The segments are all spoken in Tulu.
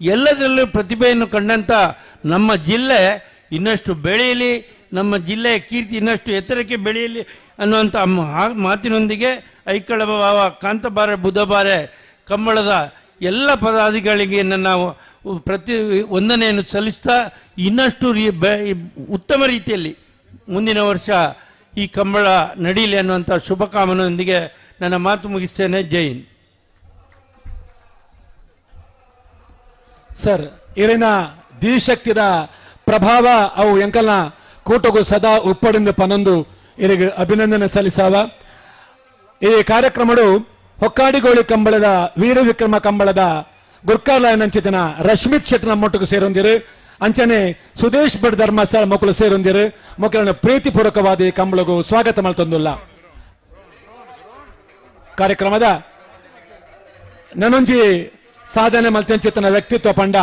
ಎಲ್ಲದರಲ್ಲೂ ಪ್ರತಿಭೆಯನ್ನು ಕಂಡಂಥ ನಮ್ಮ ಜಿಲ್ಲೆ ಇನ್ನಷ್ಟು ಬೆಳೆಯಲಿ, ನಮ್ಮ ಜಿಲ್ಲೆಯ ಕೀರ್ತಿ ಇನ್ನಷ್ಟು ಎತ್ತರಕ್ಕೆ ಬೆಳೆಯಲಿ ಅನ್ನುವಂಥ ಮಾತಿನೊಂದಿಗೆ ಐಕಳ ಭಾವ ಕಾಂತಬಾರೆ ಬುಧಬಾರೆ ಕಂಬಳದ ಎಲ್ಲ ಪದಾಧಿಕಾರಿಗೆ ನಾವು ಪ್ರತಿ ವಂದನೆಯನ್ನು ಸಲ್ಲಿಸ್ತಾ ಇನ್ನಷ್ಟು ಉತ್ತಮ ರೀತಿಯಲ್ಲಿ ಮುಂದಿನ ವರ್ಷ ಈ ಕಂಬಳ ನಡೀಲಿ ಅನ್ನುವಂಥ ಶುಭಕಾಮನೆಯೊಂದಿಗೆ ನನ್ನ ಮಾತು ಮುಗಿಸ್ತೇನೆ. ಜೈ ಹಿಂದ್. ಸರ್, ಇರಿನ ದಿಶಕ್ತಿದ ಪ್ರಭಾವ ಅವು ಎಂಕಲ್ನ ಕೂಟಗೂ ಸದಾ ಉಪ್ಪಡಿಂದ ಪನೊಂದು ಇರಿಗೆ ಅಭಿನಂದನೆ ಸಲ್ಲಿಸಾವ. ಈ ಕಾರ್ಯಕ್ರಮಡು ಹೊಕ್ಕಾಡಿಗೋಳಿ ಕಂಬಳದ ವೀರ ವಿಕ್ರಮ ಕಂಬಳದ ಗುರ್ಕಾಲಯನಂಚಿತನ ರಶ್ಮಿತ್ ಶೆಟ್ಟನ ಮೊಟ್ಟకు ಸೇರೊಂದಿರು, ಅಂಚನೆ ಸುದೇಶ್ ಭಟ್ ಧರ್ಮಸ್ಥಳ ಮಕ್ಕಳು ಸೇರೊಂದಿರು. ಮಕ್ಕಳನ್ನು ಪ್ರೀತಿಪೂರ್ವಕವಾದ ಈ ಕಂಬಳಗೂ ಸ್ವಾಗತ ಮಾಡ್ತಂದುಲ್ಲ. ಕಾರ್ಯಕ್ರಮದ ನನೊಂಜಿ ಸಾಧನೆ ಮಲ್ತೆಂಚಿತನ ವ್ಯಕ್ತಿತ್ವ ಪಂಡ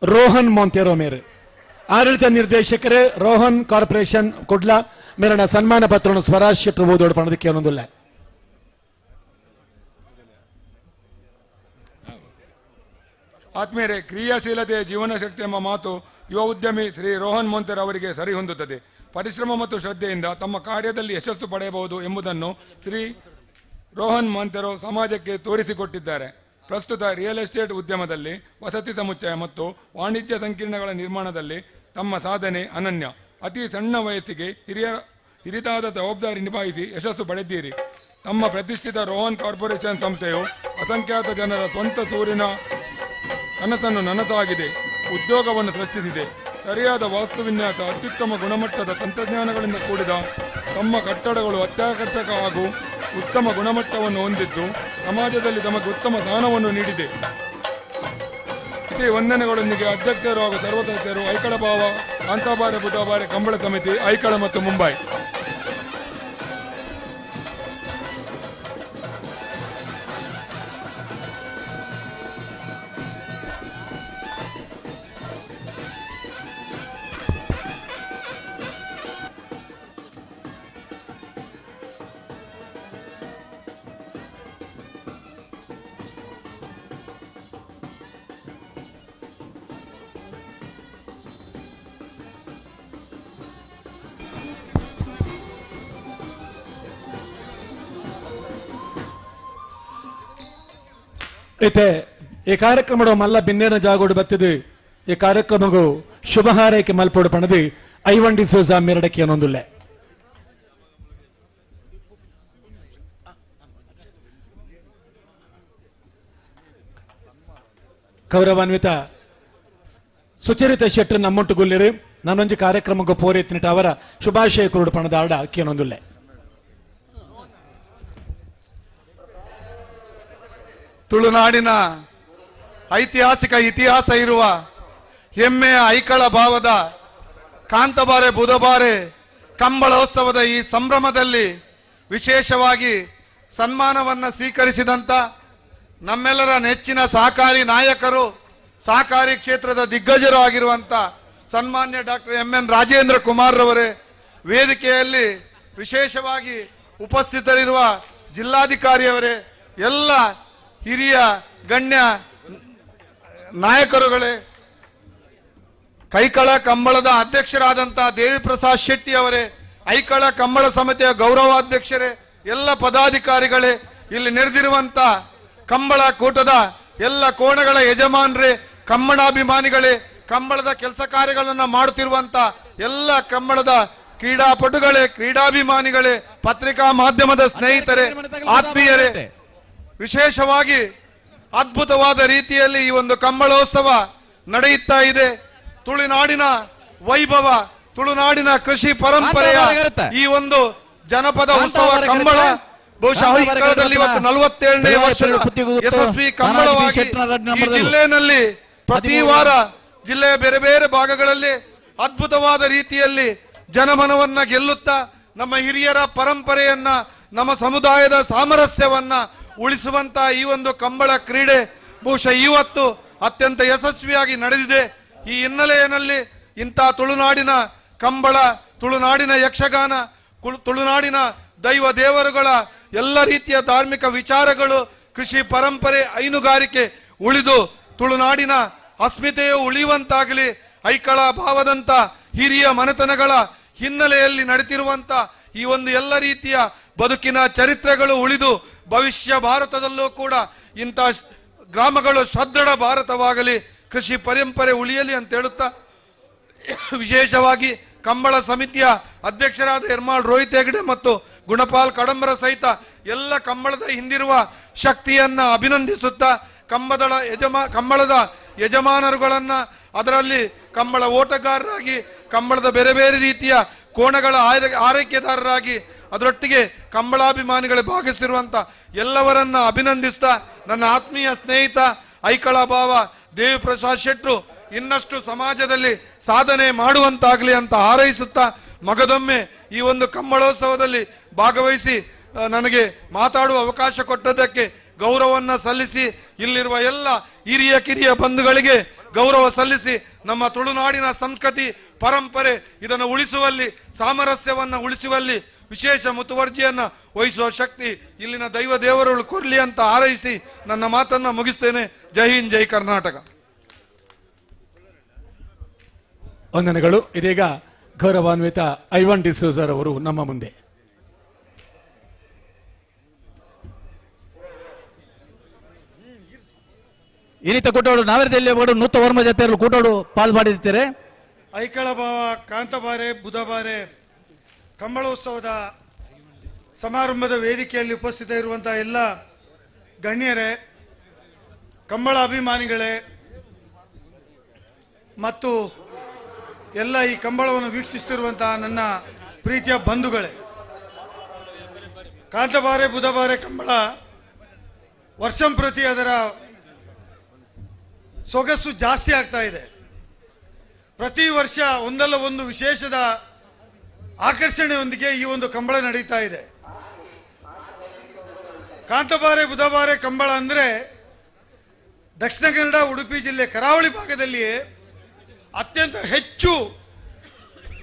ರೋಹನ್ ಮೊಂತೇರೋ ಮೇರು ಆಡಳಿತ ನಿರ್ದೇಶಕರೇ ರೋಹನ್ ಕಾರ್ಪೊರೇಷನ್ ಕುಡ್ಲ ಮೇರಣ ಸನ್ಮಾನ ಪತ್ರವನ್ನು ಸ್ವರಾಜ್ ಶೆಟ್ಟರು ಓದೋಡು ಪಣದಕ್ಕೆ ಏನೊಂದಿಲ್ಲ. ಆತ್ಮೀಯರೇ, ಕ್ರಿಯಾಶೀಲತೆಯ ಜೀವನ ಶಕ್ತಿ ಎಂಬ ಮಾತು ಯುವ ಉದ್ಯಮಿ ಶ್ರೀ ರೋಹನ್ ಮೊಂತೇರೋ ಅವರಿಗೆ ಸರಿಹೊಂದುತ್ತದೆ. ಪರಿಶ್ರಮ ಮತ್ತು ಶ್ರದ್ಧೆಯಿಂದ ತಮ್ಮ ಕಾರ್ಯದಲ್ಲಿ ಯಶಸ್ಸು ಪಡೆಯಬಹುದು ಎಂಬುದನ್ನು ಶ್ರೀ ರೋಹನ್ ಮೊಂತೇರೋ ಸಮಾಜಕ್ಕೆ ತೋರಿಸಿಕೊಟ್ಟಿದ್ದಾರೆ. ಪ್ರಸ್ತುತ ರಿಯಲ್ ಎಸ್ಟೇಟ್ ಉದ್ಯಮದಲ್ಲಿ ವಸತಿ ಸಮುಚ್ಚಯ ಮತ್ತು ವಾಣಿಜ್ಯ ಸಂಕೀರ್ಣಗಳ ನಿರ್ಮಾಣದಲ್ಲಿ ತಮ್ಮ ಸಾಧನೆ ಅನನ್ಯ. ಅತಿ ಸಣ್ಣ ವಯಸ್ಸಿಗೆ ಹಿರಿದಾದ ಜವಾಬ್ದಾರಿ ನಿಭಾಯಿಸಿ ಯಶಸ್ಸು ಪಡೆದಿದ್ದೀರಿ. ತಮ್ಮ ಪ್ರತಿಷ್ಠಿತ ರೋಹನ್ ಕಾರ್ಪೊರೇಷನ್ ಸಂಸ್ಥೆಯು ಅಸಂಖ್ಯಾತ ಜನರ ಸ್ವಂತ ಸೂರಿನ ಕನಸನ್ನು ನನಸಾಗಿದೆ, ಉದ್ಯೋಗವನ್ನು ಸೃಷ್ಟಿಸಿದೆ. ಸರಿಯಾದ ವಾಸ್ತುವಿನ್ಯಾಸ, ಅತ್ಯುತ್ತಮ ಗುಣಮಟ್ಟದ ತಂತ್ರಜ್ಞಾನಗಳಿಂದ ಕೂಡಿದ ತಮ್ಮ ಕಟ್ಟಡಗಳು ಅತ್ಯಾಕರ್ಷಕ ಹಾಗೂ ಉತ್ತಮ ಗುಣಮಟ್ಟವನ್ನು ಹೊಂದಿದ್ದು ಸಮಾಜದಲ್ಲಿ ತಮಗೆ ಉತ್ತಮ ಸ್ಥಾನವನ್ನು ನೀಡಿದೆ. ಇದೇ ವಂದನೆಗಳೊಂದಿಗೆ ಅಧ್ಯಕ್ಷರು ಹಾಗೂ ಸರ್ವಸದಸ್ಯರು ಐಕಳ ಭಾವ ಕಾಂತಾಬಾರೆ ಬುಧಬಾರೆ ಕಂಬಳ ಸಮಿತಿ ಐಕಳ ಮತ್ತು ಮುಂಬೈ. ಇತ್ತೆ ಈ ಕಾರ್ಯಕ್ರಮದ ಮಲ್ಲ ಬಿನ್ನೇನ ಜಾಗೋಡು ಬತ್ತಿದು ಈ ಕಾರ್ಯಕ್ರಮಗೂ ಶುಭ ಹಾರೈಕೆ ಮಲ್ಪೋಡು ಪಣದು ಐವನ್ ಡಿಸೋಜಾ ಮೆರಡಕ್ಕೆ ಏನೊಂದುಲ್ಲೆ. ಗೌರವಾನ್ವಿತ ಸುಚರಿತ ಶೆಟ್ಟರ್ ನಮ್ಮೊಟ್ಟು ಗುಲ್ಲಿರು ನಾನೊಂಜಿ ಕಾರ್ಯಕ್ರಮಕ್ಕೂ ಪೋರೆತ್ತಿನಿಟ ಅವರ ಶುಭಾಶಯ ಕುರುಡು ಪಣದ ಆಡ ಕೇನೊಂದುಲ್ಲೆ. ತುಳುನಾಡಿನ ಐತಿಹಾಸಿಕ ಇತಿಹಾಸ ಇರುವ ಹೆಮ್ಮೆಯ ಐಕಳ ಭಾವದ ಕಾಂತಬಾರೆ ಬುಧಬಾರೆ ಕಂಬಳೋತ್ಸವದ ಈ ಸಂಭ್ರಮದಲ್ಲಿ ವಿಶೇಷವಾಗಿ ಸನ್ಮಾನವನ್ನು ಸ್ವೀಕರಿಸಿದಂಥ ನಮ್ಮೆಲ್ಲರ ನೆಚ್ಚಿನ ಸಹಕಾರಿ ನಾಯಕರು, ಸಹಕಾರಿ ಕ್ಷೇತ್ರದ ದಿಗ್ಗಜರು ಆಗಿರುವಂಥ ಸನ್ಮಾನ್ಯ doctor M N Rajendra Kumar ರವರೇ, ವೇದಿಕೆಯಲ್ಲಿ ವಿಶೇಷವಾಗಿ ಉಪಸ್ಥಿತರಿರುವ ಜಿಲ್ಲಾಧಿಕಾರಿಯವರೇ, ಎಲ್ಲ ಹಿರಿಯ ಗಣ್ಯ ನಾಯಕರುಗಳೇ, ಕೈಕಳ ಕಂಬಳದ ಅಧ್ಯಕ್ಷರಾದಂಥ ದೇವಿಪ್ರಸಾದ್ ಶೆಟ್ಟಿ ಅವರೇ, ಐಕಳ ಕಂಬಳ ಸಮಿತಿಯ ಗೌರವಾಧ್ಯಕ್ಷರೇ, ಎಲ್ಲ ಪದಾಧಿಕಾರಿಗಳೇ, ಇಲ್ಲಿ ನೆರೆದಿರುವಂಥ ಕಂಬಳ ಕೂಟದ ಎಲ್ಲ ಕೋಣಗಳ ಯಜಮಾನರೇ, ಕಂಬಳಾಭಿಮಾನಿಗಳೇ, ಕಂಬಳದ ಕೆಲಸ ಕಾರ್ಯಗಳನ್ನು ಮಾಡುತ್ತಿರುವಂಥ ಎಲ್ಲ ಕಂಬಳದ ಕ್ರೀಡಾಪಟುಗಳೇ, ಕ್ರೀಡಾಭಿಮಾನಿಗಳೇ, ಪತ್ರಿಕಾ ಮಾಧ್ಯಮದ ಸ್ನೇಹಿತರೇ, ಆತ್ಮೀಯರೇ, ವಿಶೇಷವಾಗಿ ಅದ್ಭುತವಾದ ರೀತಿಯಲ್ಲಿ ಈ ಒಂದು ಕಂಬಳೋತ್ಸವ ನಡೆಯುತ್ತಾ ಇದೆ. ತುಳುನಾಡಿನ ವೈಭವ, ತುಳುನಾಡಿನ ಕೃಷಿ ಪರಂಪರೆಯ ಈ ಒಂದು ಜನಪದ ಉತ್ಸವ ಕಂಬಳ ಬಹುಶಃ ಐಕಳದಲ್ಲಿ ಇವತ್ತು 47ನೇ ವರ್ಷದ ಯಶಸ್ವಿ ಕಂಬಳವಾಗಿ ಈ ಜಿಲ್ಲೆಯಲ್ಲಿ ಪ್ರತಿ ವಾರ ಜಿಲ್ಲೆಯ ಬೇರೆ ಬೇರೆ ಭಾಗಗಳಲ್ಲಿ ಅದ್ಭುತವಾದ ರೀತಿಯಲ್ಲಿ ಜನಮನವನ್ನ ಗೆಲ್ಲುತ್ತಾ ನಮ್ಮ ಹಿರಿಯರ ಪರಂಪರೆಯನ್ನ, ನಮ್ಮ ಸಮುದಾಯದ ಸಾಮರಸ್ಯವನ್ನ ಉಳಿಸುವಂತ ಈ ಒಂದು ಕಂಬಳ ಕ್ರೀಡೆ ಬಹುಶಃ ಇವತ್ತು ಅತ್ಯಂತ ಯಶಸ್ವಿಯಾಗಿ ನಡೆದಿದೆ. ಈ ಹಿನ್ನೆಲೆಯಲ್ಲಿ ಇಂಥ ತುಳುನಾಡಿನ ಕಂಬಳ, ತುಳುನಾಡಿನ ಯಕ್ಷಗಾನ, ತುಳುನಾಡಿನ ದೈವ ದೇವರುಗಳ ಎಲ್ಲ ರೀತಿಯ ಧಾರ್ಮಿಕ ವಿಚಾರಗಳು, ಕೃಷಿ ಪರಂಪರೆ, ಹೈನುಗಾರಿಕೆ ಉಳಿದು ತುಳುನಾಡಿನ ಅಸ್ಮಿತೆಯು ಉಳಿಯುವಂತಾಗಲಿ. ಐಕಳ ಭಾವದಂಥ ಹಿರಿಯ ಮನೆತನಗಳ ಹಿನ್ನೆಲೆಯಲ್ಲಿ ನಡೆತಿರುವಂಥ ಈ ಒಂದು ಎಲ್ಲ ರೀತಿಯ ಬದುಕಿನ ಚರಿತ್ರೆಗಳು ಉಳಿದು ಭವಿಷ್ಯ ಭಾರತದಲ್ಲೂ ಕೂಡ ಇಂಥ ಗ್ರಾಮಗಳು ಸದೃಢ ಭಾರತವಾಗಲಿ, ಕೃಷಿ ಪರಂಪರೆ ಉಳಿಯಲಿ ಅಂತ ಹೇಳುತ್ತಾ, ವಿಶೇಷವಾಗಿ ಕಂಬಳ ಸಮಿತಿಯ ಅಧ್ಯಕ್ಷರಾದ ಎರ್ಮಾಳ್ ರೋಹಿತ್ ಹೆಗಡೆ ಮತ್ತು ಗುಣಪಾಲ್ ಕಡಂಬರ ಸಹಿತ ಎಲ್ಲ ಕಂಬಳದ ಹಿಂದಿರುವ ಶಕ್ತಿಯನ್ನು ಅಭಿನಂದಿಸುತ್ತಾ, ಕಂಬಳದ ಯಜಮಾನರುಗಳನ್ನು, ಅದರಲ್ಲಿ ಕಂಬಳ ಓಟಗಾರರಾಗಿ, ಕಂಬಳದ ಬೇರೆ ಬೇರೆ ರೀತಿಯ ಕೋಣಗಳ ಆರೈಕೆದಾರರಾಗಿ, ಅದರೊಟ್ಟಿಗೆ ಕಂಬಳಾಭಿಮಾನಿಗಳು ಭಾಗಿಸಿರುವಂಥ ಎಲ್ಲವರನ್ನ ಅಭಿನಂದಿಸ್ತಾ, ನನ್ನ ಆತ್ಮೀಯ ಸ್ನೇಹಿತ ಐಕಳ ಭಾವ ದೇವಿಪ್ರಸಾದ್ ಶೆಟ್ಟರು ಇನ್ನಷ್ಟು ಸಮಾಜದಲ್ಲಿ ಸಾಧನೆ ಮಾಡುವಂತಾಗಲಿ ಅಂತ ಹಾರೈಸುತ್ತಾ, ಮಗದೊಮ್ಮೆ ಈ ಒಂದು ಕಂಬಳೋತ್ಸವದಲ್ಲಿ ಭಾಗವಹಿಸಿ ನನಗೆ ಮಾತಾಡುವ ಅವಕಾಶ ಕೊಟ್ಟದ್ದಕ್ಕೆ ಗೌರವವನ್ನು ಸಲ್ಲಿಸಿ, ಇಲ್ಲಿರುವ ಎಲ್ಲ ಹಿರಿಯ ಕಿರಿಯ ಬಂಧುಗಳಿಗೆ ಗೌರವ ಸಲ್ಲಿಸಿ, ನಮ್ಮ ತುಳುನಾಡಿನ ಸಂಸ್ಕೃತಿ ಪರಂಪರೆ ಇದನ್ನು ಉಳಿಸುವಲ್ಲಿ, ಸಾಮರಸ್ಯವನ್ನು ಉಳಿಸುವಲ್ಲಿ ವಿಶೇಷ ಮುತುವರ್ಜಿಯನ್ನು ವಹಿಸುವ ಶಕ್ತಿ ಇಲ್ಲಿನ ದೈವ ದೇವರುಗಳು ಕೊರಲಿ ಅಂತ ಹಾರೈಸಿ ನನ್ನ ಮಾತನ್ನು ಮುಗಿಸ್ತೇನೆ. ಜೈ ಹಿಂದ್, ಜೈ ಕರ್ನಾಟಕ. ವಂದನೆಗಳು. ಇದೀಗ ಗೌರವಾನ್ವಿತ ಐವನ್ ಡಿಸೋಜರ್ ಅವರು ನಮ್ಮ ಮುಂದೆ. ಇನ್ನಿತ ಕೂಟೋಡು ನಾವರದಲ್ಲಿ ನೂತ ವರ್ಮ ಜೊತೆ ಕೂಟೋಡು ಪಾಲ್ ಮಾಡಿರ್ತಾರೆ. ಐಕಳ ಭಾವ ಕಾಂತಬಾರೆ ಬುಧಬಾರೆ ಕಂಬಳೋತ್ಸವದ ಸಮಾರಂಭದ ವೇದಿಕೆಯಲ್ಲಿ ಉಪಸ್ಥಿತ ಇರುವಂತಹ ಎಲ್ಲ ಗಣ್ಯರೇ, ಕಂಬಳ ಅಭಿಮಾನಿಗಳೇ ಮತ್ತು ಎಲ್ಲ ಈ ಕಂಬಳವನ್ನು ವೀಕ್ಷಿಸುತ್ತಿರುವಂತಹ ನನ್ನ ಪ್ರೀತಿಯ ಬಂಧುಗಳೇ, ಕಾಂತಬಾರೆ ಬುಧಬಾರೆ ಕಂಬಳ ವರ್ಷಂಪ್ರತಿ ಅದರ ಸೊಗಸು ಜಾಸ್ತಿ ಆಗ್ತಾ ಇದೆ. ಪ್ರತಿ ವರ್ಷ ಒಂದಲ್ಲ ಒಂದು ವಿಶೇಷದ ಆಕರ್ಷಣೆಯೊಂದಿಗೆ ಈ ಒಂದು ಕಂಬಳ ನಡೀತಾ ಇದೆ. ಕಾಂತಬಾರೆ ಬುಧಬಾರೆ ಕಂಬಳ ಅಂದರೆ ದಕ್ಷಿಣ ಕನ್ನಡ ಉಡುಪಿ ಜಿಲ್ಲೆ ಕರಾವಳಿ ಭಾಗದಲ್ಲಿಯೇ ಅತ್ಯಂತ ಹೆಚ್ಚು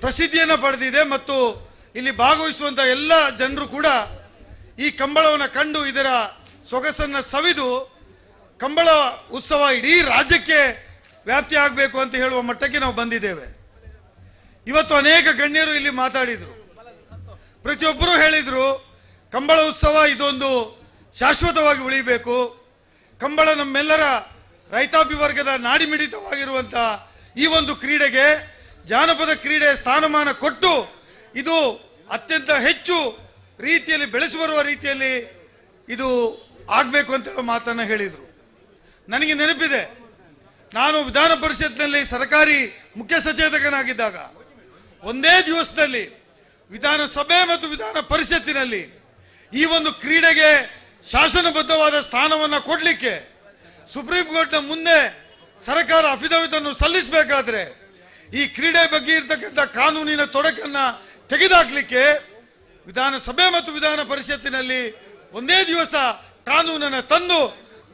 ಪ್ರಸಿದ್ಧಿಯನ್ನು ಪಡೆದಿದೆ ಮತ್ತು ಇಲ್ಲಿ ಭಾಗವಹಿಸುವಂಥ ಎಲ್ಲ ಜನರು ಕೂಡ ಈ ಕಂಬಳವನ್ನು ಕಂಡು ಇದರ ಸೊಗಸನ್ನು ಸವಿದು ಕಂಬಳ ಉತ್ಸವ ಇಡೀ ರಾಜ್ಯಕ್ಕೆ ವ್ಯಾಪ್ತಿ ಆಗಬೇಕು ಅಂತ ಹೇಳುವ ಮಟ್ಟಕ್ಕೆ ನಾವು ಬಂದಿದ್ದೇವೆ. ಇವತ್ತು ಅನೇಕ ಗಣ್ಯರು ಇಲ್ಲಿ ಮಾತಾಡಿದರು, ಪ್ರತಿಯೊಬ್ಬರೂ ಹೇಳಿದರು ಕಂಬಳ ಉತ್ಸವ ಇದೊಂದು ಶಾಶ್ವತವಾಗಿ ಉಳಿಬೇಕು, ಕಂಬಳ ನಮ್ಮೆಲ್ಲರ ರೈತಾಪಿ ವರ್ಗದ ನಾಡಿಮಿಡಿತವಾಗಿರುವಂಥ ಈ ಒಂದು ಕ್ರೀಡೆಗೆ ಜಾನಪದ ಕ್ರೀಡೆ ಸ್ಥಾನಮಾನ ಕೊಟ್ಟು ಇದು ಅತ್ಯಂತ ಹೆಚ್ಚು ರೀತಿಯಲ್ಲಿ ಬೆಳೆಸಿ ಬರುವ ರೀತಿಯಲ್ಲಿ ಇದು ಆಗಬೇಕು ಅಂತ ಹೇಳೋ ಮಾತನ್ನು ಹೇಳಿದರು. ನನಗೆ ನೆನಪಿದೆ, ನಾನು ವಿಧಾನ ಪರಿಷತ್ನಲ್ಲಿ ಸರ್ಕಾರಿ ಮುಖ್ಯ ಸಚೇತಕನಾಗಿದ್ದಾಗ ಒಂದೇ ದಿವಸದಲ್ಲಿ ವಿಧಾನಸಭೆ ಮತ್ತು ವಿಧಾನ ಪರಿಷತ್ತಿನಲ್ಲಿ ಈ ಒಂದು ಕ್ರೀಡೆಗೆ ಶಾಸನಬದ್ಧವಾದ ಸ್ಥಾನವನ್ನು ಕೊಡಲಿಕ್ಕೆ ಸುಪ್ರೀಂ ಕೋರ್ಟ್ನ ಮುಂದೆ ಸರ್ಕಾರ ಅಫಿಡವಿಟ್ ಅನ್ನು ಸಲ್ಲಿಸಬೇಕಾದ್ರೆ ಈ ಕ್ರೀಡೆ ಬಗ್ಗೆ ಇರತಕ್ಕಂಥ ಕಾನೂನಿನ ತೊಡಕನ್ನು ತೆಗೆದುಹಾಕಲಿಕ್ಕೆ ವಿಧಾನಸಭೆ ಮತ್ತು ವಿಧಾನ ಪರಿಷತ್ತಿನಲ್ಲಿ ಒಂದೇ ದಿವಸ ಕಾನೂನನ್ನು ತಂದು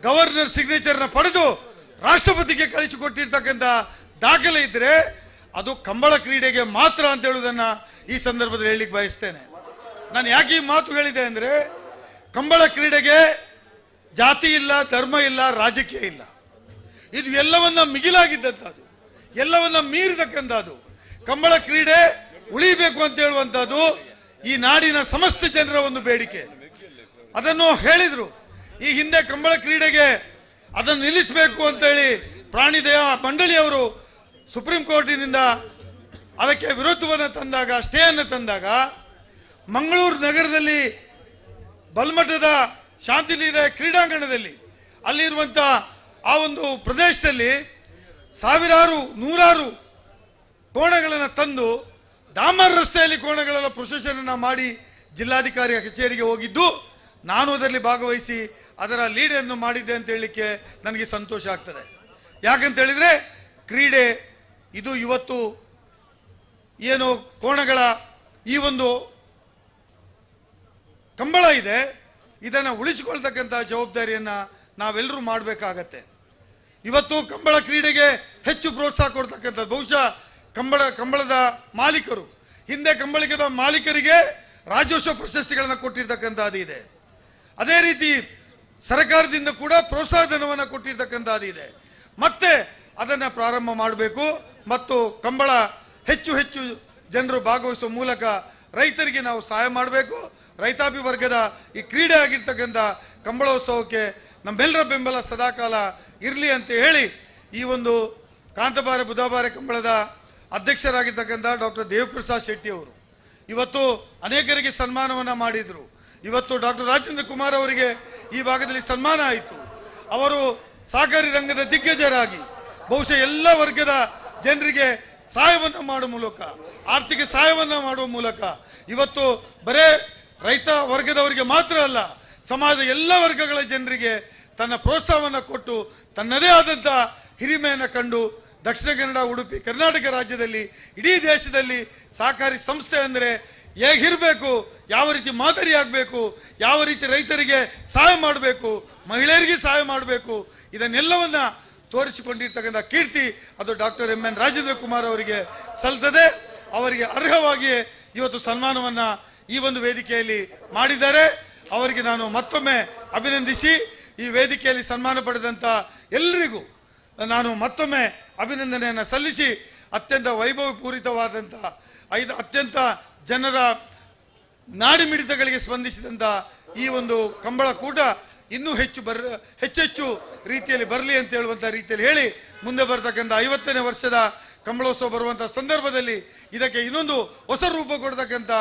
ಗವರ್ನರ್ ಸಿಗ್ನೇಚರ್ನ ಪಡೆದು ರಾಷ್ಟ್ರಪತಿಗೆ ಕಳಿಸಿಕೊಟ್ಟಿರ್ತಕ್ಕಂಥ ದಾಖಲೆ ಇದ್ದರೆ ಅದು ಕಂಬಳ ಕ್ರೀಡೆಗೆ ಮಾತ್ರ ಅಂತ ಹೇಳುವುದನ್ನು ಈ ಸಂದರ್ಭದಲ್ಲಿ ಹೇಳಲಿಕ್ಕೆ ಬಯಸ್ತೇನೆ. ನಾನು ಯಾಕೆ ಈ ಮಾತು ಹೇಳಿದೆ ಅಂದರೆ, ಕಂಬಳ ಕ್ರೀಡೆಗೆ ಜಾತಿ ಇಲ್ಲ, ಧರ್ಮ ಇಲ್ಲ, ರಾಜಕೀಯ ಇಲ್ಲ, ಇದು ಎಲ್ಲವನ್ನ ಮಿಗಿಲಾಗಿದ್ದಂಥದ್ದು, ಎಲ್ಲವನ್ನ ಮೀರಿದಕ್ಕಂಥದ್ದು. ಕಂಬಳ ಕ್ರೀಡೆ ಉಳಿಬೇಕು ಅಂತ ಹೇಳುವಂಥದ್ದು ಈ ನಾಡಿನ ಸಮಸ್ತ ಜನರ ಒಂದು ಬೇಡಿಕೆ. ಅದನ್ನು ಹೇಳಿದರು. ಈ ಹಿಂದೆ ಕಂಬಳ ಕ್ರೀಡೆಗೆ ಅದನ್ನು ನಿಲ್ಲಿಸಬೇಕು ಅಂತೇಳಿ ಪ್ರಾಣಿ ದಯಾ ಮಂಡಳಿಯವರು ಸುಪ್ರೀಂ ಕೋರ್ಟಿನಿಂದ ಅದಕ್ಕೆ ವಿರುದ್ಧವನ್ನು ತಂದಾಗ, ಸ್ಟೇಯನ್ನು ತಂದಾಗ, ಮಂಗಳೂರು ನಗರದಲ್ಲಿ ಬಲ್ಮಠದ ಶಾಂತಿಲೀಲ ಕ್ರೀಡಾಂಗಣದಲ್ಲಿ ಅಲ್ಲಿರುವಂಥ ಆ ಒಂದು ಪ್ರದೇಶದಲ್ಲಿ ಸಾವಿರಾರು ನೂರಾರು ಕೋಣಗಳನ್ನು ತಂದು ಡಾಮರ್ ರಸ್ತೆಯಲ್ಲಿ ಕೋಣಗಳೆಲ್ಲ ಪ್ರೊಸೆಷನನ್ನು ಮಾಡಿ ಜಿಲ್ಲಾಧಿಕಾರಿಯ ಕಚೇರಿಗೆ ಹೋಗಿದ್ದು, ನಾನು ಅದರಲ್ಲಿ ಭಾಗವಹಿಸಿ ಅದರ ಲೀಡನ್ನು ಮಾಡಿದ್ದೆ ಅಂತ ಹೇಳಲಿಕ್ಕೆ ನನಗೆ ಸಂತೋಷ ಆಗ್ತದೆ. ಯಾಕಂತ ಹೇಳಿದರೆ ಕ್ರೀಡೆ ಇದು ಇವತ್ತು ಏನು ಕೋಣಗಳ ಈ ಒಂದು ಕಂಬಳ ಇದೆ, ಇದನ್ನು ಉಳಿಸಿಕೊಳ್ತಕ್ಕಂಥ ಜವಾಬ್ದಾರಿಯನ್ನು ನಾವೆಲ್ಲರೂ ಮಾಡಬೇಕಾಗತ್ತೆ. ಇವತ್ತು ಕಂಬಳ ಕ್ರೀಡೆಗೆ ಹೆಚ್ಚು ಪ್ರೋತ್ಸಾಹ ಕೊಡ್ತಕ್ಕಂಥದ್ದು ಬಹುಶಃ ಕಂಬಳದ ಮಾಲೀಕರು, ಹಿಂದೆ ಕಂಬಳಿಗದ ಮಾಲೀಕರಿಗೆ ರಾಜ್ಯೋತ್ಸವ ಪ್ರಶಸ್ತಿಗಳನ್ನು ಕೊಟ್ಟಿರ್ತಕ್ಕಂಥದ್ದು ಇದೆ. ಅದೇ ರೀತಿ ಸರ್ಕಾರದಿಂದ ಕೂಡ ಪ್ರೋತ್ಸಾಹ ಧನವನ್ನು ಕೊಟ್ಟಿರ್ತಕ್ಕಂಥದ್ದು ಇದೆ. ಮತ್ತೆ ಅದನ್ನು ಪ್ರಾರಂಭ ಮಾಡಬೇಕು ಮತ್ತು ಕಂಬಳ ಹೆಚ್ಚು ಹೆಚ್ಚು ಜನರು ಭಾಗವಹಿಸುವ ಮೂಲಕ ರೈತರಿಗೆ ನಾವು ಸಹಾಯ ಮಾಡಬೇಕು. ರೈತಾಪಿ ವರ್ಗದ ಈ ಕ್ರೀಡೆ ಆಗಿರ್ತಕ್ಕಂಥ ಕಂಬಳೋತ್ಸವಕ್ಕೆ ನಮ್ಮೆಲ್ಲರ ಬೆಂಬಲ ಸದಾಕಾಲ ಇರಲಿ ಅಂತ ಹೇಳಿ ಈ ಒಂದು ಕಾಂತಬಾರೆ ಬುಧಬಾರೆ ಕಂಬಳದ ಅಧ್ಯಕ್ಷರಾಗಿರ್ತಕ್ಕಂಥ ಡಾಕ್ಟರ್ ದೇವಪ್ರಸಾದ್ ಶೆಟ್ಟಿಯವರು ಇವತ್ತು ಅನೇಕರಿಗೆ ಸನ್ಮಾನವನ್ನು ಮಾಡಿದರು. ಇವತ್ತು ಡಾಕ್ಟರ್ ರಾಜೇಂದ್ರ ಕುಮಾರ್ ಅವರಿಗೆ ಈ ಭಾಗದಲ್ಲಿ ಸನ್ಮಾನ ಆಯಿತು. ಅವರು ಸಹಕಾರಿ ರಂಗದ ದಿಗ್ಗಜರಾಗಿ ಬಹುಶಃ ಎಲ್ಲ ವರ್ಗದ ಜನರಿಗೆ ಸಹಾಯವನ್ನು ಮಾಡುವ ಮೂಲಕ, ಆರ್ಥಿಕ ಸಹಾಯವನ್ನು ಮಾಡುವ ಮೂಲಕ ಇವತ್ತು ಬರೇ ರೈತ ವರ್ಗದವರಿಗೆ ಮಾತ್ರ ಅಲ್ಲ, ಸಮಾಜದ ಎಲ್ಲ ವರ್ಗಗಳ ಜನರಿಗೆ ತನ್ನ ಪ್ರೋತ್ಸಾಹವನ್ನು ಕೊಟ್ಟು ತನ್ನದೇ ಆದಂಥ ಹಿರಿಮೆಯನ್ನು ಕಂಡು ದಕ್ಷಿಣ ಕನ್ನಡ, ಉಡುಪಿ, ಕರ್ನಾಟಕ ರಾಜ್ಯದಲ್ಲಿ, ಇಡೀ ದೇಶದಲ್ಲಿ ಸಹಕಾರಿ ಸಂಸ್ಥೆ ಅಂದರೆ ಹೇಗಿರಬೇಕು, ಯಾವ ರೀತಿ ಮಾದರಿಯಾಗಬೇಕು, ಯಾವ ರೀತಿ ರೈತರಿಗೆ ಸಹಾಯ ಮಾಡಬೇಕು, ಮಹಿಳೆಯರಿಗೆ ಸಹಾಯ ಮಾಡಬೇಕು, ಇದನ್ನೆಲ್ಲವನ್ನು ತೋರಿಸಿಕೊಂಡಿರ್ತಕ್ಕಂಥ ಕೀರ್ತಿ ಅದು doctor M N Rajendra Kumar ಅವರಿಗೆ ಸಲ್ತದೆ. ಅವರಿಗೆ ಅರ್ಹವಾಗಿಯೇ ಇವತ್ತು ಸನ್ಮಾನವನ್ನು ಈ ಒಂದು ವೇದಿಕೆಯಲ್ಲಿ ಮಾಡಿದ್ದಾರೆ. ಅವರಿಗೆ ನಾನು ಮತ್ತೊಮ್ಮೆ ಅಭಿನಂದಿಸಿ ಈ ವೇದಿಕೆಯಲ್ಲಿ ಸನ್ಮಾನ ಪಡೆದಂಥ ಎಲ್ಲರಿಗೂ ನಾನು ಮತ್ತೊಮ್ಮೆ ಅಭಿನಂದನೆಯನ್ನು ಸಲ್ಲಿಸಿ ಅತ್ಯಂತ ವೈಭವಪೂರಿತವಾದಂಥ ಅತ್ಯಂತ ಜನರ ನಾಡಿಮಿಡಿತಗಳಿಗೆ ಸ್ಪಂದಿಸಿದಂಥ ಈ ಒಂದು ಕಂಬಳ ಕೂಟ ಇನ್ನೂ ಹೆಚ್ಚೆಚ್ಚು ರೀತಿಯಲ್ಲಿ ಬರಲಿ ಅಂತ ಹೇಳುವಂಥ ರೀತಿಯಲ್ಲಿ ಹೇಳಿ ಮುಂದೆ ಬರ್ತಕ್ಕಂಥ 50ನೇ ವರ್ಷದ ಕಂಬಳೋತ್ಸವ ಬರುವಂಥ ಸಂದರ್ಭದಲ್ಲಿ ಇದಕ್ಕೆ ಇನ್ನೊಂದು ಹೊಸ ರೂಪ ಕೊಡ್ತಕ್ಕಂಥ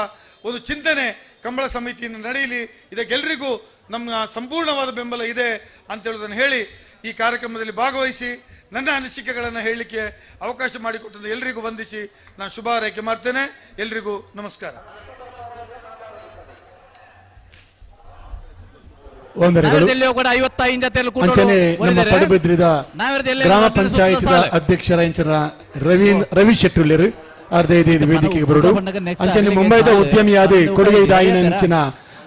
ಒಂದು ಚಿಂತನೆ ಕಂಬಳ ಸಮಿತಿಯನ್ನು ನಡೆಯಲಿ. ಇದಕ್ಕೆಲ್ಲರಿಗೂ ನಮ್ಮ ಸಂಪೂರ್ಣವಾದ ಬೆಂಬಲ ಇದೆ ಅಂತ ಹೇಳೋದನ್ನು ಹೇಳಿ ಈ ಕಾರ್ಯಕ್ರಮದಲ್ಲಿ ಭಾಗವಹಿಸಿ ನನ್ನ ಅನಿಸಿಕೆಗಳನ್ನು ಹೇಳಲಿಕ್ಕೆ ಅವಕಾಶ ಮಾಡಿಕೊಟ್ಟದ್ದು ಎಲ್ರಿಗೂ ವಂದಿಸಿ ನಾನು ಶುಭ ಹಾರೈಕೆ ಮಾಡ್ತೇನೆ. ಎಲ್ರಿಗೂ ನಮಸ್ಕಾರ. ಗ್ರಾಮ ಪಂಚಾಯತ್ ಅಧ್ಯಕ್ಷರ ರವಿ ಶೆಟ್ಟುಳ್ಳಿರು ಅರ್ಧ ವೇದಿಕೆಗೆ ಬರುಡು. ಅಂಚನೆ ಮುಂಬೈದ ಉದ್ಯಮಿಯಾದ ಕೊಡುಗೆ ದಾಯಿನಂಚಿನ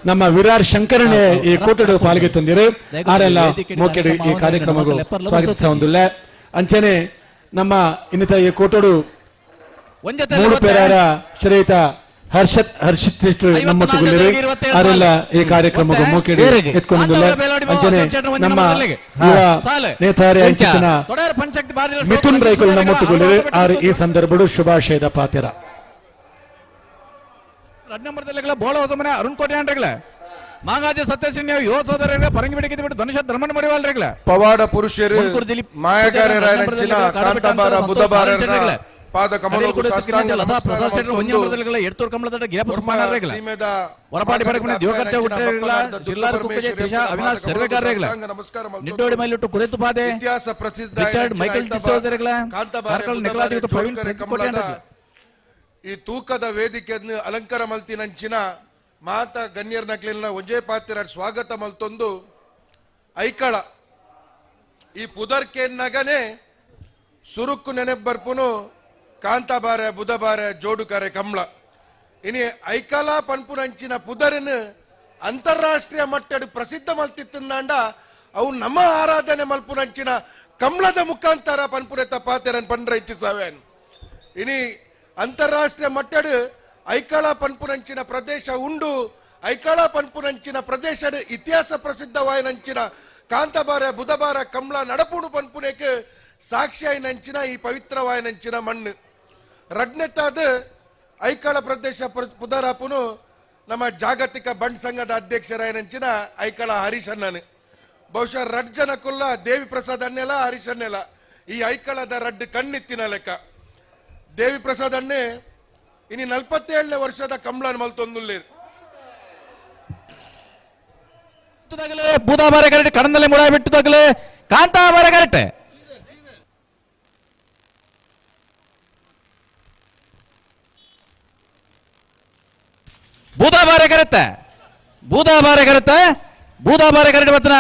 ನಮ್ಮ ವಿರಾರ್ ಶಂಕರನೇ ಈ ಕೂಟಡು ಪಾಲಿಗೆ ತಂದಿರು. ಆರೆಲ್ಲ ಮೋಕೆಡು ಈ ಕಾರ್ಯಕ್ರಮಗೂ ಸ್ವಾಗತಿಸ ಹೊಂದಿಲ್ಲ. ಅಂಚನೆ ನಮ್ಮ ಇನ್ನಿತ ಈ ಕೂಟಡು ಮೂಡುಪೇರಾರ ಶ್ರೇಯಿತ ಹರ್ಷಿತ್ ನಮ್ಮ ಆರೆಲ್ಲ ಈ ಕಾರ್ಯಕ್ರಮಗೂ ಮೋಕೆಡು ಎತ್ಕೊಂಡಿಲ್ಲ. ಅಂಚನೆ ನಮ್ಮ ನೇತಾರಿ ಅಂಚಿನ ಮಿಥುನ್ ರೈಕುಲ್ ನಮ್ಮೊಟ್ಟುಗೊಳ್ಳಿರು. ಆರು ಈ ಸಂದರ್ಭಡು ಶುಭಾಶಯದ ಪಾತ್ರ. ಬೋಳ ಹೊಸಮನೆ ಅರುಣ್ ಕೋಟೆ ಮಾಂಗಾಜೆ ಸತ್ಯಶ್ರೀ ಯುವ ಸೋದರರಿಗೆ ಪರಂಗಿ ಬಿಡಿಗೆ ಬಿಟ್ಟು ಧನುಷ ಧರ್ಮನ ಮಡಿವಾಳ್ರಿಗಳ ಪವಾಡ ಪುರುಷರು ಮಾಯಗಾರರಾಯರಂಚಿನ ಕಾಂತಾಬಾರ ಬುಧಬಾರರ ಪಾದ ಕಮಲಗು ಸಾಷ್ಟಾಂಗ ಲತಾ ಪ್ರಸಾದ್ ಶೆಟ್ಟರು ಒಂಜಿ ನಂಬರದಲ್ಲಿಗಳ ಎಡ್ತೂರು ಕಮಲದಡ್ಡ ಗಿರಪ್ಪ ಸುಬ್ಬಣ್ಣರಿಗಳ ಹೊರಪಾಡಿ ಬರಕಮನೆ ದೇವಕರ್ಚ ಹುಟ್ಟರಿಗಳ ಜಿಲ್ಲಾರ ಕುಕ್ಕಜೆ ತ್ರಿಷಾ ಅವಿನಾಶ್ ಸರ್ವೆಗಾರರಿಗಳ ನಿಡ್ಡೋಡಿ ಮೈಲಿಟ್ಟು ಕುರೆತು ಪಾದೆ ಇತಿಹಾಸ ಪ್ರಸಿದ್ಧ ರಿಚರ್ಡ್ ಮೈಕಲ್ ಡಿಸೋದರಿಗಳ ಕಾರ್ಕಳ ನಿಕಲಾಧಿಕೃತ ಪ್ರವೀಣ್ ಕೋಟೆ ಈ ತೂಕದ ವೇದಿಕೆಯನ್ನು ಅಲಂಕಾರ ಮಲ್ತಿನಂಚಿನ ಮಾತಾ ಗಣ್ಯರ್ನಕ್ಲೆಲ್ಲ ಒಂಜೇ ಪಾತ್ರ ಸ್ವಾಗತ ಮಲ್ತೊಂದು ಐಕಳ ಈ ಪುದರ್ಕೆನ್ನಗನೆ ಸುರುಕ್ಕು ನೆನೆಬ್ಬರ್ಪುನು ಕಾಂತಾಬಾರೆ ಬುಧಬಾರೆ ಜೋಡುಕರೆ ಕಮಲ ಇನಿ ಐಕಳ ಪನ್ಪುನಂಚಿನ ಪುದರಿನ ಅಂತಾರಾಷ್ಟ್ರೀಯ ಮಟ್ಟಡು ಪ್ರಸಿದ್ಧ ಮಲ್ತಿತ್ತಂದಾಂಡ ಅವು ನಮ್ಮ ಆರಾಧನೆ ಮಲ್ಪುನಂಚಿನ ಕಮಲದ ಮುಖಾಂತರ ಪನ್ಪುನೆತ್ತ ಪಾತೆರನ್ ಪಂಡ್ರ ಇಚ್ಛಿಸವೇನ್. ಇನಿ ಅಂತಾರಾಷ್ಟ್ರೀಯ ಮಟ್ಟಡು ಐಕಳ ಪನ್ಪುನಂಚಿನ ಪ್ರದೇಶ ಉಂಡು. ಐಕಳ ಪನ್ಪುನಂಚಿನ ಪ್ರದೇಶ ಇತಿಹಾಸ ಪ್ರಸಿದ್ಧವಾಯಿನಂಚಿನ ಕಾಂತಾಬಾರ ಬುಧಬಾರ ಕಮಲ ನಡಪುಣು ಪನ್ಪುನೇಕ್ ಸಾಕ್ಷಿಯಾಯಿನಂಚಿನ ಈ ಪವಿತ್ರವಾಯಿನಂಚಿನ ಮಣ್ಣು. ರಡ್ನೆತ್ತಾದ ಐಕಳ ಪ್ರದೇಶ ಪುದರಾಪುನು ನಮ್ಮ ಜಾಗತಿಕ ಬಂಡ್ ಸಂಘದ ಅಧ್ಯಕ್ಷರಾಯನಂಚಿನ ಐಕಳ ಹರೀಶಣ್ಣನು. ಬಹುಶಃ ರಡ್ ಜನಕ್ಕುಲ್ಲ ದೇವಿ ಪ್ರಸಾದ್ ಅಣ್ಣೆಲ್ಲ ಹರೀಶಣ್ಣೆಲ್ಲ ಈ ಐಕಳದ ರಡ್ಡು ಕಣ್ಣಿತ್ತಿನ ಲೆಕ್ಕ. ದೇವಿ ಪ್ರಸಾದ್ ಅಣ್ಣೆ ಇನಿ 47ನೇ ವರ್ಷದ ಕಮಲನ್ ಮಲ್ತೊಂದುಲ್ಲೇರು. ಬೂದಾಬಾರೆ ಕರೆಕ್ಟ್ ಕಡಂದಲೆ ಮುಡ ಬಿಟ್ಟುದಾಗಲೇ ಕಾಂತಾಬಾರೆ ಕರೆಕ್ಟ್. ಬೂದಾಬಾರೆ ಕರೆತ್ತೆ ಬೂದಾಬಾರೆ ಕರೆತ್ತೆ ಬೂದಾಬಾರೆ ಕರೆಕ್ಟ್ ಬತ್ತನ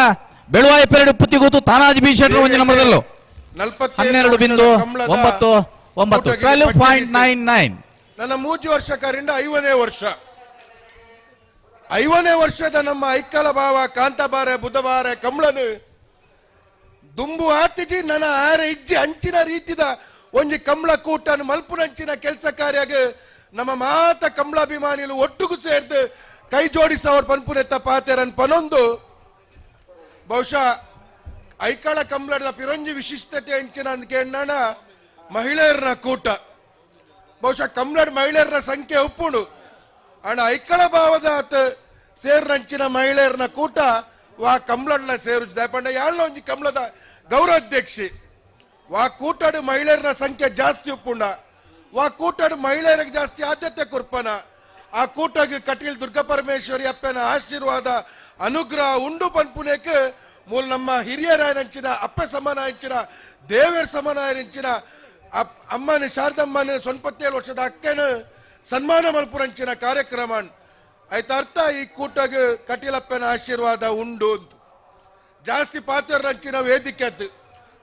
ಬೆಳುವಾಯಿ ಪೆರಡು ಪುತ್ತಿಗೂತು ತಾನಾಜಿ ಬಿ ಶೆಟ್ಟರು ಒಂದು ನಂಬರ್ದಲ್ಲೂ 12.99 12.99. ನನ್ನ 3 ವರ್ಷಕರಿಂದ 50ನೇ ವರ್ಷ 50ನೇ ವರ್ಷದ ನಮ್ಮ ಐಕ್ಕಳ ಭಾವ ಕಾಂತಾಬಾರೆ ಬುಧಬಾರೆ ಕಮಲನು ದುಂಬು ಆತಿಜಿ ನನ್ನ ಆರೆ ಇಜ್ಜಿ ಅಂಚಿನ ರೀತಿದ ಒಂಜಿ ಕಮಲ ಕೂಟನು ಮಲ್ಪುನಂಚಿನ ಕೆಲಸ ಕಾರ್ಯಾಗ ನಮ್ಮ ಮಾತ ಕಮಲಾಭಿಮಾನಿಲು ಒಟ್ಟುಗು ಸೇರ್ದು ಕೈ ಜೋಡಿಸವ್ರ ಪನ್ಪುನೆತ್ತ ಪಾತೆರನ್ ಪನೊಂದು. ಬಹುಶಃ Aikala ಕಂಬಳದ ಪಿರಂಜಿ ವಿಶಿಷ್ಟತೆ ಎಂಚಿನ ಅಂದ್ಕೇಣ ಮಹಿಳೆಯರನ ಕೂಟ. ಬಹುಶಃ ಕಂಬಳದ ಮಹಿಳೆಯರ ಸಂಖ್ಯೆ ಉಪ್ಪುಂಡು, ಆಂಡ ಐಕಳ ಭಾವದ ಸೇರ್ನಂಚಿನ ಮಹಿಳೆಯರನ ಕೂಟ ವಾ ಕಂಬಳಡ್ಲ ಸೇರು ಪಂಡ ಯಾಳ್ನ ಒಂಜಿ ಕಂಬಳದ ಗೌರವಾಧ್ಯಕ್ಷಿ ವಾ ಕೂಟಡು ಮಹಿಳೆಯರ ಸಂಖ್ಯೆ ಜಾಸ್ತಿ ಉಪ್ಪುಂಡ, ವಾ ಕೂಟಡು ಮಹಿಳೆಯರಿಗೆ ಜಾಸ್ತಿ ಆದ್ಯತೆ ಕೊರ್ಪನ. ಆ ಕೂಟಗೆ ಕಟೀಲ್ ದುರ್ಗಾ ಪರಮೇಶ್ವರಿ ಅಪ್ಪನ ಆಶೀರ್ವಾದ ಅನುಗ್ರಹ ಉಂಡು ಪನ್ಪುನೇಕ್ ಮೂಲ ನಮ್ಮ ಹಿರಿಯರಾಯನಂಚಿನ ಅಪ್ಪ ಸಮಾನ ಹಂಚಿನ ದೇವರ ಸಮಾನ ಹಂಚಿನ ಅಮ್ಮನ ಶಾರದಮ್ಮನ 97 ವರ್ಷದ ಅಕ್ಕನ ಸನ್ಮಾನ ಮಲ್ಪುರಂಚಿನ ಕಾರ್ಯಕ್ರಮ ಆಯ್ತ. ಅರ್ಥ ಈ ಕೂಟಗೆ ಕಟೀಲಪ್ಪನ ಆಶೀರ್ವಾದ ಉಂಡು ಅಂತ ಜಾಸ್ತಿ ಪಾತ್ರರಂಚಿನ ವೇದಿಕೆ ಅದು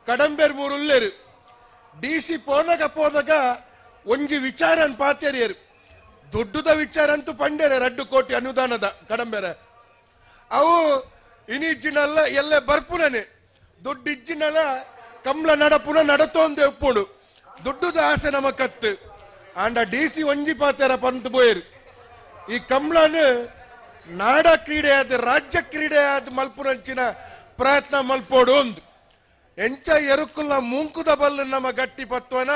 ಕಡಂಬೇರ್ ಮೂರುಲ್ಲೇರು ಡಿ ಸಿ ಪೋನಗ ಪೋದಾಗ ಒಂಜಿ ವಿಚಾರ ಪಾತೇರಿಯರು ದುಡ್ಡುದ ವಿಚಾರ ಅಂತೂ ಪಂಡೇರೆ 2 ಕೋಟಿ ಅನುದಾನದ ಕಡಂಬೇರೆ ಅವು ಇನಿಜ್ಜಿನಲ್ಲ ಎಲ್ಲ ಬರ್ಪುನನೆ ದುಡ್ಡು ಇಜ್ಜಿನಲ್ಲ ಕಮ್ಲ ನಡಪುನ ನಡತೋಂದೆ ಉಪ್ಪುಡು ದುಡ್ಡುದ ಆಸೆ ನಮ ಕತ್ತು. ಆಂಡ ಡಿ ಸಿ ಒಂಜಿ ಪಾತೇರ ಪಂತು ಬೋಯರು ಈ ಕಮ್ಲನು ನಾಡ ಕ್ರೀಡೆ ಆದ ರಾಜ್ಯ ಕ್ರೀಡೆ ಆದ ಮಲ್ಪುನಂಚಿನ ಪ್ರಯತ್ನ ಮಲ್ಪೋಡು ಒಂದು ಎಂಚ ಎರುಕುಲ್ನ ಮೂಂಕುದ ಬಲ್ಲು ನಮ್ಮ ಗಟ್ಟಿ ಪತ್ವನ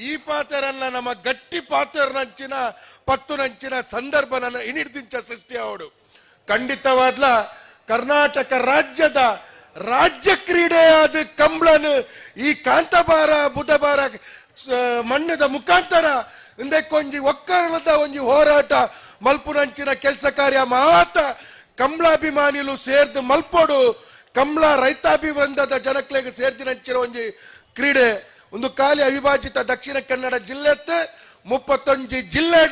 ಈ ಪಾತೆರನ್ನ ನಮ್ಮ ಗಟ್ಟಿ ಪಾತೆರನಂಚಿನ ಪತ್ತುನಂಚಿನ ಸಂದರ್ಭ ನನ್ನ ಇನಿಡ್ದಿಂಚ ಸೃಷ್ಟಿ ಅವಡು. ಖಂಡಿತವಾದ್ಲ ಕರ್ನಾಟಕ ರಾಜ್ಯದ ರಾಜ್ಯ ಕ್ರೀಡೆಯಾದ ಕಂಬಳನು ಈ ಕಾಂತಬಾರ ಬುಧಬಾರ ಮಣ್ಣದ ಮುಖಾಂತರ ಇಂದಕ್ಕೊಂಜಿ ಒಕ್ಕಲದ ಒಂಜಿ ಹೋರಾಟ ಮಲ್ಪುನಂಚಿನ ಕೆಲಸ ಕಾರ್ಯ ಮಾತ ಕಂಬಳಾಭಿಮಾನಿಲು ಸೇರ್ದು ಮಲ್ಪೋಡು. ಕಂಬಳ ರೈತಾಭಿವೃಂದದ ಜನಕ್ಲೆಗೆ ಸೇರ್ದಿನಂಚಿನ ಒಂಜಿ ಕ್ರೀಡೆ ಒಂದು ಖಾಲಿ ಅವಿಭಾಜಿತ ದಕ್ಷಿಣ ಕನ್ನಡ ಜಿಲ್ಲೆ 31 ಜಿಲ್ಲೆ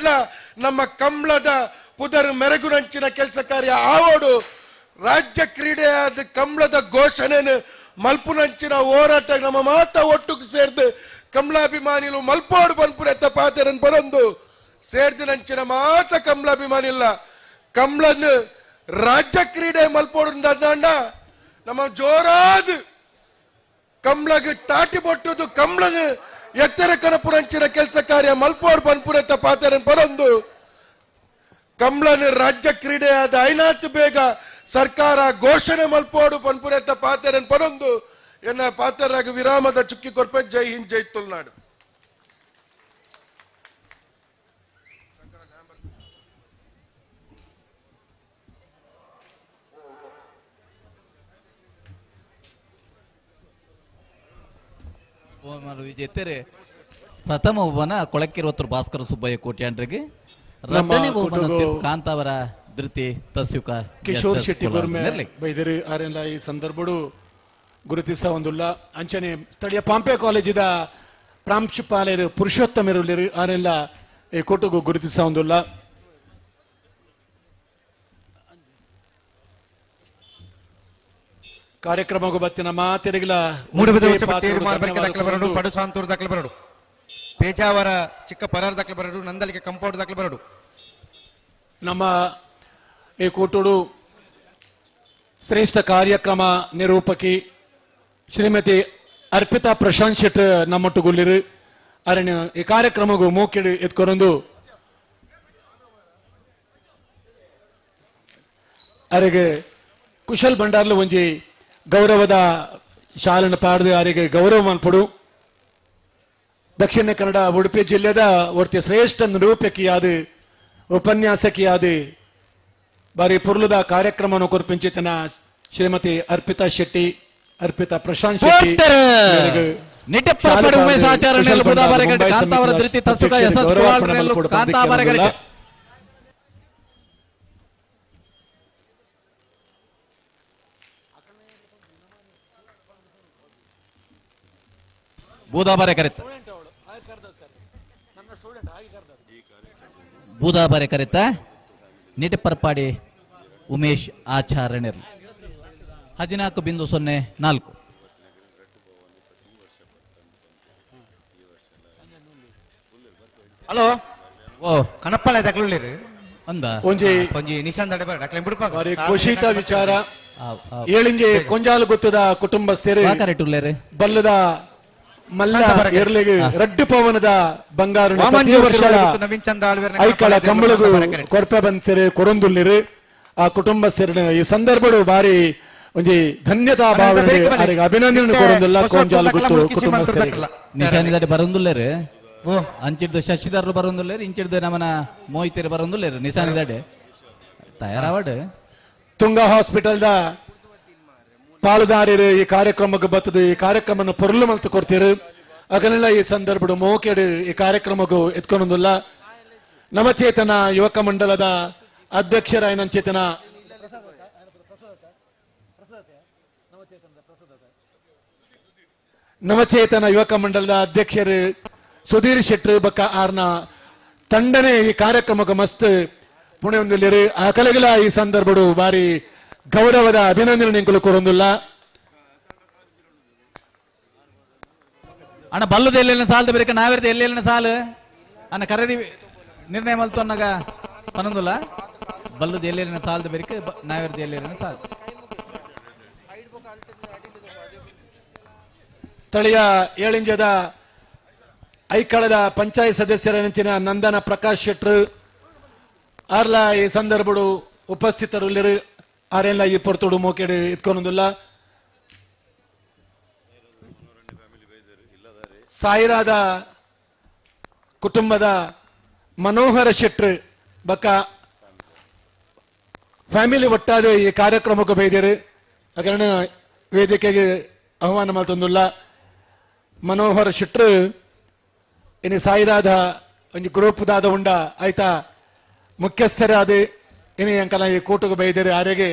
ನಮ್ಮ ಕಂಬಳದ ಪುದರ್ ಮೆರಗುನಂಚಿನ ಕೆಲಸ ಕಾರ್ಯ ಆವೋಡು. ರಾಜ್ಯ ಕ್ರೀಡೆಯಾದ ಕಂಬಳದ ಘೋಷಣೆಯನ್ನು ಮಲ್ಪುನಂಚಿನ ಹೋರಾಟ ನಮ್ಮ ಮಾತ ಒಟ್ಟುக்கு ಸೇರ್ದು ಕಮಲಾಭಿಮಾನಿಲು ಮಲ್ಪೋಡು ಬನ್ಪುರ ಎತ್ತ ಪಾತೆರನ್ ಬರೊಂದು ಸೇರ್ದಿನಂಚಿನ ಮಾತ ಕಮಲಾಭಿಮಾನಿಲ್ಲ ಕಮಲನ್ ರಾಜ್ಯ ಕ್ರೀಡೆ ಮಲ್ಪೋಡು ನಮ್ಮ ಜೋರಾದ ಕಮಲಗೆ ತಾಟಿ ಬೊಟ್ಟುದು ಕಮಲನ್ ಎತ್ತರ ಕನಪುರಂಚಿನ ಕೆಲಸ ಕಾರ್ಯ ಮಲ್ಪೋಡು ಬನ್ಪುರ ಎತ್ತ ಪಾತೆರನ್ ಬರೊಂದು ಕಮಲನ್ ರಾಜ್ಯ ಕ್ರೀಡೆಯಾದ ಐನಾತ್ ಬೇಗ ಸರ್ಕಾರ ಘೋಷಣೆ ಮಲ್ಪೋಡು ಪನ್ಪುರೆತ್ತ ಪಾತೆರನ್ ಪರೊಂದು ಎನ್ನ ಪಾತೆರಾಗ ವಿರಾಮದ ಚುಕ್ಕಿ ಕೊರ್ಪೆ. ಜೈ ಹಿಂದ್, ಜೈ ತುಳುನಾಡು. ವಿಜೇತರೆ ಪ್ರಥಮ ಬಹುಮಾನ ಕೊಳಕ್ಕಿರುವತ್ತರು ಭಾಸ್ಕರ ಸುಬ್ಬಯ್ಯ ಕೋಟ್ಯಾಂಡ್ರಿಗೆ, ಎರಡನೇ ಬಹುಮಾನ ಕಾಂತಾವರ ಧೃತಿ ತಸ್ಯುಕ ಕಿಶೋರ್ ಶೆಟ್ಟಿ ಬೈದರು ಆರೆಲ್ಲ ಈ ಸಂದರ್ಭಡು ಗುರುತಿಸ ಒಂದುಲ್ಲ. ಅಂಚನೆ ಸ್ಥಳೀಯ ಪಾಂಪೆ ಕಾಲೇಜಿದ ಪ್ರಾಂಶುಪಾಲರು ಪುರುಷೋತ್ತಮರು ಆರೆಲ್ಲ ಈ ಕೂಟಗೂ ಗುರುತಿಸ ಒಂದುಲ್ಲ. ಕಾರ್ಯಕ್ರಮಗೂ ಬತ್ತಿನ ಮಾತೆರಿಗಿಲ ಪಡುಸಾಂತೂರು ದಾಖಲೆ ಬರಡು, ಪೇಜಾವರ ಚಿಕ್ಕ ಪರಾರ್ ದಾಖಲೆ ಬರಡು, ನಂದಲಿಕೆ ಕಂಪೌಂಡ್ ದಾಖಲೆ ಬರಡು. ನಮ್ಮ ಈ ಕೂಟುಡು ಶ್ರೇಷ್ಠ ಕಾರ್ಯಕ್ರಮ ನಿರೂಪಕಿ ಶ್ರೀಮತಿ ಅರ್ಪಿತಾ ಪ್ರಶಾಂತ್ ಶೆಟ್ ನಮ್ಮೊಟ್ಟುಗುಲ್ಲಿರು ಅರಣ್ಯ ಈ ಕಾರ್ಯಕ್ರಮಗೂ ಮೂಕಿಡು ಎತ್ಕೊರೊಂದು ಅರೆಗೆ ಕುಶಲ್ ಭಂಡಾರ್ಲು ಒಂಜಿ ಗೌರವದ ಶಾಲನ್ನು ಪಾಡ್ದು ಅರೆಗೆ ಗೌರವ ಮನ್ಪುಡು. ದಕ್ಷಿಣ ಕನ್ನಡ ಉಡುಪಿ ಜಿಲ್ಲೆದ ಒರ್ತಿ ಶ್ರೇಷ್ಠ ನಿರೂಪಕಿಯಾದ ಉಪನ್ಯಾಸಕಿಯಾದ ಬಾರಿ ಪುರ್ಲುದ ಕಾರ್ಯಕ್ರಮವನ್ನು ಕೊರ್ಪಿಂಚಿತನ ಶ್ರೀಮತಿ ಅರ್ಪಿತಾ ಶೆಟ್ಟಿ, ಅರ್ಪಿತಾ ಪ್ರಶಾಂತ್ ಶೆಟ್ಟಿ ಬೂದಾಬಾರೆ ಕರೆತ ನಿಟಪರ್ಪಾಡಿ ಉಮೇಶ್ ಆಚಾರ್ಯನರ್ 14.04. ಹಲೋ ಓ ಕಣಪ್ಪಳ ದಕ್ಲುಳ್ಳಿರು ಅಂದ ಒಂಜಿ ಒಂಜಿ ನಿಶಾನ್ ದಡೆ ಬರ ಡಕ್ಲೆ ಬಿಡ್ಪಾಗ ಬಾರಿ ಖುಷಿತ ವಿಚಾರ. ಏಳಿಂಜಿ ಕೊಂಜಾಲು ಗೊತ್ತದ ಕುಟುಂಬಸ್ಥರು ಬಲ್ಲದ ಮಲ್ಲ ಎರ್ಲೆಗೆ ರಡ್ಡು ಪವನದ ಬಂಗಾರ ಪ್ರತಿ ವರ್ಷ ಐಕಳ ಕಂಬಳಗು ಕೊರ್ಪೆ ಬಂತಿರು ಕೊರೊಂದುಲ್ಲಿರು ಆ ಕುಟುಂಬಸ್ಥರು ಈ ಸಂದರ್ಭಡು ಬಾರಿ ಒಂಜಿ ಧನ್ಯತಾ ಭಾವನೆ ಆರೆಗ್ ಅಭಿನಂದನೆ ಕೋರೊಂದುಲ್ಲ ಕೋಂಜಾಲು ಗುತ್ತು ಕುಟುಂಬಸ್ಥರಿಗೆ. ನಿಶಾನಿದಾಡೆ ಬರೊಂದುಲ್ಲೆರ್, ಅಂಚಿಡ್ದು ಶಶಿಧರ್ರು ಬರೊಂದುಲ್ಲೆರ್, ಇಂಚಿಡ್ದು ನಮನ ಮೋಹಿತೆರ್ ಬರೊಂದುಲ್ಲೆರ್. ನಿಶಾನಿದಾಡೆ ತಯಾರಾವಡ್. ತುಂಗಾ ಹಾಸ್ಪಿಟಲ್ ದ ಪಾಲುದಾರರು ಈ ಕಾರ್ಯಕ್ರಮಕ್ಕೆ ಬತ್ತದು ಈ ಕಾರ್ಯಕ್ರಮವನ್ನು ಪೊರ್ಲು ಮಲ್ತು ಕೊಡ್ತೀರು. ಅಗಲೆಲ್ಲ ಈ ಸಂದರ್ಭಡು ಮೋಕೆಡು ಈ ಕಾರ್ಯಕ್ರಮಕ್ಕೂ ಎತ್ಕೊಂಡೊಂದುಲ್ಲ. ನವಚೇತನ ಯುವಕ ಮಂಡಲದ ಅಧ್ಯಕ್ಷರಾಯನ ಚೇತನ ನವಚೇತನ ಯುವಕ ಮಂಡಲದ ಅಧ್ಯಕ್ಷರು ಸುಧೀರ್ ಶೆಟ್ಟರು ಬಕ್ಕ ಆರ್ನ ತಂಡನೆ ಈ ಕಾರ್ಯಕ್ರಮಕ್ಕೆ ಮಸ್ತ್ ಪುಣೆ ಹೊಂದಿಲ್ಲಿರು. ಆ ಕಲೆಗಳ ಈ ಸಂದರ್ಭಡು ಬಾರಿ ಗೌರವದ ಅಭಿನಂದನೆ ಕೊರೊಂದುಲ್ಲ. ಅಣ್ಣ ಬಲ್ಲದ ಎಲ್ಲೆಲ್ಲ ಸಾಲದ ಬೇರೆ ನಾವಿರ್ದ ಎಲ್ಲೆಲ್ಲ ಸಾಲು ಅಣ್ಣ ಕರಡಿ ನಿರ್ಣಯ ಮಲ್ತು ಅನ್ನಾಗ ಪನೊಂದುಲ್ಲ. ಬಲ್ಲದ ಎಲ್ಲೆಲ್ಲ ಸಾಲದ ಬೇರೆ ನಾವಿರ್ದ ಎಲ್ಲೆಲ್ಲ ಸಾಲು. ಸ್ಥಳೀಯ ಏಳಿಂಜದ ಐಕಳದ ಪಂಚಾಯತ್ ಸದಸ್ಯರ ನೆಂಚಿನ ನಂದನ ಪ್ರಕಾಶ್ ಶೆಟ್ರು ಆರ್ಲ ಈ ಸಂದರ್ಭಡು ಉಪಸ್ಥಿತರು ಆರೆಲ್ಲ ಈ ಪೊರ್ತುಡು ಮೋಕೆಡು ಇತ್ಕೊಂಡೊಂದುಲ್ಲ. ಸಾಯಿರಾದ ಕುಟುಂಬದ ಮನೋಹರ ಶೆಟ್ರು ಬಕ್ಕ ಫ್ಯಾಮಿಲಿ ಒಟ್ಟಾದ ಈ ಕಾರ್ಯಕ್ರಮಕ್ಕೆ ಬೈದಿರು. ಹಾಗಾದ್ರೆ ವೇದಿಕೆಗೆ ಆಹ್ವಾನ ಮಾಡ್ತೊಂದುಲ್ಲ. ಮನೋಹರ ಶೆಟ್ರು ಇನ್ನು ಸಾಯಿರಾದ ಒಂದು ಗ್ರೂಪ್ ದಾದ ಉಂಡ ಆಯ್ತಾ ಮುಖ್ಯಸ್ಥರಾದ ಇನಿ ಅಂಕಲ ಈ ಕೂಟకు ಬೈದಿರು. ಆರೆಗೆ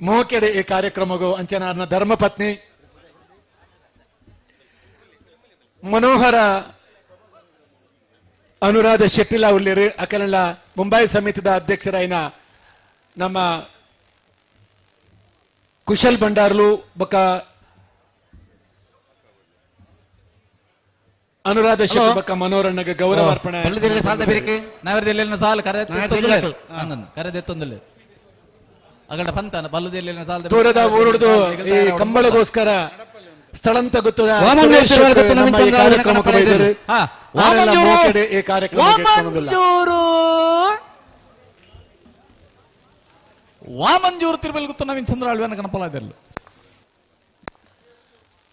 ಮೋಕೆಡೆ ಈ ಕಾರ್ಯಕ್ರಮಗೂ ಅಂಚನಾರ್ನ ಧರ್ಮಪತ್ನಿ ಮನೋಹರ ಅನುರಾಧ ಶೆಟ್ಟಿಲ ಉಳ್ಳೇರು. ಅಕಲೆಲ್ಲ ಮುಂಬೈ ಸಮಿತಿದ ಅಧ್ಯಕ್ಷರಾಯಿನ ನಮ್ಮ ಕುಶಲ್ ಭಂಡಾರ್ಲು ಬಕ್ಕ ಅನುರಾಧ ಶೆಟ್ಟಿ ಬಕ್ಕ ಮನೋರಣ್ಣಗೆ ಗೌರವ ಅರ್ಪಣೆ. ಸಾಲು ಕರೆದೆತ್ತೊಂದುಲ್ಲೆ ಅಗಡ ಪಂತನ ಬಲ್ಲದೆಲ್ಲ ಸಾಲ ದೂರದ ಊರುಡ್ದು ಈ ಕಂಬಳಗೋಸ್ಕರ ಸ್ಥಳಂತ ಗೊತ್ತದ ಈ ಕಾರ್ಯಕ್ರಮ ವಾಮಂಜೂರು ತಿರುಮಲ ಗೊತ್ತು ನವೀನ್ ಚಂದ್ರ ಅಳ್ವನ ಕನಪಲಾದೆಲ್ಲ.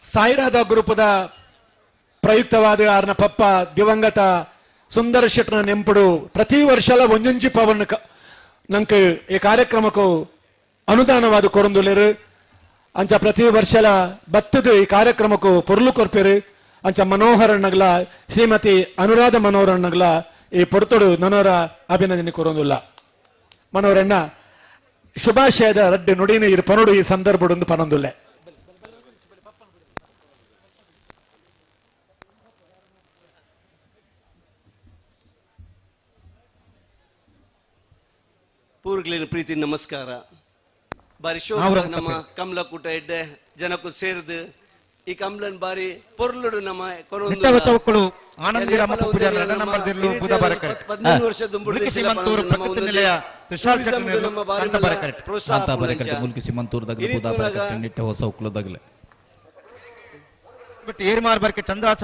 ಸಾಯಿರಾದ ಗ್ರೂಪದ ಪ್ರಯುಕ್ತವಾದ ಆರ್ನ ಪಪ್ಪ ದಿವಂಗತ ಸುಂದರ ಶೆಟ್ಟನ ನೆಂಪುಡು ಪ್ರತಿ ವರ್ಷಲ ಒಂಜೊಂಜಿ ಪವನ್ ನಂಗೆ ಈ ಕಾರ್ಯಕ್ರಮಕ್ಕೂ ಅನುದಾನವಾದ ಕೊರಂದುಲೇರು. ಅಂಚ ಪ್ರತಿ ವರ್ಷಲ ಬತ್ತದು ಈ ಕಾರ್ಯಕ್ರಮಕ್ಕೂ ಪೊರ್ಲು ಕೊರ್ಪೇರು. ಅಂಚ ಮನೋಹರಣ್ಣಗ್ಲ ಶ್ರೀಮತಿ ಅನುರಾಧ ಮನೋಹರಣ್ಣಗ್ಲ ಈ ಪೊರ್ತುಡು ನನೋರ ಅಭಿನಂದನೆ ಕೊರೊಂದುಲ್ಲ. ಮನೋರಣ್ಣ ಶುಭಾಶಯದ ರಡ್ಡು ನುಡಿನ ಇರು ಪನೋಡು ಈ ಸಂದರ್ಭಡೊಂದು ಪನೊಂದುಲ್ಲೆ. ಪೂರ್ಗ್ಲಿನ ಪ್ರೀತಿ ನಮಸ್ಕಾರ. ಬಾರಿ ಶೋಕ ನಮ್ಮ ಕಮಲಕೂಟ ಎಡ್ಡೆ ಜನಕ್ಕೂ ಸೇರಿದು ಈ ಕಮಲನ್ ಬಾರಿ ಪೊರ್ಲುಡು ನಮ್ಮ ಚಂದ್ರಾಚ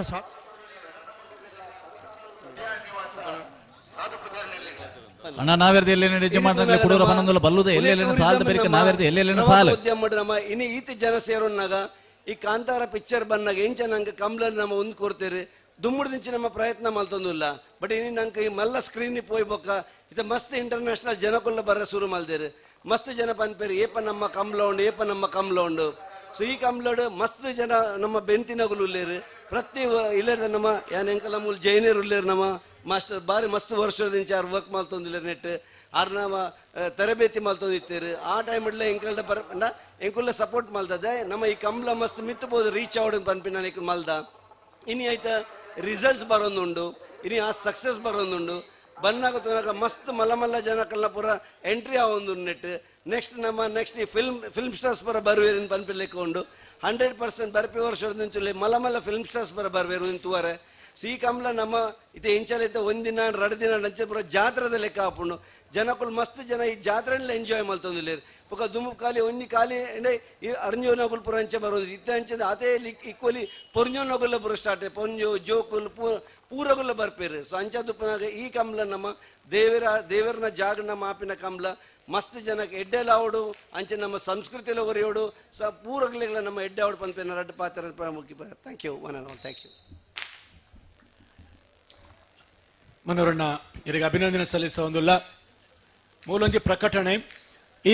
ಅಣ್ಣ ನಾವೇರ್ದ ಎಲ್ಲೆಲ್ಲ ಯಜಮಾನರಲ್ಲಿ ಕುಡೋರ ಪನೊಂದುಲ್ಲ ಬಲ್ಲುದ ಎಲ್ಲೆಲ್ಲ ಸಾಲದ ಬೇರೆ ನಾವೇರ್ದ ಎಲ್ಲೆಲ್ಲ ಸಾಲ ಉದ್ಯಮ ನಮ್ಮ ಇನ್ನು ಈತ ಜನ ಸೇರೋನ್ನಾಗ ಈ ಕಾಂತಾರ ಪಿಕ್ಚರ್ ಬಂದಾಗ ಎಂಚ ನಂಗೆ ಕಮಲನ್ ನಮ್ಮ ಒಂದು ಕೊಡ್ತೇವೆ ದುಮ್ಮುಡ್ದಿಂಚಿ ನಮ್ಮ ಪ್ರಯತ್ನ ಮಲ್ತೊಂದುಲ್ಲ. ಬಟ್ ಇನ್ನು ನಂಗೆ ಈ ಮಲ್ಲ ಸ್ಕ್ರೀನ್ ಪೋಯ್ಬೊಕ್ಕ ಇದು ಮಸ್ತ್ ಇಂಟರ್ನ್ಯಾಷನಲ್ ಜನಕುಲ್ಲ ಬರ ಶುರು ಮಲ್ದೇರು. ಮಸ್ತ್ ಜನ ಪನ್ಪೇರು ಏಪ ನಮ್ಮ ಕಮಲ ಉಂಡು ಏಪ ನಮ್ಮ ಕಮಲ ಉಂಡು. ಸೊ ಈ ಕಮಲೋಡು ಮಸ್ತ್ ಜನ ನಮ್ಮ ಬೆಂತಿನಗುಲು ಉಲ್ಲೇರು ಪ್ರತಿ ಇಲ್ಲೇರು ನಮ್ಮ ಯಾನ್ ಎಂಕಲ ಮೂಲ ಜೈನರು ಉಲ್ಲೇರು ನಮ್ಮ ಮಾಸ್ಟರ್ ಬಾರಿ ಮಸ್ತ್ ವರ್ಷದಿಂದ ಆರು ವರ್ಕ್ ಮಲ್ತೊಂದಿಲ್ಲ ನೆಟ್ ಆರ್ ನಮ್ಮ ತರಬೇತಿ ಮಲ್ತೊಂದಿತ್ತೀರು. ಆ ಟೈಮ್ ಇಡ್ಲೆ ಎಂಕಲ್ಡ ಬರ ಎಂಕುಲ್ಲ ಸಪೋರ್ಟ್ ಮಲ್ತದೆ ನಮ್ಮ ಈ ಕಮಲ ಮಸ್ತ್ ಮಿತ್ತಬೋದು ರೀಚ್ ಔಟ್ ಪನ್ಪಿ ನಾನು ಮಲ್ದ. ಇನಿ ಆಯ್ತ ರಿಸಲ್ಟ್ಸ್ ಬರೋದುಂಡು, ಇನಿ ಆ ಸಕ್ಸಸ್ ಬರೋದುಂಡು. ಬನ್ನಾಗ ತೋನಾಗ ಮಸ್ತ್ ಮಲ್ಲ ಮಲ್ಲ ಜನಕ್ಕೆಲ್ಲ ಪೂರ ಎಂಟ್ರಿ ಆವೊಂದು ನೆಟ್. ನೆಕ್ಸ್ಟ್ ನಮ್ಮ ನೆಕ್ಸ್ಟ್ ಈ ಫಿಲ್ಮ್ ಸ್ಟಾರ್ಸ್ ಪೂರ ಬರುವೇರು ಪನ್ಪಿ ಲೆಕ್ಕ ಉಂಡು 100% ಬರ್ಪಿ ವರ್ಷ ಮಲ್ಲ ಮಲ್ಲ ಫಿಲ್ಮ್ ಸ್ಟಾರ್ಸ್ ಪೂರ ಬರ್ವೇರು ತುವರೆ. ಸೊ ಈ ಕಮಲ ನಮ್ಮ ಇದು ಇಂಚಲಿದ್ದ ಒಂದಿನ ಎರಡು ದಿನ ನಂಚೆ ಪೂರ ಜಾತ್ರೆದ ಲೆಕ್ಕ ಹಾಪುಂಡು. ಜನಕ್ಕೂ ಮಸ್ತ್ ಜನ ಈ ಜಾತ್ರೆಲ್ಲ ಎಂಜಾಯ್ ಮಲ್ತೊಂದಿಲ್ಲೇರು. ಬೊಕ ದುಂಬು ಖಾಲಿ ಒಂಜಿ ಖಾಲಿ ಅಂದ್ರೆ ಈ ಅರ್ಂಜೋನಗುಲ್ ಪೂರ ಅಂಚೆ ಬರೋದು ಇತ್ತ ಅಂಚೆ ಅದೇ ಈಕ್ವಲಿ ಪೊರ್ಂಜೋನಗುಲ್ಲ ಪೂರ ಸ್ಟಾರ್ಟ್ ಪೊಂಜೋ ಜೋಕುಲ್ ಪೂರಗುಲ್ಲ ಬರ್ಪೇರು. ಸೊ ಅಂಚ ದುಪ್ಪನಾಗ ಈ ಕಮಲ ನಮ್ಮ ದೇವರನ ಜಾಗ ನಮ್ಮ ಆಪಿನ ಕಮಲ ಮಸ್ತ್ ಜನಕ್ಕೆ ಎಡ್ಡೆಲಾವಡು ಅಂಚೆ ನಮ್ಮ ಸಂಸ್ಕೃತಿಲ ಒರಿಯೋಡು ಸ ಪೂರಗ್ಲೆಗ್ಲ ನಮ್ಮ ಎಡ್ಡೆ ಆವಡು ಪನ್ಪಿನ ರಡ್ಡ್ ಪಾತ್ರ ಮುಖ್ಯ. Thank you one and all. Thank you. ಮನೋರಣ್ಣ ಇವರಿಗೆ ಅಭಿನಂದನೆ ಸಲ್ಲಿಸುವುದಿಲ್ಲ. ಮೂಲೊಂಜಿ ಪ್ರಕಟಣೆ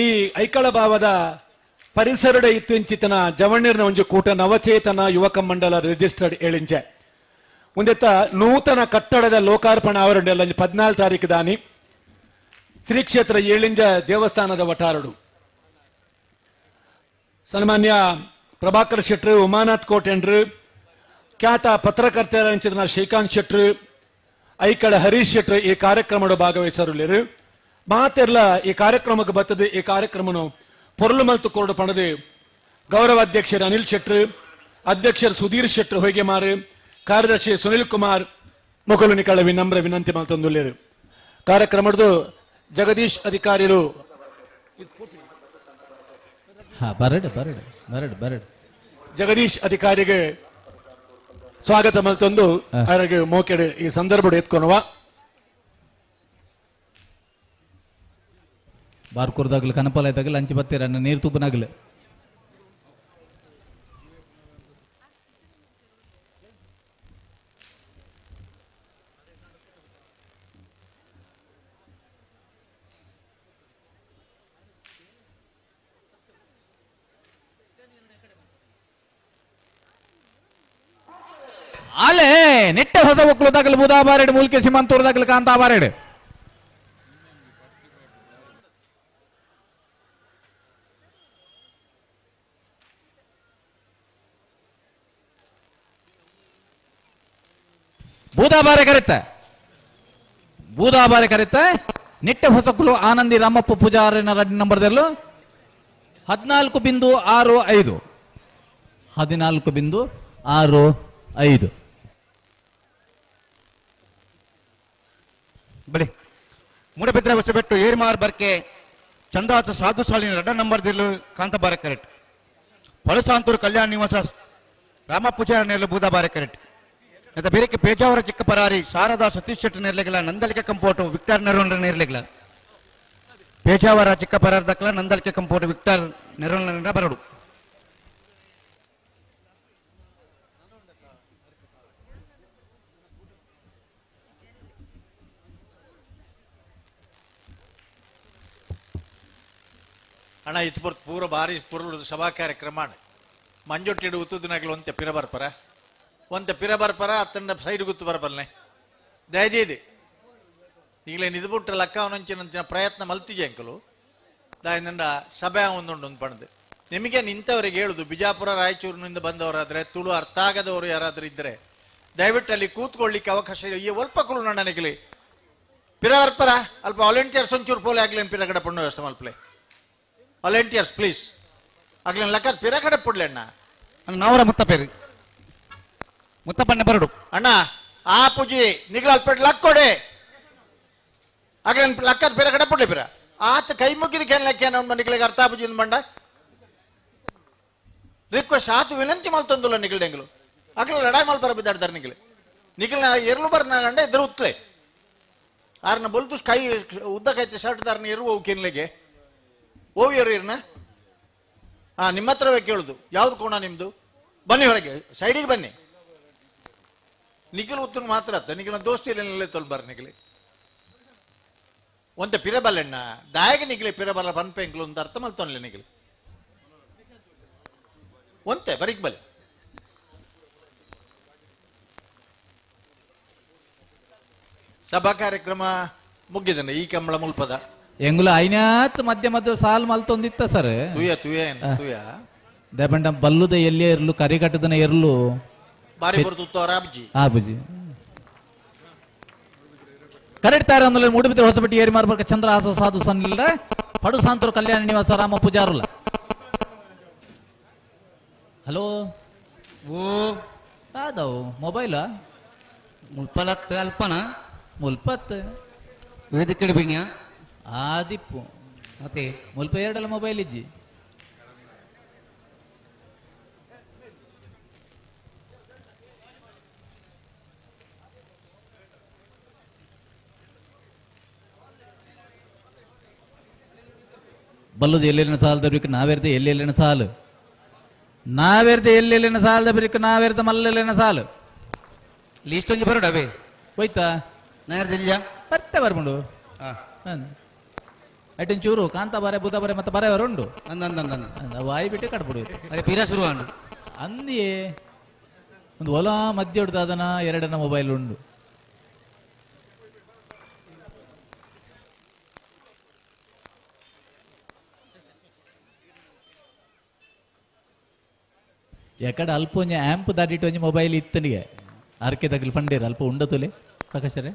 ಈ ಐಕಳ ಭಾವದ ಪರಿಸರಡೆ ಇತ್ತೀಚಿತನ ಜವಣ್ಣೀರ್ನ ಒಂಜಿ ಕೂಟ ನವಚೇತನ ಯುವಕ ಮಂಡಲ ರಿಜಿಸ್ಟರ್ಡ್ ಏಳಿಂಚೆ ಒಂದೆತ್ತ ನೂತನ ಕಟ್ಟಡದ ಲೋಕಾರ್ಪಣೆ ಅವರುಂಡೆಲ್ಲ 14 ತಾರೀಕು ದಾನಿ ಶ್ರೀ ಕ್ಷೇತ್ರ ಏಳಿಂಜ ದೇವಸ್ಥಾನದ ವಠಾರಡು ಸನ್ಮಾನ್ಯ ಪ್ರಭಾಕರ್ ಶೆಟ್ರು, ಉಮಾನಾಥ್ ಕೋಟೆಂಡ್ರು, ಖ್ಯಾತ ಪತ್ರಕರ್ತರ ಶ್ರೀಕಾಂತ್ ಶೆಟ್ರು, ಐಕಳ ಹರೀಶ್ ಶೆಟ್ರು ಈ ಕಾರ್ಯಕ್ರಮದ ಭಾಗವಹಿಸರುಳ್ಳರು. ಮಾತೆರ್ಲ ಈ ಕಾರ್ಯಕ್ರಮಕ್ಕೆ ಬರ್ತದೆ. ಈ ಕಾರ್ಯಕ್ರಮನು ಪೊರಳು ಮಲ್ತು ಕೊರಡು ಪಣದು ಗೌರವಾಧ್ಯಕ್ಷರು ಅನಿಲ್ ಶೆಟ್ರು, ಅಧ್ಯಕ್ಷರು ಸುಧೀರ್ ಶೆಟ್ರು ಹೊಯ್ಗೆಮಾರು, ಕಾರ್ಯದರ್ಶಿ ಸುನಿಲ್ ಕುಮಾರ್ ಮೊಗಲು ನಿಕಳ ವಿನಮ್ರ ವಿನಂತಿ ಮಲ್ತೊಂದುಳ್ಳರು. ಕಾರ್ಯಕ್ರಮದ ಜಗದೀಶ್ ಅಧಿಕಾರಿಗಳು ಜಗದೀಶ್ ಅಧಿಕಾರಿಗೆ ಸ್ವಾಗತ ಮಲ್ತೊಂದು ಅವರಿಗೆ ಮೋಕೆಡೆ ಈ ಸಂದರ್ಭ ಎತ್ಕೊನುವ. ಬಾರ್ಕೂರ್ದಾಗ್ಲು ಕನಪಲ ಇದ್ದಾಗಲು ಅಂಚಿ ಬತ್ತೀರ ನೀರು ತುಪ್ಪನಾಗ್ಲು. ಅಲೆ ನೆಟ್ಟೆ ಹೊಸ ಒಕ್ಕಲು ದಾಗಲು ಬುಧಾ ಬಾರೆಡ್ ಮೂಲ್ಕೆ ಸಿಮಂತೂರು ದಾಗಲು ಕಾಂತಾ ಬಾರೆಡ್. ಬೂದಾಬಾರೆ ಕರೆತ, ಬೂದಾಬಾರೆ ಕರೆತ ನಿಟ್ಟೆ ಹೊಸಕುಲು ಆನಂದಿ ರಾಮಪ್ಪ ಪೂಜಾರಿನ ನಂಬರ್ದಲ್ಲೂ 14.65 14.65. ಬಳಿ ಮೂಡಬಿದ್ರೆ ಹೊಸಬೆಟ್ಟು ಏರ್ಮಾರ್ ಬರ್ಕೆ ಚಂದ್ರಾಸ ಸಾಧು ಸಾಲಿನ 2 ನಂಬರ್ದಿಲ್ಲು ಕಾಂತಬಾರೆ ಕರೆಕ್ಟ್. ಪಳಸಾಂತೂರು ಕಲ್ಯಾಣ ನಿವಾಸ ರಾಮ ಪೂಜಾರ ನೆರಳು ಬೂದಾಬಾರೆ ಕರೆಕ್ಟ್. ಅಂತ ಬೇರೆಕ್ಕೆ ಪೇಜಾವರ ಚಿಕ್ಕ ಪರಾರಿ ಶಾರದಾ ಸತೀಶ್ ಶೆಟ್ಟಿ ನೇರ್ಲೆಗಲ ನಂದಲಿಕೆ ಕಂಪೋಟು ವಿಕ್ಟರ್ ನೆರೋನ್ ನೇರ್ಲೆಗಲ ಪೇಜಾವರ ಚಿಕ್ಕ ಪರಾರ್ ದಕ್ಕಲ ನಂದಲಿಕೆ ಕಂಪೋಟು ವಿಕ್ಟರ್ ನೆರೋನ್ ಬರಡು. ಅಣ್ಣ ಇತ್ತು ಪೂರ ಭಾರಿ ಪುರುಳು ಸಭಾ ಕಾರ್ಯಕ್ರಮ ಮಂಜೊಟ್ಟಿಡು ಉತ್ತುದಿನಾಗಲು ಒಂತೆ ಪಿರ ಬರ್ಪರ ಒಂತೆ ಪಿರ ಬರ್ಪರ ಅತ್ತಂಡ ಸೈಡ್ ಗುತ್ತು ಬರಬಲ್ನೆ ದಯದೀದಿ ಈಗಲೇ ನಿದ್ಬಿಟ್ರೆ ಲಕ್ಕವನಂಚಿನ ಪ್ರಯತ್ನ ಮಲ್ತಿಜೆ ಅಂಕಲು ದಾಯಂದ ಸಭೆ ಒಂದುಂಡು ಒಂದು ಪಣದು ನಿಮಗೆ ನಿಂತವರಿಗೆ ಹೇಳುದು. ಬಿಜಾಪುರ ರಾಯಚೂರಿನಿಂದ ಬಂದವರಾದರೆ ತುಳು ಅರ್ಥ ಆಗದವರು ಯಾರಾದರೂ ಇದ್ದರೆ ದಯವಿಟ್ಟು ಅಲ್ಲಿ ಕೂತ್ಕೊಳ್ಳಿಕ್ಕೆ ಅವಕಾಶ ಈ ಒಲ್ಪ ಕುಲು ನನಗಲಿ ಪಿರ ಬರ್ಪರ ಅಲ್ಪ ವಾಲಂಟಿಯರ್ಸ್ ಒಂಚೂರು ಪೋಲೆ ಆಗ್ಲೇನು ಪಿರ ಕಡೆ ಪಣ್ಣು ವ್ಯವಸ್ಥೆ ಮಲ್ಪಲೆ ವಾಲಂಟಿಯರ್ಸ್ ಪ್ಲೀಸ್ ಆಗ್ಲೇನು ಲಕ್ಕ ಪಿರ ಕಡೆ ಪುಡ್ಲೆ ಅಣ್ಣ. ನಾವರ ಮುತ್ತಪೇರು ಮುತ್ತಪ್ಪಣ್ಣ ಬರಡು ಅಣ್ಣ ಆ ಪೂಜಿ ನಿಗ್ಲ ಅಲ್ಪಟ್ಟು ಲಕ್ಕೊಡೆ ಆಗ್ಲೇನು ಲಕ್ಕದ ಪಿರ ಕಡೆ ಪುಡ್ಲೆ ಪಿರ ಆತ ಕೈ ಮುಗಿದಕ್ಕೆ ಏನು ಲೆಕ್ಕ ನಮ್ಮ ನಿಗ್ಲಿಗೆ ಅರ್ಥ ಪೂಜಿ ಬಂಡ ರಿಕ್ವೆಸ್ಟ್ ಆತು ವಿನಂತಿ ಮಲ್ತೊಂದುಲ್ಲ ನಿಗಲ್ಡೆಂಗ್ಲು ಅಗ್ಲ ಲಡಾಯಿ ಮಲ್ಪರ ಬಿದ್ದಾಡ್ತಾರೆ ನಿಗ್ಲೆ ನಿಗಲ್ನ ಎರ್ಲು ಬರ್ ಗಂಡ ಇದ್ರ ಉತ್ಲೆ ಆರ್ನ ಬೊಲ್ತು ಕೈ ಉದ್ದ ಕೈತೆ ಶರ್ಟ್ ದಾರನ ಇರುವ ಕಿನ್ಲೆಗೆ ಓವಿಯರು ಇರ್ನ ಹಾ ನಿಮ್ಮ ಹತ್ರವೇ ಕೇಳುದು ಯಾವ್ದು ಕೋಣ ನಿಮ್ದು ಬನ್ನಿ ಹೊರಗೆ ಸೈಡಿಗೆ ಬನ್ನಿ ನಿಖಿಲ್ ಉತ್ತನ ಮಾತ್ರ ಅತ್ತ ನಿಖಿಲ ದೋಸ್ತಿ ತೊಲ್ ಬರ್ ನಿಖಿಲಿ ಒಂತೆ ಪಿರಬಲ್ಲಣ್ಣ ದಾಯಗ ನಿಖಿಲಿ ಪಿರಬಲ್ಲ ಪನ್ಪೆಂಕ್ಲು ಅಂತ ಅರ್ಥ ಮಲ್ತೊನ್ಲೆ ನಿಖಿಲಿ ಒಂತೆ ಬರಿಕ್ ಬಲೆ ಸಭಾ ಕಾರ್ಯಕ್ರಮ ಮುಗಿದನ ಈ ಕಂಬಳ ಮುಲ್ಪದ ಎಂಗುಲ ಐನಾತ್ ಮಧ್ಯ ಮಧ್ಯ ಸಾಲ್ ಮಲ್ತೊಂದಿತ್ತ ಸರ್ ತುಯ ತುಯ ತುಯ ದೇಪಂಡ ಬಲ್ಲುದ ಎಲ್ಲಿಯ ಇರ್ಲು ಕರಿಕಟ್ಟದನ ಇರ್ಲು ಬಾರಿ ಬರ್ತುತ್ತವರ ಅಬ್ಜಿ ಆಬುಜಿ ಕರೆಕ್ಟ್ ತಾರ ಅಂದ್ರೆ ಮೂಡುಬಿದ್ರೆ ಹೊಸಪಟ್ಟಿ ಏರಿ ಮಾರ್ಬರ್ಕ ಚಂದ್ರಹಾಸ ಸಾಧು ಸನ್ನಿಲ್ಲ ಪಡು ಸಾಂತರು ಕಲ್ಯಾಣ ನಿವಾಸ ರಾಮ ಪೂಜಾರುಲ. ಹಲೋ ಓ ಆದವು ಮೊಬೈಲ ಮುಲ್ಪಲತ್ ಅಲ್ಪನ ಮುಲ್ಪತ್ ವೇದಿಕೆ ಬಿಣ್ಯ ಆದಿಪ್ಪು ಅತೆ ಮುಲ್ಪ ಎರಡಲ್ಲ ಮೊಬೈಲ್ ಇಜ್ಜಿ ಬಲ್ಲದ ಎಲ್ಲೆಲ್ಲಿನ ಸಾಲದ ಬಿರಿಕ್ ನಾವೆರ್ದ ಎಲ್ಲೆಲ್ಲಿನ ಸಾಲು ನಾವೆರ್ದ ಎಲ್ಲೆಲ್ಲಿನ ಸಾಲದ ಬಿರಿಕ್ ನಾವೆರ್ದ ಮಲ್ಲೆಲ್ಲಿನ ಸಾಲು ಲೀಸ್ಟ್ ಒಂಜಿ ಬರೋಡ ಅವೇ ಹೋಯ್ತಾ ನಾವೆರ್ದ ಬರ್ತೆ ಬರ್ಬುಂಡು ಅಟನ್ ಚೂರು ಕಾಂತ ಬಾರೆ ಬೂತ ಬಾರೆ ಮತ್ತೆ ಬಾರೆ ಉಂಡು ವಾಯಿ ಬಿಟ್ಟು ಕಟ್ಬಿಡು ಅರೆ ಪೀರಾ ಶುರು ಅಂದಿಯೇ ಒಂದು ಒಲ ಮಧ್ಯ ಹೊಡ್ದಾದನ ಎರಡನ ಮೊಬೈಲ್ ಉಂಡು ಯಾಕಡೆ ಅಲ್ಪ ಒಂಜಿ ಆ್ಯಂಪ್ ದಾಟಿಟ್ಟು ಒಂಜಿ ಮೊಬೈಲ್ ಇತ್ತನಿಗೆ ಅರ್ಕೆ ತಗಲು ಪಂಡೇರು ಅಲ್ಪ ಉಂಡತುಲೆ ಪ್ರಕಾಶರೇ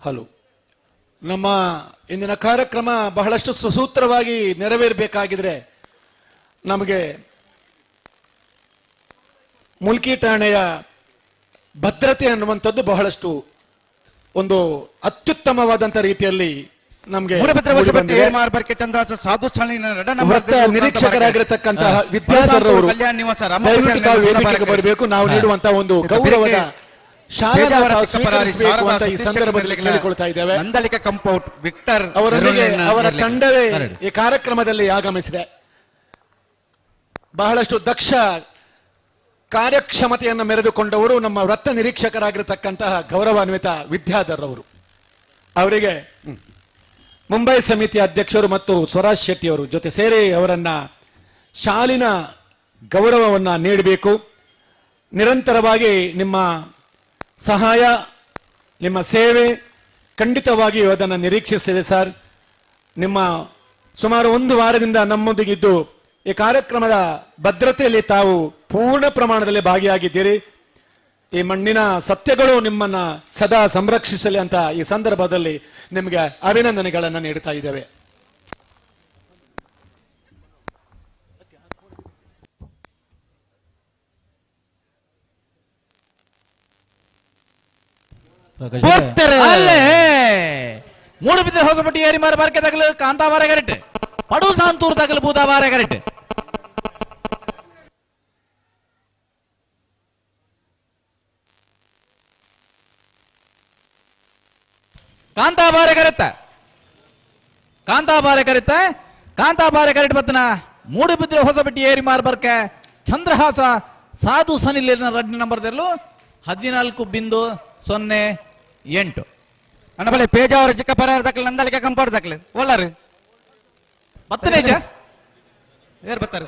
ಹಲೋ, ನಮ್ಮ ಇಂದಿನ ಕಾರ್ಯಕ್ರಮ ಬಹಳಷ್ಟು ಸುಸೂತ್ರವಾಗಿ ನೆರವೇರಬೇಕಾಗಿದ್ರೆ ನಮಗೆ ಮುಲ್ಕಿ ಠಾಣೆಯ ಭದ್ರತೆ ಅನ್ನುವಂಥದ್ದು ಬಹಳಷ್ಟು ಒಂದು ಅತ್ಯುತ್ತಮವಾದಂಥ ರೀತಿಯಲ್ಲಿ ನಮಗೆ ವೃತ್ತ ನಿರೀಕ್ಷಕರಾಗಿರತಕ್ಕಂತಹ ವಿದ್ಯಾಧರ್ ಅವರು ದಯವಿಟ್ಟು ವೇದಿಕೆಗೆ ಬರಬೇಕು. ನಾವು ನೀಡುವಂತಹ ಒಂದು ಗೌರವದ ಈ ಸಂದರ್ಭದಲ್ಲಿ ಕೇಳಿಕೊಳ್ತಾ ಇದ್ದೇವೆ. ವಿಕ್ಟರ್ ಅವರೊಂದಿಗೆ ಅವರ ತಂಡವೇ ಈ ಕಾರ್ಯಕ್ರಮದಲ್ಲಿ ಆಗಮಿಸಿದೆ. ಬಹಳಷ್ಟು ದಕ್ಷ ಕಾರ್ಯಕ್ಷಮತೆಯನ್ನು ಮೆರೆದುಕೊಂಡವರು ನಮ್ಮ ವೃತ್ತ ನಿರೀಕ್ಷಕರಾಗಿರತಕ್ಕಂತಹ ಗೌರವಾನ್ವಿತ ವಿದ್ಯಾಧರ್ ಅವರು. ಅವರಿಗೆ ಮುಂಬೈ ಸಮಿತಿಯ ಅಧ್ಯಕ್ಷರು ಮತ್ತು ಸ್ವರಾಜ್ ಶೆಟ್ಟಿ ಅವರು ಜೊತೆ ಸೇರಿ ಅವರನ್ನ ಶಾಲಿನ ಗೌರವವನ್ನ ನೀಡಬೇಕು. ನಿರಂತರವಾಗಿ ನಿಮ್ಮ ಸಹಾಯ, ನಿಮ್ಮ ಸೇವೆ ಖಂಡಿತವಾಗಿಯೂ ಅದನ್ನು ನಿರೀಕ್ಷಿಸ್ತೇವೆ ಸರ್. ನಿಮ್ಮ ಸುಮಾರು ಒಂದು ವಾರದಿಂದ ನಮ್ಮೊಂದಿಗಿದ್ದು ಈ ಕಾರ್ಯಕ್ರಮದ ಭದ್ರತೆಯಲ್ಲಿ ತಾವು ಪೂರ್ಣ ಪ್ರಮಾಣದಲ್ಲಿ ಭಾಗಿಯಾಗಿದ್ದೀರಿ. ಈ ಮಣ್ಣಿನ ಸತ್ಯಗಳು ನಿಮ್ಮನ್ನ ಸದಾ ಸಂರಕ್ಷಿಸಲಿ ಅಂತ ಈ ಸಂದರ್ಭದಲ್ಲಿ ನಿಮಗೆ ಅಭಿನಂದನೆಗಳನ್ನು ನೀಡುತ್ತಾ ಇದ್ದೇವೆ. ಅಲ್ಲೇ ಮೂಡುಬಿದ್ರೆ ಹೊಸಪಟ್ಟಿ ಏರಿ ಮಾರ ಬಾರ್ಕೆ ತಗಲು ಕಾಂತಾಬಾರೆ ಕರೆಕ್ಟ್, ಪಡು ಸಾಂತೂರು ತಗಲು ಬೂದಾಬಾರೆ ಕರೆಕ್ಟ್. ಕಾಂತಾಬಾರೆ ಕರೆತ್ತ, ಕಾಂತಾಬಾರೆ ಕರೆತ್ತ, ಕಾಂತಾಬಾರೆ ಕರೆಕ್ಟ್ ಬತ್ತನ ಮೂಡುಬಿದ್ರೆ ಹೊಸಪಟ್ಟಿ ಏರಿ ಮಾರ ಬರ್ಕೆ ಚಂದ್ರಹಾಸ ಸಾಧು ಸನಿಲಿನ ರಡ್ಡು ನಂಬರ್ ತೆರಲು 14.08. ಅಣ್ಣಬಲೆ ಪೇಜಾವರ ಚಿಕ್ಕ ಪರಾರ ದಾಖಲೆ ನಂದಲಿಕೆ ಕಂಪಾಡ್ ದಾಖಲೆ ಒಳ್ಳಾರು ಬತ್ತನೇಜ ಏರ್ ಬತ್ತಾರೆ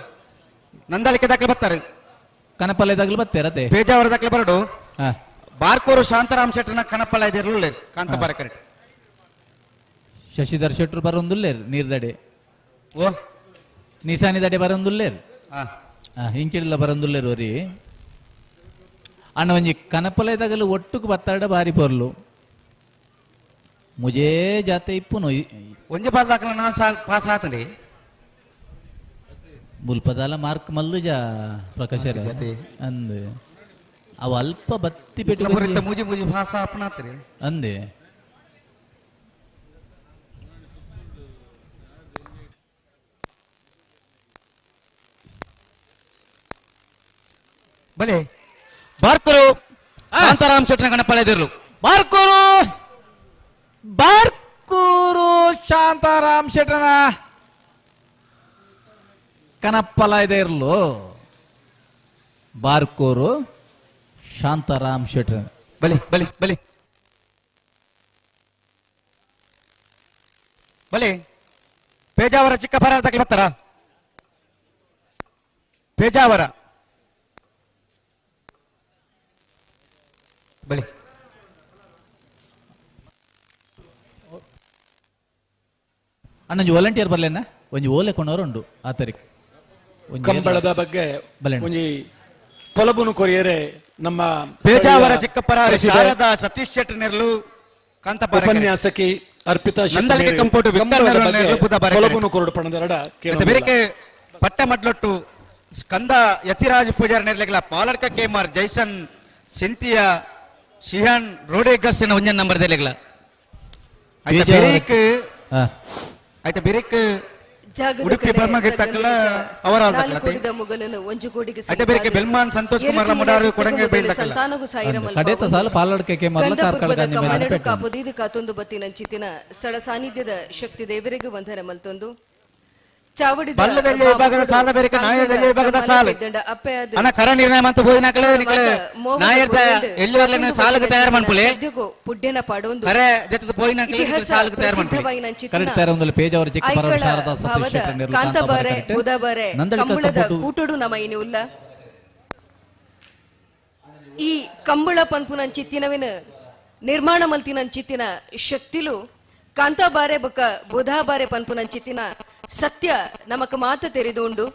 ನಂದಲಿಕೆ ದಾಖಲೆ ಬತ್ತಾರೆ ಕನಪಲ್ಲೆ ದಾಖಲೆ ಬತ್ತೇರತೆ ಪೇಜಾವರ ದಾಖಲೆ ಬರಡು ಬಾರ್ಕೋರು ಶಾಂತಾರಾಮ್ ಶೆಟ್ಟರ್ನ ಕನಪಲ್ಲ ಇದಿರಲಿಲ್ಲ ಕಾಂತ ಬಾರಕರೆಟ್ ಶಶಿಧರ್ ಶೆಟ್ಟರು ಬರೋಂದುಲ್ಲೇರ್ ನೀರ್ದಡೆ ಓ ನಿಸಾನಿ ದಡೆ ಬರೋಂದುಲ್ಲೇರ್ ಹಿಂಚಿಡ್ಲ ಬರೋಂದುಲ್ಲೇರು ರೀ ಅಣ್ಣ. ಒಂಜಿ ಕನಪಲೆ ತಗಲು ಒಟ್ಟುಕು ಬತ್ತಾಡ ಬಾರಿ ಪೊರ್ಲು ಮುಜೇ ಜಾತೆ ಇಪ್ಪುನು ಒಂಜಿ ಪಾಸ್ ದಾಖಲೆ ನಾನು ಪಾಸ್ ಆತಂಡಿ ಮುಲ್ಪದಾಲ ಮಾರ್ಕ್ ಮಲ್ಲುಜ ಪ್ರಕಾಶರ ಅಂದೆ ಅವ ಅಲ್ಪ ಬತ್ತಿ ಪೆಟ್ಟು ಮುಜಿ ಮುಜಿ ಪಾಸ್ ಆಪನಾತ್ರಿ ಅಂದೆ. ಬಲೆ ಬಾರ್ಕೂರು ಶಾಂತಾರಾಮ್ ಶೆಟ್ಟನ ಗಣಪಲೆ ಬಾರ್ಕೂರು ಬಾರ್ಕೂರು ಶಾಂತಾರಾಮ್ ಶೆಟ್ಟನ ಕನಪ್ಪಲ ಇದೆ ಇರಲು ಬಾರ್ಕೂರು ಶಾಂತಾರಾಮ್ ಶೆಟ್ಟನ ಬಲಿ ಬಲಿ ಬಲಿ ಬಲಿ ಪೇಜಾವರ ಚಿಕ್ಕ ಪರಾರ ದಾಖಲೆ ಬರ್ತಾರ ಪೇಜಾವರ ಬಲಿ ಅಣ್ಣಂಜಿ ವಾಲಂಟಿಯರ್ ಬರ್ಲೇನ ಒಂಜಿ ಓಲೆ ಕೊಂಡವರು ಉಂಡು ಆ ತಾರೀಕು ಕಂಬಳದ ಬಗ್ಗೆ ಒಂಜಿ ಪೊಲಬುನು ಕೊರಿಯರೆ ನಮ್ಮ ಪೇಜಾವರ ಚಿಕ್ಕಪ್ಪರ ಶಾರದಾ ಸತೀಶ್ ಶೆಟ್ಟಿ ನೆರಳು ಕಾಂತಪಾರ ಉಪನ್ಯಾಸಕಿ ಅರ್ಪಿತಾ ನಂದಲಿಕೆ ಕಂಪೌಂಡ್ ಪೊಲಬುನು ಕೊರಡು ಪಣದರಡ ಬೇರೆ ಪಟ್ಟ ಮಡ್ಲೊಟ್ಟು ಸ್ಕಂದ ಯತಿರಾಜ್ ಪೂಜಾರಿ ನೆರಳಿಗಳ ಪಾಲಡ್ಕ ಕೆಮಾರ್ ಜೈಸನ್ ಸಿಂತಿಯ ಶಿಹಾನ್ ರೋಡೇಗಸ್ಸಿನ ಒಂಜನ್ ನಂಬರ್ ದೆಲೆಗ್ಲ ಐತ ಬೆರಿಕ್ ಐತ ಬೆರಿಕ್ ಉಡುಪಿ ಬರ್ಮಗಿತ್ತಕ್ಕಲ ಅವರ ಕೋಡಿದ ಮುಗಲನು ಒಂಜು ಕೋಡಿಗೆ ಐತ ಬೆರಿಕ್ ಬೆಲ್ಮಾನ್ ಸಂತೋಷ್ ಕುಮಾರ್ ಮುಡಾರು ಕೊಡಂಗೆ ಬೈಲ್ದಕ್ಕಲ ಸಂತಾನಗು ಸಾಯಿರ ಮಲ್ಪ ಕಡೇತ ಸಾಲು ಪಾಲಡ್ಕೆ ಕೆ ಮರ್ಲ ಕಾರ್ಕಳ ಗಾಂಧಿ ಮೈದಾನ ಪೆಟ್ಟು ಕಾಪುದೀದು ಕಾತೊಂದು ಬತ್ತಿನಂಚಿತಿನ ಸ್ಥಳ ಸಾನ್ನಿಧ್ಯದ ಶಕ್ತಿ ದೇವರಿಗೆ ವಂದನೆ ಮಲ್ತೊಂದು ಚಾವಡಿದ ಬಲ್ಲದಲ್ಲಿ ವಿಭಾಗದ ಸಾಲ ಬೇರೆ ನಾಯರದಲ್ಲಿ ವಿಭಾಗದ ಸಾಲ ಅಣ್ಣ ಕರ ನಿರ್ಣಯ ಅಂತ ಬೋದಿನಾಕಲೆ ನಿಕಲೆ ನಾಯರ್ದ ಎಲ್ಲಿವರ್ಲೆನ ಸಾಲಕ್ಕೆ ತಯಾರು ಮನ್ಪುಲೆ ಪುಡ್ಯನ ಪಾಡೊಂದು ಕರೆ ಜೊತೆ ಪೋಯಿನಾಕಲೆ ಸಾಲಕ್ಕೆ ತಯಾರು ಮನ್ಪುಲೆ ಕರೆಕ್ಟ್ ತಯಾರು ಒಂದು ಪೇಜ್ ಅವರ ಚಿಕ್ಕ ಪರ ಶಾರದಾ ಸತೀಶ್ ಶೆಟ್ಟರ್ ನಿರ್ಲು ಕಾಂತಬಾರೆ ಬುಧಬಾರೆ ಕಂಬಳದ ಕೂಟಡು ನಮ ಇನಿ ಉಲ್ಲ ಈ ಕಂಬಳ ಪನ್ಪುನಂಚಿತ್ತಿನವಿನ ನಿರ್ಮಾಣ ಮಲ್ತಿನಂಚಿತ್ತಿನ ಶಕ್ತಿಲು ಕಾಂತಾಬಾರೆ ಬೊಕ್ಕ ಬುಧಾಬಾರೆ ಪನ್ಪುನಂಚಿತ್ತಿನ ಸತ್ಯ ನಮಕ್ ಮಾತ ತೆರೆದುಂಡು.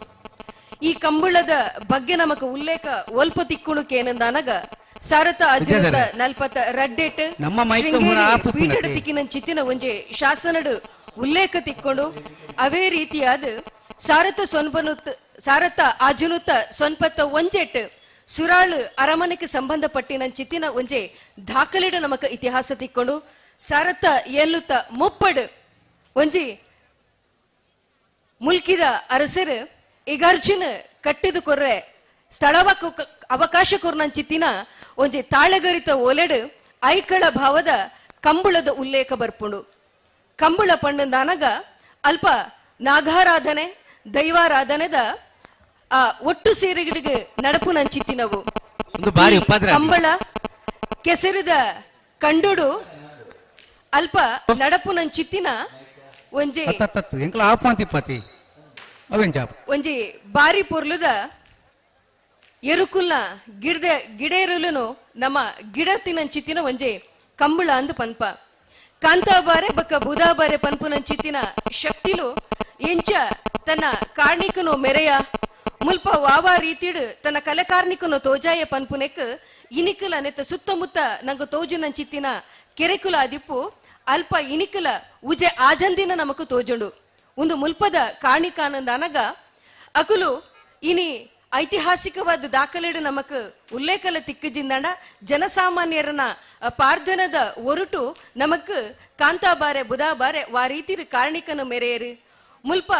ಈ ಕಂಬಳದ ಬಗ್ಗೆ ನಮಕ್ ಉಲ್ಲೇಖ ಒಲ್ಪ ತಿಕ್ಕುಣು ಕೇನಂದಾನಗ ಸಾರತ ಅಜಿರತ ನಲ್ಪತ ರಡ್ಡೆಟ್ ಪೀಠಡ ತಿಕ್ಕಿನಂಚಿತ್ತಿನ ಒಂಜೆ ಶಾಸನಡು ಉಲ್ಲೇಖ ತಿಕ್ಕೊಂಡು ಅವೇ ರೀತಿಯಾದ ಸಾರತ ಸೊನ್ಪನುತ್ ಸಾರತ ಅಜುನುತ ಸೊನ್ಪತ್ತ ಒಂಜೆಟ್ ಸುರಾಳು ಅರಮನೆಗೆ ಸಂಬಂಧಪಟ್ಟಿನಂಚಿತ್ತಿನ ಒಂಜೆ ದಾಖಲೆಡು ನಮಕ್ ಇತಿಹಾಸ ತಿಕ್ಕೊಂಡು ಸಾರತ ಏಳುತ್ತ ಮುಪ್ಪಡು ಒಂಜಿ ಮುಲ್ಕಿದ ಅರಸರು ಈಗಾರ್ಜುನ ಕಟ್ಟಿದ ಕೊರ್ರೆ ಸ್ಥಳ ಅವಕಾಶ ಕೊರ್ನಂಚಿತ್ತಿನ ಒಂಜಿ ತಾಳೆಗರಿತ ಓಲೆಡು ಐಕಳ ಭಾವದ ಕಂಬಳದ ಉಲ್ಲೇಖ ಬರ್ಪುಂಡು. ಕಂಬಳ ಪಣ್ಣಂದಾನಗ ಅಲ್ಪ ನಾಗಾರಾಧನೆ ದೈವಾರಾಧನೆದ ಆ ಒಟ್ಟು ಸೇರಿಗಿಡಿಗೆ ನಡಪು ನಂಚಿತ್ತಿನವು. ಕಂಬಳ ಕೆಸರಿದ ಕಂಡುಡು ಅಲ್ಪ ನಡಪು ನಂಚಿತ್ತಿನ ಒಂಜಿ ಒಂಜಿ ಬಾರಿ ಪೊರ್ಲುದ ಎರುಕುಲ್ನ ಗಿಡದ ಗಿಡೇರುಲುನು ನಮ್ಮ ಗಿಡತಿನಂಚಿತ್ತಿನ ಒಂಜಿ ಕಂಬಳ ಅಂದು ಪನ್ಪ. ಕಾಂತಾಬಾರೆ ಬಕ್ಕ ಬುಧಾಬಾರೆ ಪನ್ಪುನಂಚಿತ್ತಿನ ಶಕ್ತಿಲು ಎಂಚ ತನ್ನ ಕಾರ್ಣಿಕನು ಮೆರೆಯ ಮುಲ್ಪ ವಾವಾ ರೀತಿಡು ತನ್ನ ಕಲೆಕಾರ್ಣಿಕನು ತೋಜಾಯ ಪನ್ಪುನೆಕ್ ಇನಿಕುಲ ನೆತ್ತ ಸುತ್ತಮುತ್ತ ನಂಗೆ ತೋಜುನಂಚಿತ್ತಿನ ಕೆರೆಕುಲ ಅದಿಪ್ಪು ಅಲ್ಪ ಇನಿಕುಲ ಉಜೆ ಆಜಂದಿನ ನಮಕು ತೋಜುಂಡು. ಒಂದು ಮುಲ್ಪದ ಕಾಣಿಕಾನಂದನಗ ಅಕುಲು ಇನಿ ಐತಿಹಾಸಿಕವಾದ ದಾಖಲೆಡು ನಮಕ್ ಉಲ್ಲೇಖಲ ತಿಕ್ಕಜಿಂದಂಡ ಜನಸಾಮಾನ್ಯರನ ಪಾರ್ಧನದ ಒರಟು ನಮಕ್ ಕಾಂತಾಬಾರೆ ಬುಧಾಬಾರೆ ವಾ ರೀತಿ ಕಾರ್ಣಿಕನು ಮೆರೆಯರು ಮುಲ್ಪ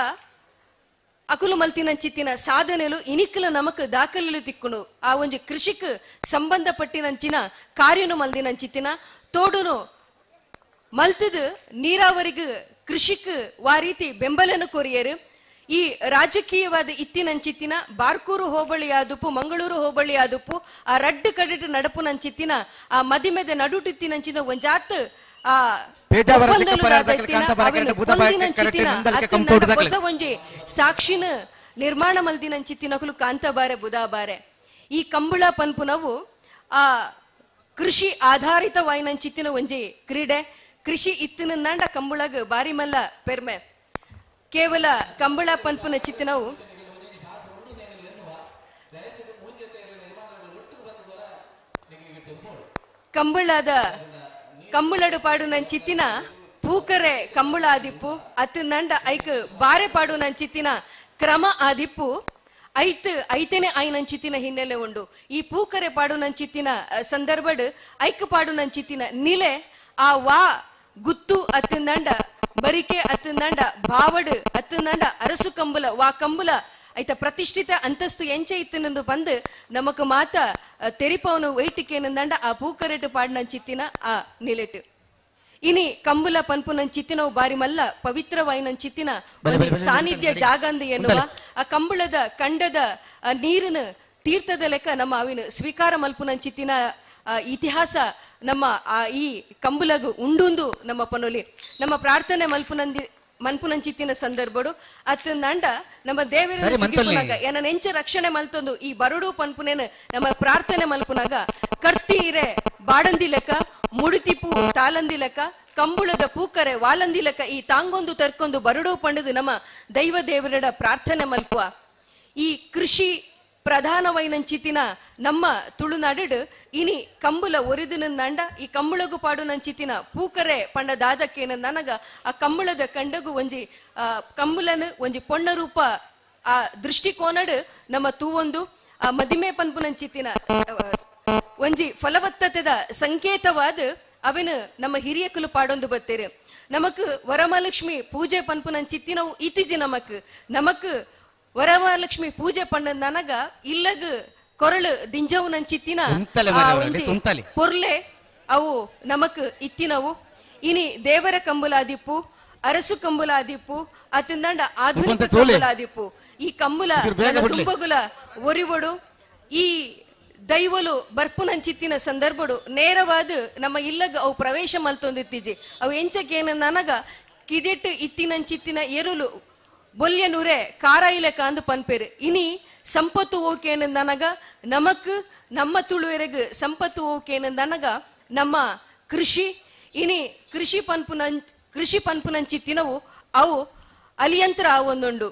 ಅಕುಲು ಮಲ್ತಿನಂಚಿತ್ತಿನ ಸಾಧನೆಲು ಇನಿಕಲ ನಮಕ್ ದಾಖಲೆಲು ತಿಕ್ಕುಂಡು. ಆ ಒಂಜಿ ಕೃಷಿಕ್ ಸಂಬಂಧಪಟ್ಟಿನಂಚಿನ ಕಾರ್ಯನು ಮಲ್ದಿನಂಚಿತ್ತಿನ ತೋಡುನು ಮಲ್ತದು ನೀರಾವರಿಗೆ ಕೃಷಿಕ್ ವಾ ರೀತಿ ಬೆಂಬಲನು ಕೊರಿಯರು. ಈ ರಾಜಕೀಯವಾದ ಇತ್ತಿನಂಚಿತ್ತಿನ ಬಾರ್ಕೂರು ಹೋಬಳಿಯಾದುಪ್ಪು ಮಂಗಳೂರು ಹೋಬಳಿಯಾದುಪ್ಪು ಆ ರಡ್ಡು ಕಡೆಟು ನಡಪುನಂಚಿತ್ತಿನ ಆ ಮದಿಮೆದ ನಡುಟಿತ್ತಿನಂಚಿನ ಒಂಜಾತ್ ಆ ಹೊಸ ಒಂಜಿ ಸಾಕ್ಷಿನ ನಿರ್ಮಾಣ ಮಲ್ದಿನಂಚಿತ್ತಿನಕುಲು ಕಾಂತಬಾರೆ ಬುಧಾಬಾರೆ. ಈ ಕಂಬಳ ಪನ್ಪುನವು ಆ ಕೃಷಿ ಆಧಾರಿತ ವಾಯಿನಂಚಿತ್ತಿನ ಒಂಜಿ ಕ್ರೀಡೆ. ಕೃಷಿ ಇತ್ತಿನಂದಾಂಡ ಕಂಬಳಗ್ ಬಾರಿ ಮಲ್ಲ ಪೆರ್ಮೆ. ಕೇವಲ ಕಂಬಳ ಪನ್ಪುನ ಚಿತ್ತಿನವು ಕಂಬಳದ ಕಂಬಳಡು ಪಾಡು ನಂಚಿತ್ತಿನ ಪೂಕರೆ ಕಂಬಳ ಆದಿಪ್ಪು ಅತ್ತಿನಂಡ ಐಕ್ ಬಾರೆ ಪಾಡು ನಂಚಿತ್ತಿನ ಕ್ರಮ ಆದಿಪ್ಪು ಐತ್ ಐತನೆ ಐನಂಚಿತ್ತಿನ ಹಿನ್ನೆಲೆ ಉಂಡು. ಈ ಪೂಕರೆ ಪಾಡು ನಂಚಿತ್ತಿನ ಸಂದರ್ಭಡ್ ಐಕ್ ಪಾಡು ನಂಚಿತ್ತಿನ ನಿಲೆ ಆ ವಾ ಗುತ್ತು ಅತ್ತಿಂದಂಡ ಬರಿಕೆ ಅತ್ತಿಂದಂಡ ಬಾವಡು ಅತ್ತಿಂದಂಡ ಅರಸು ಕಂಬುಲ ವಾ ಕಂಬುಲ ಐತ ಪ್ರತಿಷ್ಠಿತ ಅಂತಸ್ತು ಎಂಚೆ ಇತ್ತಿನಂದು ಬಂದು ನಮಕ್ ಮಾತ ತೆರಿಪವನು ವೈಟಿಕೇನಂದಂಡ ಆ ಪೂಕರೆಟು ಪಾಡ್ನಂಚಿತ್ತಿನ ಆ ನಿಲೆಟು. ಇನಿ ಕಂಬುಲ ಪನ್ಪುನಂಚಿತ್ತಿನವು ಬಾರಿ ಮಲ್ಲ ಪವಿತ್ರವಾಯಿನಂಚಿತ್ತಿನ ಸಾನ್ನಿಧ್ಯ ಜಾಗಂದು ಎನ್ನುವ ಆ ಕಂಬಳದ ಕಂಡದ ನೀರಿನ ತೀರ್ಥದ ಲೆಕ್ಕ ನಮ್ಮ ಅವಿನ ಸ್ವೀಕಾರ ಮಲ್ಪುನಂಚಿತ್ತಿನ ಇತಿಹಾಸ ನಮ್ಮ ಆ ಈ ಕಂಬುಲಗು ಉಂಡುಂದು ನಮ್ಮ ಪನೊಲಿ ನಮ್ಮ ಪ್ರಾರ್ಥನೆ ಮನ್ಪುನಂಚಿತ್ತಿನ ಸಂದರ್ಭಡು ಅತ್ತಂಡ ನಮ್ಮ ದೇವರ ಸುಗಿಪುನಾಗ ಎನ್ನ ನೆಂಚ ರಕ್ಷಣೆ ಮಲ್ತೊಂದು ಈ ಬರಡು ಪನ್ಪುನೇನು ನಮ್ಮ ಪ್ರಾರ್ಥನೆ ಮಲ್ಪುನಾಗ ಕರ್ತೀರೆ ಬಾಡಂದಿ ಲೆಕ್ಕ ಮುಡುತಿಪು ತಾಲಂದಿ ಲೆಕ್ಕ ಕಂಬುಳದ ಪೂಕರೆ ವಾಲಂದಿ ಲೆಕ್ಕ ಈ ತಾಂಗೊಂದು ತರ್ಕೊಂದು ಬರಡು ಪಂಡದು ನಮ್ಮ ದೈವ ದೇವರಡ ಪ್ರಾರ್ಥನೆ ಮಲ್ಪುವ. ಈ ಕೃಷಿ ಪ್ರಧಾನವೈನಂಚಿತಿನ ನಮ್ಮ ತುಳುನಾಡು ಇನಿ ಕಂಬುಲ ಒರಿದಿನಂಡ ಈ ಕಂಬಳಗು ಪಾಡು ನಂಚಿತಿನ ಪೂಕರೆ ಪಂಡ ದಾದಕ್ಕೇನ ನನಗ ಆ ಕಂಬಳದ ಕಂಡಗು ಒಂಜಿ ಕಂಬುಲನು ಒಂಜಿ ಪೊಣ್ಣ ರೂಪ ಆ ದೃಷ್ಟಿಕೋನಡು ನಮ್ಮ ತೂವೊಂದು ಆ ಮದಿಮೆ ಪನ್ಪುನಂಚಿತಿನ ಒಂಜಿ ಫಲವತ್ತತೆದ ಸಂಕೇತವಾದ ಅವೆನು ನಮ್ಮ ಹಿರಿಯಕುಲು ಪಾಡೊಂದು ಬತ್ತೇರು. ನಮಕ್ ವರಮಹಾಲಕ್ಷ್ಮಿ ಪೂಜೆ ಪನ್ಪುನಂಚಿತ್ತಿನವು ಇತ್ತೀಚೆ ನಮಕ್ ನಮಕ್ ವರಮಹಾಲಕ್ಷ್ಮಿ ಪೂಜೆ ಪಣ್ಣ ನನಗ ಇಲ್ಲಗ ಕೊರಳು ದಿಂಜವುನಂಚಿತ್ತಿನ ಪೊರ್ಲೆ ಅವು ನಮಕ್ ಇತ್ತಿನವು. ಇನಿ ದೇವರ ಕಂಬುಲಾದಿಪ್ಪು, ಅರಸು ಕಂಬುಲಾದಿಪ್ಪು, ಅತಿಂದಂಡ ಆಧುನಿಕ ಕಂಬುಲಾದಿಪ್ಪು. ಈ ಕಂಬುಲ ತುಂಬಗುಲ ಒರಿವಡು ಈ ದೈವಲು ಬರ್ಪುನಂಚಿತ್ತಿನ ಸಂದರ್ಭಡು ನೇರವಾದ ನಮ್ಮ ಇಲ್ಲಗ ಅವು ಪ್ರವೇಶ ಮಲ್ತೊಂದಿತ್ತೀಜಿ. ಅವು ಎಂಚಕೇನ ನನಗ ಕಿದೆಟ್ಟು ಇತ್ತಿನಂಚಿತ್ತಿನ ಎರುಲು ಬೊಲ್ಯನೂರೆ ಕಾರಾಯಿಲೆ ಕಾಂದು ಪನ್ಪೇರು. ಇನಿ ಸಂಪತ್ತು ಓಕೇನ ನನಗ ನಮಕ್ ನಮ್ಮ ತುಳುವೆರೆಗ್ ಸಂಪತ್ತು ಓಕೇನ ನನಗ ನಮ್ಮ ಕೃಷಿ. ಇನಿ ಕೃಷಿ ಪನ್ಪುನಂಚಿತ್ತಿನವು ಅವು ಅಲಿಯಂತ್ರ ಒಂದುಂಡು.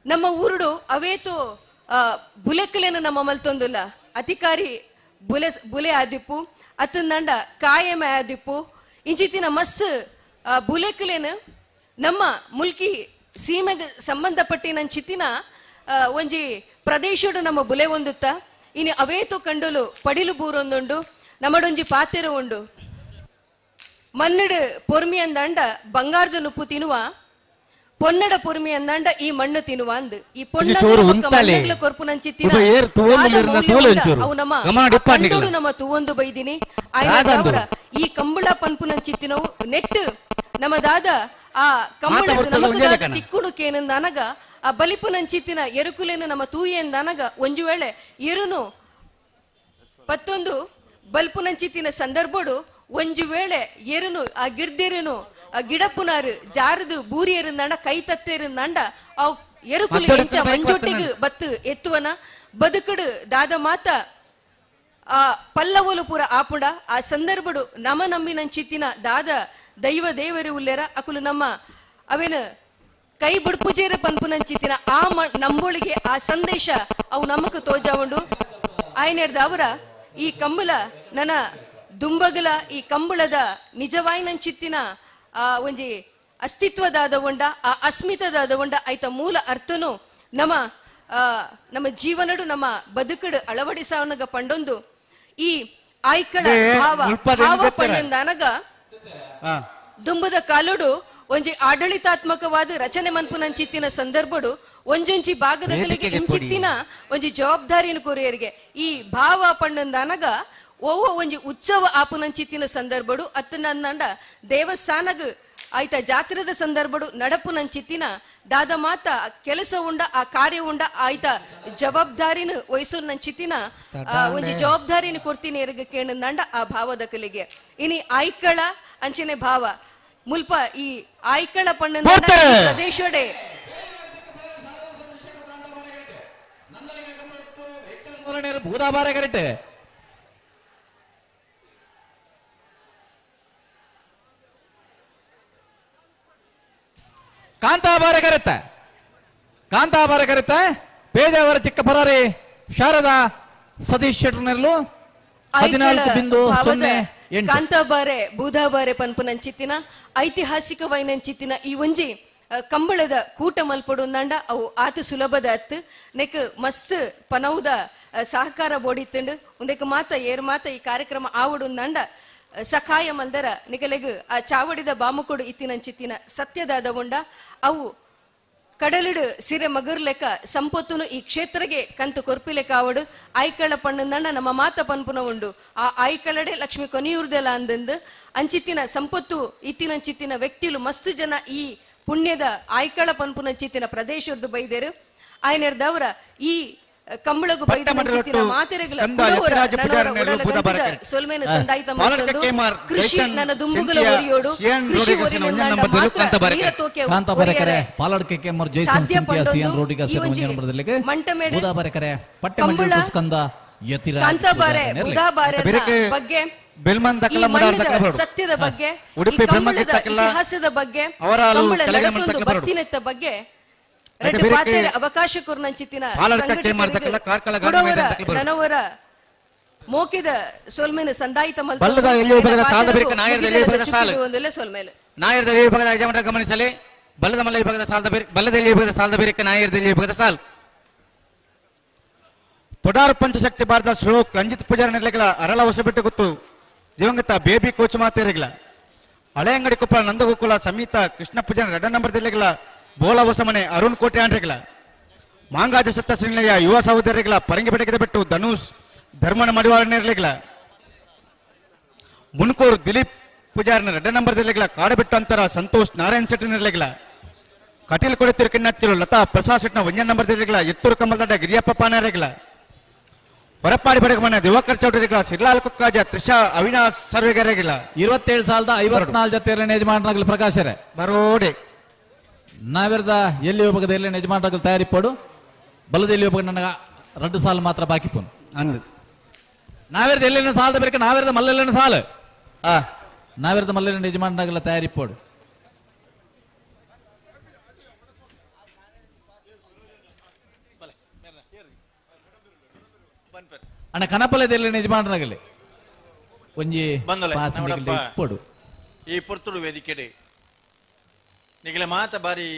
ನಮ್ಮ ಊರುಡು ಅವೇತೋ ಬುಲೆಕ್ಕಲೇನು ನಮ್ಮ ಮಲ್ತೊಂದುಲ್ಲ. ಅಧಿಕಾರಿ ಬುಲೆ ಬುಲೆ ಆದಿಪ್ಪು, ಅತ್ತಂದಂಡ ಕಾಯಮೆ ಆದಿಪ್ಪು, ಇಂಚಿತ್ತಿನ ಮಸ್ ಬುಲೆಕ್ಕಲೇನು ನಮ್ಮ ಮುಲ್ಕಿ ಸೀಮೆಗೆ ಸಂಬಂಧಪಟ್ಟಿನಂಚಿತ್ತಿನ ಒಂಜಿ ಪ್ರದೇಶಡು ನಮ್ಮ ಬುಲೆ ಹೊಂದುತ್ತ. ಇನಿ ಅವೇತೋ ಕಂಡಲು ಪಡಿಲು ಬೂರೊಂದುಂಡು. ನಮ್ಮಡೊಂಜಿ ಪಾತೆರ ಉಂಡು, ಮಣ್ಣಡು ಪೊರ್ಮಿ ಅಂದಂಡ ಬಂಗಾರದ ನುಪ್ಪು ತಿನ್ನುವ, ಪೊನ್ನಡ ಪೊರ್ಮಿ ಅಂದಂಡ ಈ ಮಣ್ಣು ತಿನ್ನುವ ಅಂದ್. ಈ ಪೊನ್ನ ಕೊರ್ಪುನಂಚಿತ್ತಿನ ಅವು ನಮ್ಮ ಕಂಡೋಡು ನಮ್ಮ ತೂವೊಂದು ಬೈದಿನಿ. ಆಯ್ನ ಈ ಕಂಬಳ ಪನ್ಪುನಂಚಿತ್ತಿನವು ನೆಟ್ಟು ನಮ್ಮ ದಾದ ಆ ಕಂಬಳ ನಮಗ ತಿಕ್ಕುಡು ಕೇನಂದ ಅನಗ ಆ ಬಲಿಪುನಂಚಿತ್ತಿನ ಎರುಕುಲೇನು ನಮ್ಮ ತೂಯೆಂದ ಅನಗ ಒಂಜು ವೇಳೆ ಎರುನು ಪತ್ತೊಂದು ಬಲ್ಪುನಂಚಿತ್ತಿನ ಸಂದರ್ಭಡು ಒಂಜು ವೇಳೆ ಎರುನು ಆ ಗಿರ್ದಿರುನು ಆ ಗಿಡಪುನಾರು ಜಾರದು ಬೂರಿಯರುಂದಾಂಡ ಕೈ ತತ್ತೇರುಂದಾಂಡ ಅವು ಎರುಕುಲು ಎಂಚ ಮಂಜೊಟ್ಟಿಗೆ ಬತ್ತು ಎತ್ತುವನ ಬದುಕುಡು ದಾದ ಮಾತ ಆ ಪಲ್ಲವಲು ಪೂರ ಆಪುಡ. ಆ ಸಂದರ್ಭಡು ನಮ ನಂಬಿನಂಚಿತ್ತಿನ ದಾದ ದೈವ ದೇವರು ಉಲ್ಲೇರ ಅಕುಲು ನಮ್ಮ ಅವೇನು ಕೈ ಬುಡ್ಪುಜೇರ ಪನ್ಪುನಂಚಿತ್ತಿನ ಆ ನಂಬೊಳಿಗೆ ಆ ಸಂದೇಶ ಅವು ನಮಕ್ ತೋಜಾವುಂಡು. ಆಯ್ನೆರ್ದ ಅವರ ಈ ಕಂಬಳ ನನ್ನ ದುಂಬಗಲ ಈ ಕಂಬಳದ ನಿಜವಾಯಿನಂಚಿತ್ತಿನ ಆ ಒಂಜಿ ಅಸ್ತಿತ್ವದಾದ ಉಂಡ, ಆ ಅಸ್ಮಿತದಾದ ಉಂಡ ಆಯ್ತ ಮೂಲ ಅರ್ಥನು ನಮ್ಮ ನಮ್ಮ ಜೀವನಡು ನಮ್ಮ ಬದುಕಡು ಅಳವಡಿಸವನಗ ಪಂಡೊಂದು ಈ ಆಯ್ಕಳ ಭಾವ ಭಾವ ಪಂಡಂದನಗ ದುಂಬದ ಕಾಲುಡು ಒಂಜಿ ಆಡಳಿತಾತ್ಮಕವಾದ ರಚನೆ ಮನ್ಪುನಂಚಿತ್ತಿನ ಸಂದರ್ಭಡು ಒಂಜೊಂಜಿ ಭಾಗದಗಳಿಗೆ ಇಂಚಿತ್ತಿನ ಒಂಜಿ ಜವಾಬ್ದಾರಿಯನ್ನು ಕೊರಿಯರಿಗೆ ಈ ಭಾವ ಪಂಡಂದನಗ ಓವೋ ಒಂಜಿ ಉತ್ಸವ ಆಪುನಂಚಿತ್ತಿನ ಸಂದರ್ಭಡು ಅತ್ತ ನನ್ನಂಡ ದೇವಸ್ಥಾನಗ ಆಯ್ತ ಜಾತ್ರೆದ ಸಂದರ್ಭಡು ನಡಪುನಂಚಿತ್ತಿನ ದಾದ ಮಾತ ಕೆಲಸ ಉಂಡ ಆ ಕಾರ್ಯ ಉಂಡ ಆಯ್ತ ಜವಾಬ್ದಾರಿನ ವಹಿಸು ನಂಚಿತ್ತಿನ ಒಂಜಿ ಜವಾಬ್ದಾರಿನ ಕೊಡ್ತೀನಿ ಎರಗ ಕೇಳಂದಂಡ ಆ ಭಾವದ ಕಲಿಗೆ. ಇನಿ ಆಯ್ಕಳ ಅಂಚನೆ ಭಾವ ಮುಲ್ಪ ಈ ಆಯ್ಕಳ ಪಣ್ಣ ಪ್ರದೇಶಡೆ ಭೂದಾಬಾರ ಕರೆಕ್ಟ್ ಕಾಂತಾಬಾರ ಕರೆತ್ತ ಕಾಂತಾಬಾರ ಕರೆತ್ತ ಪೇಜಾವರ ಚಿಕ್ಕ ಪರಾರಿ ಶಾರದಾ ಸತೀಶ್ ಶೆಟ್ಟರ್ನೆಲ್ಲು 14.08. ಕಾಂತಾಬಾರೆ ಬೂದಾಬಾರೆ ಪನ್ಪುನಂಚಿತ್ತಿನ ಐತಿಹಾಸಿಕವಾಯಿನಂಚಿತ್ತಿನ ಈ ಒಂಜಿ ಕಂಬಳದ ಕೂಟ ಮಲ್ಪಡು ನಂಡ ಅವು ಆತ ಸುಲಭದ ಅತ್ತು ನೆಕ್ ಮಸ್ತ್ ಪನೌದ ಸಹಕಾರ ಬೋಡಿತ್ತಂಡು ಒಂದಕ್ಕೆ ಮಾತ ಏರ್ ಮಾತ ಈ ಕಾರ್ಯಕ್ರಮ ಆವಡು ನಂಡ ಸಖಾಯ ಮಲ್ದರ ನಿಕಲೆಗ್ ಆ ಚಾವಡಿದ ಬಾಮುಕೊಡು ಇತ್ತಿನಂಚಿತ್ತಿನ ಸತ್ಯದಾದ ಉಂಡ ಅವು ಕಡಲಿಡು ಸಿರೆ ಮಗುರ್ಲೆಕ್ಕ ಸಂಪತ್ತುನು ಈ ಕ್ಷೇತ್ರಗೆ ಕಂತು ಕೊರ್ಪಿಲೆಕ್ಕ ಆವಡು ಆಯ್ಕಳ ಪಣ್ಣಂದಂಡ ನಮ್ಮ ಮಾತ ಪನ್ಪುನ ಉಂಡು ಆ ಆಯ್ಕಳಡೆ ಲಕ್ಷ್ಮಿ ಕೊನೆಯೂರ್ದೆಲ್ಲ ಅಂದಂದು ಅಂಚಿತ್ತಿನ ಸಂಪತ್ತು ಇತ್ತಿನಂಚಿತ್ತಿನ ವ್ಯಕ್ತಿಲು ಮಸ್ತ್ ಜನ ಈ ಪುಣ್ಯದ ಆಯ್ಕಳ ಪನ್ಪುನಂಚಿತ್ತಿನ ಪ್ರದೇಶದ್ದು ಬೈದೇರು ಆಯ್ನೆರ್ದವರ ಈ ಕಂಬಳಗು ಬೈದ ಮಾತೆರೆಗಳ ಸೊಲ್ಮೇನ ಸಂದಾಯಿತ ಕೃಷಿ ನನ್ನ ದುಂಬುಗಳ ಒರಿಯೋಡು ಕೃಷಿ ಕಾಂತಾಬಾರೆ ಬುಧಾಬಾರೆ ಬಗ್ಗೆ ಸತ್ಯದ ಬಗ್ಗೆ ಇತಿಹಾಸದ ಬಗ್ಗೆ ಬತ್ತಿನೆತ್ತ ಬಗ್ಗೆ ಅವಕಾಶ ಕೊರ್ನಂಚಿತ್ತಿನ ನನವರ ಮೋಕಿದ ಸೊಲ್ಮೇನ ಸಂದಾಯಿತ ಸೊಲ್ಮೇಲೆ ನಾಯರ್ದ ವಿಭಾಗದ ಯಜಮಾನರ ಗಮನಿಸಲಿ. ಬಲ್ಲದ ಮಲ್ಲ ವಿಭಾಗದ ಸಾಲದ ಬಲ್ಲದ ವಿಭಾಗದ ಸಾಲದ ಬೇರೆ ನಾಯರ್ದ ವಿಭಾಗದ ಸಾಲ್ ತೊಡಾರು ಪಂಚಶಕ್ತಿ ಭಾರತ ಶ್ಲೋಕ್ ರಂಜಿತ್ ಪೂಜಾರಿ ನೆರಳಿಗಳ ಅರಳ ಹೊಸಬೆಟ್ಟು ಗೊತ್ತು ದಿವಂಗತ ಬೇಬಿ ಕೋಚ್ ಮಾತೇರಿಗಳ ಹಳೆಯಂಗಡಿ ಕೊಪ್ಪಳ ನಂದಗೋಕುಲ ಸಮೀತ ಕೃಷ್ಣ ಪೂಜಾರಿ 2 ನಂಬರ್ ಜಿಲ್ಲೆಗಳ ಬೋಲ ಹೊಸಮನೆ ಅರುಣ್ ಕೋಟೆ ಆಂಡ್ರೆಗಳ ಮಾಂಗಾಜ ಸತ್ತ ಶ್ರೀನಿಲಯ ಯುವ ಸಹೋದರಿಗಳ ಪರಂಗಿಪೇಟೆಗೆ ಬಿಟ್ಟು ಧನುಷ್ ಧರ್ಮನ ಮಡಿವಾಳ ನೇರಲಿಗಳ ಮುನ್ಕೂರು ದಿಲೀಪ್ ಪೂಜಾರಿನ 2 ನಂಬರ್ ಜಿಲ್ಲೆಗಳ ಕಾಡಬೆಟ್ಟು ಅಂತರ ಸಂತೋಷ್ ನಾರಾಯಣ್ ಶೆಟ್ಟಿ ನೇರಲಿಗಳ ಕಟೀಲ್ ಕೊಡೆತಿರು ಕಿನ್ನತ್ತಿರು ಲತಾ ಪ್ರಸಾದ್ ಶೆಟ್ಟಿನ 1 ನಂಬರ್ ಜಿಲ್ಲೆಗಳ ಎತ್ತೂರು ಕಮಲದಡ್ಡ ಗಿರಿಯಪ್ಪ ಪಾನೇರೆಗಳ ಹೊರಪಾಡಿ ಬಡಗಮನೆ ದಿವಾಕರ್ ಚೌಧರಿಗಳ ಸಿರ್ಲಾಲ್ ಕುಕ್ಕಾಜ ತ್ರಿಷಾ ಅವಿನಾಶ್ ಸರ್ವೆಗರೆಗಳ 27,054 ಜೊತೆ ಯಜಮಾನರಾಗಲಿ ಪ್ರಕಾಶರೇ ಬರೋಡೆ ನಾವೆರದ ಎಲ್ಲಿ ಹೋಗದ ಎಲ್ಲಿ ಯಜಮಾನರಾಗಲಿ ತಯಾರಿ ಪಡು ಬಲದ ಎಲ್ಲಿ ಹೋಗ ನನಗ 2 ಸಾಲು ಮಾತ್ರ ಬಾಕಿ ಪೋನು ನಾವೆರದ ಎಲ್ಲೆನ್ನ ಸಾಲದ ಬೇಕು ನಾವೆರದ ಮಲ್ಲೆಲ್ಲನ ಸಾಲು ನಾವೆರದ ಮಲ್ಲೆಲ್ಲ ಯಜಮಾನರಾಗಲ್ಲ ತಯಾರಿ ಪೋಡು. ಅಣ್ಣ ಕನಪಲದಲ್ಲಿ ಯಜಮಾನರಾಗಲಿ ಒಂಜಿ ಪೋಡು. ಈ ಪೊರ್ತುಡು ವೇದಿಕೆಡೆ ನಿಗಲ ಮಾತ ಬಾರಿ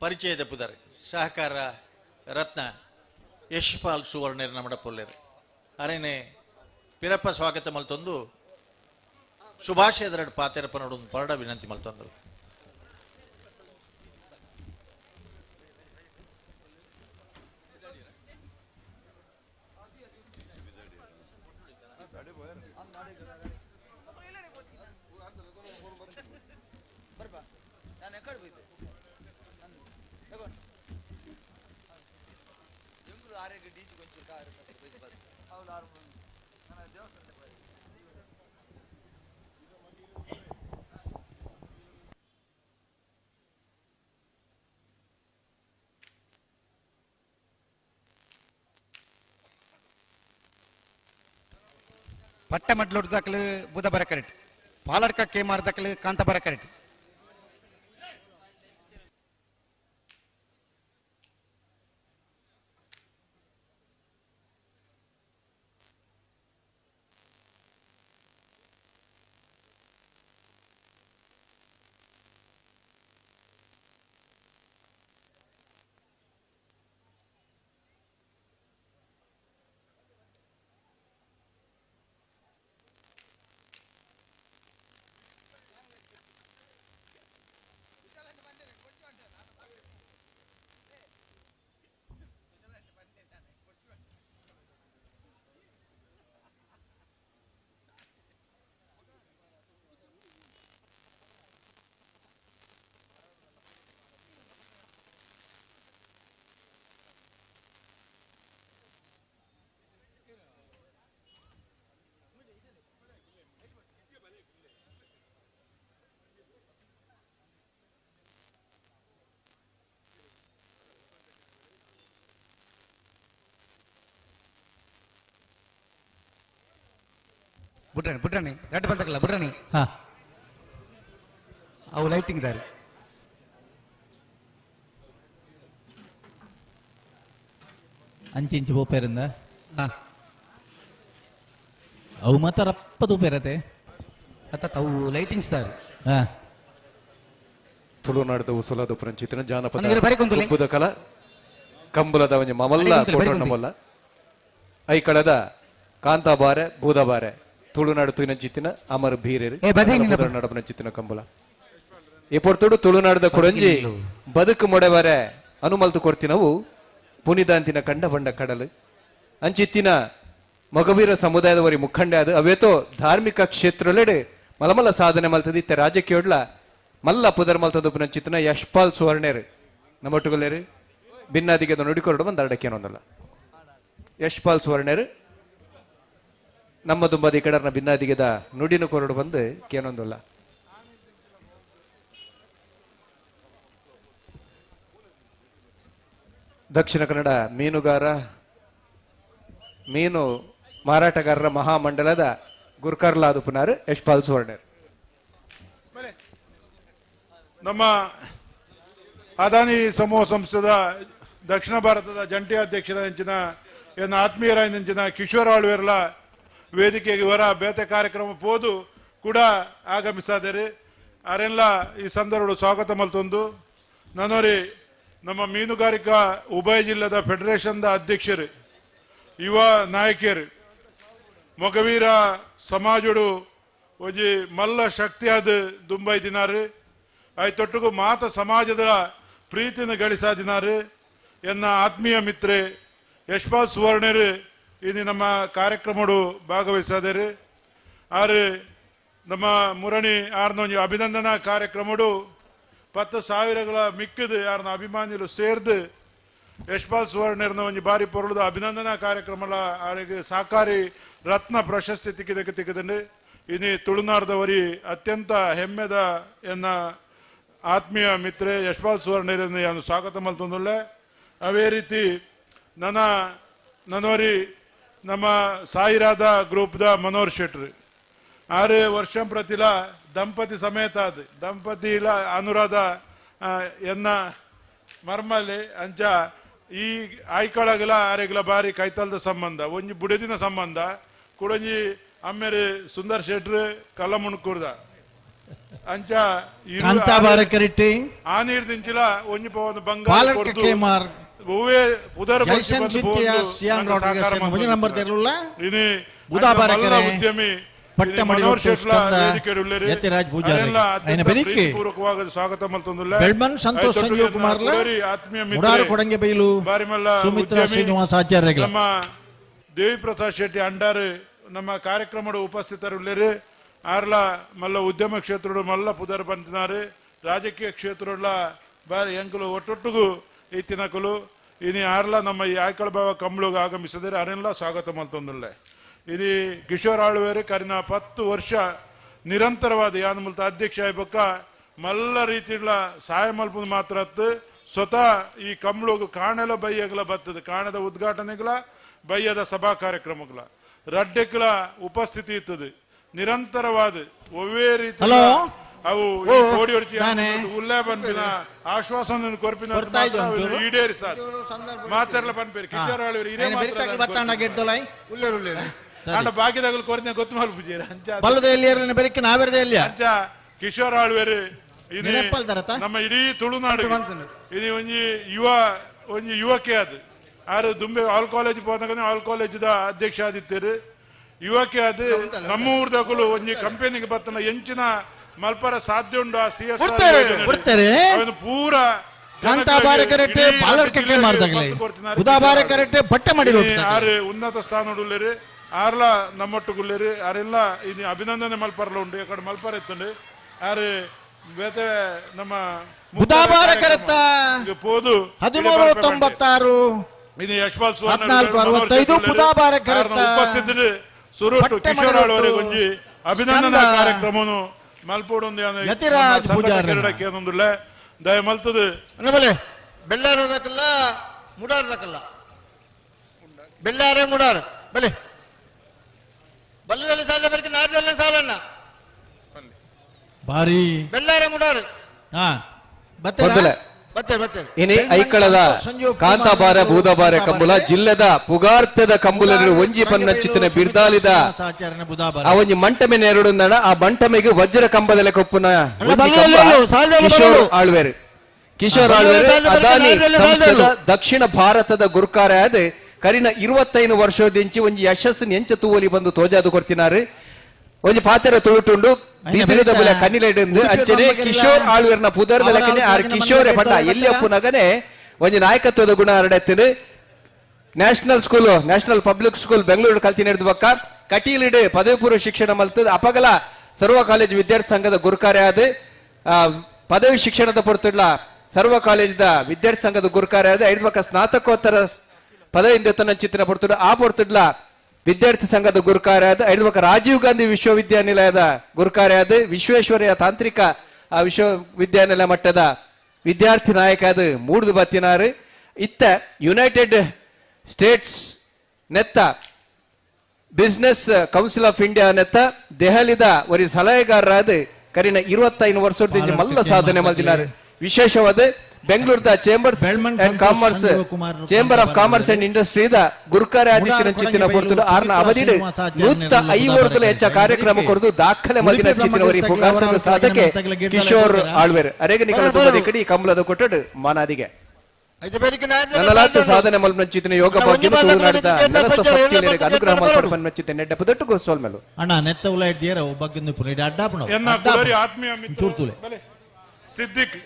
ಪರಿಚಯದ ಪುದಾರೆ ಸಹಕಾರ ರತ್ನ ಯಶ್ಪಾಲ್ ಸುವರ್ಣರ್ ನಮ್ಮಡ ಪೊಲ್ಲೇರು ಅರೇನೆ ಪಿರಪ್ಪ ಸ್ವಾಗತ ಮಲ್ತೊಂದು ಶುಭಾಶಯದರಡು ಪಾತೆರಪ್ಪ ನೋಡೊಂದು ಪರಡ ವಿನಂತಿ ಮಲ್ತೊಂದು. ಪಟ್ಟ ಮಡ್ಲೋಡ್ ದಾಖಲೆ ಬುಧ ಬರ ಕರೆಕ್ಟ್ ಪಾಲಡ್ಕ ಕೆ ಮಾರ್ ದಾಖಲೆ ಕಾಂತ ಬರ ಕರೆಕ್ಟ್. ಬುಡ್ರಾಣಿ ಬುಡ್ರಾಣಿ ರೆಡ್ ಬಂದಕಲ್ಲ ಬುಡ್ರಾಣಿ. ಹಾ ಅವು ಲೈಟಿಂಗ್ ದಾರಿ ಅಂಚಿಂಚು ಪೋಪೇರಿಂದ ಅವು ಮಾತ್ರ ರಪ್ಪ ತೂಪೇರತೆ ಅತ್ತ ಅವು ಲೈಟಿಂಗ್ಸ್ ದಾರಿ. ಹಾ ತುಳುನಾಡದ ಉಸುಲಾದ ಪುರಂಚಿತನ ಜಾನಪದ ಉಬ್ಬುದ ಕಲ ಕಂಬುಲದ ಒಂಜಿ ಮಮಲ್ಲ ಕೋಟೊಂಡಮಲ್ಲ I ಕಳದ ಕಾಂತಾಬಾರೆ ಬೂದಬಾರೆ ತುಳುನಾಡು ತುಯಿನಂಚಿತ್ತಿನ ಅಮರ ಬೀರೇರು ನಡಪನಂಚಿತ್ತಿನ ಕಂಬುಲ ಈ ಪೊರ್ತುಡು ತುಳುನಾಡದ ಕೊಡಂಜಿ ಬದುಕು ಮೊಡೆಬಾರೆ ಅನುಮಲ್ತು ಕೊರ್ತಿನವು ಪುನಿದಾಂತಿನ ಕಂಡ ಬಂಡ ಕಡಲು ಅಂಚಿತ್ತಿನ ಮಗವೀರ ಸಮುದಾಯದವರಿ ಮುಖಂಡ ಅದು ಅವೇತೋ ಧಾರ್ಮಿಕ ಕ್ಷೇತ್ರಲೆಡೆ ಮಲಮಲ್ಲ ಸಾಧನೆ ಮಲ್ತದಿತ್ತ ರಾಜಕೀಯೋಡ್ಲ ಮಲ್ಲ ಪುದರ್ ಮಲ್ತದ ಪುನಂಚಿತ್ತಿನ ಯಶ್ಪಾಲ್ ಸುವರ್ಣೇರು ನಮ್ಮೊಟ್ಟುಗಲ್ಲೇರು ಭಿನ್ನಾದಿಗೆ ನುಡಿಕೊರಡು ಬಂದ ಅಡಕೇನೊಂದಲ್ಲ ಯಶ್ಪಾಲ್ ಸುವರ್ಣೇರು ನಮ್ಮ ದುಂಬದಿ ಕಡರ್ನ ಭಿನ್ನಾದಿಗೆದ ನುಡಿನ ಕೊರಡು ಬಂದು ಕೇನೊಂದಲ್ಲ. ದಕ್ಷಿಣ ಕನ್ನಡ ಮೀನುಗಾರ ಮೀನು ಮಾರಾಟಗಾರರ ಮಹಾಮಂಡಲದ ಗುರ್ಕರ್ಲಾದ ಪುನಾರ್ ಯಶ್ಪಾಲ್ ಸುವರ್ಣರ್. ನಮ್ಮ ಅದಾನಿ ಸಮೂಹ ಸಂಸ್ಥೆದ ದಕ್ಷಿಣ ಭಾರತದ ಜಂಟಿ ಅಧ್ಯಕ್ಷರ ಅಂಚಿನ ಎನ್ನ ಆತ್ಮೀಯರಾಯಂಚಿನ ಕಿಶೋರ್ ಆಳ್ವೇರ್ಲ ವೇದಿಕೆಗೆ ಇವರ ಬೇತೆ ಕಾರ್ಯಕ್ರಮ ಪೋದು ಕೂಡ ಆಗಮಿಸಾದರೆ ಅರೆಲ್ಲ ಈ ಸಂದರ್ಭ ಸ್ವಾಗತ ಮಲ್ತೊಂದು ನಾನೋರಿ ನಮ್ಮ ಮೀನುಗಾರಿಕಾ ಉಭಯ ಜಿಲ್ಲೆದ ಫೆಡರೇಷನ್ದ ಅಧ್ಯಕ್ಷರು ಯುವ ನಾಯಕಿಯರು ಮೊಗವೀರ ಸಮಾಜಡು ಒಂಜಿ ಮಲ್ಲ ಶಕ್ತಿಯಾದ ದುಂಬೈದಿನಾರು ಆಯ್ತೊಟ್ಟಿಗೂ ಮಾತ ಸಮಾಜದ ಪ್ರೀತಿನ ಗಳಿಸಾದಿನಾರು ಎನ್ನ ಆತ್ಮೀಯ ಮಿತ್ರೆ ಯಶ್ಪಾಲ್ ಸುವರ್ಣರು ಇನ್ನು ನಮ್ಮ ಕಾರ್ಯಕ್ರಮಡು ಭಾಗವಹಿಸಾದರು. ಆರು ನಮ್ಮ ಮುರಣಿ ಆರ್ನ ಒಂಜಿ ಅಭಿನಂದನಾ ಕಾರ್ಯಕ್ರಮಡು 10,000 ಮಿಕ್ಕದು ಯಾರನ್ನ ಅಭಿಮಾನಿಲು ಸೇರ್ದು ಯಶ್ಪಾಲ್ ಸುವರ್ಣರ್ನ ಒಂಜಿ ಬಾರಿ ಪೊರುಳದ ಅಭಿನಂದನಾ ಕಾರ್ಯಕ್ರಮಲ ಆರಿಗೆ ಸಹಕಾರಿ ರತ್ನ ಪ್ರಶಸ್ತಿ ತಿಕ್ಕಿದಕ್ಕೆ ತಿಕ್ಕದಂಡು. ಇನಿ ತುಳುನಾಡದವರಿ ಅತ್ಯಂತ ಹೆಮ್ಮೆದ ಎನ್ನ ಆತ್ಮೀಯ ಮಿತ್ರೆ ಯಶ್ಪಾಲ್ ಸುವರ್ಣರನ್ನು ನಾನು ಸ್ವಾಗತ ಮಲ್ತೊಂದುಲ್ಲೆ. ಅದೇ ರೀತಿ ನನ್ನ ನನ್ನವರಿ ನಮ್ಮ ಸಾಯಿರಾದ ಗ್ರೂಪ್ದ ಮನೋಹರ್ ಶೆಟ್ರು 6 ವರ್ಷ ಪ್ರತಿಲ ದಂಪತಿ ಸಮೇತ ಅದು ದಂಪತಿ ಇಲ್ಲ ಅನುರಾಧ ಎನ್ನ ಮರ್ಮಲ್ಲಿ ಅಂಚ ಈ ಆಯ್ಕಳಗಲ ಆರೆಗಲ ಬಾರಿ ಕೈತಲ್ದ ಸಂಬಂಧ ಒಂಜಿ ಬುಡದಿನ ಸಂಬಂಧ ಕುಡಂಜಿ ಅಮ್ಮೇರಿ ಸುಂದರ್ ಶೆಟ್ರು ಕಲ್ಲಮುಣ್ಕೂರ್ದ ಅಂಚ ಆ ನೀರು ದಿಂಚಿಲ ಒಂಜಿ ಪವನ್ ಬಂಗಾರ ಉದ್ಯಮಿ ಸ್ವಾಗತ ಬೆಳ್ಮನ್ ಸಂತೋಷ್ ಸಂಜೀವ್ ಕುಮಾರ್ ಮುಡಾರು ಕೊಡಂಗೆಬೈಲು ಸುಮಿತ್ರಾ ಶ್ರೀನಿವಾಸ ಆಚಾರ್ಯ ನಮ್ಮ ದೇವಿಪ್ರಸಾದ್ ಶೆಟ್ಟಿ ಅಂಡಾರು ನಮ್ಮ ಕಾರ್ಯಕ್ರಮದ ಉಪಸ್ಥಿತರುಳ್ಳರು. ಆರ್ಲ ಮಲ್ಲ ಉದ್ಯಮ ಕ್ಷೇತ್ರ ಮಲ್ಲ ಪುದರ್ ಬಂದಿನಾರು ರಾಜಕೀಯ ಕ್ಷೇತ್ರ ಬಾರಿ ಎಂಕಲು ಒಟ್ಟೊಟ್ಟಿಗೂ ಇತ್ತಿನಕಲು ಇನಿ ಆರ್ಲ ನಮ್ಮ ಈ ಆಯ್ಕಳ ಬಾವ ಕಂಬಳುಗೆ ಆಗಮಿಸಿದರೆ ಅರೆಲ್ಲ ಸ್ವಾಗತ ಮಲ್ತೊಂದುಲ್ಲೆ. ಇದು ಕಿಶೋರ್ ಆಳ್ವೇರು ಕರಿನ 10 ವರ್ಷ ನಿರಂತರವಾದ ಯಾನ್ ಮುಲ್ತ ಅಧ್ಯಕ್ಷ ಆಯ್ಬಕ್ಕ ಮಲ್ಲ ರೀತಿಗಳ ಸಹಾಯ ಮಲ್ಪುದು ಮಾತ್ರ ಸ್ವತಃ ಈ ಕಂಬಳುಗು ಕಾಣೆಲ ಬಯ್ಯಗಳ ಬರ್ತದೆ ಕಾಣದ ಉದ್ಘಾಟನೆಗಳ ಬಯ್ಯದ ಸಭಾ ಕಾರ್ಯಕ್ರಮಗಳ ರಡ್ಡೆಗಳ ಉಪಸ್ಥಿತಿ ಇರ್ತದೆ ನಿರಂತರವಾದ ಒವ್ವೇ ರೀತಿ ಅವು ಉಲ್ಲೇ ಬಂಪಿನ ಆಶ್ವಾಸನೆ ಕೊರ್ಪಿನ ಈಡೇರಿಸ ಮಾತೆಲ್ಲ ಪನ್ಪೇರು ಕಿಶೋರ್ ಆಳ್ವೇರು ಇದೇ ಅಂಡ ಬಾಕಿದಾಗಲು ಕೊರತೆ ಗೊತ್ತು ಮಲ್ಪುಜೀರ ಅಂಚ ಕಿಶೋರ್ ಆಳ್ವೇರು ಇದು ನಮ್ಮ ಇಡೀ ತುಳುನಾಡು ಇದು ಒಂಜಿ ಯುವ ಒಂಜಿ ಯುವಕೆ ಅದು ಆರು ದುಂಬೆ ಆಲ್ ಕಾಲೇಜ್ ಹೋದಾಗ ಆಲ್ ಕಾಲೇಜ್ದ ಅಧ್ಯಕ್ಷ ಆದಿತ್ಯರು ಯುವಕೆ ಅದು ನಮ್ಮ ಊರ್ದಗಳು ಒಂಜಿ ಕಂಪನಿಗೆ ಬರ್ತನ ಎಂಚಿನ ಮಲ್ಪರ ಸಾಧ್ಯ ಉಂಡು ಆ ಸಿ ಎಸ್ ಪೂರ ಉನ್ನತ ಸ್ಥಾನ ಉಳ್ಳೇರಿ ಆರ್ಲ ನಮ್ಮೊಟ್ಟುಗುಳ್ಳೇರಿ ಆರೆಲ್ಲ ಇದು ಅಭಿನಂದನೆ ಮಲ್ಪರ್ಲ ಉಂಡು ಯಾಕಡೆ ಮಲ್ಪರ ಇತ್ತುಂಡು ಆರು ಬೇತೆ ನಮ್ಮ ಪೋದು 1396 ಇದು ಯಶ್ಪಾಲ್ ಸುವರ್ಣ ಉಪಸ್ಥಿತರು ಸುರುಟು ಕಿಶೋರ್ ಆಳ್ವರಿಗೆ ಒಂಜಿ ಅಭಿನಂದನಾ ಕಾರ್ಯಕ್ರಮನು ಮಲ್ಪೋಡೊಂದು ದಯ ಮಲ್ತದು ಬೆಳ್ಳಾರದಕ್ಕಲ್ಲ ಮುಡಾರದಕ್ಕಲ್ಲ ಬೆಳ್ಳಾರೆ ಮುಡಾರ ಬಲೆ ಬಲ್ಲದಲ್ಲಿ ಸಾಲ ಬರಕ್ಕೆ ನಾರದಲ್ಲಿ ಸಾಲನ್ನ ಬಾರಿ ಬೆಳ್ಳಾರೆ ಮುಡಾರು ಇನಿ ಐಕಳದ ಕಾಂತಾಬಾರ ಬೂದಬಾರೆ ಕಂಬುಲ ಜಿಲ್ಲೆದ ಪುಗಾರ್ತದ ಕಂಬುಲ ಒಂಜಿ ಪನ್ನಂಚಿತನ ಬಿರ್ದಾಲಿದ ಆ ಒಂಜಿ ಮಂಟಮೆ ನೆರಡುಂದಣ ಆ ಮಂಟಮೆಗೆ ವಜ್ರ ಕಂಬದ ಕೊಪ್ಪುನ ಕಿಶೋರ್ ಆಳ್ವೇರು ಕಿಶೋರ್ ಆಳ್ವೇರು ಅದಾನಿ ಸಂಸ್ಥೆದ ದಕ್ಷಿಣ ಭಾರತದ ಗುರುಕಾರ ಆದ ಕರಿನ 25 ವರ್ಷದಿಂಚಿ ಒಂಜಿ ಯಶಸ್ಸು ಎಂಚ ತೂವಲಿ ಬಂದು ತೋಜಾದು ಕೊಡ್ತಿನಾರು ಒಂಜಿ ಪಾತೆರ ತುಳುಟುಂಡು ಬಿದಿರದ ಬುಲೆ ಕನಿಲೆಡೆಂದು ಅಂಚನೆ ಕಿಶೋರ್ ಆಳ್ವೇರ್ನ ಪುದರ್ದ ಲೆಕ್ಕನೆ ಆರ್ ಕಿಶೋರೆ ಪಂಡ ಎಲ್ಲಿ ಅಪ್ಪುನಗನೆ ಒಂಜಿ ನಾಯಕತ್ವದ ಗುಣ ಹರಡೆತ್ತಿನ national school national public school Bengaluru ಕಲ್ತಿ ನಡೆದು ಬಕ್ಕ ಕಟೀಲಿಡೆ ಪದವಿ ಪೂರ್ವ ಶಿಕ್ಷಣ ಮಲ್ತದ ಅಪಗಲ ಸರ್ವ ಕಾಲೇಜ್ ವಿದ್ಯಾರ್ಥಿ ಸಂಘದ ಗುರುಕಾರ್ಯ ಆದ ಪದವಿ ಶಿಕ್ಷಣದ ಪೊರ್ತುಡ್ಲ ಸರ್ವ ಕಾಲೇಜ್ದ ವಿದ್ಯಾರ್ಥಿ ಸಂಘದ ಗುರುಕಾರ್ಯ ಆದ ಐದು ಬಕ್ಕ ಸ್ನಾತಕೋತ್ತರ ಪದವಿಯಿಂದ ಚಿತ್ರ ಪೊರ್ತುಡ ಆ ಪೊರ್ತುಡ್ಲ ವಿದ್ಯಾರ್ಥಿ ಸಂಘದ ಗುರುಕಾರ್ಯ ಆದ ಐದು ಬಕ್ಕ ರಾಜೀವ್ ಗಾಂಧಿ ವಿಶ್ವವಿದ್ಯಾನಿಲಯದ ಗುರುಕಾರ್ಯ ಆದ ವಿಶ್ವೇಶ್ವರಯ್ಯ ತಾಂತ್ರಿಕ ವಿಶ್ವವಿದ್ಯಾನಿಲಯ ಮಟ್ಟದ ವಿದ್ಯಾರ್ಥಿ ನಾಯಕ ಅದು ಮೂಡ್ದು ಬತ್ತಿನಾರು ಇತ್ತ ಯುನೈಟೆಡ್ ಸ್ಟೇಟ್ಸ್ ನೆತ್ತ business council of India ನೆತ್ತ ದೆಹಲಿದ ಒರಿ ಸಲಹೆಗಾರರಾದ ಕರಿನ 25 ವರ್ಷದ ಮಲ್ಲ ಸಾಧನೆ ಮಲ್ದಿನಾರು. ವಿಶೇಷವಾದ ಬೆಂಗಳೂರದ chambers and commerce chamber of commerce and ಇಂಡಸ್ಟ್ರಿದ ಗುರುಕಾರ್ಯ ಆದಿತ್ಯನ ಪೊರ್ತುಡು ಆರ್ನ ಅವಧಿಡು 150 ಹೆಚ್ಚ ಕಾರ್ಯಕ್ರಮ ಕೊರದು ದಾಖಲೆ ಮಲ್ದಿನ ಚಿತ್ತಿನವರಿ ಪುಗಾರ್ತದ ಸಾಧಕೆ ಕಿಶೋರ್ ಆಳ್ವೇರ್ ಅರೇಗ ನಿಕಲ ದುಂಬದಿ ಕಡಿ ಕಂಬಳದ ಕೊಟ್ಟಡು ಮಾನಾದಿಗೆ. ನನಲಾತ್ ಸಾಧನೆ ಮಲ್ಪನಂಚಿತ್ತಿನ ಯೋಗ ಭಾಗ್ಯ ತುಳುನಾಡಿದ ನೆಲತ ಸತ್ಯನಿಗೆ ಅನುಗ್ರಹ ಮಲ್ಪಡ ಪನ್ಮಚ್ಚಿತ್ತೆ ನೆಡ್ಡ ಪುದಟ್ಟುಗು ಸೋಲ್ಮೆಲು. ಅಣ್ಣ ನೆತ್ತ ಉಲ ಇಡ್ದಿಯರ ಒಬ್ಬಗ್ಗಿಂದು ಪುರ ಇಡ ಅಡ್ಡಾಪಣ ಎನ್ನ ಕುಡರಿ ಆತ್ಮೀಯ ಮಿತ್ರ ಸಿದ್ದಿಕ್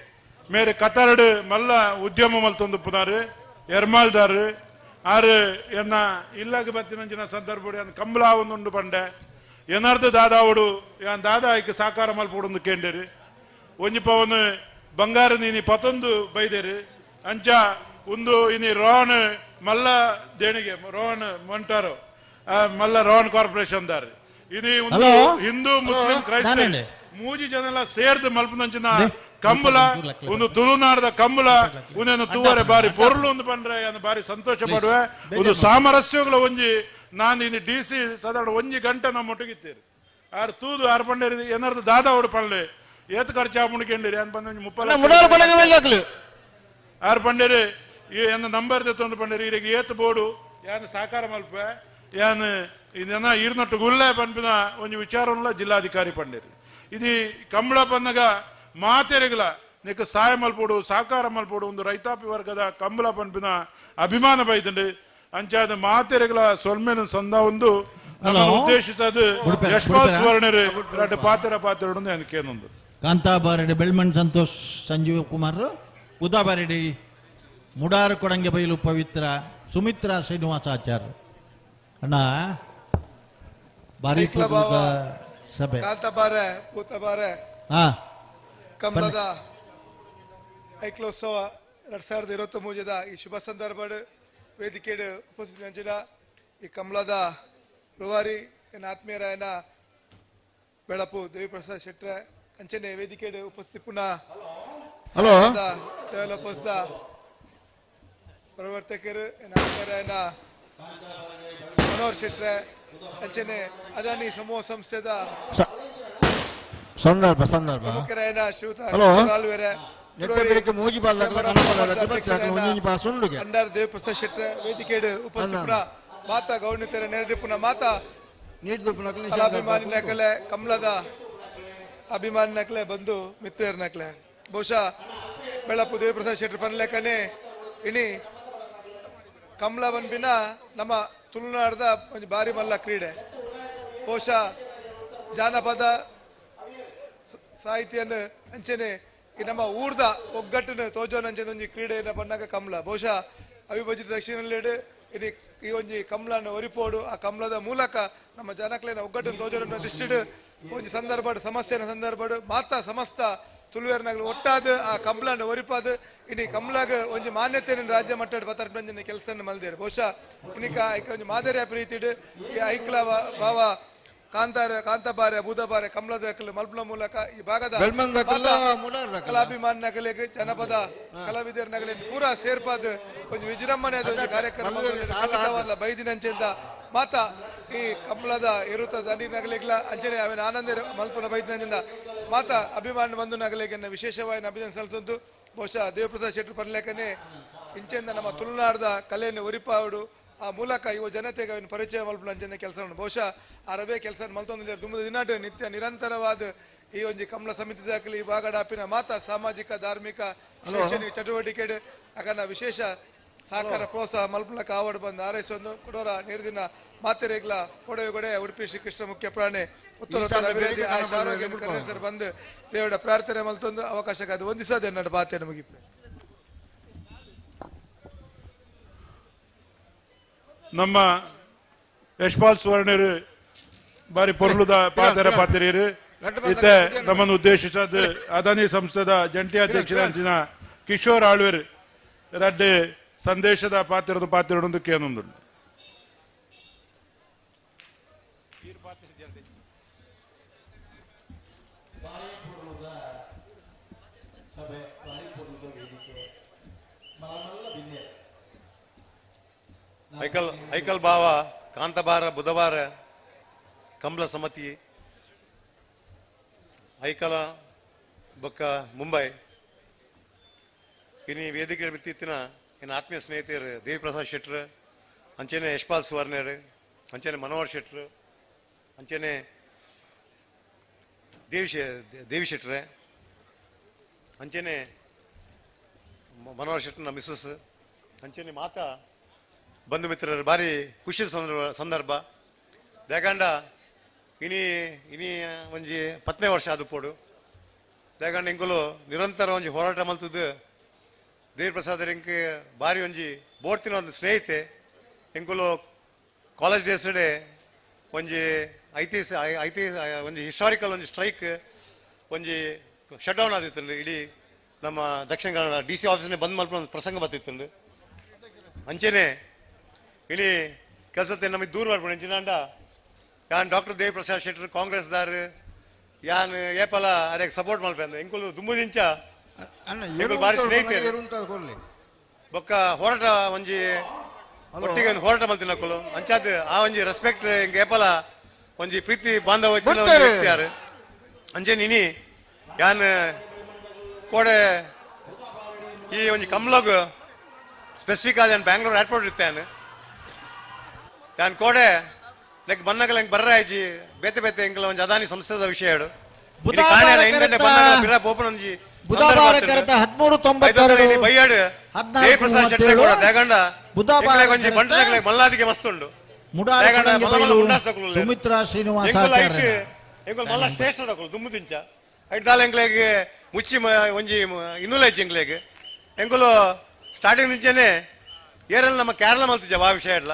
ಮೇರೆ ಕತಾರಡು ಮಲ್ಲ ಉದ್ಯಮ ಮಲ್ತೊಂದು ಪುನಾರು ಎರ್ಮಾಲ್ದಾರು ಆರು ಎನ್ನ ಇಲ್ಲಾಗ ಬತ್ತಿನಂಚಿನ ಸಂದರ್ಭ ಕಂಬಳ ಒಂದುಂಡು ಪಂಡೆ ಎನಾರ್ದು ದಾದಾವುಡು ಯಾನ್ ದಾದಾ ಐಕ್ ಸಾಕಾರ ಮಲ್ಪುಡು ಕೇಂಡೇರು ಒಂಜಿ ಪವನು ಬಂಗಾರ ನೀನಿ ಪತೊಂದು ಬೈದೇರು ಅಂಚ ಒಂದು ಇನಿ ರೋಹನ್ ಮಲ್ಲ ದೇಣಿಗೆ ರೋಹನ್ ಮೊಂಟಾರೋ ಮಲ್ಲ ರೋಹನ್ ಕಾರ್ಪೊರೇಷನ್ ದಾರು ಇನಿ ಹಿಂದೂ ಮುಸ್ಲಿಂ ಕ್ರೈಸ್ತ ಮೂಜಿ ಜನ ಸೇರ್ದು ಮಲ್ಪನಂಚಿನ ಕಂಬಳ ಒಂದು ತುಳುನಾಡದ ಕಂಬಳ ಒಂದೇನು ತೂವರೆ ಬಾರಿ ಪೊರುಳು ಒಂದು ಪಂಡ್ರೆ ಬಾರಿ ಸಂತೋಷ ಪಡುವೆ ಒಂದು ಸಾಮರಸ್ಯಗಳ ಒಂಜಿ ನಾನು ಇನ್ನು ಡಿ ಸಿ ಸಾಧಾರಣ ಒಂಜಿ ಗಂಟೆ ನಮ್ಮ ಒಟ್ಟಿಗಿತ್ತೀರಿ ಆರು ತೂದು ಆರು ಪಂಡೇರಿ ಏನಾರ್ದು ದಾದಾ ಓಡು ಪಲ್ಲೆ ಏತ್ ಖರ್ಚು ಮುಣಿಕೊಂಡಿರಿ ಅಂತ ಬಂದ ಮುಪ್ಪಲ ಆರು ಪಂಡೇರಿ ಏನ ನಂಬರ್ ತೊಂದು ಪಂಡೇರಿ ಇರಿಗೆ ಏತ್ ಬೋಡು ಯಾನ್ ಸಾಕಾರ ಮಲ್ಪ ಯಾನ್ ಇದನ್ನ ಈರ್ನೊಟ್ಟು ಗುಲ್ಲೆ ಪನ್ಪಿನ ಒಂಜಿ ವಿಚಾರವಲ್ಲ ಜಿಲ್ಲಾಧಿಕಾರಿ ಪಂಡೇರಿ ಇದು ಕಂಬಳ ಪನ್ನಗ ಮಾತೆರೆಗಲ ನಿಕ್ಕ ಸಹಾಯ ಮಲ್ಪೋಡು ಸಾಕಾರ ಮಲ್ಪೋಡು ಒಂದು ರೈತಾಪಿ ವರ್ಗದ ಕಂಬಳ ಪನ್ಪಿನ ಅಭಿಮಾನ ಬೈದಂಡು ಅಂಚಾದ ಮಾತೆರೆಗಲ ಸೊಲ್ಮೆನ ಸಂದ ಒಂದು ಉದ್ದೇಶಿಸದು ಯಶ್ಪಾಲ್ ಸುವರ್ಣರು ಎರಡು ಪಾತ್ರ ಪಾತ್ರ ಏನೊಂದು ಕಾಂತಾಬಾರೆಡ್ಡಿ ಬೆಳ್ಮಣ್ ಸಂತೋಷ್ ಸಂಜೀವ್ ಕುಮಾರ್ ಉದಾಬಾರೆಡ್ಡಿ ಮುಡಾರು ಕೊಡಂಗೆ ಬೈಲು ಪವಿತ್ರ ಸುಮಿತ್ರಾ ಶ್ರೀನಿವಾಸಾಚಾರ್ಯ ಅಣ್ಣ ಬಾರಿ ಸಭೆ ಕಾಂತಾಬಾರೆ ಭೂತಬಾರೆ ಕಂಬಳದ ಐಕ್ಲೋತ್ಸವ 2023 ಈ ಶುಭ ಸಂದರ್ಭ ವೇದಿಕೆಡು ಉಪಸ್ಥಿತಿ ಅಂಚಿನ ಈ ಕಂಬಳದ ರೂವಾರಿ ಎನ್ನ ಆತ್ಮೀಯರಾಯನ ಬೆಳಪು ದೇವಿಪ್ರಸಾದ್ ಶೆಟ್ರೆ ಅಂಚನೆ ವೇದಿಕೆಡು ಉಪಸ್ಥಿತಿ ಪುನಃ ಹಲೋ ಡೆವಲಪರ್ಸ್ ಪ್ರವರ್ತಕರು ಎನ್ನ ಆತ್ಮೀಯರಾಯನ ಮನೋಹರ್ ಶೆಟ್ರೆ ಅಂಚನೆ ಅದಾನಿ ಸಮೂಹ ಸಂಸ್ಥೆದ ಸಂದರ್ಭ ಸಂದರ್ಭ ಪ್ರಮುಖರಾಯನ ಶ್ರೀಯುತ ಆಳ್ವೆರೆ ಅಂಡಾರ್ ದೇವಪ್ರಸಾದ್ ಶೆಟ್ರೆ ವೇದಿಕೆಡು ಉಪಸ್ಥಿತ ಮಾತಾ ಗೌರ್ಣಿತರ ನೆರೆದಿಪ್ಪುನ ಮಾತಾ ಕಲಾಭಿಮಾನಿ ನಕಲೆ ಕಮಲದ ಅಭಿಮಾನಿ ನಕಲೆ ಬಂಧು ಮಿತ್ರರ ನಕಲೆ ಬಹುಶಃ ಬೆಳಪು ದೇವಪ್ರಸಾದ್ ಶೆಟ್ರು ಪನ್ಲೇಕನೆ ಇನಿ ಕಮಲ ಬಂದ್ಬಿನ ನಮ್ಮ ತುಳುನಾಡದ ಒಂದು ಬಾರಿ ಮಲ್ಲ ಕ್ರೀಡೆ ಬಹುಶಃ ಜಾನಪದ ಸಾಹಿತ್ಯನ ಅಂಚನೆ ಈ ನಮ್ಮ ಊರ್ದ ಒಗ್ಗಟ್ಟನ್ನು ತೋಜೋನ ಅಂಚನೆ ಒಂಜಿ ಕ್ರೀಡೆಯನ್ನು ಬಣ್ಣಾಗ ಕಮಲ ಬಹುಶಃ ಅವಿಭಜಿತ ದಕ್ಷಿಣಲ್ಲಿ ಇನಿ ಈ ಒಂಜಿ ಕಮಲನ್ನು ಒರಿಪೋಡು ಆ ಕಮಲದ ಮೂಲಕ ನಮ್ಮ ಜನಕ್ಲೇನ ಒಗ್ಗಟ್ಟನ್ನು ತೋಜೋನ ದೃಷ್ಟಿಡು ಒಂಜಿ ಸಂದರ್ಭ ಸಮಸ್ಯೆನ ಸಂದರ್ಭ ಮಾತಾ ಸಮಸ್ತ ತುಳುವೇರ್ನಾಗಲು ಒಟ್ಟಾದ ಆ ಕಮಲನ್ನು ಒರಿಪಾದ ಇನಿ ಕಮಲಾಗ ಒಂಜಿ ಮಾನ್ಯತೆಯನ್ನು ರಾಜ್ಯ ಮಟ್ಟದ ಬತ್ತರ್ಪಂಜನ ಕೆಲಸನ ಮಲ್ದೇರು ಬಹುಶಃ ಇನ್ನಿಕ ಐಕ ಒಂಜಿ ಮಾದರಿಯ ಪ್ರೀತಿಡು ಈ ಐಕ್ಲ ಭಾವ ಕಾಂತಾರ ಕಾಂತಾಬಾರೆ ಬೂದಬಾರೆ ಕಮಲದ ಮಲ್ಪನ ಮೂಲಕ ಈ ಭಾಗದ ಕಲಾಭಿಮಾನಿ ನಗಲಿಗೆ ಜನಪದ ಕಲಾವಿದರ ನಗಲಿ ಪೂರಾ ಸೇರ್ಪಾದ ಒಂದು ವಿಜೃಂಭಣೆ ಒಂದು ಕಾರ್ಯಕ್ರಮ ಬೈದಿನಂಚೆಂದ ಮಾತಾ ಈ ಕಮಲದ ಇರುತ್ತ ದನಿ ನಗಲಿಗ್ಲ ಅಂಚನೆ ಅವನ ಆನಂದ ಮಲ್ಪನ ಬೈದಿನಂಚಿಂದ ಮಾತಾ ಅಭಿಮಾನ ಬಂಧು ನಗಲಿಗೆ ವಿಶೇಷವಾಗಿ ಅಭಿನಂದನೆ ಸಲ್ಲಿಸೊಂದು ಬಹುಶಃ ದೇವಪ್ರಸಾದ್ ಶೆಟ್ಟರು ಪನ್ಲೇಕನೆ ಇಂಚೆಂದ ನಮ್ಮ ತುಳುನಾಡದ ಕಲೆಯನ್ನು ಒರಿಪಾವಡು ಆ ಮೂಲಕ ಯುವ ಜನತೆಗೆ ಅವನ ಪರಿಚಯ ಮಲ್ಪನ ಅಂಚನೆ ಕೆಲಸ ಬಹುಶಃ ಅರವೇ ಕೆಲಸ ಮಲ್ತೊಂದು ದುಮ್ಮದ ದಿನಾಟ ನಿತ್ಯ ನಿರಂತರವಾದ ಈ ಒಂಜಿ ಕಮಲ ಸಮಿತಿ ದಾಖಲೆ ಈ ಭಾಗಡಾಪಿನ ಮಾತಾ ಸಾಮಾಜಿಕ ಧಾರ್ಮಿಕ ಶೈಕ್ಷಣಿಕ ಚಟುವಟಿಕೆ ಅಗನ ವಿಶೇಷ ಸಹಕಾರ ಪ್ರೋತ್ಸಾಹ ಮಲ್ಪನ ಕಾವಡು ಬಂದು ಆರೈಸೊಂದು ಕೊಡೋರ ನೀರ್ದಿನ ಮಾತೆರೆಗ್ಲ ಕೊಡವೆ ಉಡುಪಿ ಶ್ರೀಕೃಷ್ಣ ಮುಖ್ಯ ಪ್ರಾಣಿ ಉತ್ತರ ಅಭಿವೃದ್ಧಿ ಆಯುಷ್ ಆರೋಗ್ಯ ಕರುಣಿಸರ್ ಬಂದು ದೇವರ ಪ್ರಾರ್ಥನೆ ಮಲ್ತೊಂದು ಅವಕಾಶಕ್ಕೆ ಅದು ವಂದಿಸೋದೆ ನನ್ನ ಬಾತೆಯನ್ನು ಮುಗಿಪೆ. ನಮ್ಮ ಯಶ್ಪಾಲ್ ಸುವರ್ಣರು ಬಾರಿ ಪೊರ್ಲುದ ಪಾತರ ಪಾತಿರಿಯರು ಇತ್ತೆ ನಮ್ಮನ್ನು ಉದ್ದೇಶಿಸದ ಅದಾನಿ ಸಂಸ್ಥೆದ ಜಂಟಿ ಅಧ್ಯಕ್ಷರ ಕಿಶೋರ್ ಆಳ್ವೇರು ರಡ್ಡೆ ಸಂದೇಶದ ಪಾತಿರದ ಪಾತಿರೊಂದು ಕೇನೊಂದು. ಐಕಲ್ ಐಕಲ್ ಭಾವ ಕಾಂತಬಾರ ಬುಧವಾರ ಕಮಲ ಸಮಿತಿ ಐಕಲ ಬೊಕ್ಕ ಮುಂಬೈ ಇನಿ ವೇದಿಕೆ ಬಿತ್ತಿತ್ತಿನ ಇನ್ನು ಆತ್ಮೀಯ ಸ್ನೇಹಿತರು ದೇವಿಪ್ರಸಾದ್ ಶೆಟ್ರು ಅಂಚನೆ ಯಶ್ಪಾಲ್ ಸುವರ್ಣರು ಅಂಚನೆ ಮನೋಹರ್ ಶೆಟ್ರು ಅಂಚನೆ ದೇವಿ ಶೆಟ್ರೆ ಅಂಚನೆ Manohar ಶೆಟ್ಟನ Mrs ಅಂಚೆನೆ ಮಾತಾ ಬಂಧು ಮಿತ್ರರು ಭಾರಿ ಖುಷಿ ಸಂದರ್ಭ ದೇಗಂಡ ಇನಿ ಇನಿ ಒಂಜಿ 10ನೇ ವರ್ಷ ಆದು ಪೋಡು ದೇಗಂಡ ಎಂಕುಲು ನಿರಂತರ ಒಂಜಿ ಹೋರಾಟ ಮಲ್ತದ್ದು ದೇವಿಪ್ರಸಾದ್ ಎಂಕ್ ಭಾರಿ ಒಂಜಿ ಬೋರ್ತಿನ ಒಂದು ಸ್ನೇಹಿತೆ ಎಂಕುಲು college days day ಒಂಜಿ ಐತಿ ಒಂಜಿ ಹಿಸ್ಟಾರಿಕಲ್ ಒಂಜಿ ಸ್ಟ್ರೈಕ್ ಒಂಜಿ ಶಟ್ ಡೌನ್ ಆದಿತ್ತು ಇಡೀ ನಮ್ಮ ದಕ್ಷಿಣ ಕನ್ನಡ ಡಿ ಸಿ ಆಫೀಸ್ನೇ ಬಂದ್ ಮಲ್ಪ ಒಂದು ಪ್ರಸಂಗ ಬತ್ತಿತ್ತು ಅಂಚೆನೆ ಇಡೀ ಕೆಲಸತ್ತೆ ನಮಗೆ ದೂರ ಮಾಡ್ಕೊಂಡು ಅಂಚಿನಾಂಡ ಯಾನ್ ಡಾಕ್ಟರ್ ದೇವಿಪ್ರಸಾದ್ ಶೆಟ್ಟರ್ ಕಾಂಗ್ರೆಸ್ದಾರ್ ಯಾನ್ ಏಪಲ ಅದಕ್ಕೆ ಸಪೋರ್ಟ್ ಮಲ್ಪೆಂದು ಎಂಕುಲು ದುಂಬುದಿಂಚ ಬಾರಿ ಸ್ನೇಹಿತರು ಬೊಕ್ಕ ಹೋರಾಟ ಒಂಜಿ ಒಟ್ಟಿಗೆ ಒಂದು ಹೋರಾಟ ಮಲ್ತಿನ ನಕ್ಕಲು ಅಂಚಾದ್ ಆ ಒಂಜಿ ರೆಸ್ಪೆಕ್ಟ್ ಹಿಂಗೆ ಏಪಲ ಒಂಜಿ ಪ್ರೀತಿ ಬಾಂಧವ ವ್ಯಕ್ತಿ ಯಾರು ಅಂಚೆ ನಿನಿ ಯಾನ್ ಕೋಡೆ ಈ ಒಂಜಿ ಕಮ್ಲಗ್ ಸ್ಪೆಸಿಫಿಕ್ ಆದ ಬ್ಯಾಂಗ್ಳೂರ್ ಏರ್ಪೋರ್ಟ್ ಇರ್ತೇನೆ ಯಾನ್ ಕೋಡೆ ಲೈಕ್ ಬನ್ನಗಲ ಹಿಂಗೆ ಬರ್ರ ಆಯ್ಜಿ ಬೇತೆ ಬೇತೆ ಎಂಕಲ ಒಂಜಿ ಅದಾನಿ ಸಂಸ್ಥೆದ ವಿಷಯ ಹೇಳು ಮಲ್ಲಾದಿಗೆ ಮಸ್ತ್ ಉಂಡು ಸುಮಿತ್ರಾ ಶ್ರೀನಿವಾಸ ಮಲ್ಲ ಶ್ರೇಷ್ಠ ದಕುಲು ದುಮ್ಮು ದಿಂಚ ಐಟ್ ಎಂಕ್ಲೆಗ್ ಮುಚ್ಚಿ ಒಂಜಿ ಇನ್ನೂಲ ಐಚಿ ಎಂಕ್ಲೆಗ್ ಎಂಕುಲು ಸ್ಟಾರ್ಟಿಂಗ್ ದಿಂಚನೆ ಏರಲ್ಲಿ ನಮ್ಮ ಕೇರಳ ಮಲ್ತಿಜ ಆ ವಿಷಯ ಇಡ್ಲ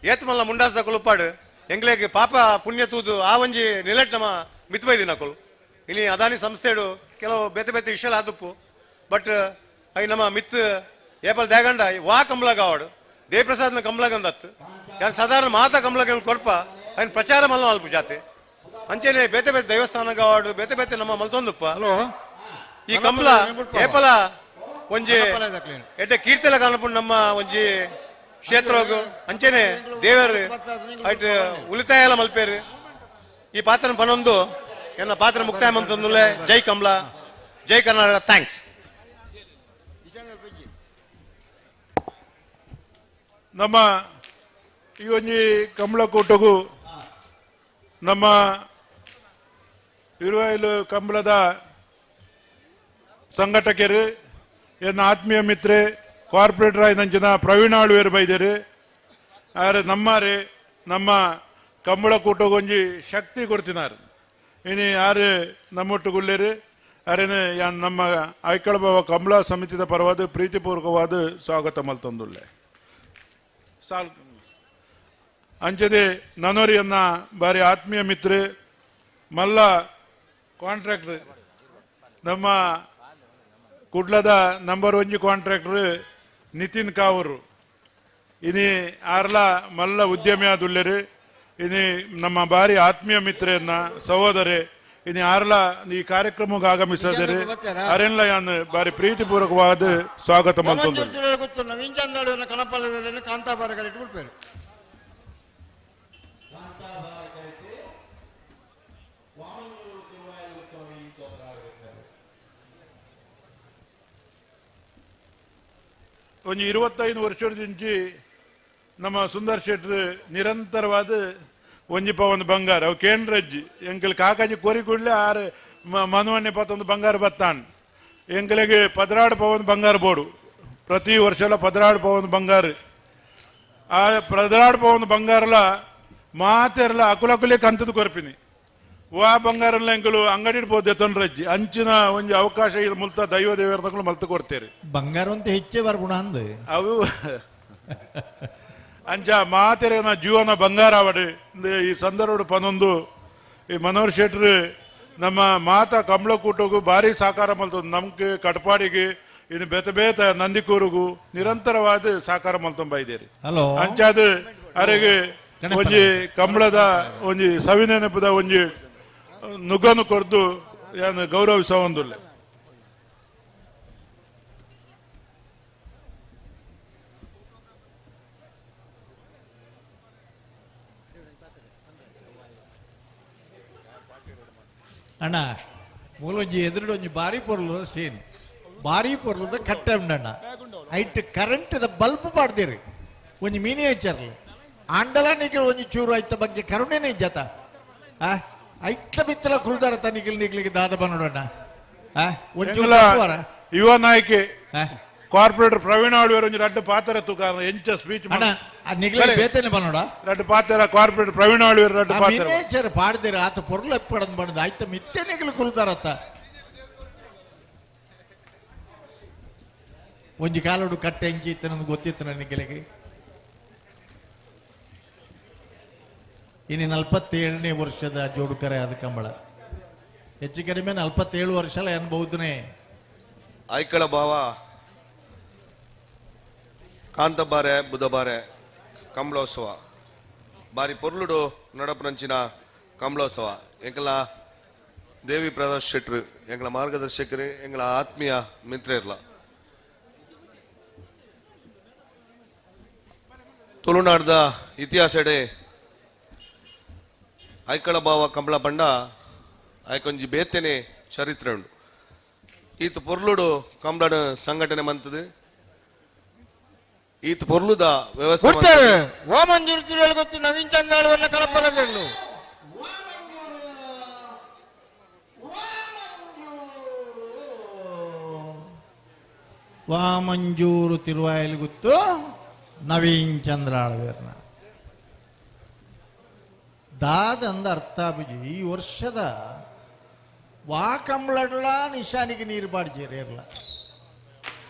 ಏತ್ ಮಲ್ಲ ಮುಂಡಾಸ್ ದಕುಲು ಉಪ್ಪಾಡು ಎಂಕ್ಲೆಗ್ ಪಾಪ ಪುಣ್ಯ ತೂದು ಆ ಒಂಜಿ ನಿಲೆಟ್ ನಮ್ಮ ಮಿತ್ಬೈದಿ ನಕುಲು ಇಲ್ಲಿ ಅದಾನಿ ಸಂಸ್ಥೆಡು ಕೆಲವು ಬೇತೆ ಬೇತೆ ವಿಷಯ ಆದುಪ್ಪು ಬಟ್ I ನಮ್ಮ ಮಿತ್ ಏಪಲ್ ದೇಗಂಡ ವಾ ಕಂಬ್ಲಾಗ ಆವಡು ದೇವಪ್ರಸಾದ್ನ ಕಂಬ್ಲಾಗಂದತ್ತು ಯಾನ್ ಸಾಧಾರಣ ಮಾತಾ ಕಂಬ್ಲಾಗ ಕೊರ್ಪ ఆయన ಪ್ರಚಾರ ಮಲ್ಲ ಅಲ್ಪ ಜಾತಿ ಅಂಚೆನೆ ಬೇತೆ ಬೇತೆ ದೇವಸ್ಥಾನ ಆವಡು ಬೇತೆ ಬೇತೆ ನಮ್ಮ ಮಲ್ತೊಂದುಪ್ಪ ಈ ಕಂಬ್ಲ ಏಪಲ ಒಂಜಿ ಎಡ್ಡೆ ಕೀರ್ತಲ ಕಾಣಪುಂಡು ನಮ್ಮ ಒಂಜಿ ಕ್ಷೇತ್ರಗು ಅಂಚೆನೆ ದೇವರು ಐಟ್ ಉಳಿತಾಯ ಎಲ್ಲ ಮಲ್ಪೇರು ಈ ಪಾತ್ರ ಬನೊಂದು ಎನ್ನ ಪಾತ್ರ ಮುಕ್ತಾಯ ಮಂತಂದುಲೆ ಜೈ ಕಮಲಾ ಜೈ ಕರ್ನಾಟಕ thanks. ನಮ್ಮ ಈ ಒಂಜಿ ಕಂಬಳಕೂಟಗೂ ನಮ್ಮ ಇರುವೈಲು ಕಂಬಳದ ಸಂಘಟಕರು ಎನ್ನ ಆತ್ಮೀಯ ಮಿತ್ರೆ ಕಾರ್ಪೊರೇಟರ್ ಆಯ್ದಂಚಿನ ಪ್ರವೀಣ್ ಆಳ್ವೇರು ಬೈದೇರು ಆದರೆ ನಮ್ಮಾರೆ ನಮ್ಮ ಕಂಬಳಕೂಟಗೊಂಜಿ ಶಕ್ತಿ ಕೊಡ್ತಿನಾರು ಇನಿ ಯಾರು ನಮ್ಮೊಟ್ಟುಗುಳ್ಳೇರು ಅರೇನೆ ಯಾನ್ ನಮ್ಮ ಐಕಳಬಾವ ಕಮಲಾ ಸಮಿತಿದ ಪರವಾದ ಪ್ರೀತಿಪೂರ್ವಕವಾದ ಸ್ವಾಗತ ಮಲ್ತಂದುಳ್ಳೆ ಸಾಲ್ ಅಂಚದೆ ನನೋರಿಯನ್ನ ಬಾರಿ ಆತ್ಮೀಯ ಮಿತ್ರೆ ಮಲ್ಲ ಕಾಂಟ್ರಾಕ್ಟರ್ ನಮ್ಮ ಕುಡ್ಲದ ನಂಬರ್ ಒಂಜಿ ಕಾಂಟ್ರಾಕ್ಟರ್ ನಿತಿನ್ ಕಾವರು ಇನಿ ಆರ್ಲ ಮಲ್ಲ ಉದ್ಯಮಿ ಆದುಲ್ಲೇರು ಇನಿ ನಮ್ಮ ಬಾರಿ ಆತ್ಮೀಯ ಮಿತ್ರೆಯನ್ನ ಸಹೋದರಿ ಇನಿ ಆರ್ಲ ಈ ಕಾರ್ಯಕ್ರಮಕ್ಕೆ ಆಗಮಿಸಿದರೆ ಅರೆನ್ಲ ಯಾನ್ ಬಾರಿ ಪ್ರೀತಿಪೂರ್ವಕವಾದ ಸ್ವಾಗತ ಮಲ್ತೊಂದು ಒಂಜಿ 25 ವರ್ಷದಿಂಚಿ ನಮ್ಮ ಸುಂದರ್ ಶೆಟ್ಟರ್ ನಿರಂತರವಾದ ಒಂಜಿ ಪವನ್ ಬಂಗಾರ ಅವು ಕೇಂದ್ರಜ್ಜಿ ಎಂಕಲ್ ಕಾಕಾಜಿ ಕೋರಿ ಕೂಡಲೇ ಆರು ಮನುವಣ್ಣೆ ಪತ್ತೊಂದು ಬಂಗಾರ ಬತ್ತಾನ್ ಎಂಕಲಿಗೆ 16 ಪವನ್ ಬಂಗಾರ ಬೋಡು ಪ್ರತಿ ವರ್ಷಲ 16 ಪವನ್ ಬಂಗಾರ ಆ 16 ಪವನ್ ಬಂಗಾರಲ ಮಾತೆರ್ಲ ಅಕುಲಕುಲೆ ಕಂತದ ಕೊರ್ಪಿನಿ ವಾ ಬಂಗಾರಲ್ಲ ಎಂಕಲು ಅಂಗಡಿ ಪೋದೆ ತೊಂದ್ರಜ್ಜಿ ಅಂಚಿನ ಒಂಜಿ ಅವಕಾಶ ಇದು ಮುಲ್ತ ದೈವ ದೇವರ ಮಲ್ತು ಕೊಡ್ತೇರಿ ಬಂಗಾರ ಅಂತ ಹೆಚ್ಚೆ ಬರ್ಗುಣ ಅಂದು ಅವು ಅಂಚ ಮಾತೆರೆನ ಜೀವನ ಬಂಗಾರ ಅವಡು ಈ ಸಂದರ್ಭ ಪನೊಂದು ಈ ಮನೋಹರ್ ಶೆಟ್ರು ನಮ್ಮ ಮಾತಾ ಕಂಬಳಕೂಟಗೂ ಭಾರಿ ಸಹಕಾರ ಮಲ್ತೊಂದು ನಮ್ಗೆ ಕಟ್ಪಾಡಿಗೆ ಇದು ಬೇತೆ ಬೇತ ನಂದಿಕೂರುಗು ನಿರಂತರವಾದ ಸಹಕಾರ ಮಲ್ತೊಂಬ ಇದ್ದೀರಿ ಹಲೋ ಅಂಚಾದ ಅರೆಗೆ ಒಂಜಿ ಕಂಬಳದ ಒಂಜಿ ಸವಿನೆನಪದ ಒಂಜಿ ನುಗ್ಗನು ಕೊರ್ದು ಏನು ಗೌರವಿಸ ಒಂದುಲ್ಲೆ. ಅಣ್ಣ ಮೂಲೊಂಜಿ ಎದುರುಡೊಂಜಿ ಬಾರಿ ಪೊರ್ಲು ಸೀನ್ ಬಾರಿ ಪೊರ್ಲುದ ಕಟ್ಟೆ ಉಂಡಣ್ಣ ಐಟ್ ಕರೆಂಟ್ದ ಬಲ್ಬ್ ಪಾಡ್ದಿರಿ ಒಂಜಿ ಮಿನಿಯೇಚರ್ಲು ಆಂಡಲ ನಿಖಿಲ್ ಒಂಜಿ ಚೂರು ಐತ ಬಗ್ಗೆ ಕರುಣೆನೇ ಇಜ್ಜತ ಆ ಐಟ್ಲ ಬಿತ್ತಲ ಕುಲ್ದಾರ ತ ನಿಖಿಲ್ ನಿಖಿಲಿಗೆ ದಾದ ಬನ್ನೋಡಣ್ಣ ಆ ಒಂಚೂರು ಯುವ ನಾಯಕಿ ಕಾರ್ಪೊರೇಟರ್ ಪ್ರವೀಣ್ ಆಳ್ವೇರ್ ಒಂಜಿ ರಡ್ಡ್ ಪಾತ್ರ ತೂಕ ಎಂಚ ಸ್ಪೀಚ್ ಬೇತನೆ ಬನ್ನೋಡ ರಡ್ಡ್ ಪಾತ್ರ ಕಾರ್ಪೊರೇಟರ್ ಪ್ರವೀಣ್ ಆಳ್ವೇರ್ ರಡ್ಡ್ ಪಾತ್ರ ಮಿನಿಯೇಚರ್ ಪಾಡ್ದಿರ ಆತ ಪೊರ್ಲು ಎಪ್ಪಡನ್ ಬಣ್ಣದ ಆಯ್ತ ಮಿತ್ತೆ ನಿಗಲು ಕುಲ್ದಾರತ್ತ ಒಂಜಿ ಕಾಲೋಡು ಕಟ್ಟೆ ಎಂಚಿ ಇತ್ತು ನನಗೆ ಗೊತ್ತಿತ್ತು ನನಗೆ. ಇನ್ನು 47ನೇ ವರ್ಷದ ಜೋಡುಕರೆ ಆದ ಕಂಬಳ ಹೆಚ್ಚು ಕಡಿಮೆ 47 ವರ್ಷ ಅನ್ಬಹುದನೇ. ಐಕಳ ಭಾವ ಕಾಂತಬಾರೆ ಬುಧಬಾರೆ ಕಂಬಳೋತ್ಸವ ಬಾರಿ ಪೊರ್ಲುಡು ನಡಪನಂಚಿನ ಕಂಬಳೋತ್ಸವ. ಎಂಕಲ ದೇವಿ ಪ್ರಸಾದ್ ಶೆಟ್ರು ಎಂಕಲ ಮಾರ್ಗದರ್ಶಕರು ಎಂಕಲ ಆತ್ಮೀಯ ಮಿತ್ರ ಇರ್ಲ. ತುಳುನಾಡ್ದ ಇತಿಹಾಸಡೆ ಐಕಳ ಭಾವ ಕಂಬಳ ಬಂಡ ಐಕೊಂಜಿ ಬೇತೆನೆ ಚರಿತ್ರೆ ಉಂಡು. ಈತ ಪೊರ್ಲುಡು ಕಂಬಳನ ಸಂಘಟನೆ ಮಂತದು ಈತ ಪೊರ್ಲುದ ವ್ಯವಸ್ಥೆ. ನವೀನ್ ಚಂದ್ರ ವಾಮಂಜೂರು ತಿರುವಾಯಲು ಗೊತ್ತು ನವೀನ್ ಚಂದ್ರ ಆಳ್ವೇರ್ನ ದಾದಂದ ಅರ್ಥಾಭಿಜಿ. ಈ ವರ್ಷದ ವಾ ಕಂಬಳಡ್ಲ ನಿಶಾನಿಗೆ ನೀರು ಬಾಡ್ಜೇರಿರ್ಲ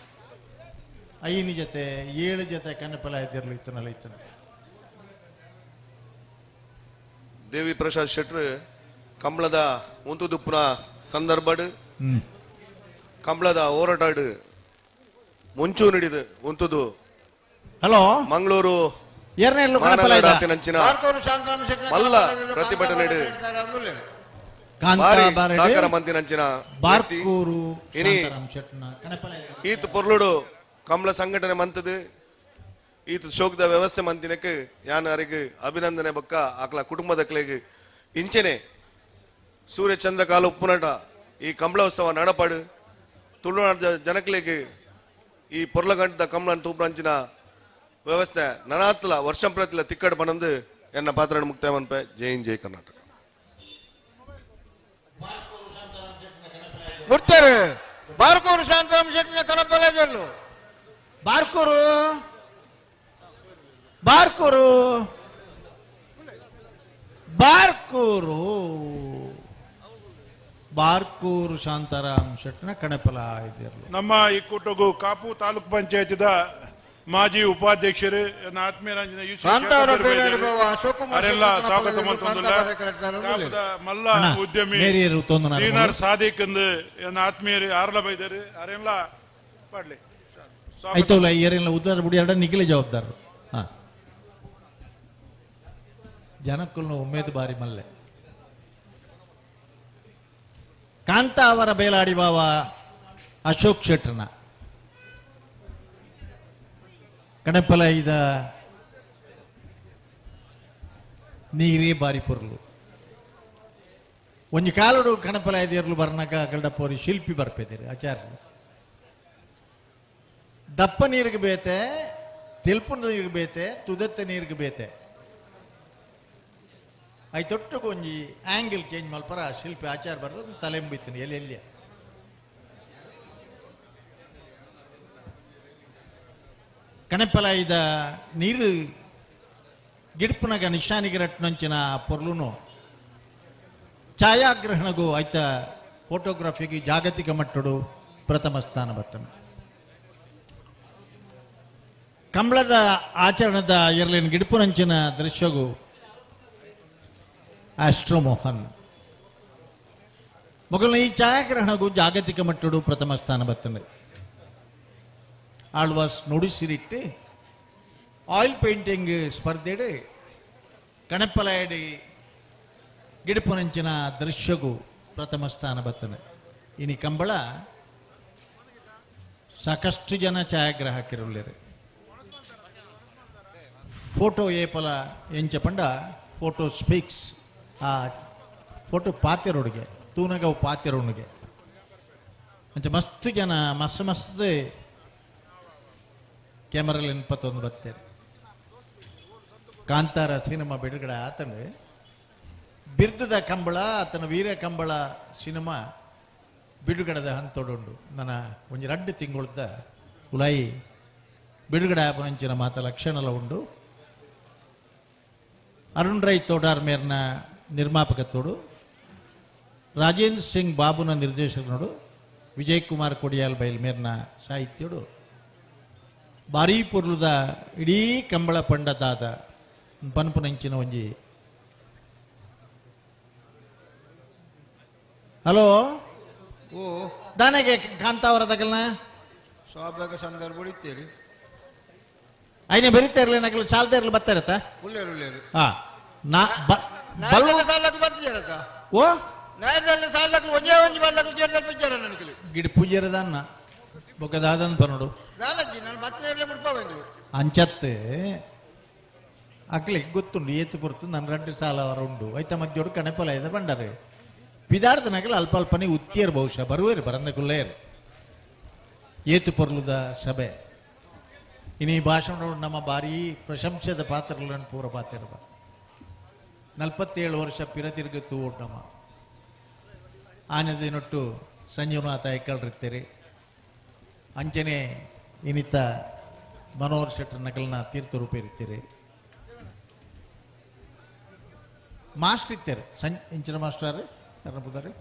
5 ಜೊತೆ 7 ಜೊತೆ ಕಣ್ಣಪಲ ಇದ್ದಿರ್ಲಿ ಇತ್ತನಲ್ಲ ಇತ್ತನ. ದೇವಿ ಪ್ರಸಾದ್ ಶೆಟ್ರು ಕಂಬಳದ ಉಂತುದುಪ್ಪುನ ಸಂದರ್ಭಡ್ ಕಂಬಳದ ಹೋರಾಟಾಡು ಮುಂಚೂ ನೀಡಿದು ಉಂತುದು ಹಲೋ ಮಂಗಳೂರು ಮಲ್ಲ ಪ್ರತಿಭಟನೆ ಸಹಕಾರ ಮಂತಿನಂಚಿನ ಈತ ಪೊರ್ಲುಡು ಕಂಬಳ ಸಂಘಟನೆ ಮಂತದು ಈತ ಶೋಕದ ವ್ಯವಸ್ಥೆ ಮಂತಿನಕ್ಕೆ ಯಾನ್ ಅರಿಗೆ ಅಭಿನಂದನೆ ಬಕ್ಕ ಆಕಲ ಕುಟುಂಬದ ಇಂಚೆನೆ ಸೂರ್ಯಚಂದ್ರ ಕಾಲ ಉಪ್ಪುನಟ ಈ ಕಂಬಳೋತ್ಸವ ನಡಪಾಡು ತುಳುನಾಡ ಜನಕ್ಲೆಗ್ ಈ ಪೊರ್ಲಗಂಟದ ಕಂಬಳನ್ ತೂಪುನಂಚಿನ ವ್ಯವಸ್ಥೆ ನನಾತ್ಲ ವರ್ಷ ಪ್ರತಿಲ ತಿಕ್ಕಡ್ ಪನಂದು ಎನ್ನ ಪಾತ್ರ ಮುಕ್ತಾಯ ಮನ್ಪೆ. ಜೈ ಹಿಂದ್, ಜೈ ಕರ್ನಾಟಕ. ಮುಡ್ತಾರೆ ಬಾರ್ಕೂರು ಶಾಂತರಾಮ ಶೆಟ್ಟಿನ ಕಣಪಲದಲ್ಲೂ ಬಾರ್ಕೂರು ಬಾರ್ಕೂರು ಬಾರ್ಕೂರು ಬಾರ್ಕೂರು ಶಾಂತಾರಾಮ್ ಶೆಟ್ಟಿನ ಕಣಪಲ ಇದ್ದಿರಲು. ನಮ್ಮ ಈ ಕೂಟಗೂ ಕಾಪು ತಾಲೂಕು ಪಂಚಾಯತ್ದ ಮಾಜಿ ಉಪಾಧ್ಯಕ್ಷರು ಸ್ವಾಗತ ಮಲ್ಲ ಉದ್ಯಮಿ ದೀನಾರ್ ಸಾದಿಕ್ ಎಂದು ಆತ್ಮೀಯರು ಆರ್ಲ ಬೈದರು ಅರೆಲ್ಲ ಪಾಡ್ಲಿ. ಆಯ್ತಲ್ಲ ಏರೆಲ್ಲ ಉದ್ದಾರ ಬುಡಿ ಎರಡ ನಿಖಿಲ ಜವಾಬ್ದಾರರು. ಹಾ ಜನಕ್ಕೂ ಉಮೇದ್ ಬಾರಿ ಮಲ್ಲೆ. ಕಾಂತ ಅವರ ಬೇಲಾಡಿ ಬಾವ ಅಶೋಕ್ ಶೆಟ್ಟರ್ನ ಕಣಪಲ ಇದ ನೀರೇ ಬಾರಿ ಪೊರ್ಲು. ಒಂಜಿ ಕಾಲಡು ಕಣಪಲ ಇದಿರ್ಲು ಬರ್ನಾಗ ಗಲ್ಡಪ್ಪವ್ರಿ ಶಿಲ್ಪಿ ಬರ್ಪೇದಿರಿ ಆಚಾರ್ಯರು. ದಪ್ಪ ನೀರಿಗೆ ಬೇತೆ, ತೆಲ್ಪು ನೀರಿಗೆ ಬೇತೆ, ತುದತ್ತ ನೀರಿಗೆ ಬೇತೆ. I ತೊಟ್ಟುಗು ಒಂಜಿ ಆ್ಯಂಗಲ್ ಚೇಂಜ್ ಮಲ್ಪರ ಶಿಲ್ಪಿ ಆಚಾರ ಬರೋದು ತಲೆಂಬಿತ್ತೀನಿ ಎಲ್ಲಿ ಎಲ್ಲಿ. ಕಣಪಲ ಇದ ನೀರು ಗಿಡ್ಪುನಗ ನಿಶಾನಿಗೆ ರಟ್ನಂಚಿನ ಪೊರ್ಲುನು ಛಾಯಾಗ್ರಹಣಗೂ ಆಯ್ತ ಫೋಟೋಗ್ರಫಿಗೆ ಜಾಗತಿಕ ಮಟ್ಟಡು ಪ್ರಥಮ ಸ್ಥಾನ ಬರ್ತನೆ. ಕಂಬಳದ ಆಚರಣದ ಎರಲಿನ ಗಿಡ್ಪುನಂಚಿನ ದೃಶ್ಯಗೂ ಆಸ್ಟ್ರೋಮೋಹನ್ ಮೊಗಲ್ನ ಈ ಛಾಯಾಗ್ರಹಣಗೂ ಜಾಗತಿಕ ಮಟ್ಟಡು ಪ್ರಥಮ ಸ್ಥಾನ ಬರ್ತನೆ. ಆಳ್ವಾಸ್ ನುಡಿಸಿರಿಟ್ಟು ಆಯಿಲ್ ಪೇಂಟಿಂಗ್ ಸ್ಪರ್ಧೆಡು ಕಣಪಲಯಡಿ ಗಿಡಪುನಂಚಿನ ದೃಶ್ಯಗೂ ಪ್ರಥಮ ಸ್ಥಾನ ಬರ್ತನೆ. ಇನಿ ಕಂಬಳ ಸಾಕಷ್ಟು ಜನ ಛಾಯಾಗ್ರಾಹಕರುಳ್ಳರು. ಫೋಟೋ ಏಪಲ ಎಂಚ ಪಂಡ ಫೋಟೋ ಸ್ಪೀಕ್ಸ್. ಆ ಫೋಟೋ ಪಾತೆರೋಡಿಗೆ ತೂನಗವು ಪಾತೆರೋಣಿಗೆ ಅಂಚ ಮಸ್ತ್ ಜನ ಮಸ್ತ್ ಮಸ್ತ್ ಕ್ಯಾಮರಲ್ಲಿ ನೆನಪತ್ತೊಂದು ಬರ್ತೇನೆ. ಕಾಂತಾರ ಸಿನಿಮಾ ಬಿಡುಗಡೆ ಆತನು ಬಿರ್ದದ ಕಂಬಳ ಆತನ ವೀರ ಕಂಬಳ ಸಿನಿಮಾ ಬಿಡುಗಡೆದ ಹಂತೊಡುಂಡು. ನನ್ನ ಒಂಜಿ ರಡ್ಡು ತಿಂಗಳದ ಉಲಾಯಿ ಬಿಡುಗಡೆ ಆಪನಂಚಿನ ಮಾತ ಲಕ್ಷಣಲ ಉಂಡು. ಅರುಣ್ ರೈ ತೋಡಾರ್ ಮೇರ್ನ ನಿರ್ಮಾಪಕತ್ವಡು, ರಾಜೇಂದ್ರ ಸಿಂಗ್ ಬಾಬುನ ನಿರ್ದೇಶಕನೋಡು, ವಿಜಯ್ ಕುಮಾರ್ ಕೊಡಿಯಾಲ್ ಬೈಲ್ ಮೇರ್ನ ಸಾಹಿತ್ಯಡು ಬಾರೀ ಪೊರ್ಲುದ ಇಡೀ ಕಂಬಳ ಪಂಡದಾದ ಪನ್ಪುನಂಚಿನ ಒಂಜಿ. ಹಲೋ ಓ ದಾನೆಗೆ ಕಾಂತಾವರ ತಗಲ್ನ ಸ್ವಾಭಾವಿಕ ಸಂದರ್ಭ ಇತ್ತೀರಿ ಐನೆ ಬರೀತಾ ಇರಲಿ ನಕಲು ಚಾಲ್ತಾ ಇರಲಿ ಬರ್ತಾ ಇರತ್ತಾ? ಉಳ್ಳೇರು ಉಳ್ಳೇರು. ಹಾ ನಾ ಬರ್ತಿದ್ದಾರತ್ತ ಓ ನಾಯದಲ್ಲಿ ಸಾಲಕ್ಕಲು ಒಂದೇ ಒಂಜಿ ಬರ್ಲಕ್ಕಲು ಜೇರ್ದಲ್ಪ ಇದ್ದಾರ ನನಗೆ ಗಿಡ ಪೂಜೆರದನ್ನ ಬೊಕ್ಕದಾದನ್ ಪನೋಡು ದಾಲಜ್ಜಿ ನಾನು ಬತ್ತಿನ ಮುಡ್ಪಾವೆಂಗಳು ಅಂಚತ್ತೆ ಅಕ್ಲಿಗೆ ಗೊತ್ತುಂಡು ಏತು ಪೊರ್ತು ನನ್ನ ರಡ್ಡು ಸಾಲ ಅವರ ಉಂಡು ಐತ ಮಧ್ಯೋಡು ಕಣಪಲ ಇದೆ ಬಂಡಾರೆ ಪಿದಾರ್ದನಗಲ ಅಲ್ಪ ಅಲ್ಪನೆ ಉತ್ತಿಯರು ಬಹುಶಃ ಬರುವೇರು ಬರಂದ ಕುಲ್ಲೇರು ಏತು ಪೊರ್ಲುದ ಸಭೆ. ಇನ್ನು ಈ ಭಾಷಣ ನಮ್ಮ ಭಾರೀ ಪ್ರಶಂಸೆದ ಪಾತ್ರಗಳನ್ನು ಪೂರ ಪಾತ್ರ 47 ವರ್ಷ ಪಿರತಿರ್ಗತ್ತು ನಮ್ಮ ಆನದಿನೊಟ್ಟು ಸಂಜೀವನಾಥ ಐಕಳ್ರಿರ್ತೀರಿ ಅಂಚನೆ ಇನ್ನಿತ ಮನೋಹರ್ ಶೆಟ್ಟರ್ ನಕಲ್ನ ತೀರ್ಥ ರೂಪ ಇರ್ತೀರಿ ಮಾಸ್ಟರ್ ಇತ್ತಾರೆ ಸಂ ಇಂಚಿನ ಮಾಸ್ಟರ್ ಯಾರನ್ನ ಬುದಾರಿ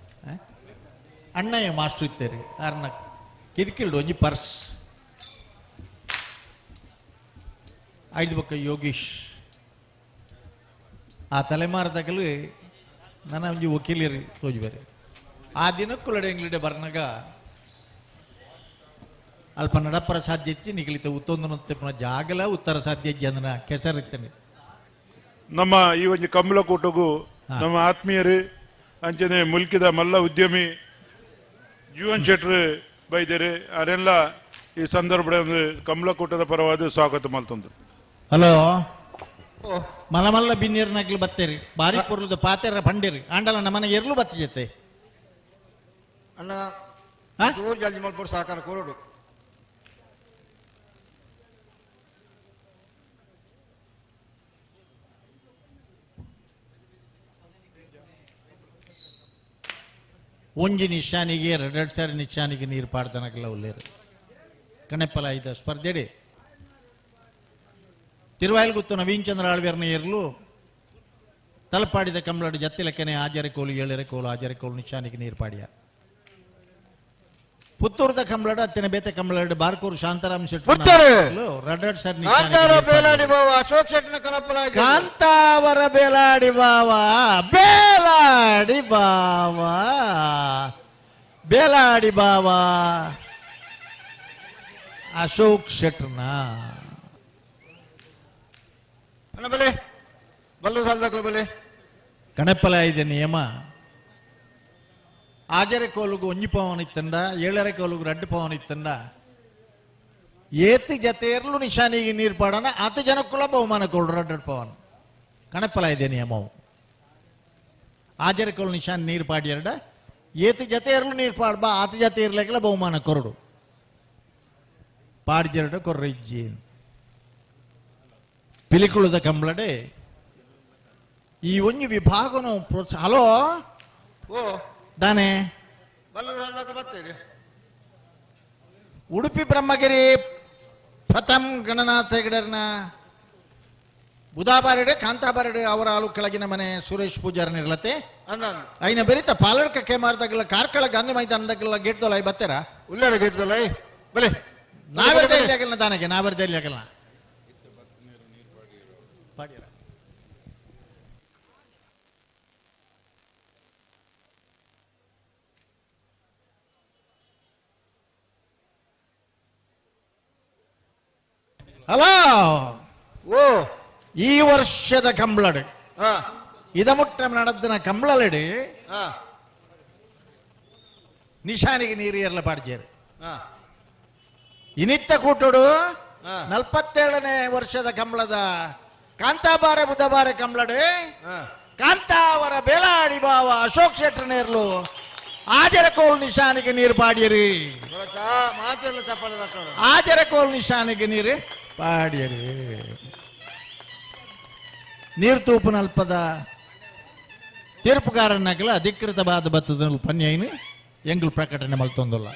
ಅಣ್ಣಯ್ಯ ಮಾಸ್ಟರ್ ಇತ್ತಾರೆ ಯಾರನ್ನ ಕಿರಿಕಿಲ್ಡು ಒಂಜಿ ಪರ್ಸ್ ಐದು ಬಕ್ಕ ಯೋಗೀಶ್ ಆ ತಲೆಮಾರದಾಗಲು ನನ್ನ ಒಂಜಿ ವಕೀಲರಿ ತೋಜಿ ಬೇರೆ ಆ ದಿನಕ್ಕುಲಡೆ ಎಂಗ್ಲಿಡೆ ಬರ್ನಾಗ ಅಲ್ಪ ನಡಪರ ಸಾಧ್ಯ ಇಚ್ಚಿ ನಿಗಲಿತ ಉತ್ತೊಂದನ ಜಾಗಲ ಉತ್ತರ ಸಾಧ್ಯ ಇಜ್ಜಿ ಅಂದನ ಕೆಸರಿತ್ತನೆ. ನಮ್ಮ ಈ ಒಂದು ಕಂಬಳ ಕೂಟಗೂ ನಮ್ಮ ಆತ್ಮೀಯರು ಅಂಚನೆ ಮುಲ್ಕಿದ ಮಲ್ಲ ಉದ್ಯಮಿ ಜೀವನ್ ಶೆಟ್ರು ಬೈದೇರಿ ಅವರೆಲ್ಲ ಈ ಸಂದರ್ಭದಲ್ಲಿ ಕಂಬಳಕೂಟದ ಪರವಾದ ಸ್ವಾಗತ ಮಲ್ತಂದ್ರು. ಹಲೋ ಮಲಮಲ್ಲ ಬಿನ್ನೀರ್ನಾಗ್ಲಿ ಬತ್ತೇರಿ ಬಾರಿ ಪೊರ್ಲುದ ಪಾತೆರ ಪಂಡೇರಿ ಆಂಡಲ ನಮ್ಮನೆ ಎರ್ಲು ಬತ್ತಿ ಜೊತೆ ಅಣ್ಣ ಜೋರು ಜಲ್ದಿ ಮಲ್ಪೋಡು ಸಹಕಾರ ಕೊರೋಡು. ಒಂಜಿ ನಿಶಾನಿಗೆ ಎರಡೆರಡು ಸಾರಿ ನಿಶಾನಿಗೆ ನೀರು ಪಾಡ್ದನಗಲ ಉಲ್ಲೇರು ಕಣೆಪ್ಪಲ ಐದ ಸ್ಪರ್ಧೆಡಿ ತಿರುವಾಯಿಲ್ಗುತ್ತು ನವೀನ್ ಚಂದ್ರ ಆಳ್ವೇರ್ನ ಏರ್ಲು ತಲಪಾಡಿದ ಕಂಬಳಡು ಜತ್ತಿಲಕ್ಕನೆ ಆಜರೆ ಕೋಲು ಏಳರೆ ಕೋಲು ಆಜರೆ ಕೋಲು ನಿಶಾನಿಗೆ ನೀರು ಪಾಡಿಯ ಪುತ್ತೂರದ ಕಂಬಳಡು ಅತ್ತಿನ ಬೇತೆ ಕಂಬಳಡು ಬಾರ್ಕೂರು ಶಾಂತಾರಾಮ್ ಶೆಟ್ಟಿ ರಡ್ರಡ್ ಸರ್ ಕಾಂತಾವರ ಬೇಲಾಡಿ ಬಾವ ಬೇಲಾಡಿ ಬಾವ ಬೇಲಾಡಿ ಬಾವ ಅಶೋಕ್ ಶೆಟ್ಟರ್ನ ಕಣಪ್ಪಲ ಇದೆ ನಿಯಮ ಆಜರೆ ಕೋಲುಗು ಒಂಜಿ ಪವನ್ ಇತ್ತಂಡ ಏಳರೆ ಕೋಲುಗು ರಡ್ಡು ಪವನ್ ಇತ್ತಂಡ ಏತಿ ಜತೆಯರ್ಲು ನಿಶಾನಿಗೆ ನೀರು ಪಾಡೋಣ ಆತ ಜನಕ್ಕುಲ ಬಹುಮಾನ ಕೊಡು ರಡ್ಡು ಪವನ್ ಕಣಪ್ಪಲ ಇದೆ ನಿಯಮವು. ಆಜರೆ ಕೋಲು ನಿಶಾನ್ ನೀರು ಪಾಡಿ ಎರಡ ಏತಿ ಜತೆಯರ್ಲು ನೀರು ಪಾಡ್ಬಾ ಆತ ಜತೆ ಇರ್ಲಿಕ್ಕೆಲ್ಲ ಬಹುಮಾನ ಕೊರಡು ಪಾಡ್ಜೆರಡು ಕೊರ್ರಿಜ್ಜಿ ಪಿಲಿಕುಳದ ಕಂಬಳಡೆ ಈ ಒಂಜಿ ವಿಭಾಗನು ಪ್ರೋತ್ಸಾಹ. ಹಲೋ ಓ ದಾನೆ ಉಡುಪಿ ಬ್ರಹ್ಮಗಿರಿ ಪ್ರಥಮ್ ಗಣನಾಥ ಹೆಗಡರ್ನ ಬುಧಾಬಾರಡೆ ಕಾಂತಾಬಾರಡೆ ಅವರ ಆಲು ಕೆಳಗಿನ ಮನೆ ಸುರೇಶ್ ಪೂಜಾರನ ಇರ್ಲತ್ತೆ ಐನ ಬೆರಿತ ಪಾಲಡ್ಕ ಕೇಮಾರ್ದಾಗಲ್ಲ ಕಾರ್ಕಳ ಗಾಂಧಿ ಮೈದಾನದಾಗಲ್ಲ ಗೇಟ್ ದೊಲ ಬತ್ತೀರಾ ಉಲ್ಲೇರ ಗೇಟ್ ದೊಲ ಬಲೆ ನಾವೆರ್ದ ಇಲ್ಲಿ ಆಗಲ್ಲ ದಾನಗೆ ನಾವೆರ್ದ ಇಲ್ಲಿ ಆಗಲ್ಲ. ಹಲೋ ಓ ಈ ವರ್ಷದ ಕಂಬಳಡು ಇದಮುಟ್ಟ ನಡೆದನ ಕಂಬಳಲಡಿ ನಿಶಾನಿಗೆ ನೀರು ಏರ್ಲ ಪಾಡ್ಜೇರು ಇನಿತ್ತ ಕೂಟೋಡು 47ನೇ ವರ್ಷದ ಕಂಬಳದ ಕಾಂತಾಬಾರೆ ಬುಧಬಾರೆ ಕಂಬಳಡು ಕಾಂತಾವರ ಬೇಲಾಡಿ ಬಾವ ಅಶೋಕ್ ಶೆಟ್ಟರ್ ನೇರ್ಲು ಆಜರಕೋಲ್ ನಿಶಾನಿಗೆ ನೀರು ಪಾಡಿಯರಿ ಆಜರಕೋಲ್ ನಿಶಾನಿಗೆ ನೀರು ಪಾಡಿಯರಿ ನೀರು ತೂಪುನಲ್ಪದ ತೀರ್ಪುಗಾರನಾಗಲ ಅಧಿಕೃತವಾದ ಬತ್ತದ ಪನ್ಯಾಯಿನ ಎಂಗ್ಲು ಪ್ರಕಟಣೆ ಮಲ್ತೊಂದಲ್ಲ.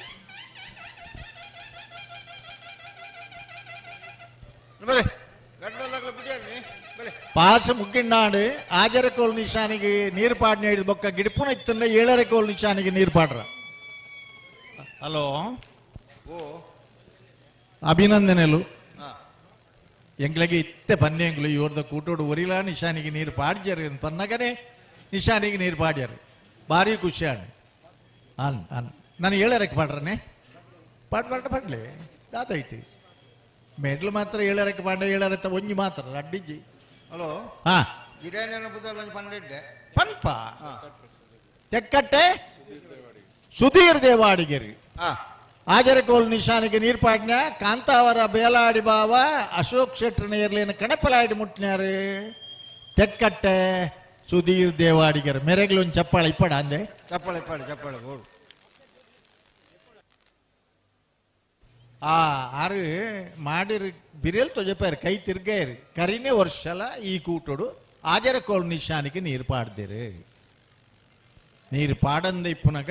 ಪಾಸ ಮುಗ್ಗಿಂಡಾಡು ಆಜರಕೋಲ್ ನಿಶಾನಿಗೆ ನೀರು ಪಾಡ್ನೆ ಹಿಡಿದು ಬೊಕ್ಕ ಗಿಡಪುನ ಇತ್ತಂದ್ರೆ ಏಳರಕೋಲ್ ನಿಶಾನಿಗೆ ನೀರು ಪಾಡ್ರ. ಹಲೋ ಅಭಿನಂದನೆಲು ಎಂಗ್ಲಗೆ ಇತ್ತೆ ಪನ್ನೆಂಗ್ಲು ಇವ್ರದ ಕೂಟೋಡು ಒರಿಲ ನಿಶಾನಿಗೆ ನೀರು ಪಾಡ್ಜರು ಪನ್ನಗನೆ ನಿಶಾನಿಗೆ ನೀರು ಪಾಡ್ಯಾರು ಭಾರಿ ಖುಷಿ ಅಣ್ಣ. ಅನ್ ಅನ್ ನಾನು ಏಳರಕ್ಕೆ ಪಾಡ್ರನೆ ಪಾಡ್ ಪಾಡ ಪಾಡ್ಲೆ ದಾದೈತಿ ಮೆಡ್ಲು ಮಾತ್ರ ಏಳರಕ್ಕೆ ಪಾಡ ಏಳರತ್ತ ಒಂಜಿ ಮಾತ್ರ ಅಡ್ಡಿಜ್ಜಿ. ಹಲೋ ಹಾ ಪನ್ಪ ತೆಕ್ಕಟ್ಟೆ ಸುಧೀರ್ ದೇವಾಡಿಗೆರಿ ಆಜರಕೋಲ್ ನಿಶಾನಿಗೆ ನೀರ್ಪಾಡ್ನ ಕಾಂತಾವರ ಬೇಲಾಡಿ ಬಾವ ಅಶೋಕ್ ಶೆಟ್ಟರ್ನ ಇರ್ಲೇನ ಕಣಪಲಾಡಿ ಮುಟ್ನ್ಯಾರು ತೆಕ್ಕಟ್ಟೆ ಸುಧೀರ್ ದೇವಾಡಿಗರು ಮೆರೆಗ್ಲು ಒಂದು ಚಪ್ಪಾಳೆ ಇಪ್ಪಡ ಅಂದೆ ಚಪ್ಪಾಳೆ ಇಪ್ಪಾಡು ಚಪ್ಪಾಳೆ ಓಡು. ಆ ಆರು ಮಾಡಿರು ಬಿರಿಯಲ್ ತೊಜಪಾರು ಕೈ ತಿರ್ಗಾಯರು ಕರಿನೇ ವರ್ಷಲ ಈ ಕೂಟೋಡು ಆಜರಕೋಲ್ ನಿಶಾನಿಗೆ ನೀರು ಪಾಡ್ದಿರು. ನೀರು ಪಾಡಂದ ಇಪ್ಪುನಗ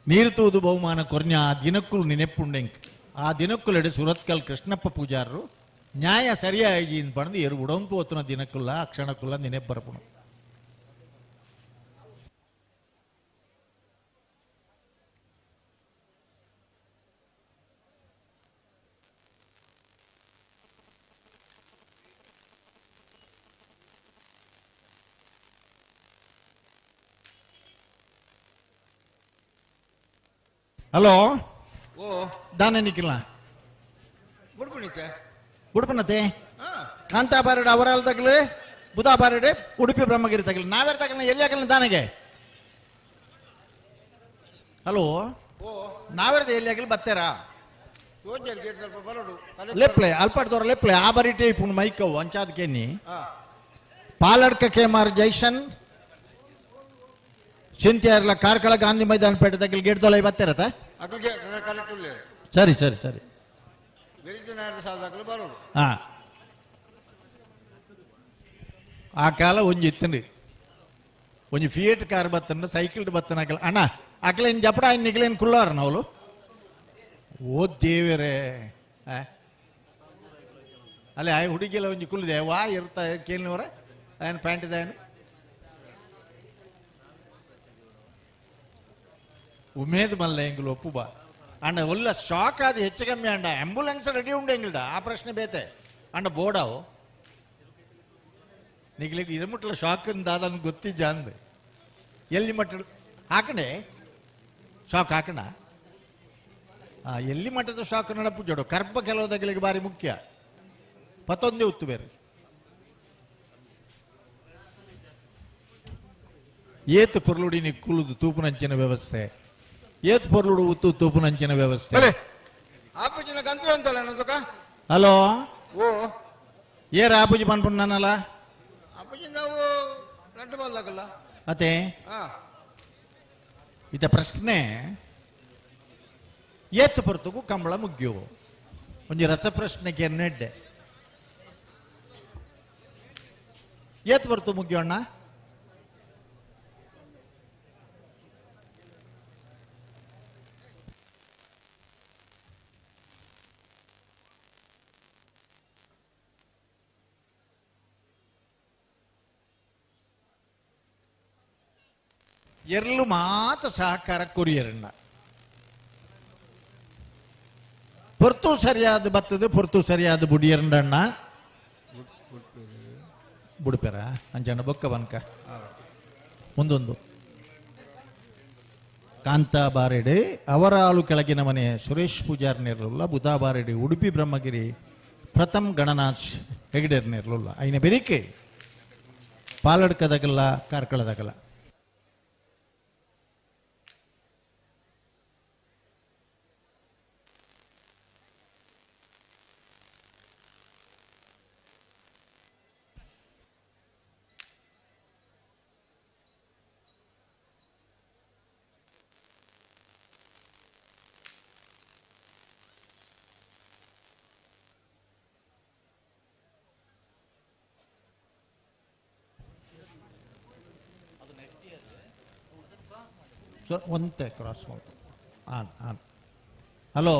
ನೀರು ತೂದು ಬಹುಮಾನ ಕೊರ್ನ ಆ ದಿನಕ್ಕೂ ನೆನೆಪ್ಪುಂಡೆಂಕ್ ಆ ದಿನಕ್ಕುಲೆಡೆ ಸುರತ್ಕಲ್ ಕೃಷ್ಣಪ್ಪ ಪೂಜಾರರು ನ್ಯಾಯ ಸರಿಯಾಗಿ ಪಣದು ಎರು ಉಡಂಪು ಒತ್ತುನ ದಿನಕ್ಕುಲ್ಲ ಆ ಕ್ಷಣಕ್ಕುಲ್ಲ ನೆನೆಪ್ಪು ಬರಪುಣ. ಹಲೋ ಓ ದಾನ ನಿಖಿಲ ಬುಡ್ಪುಣಿತೆ ಬುಡ್ಪನತೆ ಕಾಂತಾಬಾರಡ್ ಅವರಾಲ್ ತಗಲು ಬುಧಾಬಾರಡೆ ಉಡುಪಿ ಬ್ರಹ್ಮಗಿರಿ ತಗಲು ನಾವ್ಯಾರು ತಗಲ ಎಲ್ಲಿ ಹಾಕಲ್ಲ ದಾನಗೆ. ಹಲೋ ನಾವ್ಯಾರ್ದು ಎಲ್ಲಿ ಹಾಕಲಿ ಬತ್ತೇರಾ ಲೆಪ್ಲೆ ಅಲ್ಪಾಡ್ದವ್ರ ಲೆಪ್ಲೆ ಆ ಬರಿ ಟೇಪ್ ಮೈಕವು ಅಂಚಾದಕ್ಕೆ ಪಾಲಡ್ಕ ಕೆಮಾರ್ ಜೈಸನ್ ಚಿಂತೆಯರ್ಲ ಕಾರ್ಕಳ ಗಾಂಧಿ ಮೈದಾನ ಪೇಟೆ ತಗಲ್ ಗೇಟ್ ಬತ್ತೇರತ. ಸರಿ ಸರಿ ಸರಿ ಹಾ ಆ ಕಾಲ ಒಂಜಿ ಇತ್ತಂಡು ಒಂಜಿ ಫಿಯೇಟ್ ಕಾರ್ ಬತ್ತಂಡು ಸೈಕಲ್ ಬತ್ತನ ಅಕಲ ಅಣ್ಣ ಅಕಲೇನು ಜಪಡ ఆయన ನಿಗಲೇನು ಕುಲ್ಲಾರ ನಾವು ಓ ದೇವರೇ ಅಲ್ಲೇ ಆ ಹುಡುಗಿಲ್ಲ ಒಂಜಿ ಕುಲ್ಲದೆ ವಾ ಇರ್ತಾ ಕೇಳಿನವರ ఆయన ಪ್ಯಾಂಟ್ ಇದಾಯನು ಉಮೇದ್ ಮಲ್ಲ ಎಂಗುಲು ಒಪ್ಪು ಬಾ ಅಣ್ಣ ಒಲ್ಲ ಶಾಕ್ ಆದ ಹೆಚ್ಚು ಕಮ್ಮಿ ಅಣ್ಣ ಆಂಬ್ಯುಲೆನ್ಸ್ ರೆಡಿ ಉಂಡು ಎಂಗಿಲ್ಡ ಆ ಪ್ರಶ್ನೆ ಬೇತೆ ಅಣ್ಣ ಬೋಡಾವು ನಿಗ್ಲಿಕ್ಕೆ ಇರಮುಟ್ಲ ಶಾಕ್ ದಾದನ್ ಗೊತ್ತಿದ್ದ ಅಂದೆ ಎಲ್ಲಿ ಮಟ್ಟ ಹಾಕಣೆ ಶಾಕ್ ಹಾಕಣ ಎಲ್ಲಿ ಮಟ್ಟದ ಶಾಕ್ ನಡಪು ಜೋಡು ಕರ್ಪ ಕೆಲವು ಬಾರಿ ಮುಖ್ಯ ಪತ್ತೊಂದೇ ಉತ್ತು ಬೇರೆ ಏತು ಪೊರ್ಲುಡಿನಿ ಕುಲುದು ತೂಪುನಂಚಿನ ವ್ಯವಸ್ಥೆ ಏತು ಪೊರ್ಲುಡು ಉತ್ತು ತೂಪುನಂಚಿನ ವ್ಯವಸ್ಥೆ. ಹಲೋ ಓ ಏರ ಆಪುಜಿ ಪನ್ಪುಣ್ಣನಲ್ಲ ಅತ್ತೆ ಇತ ಪ್ರಶ್ನೆ ಏತು ಪೊರ್ತುಗು ಕಂಬಳ ಮುಗ್ಯು ಒಂಜಿ ರಸಪ್ರಶ್ನೆ ಕೆನ್ನೆಡ್ಡೆ ಏತು ಪೊರ್ತು ಮುಗ್ಯು ಅಣ್ಣ ಎರ್ಲು ಮಾತ ಸಹಕಾರ ಕೊರಿಯರಣ್ಣ ಪೊರ್ತು ಸರಿಯಾದ ಬತ್ತದ ಪೊರ್ತು ಸರಿಯಾದ ಬುಡಿಯರಂಡಣ್ಣ ಬುಡ್ಪೆರ ಅಂಚಣ್ಣ ಬೊಕ್ಕ ಬನ್ಕ ಮುಂದೊಂದು ಕಾಂತಾ ಬಾರೆಡೆ ಅವರಾಲು ಕೆಳಗಿನ ಮನೆ ಸುರೇಶ್ ಪೂಜಾರ್ ನೇರ್ಲುಲ್ಲ ಬುಧಾ ಬಾರೆಡೆ ಉಡುಪಿ ಬ್ರಹ್ಮಗಿರಿ ಪ್ರಥಮ್ ಗಣನಾಥ್ ಹೆಗಡೆರ್ ನೇರ್ಲುಲ್ಲ ಐನ ಬೆರಿಕೆ ಪಾಲಡ್ಕದಾಗಲ್ಲ ಕಾರ್ಕಳದಾಗಲ್ಲ. ಒಂತೆ ಕ್ರಾಸ್ ಮಾಡು ಆನ್ ಆನ್. ಹಲೋ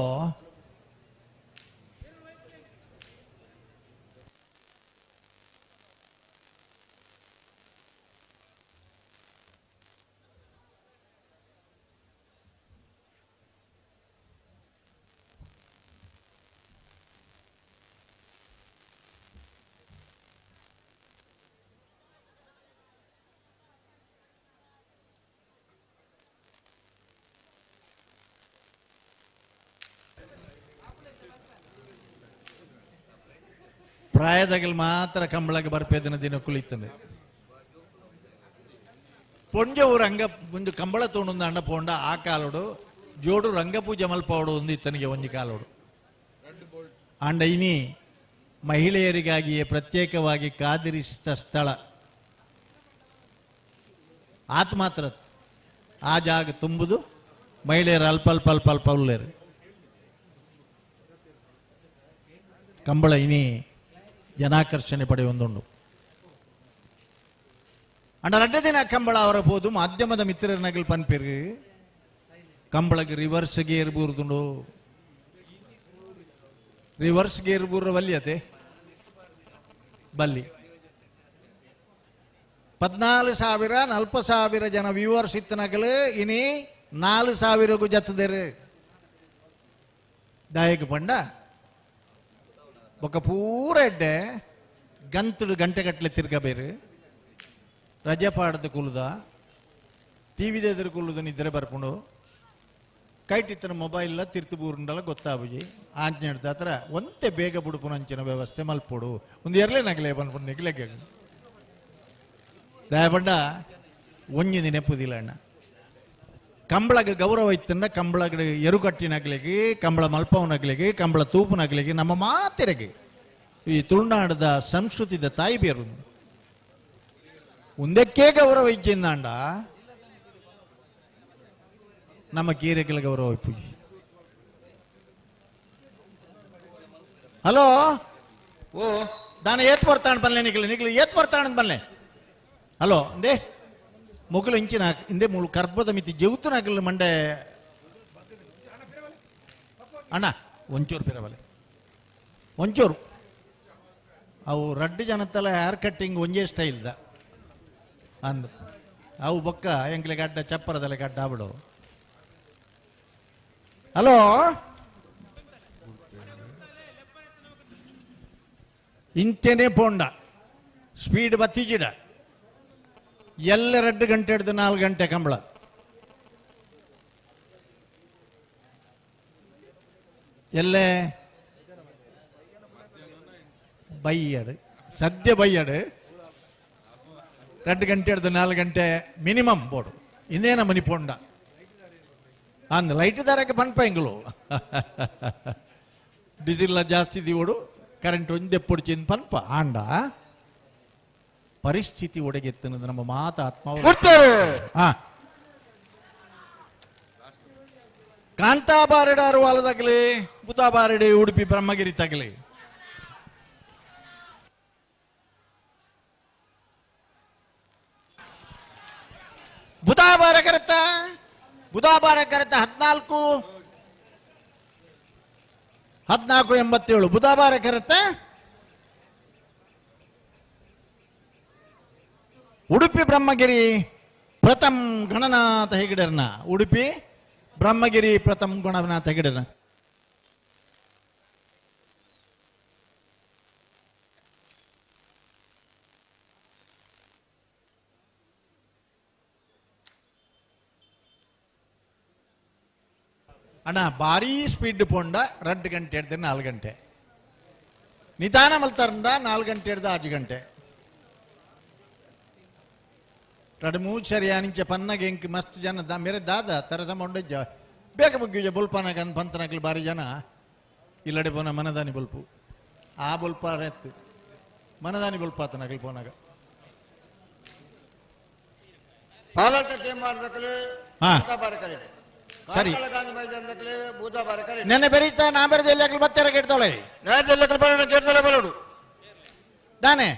ಪ್ರಾಯದಗಲ್ ಮಾತ್ರ ಕಂಬಳಗೆ ಬರ್ಪೇದಿನ ದಿನ ಕುಳಿತಂದೆ ಪೊಂಜವು ರಂಗ ಒಂದು ಕಂಬಳ ತೋಣೊಂದು ಅಣ್ಣ ಪೋಂಡ ಆ ಕಾಲೋಡು ಜೋಡು ರಂಗಪೂಜೆ ಮಲ್ಪವಡು ಒಂದು ಇತ್ತನಿಗೆ ಒಂಜಿ ಕಾಲೋಡು ಆಂಡ ಇನಿ ಮಹಿಳೆಯರಿಗಾಗಿಯೇ ಪ್ರತ್ಯೇಕವಾಗಿ ಕಾದಿರಿಸಿದ ಸ್ಥಳ ಆತ ಮಾತ್ರ ಆ ಜಾಗ ತುಂಬುದು ಮಹಿಳೆಯರು ಅಲ್ಪ ಅಲ್ಪ ಅಲ್ಪ ಅಲ್ಪ ಉಳ್ಳೇರು ಕಂಬಳ ಇನಿ ಜನಾಕರ್ಷಣೆ ಪಡೆಯೊಂದುಂಡು ಅಂಡ ರಡ್ಡ ದಿನ ಕಂಬಳ ಅವರ ಪೋದು ಮಾಧ್ಯಮದ ಮಿತ್ರರ ನಗಲ್ ಪನ್ಪಿರು ಕಂಬಳಗೆ ರಿವರ್ಸ್ ಗೇರ್ ಬೂರ್ದುಂಡು ರಿವರ್ಸ್ ಗೇರ್ ಬೂರ್ರ ಬಲ್ಲಿ ಬಲ್ಲಿ 14,000 40,000 ಜನ ವ್ಯೂವರ್ಸ್ ಇತ್ತನಗಲು ಇನಿ 4,000 ಜತ್ತದೇರು ದಾಯಕ ಪಂಡ ಬೊಕ್ಕ ಪೂರ ಎಡ್ಡೆ ಗಂತಡು ಗಂಟೆಗಟ್ಟಲೆ ತಿರ್ಗಬೇರು ರಜೆ ಪಾಡದ ಕುಲುದ ಟಿವಿದ ಎದುರು ಕುಲ್ಲುದ ನಿದ್ರೆ ಬರ್ಪುಂಡು ಕೈಟಿತ್ತನ ಮೊಬೈಲ್ ತಿರ್ತು ಬೂರುಂಡಲ್ಲ ಗೊತ್ತಾಬುಜಿ ಆಂಜನೇಯದ ಹತ್ರ ಒಂತೆ ಬೇಗ ಬುಡುಪುನಂಚಿನ ವ್ಯವಸ್ಥೆ ಮಲ್ಪೊಡು ಒಂದು ಎರಲೇ ನಗಲೇ ಬಂದ್ಕೊಂಡು ನಿಗ್ಲೆಗೆ ದಯಪಂಡ ಒಂಜಿ ನೆನಪುದಿಲ್ಲ ಅಣ್ಣ ಕಂಬಳಗ ಗೌರವ ಇತ್ತಂಡ ಕಂಬಳಗ ಎರುಕಟ್ಟಿನಗ್ಲಿಗೆ ಕಂಬಳ ಮಲ್ಪವನಗ್ಲಿಗೆ ಕಂಬಳ ತೂಪುನಗ್ಲಿಗೆ ನಮ್ಮ ಮಾತೆರೆಗೆ ಈ ತುಳುನಾಡದ ಸಂಸ್ಕೃತಿದ ತಾಯಿ ಬೇರು ಒಂದಕ್ಕೆ ಗೌರವ ಇಜ್ಜಿಂದಾಂಡ ನಮ್ಮ ಕೀರೆಗಳ ಗೌರವ ಪೂಜೆ. ಹಲೋ ಓ ದಾನ ಏತ್ ಬರ್ತಾಣ ಬಲ್ಲೆ ನಿಗ್ಲಿ ನಿಗ್ಲಿ ಏತ್ ಬರ್ತಾಣ ಬಲ್ಲೆ ಹಲೋ ಇಂದೇ ಮೊಗಲು ಇಂಚಿನ ಇಂದೇ ಮೂಳು ಕರ್ಬದ ಮಿತಿ ಜೌತನಾಗಲು ಮಂಡೆ ಅಣ್ಣ ಒಂಚೂರು ಪಿರಬಲೆ ಒಂಚೂರು ಅವು ರಡ್ಡು ಜನತ್ತಲ್ಲ ಹೇರ್ ಕಟ್ಟಿಂಗ್ ಒಂಜೇ ಸ್ಟೈಲ್ದ ಅಂದ್ ಅವು ಬೊಕ್ಕ ಎಂಕ್ಲೆ ಗಡ್ಡ ಚಪ್ಪರದಲ್ಲ ಗಡ್ಡ ಆಬಿಡು. ಹಲೋ ಇಂಚೆನೆ ಪೋಂಡ ಸ್ಪೀಡ್ ಬತ್ತಿಜಿಡ ಎಲ್ಲ 2 ಗಂಟೆ ಹಿಡಿದು 4 ಗಂಟೆ ಕಂಬಳ ಎಲ್ಲೇ ಬೈಯಡು ಸದ್ಯ ಬೈಯಡು 2 ಗಂಟೆ ಹಿಡಿದು 4 ಗಂಟೆ ಮಿನಿಮಮ್ ಬೋರ್ಡು ಇನ್ನೇನ ಮನಿ ಪೋಂಡ ಅಂದ್ ಲೈಟ್ ದಾರಕ್ಕೆ ಪನ್ಪೆಂಗ್ಲು ಡೀಸೆಲ್ ಜಾಸ್ತಿ ದಿವಡು ಕರೆಂಟ್ ಒಂದೇ ಪೊಡಿಚಿಂದ ಪನ್ಪ ಆಂಡ ಪರಿಸ್ಥಿತಿ ಒಡಗೆತ್ತನ್ನೋದು ನಮ್ಮ ಮಾತ ಆತ್ಮ. ಕಾಂತಾಬಾರೆಡ್ ಅರುವಾಲ ತಗಲಿ ಬುತಾಬಾರೆಡ್ ಉಡುಪಿ ಬ್ರಹ್ಮಗಿರಿ ತಗಲಿ ಬುಧಾಬಾರ ಕರೆತ ಬುಧಾಬಾರ ಕರೆತ 14 1487 ಬುಧಾಬಾರ ಕರೆತ ಉಡುಪಿ ಬ್ರಹ್ಮಗಿರಿ ಪ್ರಥಮ್ ಗಣನಾಥ ಹೆಗಡೆರ್ನ ಉಡುಪಿ ಬ್ರಹ್ಮಗಿರಿ ಪ್ರಥಮ್ ಗಣನಾಥ ಹೆಗಡೆರ್ನ ಅಣ್ಣ ಭಾರೀ ಸ್ಪೀಡ್ ಪೋಂಡ 2 ಗಂಟೆ ಹಿಡ್ದು 4 ಗಂಟೆ ನಿಧಾನ ಮಲ್ತಾರಂಡ 4 ಗಂಟೆ ಹಿಡ್ದು 5 ಗಂಟೆ 2 3 ಸರಿ ಅನಿಂಚೆ ಪನ್ನಗೆ ಎಂಕ್ ಮಸ್ತ್ ಜನ ದಾ ಮೇರೆ ದಾದ ತರಸ ಮೊಂಡಜ್ಜ ಬೇಗ ಮುಗ್ಗಿಜ ಬೊಲ್ಪನಾಗ ಅಂದ್ ಪಂತನಾಗ್ಲಿ ಭಾರಿ ಜನ ಇಲ್ಲಡೆ ಪೋನ ಮನದಾನಿ ಬೊಲ್ಪು ಆ ಬೊಲ್ಪ ಎತ್ತು ಮನದಾನಿ ಬೊಲ್ಪಾತನಾಗ್ಲಿ ಪೋನಾಗ ಸರಿ ನೆನ್ನೆ ಬೆರೀತಾ ನಾ ಬೆರೆದ ಎಲ್ಲಿ ಬತ್ತೆರ ಕೇಳ್ತಾಳೆ ದಾನೆ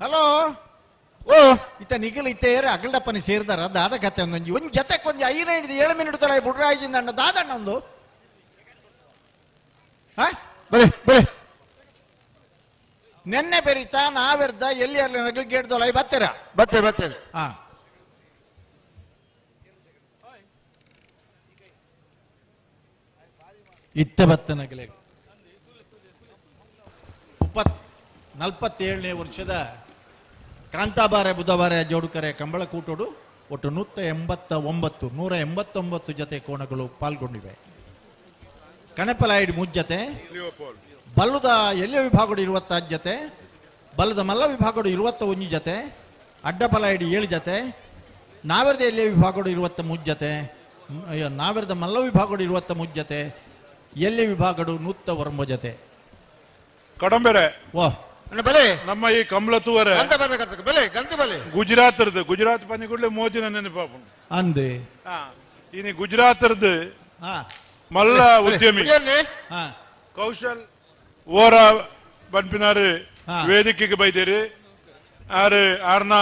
ಹಲೋ ಓ ಇತ್ತ ನಿಗಲ್ ಇತ್ತ ಏರ ಅಗಲ್ಡಪ್ಪನ ಸೇರ್ದಾರ ದಾದ ಕತೆ ಒಂದೊಂಜಿ ಒಂಜಿ ಜತೆಕ್ ಒಂಜಿ 5 7 ಮಿನಿಟ್ ತಲ ಬುಡ್ರಾಜಿಂದ ಅಣ್ಣ ದಾದಣ್ಣ ಒಂದು ಹಾ ಬಲೆ ಬಲೆ ನೆನ್ನೆ ಬೆರಿತಾ ನಾವೆರ್ದ ಎಲ್ಲಿ ಅರ್ಲಿ ಗೇಟ್ ದೊಲ ಬತ್ತೀರಾ ಬತ್ತೇವೆ ಬತ್ತೇವೆ. ಹಾ ಇತ್ತ ಬತ್ತನಗಲೆ 47ನೇ ವರ್ಷದ ಕಾಂತಾಬಾರೆ ಬುಧವಾರ ಜೋಡುಕರೆ ಕಂಬಳಕೂಟೋಡು ಒಟ್ಟು 189 189 ಜತೆ ಕೋಣಗಳು ಪಾಲ್ಗೊಂಡಿವೆ. ಕಣಪಲಾಯಿಡ್ 3 ಜತೆ, ಬಲ್ಲುದ ಎಲ್ಯ ವಿಭಾಗಡು 25 ಜತೆ, ಬಲ್ಲದ ಮಲ್ಲ ವಿಭಾಗಡು 21 ಜತೆ, ಅಡ್ಡಪಲಾಯಿಡ್ 7 ಜತೆ, ನಾವೆರದ ಎಲ್ಯ ವಿಭಾಗಡು 23 ಜತೆ, ನಾವೆರದ ಮಲ್ಲ ವಿಭಾಗಡು 23 ಜತೆ, ಎಲ್ಯ ವಿಭಾಗಡು 109 ಜತೆ. ಕಡಂಬೆರೆ ವಾ ಬಲೆ ನಮ್ಮ ಈ ಕಮಲ ತೂವರೆ ಗುಜರಾತ್ ಗುಜರಾತ್ ಪಂಜಿ ಕೂಡಲೇ ಮೋದಿನ ನೆನಪಾಪು ಅಂದೆ. ಇನಿ ಗುಜರಾತ್ ಮಲ್ಲ ಉದ್ಯಮಿ ಕೌಶಲ್ ಓರಾ ಬನ್ಪಿನಾರು ವೇದಿಕೆಗೆ ಬೈದೇರಿ. ಆರು ಆರ್ನ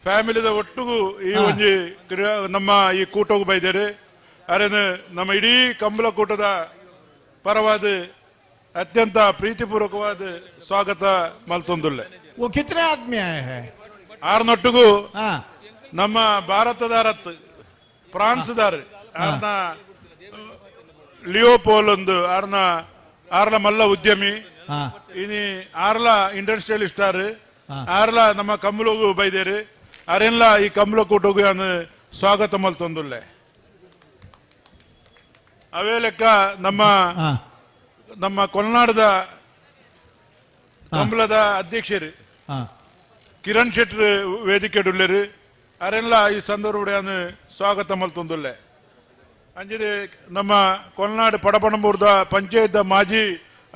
ಫ್ಯಾಮಿಲಿದ ಒಟ್ಟಿಗೂ ಈ ಒಂಜಿ ನಮ್ಮ ಈ ಕೂಟಗೂ ಬೈದೇರಿ. ಅರೇನು ನಮ್ಮ ಇಡೀ ಕಂಬಳ ಕೂಟದ ಪರವಾದ ಅತ್ಯಂತ ಪ್ರೀತಿಪೂರ್ವಕವಾದ ಸ್ವಾಗತ ಮಲ್ತೊಂದುಲ್ಲೆ. वो कितने आदमी आए हैं? ಆರ್ನೊಟ್ಟಿಗೂ ನಮ್ಮ ಭಾರತದಾರತ್ ಫ್ರಾನ್ಸ್ದಾರ್ ಆರ್ನ ಲಿಯೋಪೋಲ್ ಒಂದು ಆರ್ನ ಆರ್ಲ ಮಲ್ಲ ಉದ್ಯಮಿ ಇನಿ ಆರ್ಲ ಇಂಡಸ್ಟ್ರಿಯಲಿಸ್ಟ್ ಆರ್ ಆರ್ಲ ನಮ್ಮ ಕಂಬಳಗೂ ಬೈದೇರಿ. ಅರೆಲ್ಲ ಈ ಕಂಬಳ ಕೂಟಗೂ ಸ್ವಾಗತ ಮಲ್ತೊಂದುಲ್ಲೆ. ಅವೇ ಲೆಕ್ಕ ನಮ್ಮ ನಮ್ಮ ಕೊಲ್ನಾಡದ ಕಂಬಳದ ಅಧ್ಯಕ್ಷರು ಕಿರಣ್ ಶೆಟ್ಟರ್ ವೇದಿಕೆ ಡುಲ್ಲೆರು. ಅರೆಲ್ಲ ಈ ಸಂದರ್ಭ ಸ್ವಾಗತ ಮಲ್ತೊಂದುಲ್ಲೆ. ಅಂಜಿದೆ ನಮ್ಮ ಕೊಲ್ನಾಡು ಪಡಪಣಂಬೂರ್ದ ಪಂಚಾಯತ್ ಮಾಜಿ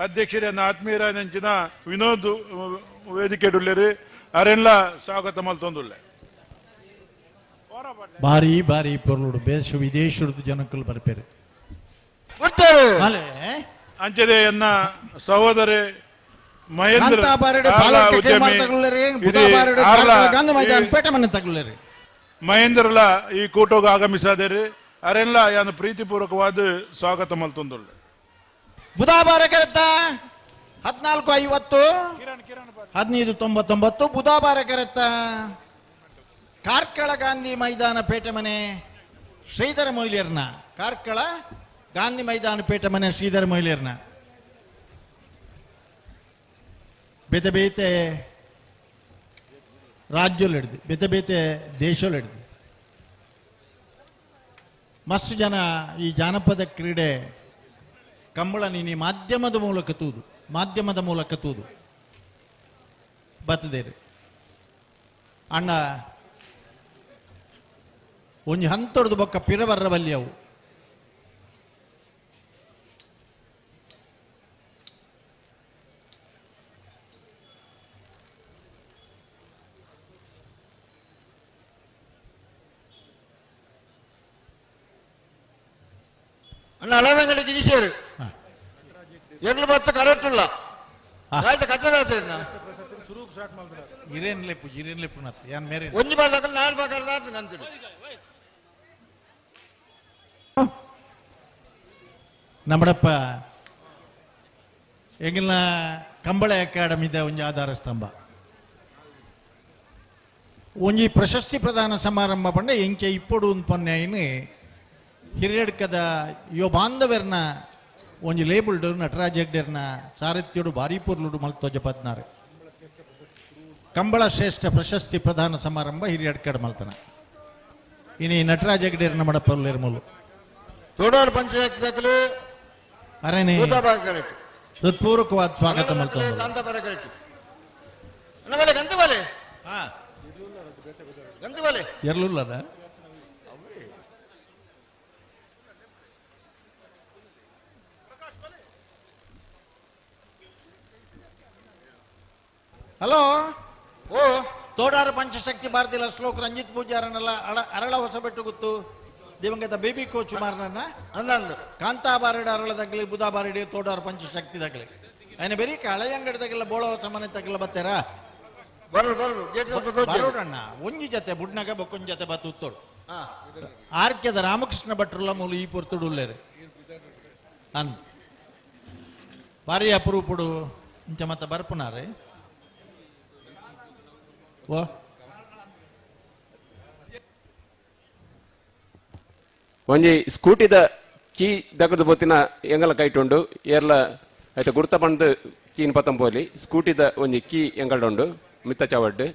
ಅಧ್ಯಕ್ಷರನ್ನ ಆತ್ಮೀಯರಾದಂಚಿನ ವಿನೋದ್ ವೇದಿಕೆ ಡುಲ್ಲೆರು. ಅರೆಲ್ಲ ಸ್ವಾಗತ ಮಲ್ತೊಂದುಲ್ಲೆ. ಭಾರಿ ಭಾರಿ ಪೊರ್ಲುಡು ದೇಶ ವಿದೇಶದ ಜನಕ್ಕಲು ಬರ್ಪೇರು. ಅಂಚದೆ ಎನ್ನ ಸಹೋದರಿ ಮಹೇಂದ್ರ ಮಹೇಂದ್ರಲ ಈ ಕೂಟೋಗ ಆಗಮಿಸಾದೇರಿ. ಅರೆಲ್ಲ ಯಾನು ಪ್ರೀತಿಪೂರ್ವಕವಾದ ಸ್ವಾಗತ ಮಲ್ತೊಂದುಲ್ಲೆ. ಬುಧಾಬಾರ ಕರೆತ 14:50 15:99 ಬುಧಾಬಾರ ಕರೆತ ಕಾರ್ಕಳ ಗಾಂಧಿ ಮೈದಾನ ಪೇಟೆ ಮನೆ ಶ್ರೀಧರ ಮೊಯ್ಲಿಯರ್ನ. ಕಾರ್ಕಳ ಗಾಂಧಿ ಮೈದಾನ ಪೇಟೆ ಮನೆ ಶ್ರೀಧರ ಮೊಯ್ಲಿಯರ್ನ ಬೇತೆ ಬೇತೆ ರಾಜ್ಯలు ಹಿಡಿದು ಬೇತೆ ಬೇತೆ ದೇಶಗಳು ಹಿಡಿದು ಮಸ್ತ್ ಜನ ಈ ಜಾನಪದ ಕ್ರೀಡೆ ಕಂಬಳ ನೀನಿ ಮಾಧ್ಯಮದ ಮೂಲಕ ತೂದು ಮಾಧ್ಯಮದ ಮೂಲಕ ತೂದು ಬತ್ತದೇರಿ. ಅಣ್ಣ ಒಂಜಿ ಹಂತೊಡ್ದು ಬೊಕ್ಕ ಪಿರಬರ್ರ ಬಲ್ಯವು ಅಣ್ಣ ಅಳದಂಗಡಿ ಜಿನಿಸೇರು ಎರ್ಲು ಬತ್ತ ಕರೆಕ್ಟ್ ಉಲ್ಲ ಆಯ್ತು ಕತ್ತದಾತೇನ ಇರೇನ್ ಲೆಪ್ಪು ಇರೇನ್ ಲೆಪ್ಪು ನತ್ ಯಾನ್ ಮೇರೆ ಒಂಜಿ ಬಾಲಕಲ್ ನಾಲ್ ಬಾಕರ್ದ ಆತು ನಂತಿಡು. ನಮ್ಮಡಪ್ಪ ಎಂಗಿನ ಕಂಬಳ ಅಕಾಡೆಮಿದ ಒಂಜಿ ಆಧಾರ ಸ್ತಂಭ ಒಂಜಿ ಪ್ರಶಸ್ತಿ ಪ್ರದಾನ ಸಮಾರಂಭ ಪಂಡ ಎಂಚೆ ಇಪ್ಪೊಡು ಪೊನ್ನೆಯಿನ್ ಹಿರಿಯಡ್ಕದ ಯೋ ಬಾಂಧವೆರ್ನ ಒಂಜಿ ಲೇಬಲ್ಡು ನಟರಾಜ್ ಹೆಗ್ಡೆರ್ನ ಸಾರಥ್ಯುಡು ಭಾರಿ ಪೊರ್ಲುಡು ಮಲ್ತೋಜ ಪದ್ನಾರು ಕಂಬಳ ಶ್ರೇಷ್ಠ ಪ್ರಶಸ್ತಿ ಪ್ರದಾನ ಸಮಾರಂಭ ಹಿರಿಯಡ್ಕಡ್ ಮಲ್ತನ. ಇನಿ ನಟರಾಜ್ ಹೆಗ್ಡೆರ್ನ ಮಡಪಲ್ಲೇರ್ ಮೂಲು ತೋಡೋರ್ ಪಂಚಾಯತ್ ದಾಖಲು ಅರೇನೆ ಹೃತ್ಪೂರ್ವಕವಾದ ಸ್ವಾಗತ ಮಲ್ತೊಂದು. ಕಾಂತಾಬಾರ ಕರೆಕ್ಟ್ ನಮ್ಮಲೆ ಗಂತಬಾಲೆ ಹಾ ಗಂತಬಾಲೆ ಎರ್ಲುಲ್ಲದ ಹಲೋ ಓ ತೋಡಾರ ಪಂಚಶಕ್ತಿ ಭಾರತಿಲ ಶ್ಲೋಕ್ ರಂಜಿತ್ ಪೂಜಾರನೆಲ್ಲ ಅರಳ ಹೊಸಬೆಟ್ಟು ಗೊತ್ತು ದಿವಂಗತ ಬೇಬಿ ಕೋಚ್ ಮಾರ್ನನ್ನ ಅಂದಂದು ಕಾಂತಾಬಾರಡ ಅರಳದಾಗಲಿ ಬುಧಾಬಾರಡಿ ತೋಡಾರ ಪಂಚಶಕ್ತಿ ದಾಗಲಿ ఆయన ಬೆರಿ ಹಳೆಯಂಗಡಿ ತಗಲ ಬೋಳ ಹೊಸ ಮನೆ ತಗಲ ಬತ್ತಾರಾ. ಬರೋಡಣ್ಣ ಒಂಜಿ ಜತೆ ಬುಡ್ನಗ ಬೊಕ್ಕೊಂಜಿ ಜತೆ ಬತ್ತು ಉತ್ತೋಡು ಆರ್ಕೆದ ರಾಮಕೃಷ್ಣ ಭಟ್ರುಲ ಮೂಲು ಈ ಪೊರ್ತುಡು ಉಲ್ಲೇರು ಅನ್ ಭಾರಿ ಅಪರೂಪುಡು ಇಂಚ ಮತ್ತ ಬರ್ಪುನಾರೆ ಓ ಒಂಜಿ ಸ್ಕೂಟಿದ ಕೀ ದಗದು ಬೋತಿನ ಎಂಗಲ ಕೈಟುಂಡು ಏರ್ಲ ಐತ ಗುರ್ತ ಪಂಡ್ ಕೀನ್ ಪತ್ತಂಪೋಲಿ ಸ್ಕೂಟಿದ ಒಂಜಿ ಕೀ ಎಂಗಲ್ಡುಂಡು ಮಿತ್ತ ಚಾವಡ್ಡು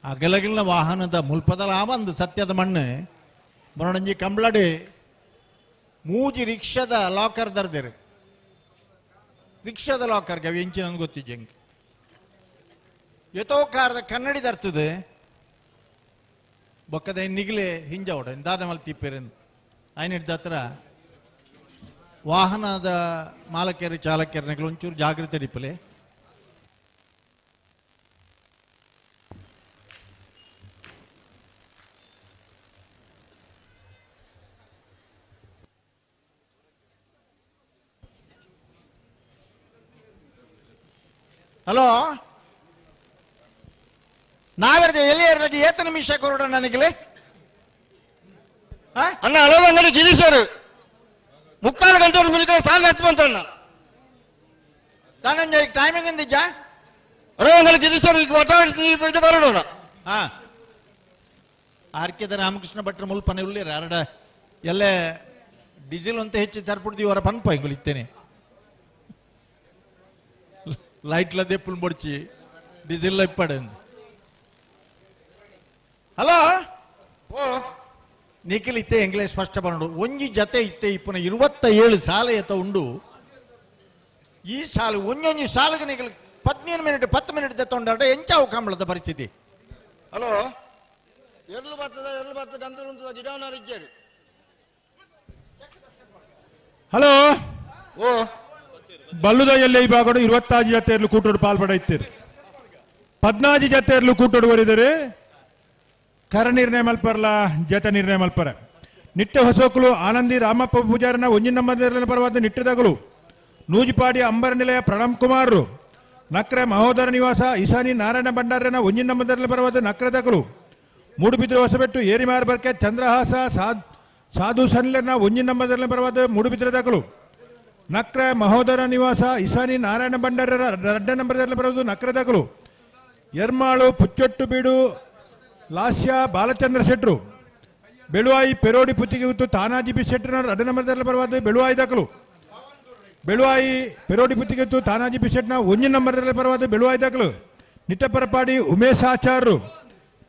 ಅಗಲಗಿಲ್ನ ವಾಹನದ ಮುಲ್ಪದಲ ಒಂದು ಸತ್ಯದ ಮಣ್ಣು ಬರೋಣಂಜಿ ಕಂಬ್ಳಡಿ ಮೂಜಿ ರಿಕ್ಷಾದ ಲಾಕರ್ ದರ್ದಿರು ರಿಕ್ಷಾದ ಲಾಕರ್ಗೆ ಅವು ಎಂಚಿನ ಗೊತ್ತಿಜ್ಜಂಗೆ ಎತೋ ಕಾರದ ಕನ್ನಡಿ ದರ್ತದೆ ಬೊಕ್ಕದ ನಿಗ್ಲೆ ಹಿಂಜವಡ ದಾದ ಮಲ್ ತಿಪ್ಪೇರೇನು ಆಯ್ನಿಡ್ದ ಹತ್ರ ವಾಹನದ ಮಾಲಕರು ಚಾಲಕರನ್ನೆಲ್ಲ ಒಂಚೂರು ಜಾಗೃತಿ ಡಿಪ್ಪಲೆ. ಹಲೋ ನಾವೆರ್ದ ಎಲ್ಲಿ ಏತ ನಿಮಿಷ ಕೊರಡ ನನಗೆ ಅಣ್ಣ ಹಲೋ ಅಂಗಡಿ ಗಿರೀಶರು ಮುಕ್ಕಾಲು ಗಂಟೆ ಮಿಲಿಟರಿ ಸಾಲ ಹಚ್ಚಿ ಬಂತಣ್ಣ ತಾನಂಜ ಈಗ ಟೈಮಿಂಗ್ ಅಂದಿಜ್ಜಾ ಹಲೋ ಅಂಗಡಿ ಗಿರೀಶರು ಈಗ ಒಟ್ಟ ಬರೋಣ. ಹಾ ಆರ್ಕೆದ ರಾಮಕೃಷ್ಣ ಭಟ್ರ ಮುಲ್ಪನೆ ಉಳ್ಳೀರ ಅರಡ ಎಲ್ಲೇ ಡೀಸೆಲ್ ಅಂತ ಹೆಚ್ಚು ತರ್ಪುಡ್ದಿ ಅವರ ಪನ್ಪ ಇಂಗುಲಿತ್ತೇನೆ ಲೈಟ್ಲ ಪುಲ್ ಬೊಡ್ಚಿ ಡೀಸೆಲ್ ಇಪ್ಪಡೆ. ಹಲೋ ನಿಖಿಲ್ ಇತ್ತೆ ಇಂಗ್ಲೀಷ್ ಸ್ಪಷ್ಟ ಬರೋಣ ಒಂಜಿ ಜತೆ ಇತ್ತೆ ಇಪ್ಪನ 27 ಸಾಲ ಎತ್ತ ಉಂಡು ಈ ಸಾಲು ಒಂಜೊಂಜಿ ಸಾಲಿಗೆ ನಿಖಿಲ್ 15 ಮಿನಿಟ್ 10 ಮಿನಿಟ್ ತೊಂಡಾಟ ಎಂಚಾವು ಕಂಬಳದ ಪರಿಸ್ಥಿತಿ. ಹಲೋ ಎರಲು ಬರ್ತದ ಎರಲು ಬರ್ತದ ಗಂಧದ ಉಂಟು ಗಿಡವನಾರು ಇಜ್ಜೇರಿ. ಹಲೋ ಓ ಬಲ್ಲುದ ಎಲ್ಲೆ ಈ ಭಾಗಡು 26 ಜತೆಯರ್ಲು ಕೂಟೋಡು ಪಾಲ್ಪಡ ಇತ್ತೀರಿ 14 ಜತೆಯರ್ಲು ಕೂಟೋಡು ಬರಿದರೆ ಕರ ನಿರ್ಣಯ ಮಲ್ಪರ್ಲ ಜತ ನಿರ್ಣಯ ಮಲ್ಪರ ನಿಟ್ಟೆ ಹೊಸೋಕುಲು ಆನಂದಿ ರಾಮಪ್ಪ ಪೂಜಾರನ ಒಂಜಿನ ನಂಬರ್ ಪರವಾದ ನಿಟ್ಟೆದಗಲು ನೂಜಿಪಾಡಿ ಅಂಬರ ನಿಲಯ ಪ್ರಣಮ್ ಕುಮಾರ್ ನಕ್ರೆ ಮಹೋದರ ನಿವಾಸ ಈಶಾನಿ ನಾರಾಯಣ ಭಂಡಾರನ ಒಂಜಿನ ನಂಬರ್ ಪರವಾದ ನಕ್ರೆದಗಲು ಮೂಡುಬಿದ್ರೆ ಹೊಸಬೆಟ್ಟು ಏರಿಮಾರ್ ಬರ್ಕೆ ಚಂದ್ರಹಾಸ ಸಾಧು ಸನ್ಲೆರ್ನ ಒಂಜಿನ ನಂಬರ್ ಪರವಾದ ಮೂಡುಬಿದ್ರೆ ದಾಖಲು ನಕ್ರೆ ಮಹೋದರ ನಿವಾಸ ಈಶಾನಿ ನಾರಾಯಣ ಭಂಡಾರರ ರಡ್ಡ ನಂಬರ್ ಬರೋದು ನಕ್ರೆ ದಾಖಲು ಎರ್ಮಾಳು ಪುಚ್ಚೊಟ್ಟು ಬೀಡು ಲಾಸ್ಯ ಬಾಲಚಂದ್ರ ಶೆಟ್ರು ಬೆಳುವಾಯಿ ಪೆರೋಡಿ ಪುತ್ತಿಗೆ ಉತ್ತು ತಾನಾಜಿ ಬಿ ಶೆಟ್ಟರ್ನ ರಡ್ಡ ನಂಬರ್ ಬರವಾದ ಬೆಳುವಾಯಿ ದಾಖಲು ಬೆಳುವಾಯಿ ಪೆರೋಡಿ ಪುತ್ತಿಗೆ ಉತ್ತು ತಾನಾಜಿ ಬಿ ಶೆಟ್ನ ಒಂಜಿನ ನಂಬರ್ ಪರವಾದ ಬೆಳುವಾಯಿ ದಾಖಲು ನಿಟ್ಟಪರಪಾಡಿ ಉಮೇಶಾಚಾರ್ರು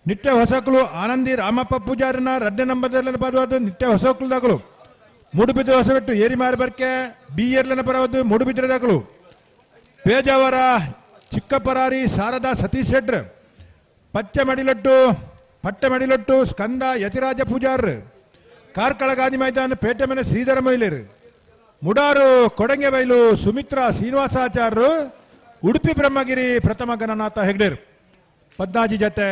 ನಿಟ್ಟೆ ಹೊಸಕಲು ಆನಂದಿ ರಾಮಪ್ಪ ಪೂಜಾರನ ರಡ್ಡ ನಂಬರ್ ಪರವಾದ ನಿಟ್ಟೆ ಹೊಸಕಲು ದಾಖಲು ಮೂಡುಬಿದ್ರೆ ಹೊಸಬೆಟ್ಟು ಏರಿಮಾರು ಬರ್ಕೆ ಬಿ ಏರ್ಲನ ಪರವಾದ ಮೂಡುಬಿದ್ರೆ ದಾಖಲು ಪೇಜಾವರ ಚಿಕ್ಕಪರಾರಿ ಶಾರದಾ ಸತೀಶ್ ಶೆಟ್ರ್ ಪಚ್ಚೆ ಮಡಿಲೊಟ್ಟು ಪಟ್ಟೆ ಮಡಿಲೊಟ್ಟು ಸ್ಕಂದ ಯತಿರಾಜ ಪೂಜಾರ್ ಕಾರ್ಕಳ ಗಾಂಧಿ ಮೈದಾನ ಪೇಟೆ ಮನೆ ಶ್ರೀಧರ ಮೊಯ್ಲಿರು ಮುಡಾರು ಕೊಡಂಗೆಬೈಲು ಸುಮಿತ್ರಾ ಶ್ರೀನಿವಾಸಾಚಾರ್ಯರು ಉಡುಪಿ ಬ್ರಹ್ಮಗಿರಿ ಪ್ರಥಮ ಗಣನಾಥ ಹೆಗ್ಡೇರು ಪದ್ನಾಜಿ ಜತೆ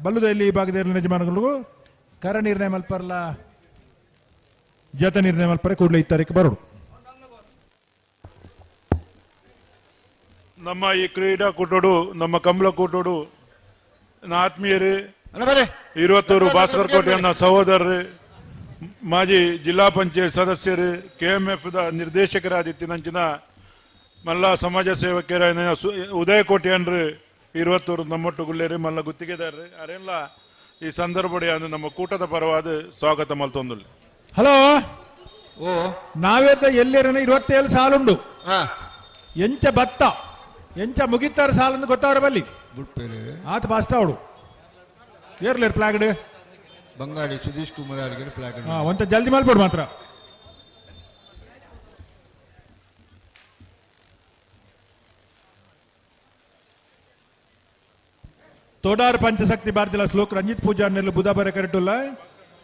ಬಲ್ಲುದಲ್ಲಿ ಈ ಭಾಗದ ಯಜಮಾನಗಳಿಗೂ ಕರ ನಿರ್ಣಯ ಮಲ್ಪರ್ಲ ಜತ ನಿರ್ಣಯ ಮಲ್ಪರೆ ಕೂಡಲೇ ಈ ತಾರೀಕು ಬರೋಡು. ನಮ್ಮ ಈ ಕ್ರೀಡಾಕೂಟೋಡು ನಮ್ಮ ಕಂಬಳ ಕೂಟೋಡು ಆತ್ಮೀಯರೇ ಇರುವತ್ತೂರು ಭಾಸ್ಕರ್ ಕೋಟೆಯನ್ನ ಸಹೋದರರು ಮಾಜಿ ಜಿಲ್ಲಾ ಪಂಚಾಯತ್ ಸದಸ್ಯರು ಕೆಎಂಎಫ್ the ನಿರ್ದೇಶಕರಾದಿತ್ತಿನಂಚಿನ ಮಲ್ಲ ಸಮಾಜ ಸೇವಕರ ಉದಯ ಕೋಟೆಯನ್ರು ಇರುವತ್ತೂರು ನಮ್ಮೊಟ್ಟು ಗುಳ್ಳೇರಿ ಮಲ್ಲ ಗುತ್ತಿಗೆದಾರರು ಅರೆಲ್ಲ ಈ ಸಂದರ್ಭ ನಮ್ಮ ಕೂಟದ ಪರವಾದ ಸ್ವಾಗತ ಮಲ್ತೊಂದುಳ್ಳಿ. ಹಲೋ ಓ ನಾವೇತ ಎಲ್ಲಿರನ 27 ಸಾಲುಂಡು ಎಂಚ ಭತ್ತ ಎಂಚ ಮುಗಿತಾರ ಸಾಲಂದು ಗೊತ್ತಾರ ಬಲ್ಲಿ ಆತ ಬಾಸ್ಟ ಅವಡು ಏರ್ಲೇರ್ ಫ್ಲಾಗ್ ಬಂಗಾಡಿ ಸುಧೀಶ್ ಕುಮಾರ್ ಅವರಿಗೆ ಫ್ಲಾಗ್ ಒಂತ ಜಲ್ದಿ ಮಲ್ಪಡು ಮಾತ್ರ. ತೋಡಾರ್ ಪಂಚಶಕ್ತಿ ಭಾರತಿಲ ಶ್ಲೋಕ್ ರಂಜಿತ್ ಪೂಜಾರ್ ನೆಲ್ಲು ಬುಧಾಬಾರೆ ಕರೆಟುಲ್ಲ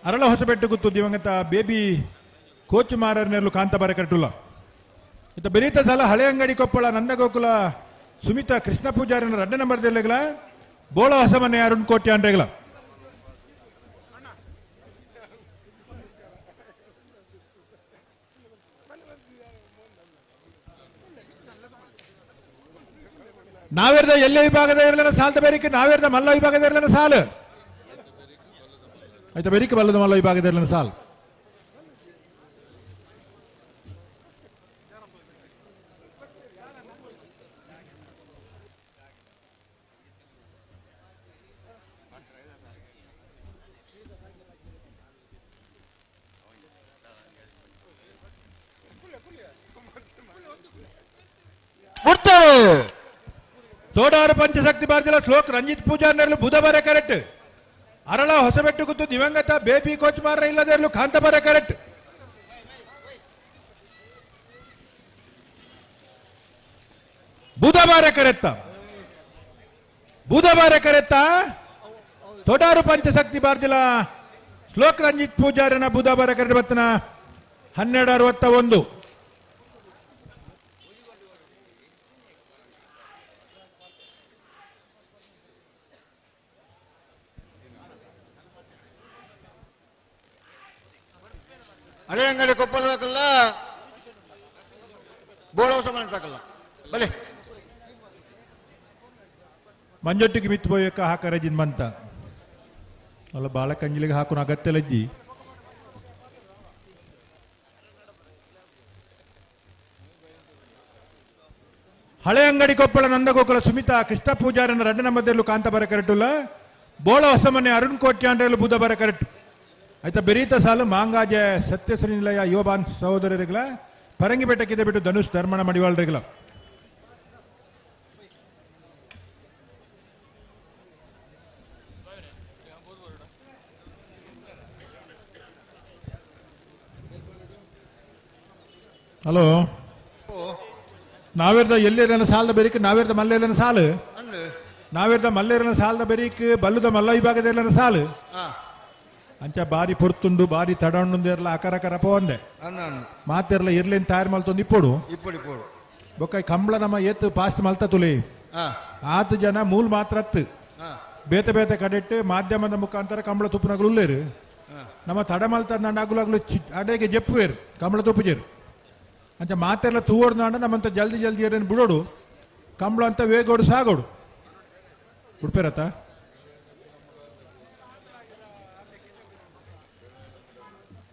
ಅರಳ ಹೊಸಬೆಟ್ಟು ಗುತ್ತು ದಿವಂಗತ ಬೇಬಿ ಕೋಚು ಮಾರರ್ ನೆಲ್ಲು ಕಾಂತಾಬಾರೆ ಕರೆಟುಲ್ಲ ಇತ್ತ ಬೆರೀತ ಸಲ ಹಳೆ ಅಂಗಡಿ ಕೊಪ್ಪಳ ನಂದಗೋಕುಲ ಸುಮಿತಾ ಕೃಷ್ಣ ಪೂಜಾರಿನ ರಡ್ಡ ನಂಬರ್ ದೆಲ್ಲೆಗಲ ಬೋಳ ಹೊಸಮನೆ ಅರುಣ್ ಕೋಟಿ ಅಂಡ್ರೆಗಲ. ನಾವೇರ್ದ ಎಲ್ಲೇ ವಿಭಾಗದ ಇರಲಿಲ್ಲ ಸಾಲ್ದ ಬೇರಿಕೆ ನಾವೇರ್ದ ಮಲ್ಲ ವಿಭಾಗದ ಇರಲಿಲ್ಲ ಸಾಲು ಆಯ್ತಾ ಬೇರಿಕೆ ಬಲ್ಲದ ಮಲ್ಲ ವಿಭಾಗದ ಇರಲಿಲ್ಲ ಸಾಲು ತೋಡಾರು ಪಂಚಶಕ್ತಿ ಭಾರತಿಲ ಶ್ಲೋಕ್ ರಂಜಿತ್ ಪೂಜಾರ್ನರ್ಲು ಬುಧಬಾರ ಕರೆಕ್ಟ್ ಅರಳ ಹೊಸಬೆಟ್ಟು ಗುತ್ತು ದಿವಂಗತ ಬೇಬಿ ಕೋಚ್ ಮಾರ ಇಲ್ಲದಿರಲು ಕಾಂತಬಾರ ಕರೆಕ್ಟ್ ಬುಧಬಾರ ಕರೆತ್ತ ಬುಧಬಾರ ಕರೆತ್ತ ತೋಡಾರು ಪಂಚಶಕ್ತಿ ಭಾರತಿಲ ಶ್ಲೋಕ್ ರಂಜಿತ್ ಪೂಜಾರನ ಬುಧಬಾರ ಕರೆಕ್ಟ್ ಬತ್ತನ 12:61. ಹಳೆ ಅಂಗಡಿ ಕೊಪ್ಪಳದಾಕಲ್ಲ ಬೋಳ ಹೊಸ ಮನೆ ತಾಕಲ್ಲ ಬಲೆ ಮಂಜೊಟ್ಟಿಗೆ ಮಿತ್ತು ಬೋಯಕ್ಕ ಹಾಕರ ಜಿನ್ಮಂತ ಅಲ್ಲ ಬಾಳ ಕಂಜಿಲಿಗೆ ಹಾಕೋಣ ಅಗತ್ಯ ಲಜ್ಜಿ. ಹಳೆ ಅಂಗಡಿ ಕೊಪ್ಪಳ ನಂದಗೋಕುಲ ಸುಮಿತಾ ಕೃಷ್ಣ ಪೂಜಾರನ ರಡ್ಡ ಮಧ್ಯಲ್ಲೂ ಕಾಂತಬಾರ ಕರೆಟುಲ್ಲ ಬೋಳ ಹೊಸಮನೆ ಅರುಣ್ ಕೋಟ್ಯಾಂಡ್ರಲ್ಲೂ ಬುಧಬಾರ ಕರೆಟು ಆಯ್ತಾ ಬೆರೀತ ಸಾಲು ಮಾಂಗಾಜೆ ಸತ್ಯಶ್ರೀ ನಿಲಯ ಯೋಬಾನ್ ಸಹೋದರರಿಗಳ ಪರಂಗಿ ಬೆಟ್ಟಕ್ಕಿದೆ ಬಿಟ್ಟು ಧನುಷ್ ಧರ್ಮಣ ಮಡಿವಾಳರಿಗಳ ಹಲೋ ನಾವೇರ್ದ ಎಲ್ಲಿರನ ಸಾಲದ ಬೆರೀಕ್ ನಾವೇರ್ದ ಮಲ್ಲೇರನ ಸಾಲು ನಾವೇರ್ದ ಮಲ್ಲೇರನ ಸಾಲದ ಬೆರೀಕ್ ಬಲ್ಲುದ ಮಲ್ಲ ವಿಭಾಗದ ಸಾಲು ಅಂಚ ಬಾರಿ ಪೊರ್ತುಂಡು ಬಾರಿ ತಡಣ್ಣುಂದು ಇರಲ ಅಕರ ಕರ ಪೋಂದೆ ಮಾತಿರಲ ಇರ್ಲಿನ್ ತಯಾರು ಮಲ್ತೊಂದು ಇಪ್ಪೊಡು ಬೊಕ್ಕ ಕಂಬಳ ನಮ್ಮ ಏತ್ ಪಾಸ್ಟ್ ಮಲ್ತ ತುಲಿ ಆತು ಜನ ಮೂಲ್ ಮಾತ್ರ ಅತ್ತು ಬೇತೆ ಬೇತೆ ಕಡೆಟ್ಟು ಮಾಧ್ಯಮದ ಮುಖಾಂತರ ಕಂಬಳ ತುಪ್ಪನಗಳು ಉಲ್ಲೇರು ನಮ್ಮ ತಡ ಮಲ್ತ ಅಗುಲಾಗ್ಲು ಅಡೆಗೆ ಜಪ್ಪುವೇರು ಕಂಬಳ ತುಪ್ಪುಜೇರು ಅಂಚ ಮಾತೆಲ್ಲ ತೂವಡ್ದಾಂಡ ನಮ್ಮಂತ ಜಲ್ದಿ ಜಲ್ದಿ ಏನೇನು ಬಿಡೋಡು ಕಂಬಳ ಅಂತ ವೇಗೋಡು ಸಾಗೋಡು ಉಡ್ಪೇರತ್ತ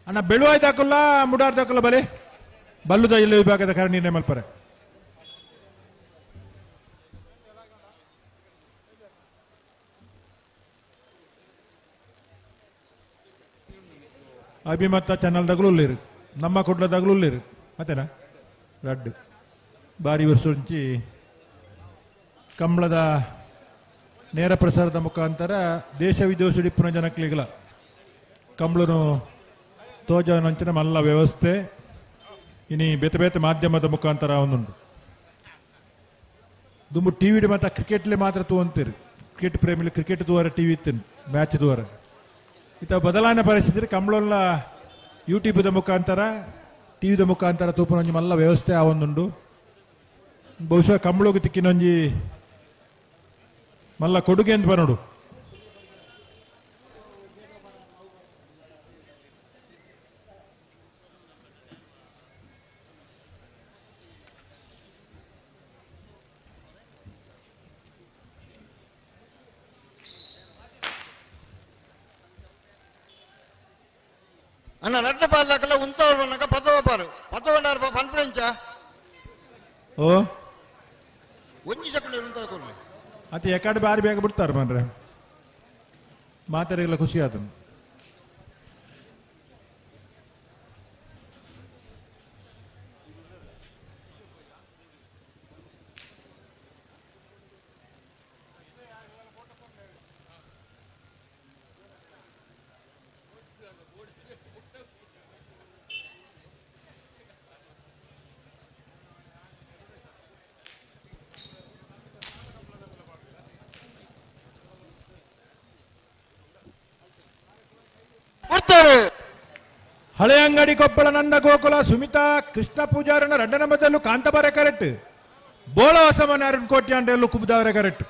ಅಣ್ಣ ಬೆಳುವಾಯ್ದಾಕಲ್ಲ ಮುಡಾರ್ದಾಕಲ್ಲ ಬಲೆ ಬಲ್ಲುದ ಇಲ್ಲ ವಿಭಾಗದ ಕಾರಣ ನಿರ್ಣಯ ಮಲ್ಪರೆ ಅಭಿಮತ ಚಾನಲ್ದಾಗಲೂ ಉಳ್ಳೇರು ನಮ್ಮ ಕುಡ್ಲದಾಗಲೂ ಉಳ್ಳೇರು ಮತ್ತೇನಾ ರಡ್ಡು ಬಾರಿ ವರ್ಷ ಕಂಬಳದ ನೇರ ಪ್ರಸಾರದ ಮುಖಾಂತರ ದೇಶ ವಿದೇಶ ಇಪ್ಪುನ ಜನಕ್ಲಿಗಲ ಕಂಬಳನು ತೋಜನಂಚಿನ ಮಲ್ಲ ವ್ಯವಸ್ಥೆ ಇನಿ ಬೇತೆ ಬೇತೆ ಮಾಧ್ಯಮದ ಮುಖಾಂತರ ಒಂದುಂಟು ದುಂಬು ಟಿ ವಿ ಮಾತ್ರ ಕ್ರಿಕೆಟ್ಲೆ ಮಾತ್ರ ತೂವಂತೀರಿ ಕ್ರಿಕೆಟ್ ಪ್ರೇಮಿಲಿ ಕ್ರಿಕೆಟ್ ತೂವರ ಟಿ ವಿ ಇತ್ತು ಮ್ಯಾಚ್ ತೂವರ ಇತ ಬದಲಾವಣೆ ಪರಿಸ್ಥಿತಿ ಕಂಬಳಲ್ಲ ಯೂಟ್ಯೂಬ್ದ ಮುಖಾಂತರ ಟಿ ವಿದ ಮುಖಾಂತರ ತೂಪನೊಂಜಿ ಮಲ್ಲ ವ್ಯವಸ್ಥೆ ಆ ಒಂದುಂಡು ಬಹುಶಃ ಕಂಬಳೋಗಿ ತಿಕ್ಕಿನೊಂಜಿ ಮಲ್ಲ ಕೊಡುಗೆ ಅಂತ ಬರೋಡು ಅಣ್ಣ ರಡ್ಡ ಪಾಲ್ದಾಕಲ್ಲ ಉಂತವ್ರು ಬಂದಾಗ ಪತ್ತವ ಪಾರು ಪತ್ತವಂಡಾರು ಪನ್ಪುಡೆಂಚ ಓ ಒಂಜಿ ಸೆಕೆಂಡ್ ಉಂತವ ಕೊಡ್ಲಿ ಅತಿ ಎಕಡೆ ಬಾರಿ ಬೇಗ ಬಿಡ್ತಾರೆ ಮನ್ರೆ ಮಾತಾಡಿಲ್ಲ ಖುಷಿ ಆದ ಹಳೆ ಅಂಗಡಿ ಕೊಪ್ಪಳ ನಂದ ಗೋಕುಲ ಸುಮಿತಾ ಕೃಷ್ಣ ಪೂಜಾರನ ರಡ್ಡನ ಮದ್ದಲ್ಲೂ ಕಾಂತಬಾರೆ ಕರೆಕ್ಟ್ ಬೋಳ ಹೊಸಮನೆ ಅರುಣ್ ಕೋಟ್ಯಾಂಡಲ್ಲೂ ಕುಬ್ದಾವರೆ ಕರೆಕ್ಟ್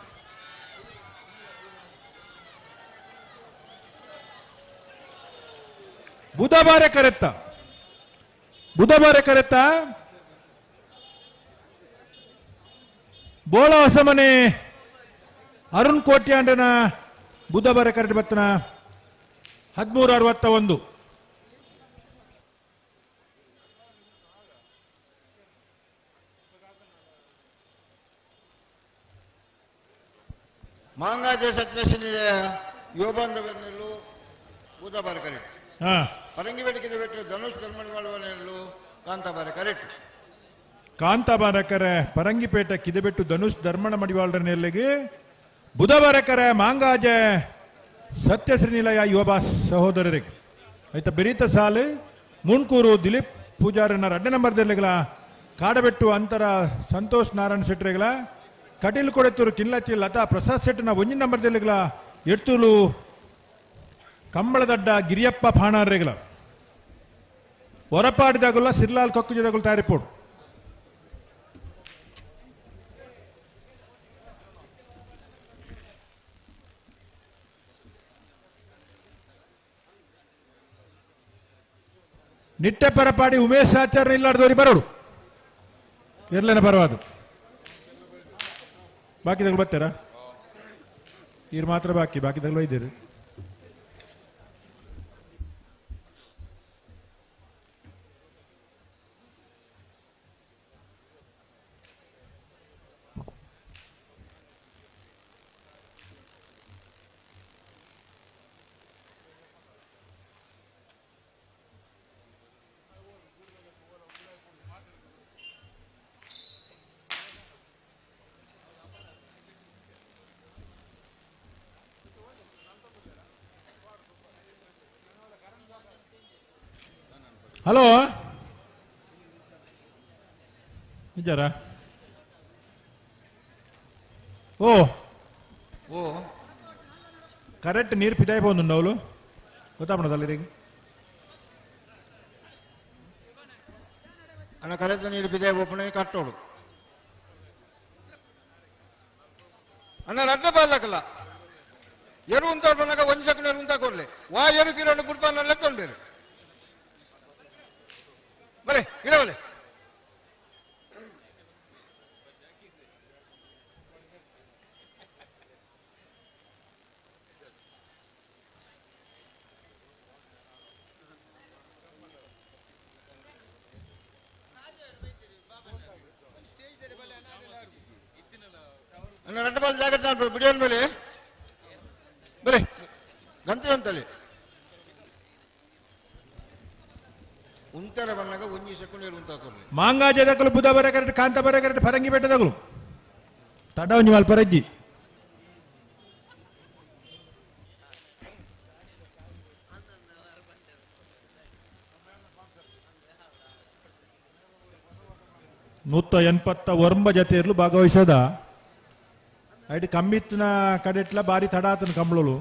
ಬುಧಬಾರೆ ಕರೆತ್ತ ಬುಧಬಾರೆ ಕರೆತ್ತ ಬೋಳ ಹೊಸಮನೆ ಅರುಣ್ ಕೋಟ್ಯಾಂಡನ ಬುಧಬಾರೆ ಕರೆಟ್ ಬತ್ತನ 13:61. ಮಾಂಗಾಜೆ ಸತ್ಯಶ್ರೀ ಯೋಬಾಂಧವರ್ನೆಲ್ಲು ಬೂದಾಬಾರೆ ಕರೆಕ್ಟ್. ಪರಂಗಿ ಬೇಡಿಕೆ ಬೆಟ್ಟು ಧನುಷ್ ಧರ್ಮನಿವಾಳವನೆಲ್ಲು ಕಾಂತಾಬಾರೆ ಕರೆಕ್ಟ್. ಕಾಂತಾಬಾರಕರೆ ಪರಂಗಿಪೇಟೆ ಕಿದೆಬೆಟ್ಟು ಧನುಷ್ ಧರ್ಮಣ ಮಡಿವಾಳರನೆಲ್ಲಿಗೆ ಬುಧಬಾರಕರೆ ಮಾಂಗಾಜೆ ಸತ್ಯಶ್ರೀನಿಲಯ ಯುವಬಾ ಸಹೋದರರಿಗೆ ಆಯ್ತಾ ಬೆರೀತ ಸಾಲು ಮುಣ್ಕೂರು ದಿಲೀಪ್ ಪೂಜಾರನ 2 ನಂಬರ್ದಲ್ಲಿಗಳ ಕಾಡಬೆಟ್ಟು ಅಂತರ ಸಂತೋಷ್ ನಾರಾಯಣ ಶೆಟ್ಟರಿಗಳ ಕಟೀಲ್ ಕೊಡೆತೂರು ಕಿಲ್ಲಚ್ಚಿ ಲತಾ ಪ್ರಸಾದ್ ಶೆಟ್ಟನ 1 ನಂಬರ್ದಲ್ಲಿಗಳ ಎಡ್ತೂಲು ಕಂಬಳದಡ್ಡ ಗಿರಿಯಪ್ಪ ಫಾಣಾರ್ರೆಗಳ ಹೊರಪಾಡಿದಾಗಲ್ಲ ಸಿರ್ಲಾಲ್ ಕೊಕ್ಕುಜದಾಗಲು ತಯಾರಿಪೋಡು. ನಿಟ್ಟೆ ಪರಪಾಡಿ ಉಮೇಶ್ ಆಚಾರ್ಯ ಇಲ್ಲಾರ್ದವ್ರಿಗೆ ಬರೋಡು ಇರ್ಲೇನ ಪರವಾದು ಬಾಕಿದಾಗಲು ಬರ್ತಾರ ಇರ್ ಮಾತ್ರ ಬಾಕಿ ಬಾಕಿದಾಗಲೂ ಇದ್ದೀರಿ. ಹಲೋ ನಿಜಾರ ಓ ಓ ಕರೆಕ್ಟ್ ನೀರು ಪಿದಾಯ್ಬೋದು ಅವಳು ಗೊತ್ತಾಪಣದಲ್ಲ ಈಗ ಅಣ್ಣ ಕರೆಕ್ಟ್ ನೀರು ಪಿದಾಯ್ ಒಪ್ಪಣೆ ಕಟ್ಟೋಡು ಅಣ್ಣ ರಡ್ಡ ಬಾಲಕಲ್ಲ ಎರು ಅಂತ ಬಂದಾಗ ಒಂದು ಸೆಕೆಂಡ್ ಎರು ಅಂತ ಕೊಡ್ಲಿ ವಾ ಎರು ಕಿರೋಣ ಬುಡ್ಪಾನ ತೊಂಡೇರು ಬರೇ ಇರವಲೆ ಅಣ್ಣ ರಡ್ಡ ಬಾಲ್ ಜಾಗ್ರತೆ ಬಿಡಿಯೋನ್ ಮೇಲೆ ಬರೇ ಗಂತ್ರ ಅಂತಲ್ಲಿ ಉಂತರ ಬಂದಾಗ ಒಂಜಿ ಸೆಕೆಂಡ್ ಉಂತರ ಕೊಡ್ಲಿ. ಮಾಂಗಾಜದಕಲು ಬುಧಬರ ಕರೆಕ್ಟ್ ಕಾಂತಾಬರ ಕರೆಕ್ಟ್ ಫರಂಗಿ ಬೆಟ್ಟದಗಳು ತಡವಂಜಿ ಮಲ್ಪರಜ್ಜಿ ನೂತ ಎನ್ಪತ್ತ ಒರ್ಂಬ ಜತೆಯರ್ಲು ಭಾಗವಹಿಸೋದ ಐಟ್ ಕಮ್ಮಿತ್ತಿನ ಕಡೆಟ್ಲ ಬಾರಿ ತಡ ಆತನ ಕಂಬಳಲು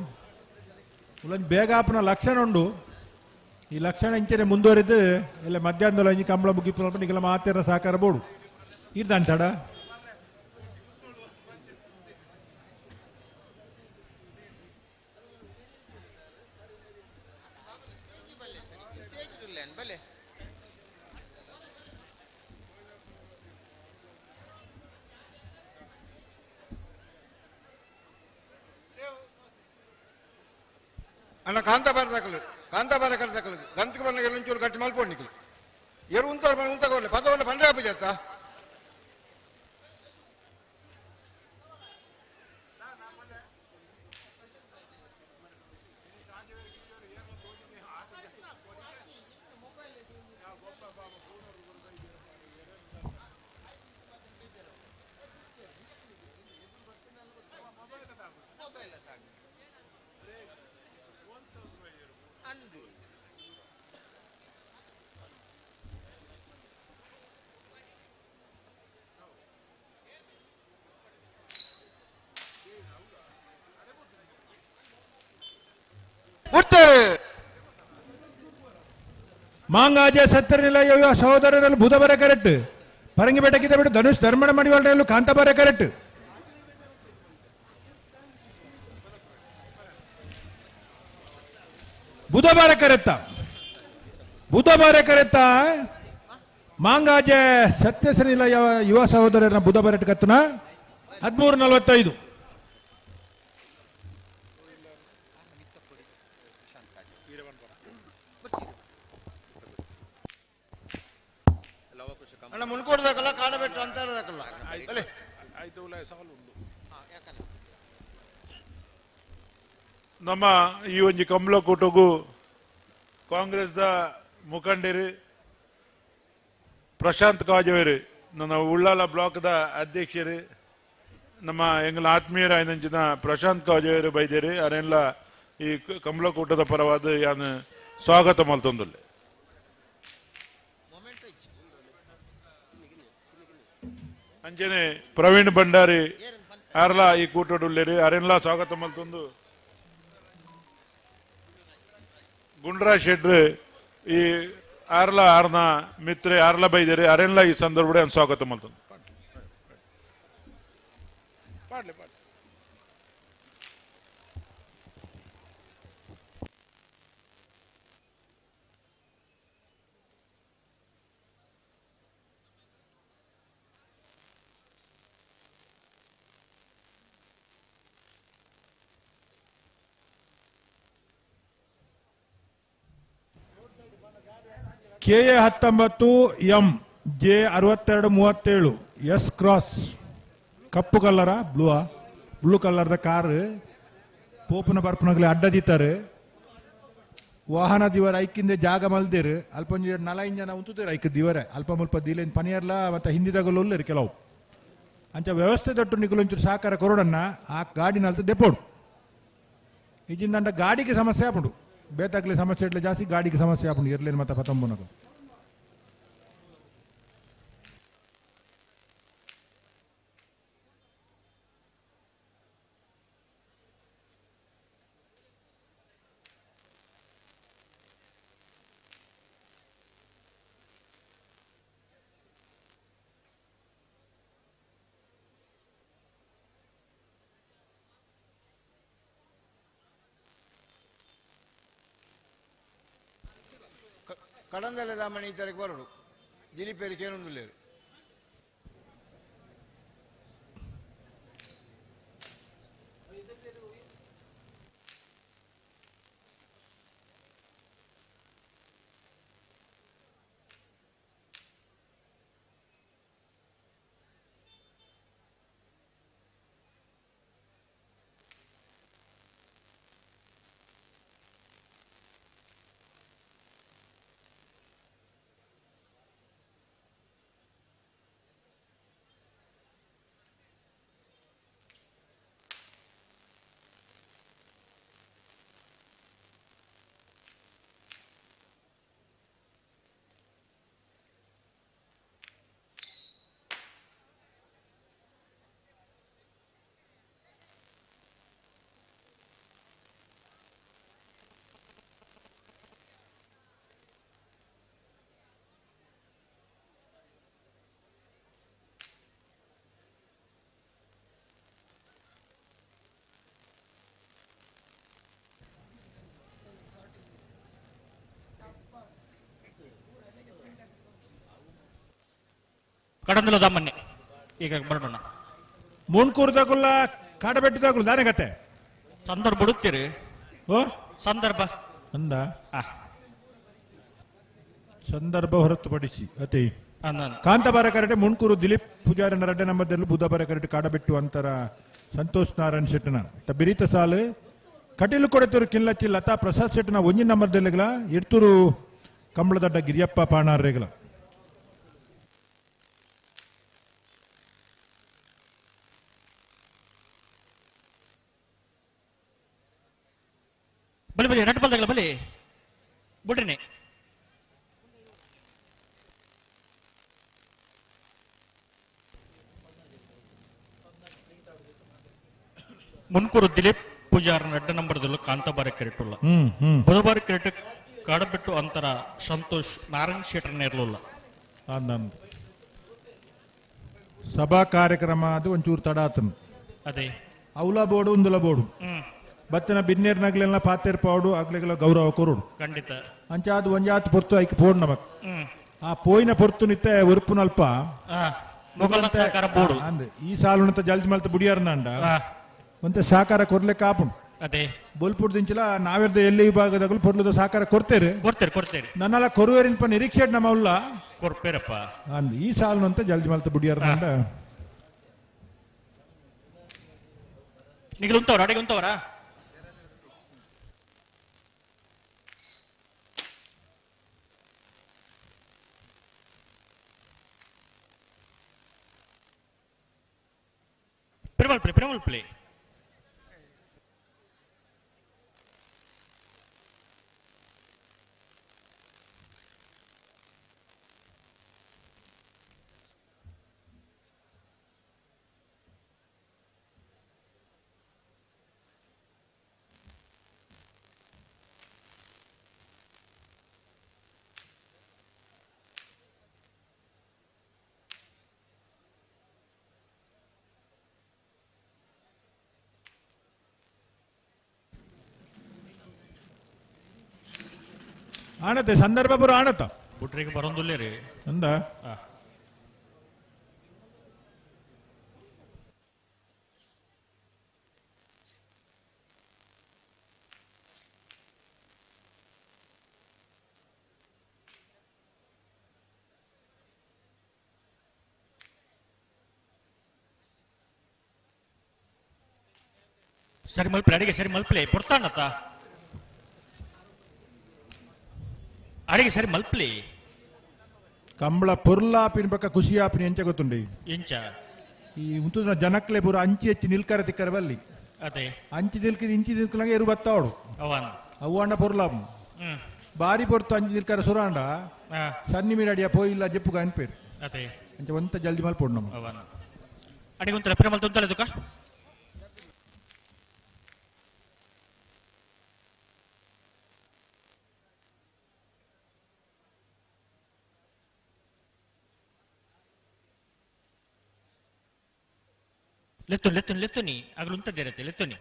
ಉಲ್ಲೊಂಜಿ ಬೇಗ ಆಪನ ಲಕ್ಷಣ ಉಂಡು. ಈ ಲಕ್ಷಣ ಇಂಚನೆ ಮುಂದುವರಿದು ಎಲ್ಲ ಮಧ್ಯಾಹ್ನದಲ್ಲಿ ಇಂಚೆ ಕಂಬಳ ಮುಗಿಪು ನಿಗಲ ಮಾತೆರ ಸಹಕಾರ ಬೋಡು ಇರ್ದಾನ್ ತಡ. ಅಣ್ಣ ಕಾಂತಾಬಾರ ದಾಖಲು ಕಾಂತಾಬಾರ ಕಡೆ ದಾಖಲು ಗಂತಕ್ಕೆ ಬಂದಾಗ ಒಂಚೂರು ಗಟ್ಟಿ ಮಲ್ಪೊಂಡು ನಿಕ್ಕಲು ಎರು ಉಂತಾರ ಬಂದು ಉಂತಾಗ ಹೋಗ್ಲಿ ಪದವನ್ನು ಬಂದ್ರೆ ಆಪು ಜಾತ. ಮಾಂಗಾಜೆ ಸತ್ತರನಿಲ್ಲ ಸಹೋದರರಲ್ಲಿ ಬುಧಬರ ಕರೆಕ್ಟ್ ಪರಂಗಿ ಬೆಟ್ಟಕ್ಕಿದ್ದ ಬಿಟ್ಟು ಧನುಷ್ ಧರ್ಮಣ ಮಡಿವಾಳರಲ್ಲೂ ಕಾಂತಾಬಾರೆ ಕರೆಕ್ಟ್. ಬುಧಬಾರ ಕರೆತ್ತ ಬುಧಬಾರ ಕರೆತ್ತ ಮಾಂಗಾಜೆ ಸತ್ಯಸನಿಲ ಯುವ ಸಹೋದರನ ಬುಧಬಾರ ಕತ್ತನ. 13:45. ಅಣ್ಣ ಮುನ್ಕೋಡ್ದಾಕಲ್ಲ ಕಾಡಬೆಟ್ಟು ಅಂತ ಇರೋದಕ್ಕಲ್ಲ. ನಮ್ಮ ಈ ಒಂಜಿ ಕಂಬಳಕೂಟಗೂ ಕಾಂಗ್ರೆಸ್ದ ಮುಖಂಡರು ಪ್ರಶಾಂತ್ ಕಾಜವೇರು, ನನ್ನ ಉಳ್ಳಾಲ ಬ್ಲಾಕ್ದ ಅಧ್ಯಕ್ಷರು, ನಮ್ಮ ಎಂಗಳ ಆತ್ಮೀಯರ ಐನಂಚಿನ ಪ್ರಶಾಂತ್ ಕಾಜವೇರು ಬೈದೇರಿ ಅರೆಲ್ಲ ಈ ಕಂಬಳಕೂಟದ ಪರವಾದ ಯಾನು ಸ್ವಾಗತ ಮಲ್ತೊಂದುಲ್ಲೆ. ಅಂಚನೆ ಪ್ರವೀಣ್ ಭಂಡಾರಿ ಅರ್ಲಾ ಈ ಕೂಟಡುಲ್ಲೇರಿ ಅರೆಲ್ಲ ಸ್ವಾಗತ ಮಲ್ತೊಂದು. ಗುಂಡ್ರಾಜ್ ಶೆಟ್ರು ಈ ಆರ್ಲ ಆರ್ನ ಮಿತ್ರೆ ಆರ್ಲ ಬೈದೇರಿ ಅರೆಲ್ಲ ಈ ಸಂದರ್ಭ ಸ್ವಾಗತ ಮಲ್ತೊಂದು. ಪಾಡ್ಲೆ ಪಾಡ್ಲೆ. KA 19 M J 6237 S cross ಕಪ್ಪು ಕಲ್ಲರ ಬ್ಲೂ ಕಲ್ಲರ್ದ ಕಾರು ಪೋಪುನ ಬರ್ಪುನಗಲೆ ಅಡ್ಡದಿತ್ತಾರೆ. ವಾಹನ ದಿವರ ಐಕಿಂದೆ ಜಾಗ ಮಲ್ದಿರು ಅಲ್ಪ ಒಂಜಿ 4-5 ಜನ ಉಂತುತ್ತಾರೆ ಐಕ್ ದಿವರೆ ಅಲ್ಪ ಮುಲ್ಪ ದಿಲೇನ್ ಪನಿಯರ್ಲ ಮತ್ತೆ ಹಿಂದಿದಾಗಲೂ ಉಲ್ಲೇರು ಕೆಲವು ಅಂಚ ವ್ಯವಸ್ಥೆ ದೊಟ್ಟು ನಿಕುಲು ಒಂಚೂರು ಸಹಕಾರ ಕೊರೋಡನ್ನ ಆ ಗಾಡಿನಲ್ತ ದೆಪೋಡು. ಇಜಿಂದಂಡ ಗಾಡಿಗೆ ಸಮಸ್ಯೆ ಆಪುಂಡು, ಬೇತಾಗ್ಲಿ ಸಮಸ್ಯೆ ಇಟ್ಲೆ ಜಾಸ್ತಿ ಗಾಡಿಗೆ ಸಮಸ್ಯೆ ಆಪುಂಡು ಇರ್ಲೇನು ಮತ್ತೆ ಪತಂಬುನಗ. ಕಡಂದಲೆ ದಾಮಣಿ ಈ ತರಕ್ಕೆ ಬರೋಡು ದಿಲೀಪೇರಿಗೆ ಏನೊಂದುಲ್ಲೇರು. ಕಡಂದಲ ದಾಮನ್ನೆ ಈಗ ಬರೋಣ. ಮುನ್ಕೂರು ತಗುಲ್ಲ ಕಾಡಬೆಟ್ಟು ತಗುಲ್ಲ ದಾನೆ ಕತೆ ಸಂದರ್ಭ ಬಿಡುತ್ತೀರಿ. ಓ ಸಂದರ್ಭ ಅಂದ ಸಂದರ್ಭ ಹೊರತುಪಡಿಸಿ ಅತಿ ಕಾಂತಾಬಾರ ಕರಟೆ ಮುಣ್ಕೂರು ದಿಲೀಪ್ ಪೂಜಾರನ ರಡ್ಡೆ ನಂಬರ್ದಲ್ಲಿ ಬುಧಬಾರ ಕರಟೆ ಕಾಡಬೆಟ್ಟು ಅಂತರ ಸಂತೋಷ್ ನಾರಾಯಣ್ ಶೆಟ್ಟನ ಬಿರಿತ ಸಾಲು ಕಟೀಲು ಕೊಡೆತೂರು ಕಿಲ್ಲಚ್ಚಿ ಲತಾ ಪ್ರಸಾದ್ ಶೆಟ್ಟನ ಒಂಜಿ ನಂಬರ್ದಲ್ಲಿಗಳ ಇಡ್ತೂರು ಕಂಬಳದಡ್ಡ ಗಿರಿಯಪ್ಪ ಪಾಣಾರ್ರೆಗಳ. ಬಲಿ ಬಲಿ ರಡ್ಡು ಬಲ್ದಾಗಲ ಬಲಿ ಬುಡ್ರಿನಿ. ಮುನ್ಕೂರು ದಿಲೀಪ್ ಪೂಜಾರ್ ರಡ್ಡ ನಂಬರ್ದಲ್ಲೂ ಕಾಂತಾಬಾರ ಕೆರೆಟುಲ್ಲ ಬುಧವಾರ ಕೆರೆಟ್ ಕಾಡಬೆಟ್ಟು ಅಂತರ ಸಂತೋಷ್ ನಾರಾಯಣ್ ಶೆಟ್ಟರ್ನ ಇರಲಿಲ್ಲ. ಸಭಾ ಕಾರ್ಯಕ್ರಮ ಅದು ಒಂಚೂರು ತಡ ಆತನು ಅದೇ ಅವಲ ಬೋರ್ಡು ಉಂದುಲ ಬೋರ್ಡು ಬತ್ತಿನ ಬಿನ್ನೇರ್ನಾಗ್ಲೆಲ್ಲ ಪಾತೇರ್ ಪಾಡು ಆಗ್ಲೆಗೆಲ್ಲ ಗೌರವ ಕೊರೋಡು ಖಂಡಿತ ಅಂಚ ಅದು ಒಂಜಾತ್ ಪೊರ್ತು ಐಕ್ ಪೋಡ್ ನಮಕ್ ಆ ಪೋಯಿನ ಪೊರ್ತು ನಿತ್ತೆ ಉರುಪುನಲ್ಪ ಮೊಗಲ ಸಹಕಾರ ಬೋರ್ಡು ಅಂದ್ ಈ ಸಾಲುನಂತ ಜಲ್ದಿ ಮಲ್ತ ಬುಡಿಯಾರನಂಡ ಒಂತೆ ಸಹಕಾರ ಕೊರ್ಲೆ ಕಾಪು ಅದೇ ಬೋಲ್ಪುರ್ ದಿಂಚಿಲ ನಾವೆರ್ದ ಎಲ್ಲಿ ವಿಭಾಗದಾಗಲು ಪೊರ್ಲುದ ಸಹಕಾರ ಕೊಡ್ತೇವೆ ಕೊಡ್ತೇವೆ ಕೊಡ್ತೇವೆ ನನ್ನೆಲ್ಲ ಕೊರುವೇರಿನ್ಪ ನಿರೀಕ್ಷೆ ನಮ್ಮ ಉಲ್ಲ ಕೊರ್ಪೇರಪ್ಪ ಅಂದ್ ಈ ಸಾಲುನಂತ ಜಲ್ದಿ ಮಲ್ತ ಬುಡಿಯಾರನಂಡ ನಿಗಲು ಉಂತವರ ಅಡಿಗೆ ಉಂತವರ ಪ್ರಿಮಲ್ ಪ್ರಿಮಲ್ ಪ್ಲೇ ಆಣತೆ ಸಂದರ್ಭ ಪೂರ ಆಣತ ಬುಟ್ರಿಗೆ ಬರೋದಿಲ್ಲ ರೀ ಅಂದ ಸರಿ ಮಲ್ಪಲೆ ಅಡಿಗೆ ಸರಿ ಮಲ್ಪಲೆ ಪೊರ್ತಾಣತ ಅಡಿಗೆ ಸರಿ ಮಲ್ಪಲಿ ಕಂಬಳ ಪೊರ್ಲಾಪಿನ ಪಕ್ಕ ಖುಷಿಯಾಪಿನ ಎಂಚ ಗೊತ್ತುಂಡಿ ಎಂಚ ಈ ಉಂತುನ ಜನಕ್ಲೆ ಪೂರ ಅಂಚಿ ಹೆಚ್ಚಿ ನಿಲ್ಕರ ತಿಕ್ಕರ ಬಲ್ಲಿ ಅದೇ ಅಂಚಿ ನಿಲ್ಕಿದ ಇಂಚಿ ನಿಲ್ಕಲಂಗೆ ಎರು ಬತ್ತಾವಡು ಅವನ್ ಅವ್ವಾಂಡ ಪೊರ್ಲಾಪು ಬಾರಿ ಪೊರ್ತು ಅಂಚಿ ನಿಲ್ಕರ ಸುರಾಂಡ ಸನ್ನಿ ಮೀರಡಿಯ ಪೋಯಿಲ್ಲ ಜಪ್ಪುಗ ಅನ್ಪೇರು ಅದೇ ಅಂಚ ಒಂತ ಜಲ್ದಿ ಮಲ್ಪೊಡು ನಮ್ಮ ಅವನ್ ಅಡಿಗೆ ಒಂತಲ ಪಿರಮಲ್ ತೊಂತಲೆ ತುಕ ಲೆತ್ತುನಿ ಲೆತ್ತುನಿ ಲೆತ್ತುನಿ ಆಗಲು ಉಂತದ್ದೇರತ್ತೆ ಲೆತ್ತುನಿ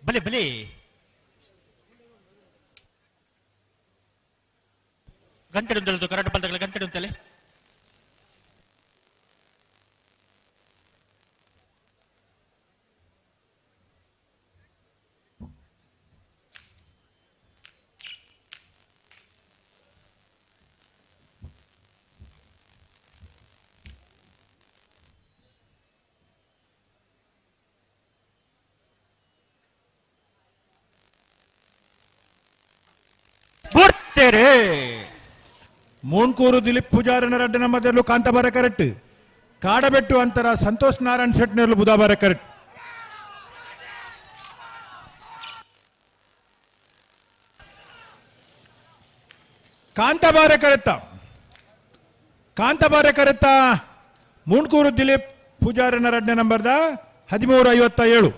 ಬಲೆ ಬಲೆ ಗಂಟೆ ಉಂಟು ಕರಾಟೆ ಬಲ್ದಗಳ ಗಂಟೆ ಉಂಟಲೆ ಮೂನ್ಕೂರು ದಿಲೀಪ್ ಪೂಜಾರನ ರಡ್ಡ ನಮ್ಮದಲ್ಲೂ ಕಾಂತಾಬಾರ ಕರೆಕ್ಟ್ ಕಾಡಬೆಟ್ಟು ಅಂತರ ಸಂತೋಷ್ ನಾರಾಯಣ್ ಶೆಟ್ನರ್ಲು ಬುಧಾಬಾರ ಕರೆಕ್ಟ್ ಕಾಂತಾಬಾರ ಕರೆತ್ತ ಕಾಂತಾಬಾರ ಕರೆತ್ತ ಮೂನ್ಕೂರು ದಿಲೀಪ್ ಪೂಜಾರನ ರಡ್ಡ ನಂಬರ್ದ 13:57.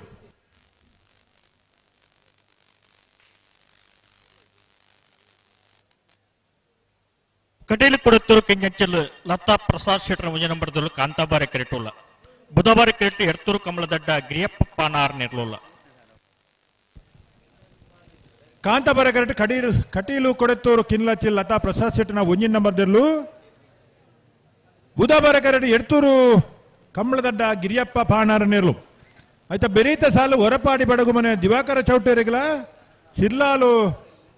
ಕಟೀಲು ಕೊಡತ್ತೂರು ಕೆಂಜಂಚಲ್ ಲತಾ ಪ್ರಸಾದ್ ಶೆಟ್ಟರ್ ಮುಂಜೆ ನಂಬರ್ದಲ್ಲೂ ಕಾಂತಾಬಾರೆ ಕರೆಟುಲ್ಲ ಬುಧವಾರ ಕರೆಟು ಎರ್ತೂರು ಕಮಲದಡ್ಡ ಗಿರಿಯಪ್ಪ ಪಾನಾರ್ ನೆರ್ಲುಲ್ಲ ಕಾಂತಾಬಾರೆ ಕರೆಟು ಕಟೀಲು ಕೊಡತ್ತೂರು ಕಿನ್ಲಚಿಲ್ ಲತಾ ಪ್ರಸಾದ್ ಶೆಟ್ಟರ್ನ ಒಂಜಿನ ನಂಬರ್ದಲ್ಲೂ ಬುಧವಾರ ಕರೆಟು ಎರ್ತೂರು ಕಮಲದಡ್ಡ ಗಿರಿಯಪ್ಪ ಪಾನಾರ್ ನೆರ್ಲು ಆಯ್ತಾ ಬೆರೀತ ಸಾಲು ಹೊರಪಾಡಿ ಬಡಗು ಮನೆ ದಿವಾಕರ ಚೌಟೇರಿಗಳ ಸಿರ್ಲಾಲು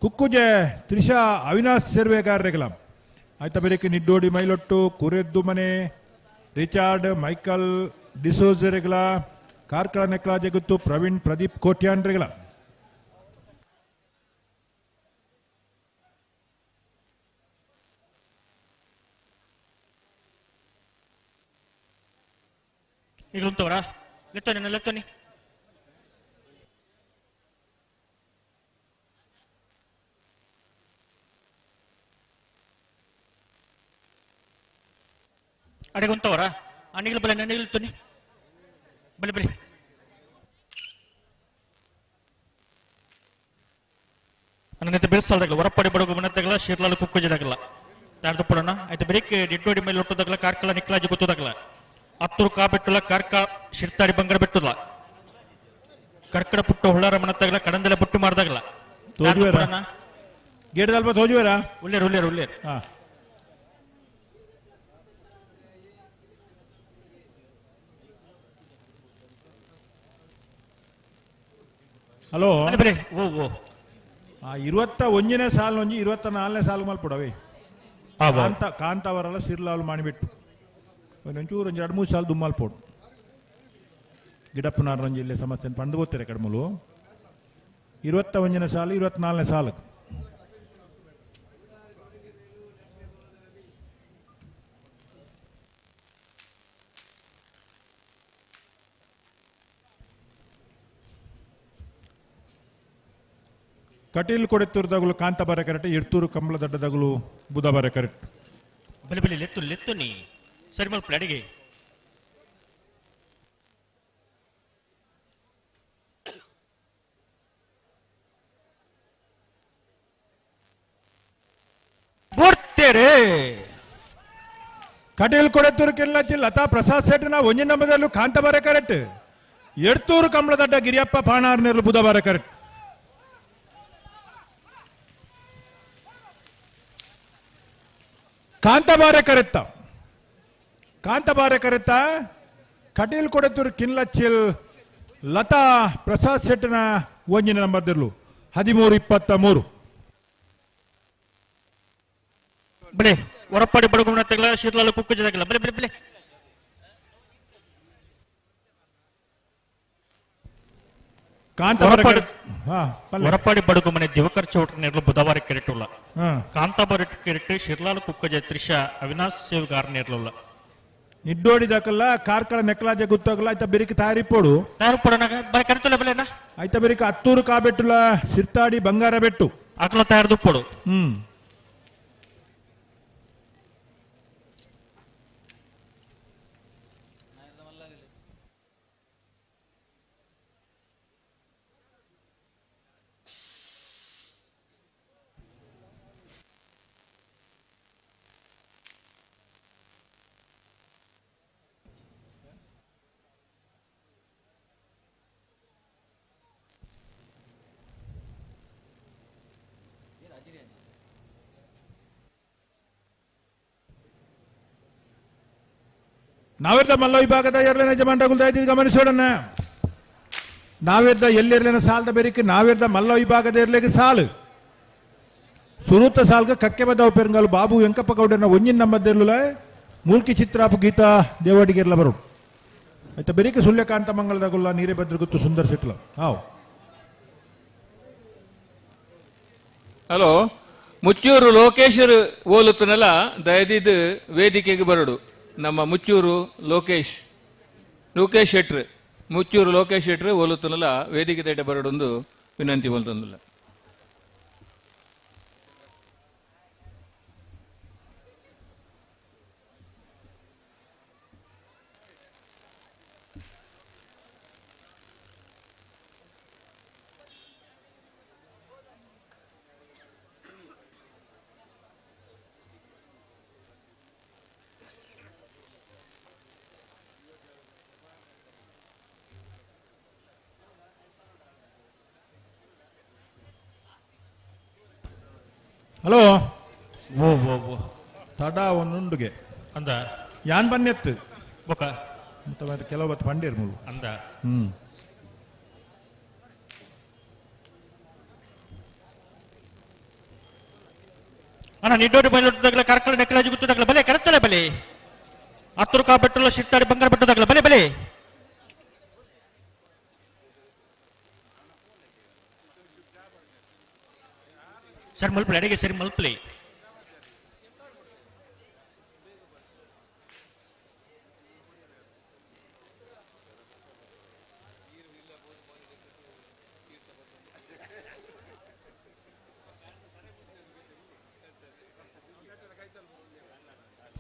ಕುಕ್ಕುಜೆ ತ್ರಿಷಾ ಅವಿನಾಶ್ ಸೇರ್ವೆಗಾರರಿಗಳ ಆಯ್ತಾ ಬೆರೀಕೆ ನಿಡ್ಡೋಡಿ ಮೈಲೊಟ್ಟು ಕುರೆದ್ದು ಮನೆ ರಿಚಾರ್ಡ್ ಮೈಕಲ್ ಡಿಸೋಜರಿಗಳ ಕಾರ್ಕಳ ನೆಕ್ಲಾ ಜಗತ್ತು ಪ್ರವೀಣ್ ಪ್ರದೀಪ್ ಕೋಟ್ಯಾನ್ರಿಗಳ ಈಗ ಉಂಟವರಾ ಲೆತ್ತೋನಿ ಲೆತ್ತೋನಿ ಅಡೆಗೆ ಉಂಟವರಾ ಅಣ್ಣಿಗಳು ಬಲೆ ನನ್ನಿಗಳು ತೊನ್ನಿ ಬಲೆ ಬಲೆ ಅನ್ನತೆ ಬೆಳೆಸಲ್ದಾಗಲ ಹೊರಪಡಿ ಬಡಗು ಮನತ್ತಾಗಲ ಶಿರ್ಲಾಲು ಕುಕ್ಕುಜದಾಗಲ ತಾರ್ದು ಪಡೋಣ ಆಯ್ತು ಬ್ರೇಕ್ ಡಿಡ್ಡೋಡಿ ಮೇಲೆ ಒಟ್ಟದಾಗಲ ಕಾರ್ಕಳ ನಿಕ್ಲಾಜಿ ಗೊತ್ತದಾಗಲ ಹತ್ತೂರು ಕಾ ಬೆಟ್ಟುಲ ಕಾರ್ಕ ಶಿರ್ತಾಡಿ ಬಂಗಾರ ಬೆಟ್ಟುಲ ಕರ್ಕಡ ಪುಟ್ಟು ಹೊಳ್ಳಾರ ಮನತ್ತಾಗಲ ಕಡಂದೆಲೆ ಬುಟ್ಟು ಮಾಡ್ದಾಗಲ ತೋಜುವೆರಾ? ಗೇಟ್ ಅಲ್ಪ ತೋಜುವೆರಾ? ಉಲ್ಲೇರು ಉಲ್ಲೇರು ಉಲ್ಲೇರು. ಹಾ ಹಲೋ. ಓ ಓ 21ನೇ ಸಾಲು ಒಂಜಿ 24ನೇ ಸಾಲು ಮಲ್ಪಡವೇ ಕಾಂತ ಕಾಂತಾವರಲ್ಲ ಸಿರ್ಲಾಲ್ ಮಾಡಿಬಿಟ್ಟು ಒಂಚೂರು ಒಂಜಿ 2-3 ಸಾಲು ದುಮ್ಮಲ್ಪೋಡು ಗಿಡಪ್ಪನಾರ ಜಿಲ್ಲೆ ಸಮಸ್ಯೆ ಪಂಡು ಗೊತ್ತಿರ ಕಡ್ಮಲು 21ನೇ ಸಾಲು 24ನೇ ಸಾಲು ಕಟೀಲ್ ಕೊಡೆತ್ತೂರು ಕಾಂತಾಬಾರ ಕರೆಕ್ಟ್, ಎಡ್ತೂರು ಕಂಬಳದಡ್ಡದಗಲು ಬುಧಬಾರ ಕರೆಕ್ಟ್. ಬಲೆ ಬಲೆ ಲೆತ್ತು ಲೆತ್ತು ನೀ ಸರಿ ಮಲ್ಪಲೆ ಅಡಿಗೆ. ಬೋರ್ತೇರೆ ಕಟೀಲ್ ಕೊಡೆತ್ತೂರು ಕೆಲ್ಲಚ್ಚಿ ಲತಾ ಪ್ರಸಾದ್ ಶೆಟ್ಟಿನ ಒಂಜಿನ ನಂಬದಲ್ಲೂ ಕಾಂತಾಬಾರ ಕರೆಕ್ಟ್, ಎಡ್ತೂರು ಕಂಬಳದಡ್ಡ ಗಿರಿಯಪ್ಪ ಪಾಣಾರ್ನೇರ್ಲು ಬುಧಬಾರ ಕರೆಕ್ಟ್. ಕಾಂತಾಬಾರೆ ಕರೆತ್ತ ಕಾಂತಾಬಾರೆ ಕರೆತ್ತ ಕಟೀಲ್ ಕೊಡೆತ್ತೂರು ಕಿನ್ಲಚ್ಚಿಲ್ ಲತಾ ಪ್ರಸಾದ್ ಶೆಟ್ಟಿನ ಒಂಜಿನ ನಂಬರ್ದಿರ್ಲು 13-23. ಬಲೆ ಹೊರಪಾಡಿ ಬಡಗುಣ ತೆಗಲ ಶಿರ್ಲಾಲು ಕುಕ್ಕುಜದಾಗಲ ಬಲೆ ಬಲೆ ಬಲೆ. ಹೊರಪಾಡಿ ಬಡಗುಮನೆ ದಿವಕರ್ ಚೌಟ್ರ ನೆರಳು ಬುಧವಾರ ಕೆರೆಟುಲ್ಲ ಕಾಂತಾಬಾರ ಕೆರೆಟ್ ಶಿರ್ಲಾಲು ಕುಕ್ಕಜ ತ್ರಿಷಾ ಅವಿನಾಶ್ ಸೇವಗಾರ ನೆರಳುಲ್ಲ ನಿಡ್ಡೋಡಿ ದಾಕಲ್ಲ ಕಾರ್ಕಳ ನೆಕ್ಲಾಜೆ ಗುತ್ತಾಗಲ್ಲ ಆಯ್ತಾ ಬೆರಿಕೆ ತಯಾರಿಪೋಡು ತಯಾರಿಪೋಡನಾಗ ಬರೆ ಕರೆತಲ್ಲ ಬಲೆನಾ ಆಯ್ತಾ ಬೆರಿಕೆ ಹತ್ತೂರು ಕಾಬೆಟ್ಟುಲ ಸಿರ್ತಾಡಿ ಬಂಗಾರ ಬೆಟ್ಟು ಅಕಲ ತಯಾರು ಪೋಡು. ನಾವಿರ್ದ ಮಲ್ಲ ವಿಭಾಗದ ಎರಡನೇ ಯಜಮಾನಗಳು ದಯವಿಟ್ಟು ಗಮನಿಸೋಣ. ನಾವಿರ್ದ ಎಲ್ಲಿರ್ಲೇನ ಸಾಲದ ಬೆರಿಕೆ ನಾವಿರ್ದ ಮಲ್ಲ ವಿಭಾಗದ ಇರ್ಲಿಕ್ಕೆ ಸಾಲು ಸುರುತ ಸಾಲ್ಗ ಕಕ್ಕೆ ಬದವು ಪೆರಂಗಾಲು ಬಾಬು ವೆಂಕಪ್ಪ ಗೌಡನ ಒಂಜಿನ ನಂಬದ್ದಿರ್ಲುಲ ಮೂಲ್ಕಿ ಚಿತ್ರಾಪು ಗೀತಾ ದೇವಡಿಗೆರ್ಲ ಬರು ಆಯ್ತಾ ಬೆರಿಕೆ ಸುಳ್ಯಕಾಂತ ಮಂಗಳದಾಗುಲ್ಲ ನೀರೇ ಭದ್ರ ಗೊತ್ತು ಸುಂದರ್ ಸಿಟ್ಲ. ಹಾವ್ ಹಲೋ ಮುಚ್ಚೂರು ಲೋಕೇಶ್ವರ್ ಓಲುತ್ತನಲ್ಲ ದಯದಿದ್ದು ವೇದಿಕೆಗೆ ಬರಡು. ನಮ್ಮ ಮುಚ್ಚೂರು ಲೋಕೇಶ್ ಲೋಕೇಶ್ ಶೆಟ್ರು ಮುಚ್ಚೂರು ಲೋಕೇಶ್ ಶೆಟ್ರು ಓಲುತ್ತನಲ್ಲ ವೇದಿಕೆ ತೇಟ ಬರಡೊಂದು ವಿನಂತಿ ಬಂತಂದಿಲ್ಲ. ಹಲೋ ಓ ಓ ಓ ತಡ ಒಂದುಂಡುಗೆ ಅಂದ ಯಾನ್ ಬನ್ನೆತ್ತು ಬೊಕ ಮತ್ತೆ ಕೆಲವು ಬತ್ತು ಪಂಡೇರ್ ಮೂಲು ಅಂದ. ಅಣ್ಣ ನಿಡ್ಡೋಡಿ ಬೈಲೊಟ್ಟದಾಗಲ ಕಾರ್ಕಳ ನೆಕ್ಕಲಾಜಿ ಗುತ್ತದಾಗಲ ಬಲೆ ಕರೆತ್ತಲೆ ಬಲೆ ಹತ್ತರು ಕಾ ಬೆಟ್ಟಲ್ಲ ಶಿರ್ತಾಡಿ ಬಂಗಾರ ಬೆಟ್ಟದಾಗಲ ಬಲೆ ಬಲೆ. ಸರ್ ಮಲ್ಪಲೆ ಅಡಿಗೆ ಸರಿ ಮಲ್ಪಲೆ.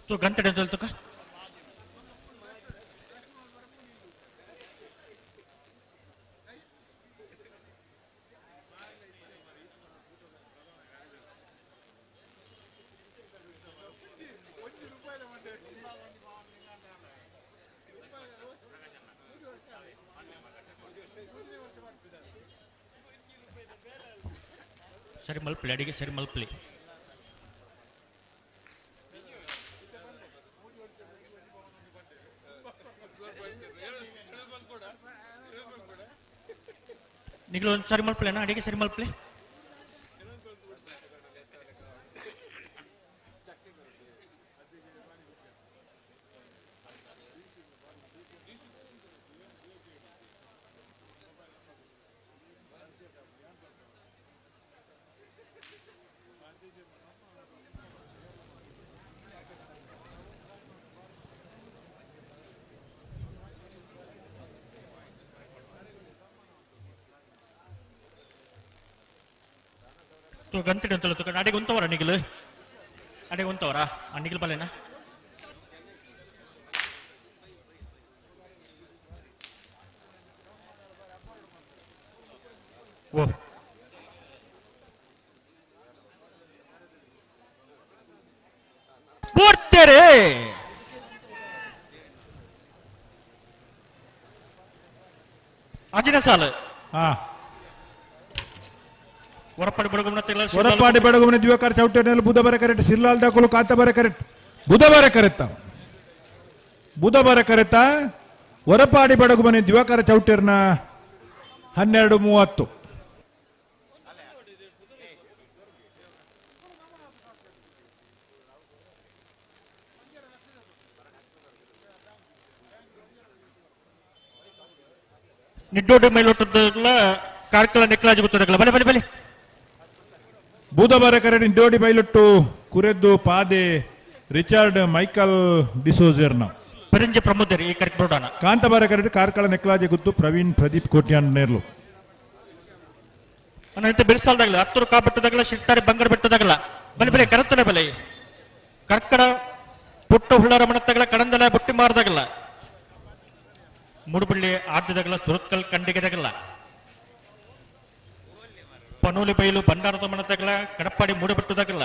ತೂ ಗಂಟೆ ತುಕ ಸರಿ ಮಲ್ಪಲಿ, ಅಡಿಗೆ ಸರಿ ಮಲ್ಪಲಿ. ನಿಗಲು ಒಂದು ಸರಿ ಮಲ್ಪಲೇನಾ? ಅಡಿಗೆ ಸರಿ ಮಲ್ಪಲಿ. ಗಂಟೆ ಅಂತ ಅಡಿಗೆ ಉಂತವರ ನಿಗಲು, ಅಡಿಗೆ ಉಂತವರ ಆ ನಿಗಲು ಬಲ್ಲೇನಾ? ಓ ಪೂರ್ತಿರೇ ಅಂಜನೇ ಸಾಲು. ಹಾ ಹೊರಪಾಡಿ ಬಡಗುಮನ ಹೊರಪಾಡಿ ಬಡಗುಮನ ದಿವಾಕರ್ ಚೌಟೇನಲ್ಲಿ ಬುಧಬಾರ ಕರೆಕ್ಟ್, ಸಿರ್ಲಾಲ್ ದಾಕಲು ಕಾಂತಾಬಾರ ಕರೆಕ್ಟ್, ಬುಧವಾರ ಕರೆತ್ತ ಬುಧವಾರ ಕರೆತ ಹೊರಪಾಡಿ ಬಡಗುಮನೆ ದಿವಾಕರ ಚೌಟೇರ್ನ 12:30. ನಿಡ್ಡೋಡಿ ಮೇಲೋಟದ ಕಾರ್ಕಳ ನೆಕ್ಲಾಜ್ ಗೊತ್ತಿರಲ್ಲ. ಬಲೆ ಬಲೆ ಬಲೆ ಬುಧವಾರ ಕರೆ ನಿಡ್ಡೋಡಿ ಬೈಲೊಟ್ಟು ಕುರೆದ್ದು ಪಾದೆ ರಿಚರ್ಡ್ ಮೈಕಲ್ ಡಿಸೋಜರ್ನ ಪರಂಜೆ ಪ್ರಮೋದರ್ ಈ ಕರೆಕ್ಟ್ ಬೋಡಾನ. ಕಾಂತಬಾರ ಕರೆಕ್ಟ್ ಕಾರ್ಕಳ ನೆಕ್ಲಾಜೆ ಗುತ್ತು ಪ್ರವೀಣ್ ಪ್ರದೀಪ್ ಕೋಟ್ಯಾನ್ ನೇರ್ಲು. ಅನಂತ ಬಿರ್ಸಾಲ್ದಾಗಲ ಹತ್ತೂರು ಕಾ ಬೆಟ್ಟದಾಗಲ ಶಿರ್ತಾರೆ ಬಂಗಾರ ಬೆಟ್ಟದಾಗಲ ಬಲೆ ಬಲೆ ಕರತ್ತಲೆ ಬಲೆ ಕರ್ಕಡ ಪುಟ್ಟ ಹುಳ್ಳರ ಮಣತ್ತಾಗಲ ಕಡಂದಲ ಬುಟ್ಟಿ ಮಾರದಾಗಲ ಮೂಡುಬಳ್ಳಿ ಆದ್ಯದಾಗಲ ಸುರತ್ಕಲ್ ಕಂಡಿಗೆದಾಗಲ ಪನೋಲಿ ಬೈಲು ಭಂಡಾರದ ಮಣತ್ತಾಗಲ ಕಡಪಾಡಿ ಮೂಡಬೆಟ್ಟದಾಗಲ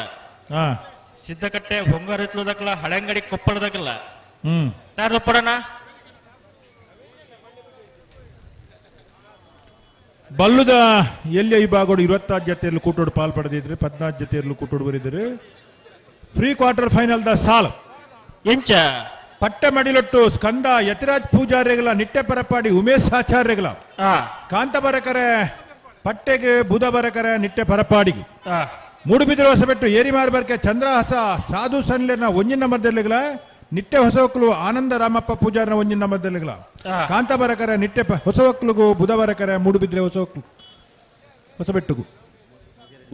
ಸಿದ್ದಕಟ್ಟೆ ಹೊಂಗಾರತ್ಲದಾಗಲ ಹಳೆಂಗಡಿ ಕೊಪ್ಪಳದಾಗಲ ತಾರದಪ್ಪಡಣ ಬಲ್ಲುದ ಎಲ್ಲಿ ವಿಭಾಗಗಳು 26 ಜೊತೆಯಲ್ಲಿ ಕೂಟೋಡು ಪಾಲ್ ಪಡೆದಿದ್ರೆ 14 ಜೊತೆಯಲ್ಲಿ ಕೂಟೋಡು ಬರಿದರೆ ಫ್ರೀ ಕ್ವಾರ್ಟರ್ ಫೈನಲ್ the ಸಾಲ್ ಎಂಚ ಪಟ್ಟೆ ಮಡಿಲೊಟ್ಟು ಸ್ಕಂದ ಯತಿರಾಜ್ ಪೂಜಾರಿಗಳ ನಿಟ್ಟೆ ಪರಪಾಡಿ ಉಮೇಶ್ ಆಚಾರ್ಯಗಳ ಕಾಂತಬರಕರೆ ಪಟ್ಟೆಗೆ ಬುಧ ಬರಕರೆ ನಿಟ್ಟೆ ಪರಪಾಡಿಗೆ ಮೂಡುಬಿದಿರೆ ಹೊಸಬೆಟ್ಟು ಏರಿಮಾರ್ ಬರ್ಕೆ ಚಂದ್ರಹಸ ಸಾಧು ಸನ್ಲೇರ್ನ ಒಂಜಿನ ಮಧ್ಯಲ್ಲಿಗಳ ನಿಟ್ಟೆ ಹೊಸವಕ್ಕಲು ಆನಂದ ರಾಮಪ್ಪ ಪೂಜಾರಿನ ಒಂಜಿನ ಮಧ್ಯಲ್ಲಿಗಳ ಕಾಂತಬರಕರೆ ನಿಟ್ಟೆ ಹೊಸವಕ್ಕಲಿಗೂ ಬುಧ ಬರಕರೆ ಮೂಡುಬಿದ್ರೆ ಹೊಸವಕ್ಕಲು ಹೊಸಬೆಟ್ಟುಗೂ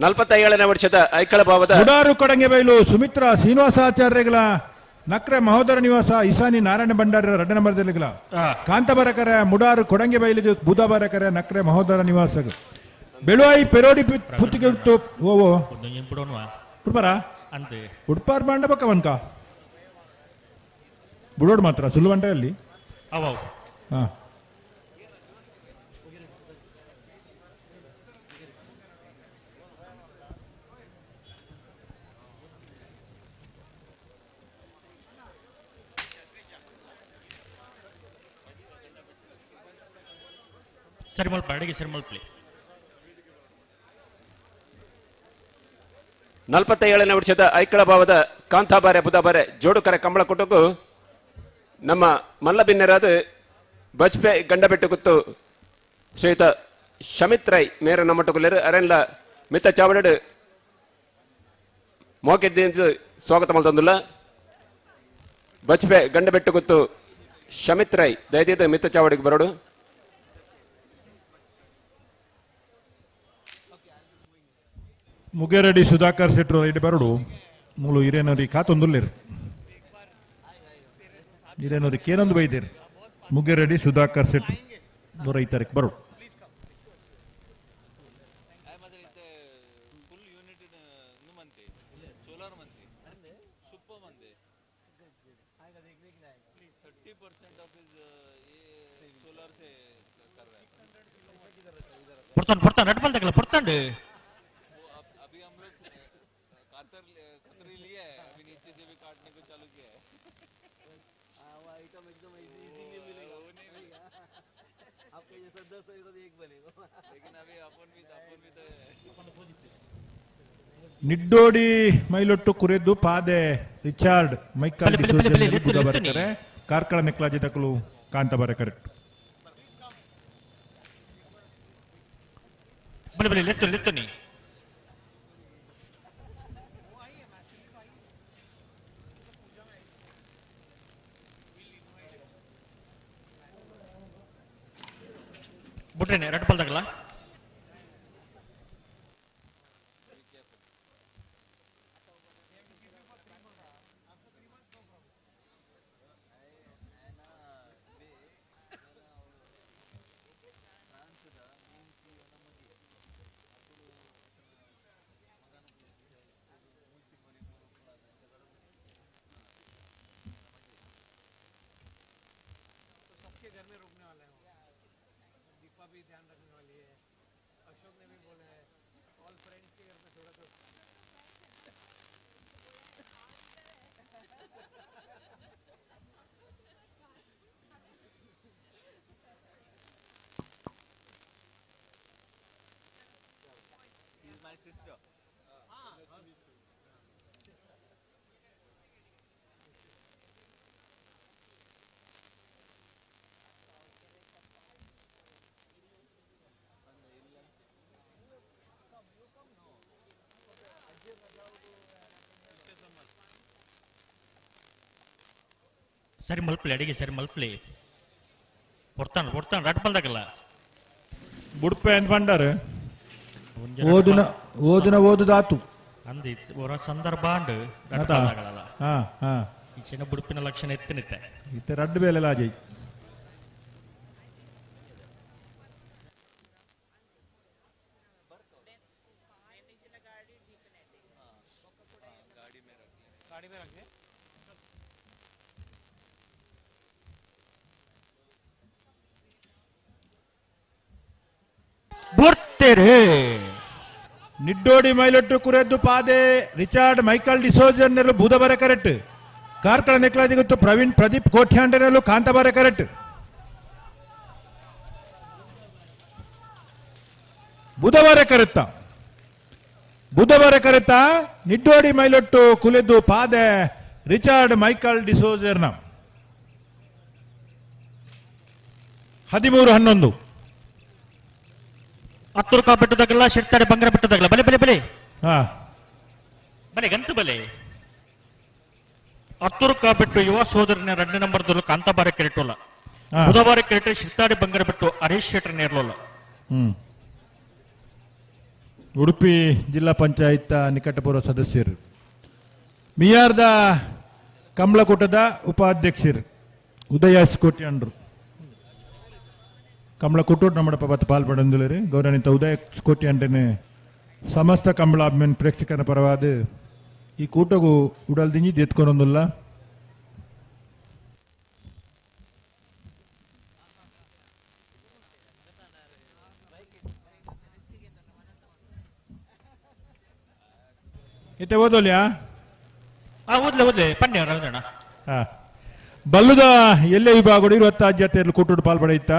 47ನೇ ವರ್ಷದ ಐಕಳ ಭಾವದ ಉಡಾರು ಕೊಡಂಗೆ ಬೈಲು ಸುಮಿತ್ರಾ ಶ್ರೀನಿವಾಸಾಚಾರ್ಯಗಳ ನಕ್ರೆ ಮಹೋದರ ನಿವಾಸ ಈಶಾನಿ ನಾರಾಯಣ ಭಂಡಾರ ಎರಡನೇ ಮರದಲ್ಲಿಗಳ ಕಾಂತಬರಕರೆ ಮುಡಾರು ಕೊಡಂಗೆ ಬೈಲಿಗೆ ಬುಧ ಬರಕರೆ ನಕ್ರೆ ಮಹೋದರ ನಿವಾಸ ಬೆಳುವಾಯಿ ಪೆರೋಡಿ ಪುತ್ತಿಗೆ ಓ ಉಡ್ಪಾರ ಉಡ್ಪಾರ್ ಬಾಂಡ ಬಕ್ಕ ವನ್ಕ ಬುಡೋಡ್ ಮಾತ್ರ ಸುಳ್ಳು ಅಲ್ಲಿ ಹಾ ಸರಿ ಮಲ್ಪ ಅಡಿಗೆ ಸರಿ ಮಲ್ಪಲಿ. 47ನೇ ವರ್ಷದ ಐಕಳ ಭಾವದ ಕಾಂತಾಬಾರೆ ಬುಧಬಾರೆ ಜೋಡುಕರೆ ಕಂಬಳ ಕುಟುಕು ನಮ್ಮ ಮಲ್ಲಬಿನ್ನರಾದ ಬಜ್ಪೆ ಗಂಡಬೆಟ್ಟು ಗುತ್ತು ಶ್ರೀಯುತ ಶಮಿತ್ ರೈ ಮೇರ ನಮ್ಮಟುಕುಲೇರು ಅರೆನ್ಲ ಮಿತ್ತ ಚಾವಡಡು ಮೋಕೆದ್ದಿಂದ ಸ್ವಾಗತ ಮಲ್ತಂದುಲ್ಲ. ಬಜ್ಪೆ ಗಂಡಬೆಟ್ಟು ಗುತ್ತು ಶಮಿತ್ ರೈ ದಯದೀದ ಮಿತ್ತ ಚಾವಡಿಗೆ ಬರೋಡು. ಮುಗೇರಡಿ ಸುಧಾಕರ್ ಶೆಟ್ಟರು ರೈಡ್ ಬರಡು ಮೂಲು ಹಿರೇನೂರಿ ಕಾತೊಂದುಲ್ಲೇರು ಹಿರೇನೂರಿ ಕೇನೊಂದು ಬೈದೇರು ಮುಗೇರಡಿ ಸುಧಾಕರ್ ಶೆಟ್ಟರು 105 ತಾರೀಕು ಬರಡು. ಪೊರ್ತಾಂಡು ಪೊರ್ತಾಂಡು ರಡ್ಬಲ್ ತಗಲ ಪೊರ್ತಾಂಡು. आपका ये 10 एक बनेगा, लेकिन अभी अपन भी तो ನಿಡ್ಡೋಡಿ ಮೈಲೊಟ್ಟು ಕುರೆದು ಪಾದೆ ರಿಚಾರ್ಡ್ ಮೈಕಲ್ ಬುಧಬಾರಕರೆ ಕಾರ್ಕಳ ನೆಕ್ಲಾಜಿ ತಕಲು ಕಾಂತಬಾರೆ ಕರೆಕ್ಟ್. ಬಲೆ ಬಲೆ ಲೆತ್ತು ಲೆತ್ತುನಿ ಬುಟ್ರೇನೆ ರಡ್ಡು ಪಲ್ದಾಗಲ್ಲ. ಸರಿ ಮಲ್ಪಲಿ ಅಡಿಗೆ ಸರಿ ಮಲ್ಪಲಿ ಕೊಡ್ತಾನೆ ಕೊಡ್ತಾನೆ ರಡ್ ಬಲ್ದಾಗಲ್ಲ ಬುಡ್ಪೆ ಅಂತ ಬಂಡಾರ ಓದುನ ಓದುನ ಓದುದಾತು ಅಂದಿತ್ತು ಹೊರ ಸಂದರ್ಭ ಅಂಡು ರಡ್ ಬಲ್ದಾಗಲ್ಲ. ಹಾ ಹಾ ಈ ಚಿನ್ನ ಬುಡುಪಿನ ಲಕ್ಷಣ ಎತ್ತಿನಿತ್ತೆ ಇತ್ತೆ ರಡ್ಡು ಬೇಲೆ ಲಾಜೈ. ನಿಡ್ಡೋಡಿ ಮೈಲೊಟ್ಟು ಕುರೆದ್ದು ಪಾದೆ ರಿಚಾರ್ಡ್ ಮೈಕಲ್ ಡಿಸೋಜನ್ನೆಲ್ಲ ಬೂದಬಾರೆ ಕರೆಕ್ಟ್. ಕಾರ್ಕಳ ನೆಕ್ಲಾಜಿ ಗೊತ್ತು ಪ್ರವೀಣ್ ಪ್ರದೀಪ್ ಕೋಠ್ಯಾಂಡನೆಲ್ಲೂ ಕಾಂತಬಾರೆ ಕರೆಕ್ಟ್. ಬುಧವಾರ ಕರೆತ್ತ ಬುಧವಾರ ಕರೆತ್ತ ನಿಡ್ಡೋಡಿ ಮೈಲೊಟ್ಟು ಕುಲೆದ್ದು ಪಾದೆ ರಿಚಾರ್ಡ್ ಮೈಕಲ್ ಡಿಸೋಜರ್ನ 13-11. ಹತ್ತು ರೂಪಾಯಿ ಬಿಟ್ಟದಾಗಲ್ಲ ಶಿರ್ತಾರೆ ಬಂಗಾರ ಬಿಟ್ಟದಾಗಲ್ಲ. ಬಲೆ ಬಲೆ ಬಲೆ ಬಲೆ ಗಂತು ಬಲೆ. ಹತ್ತು ರೂಪಾಯಿ ಬಿಟ್ಟು ಯುವ ಸೋದರನ 2 ನಂಬರ್ದಲ್ಲೂ ಕಾಂತಾಬಾರ ಕೆರೆಟೋಲ್ಲ. ಬುಧವಾರ ಕೆರೆಟೆ ಶಿರ್ತಾಡಿ ಬಂಗಾರ ಬಿಟ್ಟು ಹರೀಶ್ ಶೆಟ್ಟರ್ ನೇರ್ಲೋಲ್ಲ. ಉಡುಪಿ ಜಿಲ್ಲಾ ಪಂಚಾಯತ್ ನಿಕಟಪೂರ್ವ ಸದಸ್ಯರು, ಮಿಯಾರ್ದ ಕಮಲಕೂಟದ ಉಪಾಧ್ಯಕ್ಷರು ಉದಯ ಕೋಟ್ಯಾಂಡ್ರು ಕಮಲಕೂಟ ನಮ್ಮಡಪ್ಪ ಬತ್ತ ಪಾಲ್ಪಡಂದುಲರು ಗೌರವಾನ್ವಿತ ಉದಯ ಕೋಟ್ಯಾಂಡನೆ ಸಮಸ್ತ ಕಮಲ ಅಭಿಮಾನಿ ಪ್ರೇಕ್ಷಕರ ಪರವಾದ ಈ ಕೂಟಗೂ ಉಡಲ್ದಿಂಜಿ ದೆತ್ಕೊನೊಂದುಲ್ಲ. ಇತ್ತೆ ಓದೋಲ್ಯಾ? ಓದ್ಲೆ ಓದ್ಲೆ ಪಂಡ್ಯ ರವೀಂದ್ರಣ್ಣ. ಬಲ್ಲುದ ಎಲ್ಲೆ ವಿಭಾಗಡು 20 ಕೂಟೋಡು ಪಾಲ್ಪಡೆಯಿತ್ತ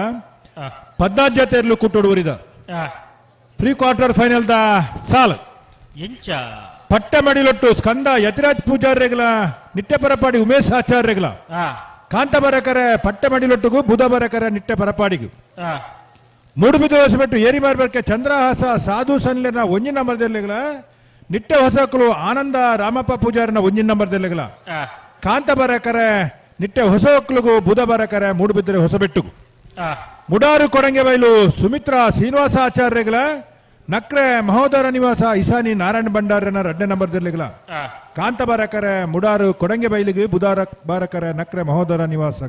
14 ಕೂಟೋಡು ಊರಿದ ಪ್ರೀ ಕ್ವಾರ್ಟರ್ ಫೈನಲ್ the ಸಾಲ್ ಎಂಚ ಪಟ್ಟ ಮಡಿಲೊಟ್ಟು ಸ್ಕಂದ ಯತಿರಾಜ್ ಪೂಜಾರ್ರೆಗಳ ನಿಟ್ಟೆ ಪರಪಾಡಿ ಉಮೇಶ್ ಆಚಾರ್ಯಗಳ ಕಾಂತ ಬರಕರೆ ಪಟ್ಟ ಮಡಿಲೊಟ್ಟಿಗೂ ಬುಧ ಬರಕರೆ ನಿಟ್ಟೆ ಪರಪಾಡಿಗೂ ಮೂಡುಬಿದಿರೆ ಹೊಸಬೆಟ್ಟು ಏರಿಮಾರ್ಬರ್ಕೆ ಚಂದ್ರಹಾಸ ಸಾಧು ಸನ್ಲೆನ ಒಂಜಿನ ನಂಬರ್ದೆಲ್ಲೆಗಳ ನಿಟ್ಟೆ ಹೊಸಕಲು ಆನಂದ ರಾಮಪ್ಪ ಪೂಜಾರನ ಒಂಜಿನ ನಂಬರ್ದೆಲ್ಲೆಗಳ ಕಾಂತ ಬರಕರೆ ನಿಟ್ಟೆ ಹೊಸಕ್ಲುಗು ಬುಧ ಬರಕರೆ ಮೂಡುಬಿದಿರೆ ಹೊಸಬೆಟ್ಟುಗು ಮುಡಾರು ಕೊಡಂಗೆ ಬೈಲು ಸುಮಿತ್ರಾ ಶ್ರೀನಿವಾಸ ಆಚಾರ್ಯಗಳ ನಕ್ರೆ ಮಹೋದರ ನಿವಾಸ ಇಸಾನಿ ನಾರಾಯಣ ಭಂಡಾರನ 2ನೇ ನಂಬರ್ದೆಲ್ಲೆಗಳ ಕಾಂತ ಬಾರಕರೆ ಮುಡಾರು ಕೊಡಂಗೆ ಬೈಲಿಗೆ ಬುಧಾರ ಬಾರಕರೆ ನಕ್ರೆ ಮಹೋದರ ನಿವಾಸ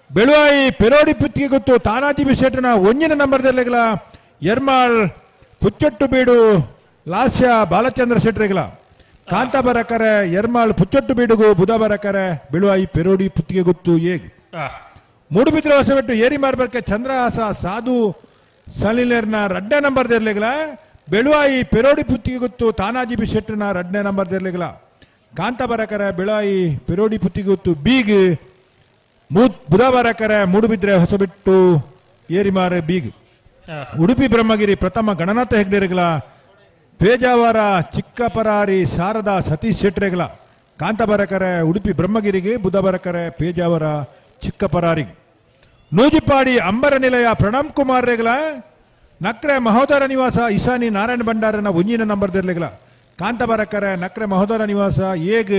ಬೆಳುವಾಯಿ ಪೆರೋಡಿ ಪುತ್ತಿಗೆ ಗೊತ್ತು ತಾನಾಜಿ ಬಿಶೆಟ್ಟನ 1ನೇ ನಂಬರ್ದೆಲ್ಲೆಗಳ ಎರ್ಮಾಳ್ ಪುಚ್ಚೊಟ್ಟು ಬೀಡು ಲಾಸ್ಯ ಬಾಲಚಂದ್ರ ಶೆಟ್ರಿಗಳ ಕಾಂತ ಬರಕರೆ ಎರ್ಮಾಳ್ ಪುಚ್ಚೊಟ್ಟು ಬೀಡುಗು ಬುಧ ಬರಕರೆ ಬೆಳುವಾಯಿ ಪೆರೋಡಿ ಪುತ್ತಿಗೆ ಗೊತ್ತು ಏಗ್ ಮೂಡುಬಿದಿರೆ ಹೊಸಬೆಟ್ಟು ಏರಿ ಮಾರ್ಬರ್ಕೆ ಚಂದ್ರಹಾಸ ಸಾಧು ಸಲೀಲರ್ನ 2ನೇ ನಂಬರ್ದೆರ್ಲೆಗಳ ಬೆಳುವಾಯಿ ಪೆರೋಡಿ ಪುತ್ತಿಗೆ ಗೊತ್ತು ತಾನಾಜಿ ಬಿಶೆಟ್ಟನ 2ನೇ ನಂಬರ್ದೆರ್ಲೆಗಳ ಕಾಂತ ಬರಕರೆ ಬೆಳುವಾಯಿ ಪೆರೋಡಿ ಪುತ್ತಿಗೆ ಗೊತ್ತು ಬೀಗ್ ಬುಧ ಬರಕರೆ ಮೂಡುಬಿದ್ರೆ ಹೊಸಬಿಟ್ಟು ಏರಿಮಾರೆ ಬೀಗ್ ಉಡುಪಿ ಬ್ರಹ್ಮಗಿರಿ ಪ್ರಥಮ ಗಣನಾಥ ಹೆಗ್ಡೆರ್ಗಳ ಪೇಜಾವರ ಚಿಕ್ಕಪರಾರಿ ಶಾರದಾ ಸತೀಶ್ ಶೆಟ್ರೆಗ್ಲ ಕಾಂತಬರಕರೆ ಉಡುಪಿ ಬ್ರಹ್ಮಗಿರಿಗೆ ಬುಧಬರಕರೆ ಪೇಜಾವರ ಚಿಕ್ಕಪರಾರಿಗೆ ನೂಜಿಪಾಡಿ ಅಂಬರ ನಿಲಯ ಪ್ರಣಮ್ ಕುಮಾರ್ ರೆಗ್ಲ ನಕ್ರೆ ಮಹೋದರ ನಿವಾಸ ಇಸಾನಿ ನಾರಾಯಣ ಭಂಡಾರನ ಒಂಜಿನ ನಂಬರ್ ದಿರ್ಲೆಗ್ಲ ಕಾಂತಬರಕರೆ ನಕ್ರೆ ಮಹೋದರ ನಿವಾಸ ಏಗ್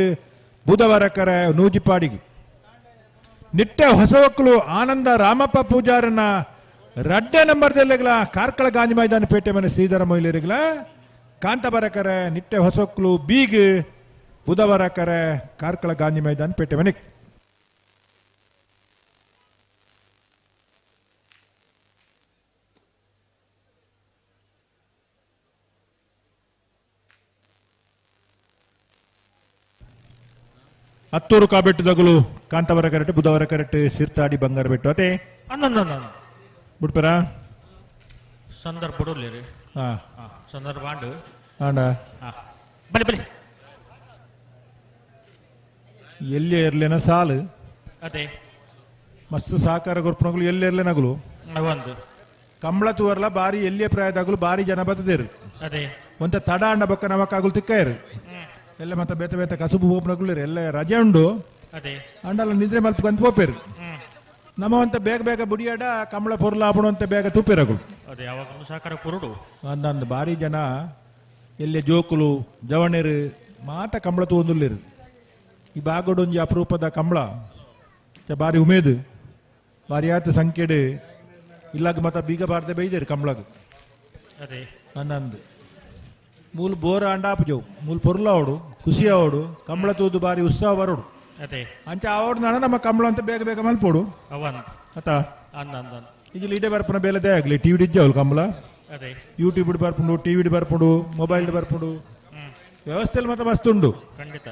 ಬುಧವಾರಕರೆ ನೂಜಿಪಾಡಿಗೆ ನಿಟ್ಟೆ ಹೊಸವಕ್ಕಲು ಆನಂದ ರಾಮಪ್ಪ ಪೂಜಾರನ ರಡ್ಡೆ ನಂಬರ್ ದಿರ್ಲೆಗ್ಲ ಕಾರ್ಕಳ ಗಾಂಧಿ ಮೈದಾನ ಪೇಟೆ ಮನೆ ಶ್ರೀಧರ ಮೊಯ್ಲಿರಿಗ್ಲ ಕಾಂತಬರಕರೆ ನಿಟ್ಟೆ ಹೊಸವಕ್ಕಲು ಬೀಗ್ ಬುಧವಾರಕರೆ ಕಾರ್ಕಳ ಗಾಂಧಿ ಮೈದಾನ ಪೇಟೆ ಮನೆ. ಹತ್ತೂರು ಕಾಬೆಟ್ಟದಗಲು ಕಾಂತಾವರ ಕರೆಕ್ಟ್ ಬುಧವಾರ ಕರೆಕ್ಟ್ ಸಿರ್ತಾಡಿ ಬಂಗಾರ ಬೆಟ್ಟು ಅದೇ ಬಿಡ್ತಾರ ಸಂದರ್ಭ ರೀ ಸಂದರ್ಭ ಆಂಡ್ ಆಂಡ ಬಲಿ ಬಲಿ ಎಲ್ಲಿ ಇರ್ಲೇನ ಸಾಲು ಅದೇ ಮಸ್ತ್ ಸಹಕಾರ ಗೊರ್ಪನಗಳು ಎಲ್ಲಿ ಇರ್ಲೇನಗಲು ಒಂದು ಕಂಬಳ ತೂವರ್ಲ ಬಾರಿ ಎಲ್ಲಿಯ ಪ್ರಾಯದಾಗಲು ಬಾರಿ ಜನ ಬತ್ತದೇರು ಅದೇ ಒಂತ ತಡ ಅಂಡ ಬೊಕ್ಕ ನಮಕಾಗಲು ತಿಕ್ಕೇರು ಎಲ್ಲ ಮತ್ತೆ ಬೇತೆ ಬೇತೆ ಕಸುಬು ಹೋಪನಗಳು ಎಲ್ಲ ರಜೆ ಉಂಡು ಅದೇ ಅಂಡಲ್ಲ ನಿದ್ರೆ ಮಲ್ಪಕಂತ ಪೋಪೇರು ನಮ್ಮ ಅಂತ ಬೇಗ ಬೇಗ ಬುಡಿಯಾಡ ಕಂಬಳ ಪೊರ್ಲ ಆಪಣಂತ ಬೇಗ ತೂಪೇರಗಳು ಅದೇ ಯಾವಾಗ ಸಹಕಾರ ಕುರುಡು ಅಂದಂದು ಬಾರಿ ಜನ ಎಲ್ಲಿ ಜೋಕುಲು ಜವಣೇರು ಮಾತ ಕಂಬಳ ತೂಂದುಲ್ಲೇರು ಈ ಬಾಗೋಡೊಂಜಿ ಅಪರೂಪದ ಕಂಬಳ ಬಾರಿ ಉಮೇದು ಬಾರಿ ಆತ ಸಂಖ್ಯೆಡು ಇಲ್ಲಾಗ ಮತ್ತ ಬೀಗ ಬಾರ್ದೆ ಬೈದೇರು ಕಂಬಳಗ ಅದೇ ಅಂದಂದು ಮೂಲ ಬೋರ ಅಂಡ ಆಪಜವು ಮೂಲ ಪೊರ್ಲ ಅವಡು ಖುಷಿ ಅವಡು ಕಂಬಳ ತೂದು ಬಾರಿ ಉತ್ಸಾಹ ಬರೋಡು ಅದೇ ಅಂಚ ಆವಡು ನಾಣ ನಮ್ಮ ಕಂಬಳ ಅಂತ ಬೇಗ ಬೇಗ ಮಲ್ಪೋಡು ಅವಂತ ಅತ್ತ ಅಂದ ಇಲ್ಲಿ ಇಡೇ ಬರ್ಪುನ ಬೇಲೆದೇ ಆಗಲಿ ಟಿವಿ ಡಿಜ್ಜೆ ಅವಳು ಕಂಬಳ ಅದೇ ಯೂಟ್ಯೂಬ್ ಬರ್ಪುಂಡು ಟಿವಿ ಬರ್ಪುಂಡು ಮೊಬೈಲ್ ಬರ್ಪುಂಡು ವ್ಯವಸ್ಥೆಯಲ್ಲಿ ಮತ್ತೆ ಮಸ್ತ್ ಉಂಡು ಖಂಡಿತ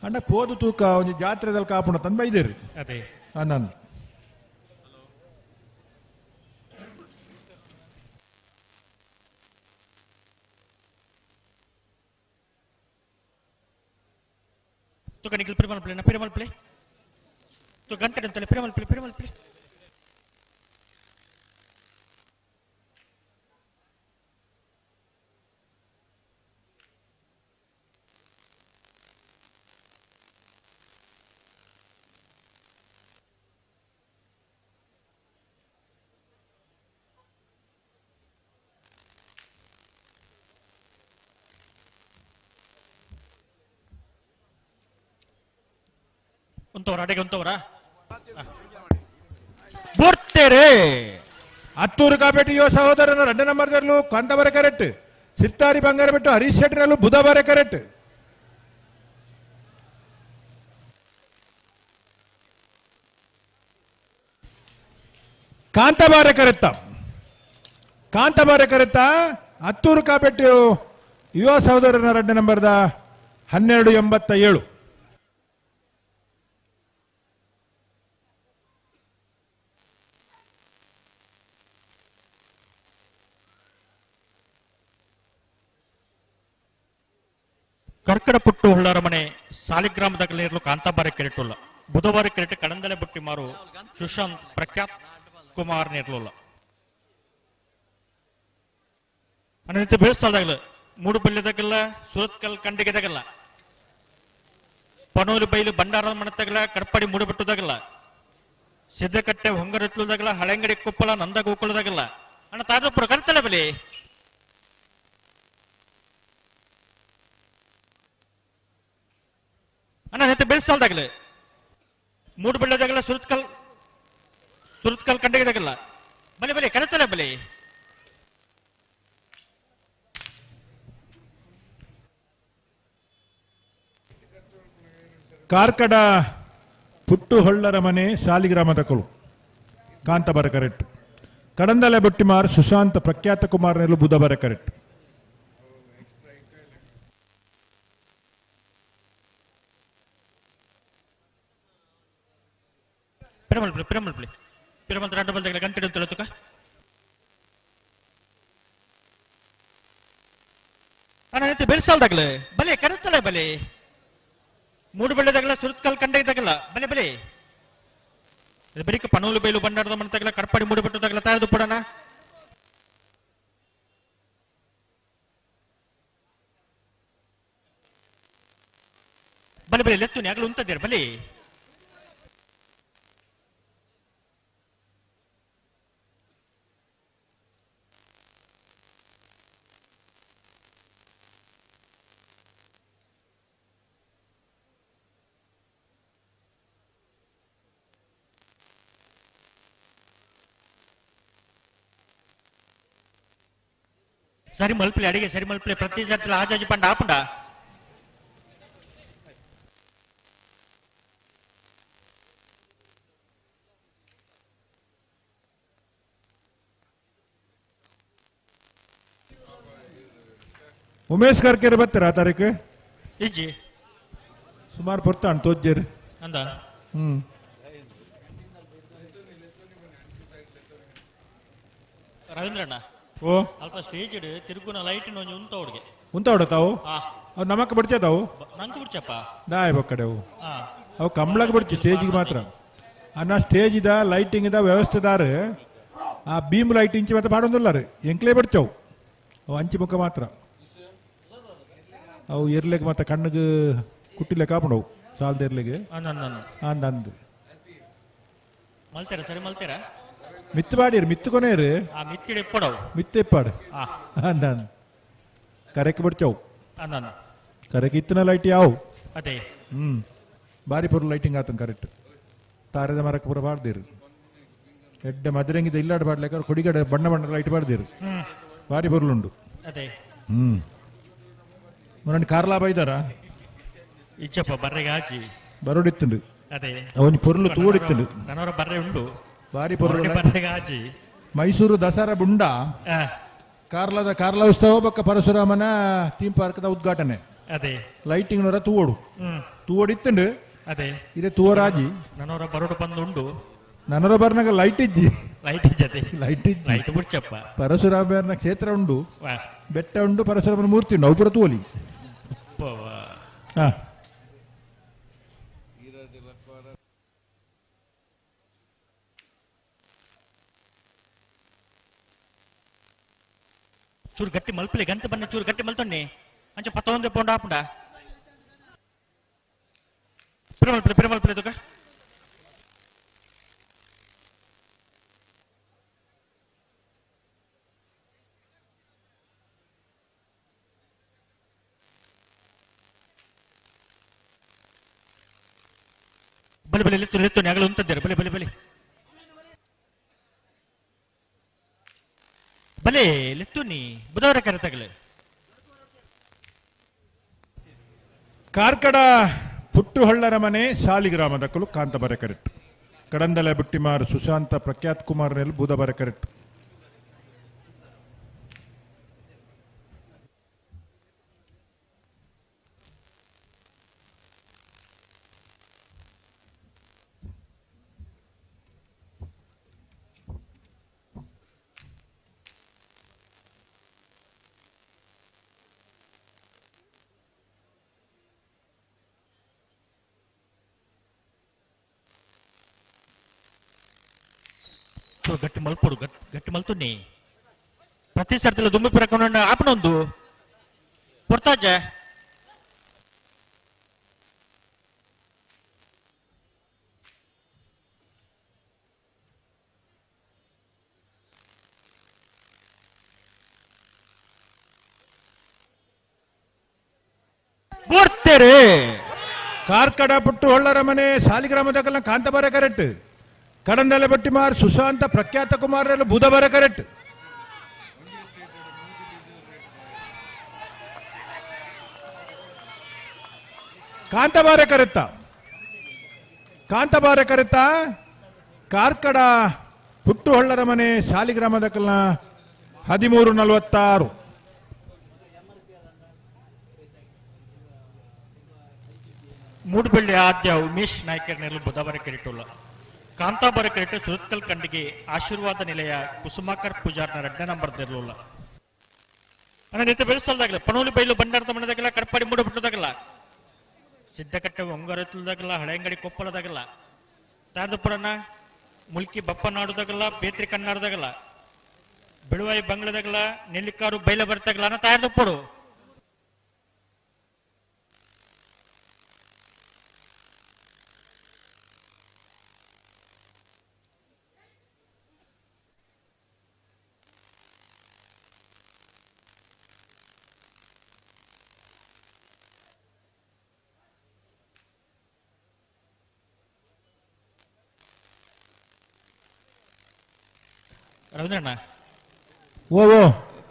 ಅಂಡ ಪೋದು ತೂಕ ಒಂದು ಜಾತ್ರೆದಲ್ಲಿ ಕಾಪುಣ ತಂದು ಬೈದೇರಿ ಅದೇ ನಾನು ತುಕ ನಿಖಿಲ್ ಪಿರಿಮಲ್ ಪ್ಲೇ ಪಿರಿಮಲ್ ಪ್ಲೇ ತು ಗಂಟೆ ಅಂತಲೇ ಪಿರಿಮಲ್ ಪ್ಲೇ ಪಿರಿಮಲ್ ಪ್ಲೇ ಉಂತವರ ಅಡೆಗೆ ಉಂತವರ ಬುಡ್ತೇರೆ ಹತ್ತೂರು ಕಾಪೇಟಿ ಯುವ ಸಹೋದರನ రెండు ನಂಬರ್ದಲ್ಲೂ ಕಾಂತಾಬಾರ ಕರೆಕ್ಟ್ ಸಿರ್ತಾರಿ ಬಂಗಾರ ಬಿಟ್ಟು ಹರೀಶ್ ಶೆಟ್ಟರಲ್ಲೂ ಬುಧವಾರ ಕರೆಕ್ಟ್ ಕಾಂತಾಬಾರ ಕರೆತ್ತ ಕಾಂತಾಬಾರ ಕರೆತ್ತ ಹತ್ತೂರು ಕಾಪೇಟಿ ಯುವ ಸಹೋದರನ ಎರಡು ನಂಬರ್ದ 1287. ಕರ್ಕಡ ಪುಟ್ಟು ಹುಳ್ಳರ ಮನೆ ಸಾಲಿಗ್ರಾಮದ ನೀರಲು ಕಾಂತಾಬಾರ ಕೆರೆಟುಲ್ಲ ಬುಧವಾರ ಕೆರೆಟ್ ಕಡಂದಲೆ ಬುಟ್ಟಿ ಮಾರು ಸುಶಾಂತ್ ಪ್ರಖ್ಯಾತ್ ಕುಮಾರ್ ನೀರ್ಲುಲ್ಲ ಅನಂತ ಬೇಸಾದಾಗಲ ಮೂಡು ಬಲ್ಯದಾಗಲ್ಲ ಸೂರತ್ಕಲ್ ಕಂಡಿಗೆದಾಗಲ್ಲ ಪನೂರು ಬೈಲು ಬಂಡಾರದ ಮಣತ್ತಾಗಲ ಕಡ್ಪಾಡಿ ಮೂಡುಬಿಟ್ಟುದಾಗಲ್ಲ ಸಿದ್ದಕಟ್ಟೆ ಹೊಂಗರತ್ಲದಾಗಲ ಹಳೆಂಗಡಿ ಕೊಪ್ಪಳ ನಂದ ಗೋಕುಲದಾಗಲ್ಲ ಅಣ್ಣ ತಾಜಪುರ ಕರ್ತಲೆ ಬಲಿ ಅಣ್ಣ ನೆತ್ತ ಬೆಳೆಸಾಲ್ದಾಗಲೇ ಮೂಡು ಬೆಳ್ಳದಾಗಲ್ಲ ಸುರತ್ಕಲ್ ಸುರತ್ಕಲ್ ಕಂಡಿಗೆದಾಗಲ್ಲ ಬಲೆ ಬಲೆ ಕರೆತಲೆ ಬಲೆ ಕಾರ್ಕಡ ಪುಟ್ಟು ಹೊಳ್ಳರ ಮನೆ ಶಾಲಿಗ್ರಾಮದ ಕೊಲು ಕಾಂತಬರ ಕರೆಕ್ಟ್ ಕಡಂದಲೆ ಬುಟ್ಟಿಮಾರ್ ಸುಶಾಂತ್ ಪ್ರಖ್ಯಾತ ಕುಮಾರ್ ನೆಲು ಬುಧಬರ ಕರೆಕ್ಟ್ ಪಿರಮಲ್ ಪ್ಲೇ ಪಿರಮಲ್ ಪ್ಲೇ ಪಿರಮಲ್ ರಾಟ ಬಲ್ದಾಗಲ ಗಂಟೆ ತುಕ ಅಣ್ಣ ನೆತ್ತ ಬೆಳೆಸಾಲ್ದಾಗಲೇ ಬಲೆ ಕರೆತಲೆ ಬಲೆ ಮೂಡು ಬೆಳ್ಳೆದಾಗಲ ಸುರತ್ಕಲ್ ಕಂಡೆದಾಗಲ್ಲ ಬಲೆ ಬಲೆ ಬರೀಕ ಪನೂಲು ಬೈಲು ಬಂಡಾರದ ಮಣತಾಗಲ ಕರ್ಪಾಡಿ ಮೂಡು ಬಿಟ್ಟದಾಗಲ ತಾರದು ಪಡಣ. ಬಲೆ ಬಲೆ ಲೆತ್ತುನಿ ಆಗಲು ಉಂತದೇರು ಬಲೆ ಸರಿ ಮಲ್ಪಲೆ ಅಡಿಗೆ ಸರಿ ಮಲ್ಪಲೆ ಪ್ರತಿ ಸರ್ತಿ ಆಜಾಜಿ ಪಂಡ ಆಪುಂಡ ಉಮೇಶ್ ಕರ್ಕೆರೆ ಬರ್ತೀರಾ ಆ ತಾರೀಕು ಇಜ್ಜಿ ಸುಮಾರು ಪೊರ್ತಾಣ್ ತೋಜ್ಜೇರು ಅಂದ ಹ್ಮ್ ರವೀಂದ್ರಣ್ಣ ಓ ಅಲ್ಪ ಸ್ಟೇಜ್ ತಿರುಗುನ ಲೈಟ್ ಒಂಜಿ ಉಂತ ಹುಡುಗೆ ಉಂತ ತಾವು ಆ. ಅವು ನಮಕ್ ಬಿಡ್ತೇ ತಾವು ನಂಗೆ ಬಿಡ್ಚಪ್ಪ ದಾಯ್ ಬಕ್ಕಡೆ ಅವು ಆ. ಅವು ಕಂಬ್ಳಕ್ಕೆ ಬಿಡ್ತಿ ಸ್ಟೇಜಿಗೆ ಮಾತ್ರ ಅನ್ನ ಸ್ಟೇಜ್ ಇದ ಲೈಟಿಂಗ್ ಇದ ವ್ಯವಸ್ಥೆದಾರ ಆ ಬೀಮ್ ಲೈಟ್ ಇಂಚಿ ಮತ್ತೆ ಪಾಡೊಂದಿಲ್ಲ ರೀ ಎಂಕ್ಲೇ ಬಿಡ್ತೇವು ಅವು ಅಂಚಿ ಮುಖ ಮಾತ್ರ ಅವು ಇರ್ಲಿಕ್ಕೆ ಮತ್ತೆ ಕಣ್ಣಿಗೆ ಕುಟ್ಟಿಲೆ ಕಾಪಣವು ಸಾಲದ ಇರ್ಲಿಕ್ಕೆ ಅಂದ ಅಂದ ಅಂದ್ ಮಲ್ತೇರ ಸರಿ ಮಲ್ತೇರ ಮಿತ್ತು ಬಾಡಿರು ಮಿತ್ತು ಕೊನೇರು ಆ ಮಿತ್ತಿಡೆ ಇಪ್ಪಡವು ಮಿತ್ತು ಇಪ್ಪಾಡು ಆ. ಅಂದ ಅಂದ್ ಕರೆಕ್ ಬಿಡ್ತೇವು ಅಂದ ಕರೆಕ್ ಇತ್ತಿನ ಲೈಟ್ ಯಾವು ಅದೇ ಹ್ಮ್ ಬಾರಿ ಪೂರ ಲೈಟಿಂಗ್ ಆತನ ಕರೆಕ್ಟ್ ತಾರದ ಮರಕ್ಕೆ ಪೂರ ಬಾರ್ದಿರು ಎಡ್ಡೆ ಮದರಂಗಿದ ಇಲ್ಲಾಡ್ ಬಾಡ್ಲಿಕ್ಕೆ ಕೊಡಿಗಡೆ ಬಣ್ಣ ಬಣ್ಣ ಲೈಟ್ ಬಾರ್ದಿರು ಹ್ಮ್. ಬಾರಿ ಪೊರ್ಲುಂಡು ಅದೇ ಹ್ಮ್ ಮೊನ್ನೆ ಕಾರ್ಲಾ ಬೈದಾರ ಇಚ್ಚಪ್ಪ ಬರ್ರೆಗೆ ಆಚಿ ಬರೋಡಿತ್ತುಂಡು ಅದೇ ಅವನ್ ಪೊರ್ಲು ತೂಡಿತ್ತುಂಡು ನನವರ ಬರ್ರೆ ಉಂಡು ಬಾರಿ ಪೊರ್ಲು ಹೊರಡಿ ಬರ್ರೆಗೆ ಆಚಿ ಮೈಸೂರು ದಸರಾ ಬುಂಡ ಆ. ಕಾರ್ಲಾದ ಕಾರ್ಲಾ ಉತ್ಸವ ಬೊಕ್ಕ ಪರಶುರಾಮನ ಥೀಮ್ ಪಾರ್ಕ್ದ ಉದ್ಘಾಟನೆ ಅದೇ ಲೈಟಿಂಗ್ ನವರ ತೂವೋಡು ಹ್ಮ್. ತೂವೋಡಿತ್ತುಂಡು ಅದೇ ಇದೇ ತೂವರಾಜಿ ನನವರ ಬರೋಡು ಬಂದು ಉಂಡು ನನರ ಬರ್ನಾಗ ಲೈಟ್ ಇಜ್ಜಿ ಲೈಟ್ ಇಜ್ಜದೆ ಲೈಟ್ ಇಜ್ಜಿ ಲೈಟ್ ಬುಡ್ಚಪ್ಪ ಪರಶುರಾಮನ ಕ್ಷೇತ್ರ ಉಂಡು ವಾ. ಬೆಟ್ಟ ಉಂಡು ಪರಶುರಾಮನ ಮೂರ್ತಿ ಉಂಡು ಅವು ಪೂರ ತೂವಲಿ ಪೋವಾ. ಹಾ ಚೂರು ಗಟ್ಟಿ ಮಲ್ಪಲೆ ಗಂತ ಬನ್ನ ಚೂರು ಗಟ್ಟಿ ಮಲ್ತೊನ್ನಿ ಅಂಚ ಪತ್ತೊಂದೆ ಪೋಂಡ ಆಪುಂಡ ಪಿರ ಮಲ್ಪಲೆ ಪಿರ ಮಲ್ಪಲೆ ತುಕ ಬಲೆ ಬಲೆ ಲೆತ್ತು ಲೆತ್ತು ಆಗಲು ಉಂತದ್ದೇರು ಬಲೆ ಬಲೆ ಬಲೆ ಬಲೆ ಲೆತ್ತುನಿ ಬುಧವಾರ ಕರೆ ತಗಲೆ ಕಾರ್ಕಡ ಪುಟ್ಟುಹೊಳ್ಳರ ಮನೆ ಶಾಲಿಗ್ರಾಮದ ಕುಲು ಕಾಂತಬರೆ ಕರೆಕ್ಟ್ ಕಡಂದಲೆ ಬುಟ್ಟಿಮಾರ್ ಸುಶಾಂತ ಪ್ರಖ್ಯಾತ್ ಕುಮಾರ್ ನೆಲ್ ಬೂದಬರೆ ಕರೆಕ್ಟ್ ಚೂರು ಗಟ್ಟಿ ಮಲ್ಪೊಡು ಗಟ್ಟಿ ಮಲ್ತುನಿ ಪ್ರತಿ ಸರ್ತಿಲ ದುಂಬಿ ಪುರಕೊಂಡು ಆಪನೊಂದು ಪೊರ್ತಾಜ ಬೋರ್ತೆರೆ ಕಾರ್ಕಡ ಪುಟ್ಟುಹೊಳ್ಳರ ಮನೆ ಶಾಲಿಗ್ರಾಮದ ಕಲ್ಲ ಕಾಂತಬರೆ ಕರೆಕ್ಟ್ ಕಡಂದಲೆ ಬಟ್ಟಿಮಾರ್ ಸುಶಾಂತ ಪ್ರಖ್ಯಾತ ಕುಮಾರ್ ಬುಧಬರ ಕರೆಕ್ಟ್ ಕಾಂತಬಾರೆ ಕರೆತ್ತ ಕಾಂತಬಾರೆ ಕರೆತ್ತ ಕಾರ್ಕಡ ಪುಟ್ಟುಹೊಳ್ಳರ ಮನೆ ಶಾಲಿಗ್ರಾಮದ ಕಲ್ಲ 13:46 ಮೂಡುಬಳ್ಳಿ ಆದ್ಯ ಉಮೇಶ್ ನಾಯ್ಕರ್ ನೆರಳು ಬುಧವಾರ ಕಿರಿಟುಲ್ಲ ಕಾಂತಾಬರ ಕ್ರಿಕೆಟ್ ಸುರತ್ಕಲ್ ಕಂಡಿಗೆ ಆಶೀರ್ವಾದ ನಿಲಯ ಕುಸುಮಾಕರ್ ಪೂಜಾರ್ನ ಎರಡನೇ ನಂಬರ್ ದಿರ್ಲುಲ್ಲ ಅಣ್ಣ ನಿಂತ ಬೆಳೆಸಲ್ದಾಗಲ ಪಣೋಲಿ ಬೈಲು ಬಂಡಾರದ ಮನದಾಗಲ್ಲ ಕಡಪಾಡಿ ಮೂಡಬಿಟ್ಟದಾಗಲ್ಲ ಸಿದ್ದಕಟ್ಟೆ ಒಂಗರತ್ಲದಾಗಲ್ಲ ಹಳೆಯಂಗಡಿ ಕೊಪ್ಪಳದಾಗಲ್ಲ ತಾರದಪುರನ ಮುಲ್ಕಿ ಬಪ್ಪನಾಡುದಾಗಲ್ಲ ಬೇತ್ರಿ ಕನ್ನಾಡದಾಗಲ್ಲ ಬೆಳುವಾಯಿ ಬಂಗ್ಲದಾಗಲ್ಲ ನೆಲ್ಲಿಕಾರು ಬೈಲ ಬರ್ತಾಗಲ್ಲ ಅಣ್ಣ ತಾರದಪ್ಪಡು ರವೀಂದ್ರಣ್ಣ ಓ ಓ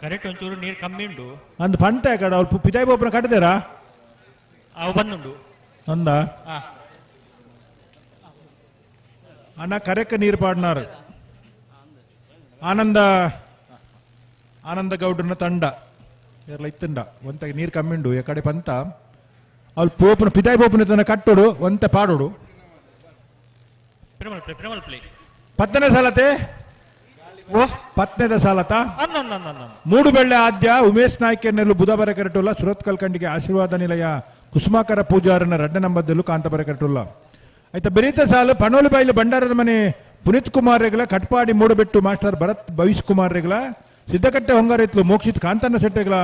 ಕರೆಕ್ಟ್ ಒಂಚೂರು ನೀರು ಕಮ್ಮಿ ಉಂಡು ಅಂದ್ ಪಂಟೆ ಕಡ ಅವ್ರು ಪಿದಾಯಿ ಬೋಪನ ಕಟ್ಟದೇರಾ ಅವು ಬಂದುಂಡು ಅಂದ ಆ. ಅಣ್ಣ ಕರೆಕ್ ನೀರು ಪಾಡ್ನಾರು ಆನಂದ ಆನಂದ ಗೌಡ್ರನ ತಂಡ ಎರ್ಲ ಇತ್ತಂಡ ಒಂತ ನೀರು ಕಮ್ಮಿ ಉಂಡು ಈ ಕಡೆ ಪಂತ ಅವ್ರು ಪೋಪನ ಪಿದಾಯಿ ಪೋಪನ ತನ ಕಟ್ಟೋಡು ಒಂತೆ ಪಾಡೋಡು ಪಿರಮಲ್ ಪ್ಲೇ ಪಿರಮಲ್ ಪ್ಲೇ ಪತ್ತನೇ ಸಾಲತೆ ಪತ್ತನೇದ ಸಾಲತ ಅನ್ನ ಅನ್ನ ಅನ್ನ ಮೂಡುಬೆಳ್ಳೆ ಆದ್ಯ ಉಮೇಶ್ ನಾಯ್ಕೆರ್ನೆಲ್ಲು ಬುಧಬರ ಕರಟುಲ್ಲ ಸುರತ್ಕಲ್ ಕಂಡಿಗೆ ಆಶೀರ್ವಾದ ನಿಲಯ ಕುಸುಮಾಕರ ಪೂಜಾರನ ರಡ್ಡ ನಂಬದ್ದಲ್ಲೂ ಕಾಂತಬರ ಕರಟುಲ್ಲ ಆಯ್ತಾ ಬೆರೀತ ಸಾಲು ಪಣೋಲು ಬೈಲು ಭಂಡಾರದ ಮನೆ ಪುನೀತ್ ಕುಮಾರ್ ರೆಗ್ಲ ಕಟ್ಪಾಡಿ ಮೂಡಬೆಟ್ಟು ಮಾಸ್ಟರ್ ಭರತ್ ಭವಿಷ್ ಕುಮಾರ್ ರೆಗ್ಲ ಸಿದ್ದಕಟ್ಟೆ ಹೊಂಗಾರೈತ್ಲು ಮೋಕ್ಷಿತ್ ಕಾಂತಣ್ಣ ಶೆಟ್ಟೆಗಳ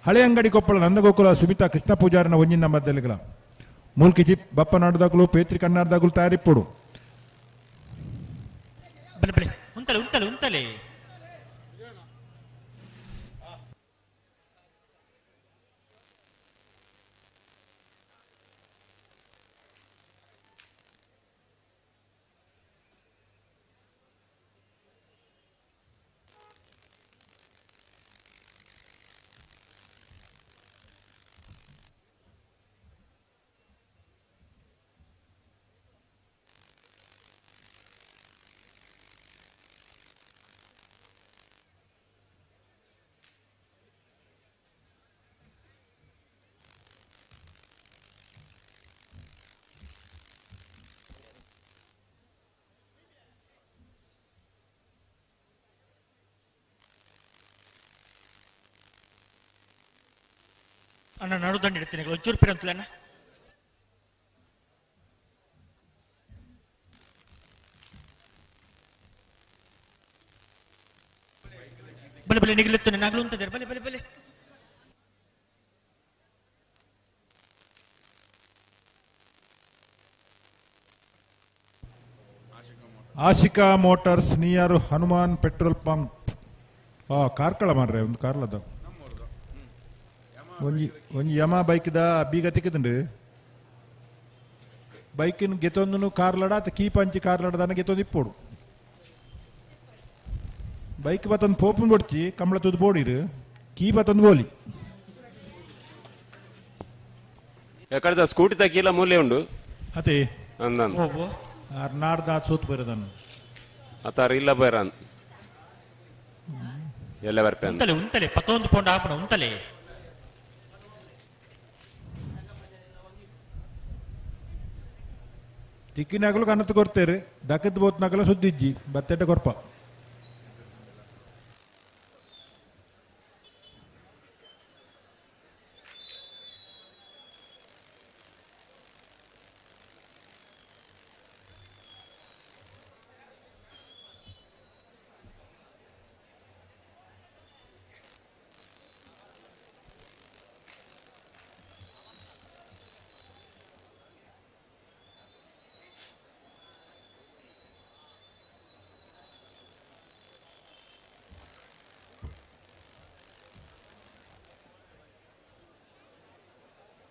ಹಳೆ ಅಂಗಡಿ ಕೊಪ್ಪಳ ನಂದಗೋಕುಲ ಸುಮಿತಾ ಕೃಷ್ಣ ಪೂಜಾರನ ಒಂಜಿನ ನಂಬದ್ದೆಲೆಗಳ ಮೂಲ್ಕಿ ಚಿಪ್ ಬಪ್ಪನಾಡದಾಗಲು ಪೇತ್ರಿ ಕಣ್ಣಾಡ್ದಾಗಲು ತಯಾರಿಪ್ಪುಡು ಬಲೆ ಬಲೆ ಉಂತಲೆ ಉಂತಲೆ ಉಂತಲೆ ಅಣ್ಣ ನಡುದಂಡ ಇಡ್ತೀನಿ ಒಂಚೂರು ಪಿರ ಅಂತಲೇ ಅಣ್ಣ ಬಲೆ ಬಲೆ ನಿಗಲಿತ್ತು ನಾಗ್ಲು ಅಂತಿದ್ದಾರೆ ಬಲೆ ಬಲೆ ಬಲೆ Ashika motors near Hanuman petrol pump ಆ ಕಾರ್ಕಳ ಮಾರ್ರೆ ಒಂದು ಕಾರ್ಲದ ಒಂಜಿ ಒಂಜಿ ಯಮ ಬೈಕ್ದ ಬೀಗ ತಿಕ್ಕದುಂಡು ಬೈಕಿನ ಗೆತೊಂದು ಕಾರ್ಲಡ ಅತ್ತ ಕೀ ಪಂಚಿ ಕಾರ್ಲಡ ಗೆತೊಂದು ಇಪ್ಪೋಡು ಬೈಕ್ ಬತ್ತೊಂದು ಪೋಪುನ್ ಬೊಡ್ಚಿ ಕಂಬಳ ತುದು ಬೋಡಿರು ಕೀ ಬತ್ತೊಂದು ಬೋಲಿ ಎಕಡೆದ ಸ್ಕೂಟಿ ತಕ್ಕಿಲ್ಲ ಮೂಲೆ ಉಂಡು ಅದೇ ಅಂದನ್ ನಾಡ್ದ ಸೋತ್ ಬರೋದನ್ನು ಅತಾರ ಇಲ್ಲ ಬೈರಾನ್ ಎಲ್ಲ ಬರ್ಪೆ ಅಂದ ಉಂತಲೆ ಉಂತಲೆ ಪತ್ತೊಂದು ಪೌಂಡ್ ಆಪಣ ಉಂತಲೆ ತಿಕ್ಕಿನಾಗಲು ಕನತು ಕೊಡ್ತೇರು ದಕ್ಕದ ಬೋತ್ನಾಗಲು ಸುದ್ದಿಜ್ಜಿ ಬತ್ತೆಟ್ಟ ಕೊರ್ಪ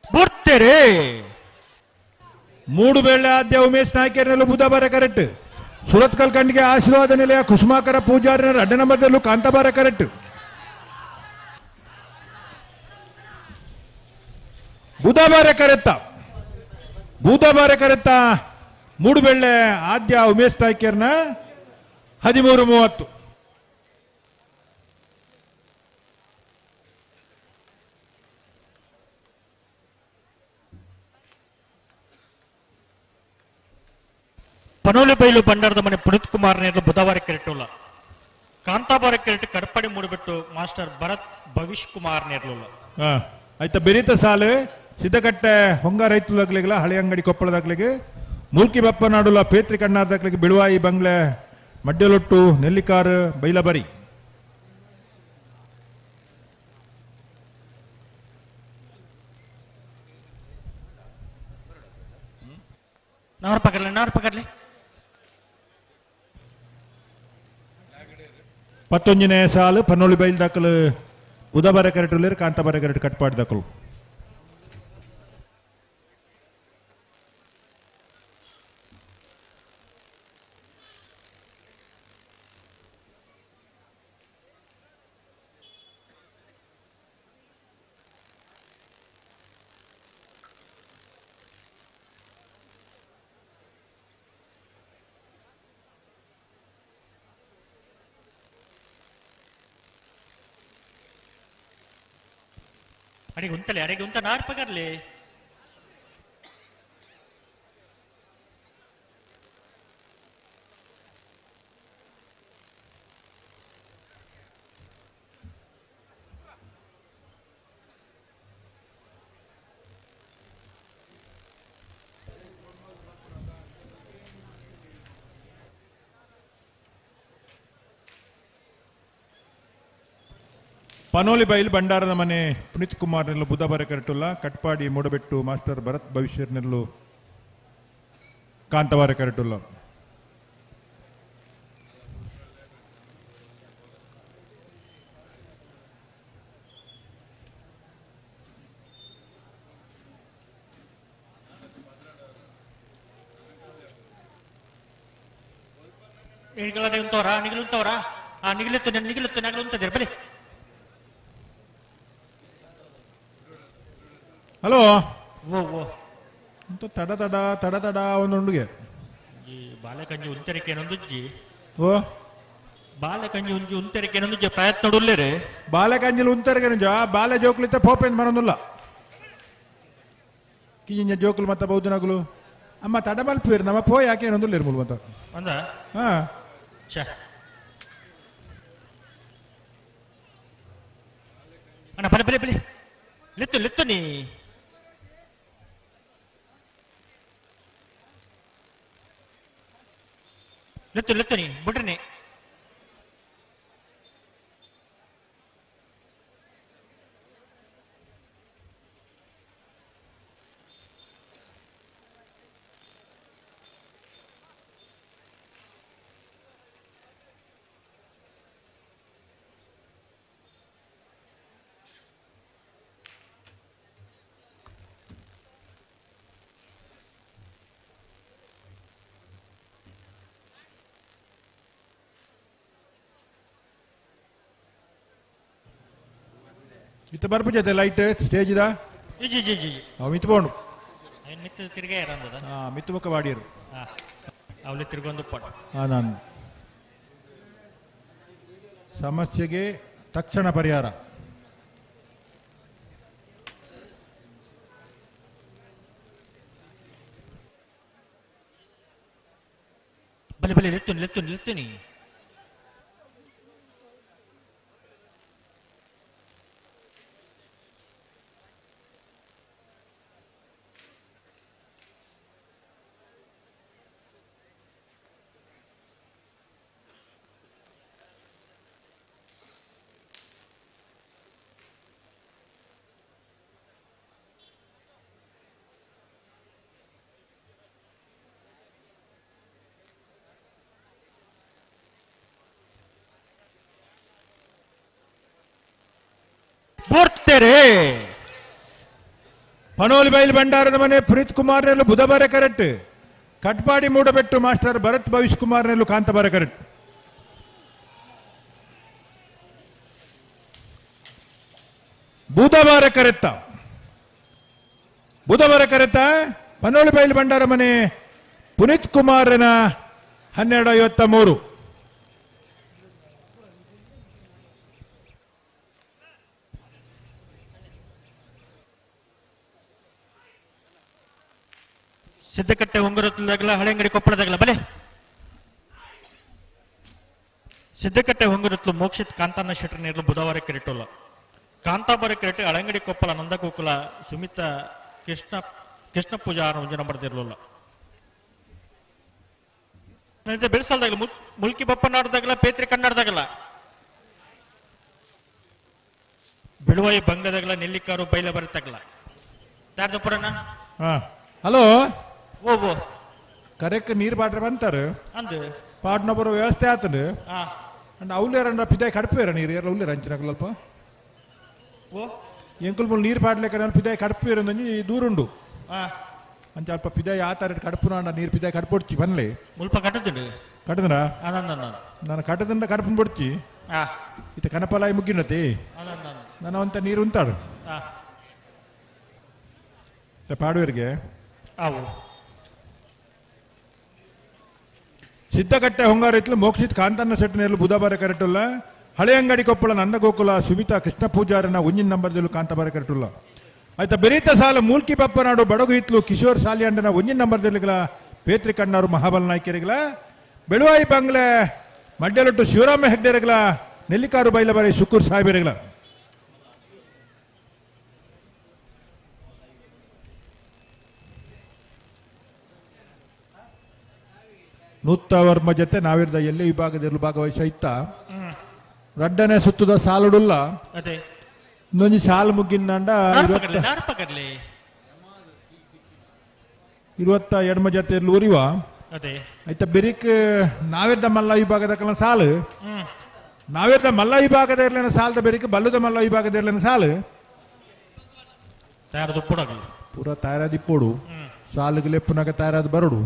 ಬರ್ತೀರಿ ಮೂಡು ಬೇಳೆ ಆದ್ಯ ಉಮೇಶ್ ನಾಯ್ಕರ್ನಲ್ಲೂ ಬುಧಬಾರ ಕರೆಕ್ಟ್ ಸುರತ್ಕಲ್ ಕಂಡಿಗೆ ಆಶೀರ್ವಾದ ನಿಲಯ ಕುಸುಮಾಕರ ಪೂಜಾರಿನ ಅಡ್ಡ ನಂಬರ್ದಲ್ಲೂ ಕಾಂತಾಬಾರ ಕರೆಕ್ಟ್ ಬುಧಬಾರ ಕರೆತ್ತ ಬೂದಬಾರ ಕರೆತ್ತ ಮೂಡುಬೆಳ್ಳೆ ಆದ್ಯ ಉಮೇಶ್ ನಾಯ್ಕರ್ನ 13:30. ಪನೋಲಿಬೈಲು ಭಂಡಾರದ ಮನೆ ಪುನೀತ್ ಕುಮಾರ್ ನೇರ್ಲು ಬುಧವಾರ ಕೆರೆಟುಲ್ಲ ಕಾಂತಾಬಾರ ಕೆರೆಟ್ ಕಡಪಡಿ ಮೂಡಿಬಿಟ್ಟು ಮಾಸ್ಟರ್ ಭರತ್ ಭವಿಷ್ ಕುಮಾರ್ ನೇರ್ಲುಲ್ಲ. ಆಯ್ತಾ ಬೆರೀತ ಸಾಲು ಸಿದ್ದಕಟ್ಟೆ ಹೊಂಗ ರೈತದಾಗ್ಲಿಗೆಲ್ಲ ಹಳೆ ಅಂಗಡಿ ಕೊಪ್ಪಳದಾಗ್ಲಿಗೆ ಮೂಲ್ಕಿ ಬಪ್ಪನಾಡುಲ ಪೇತ್ರಿ ಕಣ್ಣಾರ್ದಾಗ್ಲಿಗೆ ಬಿಳುವಾಯಿ ಬಂಗ್ಲೆ ಮಡ್ಯಲೊಟ್ಟು ನೆಲ್ಲಿಕಾರು ಬೈಲಬರಿ. ನಾರು ಪಕಡ್ಲೆ ನಾರು ಪಕಡ್ಲೆ. ಪತ್ತೊಂಜನೇ ಸಾಲು ಪನ್ನೊಳಿ ಬೈಲ್ ದಾಖಲು ಬುಧಬಾರ ಕರೆಟುಲ್ಲೇರು ಕಾಂತಾಬಾರ ಕರೆಟು ಕಟ್ಪಾಡು ದಾಖಲು. ಅಡಿಗೆ ಉಂತಲೆ ಅಡಿಗೆ ಉಂತ ನಾರ್ ಪಗರ್ಲಿ. ಪನೋಲಿ ಬೈಲ್ ಭಂಡಾರದ ಮನೆ ಪುನೀತ್ ಕುಮಾರ್ ನೆಲ್ಲು ಬುಧಬಾರ ಕರೆಟುಲ್ಲ, ಕಟ್ಪಾಡಿ ಮೂಡಬೆಟ್ಟು ಮಾಸ್ಟರ್ ಭರತ್ ಭವಿಷ್ಯರ್ ನೆಲ್ಲು ಕಾಂತವಾರ ಕರೆಟುಲ್ಲ. ಉಂತವರಾ ನಿಗಲುಂತವರಾ? ಆ ನಿಗಲಿತ್ತು ನಿಗಲಿತ್ತು ನಗಲು ಉಂತದಿರ ಬಲಿ. ಹಲೋ ಓ ಓ ಅಂತ ತಡ ತಡ ತಡ ತಡ ಒಂದೊಂಡುಗೆ ಈ ಬಾಲಕಂಜಿ ಉಂತರಿಕೆ ಓ ಬಾಲಕಂಜಿ ಉಂಜಿ ಉಂತರಿಕೆ ನೊಂದುಜ್ಜಿ ಪ್ರಯತ್ನ ಉಲ್ಲೇರೆ ಬಾಲಕಂಜಿಲ್ ಉಂತರಿಕೆ ನಿಜ ಬಾಲ ಜೋಕ್ಲಿತ್ತ ಪೋಪೆನ್ ಮರೊಂದುಲ್ಲ ಕಿಂಜ ಜೋಕುಲು ಮತ್ತ ಬೌದ್ಧನಗುಲು ಅಮ್ಮ ತಡ ಮಲ್ಪೇರು ನಮ್ಮ ಪೋ ಯಾಕೆ ಏನೊಂದುಲ್ಲೇರು ಮುಲ್ ಮತ್ತ ಅಂದ ಹಾ ಛೆ ಅಣ್ಣ ಬಲೆ ಬಲೆ ಬಲೆ ಲೆತ್ತು ಲೆತ್ತು ನೀ ಲೆತ್ತು ಲೆತ್ತು ನೀ ಬಿಡ್ರಿ ಇತ್ತ ಬರ್ಪುಜತೆ ಲೈಟ್ ಸ್ಟೇಜ್ ಇದ ಜಿ ಜಿ ಜಿ ಅವು ಮಿತ್ಬೋಂಡು ಮಿತ್ತು ತಿರ್ಗಾ ಇರಂದದ ಹಾ ಮಿತ್ತು ಬೊಕ್ಕ ವಾಡಿಯರು ಹಾ ಅವಳಿ ತಿರ್ಗೊಂದು ಪಡ ಹಾ ನಾನು ಸಮಸ್ಯೆಗೆ ತಕ್ಷಣ ಪರಿಹಾರ. ಬಲೆ ಬಲೆ ಲೆತ್ತು ಲೆತ್ತು ಲೆತ್ತು ನೀ ಬೋರ್ತೆರೆ. ಪನೋಲಿ ಬೈಲ್ ಭಂಡಾರದ ಮನೆ ಪುನೀತ್ ಕುಮಾರ್ ನೆಲ್ಲು ಬುಧಬಾರ ಕರೆಕ್ಟ್, ಕಟ್ಪಾಡಿ ಮೂಡಬೆಟ್ಟು ಮಾಸ್ಟರ್ ಭರತ್ ಭವಿಷ್ ಕುಮಾರ್ ನೆಲ್ಲು ಕಾಂತಬಾರ ಕರೆಕ್ಟ್. ಬುಧವಾರ ಕರೆತ್ತ ಬುಧವಾರ ಕರೆತ್ತ ಪನೋಳಿ ಬೈಲ್ ಭಂಡಾರ ಮನೆ ಪುನೀತ್ ಕುಮಾರನ 12:53. ಸಿದ್ದಕಟ್ಟೆ ಹೊಂಗರತ್ಲದಾಗಲ ಹಳೆಂಗಡಿ ಕೊಪ್ಪಳದಾಗಲ ಬಲೆ. ಸಿದ್ದಕಟ್ಟೆ ಹೊಂಗರತ್ಲು ಮೋಕ್ಷಿತ್ ಕಾಂತಾನ ಶೆಟ್ಟರ್ ನೀರ್ಲು ಬುಧವಾರ ಕೆರೆಟೋಲ್ಲ ಕಾಂತಾಬಾರ ಕೆರೆಟೆ ಹಳಂಗಡಿ ಕೊಪ್ಪಳ ನಂದಗೋಕುಲ ಸುಮಿತ ಕೃಷ್ಣ ಕೃಷ್ಣ ಪೂಜಾ ಒಂಜು ನಂಬರ್ ಇರಲಿಲ್ಲ. ಬೆಳೆಸಲ್ದಾಗಲ ಮುಲ್ಕಿ ಬಪ್ಪನಾಡದಾಗಲ ಪೇತ್ರಿ ಕನ್ನಡದಾಗಲ ಬಿಳುವಾಯಿ ಬಂಗದಾಗಲ ನೆಲ್ಲಿಕಾರು ಬೈಲ ಬರತ್ತಾಗಲ ಯಾರ್ದು ಪುರಣ. ಹಲೋ ಓ ಓ ಕರೆಕ್ಟ್ ನೀರು ಪಾಟ್ರೆ ಬಂತಾರೆ ಅಂದು ಪಾಟ್ನ ಬರೋ ವ್ಯವಸ್ಥೆ ಆತನು ಅಂಡ್ ಅವಲೇರ ಪಿದಾಯ್ ಕಡಪೇರ ನೀರು ಎಲ್ಲ ಉಲ್ಲೇರ ಅಂಚಿನಕಲ್ ಅಲ್ಪ ಓ ಎಂಕುಲ್ ಮುಲ್ ನೀರು ಪಾಡ್ಲೆಕ್ಕ ಪಿದಾಯ್ ಕಡಪೇರ ಒಂಜಿ ದೂರುಂಡು ಅಂಚ ಅಲ್ಪ ಪಿದಾಯ್ ಆತರ ಕಡಪುನ ನೀರು ಪಿದಾಯ್ ಕಡಪೊಡ್ಚಿ ಬನ್ಲಿ ಮುಲ್ಪ ಕಟ್ಟದುಂಡು ಕಟ್ಟದನ ನಾನು ಕಟ್ಟದಿಂದ ಕಡಪುನ್ ಬೊಡ್ಚಿ ಇತ್ತ ಕನಪಲಾಯಿ ಮುಗ್ಗಿನತಿ ನಾನು ಅಂತ ನೀರು ಉಂತಾಡು ಪಾಡುವರಿಗೆ ಅವು ಸಿದ್ದಕಟ್ಟೆ ಹೊಂಗಾರ ಇತ್ಲು ಮೋಕ್ಷಿತ್ ಕಾಂತನ್ನ ಸೆಟ್ಟಿನಲ್ಲಿ ಬುಧಬಾರ ಕರೆಟುಲ್ಲ ಹಳೆಯಂಗಡಿ ಕೊಪ್ಪಳ ನಂದಗೋಕುಲ ಸುಮಿತಾ ಕೃಷ್ಣ ಪೂಜಾರನ ಒಂಜಿನ ನಂಬರ್ದಲ್ಲೂ ಕಾಂತಬಾರ ಕರೆಟುಲ್ಲ. ಆಯ್ತಾ ಬೆರೀತ ಸಾಲ ಮೂಲ್ಕಿ ಬಪ್ಪನಾಡು ಬಡಗು ಹಿತ್ಲು ಕಿಶೋರ್ ಸಾಲಿಯಂಡನ ಒಂಜಿನ ನಂಬರ್ ದಿರ್ಲಿಗಳ ಪೇತ್ರಿ ಕಣ್ಣಾರು ಮಹಾಬಲ ನಾಯ್ಕರಿಗಳ ಬೆಳುವಾಯಿ ಬಂಗ್ಲೆ ಮಡ್ಯಲೊಟ್ಟು ಶಿವರಾಮ ಹೆಗ್ಡೆರಗಳ ನೆಲ್ಲಿಕಾರು ಬೈಲಬಾರಿ ಶುಕೂರ್ ಸಾಹೇಬರಿಗಳ. ನೂತ್ತವರ್ಮ ಜೊತೆ ನಾವಿರ್ದ ಎಲ್ಲಿ ವಿಭಾಗದಲ್ಲಿ ಭಾಗವಹಿಸ ಇತ್ತ ರಡ್ಡನೆ ಸುತ್ತದ ಸಾಲುಡುಲ್ಲ ಇನ್ನೊಂದು ಸಾಲು ಮುಗ್ಗಿಂದ 20 ಎಡ್ಮ ಜೊತೆ ಊರಿವ ಆಯ್ತಾ ಬೆರಿಕ್ ನಾವಿರ್ದ ಮಲ್ಲ ವಿಭಾಗದ ಕಲ ಸಾಲು ನಾವಿರ್ದ ಮಲ್ಲ ವಿಭಾಗದ ಇರ್ಲೇನ ಸಾಲದ ಬೆರಿಕ್ ಬಲ್ಲದ ಮಲ್ಲ ವಿಭಾಗದ ಇರ್ಲೇನ ಸಾಲು ಪೂರ ತಯಾರಾದಿಪ್ಪೋಡು ಸಾಲುಗೆ ಲೆಪ್ಪುನಾಗ ತಯಾರಾದ ಬರೋಡು.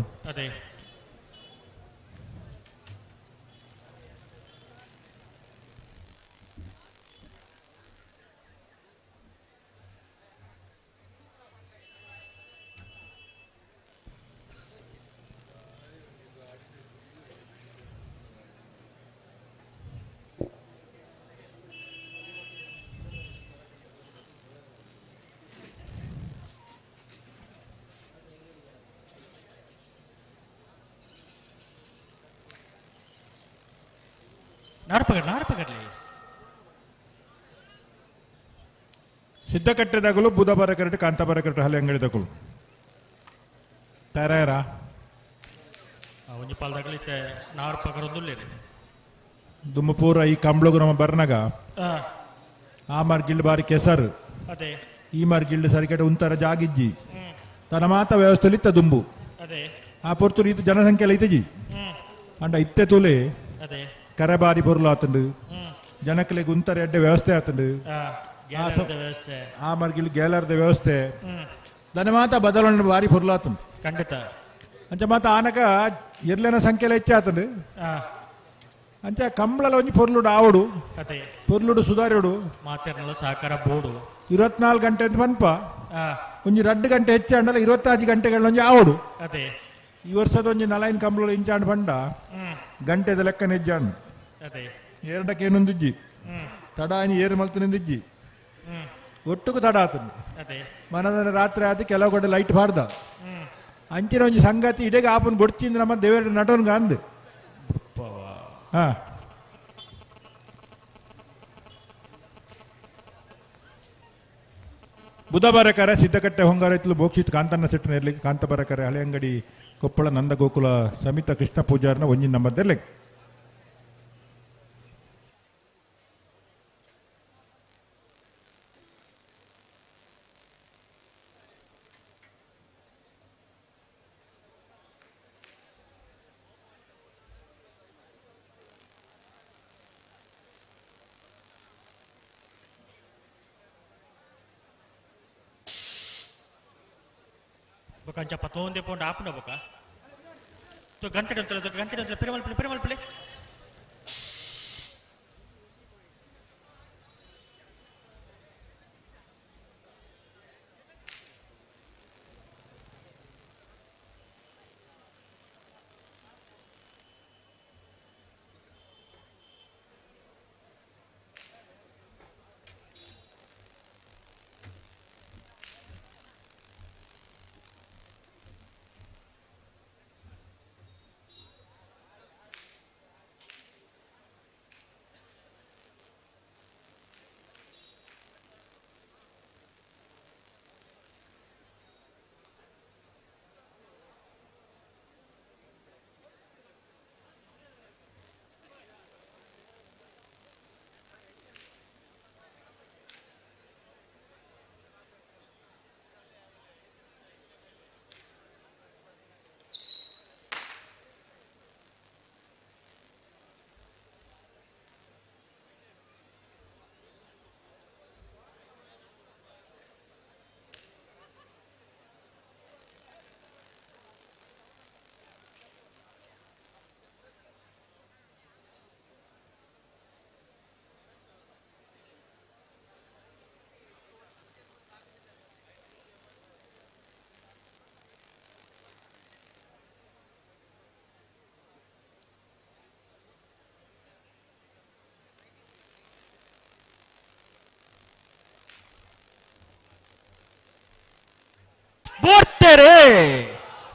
ಸಿದ್ಧಕಟ್ಟೆದಾಗಲು ಬುಧಬಾರ ಕರಟು ಕಾಂತಾಬಾರ ಕರಟು ಹಲೆ ಅಂಗಡಿದಾಗಲು ತಯಾರ ಒಂಜಿ ಪಾಲ್ದಾಗಲಿ ನಾರು ಪಗರೊಂದುಲ್ಲೇರಿ ದುಮ್ಮಪೂರ ಈ ಕಂಬ್ಳಗು ನಮ್ಮ ಬರ್ನಾಗ ಆ ಮಾರ್ಗಿಲ್ಡ್ ಬಾರಿ ಕೆಸರು ಈ ಮಾರ್ಗಿಲ್ಡ್ ಸರಿಕಟ್ಟೆ ಉಂತರ ಜಾಗಿಜ್ಜಿ ತನ್ನ ಮಾತ ವ್ಯವಸ್ಥೆ ಇತ್ತ ದುಂಬು ಆ ಪೊರ್ತು ಈತ ಜನಸಂಖ್ಯೆ ಎಲ್ಲ ಇತ್ತಜಿ ಅಂಡ ಇತ್ತೆ ತುಲೆ ಕರೆ ಬಾರಿ ಪೊರ್ಲು ಆತಂಡು ಜನಕ್ಲೆಗ್ ಉಂತರ ಎಡ್ಡೆ ವ್ಯವಸ್ಥೆ ಆತಂಡು ಆ ಮಾರ್ಗಿಲ್ ಗೇಲರ್ದ ವ್ಯವಸ್ಥೆ ದನ ಮಾತ ಬದಲಾವಣೆ ಬಾರಿ ಪೊರ್ಲು ಆತಂಡು ಖಂಡಿತ ಅಂಚ ಮಾತ ಆನಕ ಎರ್ಲೆನ ಸಂಖ್ಯೆ ಹೆಚ್ಚಾತಂಡು ಅಂಚ ಕಂಬಳಲ ಒಂಜಿ ಪೊರ್ಲುಡು ಆವಡು ಪೊರ್ಲುಡು ಸುಧಾರಿಡು ಮಾತೆರ್ನಲ ಸಹಕಾರ ಬೋಡು 24 ಗಂಟೆ ಅಂತ ಪನ್ಪ ಒಂಜಿ 2 ಗಂಟೆ ಹೆಚ್ಚಾಂಡಲ 25 ಗಂಟೆಗಳ ಒಂಜಿ ಆವಡು. ಈ ವರ್ಷದ ಒಂಜಿ ನಲೈನ್ ಕಂಬಳ ಇಂಚಾಂಡ್ ಪಂಡ ಗಂಟೆದ ಲೆಕ್ಕ ನೆಜ್ಜಾಂಡ್ ಎರಡಕ್ಕೆ ಏನೊಂದಿಜ್ಜಿ ತಡ ಏರು ಮಲ್ತನಿಂದಿಜ್ಜಿ ಒಟ್ಟುಕು ತಡ ಆತಂದು ಮನದ ರಾತ್ರಿ ಆದ ಕೆಲವು ಕಡೆ ಲೈಟ್ ಬಾರ್ದ ಅಂಚಿನ ಒಂಜಿ ಸಂಗತಿ ಇಡೀ ಆಪನ್ ಬೊಡ್ಚಿಂದ ನಮ್ಮ ದೇವರ ನಟನ್ಗ ಅಂದ್. ಹಾ ಬುಧಬಾರಕರ ಸಿದ್ದಕಟ್ಟೆ ಹೊಂಗಾರ ಇತ್ಲು ಬೋಕ್ಷಿತ್ ಕಾಂತಣ್ಣ ಸೆಟ್ಟಿನ ಇರ್ಲಿಕ್ಕೆ ಕಾಂತಬಾರಕರ ಹಳೆ ಅಂಗಡಿ ಕೊಪ್ಪಳ ನಂದಗೋಕುಲ ಸಮಿತ ಕೃಷ್ಣ ಪೂಜಾರನ ಒಂಜಿನ ನಂಬರ್ ಇರ್ಲಿಕ್ಕೆ. ಬೊಕ ಅಂಚ ಪತ್ತೊಂದೇ ಪೋಂಡ ಆಪುಂಡ ಬೊಕ ತೊ ಗಂಟೆ ಅಂತಲ ಗಂಟೆ ಅಂತಲ ಪಿರಮಲ್ಪಲೆ ಪಿರಮಲ್ಪಲೆ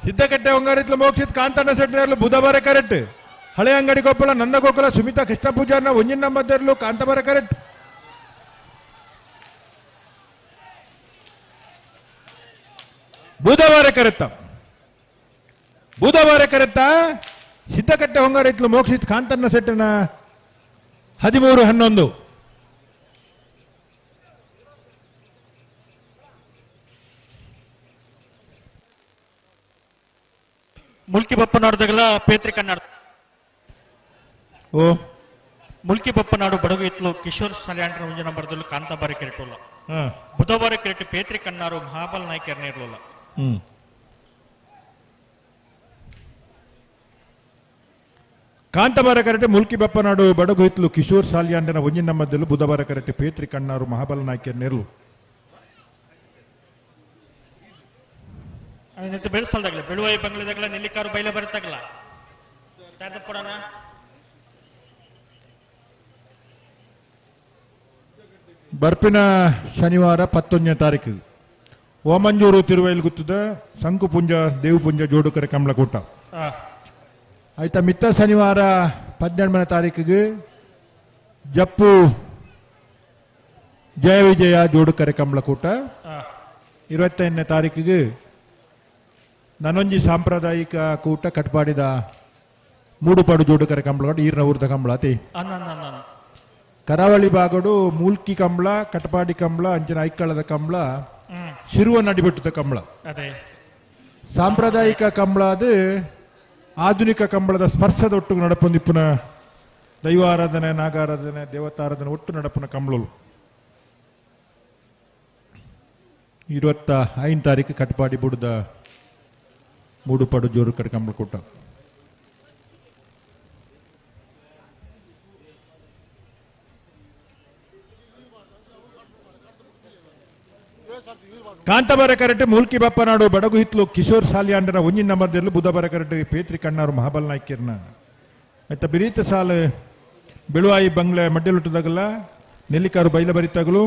ಸಿದ್ದಕಟ್ಟೆ ಹೊಂಗಾರಿತ್ಲು ಮೋಕ್ಷಿತ್ ಕಾಂತಣ್ಣ ಸೆಟ್ಟಿನರ್ಲು ಬುಧವಾರ ಕರೆಕ್ಟ್. ಹಳೆ ಅಂಗಡಿ ಕೊಪ್ಪಳ ನಂದಗೋಕುಲ ಸುಮಿತಾ ಕೃಷ್ಣ ಪೂಜಾರ್ನ ಒಂಜಿನ ನಂಬರ್ಲು ಕಾಂತಾಬಾರೆ ಕರೆಕ್ಟ್. ಬುಧವಾರ ಕರೆತ್ತ ಬುಧವಾರ ಕರೆತ್ತ ಸಿದ್ದಕಟ್ಟೆ ಹೊಂಗಾರಿತ್ಲು ಮೋಕ್ಷಿತ್ ಕಾಂತಣ್ಣ ಸೆಟ್ಟಿನ 13-11. ಮುಲ್ಕಿ ಬಪ್ಪನಾಡುದಾಗಲ ಪೇತ್ರಿ ಕನ್ನಡ. ಓ ಮುಲ್ಕಿ ಬಪ್ಪನಾಡು ಬಡಗು ಇತ್ಲು ಕಿಶೋರ್ ಸಲ್ಯಾಂಡ್ರ ಒಂಜಿ ನಂಬರ್ದಲ್ಲೂ ಕಾಂತಾಬಾರಿ ಕೆರೆಟುಲ್ಲ. ಬುಧವಾರ ಕೆರೆಟು ಪೇತ್ರಿ ಕನ್ನಾರು ಮಹಾಬಲ್ ನಾಯ್ಕರ್ನೇ ಇರಲಿಲ್ಲ. ಕಾಂತಾಬಾರ ಕರೆಟೆ ಮುಲ್ಕಿ ಬಪ್ಪನಾಡು ಬಡಗು ಹಿತ್ಲು ಕಿಶೋರ್ ಸಾಲ್ಯಾಂಡನ ಒಂಜಿನ ನಂಬರ್ದಲ್ಲೂ ಬುಧವಾರ ಕರೆಟೆ ಪೇತ್ರಿ ಕಣ್ಣಾರು ಮಹಾಬಲ ನಾಯ್ಕರ್ನೇರ್ಲು. ಬೆಳೆಸಲ್ದಾಗಲ ಬೆಳುವಾಯಿ ಬಂಗ್ಲದಾಗಲ ನೆಲ್ಲಿಕಾರು ಬೈಲ ಬರತ್ತಾಗಲ ಕೊಡೋಣ. ಬರ್ಪಿನ ಶನಿವಾರ 11ನೇ ತಾರೀಕು ಓಮಂಜೂರು ತಿರುವೈಲ್ ಗುತ್ತದ ಸಂಕುಪುಂಜ ದೇವಪುಂಜ ಜೋಡುಕರೆ ಕಮಲಕೂಟ. ಆಯ್ತಾ ಮಿತ್ತ ಶನಿವಾರ 12ನೇ ತಾರೀಕಿಗೆ ಜಪ್ಪು ಜಯ ವಿಜಯ ಜೋಡುಕರೆ ಕಮಲಕೂಟ. 25ನೇ ತಾರೀಕಿಗೆ ನನೊಂಜಿ ಸಾಂಪ್ರದಾಯಿಕ ಕೂಟ ಕಟ್ಪಾಡಿದ ಮೂಡುಪಾಡು ಜೋಡುಕರೆ ಕಂಬಳ ಈರ್ನ ಊರ್ದ ಕಂಬಳ ಅತಿ. ಕರಾವಳಿ ಭಾಗಡು ಮೂಲ್ಕಿ ಕಂಬಳ ಕಟಪಾಡಿ ಕಂಬಳ ಅಂಚಿನ ಐಕ್ಕಳದ ಕಂಬಳ ಶಿರುವ ನಡಿಬಿಟ್ಟದ ಕಂಬಳ. ಸಾಂಪ್ರದಾಯಿಕ ಕಂಬಳ ಅದು ಆಧುನಿಕ ಕಂಬಳದ ಸ್ಪರ್ಶದ ಒಟ್ಟು ನಡಪೊಂದಿಪ್ಪುನ ದೈವಾರಾಧನೆ ನಾಗಾರಾಧನೆ ದೇವತಾರಾಧನೆ ಒಟ್ಟು ನಡಪುನ ಕಂಬಳಲು. 25 ತಾರೀಕು ಕಟಪಾಡಿ ಬುಡದ ಮೂಡುಪಾಡು ಜೋರು ಕಡೆ ಕಂಬಳ ಕೂಟ. ಕಾಂತಾಬಾರ ಕರೆಟೆ ಮೂಲ್ಕಿ ಬಪ್ಪನಾಡು ಬಡಗು ಹಿತ್ಲು ಕಿಶೋರ್ ಸಾಲಿಯಾಂಡನ ಒಂಜಿನ ನಂಬರ್ದಲ್ಲಿ ಬುಧಬಾರ ಕರೆಟೆ ಪೇತ್ರಿ ಕಣ್ಣಾರು ಮಹಾಬಲ್ ನಾಯ್ಕಿರ್ನ. ಆಯ್ತಾ ಬಿರೀತ ಸಾಲು ಬೆಳುವಾಯಿ ಬಂಗ್ಲೆ ಮಡ್ಡೆಲುಟ್ಟದಾಗಲ್ಲ ನೆಲ್ಲಿಕಾರು ಬೈಲ ಬರಿತಾಗಲು.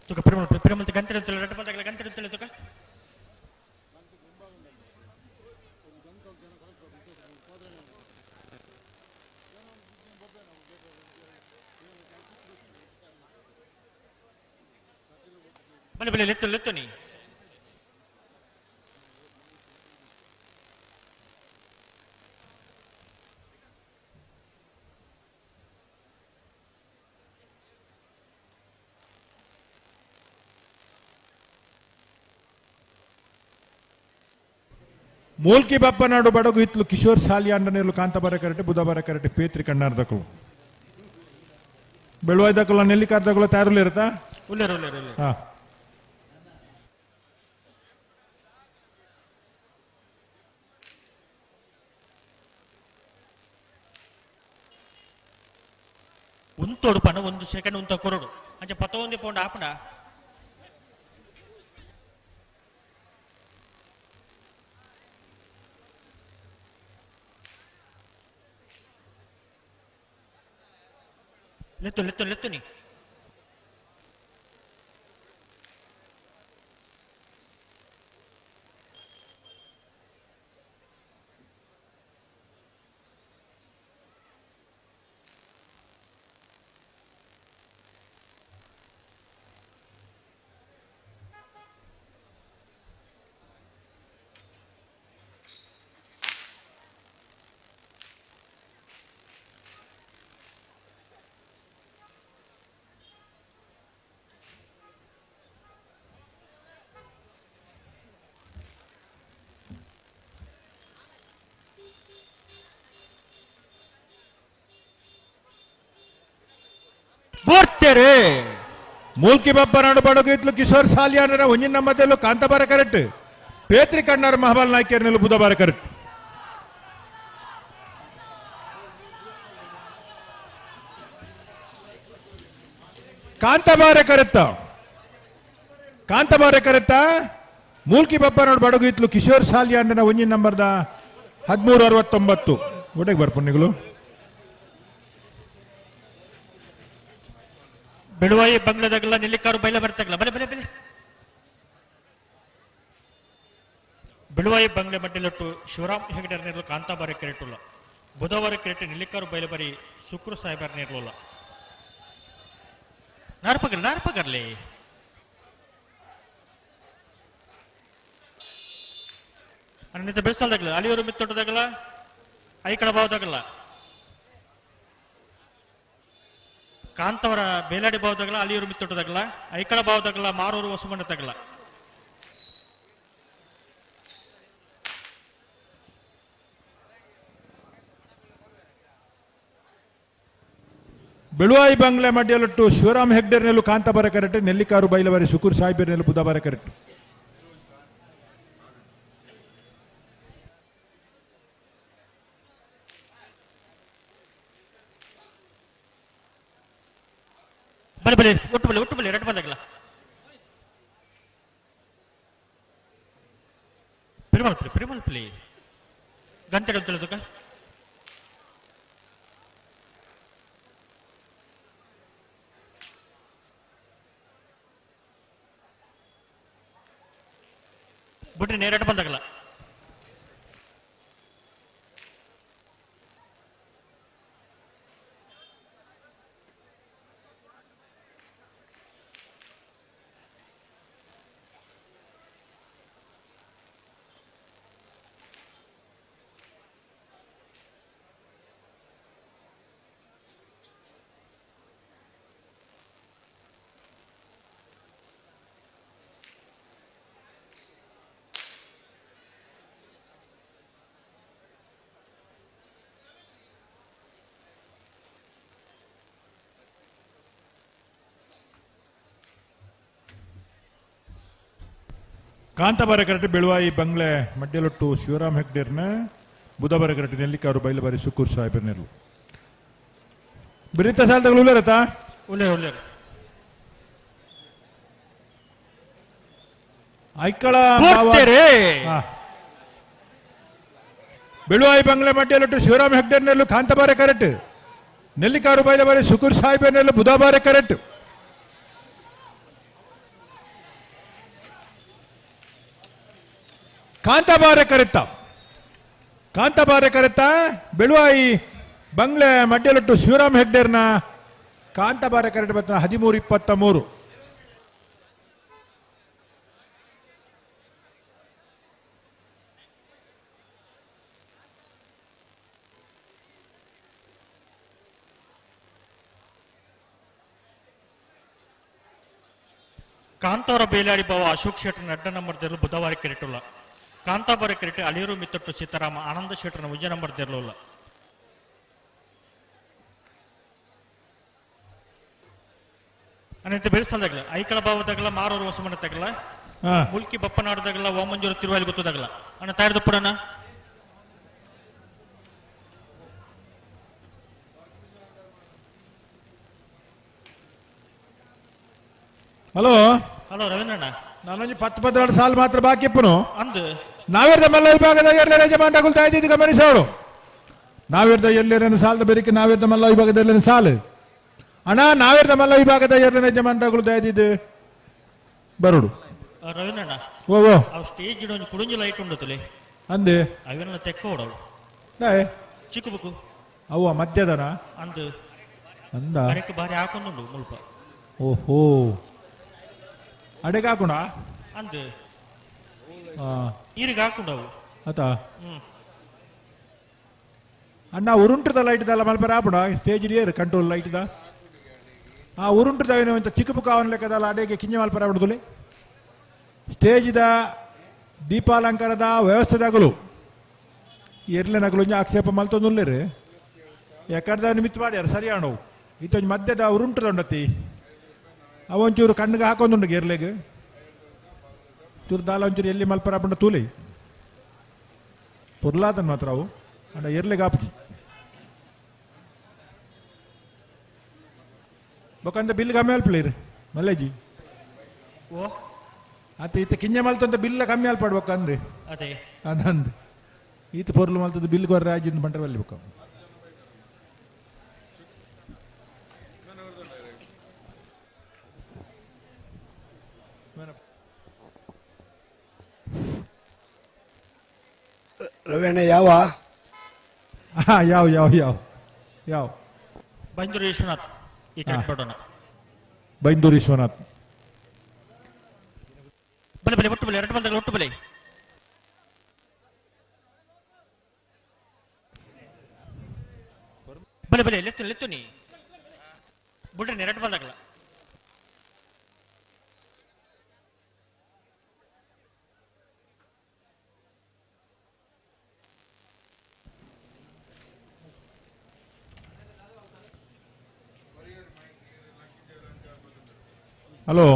ತುಕ ಪಿರಮಲ್ ಪಿರಮಲ್ ಗಂಟೆ ರೆಡ್ ಬಾಲ್ದಾಗಲ ಗಂಟೆ ತುಕ ಬಲೆ ಬಲೆ ಲೆತ್ತು ಲೆತ್ತು ನೀ. ಮೂಲ್ಕಿ ಬಪ್ಪನಾಡು ಬಡಗು ಹಿತ್ಲು ಕಿಶೋರ್ ಸಾಲಿಯಾಂಡನೇರ್ಲು ಕಾಂತಾಬಾರ ಕರೆಟೆ ಬುಧಬಾರ ಕರೆಟೆ ಪೇತ್ರಿ ಕಣ್ಣಾರ್ದಕಲು ಬೆಳುವಾಯ್ದಕಲ ನೆಲ್ಲಿಕಾರ್ದಕಲ ತಯಾರುಲಿ ಇರುತ್ತಾ? ಉಲ್ಲೇರು ಉಲ್ಲೇರು ಉಲ್ಲೇರು. ಹಾ ಉಂತೋಡು ಪಣ ಒಂದು ಸೆಕೆಂಡ್ ಉಂತ ಕೊರಡು ಅಂಚೆ ಪತ್ತೊಂದು ಪೌಂಡ್ ಆಪಣ. ಲೆತ್ತು ಲೆತ್ತು ಲೆತ್ತು ನೀ. ಬೋರ್ತೆರೆ ಮೂಲ್ಕಿ ಬಪ್ಪನಾಡು ಬಡಗು ಕಿಶೋರ್ ಸಾಲಿಯಾನರ ಒಂಜಿನ ನಂಬರ್ದಲ್ಲೂ ಕಾಂತಾಬಾರ ಕರೆಕ್ಟ್. ಪೇತ್ರಿ ಕಣ್ಣಾರ್ ಮಹಬಾಲ್ ನಾಯ್ಕರ್ನಲ್ಲೂ ಬುಧಬಾರ ಕರೆಕ್ಟ್. ಕಾಂತಾಬಾರೆ ಕರೆತ್ತ ಕಾಂತಾಬಾರೆ ಕರೆತ್ತ ಮೂಲ್ಕಿ ಬಪ್ಪನಾಡು ಬಡಗು ಇತ್ಲು ಕಿಶೋರ್ ಸಾಲಿಯಾನರ ಒಂಜಿನ ನಂಬರ್ದ 1369 ಒಡೆಗೆ ಬರ್ಪನ್ನಿಗಳು. ಬೆಳುವಾಯಿ ಬಂಗ್ಲದಾಗಲ್ಲ ನೆಲ್ಲಿಕಾರು ಬೈಲ ಬರ್ತಾಗಲ್ಲ ಬಲೆ ಬಲೆ ಬಲೆ. ಬೆಳುವಾಯಿ ಬಂಗ್ಲೆ ಮಡ್ಡಿಲೊಟ್ಟು ಶಿವರಾಮ್ ಹೆಗಡೆರ್ ನೀರ್ಲು ಕಾಂತಾಬಾರೆ ಕೆರೆಟುಲ್ಲ. ಬುಧವಾರ ಕೆರೆಟು ನೆಲ್ಲಿಕಾರು ಬೈಲಬರಿ ಸುಕ್ರು ಸಾಹೇಬರ್ ನೀರ್ಲುಲ್ಲ. ನಾರ್ಪಗರ್ ನಾರ್ಪಗರ್ಲಿ ಅನ್ನಿತ ಬೆಳೆಸಲ್ದಾಗಲ್ಲ ಅಲಿಯವರು ಮಿತ್ತೊಟ್ಟದಾಗಲ್ಲ ಐಕಳ ಭಾವದಾಗಲ್ಲ ಕಾಂತವರ ಬೇಲಾಡಿ ಭಾವದಾಗಲ್ಲ ಅಲಿಯವರು ಮಿತ್ತೊಟ್ಟದಾಗಲ್ಲ ಐಕಳ ಭಾವದಾಗಲ್ಲ ಮಾರೂರು ವಸುಮಣ್ಣ ತಗಲ್ಲ. ಬೆಳುವಾಯಿ ಬಂಗ್ಲೆ ಮಡ್ಯಲೊಟ್ಟು ಶಿವರಾಮ್ ಹೆಗ್ಡೆರ್ನೆಲ್ಲು ಕಾಂತಾಬಾರ ಕರೆಕ್ಟ್. ನೆಲ್ಲಿಕಾರು ಬೈಲಬಾರಿ ಸುಕೂರ್ ಸಾಹೇಬರ್ನೆಲ್ಲು ಬುಧಬಾರ ಕರೆಕ್ಟ್. ಬಲೆ ಬಲೆ ಒಟ್ಟು ಬಲೆ ಒಟ್ಟು ಬಲೆ ಎರಡು ಬಲ್ಲಾಗಲ್ಲ ಪೆರುಮಾಲ್ ಪ್ಲಿ ಪೆರುಮಾಲ್ ಪ್ಲಿ ಗಂಟೆ ತಿಳಿದುಕ ಬಿಟ್ರಿ ನೇರಟ ಬಂದಾಗಲ್ಲ. ಕಾಂತಾಬಾರೆ ಕರೆಕ್ಟ್ ಬೆಳುವಾಯಿ ಬಂಗ್ಲೆ ಮಡ್ಯಲೊಟ್ಟು ಶಿವರಾಮ್ ಹೆಗ್ಡೇರ್ನ ಬುಧಬಾರ ಕರೆಕ್ಟ್ ನೆಲ್ಲಿಕಾರು ಬೈಲಬಾರಿ ಸುಕೂರ್ ಸಾಹೇಬರ್ನೆಲ್ಲು. ಬಿರಿತ ಸಾಲದಗಳು ಉಳ್ಳೇರತಾ ಉಳ್ಳೇರು ಉಳ್ಳೇರು. ಐಕಳ ಬೆಳುವಾಯಿ ಬಂಗ್ಲೆ ಮಡ್ಯಲೊಟ್ಟು ಶಿವರಾಮ್ ಹೆಗ್ಡೇರ್ನೆಲ್ಲು ಕಾಂತಾಬಾರೆ ಕರೆಕ್ಟ್. ನೆಲ್ಲಿಕಾರು ಬೈಲಬಾರಿ ಸುಕೂರ್ ಸಾಹೇಬರ್ನೆಲ್ಲು ಬುಧಬಾರೆ ಕರೆಕ್ಟ್. ಕಾಂತಾಬಾರೆ ಕರೆತ್ತ ಕಾಂತಾಬಾರೆ ಕರೆತ್ತ ಬೆಳುವಾಯಿ ಬಂಗ್ಲೆ ಮಡ್ಯಲೊಟ್ಟು ಶಿವರಾಮ್ ಹೆಗ್ಡೇರ್ನ ಕಾಂತಾಬಾರೆ ಕರೆಕ್ಟ್ ಬತ್ತ 13-23. ಕಾಂತಾವರ ಬೇಲಾಡಿ ಬಾವ ಅಶೋಕ್ ಶೆಟ್ಟರ್ ಅಡ್ಡ ನಂಬರ್ ದೇರ್ಲು ಬುಧವಾರ ಕೆರೆಟುಲ್ಲ. ಕಾಂತಾಬಾರ ಕೆರೆಟು ಅಲಿಯೂರು ಮಿತ್ತೊಟ್ಟು ಸೀತಾರಾಮ ಆನಂದ ಶೆಟ್ಟರ್ನ ಉಜ್ಜ ನಂಬರ್ ದೇರ್ಲುಲ್ಲ. ಅನಂತ ಬೆಳೆಸಲ್ದಾಗಲ್ಲ ಐಕಳ ಭಾವದಾಗಲ್ಲ ಮಾರೂರು ವಸುಮಣ್ಣ ತಗಲ್ಲ ಮುಲ್ಕಿ ಬಪ್ಪನಾಡದಾಗಲ್ಲ ವಾಮಂಜೂರು ತಿರುವಾಲಿ ಗೊತ್ತದಾಗಲ್ಲ ಅಣ್ಣ ತಾಯ್ದಪ್ಪಡಣ್ಣ. ಹಲೋ ಹಲೋ ರವೀಂದ್ರಣ್ಣ, ನಾನೊಂದು 10-12 ಸಾಲ ಮಾತ್ರ ಬಾಕಿ ಇಪ್ಪನು ಅಂದು ನಾವಿರ್ದ ಮಲ್ಲ ವಿಭಾಗದ ಎರಡನೇ ಯಜಮಾನಗಳು ಇದ್ದು ಗಮನಿಸೋರು. ನಾವಿರ್ದ ಎಲ್ಲೇನ ಸಾಲದ ಬೇರಿಕೆ ನಾವಿರ್ದ ಮಲ್ಲ ವಿಭಾಗದ ಸಾಲು ಅಣ್ಣ ನಾವಿರ್ದ ಮಲ್ಲ ವಿಭಾಗದ ಎರಡನೇ ಯಜಮಾನಗಳು ಇದ್ದು ಬರೋಡು. ರವೀಂದ್ರಣ್ಣ ಓ ಓ ಸ್ಟೇಜ್ ಒಂದು ಕುಡುಂಜಿ ಲೈಟ್ ಉಂಡತಲೆ ಅಂದೆ ಅವೆಲ್ಲ ತೆಕ್ಕ ಓಡವು ಚಿಕ್ಕ ಬುಕ್ಕು ಅವ್ವ ಮಧ್ಯದನ ಅಂದು ಅಂದ ಕರೆಕ್ಟ್ ಬಾರಿ ಹಾಕೊಂಡು ಮುಲ್ಪ. ಓಹೋ ಅಡೆಗೆ ಹಾಕೊಂಡ ಅಂದು ಈರಿಗೆ ಹಾಕೊಂಡವು ಆತ ಅಣ್ಣ ಉರುಂಟದ ಲೈಟ್ ದಲ್ಲ ಮಲ್ಪರ ಆಪುಣ ಸ್ಟೇಜ್ ಏರ್ ಕಂಟ್ರೋಲ್ ಲೈಟ್ the ಆ ಉರುಂಟದ ಅಂತ ಚಿಕ್ಕ ಪುಕ್ಕ ಅವನ ಲೆಕ್ಕದಲ್ಲ ಅಡೆಗೆ ಕಿಂಜ ಮಲ್ಪರ ಆಬಿಡುದಿಲ್ಲ. ಸ್ಟೇಜ್ದ ದೀಪಾಲಂಕಾರದ ವ್ಯವಸ್ಥೆದಾಗಲು ಎರ್ಲೆ ನಗಲು ಆಕ್ಷೇಪ ಮಲ್ತೊಂದುಲ್ಲೇರು ಯಾಕಂದ್ರೆ ನಿಮಿತ್ತ ಮಾಡ್ಯಾರ ಸರಿ ಅಣ್ಣವು ಇತ್ತೊಂದು ಮಧ್ಯದ ಉರುಂಟದ ಉಂಡತಿ ಅವೊಂಚೂರು ಕಣ್ಣಿಗೆ ಹಾಕೊಂದುಂಡು ಗೇರ್ಲೆಗ್ ಚೂರು ದಾಲ ಒಂಚೂರು ಎಲ್ಲಿ ಮಲ್ಪರ ಪಂಡ ತೂಲೆ ಪೊರ್ಲಾತನ್ ಮಾತ್ರ ಅವು ಅಂಡ ಎರ್ಲೆಗ್ ಆಪುಜಿ ಬೊಕಂದ ಬಿಲ್ ಕಮ್ಮಿ ಅಲ್ಪಲೇರು ಮಲ್ಲೇಜಿ ಓ ಅತ್ತ ಈತ ಕಿಂಜ ಮಲ್ತಂತ ಬಿಲ್ಲ ಕಮ್ಮಿ ಅಲ್ಪಾಡ್ ಬೊಕ್ಕಂದು ಅದೇ ಅದಂದು ಈತ ಪೊರ್ಲು ಮಲ್ತದ ಬಿಲ್ ಕೊರ್ರೆ ಆಜಿಂದು ಬಂಟರ ಬಲ್ಲಿ ಬೊಕ್ಕ ರವೇಣ ಯಾವ ಹಾ ಯಾವ ಯಾವ ಯಾವ ಯಾವ ಬೈಂದೂರು ವಿಶ್ವನಾಥ್ ಈ ಕಡೆ ಬರೋಣ ಬೈಂದೂರು ವಿಶ್ವನಾಥ್ ಬಲೆ ಬಲೆ ಒಟ್ಟು ಬಲೆ ಎರಡು ಬಲ್ದಾಗ ಒಟ್ಟು ಬಲೆ ಬಲೆ ಬಲೆ ಲೆತ್ತು ಲೆತ್ತು ನೀ ಬುಡ್ರಿ ಎರಡು ಬಲ್ದಾಗಲ್ಲ ಹಲೋ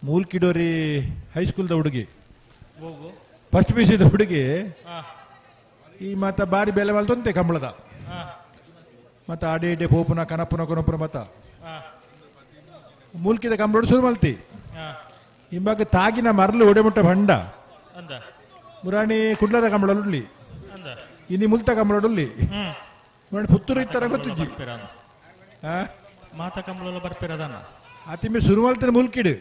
ಮೂಲ್ಕಿಡೋರಿ ಹೈಸ್ಕೂಲ್ದ ಹುಡುಗಿ ಫಸ್ಟ್ ಪಿ ಸಿದ ಹುಡುಗಿ ಈ ಮಾತ ಬಾರಿ ಬೆಲೆ ಮಲ್ತೊಂತೆ ಕಂಬಳದ ಮತ್ತ ಅಡೆ ಇಡೆ ಪೋಪುನ ಕನಪುನ ಕೊನಪುನ ಮತ ಮೂಲ್ಕಿದ ಕಂಬಳೋಡು ಶುರು ಮಲ್ತಿ ಇಂಬಾಗ ತಾಗಿನ ಮರಲು ಒಡೆಮುಟ್ಟ ಭಂಡ ಮುರಾಣಿ ಕುಡ್ಲದ ಕಂಬಳಲ್ಲಿ ಇನಿ ಮುಲ್ತ ಕಂಬಳಡುಲ್ಲಿ ಮುರಾಣಿ ಪುತ್ತೂರು ಇತ್ತರ ಗೊತ್ತಿಜ್ಜಿ ಮಾತ ಕಂಬಳಲ್ಲ ಬರ್ಪಿರದನ್ನ ಆತಿಮೆ ಶುರು ಮಲ್ತಿನ ಮುಲ್ಕಿಡು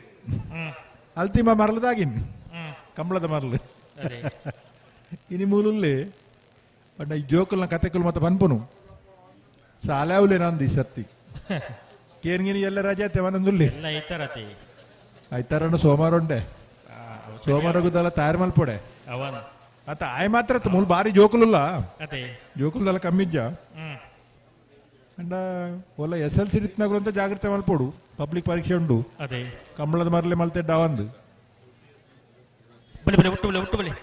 ಅಲ್ತಿಮ ಮರಲದಾಗಿನ್ ಕಂಬಳದ ಮರಲು ಇನಿ ಮೂಲುಲ್ಲಿ ಬಟ್ ಈ ಜೋಕುಲ್ನ ಕತೆಕುಲ್ ಮತ್ತೆ ಪನ್ಪುನು ಸಾಲಾವ್ಲೆ ನಂದು ಈ ಸರ್ತಿ ಕೇನ್ಗಿನಿ ಎಲ್ಲ ರಜೆ ತೆವನಂದುಲ್ಲಿ ಎಲ್ಲ ಐತಾರತಿ ಐತಾರಣ್ಣ ಸೋಮವಾರ ಉಂಡೆ ಸೋಮವಾರ ಗುದ್ದಲ್ಲ ತಯಾರು ಮಲ್ಪೊಡೆ ಅವನ್ ಅತ್ತ ಆಯ್ ಮಾತ್ರ ಮೂಲ ಬಾರಿ ಜೋಕುಲುಲ್ಲ ಅದೇ ಜೋಕುಲ್ದಲ್ಲ ಕಮ್ಮಿಜ್ಜ ಅಂಡ ಒಲ್ಲ ಎಸ್ ಎಲ್ ಸಿ ಅಂತ ಜಾಗ್ರತೆ ಮಲ್ಪೊಡು ಪಬ್ಲಿಕ್ ಪರೀಕ್ಷೆ ಉಂಡು ಅದೇ ಕಂಬಳದ ಮರಲೆ ಮಲ್ತೆ ಡಾವಂದು ಬಲೆ ಬಲೆ ಒಟ್ಟು ಬಲೆ ಒಟ್ಟು ಬಲೆ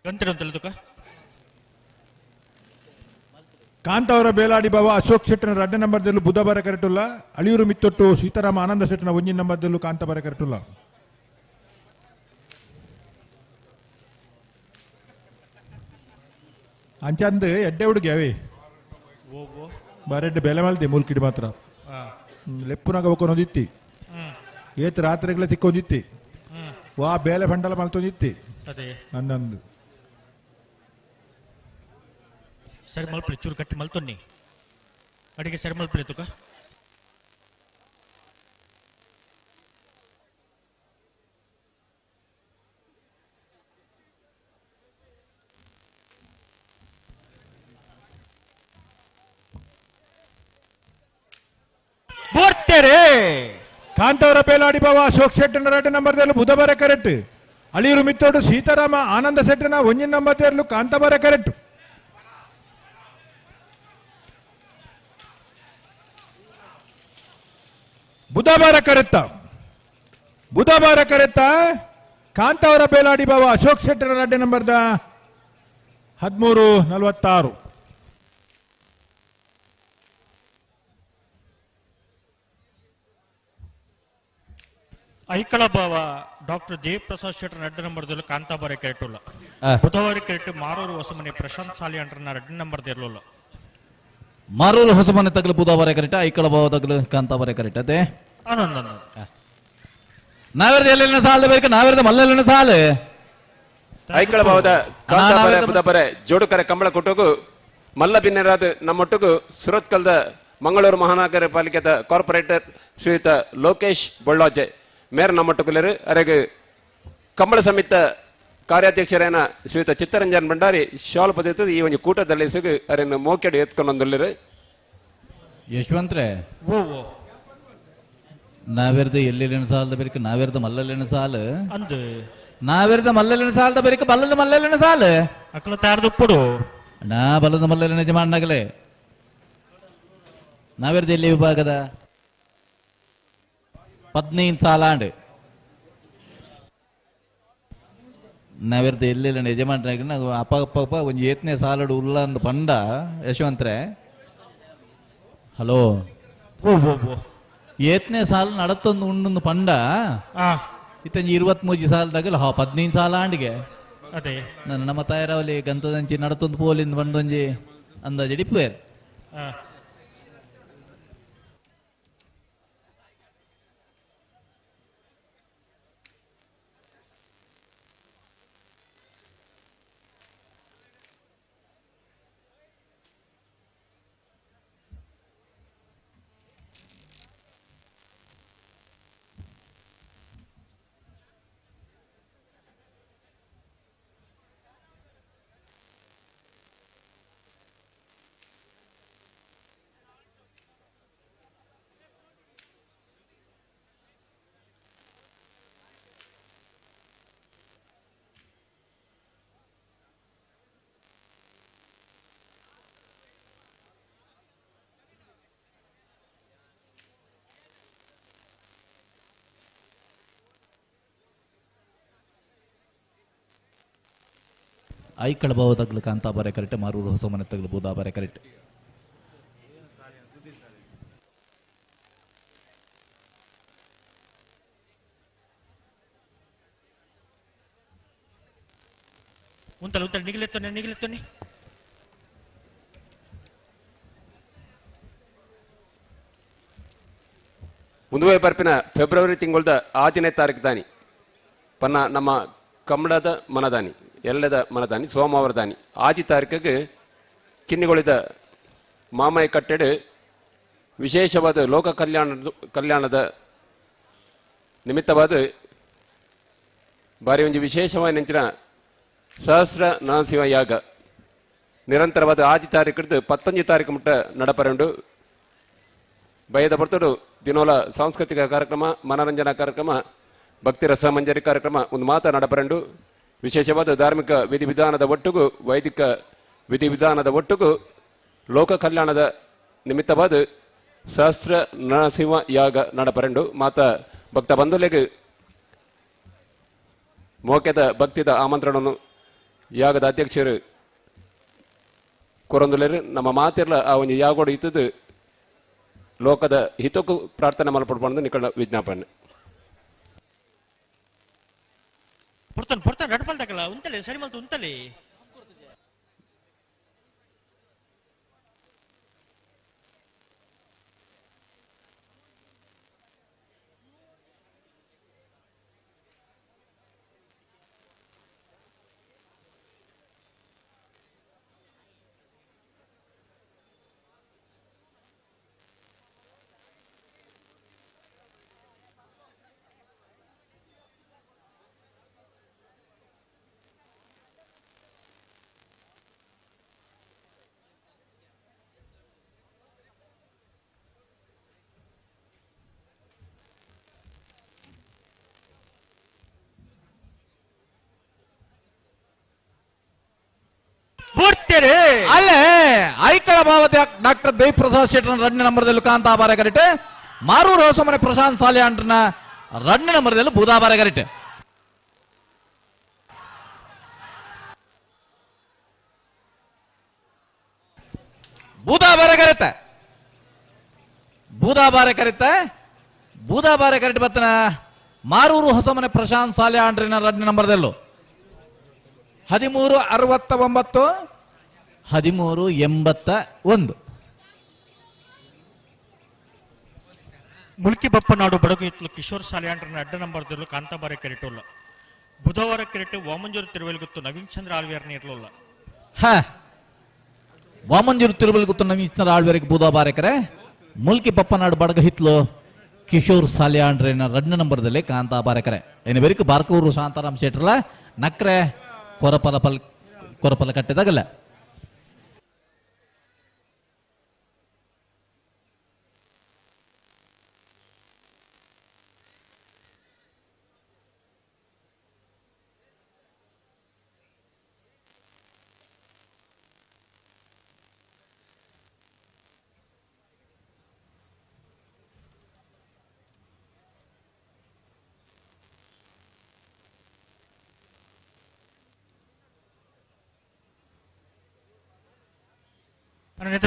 ಗಂತಿರ ಅಂತಲ್ಲ ತುಕ ಕಾಂತಾವರ ಬೇಲಾಡಿ ಬಾವ ಅಶೋಕ್ ಶೆಟ್ಟನ ರಡ್ಡ ನಂಬರ್ದಲ್ಲೂ ಬುಧಬಾರ ಕರೆಟುಲ್ಲ ಅಳಿಯೂರು ಮಿತ್ತೊಟ್ಟು ಸೀತಾರಾಮ ಆನಂದ ಶೆಟ್ಟನ ಒಂಜಿನ ನಂಬರ್ದಲ್ಲೂ ಕಾಂತಾಬಾರ ಕರೆಟುಲ್ಲ ಅಂಚಂದು ಎಡ್ಡೆ ಹುಡುಗಿ ಅವೇ ಬಾರೆಡ್ಡೆ ಬೆಲೆ ಮಲ್ದೆ ಮೂಲ್ಕಿಡಿ ಮಾತ್ರ ಲೆಪ್ಪುನಾಗ ಒಕ್ಕೊಂದಿತ್ತಿ ಏತ್ ರಾತ್ರಿಗಳ ತಿಕ್ಕೊಂದಿತ್ತಿ ವಾ ಬೇಲೆ ಬಂಡಲ ಮಲ್ತೊಂದಿತ್ತಿ ಅದೇ ನನ್ನಂದು ಸರಿ ಮಲ್ಪಲಿ ಚೂರು ಕಟ್ಟಿ ಮಲ್ತೊನ್ನಿ ಅಡಿಗೆ ಸರಿ ಮಲ್ಪಲಿ ತುಕ ಬೋರ್ತೆರೆ ಕಾಂತಾವರ ಬೇಲಾಡಿ ಬಾವ ಅಶೋಕ್ ಶೆಟ್ಟನ ಎರಡು ನಂಬರ್ದಲ್ಲಿ ಬುಧಬಾರ ಕರೆಕ್ಟ್ ಅಳಿಯೂರು ಮಿತ್ತೋಡು ಸೀತಾರಾಮ ಆನಂದ ಶೆಟ್ಟನ ಒಂಜಿನ ನಂಬರ್ ಕಾಂತಾಬಾರ ಕರೆಕ್ಟ್ ಬುಧಬಾರ ಕರೆತ್ತ ಬುಧಬಾರ ಕರೆತ್ತ ಕಾಂತಾವರ ಬೇಲಾಡಿ ಬಾವ ಅಶೋಕ್ ಶೆಟ್ಟರ ಅಡ್ಡೆ ನಂಬರ್ದ 13:46. ಐಕಳ ಬಾವ ಡಾಕ್ಟರ್ ದೇವಪ್ರಸಾದ್ ಶೆಟ್ಟರ್ ಅಡ್ಡ ನಂಬರ್ದಲ್ಲಿ ಕಾಂತಾಬಾರ ಕೆರೆಟುಲ್ಲ ಬುಧವಾರ ಕೆರೆಟು ಮಾರೂರು ಹೊಸಮನೆ ಪ್ರಶಾಂತ್ ಸಾಲಿ ಅಂಟ್ರನ್ನ ಅಡ್ಡ ನಂಬರ್ ಇರಲಿಲ್ಲ. ಮಾರೂರು ಹೊಸಮನೆ ತಗಲು ಬುಧವಾರ ಕರೆಟ ಐಕಳ ಬಾವ ತಗಲು ಕಾಂತಾಬಾರ ಕರೆಟ ಅದೇ ನಾವೇರ್ದ ಎಲ್ಲೆಲ್ಲ ಸಾಲ ಬೇಕು ನಾವೇರ್ದ ಮಲ್ಲೆಲ್ಲ ಸಾಲ ಐಕಳ ಭಾವದ ಕಾಂತಾಬಾರೆ ಬುಧಬಾರೆ ಜೋಡುಕರೆ ಕಂಬಳ ಕೊಟ್ಟೋಗು ಮಲ್ಲ ಬಿನ್ನೆರಾದ ನಮ್ಮೊಟ್ಟಿಗೂ ಸುರತ್ಕಲ್ದ ಮಂಗಳೂರು ಮಹಾನಗರ ಪಾಲಿಕೆದ ಕಾರ್ಪೊರೇಟರ್ ಶ್ರೀಯುತ ಲೋಕೇಶ್ ಬೊಳ್ಳಾಜೆ ಮೇರ್ ನಮ್ಮೊಟ್ಟುಗುಲರು ಅರೆಗೆ ಕಂಬಳ ಸಮಿತ ಕಾರ್ಯಾಧ್ಯಕ್ಷರೇನ ಶ್ರೀಯುತ ಚಿತ್ತರಂಜನ್ ಭಂಡಾರಿ ಶಾಲ್ ಪದವಿತದ ಈ ಒಂದು ಕೂಟದಲ್ಲಿ ಸಿಗು ಅರೆನ್ನು ಮೋಕೆಡು ಎತ್ಕೊಂಡೊಂದುಲ್ಲರು. ಯಶವಂತ್ರೆ ನಾವೇರ್ದ ಎಲ್ಲೆಲ್ಲಿನ ಸಾಲದ ಬೇರೆ ನಾವೇರ್ದ ಮಲ್ಲಲ್ಲಿನ ಸಾಲ ಅಂದು ನಾವೇರ್ದ ಮಲ್ಲಲ್ಲಿನ ಸಾಲದ ಬೇರೆ ಬಲ್ಲದ ಮಲ್ಲಲ್ಲಿನ ಸಾಲ ಅಕ್ಕಲ ತಾರದುಪ್ಪಡು ನಾ ಬಲ್ಲದ ಮಲ್ಲಲ್ಲಿನ ಯಜಮಾನಗಲೇ ನಾವೇರ್ದ ಎಲ್ಲಿ ವಿಭಾಗದ 15 ಸಾಲಾಂಡ್ ನಾವೇರ್ದ ಎಲ್ಲೆಲ್ಲ ಯಜಮಾನ್ರಾಗ ಅಪ್ಪ ಅಪ್ಪ ಅಪ್ಪ ಒಂದು ಏತನೇ ಸಾಲಡು ಉಲ್ಲ ಅಂದ್ ಪಂಡ ಯಶವಂತ್ರೆ ಹಲೋ ಏತ್ನೇ ಸಾಲ ನಡತ್ತೊಂದು ಉಂಡೊಂದು ಪಂಡ ಇತ್ತಂಜಿ 23 ಸಾಲದಾಗಲ್ಲ ಹಾ 15 ಸಾಲ ಆಂಡಿಗೆ ಅದೇ ನನ್ನ ನಮ್ಮ ತಾಯರವಲಿ ಗಂತದಂಚಿ ನಡತ್ತೊಂದು ಪೋಲಿಂದ ಬಂದೊಂಜಿ ಅಂದಾಜು ಡಿಪ್ಪುವೇರ್. ಐಕಳ ಭಾವ ತಗ್ಲು ಕಾಂತಾಬಾರೆ ಕರೆಕ್ಟ್, ಮಾರೂರು ಹೊಸ ಮನೆ ತಗ್ಲು ಬೂದಾಬಾರೆ ಕರೆಕ್ಟ್. ಉಂತಲ್ಲ ಉಂತಲ್ಲ ನಿಗಿಲೆತ್ತೊನ್ನೆ ನಿಗಿಲೆತ್ತೊನ್ನೆ. ಮುಂದುವೈ ಬರ್ಪಿನ ಫೆಬ್ರವರಿ ತಿಂಗಳದ 6ನೇ ತಾರೀಕು ದಾನಿ ಪನ್ನ ನಮ್ಮ ಕಮಲದ ಮನದಾನಿ ಎಲ್ಲದ ಮನದಾನಿ ಸೋಮವಾರ ದಾನಿ 6 ತಾರೀಕಿಗೆ ಕಿನ್ನಿಗೊಳಿದ ಮಾಮಯ ಕಟ್ಟೆಡು ವಿಶೇಷವಾದ ಲೋಕ ಕಲ್ಯಾಣದ ನಿಮಿತ್ತವಾದ ಬಾರಿ ಒಂದು ವಿಶೇಷವಾದ ನೆಂಚಿನ ಸಹಸ್ರ ನರಸಿಂಹ ಯಾಗ ನಿರಂತರವಾದ 6 ತಾರೀಕು 19 ತಾರೀಕು ಮುಟ್ಟ ನಡಪರಂಡು. ಬಯದ ಬರ್ತಡು ದಿನೋಲ ಸಾಂಸ್ಕೃತಿಕ ಕಾರ್ಯಕ್ರಮ, ಮನರಂಜನಾ ಕಾರ್ಯಕ್ರಮ, ಭಕ್ತಿ ರಸಮಂಜರಿ ಕಾರ್ಯಕ್ರಮ ಒಂದು ಮಾತ ನಡಪರಂಡು. ವಿಶೇಷವಾದ ಧಾರ್ಮಿಕ ವಿಧಿವಿಧಾನದ ಒಟ್ಟುಗು ವೈದಿಕ ವಿಧಿವಿಧಾನದ ಒಟ್ಟುಗು ಲೋಕ ಕಲ್ಯಾಣದ ನಿಮಿತ್ತವಾದ ಸಹಸ್ರ ನರಸಿಂಹ ಯಾಗ ನಡಪರಂಡು. ಮಾತ ಭಕ್ತ ಬಂಧುಲೆಗೆ ಮೋಕೆದ ಭಕ್ತಿದ ಆಮಂತ್ರಣವನ್ನು ಯಾಗದ ಅಧ್ಯಕ್ಷರು ಕೊರಂದುಲೇರು. ನಮ್ಮ ಮಾತಿರ್ಲ ಆ ಒಂದು ಯಾಗೋಡು ಇತ್ತದು ಲೋಕದ ಹಿತಕ್ಕೂ ಪ್ರಾರ್ಥನೆ ಮಲ್ಪಡ್ಬಾರ್ದು ನಿಕಳ ವಿಜ್ಞಾಪನೆ. ಪುರ್ತನ್ ಪುರ್ತನ್ ರಡ್ಪಲ್ದಾಗಲ್ಲ ಉಂತಲೆ ಸರಿ ಮಲ್ತು ಉಂತಲೆ. ಅಲ್ಲೇ ಐಕಳ ಭಾವದ ಡಾಕ್ಟರ್ ದೇವಪ್ರಸಾದ್ ಶೆಟ್ಟರ್ 2ನೇ ನಂಬರ್ದಲ್ಲಿ ಕಾಂತಾಬಾರೆ ಕರೆಕ್ಟ್, ಮಾರೂರು ಹೊಸಮನೆ ಪ್ರಶಾಂತ್ ಸಾಲಿಯಾಂಡ್ರನ 2ನೇ ನಂಬರ್ದಲ್ಲಿ ಬೂದಾಬಾರೆ ಕರೆಕ್ಟ್. ಬೂದಾಬಾರೆ ಕರೆತ ಬೂದಾಬಾರೆ ಕರೆತ ಬೂದಾಬಾರೆ ಕರೆಕ್ಟ್ ಬತ್ತನ ಮಾರೂರು ಹೊಸಮನೆ ಪ್ರಶಾಂತ್ ಸಾಲಿಯಾಂಡ್ರಿನ 2ನೇ ನಂಬರ್ದಲ್ಲೂ 1369 1381. ಮುಲ್ಕಿ ಬಪ್ಪನಾಡು ಬಡಗು ಇತ್ಲು ಕಿಶೋರ್ ಸಾಲಿಯಾಂಡ್ರನ ಅಡ್ಡ ನಂಬರ್ದಲ್ಲೂ ಕಾಂತಾಬಾರೆ ಕೆರೆಟುಲ್ಲ. ಬುಧವಾರ ಕೆರೆಟು ವಾಮಂಜೂರು ತಿರುವೆಲ್ಗುತ್ತು ನವೀನ್ ಚಂದ್ರ ಆಳ್ವೇರ್ನ ಇರಲಿಲ್ಲ. ಹ ವಾಮಂಜೂರು ತಿರುವೆಲ್ಗುತ್ತು ನವೀನ್ ಚಂದ್ರ ಆಳ್ವೇರಿಗೆ ಬೂದಾಬಾರೆ ಕರೆ, ಮುಲ್ಕಿ ಬಪ್ಪನಾಡು ಬಡಗ ಹಿತ್ಲು ಕಿಶೋರ್ ಸಾಲಿಯಾಂಡ್ರನ 2ನೇ ನಂಬರ್ದಲ್ಲಿ ಕಾಂತಾಬಾರೆ ಕರೆ. ಏನು ಬೇರೆ ಬಾರ್ಕೂರು ಶಾಂತಾರಾಮ್ ಶೆಟ್ರಲ್ಲ ನಕ್ರೆ ಕೊರಪಲ ಪಲ್ ಕೊರಪಲ ಕಟ್ಟಿದಾಗಲ್ಲ.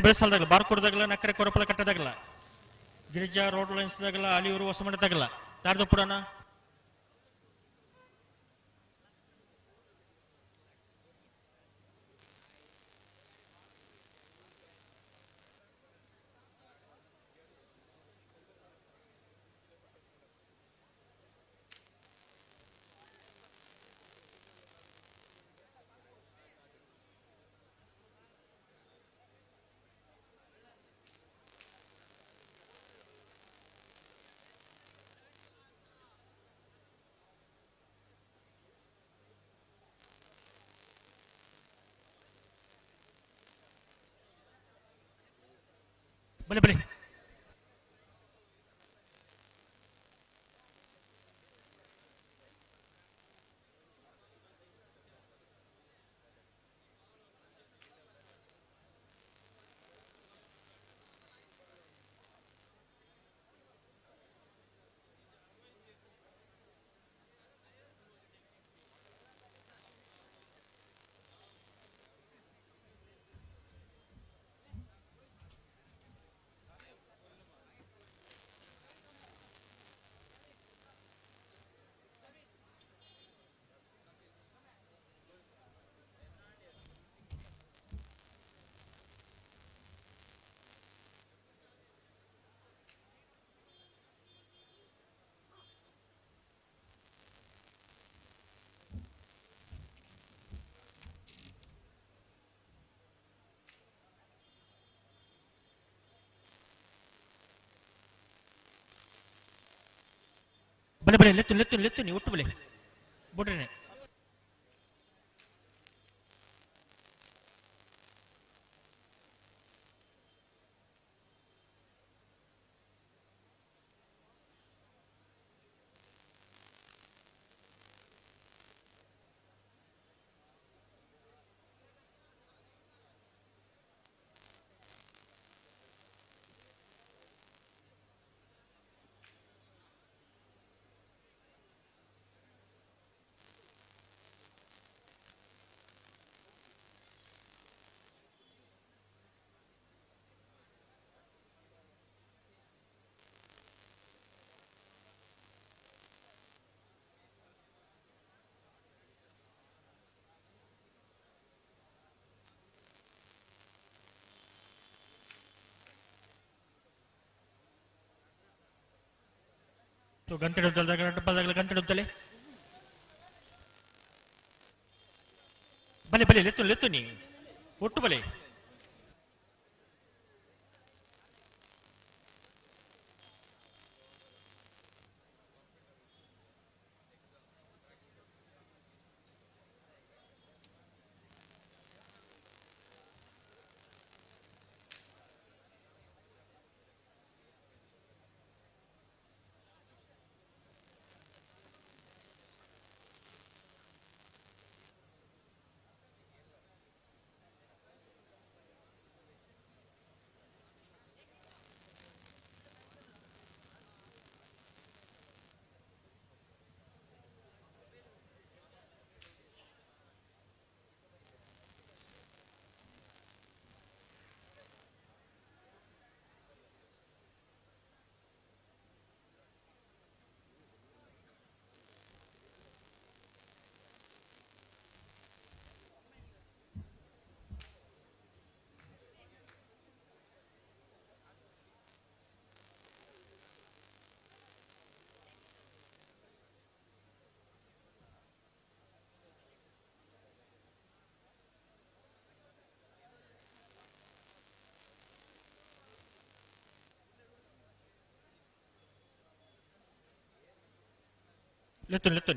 ಬೆಳೆಸಲ್ದಾಗಲ್ಲ ಬಾರ್ ಕೊಡದಾಗಲ್ಲ ನಕ್ಕರೆ ಕೊರಪಲ ಕಟ್ಟದಾಗಲ್ಲ. ಗಿರಿಜಾ ರೋಡ್ ಲೈನ್ಸ್ ದಾಗಲ ಅಲಿಯೂರು ಹೊಸಮನೆ ತಗಲ ತಾರ್ದಪುಡನ. ಬಲೆ ಬಲೆ ಬಲೆ ಬಲೆ ಲೆತ್ತು ಲೆತ್ತು ಲೆತ್ತು ನೀವು ಒಟ್ಟು ಬಲೆ ಬುಡ್ರನೆ. ಗಂಟೆ ಗಂಟೆ ಬಲೆ ಬಲೆ ಲೆತ್ತು ಲೆತ್ತು ನೀ ಒಟ್ಟು ಬಲೆ. ಲೆತ್ತು ಲೆತ್ತು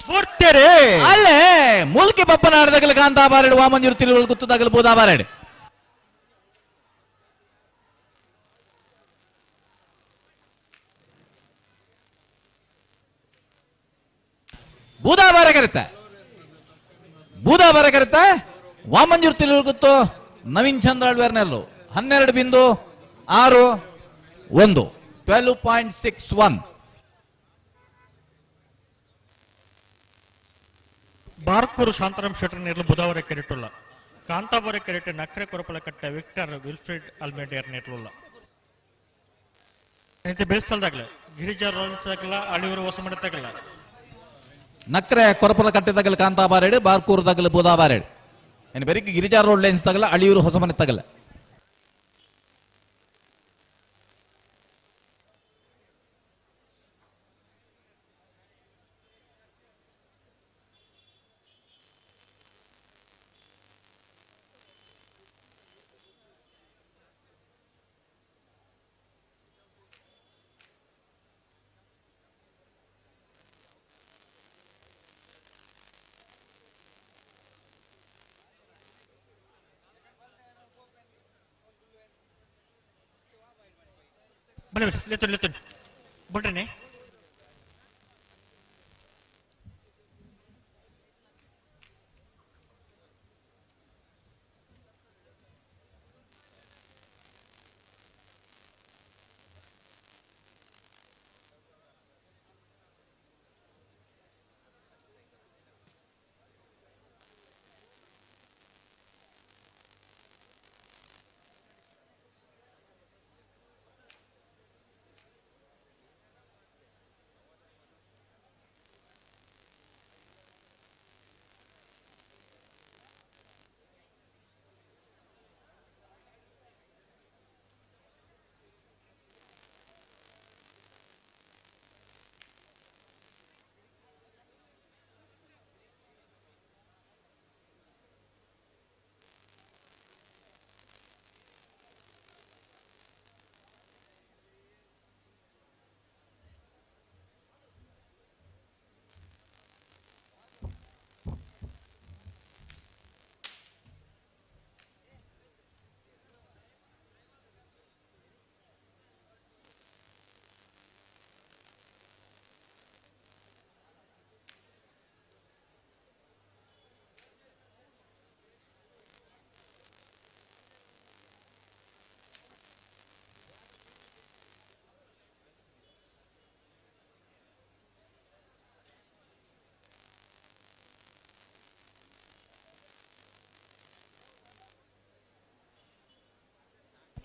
ಬೋರ್ತೆರೆ ಅಲ್ಲೇ ಮೂಲ್ಕಿ ಬಪ್ಪನಾಡದಗಲ ಕಾಂತಾಬಾರೆಡ್ ವಾಮಂಜೂರು ತಿರುವಲ್ ಗುತ್ತದಗಲ ಬೂದಾಬಾರೆಡ್ ಬೂದಾಬಾರೆ ಕರಿತ ಬೂದಾಬಾರೆ ಕರಿತ ವಾಮಂಜೂರು ತಿರುವಲ್ ಗುತ್ತು ನವೀನ್ ಚಂದ್ರ ಅಳ್ವೇರ್ನೆಲ್ಲು 12.61 12.61. ಬಾರ್ಕೂರು ಶಾಂತರಾಮ್ ಶೆಟ್ಟರ್ ನೇರ್ಲು ಬುಧವಾರ ಕೆರೆಟುಲ್ಲ ಕಾಂತಾಬಾರೆ ಕೆರೆಟೆ ನಕ್ರೆ ಕೊರಪಲಕಟ್ಟೆ ವಿಕ್ಟರ್ ವಿಲ್ಫ್ರೆಡ್ ಅಲ್ಮೇಡಿಯರ್ ನೇರ್ಲುಲ್ಲ ಬೆಳೆಸಲ್ದಾಗಲ ಗಿರಿಜಾ ರೋನ್ಸ್ ಅಳಿಯೂರು ಹೊಸಮಡ ತಗಲ ನಕ್ರೆ ಕೊರಪಲಕಟ್ಟೆ ತಗಲ ಕಾಂತಾಬಾರೆಡ್ ಬಾರ್ಕೂರು ತಗಲ ಬುಧಾಬಾರೆಡ್ ಏನು ಬೆರಿಕ್ ಗಿರಿಜಾ ರೋಡ್ ಲೈನ್ಸ್ ತಗಲ ಅಳಿಯೂರು ಹೊಸಮನೆ ತಗಲ ಬಲೆ ಲೆತ್ತೊನ್ ಲೆತ್ತೊನ್ ಬೊಟ್ಟನೆ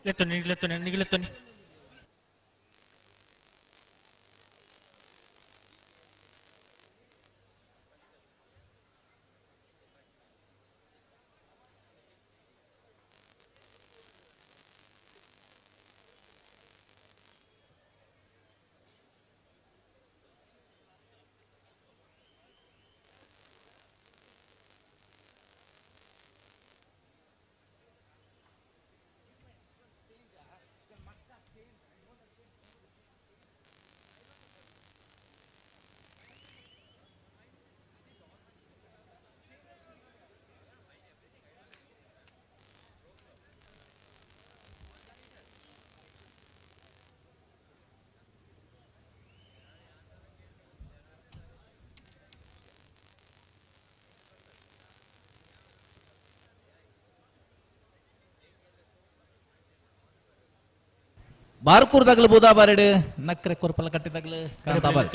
ಲೆತ್ತೊನಿ ಲೆತ್ತೊನಿ ನಿಗಲೆತ್ತೊನಿ ಬಾರ್ಕೂರ್ ತಗಲು ಬೂದಾಬಾರೆಡ್ ನಕ್ರೆ ಕೊರ್ಪಲ ಕಟ್ಟಿ ತಗಲು ಕಾಂತಾಬಾರೆ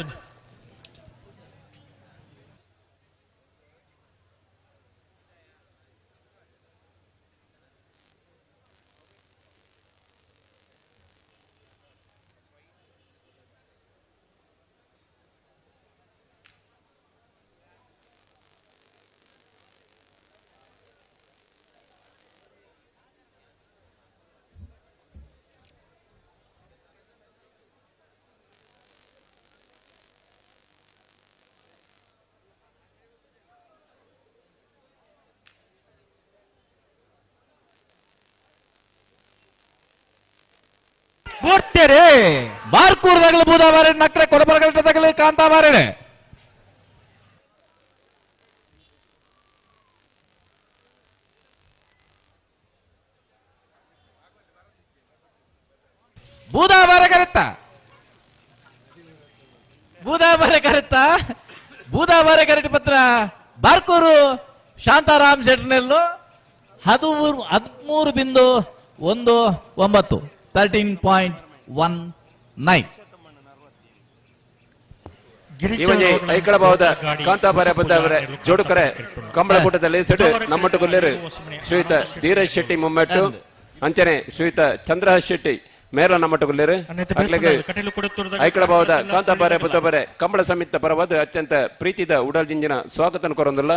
ಬೋರ್ತೆರೆ ಬಾರ್ಕೂರ್ ತಗಲು ಬೂದಾಬಾರೆಡ್ ನಕ್ರೆ ಕೊರಪಲ ಕಟ್ಟಿ ತಗಲು ಕಾಂತಾಬಾರೆಡ್. ಬೂದಾಬಾರೆ ಕರೆತ್ತ ಬೂದಾಬಾರೆ ಕರೆಟ್ ಪತ್ರ ಬಾರ್ಕೂರು ಶಾಂತಾರಾಮ್ ಶೆಟ್ರ್ನೆಲ್ಲು 13.19 13.19. ಈ ಒಂಜಿ ಐಕಳ ಭಾವದ ಕಾಂತಾಬಾರೆ ಬುದ್ದಾಬಾರೆ ಜೋಡುಕರೆ ಕಂಬಳಕೂಟದಲ್ಲಿ ಸೆಟ್ ನಮ್ಮಟ್ಟುಗುಲ್ಲೇರು ಶ್ರೀಯುತ ಧೀರಜ್ ಶೆಟ್ಟಿ ಮುಮ್ಮೆಟ್ಟು ಅಂಚನೆ ಶ್ರೀಯುತ ಚಂದ್ರಹಾಸ್ ಶೆಟ್ಟಿ ಮೇರ ನಮ್ಮಟ್ಟುಗುಲ್ಲೇರು ಅಕ್ಲೆಗ್ ಐಕಳ ಭಾವದ ಕಾಂತಾಬಾರೆ ಬುದ್ದಾಬಾರೆ ಕಂಬಳ ಸಮಿತಿ ಪರವಾದ ಅತ್ಯಂತ ಪ್ರೀತಿದ ಉಡಲ್ ಜಿಂಜಿನ ಸ್ವಾಗತ ಕೊರೊಂದುಲ್ಲ.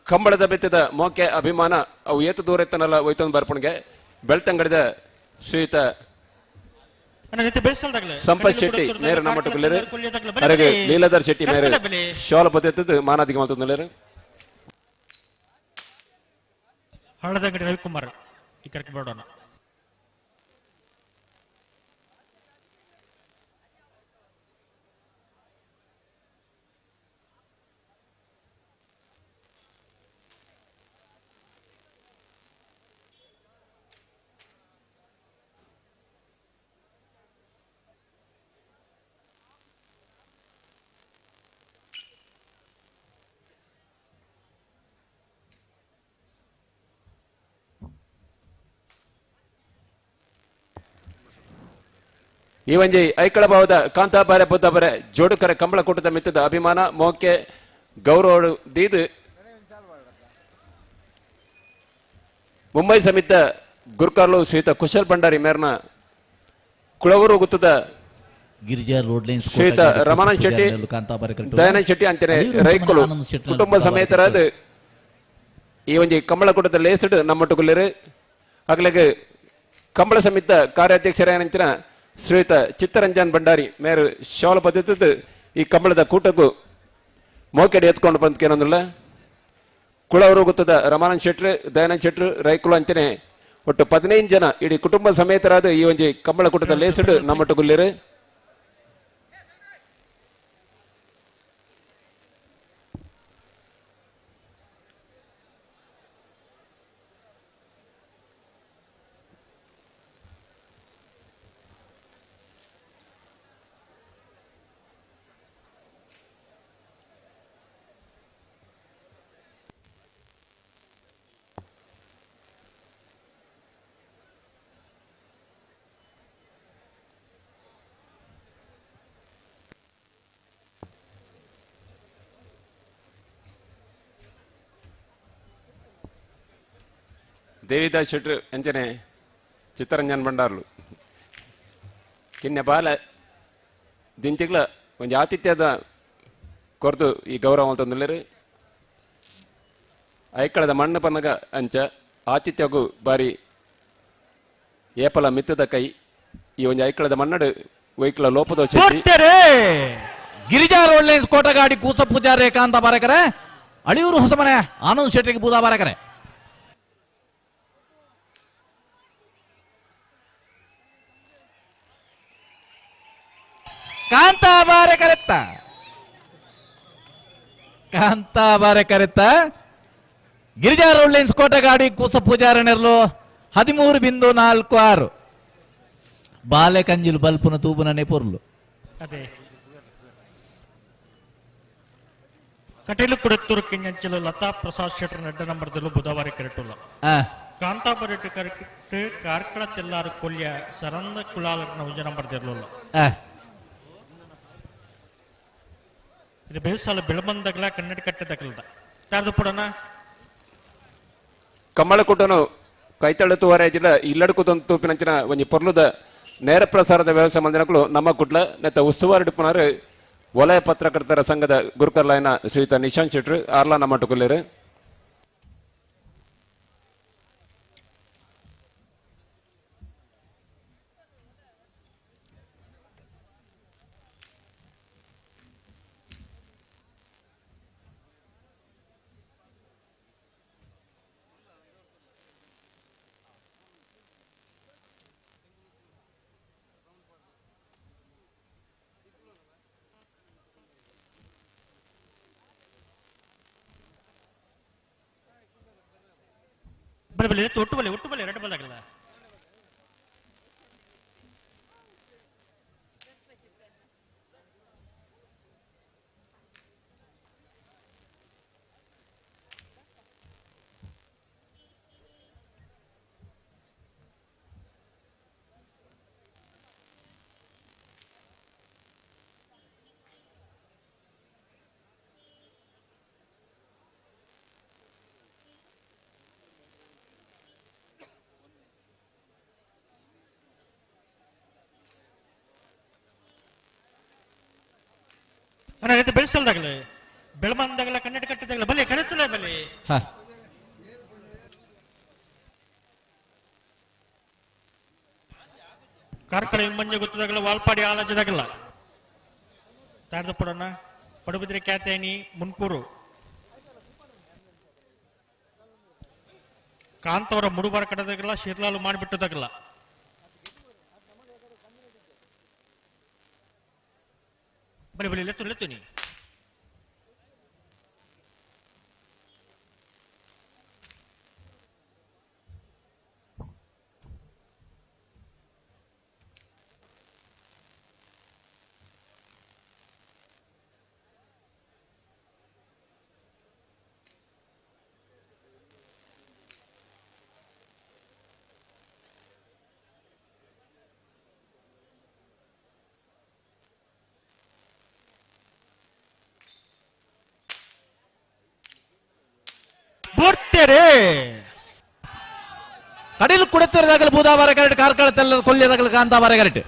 ಕಂಬಳದ ಬೆತ್ತದ ಮೋಕೆ ಅಭಿಮಾನ ಅವು ಏತು ದೂರ ಎತ್ತನಲ್ಲ ಒಯ್ತೊಂದು ಬರ್ಪಣಿಗೆ ಬೆಳ್ತಂಗಡಿದ ಶ್ರೀಯುತ ಸಂಪತ್ ಶೆಟ್ಟಿ ಮೇರ ನಮ್ಮಟ್ಟುಗುಲ್ಲೇರು ಅರೆಗೆ ಲೀಲಾಧರ್ ಶೆಟ್ಟಿ ಮೇರೆ ಶೋಲ ಪದ್ಧತಿ ಮಾನಾದಿಗೆ ಮಾತಂದಲೇರು. ಹಳ್ಳದಂಗಡಿ ರವಿಕುಮಾರ್ ಈ ಕರೆಕ್ ಬೇಡೋಣ. ಈ ಒಂಜಿ ಐಕಳ ಭಾವದ ಕಾಂತಾಬಾರೆ ಬುದ್ದಾಬಾರೆ ಜೋಡುಕರೆ ಕಂಬಳಕೂಟದ ಮಿತ್ತದ ಅಭಿಮಾನ ಮೋಕೆ ಗೌರವ ದೀದು ಮುಂಬೈ ಸಮಿತ ಗುರ್ಕಾರ್ಲು ಶ್ರೀಯುತ ಕುಶಲ್ ಭಂಡಾರಿ ಮೇರ್ನ ಕುಳವೂರು ಗುತ್ತದ ಗಿರಿಜಾ ರೋಡ್ ಲೈನ್ಸ್ ಶ್ರೀಯುತ ರಮಾನಂದ್ ಶೆಟ್ಟಿ ದಯಾನಂದ್ ಶೆಟ್ಟಿ ಅಂತಾನೆ ರೈಕುಲು ಕುಟುಂಬ ಸಮೇತರಾದ ಈ ಒಂಜಿ ಕಂಬಳಕೂಟದ ಲೇಸಡ್ ನಮ್ಮಟ್ಟುಗುಲ್ಲೇರು ಅಗ್ಲೆಗ್ ಕಂಬಳ ಸಮಿತ ಕಾರ್ಯಾಧ್ಯಕ್ಷರಾಯನಂಚಿನ ಶ್ರೀಯುತ ಚಿತ್ತರಂಜನ್ ಭಂಡಾರಿ ಮೇರು ಶಾಲ ಪದ್ಧತಿ ಈ ಕಂಬಳದ ಕೂಟಕ್ಕೂ ಮೋಕೆಡೆ ಎತ್ಕೊಂಡು ಬಂದ್ಕೇನಂದ್ರಲ್ಲ ಕುಳವರು ಗೊತ್ತದ ರಮಾನಂದ್ ಶೆಟ್ರು ದಯಾನಂದ್ ಶೆಟ್ರು ರೈಕುಲು ಅಂತಾನೆ ಒಟ್ಟು 15 ಜನ ಇಡೀ ಕುಟುಂಬ ಸಮೇತರಾದ ಈ ಒಂಜಿ ಕಂಬಳ ಕೂಟದ ಲೇಸಡ್ ನಮ್ಮಟ್ಟುಗುಲ್ಲೇರು. ದೇವಿದಾಸ್ ಶೆಟ್ರು ಅಂಚನೆ ಚಿತ್ತರಂಜನ್ ಭಂಡಾರ್ಲು ಕಿನ್ನೆ ಬಾಲ ದಿಂಚಿಗ್ಲ ಒಂಜಿ ಆತಿಥ್ಯದ ಕೊರ್ದು ಈ ಗೌರವ ಅಂತಂದುಲ್ಲೇರು. ಐಕಳದ ಮಣ್ಣು ಪನ್ನಗ ಅಂಚ ಆತಿಥ್ಯಗೂ ಬಾರಿ ಏಪಲ ಮಿತ್ತದ ಕೈ ಈ ಒಂಜಿ ಐಕಳದ ಮಣ್ಣಡು ವೈಕಲ ಲೋಪದ ಗಿರಿಜಾ ರೋಡ್ ಲೈನ್ಸ್ ಕೋಟಗಾಡಿ ಕೂಸ ಪೂಜಾರಿ ಕಾಂತ ಬಾರಕರೆ ಅಳಿಯೂರು ಹೊಸಮನೆ ಆನಂದ್ ಶೆಟ್ಟಿಗೆ ಬೂದಾ ಬಾರಕರೆ. ಕಾಂತಾಬಾರೆ ಕರೆತ್ತ ಕಾಂತಾಬಾರೆ ಕರೆತ್ತ ಗಿರಿಜಾ ರೋಡ್ ಲೈನ್ಸ್ ಕೋಟಗಾಡಿ ಕೂಸ ಪೂಜಾರನೆರ್ಲು 13.46 ಬಾಲೆ ಕಂಜಿಲು ಬಲ್ಪುನ ತೂಬುನನೆ ಪೊರ್ಲು. ಅದೇ ಕಟೀಲು ಕುಡತ್ತೂರು ಕಿಂಗಂಚಲು ಲತಾ ಪ್ರಸಾದ್ ಶೆಟ್ಟರ್ ನೆಡ್ಡ ನಂಬರ್ದಲ್ಲೂ ಬುಧವಾರ ಕರೆಟುಲ್ಲ. ಕಾಂತಾಬರೆಟ್ಟು ಕರೆಕ್ಟ್ ಕಾರ್ಕಳ ತೆಲ್ಲಾರು ಕೊಲ್ಯ ಸರಂದ ಕುಲಾಲನ ಉಜ ನಂಬರ್ದಿರ್ಲಿಲ್ಲ. ಇದು ಬೇಸಾಲ ಬೆಳಬಂದಗಲ ಕನ್ನಡ ಕಟ್ಟದಗಲದ ತಾರ್ದು ಪಡೋಣ. ಕಮ್ಮಳಕೂಟನು ಕೈತಳ್ಳು ತೂವರೆ ಜಿಲ್ಲ ಇಲ್ಲಡ್ಕುದೊಂದು ತೂಪಿನಂಚಿನ ಒಂಜಿ ಪೊರ್ಲುದ ನೇರ ಪ್ರಸಾರದ ವ್ಯವಸಾಯ ಮಂದಿನಕುಲು ನಮ್ಮ ಕುಟ್ಲ ನೆತ್ತ ಉಸ್ತುವಾರಿ ಡಿಪ್ಪುನಾರು ವಲಯ ಪತ್ರಕರ್ತರ ಸಂಘದ ಗುರುಕರ್ಲಾಯನ ಶ್ರೀಯುತ ನಿಶಾಂತ್ ಶೆಟ್ರು ಆರ್ಲಾ ನಮ್ಮ ಟುಕುಲೇರು. ಬಲೆ ಬಲೆ ಒಟ್ಟು ಬಲೆ ಒಟ್ಟು ಬಲೆ ಎರಡು ಬಲ್ದಾಗಲ್ಲ. ಅಣ್ಣ ಇದು ಬೆಳೆಸಲ್ದಾಗಲೇ ಬೆಳಮಂದಾಗಲ ಕನ್ನಡ ಕಟ್ಟಿದಾಗಲ ಬಲೆ ಕರೆತಲೇ ಬಲೆ. ಕಾರ್ಕಳ ಇಮ್ಮಂಜೆ ಗೊತ್ತದಾಗಲ ವಾಲ್ಪಾಡಿ ಆಲಜದಾಗಲ್ಲ ತಾರ್ದ ಪಡೋಣ ಪಡುಬಿದ್ರೆ ಕ್ಯಾತೇನಿ ಮುನ್ಕೂರು ಕಾಂತವರ ಮುಡುಬಾರ ಕಟ್ಟದಾಗಲ್ಲ ಶಿರ್ಲಾಲು ಮಾಡಿಬಿಟ್ಟದಾಗಲ್ಲ. ಬಲೆ ಬಲೆ ಲೆತ್ತು ಲೆತ್ತು ನೀ. ಕಡಿಲು ಕುಡಿತಿರದಾಗಲ ಬೂದಾಬಾರ ಕರೆಕ್ಟ್ ಕಾರ್ಕಳ ತೆಲ್ಲ ಕೊಲ್ಲಿಯದಾಗಲ ಕಾಂತಾಬಾರ ಕರೆಕ್ಟ್.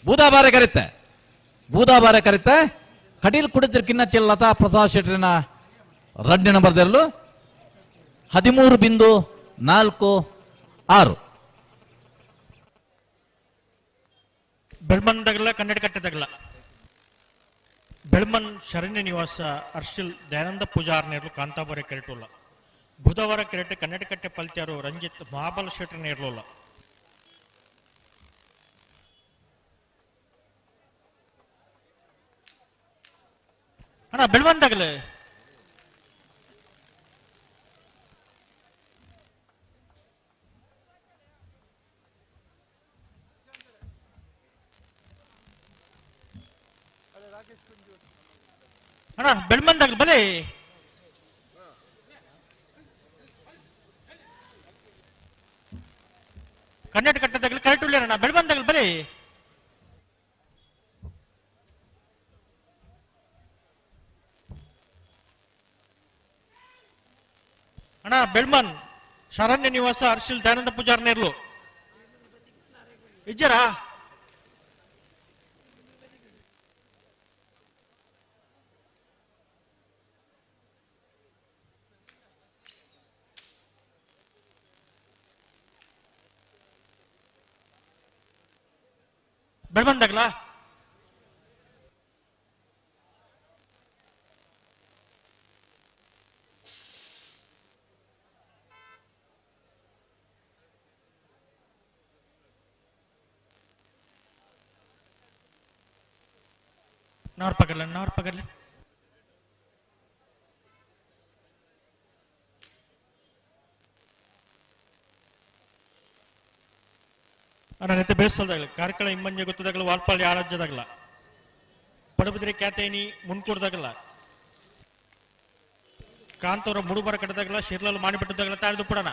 ಬೂದಾಬಾರ ಕರಿತೆ ಬೂದಾಬಾರ ಕರಿತೆ ಕಟೀಲ್ ಕುಡಿತಿರ್ ಕಿನ್ನಚ್ಚಲ್ ಲತಾ ಪ್ರಸಾದ್ ಶೆಟ್ಟರಿನ ರಡ್ಡು ನಂಬರ್ ದೆರಲು 13.46. ಬೆಳ್ಮನ್ದಾಗಲ ಕನ್ನಡ ಕಟ್ಟದಾಗಲ ಬೆಳ್ಮನ್ ಶರಣ್ಯ ನಿವಾಸ ಅರ್ಶಿಲ್ ದಯಾನಂದ ಪೂಜಾರ್ ನೇರ್ಲು ಕಾಂತಾಬಾರೆ ಕೆರೆಟುಲ್ಲ. ಬುಧವಾರ ಕೆರೆಟ್ ಕನ್ನಡ ಕಟ್ಟೆ ಪಲ್ತ್ಯಾರು ರಂಜಿತ್ ಮಹಾಬಲ ಶೆಟ್ಟರ್ ನೇರ್ಲುಲ್ಲ. ಅಣ್ಣ ಬೆಳ್ಮನ್ದಾಗಲೇ ಅಣ್ಣ ಬೆಳ್ಮಂದಾಗ ಬಲೆ ಕನ್ನಡ ಕಟ್ಟದಾಗಲಿ ಕರೆಕ್ಟ್ ಅಣ್ಣ ಬೆಳ್ಮಂದಾಗ ಬಲೆ. ಅಣ್ಣ ಬೆಳ್ಮನ್ ಶರಣ್ಯ ನಿವಾಸ ಅರ್ಶಿಲ್ ದಯಾನಂದ ಪೂಜಾರ್ ನೇರ್ಲು ಇಜ್ಜರಾ. ಬೆಳ್ಮಂದಾಗಲ ನಾರ್ ಪಗರ್ಲ ನಾರ್ ಪಗರ್ಲ. ಅಣ್ಣ ಬೇಸಲ್ದಾಗಲ ಕಾರ್ಕಳ ಇಮ್ಮಂಜೆ ಗೊತ್ತದಾಗಲ ವಾಲ್ಪಾಳಿ ಆರಾಜ್ಯದಾಗಲ ಪಡಬಿದ್ರೆ ಕ್ಯಾತೇನಿ ಮುನ್ಕೂರ್ದಾಗಲ ಕಾಂತವರ ಮುಡುಬರ ಕಟ್ಟದಾಗಲ ಶಿರ್ಲಾಲ್ ಮಾಡಿಬಿಟ್ಟದಾಗಲ ತಾಳ್ದು ಪಡೋಣ.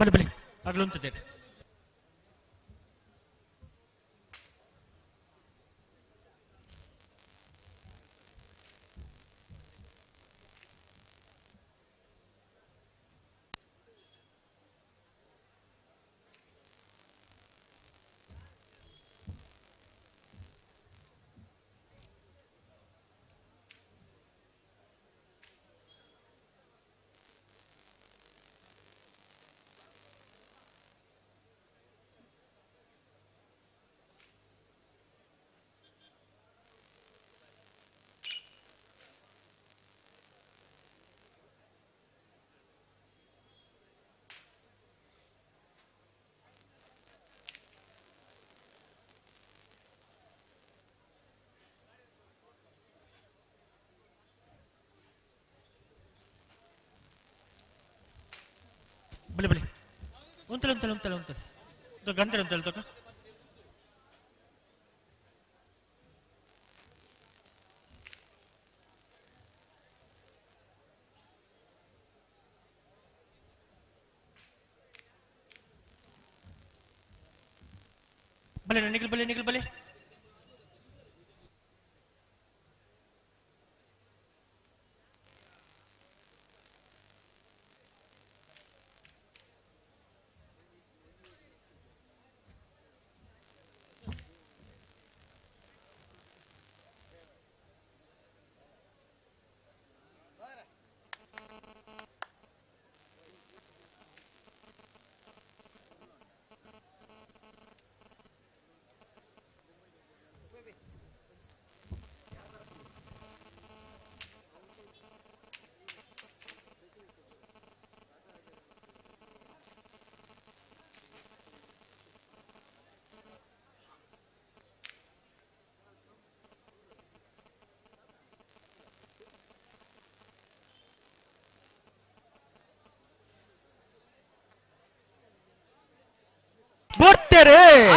ಬಲೆ ಬಲೆ ಅಗಲುಂತಿದ್ದೇನೆ. ಬಲೆ ಬಲೆ ಉಂತಲೆ ಉಂತಲೆ ಉಂತಲೆ ಉಂತಲೆ ಗಂಧರ ಉಂತಲೆ ತೋಕ. ಬಲೆ ನಿಗಲ್ ಬಲೆ ನಿಗಲ್ ಬಲೆ.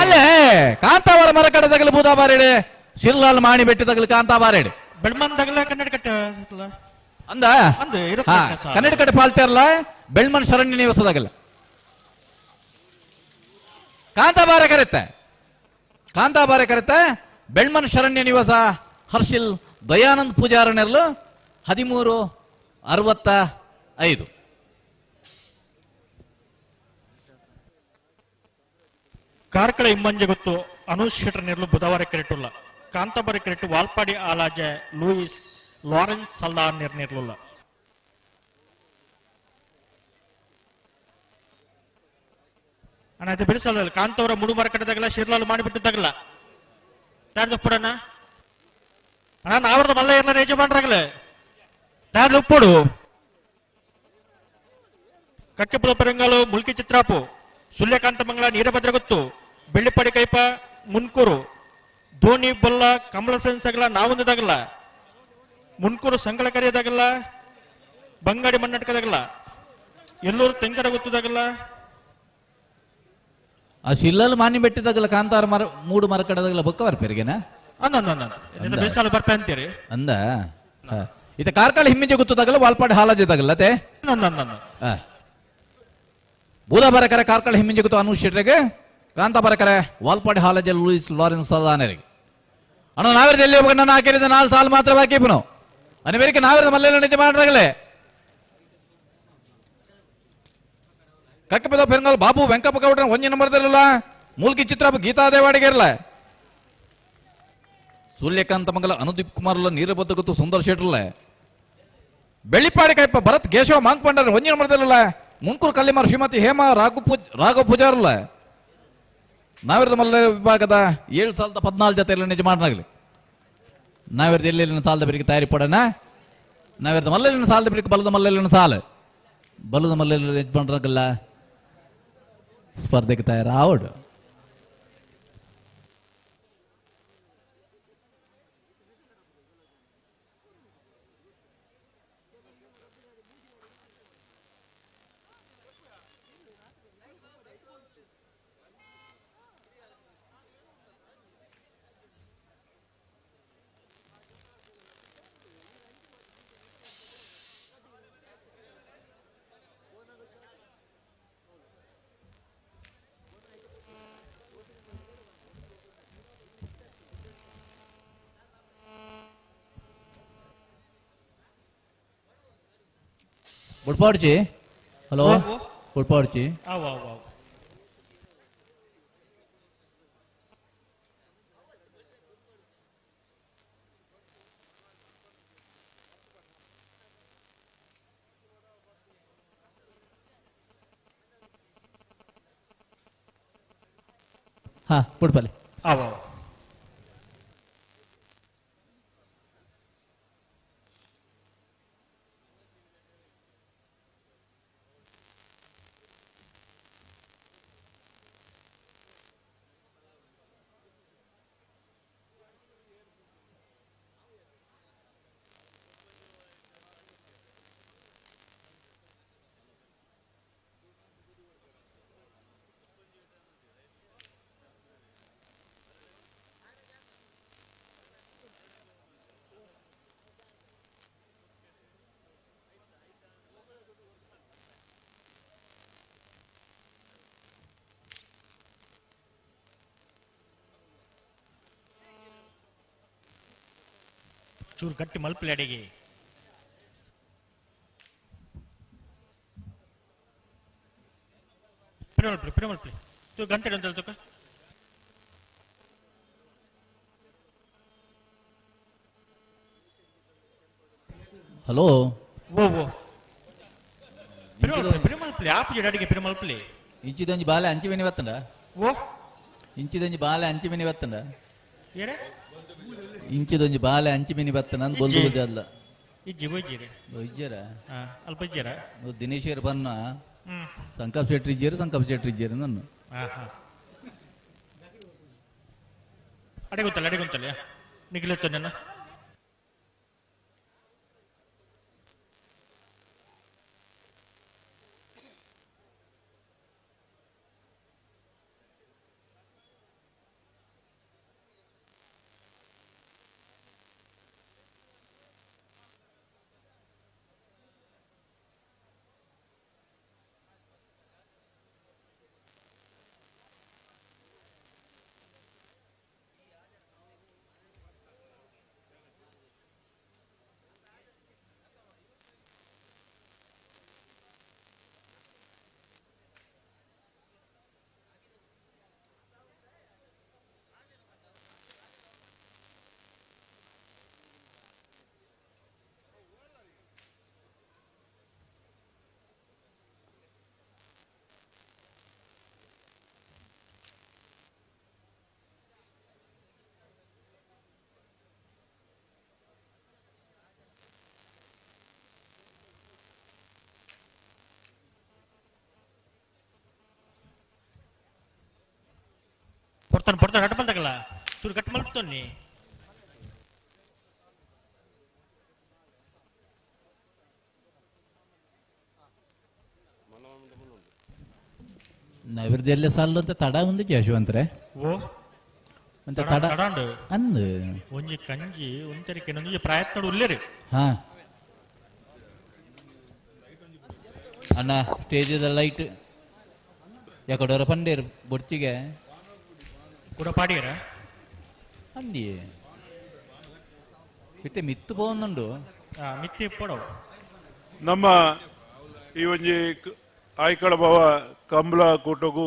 ಅಲ್ಲೇ ಕಾಂತಾವರ ಮರ ಕಡೆ ತಗಲು ಬೂದಾಬಾರೇಡೆ ಶಿರ್ಲಾಲ್ ಮಾಣಿ ಬೆಟ್ಟ ತಗಲು ಕಾಂತಾಬಾರೇಡೆ ಬೆಳ್ಮನ್ ತಗಲ ಕನ್ನಡ ಕಟ್ಟೆ ಅಂದ ಕನ್ನಡ ಕಟ್ಟೆ ಪಾಲ್ತೇರಲ್ಲ ಬೆಳ್ಮನ್ ಶರಣ್ಯ ನಿವಾಸದಾಗಲ್ಲ ಕಾಂತಾಬಾರ ಕರೆತ್ತೆ ಕಾಂತಾಬಾರ ಕರೆತ್ತೆ ಬೆಳ್ಮನ್ ಶರಣ್ಯ ನಿವಾಸ ಹರ್ಷಿಲ್ ದಯಾನಂದ್ ಪೂಜಾರನೆರ್ಲು 13:65. ಕಾರ್ಕಳ ಇಮ್ಮಂಜೆ ಗೊತ್ತು ಅನುಷ್ ಶೆಟ್ಟರ್ ನೆರಳು ಬುಧವಾರ ಕ್ರಿಕೆಟುಲ್ಲ ಕಾಂತಾಬಾರಿ ಕ್ರಿಕೆಟ್ ವಾಲ್ಪಾಡಿ ಆಲಾಜೆ ಲೂಯಿಸ್ ಲಾರೆನ್ಸ್ ಸಲ್ದಾ ನಿರ್ನಿರ್ಲುಲ್ಲ. ಅಣ್ಣ ಇದು ಬಿಡಿಸಲ್ಲ ಕಾಂತವರ ಮುಡುಮರ ಕಟ್ಟದಾಗಲ್ಲ ಶಿರ್ಲಾಲ್ ಮಾಡಿಬಿಟ್ಟಿದ್ದಾಗಲ್ಲ ತಾಡ್ದು ಉಪ್ಪಡಣ್ಣ ಅಣ್ಣ ನಾವ್ರದ ಮಲ್ಲ ಇರ್ಲ ಯಜಮಾನ್ರಾಗಲೇ ತಾಡ್ದು ಉಪ್ಪಡು ಕಕ್ಕೆಪುರ ಪೆರಂಗಾಲು ಮುಲ್ಕಿ ಚಿತ್ರಾಪು ಸುಳ್ಯಕಾಂತ ಮಂಗಳ ನೀರಭದ್ರಗುತ್ತು ಬೆಳ್ಳಿಪಾಡಿ ಕೈಪ ಮುನ್ಕೂರು ಧೋನಿ ಬೊಲ್ಲ ಕಮಲ ಫ್ರೆಂಡ್ಸ್ ಆಗಲ್ಲ ನಾವೊಂದದಾಗಲ್ಲ ಮುನ್ಕೂರು ಸಂಗಳ ಕರೆಯದಾಗಲ್ಲ ಬಂಗಾಡಿ ಮಣ್ಣಾಟಕದಾಗಲ್ಲ ಎಲ್ಲೂರು ತೆಂಕರ ಗೊತ್ತದಾಗಲ್ಲ ಆ ಶಿಲ್ಲಲ್ಲಿ ಮಾನಿ ಬೆಟ್ಟಿದಾಗಲ್ಲ ಕಾಂತಾರ ಮರ ಮೂಡು ಮರ ಕಡೆದಾಗಲ್ಲ ಬೊಕ್ಕವರ್ ಪೆರಿಗೆನ ಬೇಸಾಲ ಬರ್ಪೆ ಅಂತೀರಿ ಅಂದ ಇತ ಕಾರ್ಕಳ ಹಿಮ್ಮಿಂಜೆ ಗೊತ್ತದಾಗಲ್ಲ ವಾಲ್ಪಾಡಿ ಹಾಲಾಜಿದಾಗಲ್ಲ ಅದೇ ಬೂದ ಬರಕರೆ ಕಾರ್ಕಳ ಹಿಮ್ಮಿಂಜೆ ಗೊತ್ತು ಅನುಷ್ ಶೆಟ್ರಿಗೆ ಕಾಂತ ಬರಕರೆ ವಾಲ್ಪಾಡಿ ಹಾಲಜೆ ಲೂಯಿಸ್ ಲಾರೆನ್ಸ್ ಸಲ್ದಾನರಿಗೆ ಅಣ್ಣ ನಾವಿರದ ಎಲ್ಲಿ ಹೋಗ್ಬೇಕು ನಾನು ಹಾಕಿರಿದ 4 ಸಾಲು ಮಾತ್ರ ಬಾಕಿ ಪುನಃ ಅನಿವೇರಿಕೆ ನಾವಿರದ ಮಲ್ಲೆಲ್ಲ ನಿಜ ಮಾಡ್ರಾಗಲೇ ಕಕ್ಕಪದ ಪೆರಂಗಲ್ ಬಾಬು ವೆಂಕಪ್ಪ ಗೌಡ್ರ ಒಂಜಿ ನಂಬರ್ದಲ್ಲ ಮೂಲ್ಕಿ ಚಿತ್ರ ಗೀತಾ ದೇವಾಡಿಗೆ ಇರಲ್ಲ ಸೂರ್ಯಕಾಂತ ಮಂಗಲ ಅನುದೀಪ್ ಕುಮಾರ್ಲ ನೀರಬದ್ದ ಗೊತ್ತು ಸುಂದರ್ ಶೆಟ್ರಲ್ಲ ಬೆಳ್ಳಿಪಾಡಿ ಕೈಪ ಭರತ್ ಕೇಶವ ಮಾಂಕ್ ಪಂಡರ್ ಒಂಜಿ ನಂಬರ್ದಲ್ಲ ಮುಂಕೂರು ಕಲ್ಲಿಮಾರ್ ಶ್ರೀಮತಿ ಹೇಮಾ ರಾಘವ ಪೂಜಾರಲ್ಲ ನಾವಿರದ ಮಲ್ಲ ವಿಭಾಗದ 7,014 ಜೊತೆಯಲ್ಲಿ ನಿಜ ಮಾಡನಾಗಲಿ ನಾವಿರದ ಎಲ್ಲೆಲ್ಲಿನ ಸಾಲದ ಬೆರಿಗೆ ತಯಾರಿ ಪಡೋಣ ನಾವಿರದ ಮಲ್ಲೆಲ್ಲಿನ ಸಾಲದ ಬೆರಿಗೆ ಬಲದ ಮಲ್ಲೆಲ್ಲಿನ ಸಾಲ ಬಲದ ಮಲ್ಲೆಲ್ಲ ಯಜಮಾನ್ರಾಗಲ್ಲ ಸ್ಪರ್ಧೆಗೆ ತಯಾರಾವಡು. ಬುಡ್ಪಾಡ್ಚಿ. ಹಲೋ ಬುಡ್ಪಾಡ್ಚಿ. ಆವು ಆವು ಆವು. ಹಾ ಬುಡ್ಪಲೆ. ಆವು ಆವು. ಚೂರು ಗಟ್ಟಿ ಮಲ್ಪಲೆ ಅಡಿಗೆ. ಪಿರಮಲ್ಪಲೆ ಪಿರಮಲ್ಪಲೆ ತೂ ಗಂಟೆ ಅಂತ ತುಕ. ಹಲೋ ಓ ಓ ಪಿರಮಲ್ಪಲೆ ಪಿರಮಲ್ಪಲೆ ಆಪು ಅಡಿಗೆ ಪಿರಮಲ್ಪಲೆ. ಇಂಚಿದೊಂಜಿ ಬಾಲೆ ಅಂಚಿ ಮಿನಿ ಬತ್ತಂಡ. ಓ ಇಂಚಿದೊಂಜಿ ಬಾಲೆ ಅಂಚಿ ಮಿನಿ ಬತ್ತಂಡ. ಏರೆ ಇಂಚಿದೊಂಜಿ ಬಾಲೆ ಅಂಚಿ ಮಿನಿ ಬತ್ತನ ಅಂದ್ ಬೊಲ್ದು ಬೊಲ್ದು ಅಲ್ಲ. ಇಜ್ಜಿ ಒಯ್ಜಿರಿ ಇಜ್ಜರ ಅಲ್ಪ ಇಜ್ಜರ ದಿನೇಶರ್ ಬನ್ನ ಸಂಕಲ್ಪ ಶೆಟ್ಟಿ ಇಜ್ಜೇರು ಸಂಕಲ್ಪ ಶೆಟ್ಟಿ ಇಜ್ಜೇರು ನನ್ನ. ಅಡೆ ಗೊತ್ತಲ್ಲ ಅಡೆ ಗೊತ್ತಲ್ಲ ನಿಗಿಲತ್ತ ನನ್ನ. ಪೊರ್ತಾನೆ ಪೊರ್ತಾನೆ ಕಟ್ ಮಲ್ತಕಲ್ಲ ಚೂರು ಕಟ್ ಮಲ್ತೊನ್ನಿ. ನೈವೇದ್ಯ ಸಾಲು ಅಂತ ತಡ ಒಂದು ಯಶವಂತ್ರೆ. ಓ ಅಂತ ತಡ ಅಂದು ಒಂಜಿ ಕಂಜಿ ಒಂತರಿಕೆ ಒಂಜಿ ಪ್ರಯತ್ನ ಉಲ್ಲೇರಿ. ಹಾ ಅಣ್ಣ ಸ್ಟೇಜದ ಲೈಟ್ ಯಾಕಡೋರ ಪಂಡೇರು ಬೊಡ್ಚಿಗೆ ಕೂಡ ಪಾಡಿಯರ ಅಂದಿಯೇ ಇತ್ತೆ ಮಿತ್ತು ಪೋಂದುಂಡು. ಮಿತ್ತಿ ಪೋಡವು. ನಮ್ಮ ಈ ಒಂಜಿ ಆಯ್ಕಳ ಭವ ಕಂಬಳ ಕೂಟಗೂ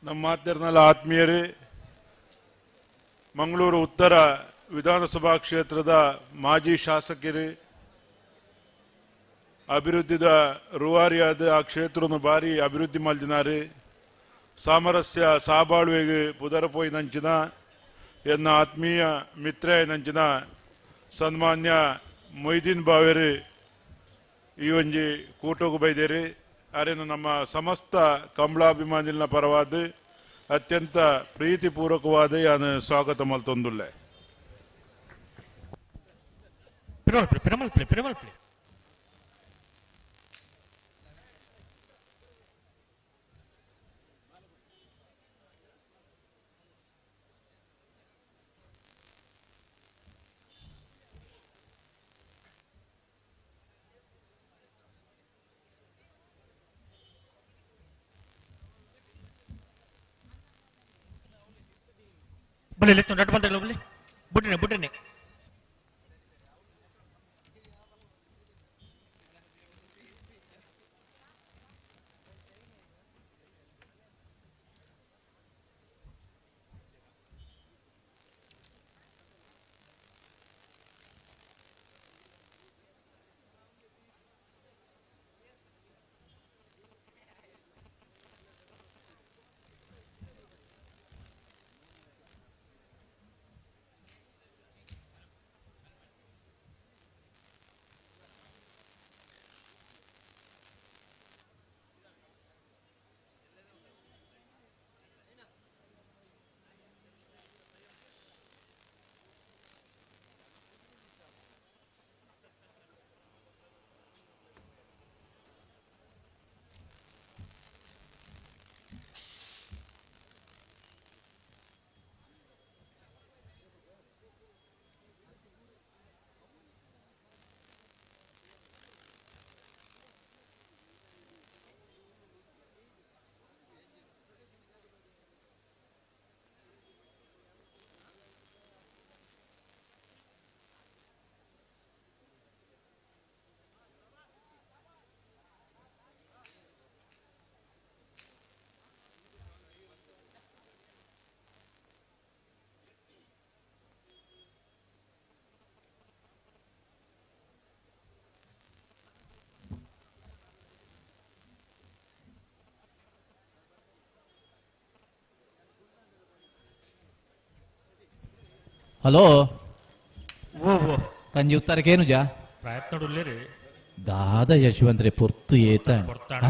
ನಮ್ಮ ಮಾತೇರ್ನಲ್ಲ ಆತ್ಮೀಯರೇ, ಮಂಗಳೂರು ಉತ್ತರ ವಿಧಾನಸಭಾ ಕ್ಷೇತ್ರದ ಮಾಜಿ ಶಾಸಕರೇ, ಅಭಿವೃದ್ಧಿದ ರೂವಾರಿಯಾದ ಆ ಕ್ಷೇತ್ರವನ್ನು ಭಾರಿ ಅಭಿವೃದ್ಧಿ ಮಲ್ದಿನಾರೆ, ಸಾಮರಸ್ಯ ಸಾಬಾಳುವೆಗೆ ಪುದರಪೋಯಿನಂಚಿನ ಎನ್ನ ಆತ್ಮೀಯ ಮಿತ್ರ ನಂಚಿನ ಸನ್ಮಾನ್ಯ ಮೊಯ್ದೀನ್ ಬಾವೇರಿ ಈ ಒಂಜಿ ಕೂಟೋಗು ಬೈದೇರಿ. ಅರೇನು ನಮ್ಮ ಸಮಸ್ತ ಕಂಬಳಾಭಿಮಾನಿನ ಪರವಾದ ಅತ್ಯಂತ ಪ್ರೀತಿಪೂರ್ವಕವಾದ ಯಾನು ಸ್ವಾಗತ ಮಲ್ತೊಂದುಲ್ಲೆ. ಪಿರಮಲ್ಪಲೆ ಪಿರಮಲ್ಪಲೆ ಬಲೆ ಲೆತ್ತು ನಟ್ ಬಲ್ದಲ್ಲ ಬಲೆ ಬುಡ್ನೆ ಬುಡ್ನೆ. ಹಲೋ ಓ ಓ ಕಂಜಿ ಉತ್ತರಕ್ಕೇನು ಜಾ ಪ್ರಯತ್ನ ಉಲ್ಲೇರಿ ದಾದ ಯಶವಂತ್ರೆ ಪೊರ್ತು ಏತ ಪೊರ್ತಾಣ.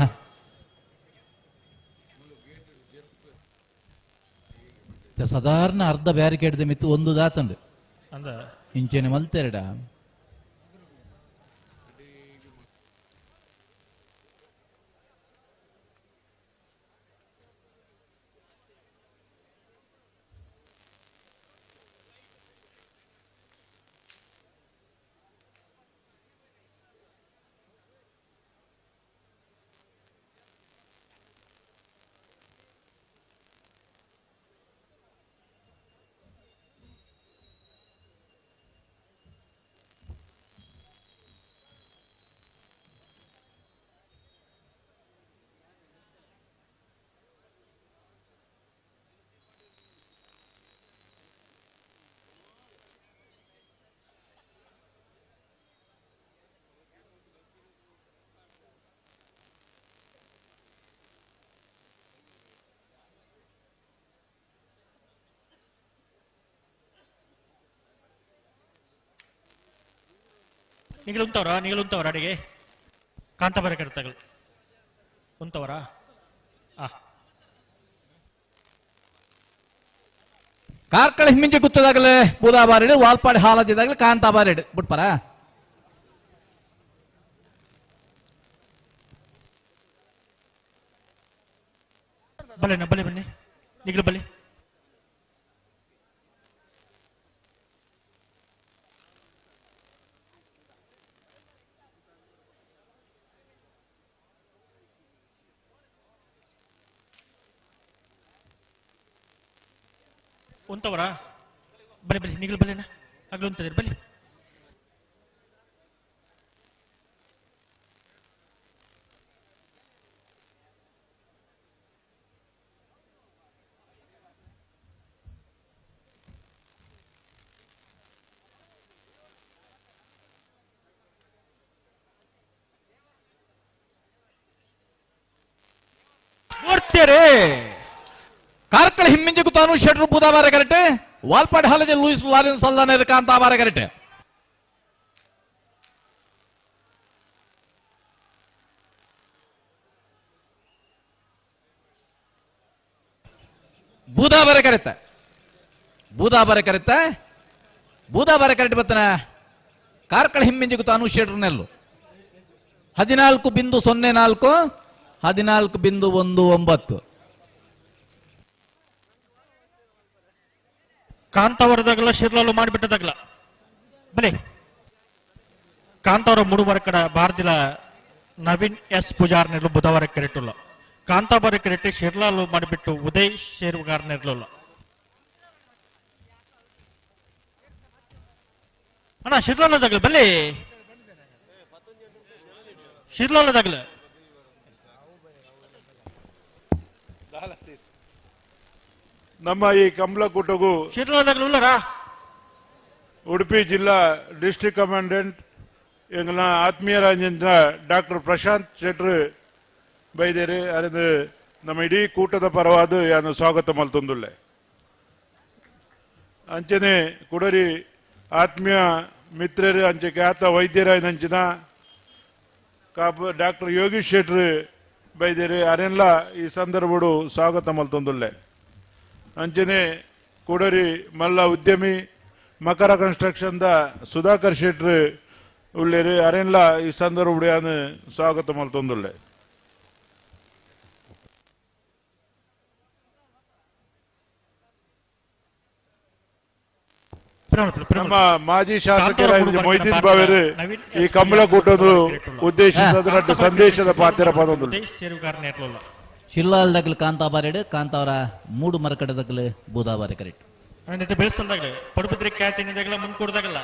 ಸಾಧಾರಣ ಅರ್ಧ ಬ್ಯಾರಿಕೇಡ್ ಮಿತ್ತು ಒಂದು ದಾತಂಡು ಅಂದ ಇಂಚೆನೆ ಮಲ್ತೆರಡ ನಿಗಲು ಉಂತವರ ನಿಗಲು ಉಂತವರ ಅಡಿಗೆ ಕಾಂತಾಬಾರೆ ಕರ್ತಗಳು ಉಂತವರ ಆ ಕಾರ್ಕಳ ಹಿಮ್ಮಿಂಚೆ ಗುತ್ತದಾಗಲೇ ಬೂದಾಬಾರಿಡು ವಾಲ್ಪಾಡಿ ಹಾಲಜಿದಾಗಲೇ ಕಾಂತಾಬಾರಿಡು ಬಿಟ್ಪಾರ ಬಲೆ ಬಲೆ ಬನ್ನಿ ನಿಗಲು ಬಲೆ ಉಂತವರಾ ಬಲೆ ಬಲೆ ನಿಗಲು ಬಲೆನಾ ಆಗ್ಲೂ ಉಂತದಿರಿ ಬಲೆ ನೋಡ್ತೇರೆ ಕಾರ್ಕಳ ಹಿಮ್ಮಿಂಜೆ ಗುತ್ತಾನು ಶೆಟ್ರು ಬೂದಾಬಾರೆ correct Valpadi ಹಾಲಜೆ Louis ಲಾರಿನ್ ಸಲ್ದಾನೇರ್ ಕಾಂತಾಬಾರೆ correct ಬೂದಾಬಾರೆ ಕರೆತ ಬೂದಾಬಾರೆ ಕರೆತ ಬೂದಾಬಾರೆ correct ಬತ್ತನ Karkala ಹಿಮ್ಮಿಂಜೆ ಗುತ್ತಾನು ಶೆಟ್ರನೆಲ್ಲು 14.04 14.19. ಕಾಂತಾವರದಾಗಲ Shirlalu ಮಾಡಿಬಿಟ್ಟದಾಗಲ ಬಲೆ ಕಾಂತಾವರ ಮೂಡುಮರ ಕಡ ಭಾರತಿಲ ನವೀನ್ ಎಸ್ ಪೂಜಾರ್ ನೆರಳು ಬುಧವಾರ ಕರೆಟುಲ್ಲ ಕಾಂತಾಬಾರ ಕರೆಟ್ ಶಿರ್ಲಾಲು ಮಾಡಿಬಿಟ್ಟು ಉದಯ್ ಶೇರುಗಾರ್ ನೆರಳುಲ್ಲ ಅಣ್ಣ ಶಿರ್ಲಾಲದಾಗಲ ಬಲೆ ಶಿರ್ಲಾಲದಾಗಲ ನಮ್ಮ ಈ ಕಂಬಳಕೂಟಗೂ ಉಡುಪಿ ಜಿಲ್ಲಾ ಡಿಸ್ಟ್ರಿಕ್ಟ್ ಕಮಾಂಡೆಂಟ್ ಎಂಗಲ ಆತ್ಮೀಯರಾಜೇಂದ್ರ ಡಾಕ್ಟರ್ ಪ್ರಶಾಂತ್ ಶೆಟ್ರು ಬೈದೇರಿ ಅರೆದು ನಮ್ಮ ಇಡೀ ಕೂಟದ ಪರವಾದ ಯಾನು ಸ್ವಾಗತ ಮಲ್ತೊಂದುಲ್ಲೆ. ಅಂಚನೆ ಕುಡರಿ ಆತ್ಮೀಯ ಮಿತ್ರರು ಅಂಚೆ ಖ್ಯಾತ ವೈದ್ಯರಾಯನಂಚಿನ ಕಾಪು ಡಾಕ್ಟರ್ ಯೋಗೀಶ್ ಶೆಟ್ರು ಬೈದೇರಿ ಅರೆನ್ಲ ಈ ಸಂದರ್ಭಡು ಸ್ವಾಗತ ಮಲ್ತೊಂದುಲ್ಲೆ. ಅಂಚನೆ ಕುಡರಿ ಮಲ್ಲ ಉದ್ಯಮಿ ಮಕರ ಕನ್ಸ್ಟ್ರಕ್ಷನ್ the Sudhakar ಶೆಟ್ರು ಉಳ್ಳೇರಿ ಅರೆನ್ಲ ಈ ಸಂದರ್ಭ ಸ್ವಾಗತ ಮಲ್ತೊಂದುಲ್ಲೆ. ನಮ್ಮ ಮಾಜಿ ಶಾಸಕರಾದ ಮೊಯ್ದೀನ್ ಬಾವೇರು ಈ ಕಂಬಳಕೂಟದ ಉದ್ದೇಶಿಸಿದ ಸಂದೇಶದ ಪಾತ್ರ ಪದೊಂದುಲ್ಲೆ. ಶಿಲ್ಲಾಲ್ ದಗ್ಲು ಕಾಂತಾಬಾರೆಡು ಕಾಂತಾವರ ಮೂಡು ಮರಕಡೆ ದಗ್ಲು ಬೂದಾಬಾರೆ ಕರೆಕ್ಟ್. ಬೆಳೆಸಲ್ದಾಗಲೇ ಪಡುಬಿದ್ರೆ ಖ್ಯಾತಿನಿದಾಗಲ ಮುನ್ಕೂಡ್ದಾಗಲ್ಲ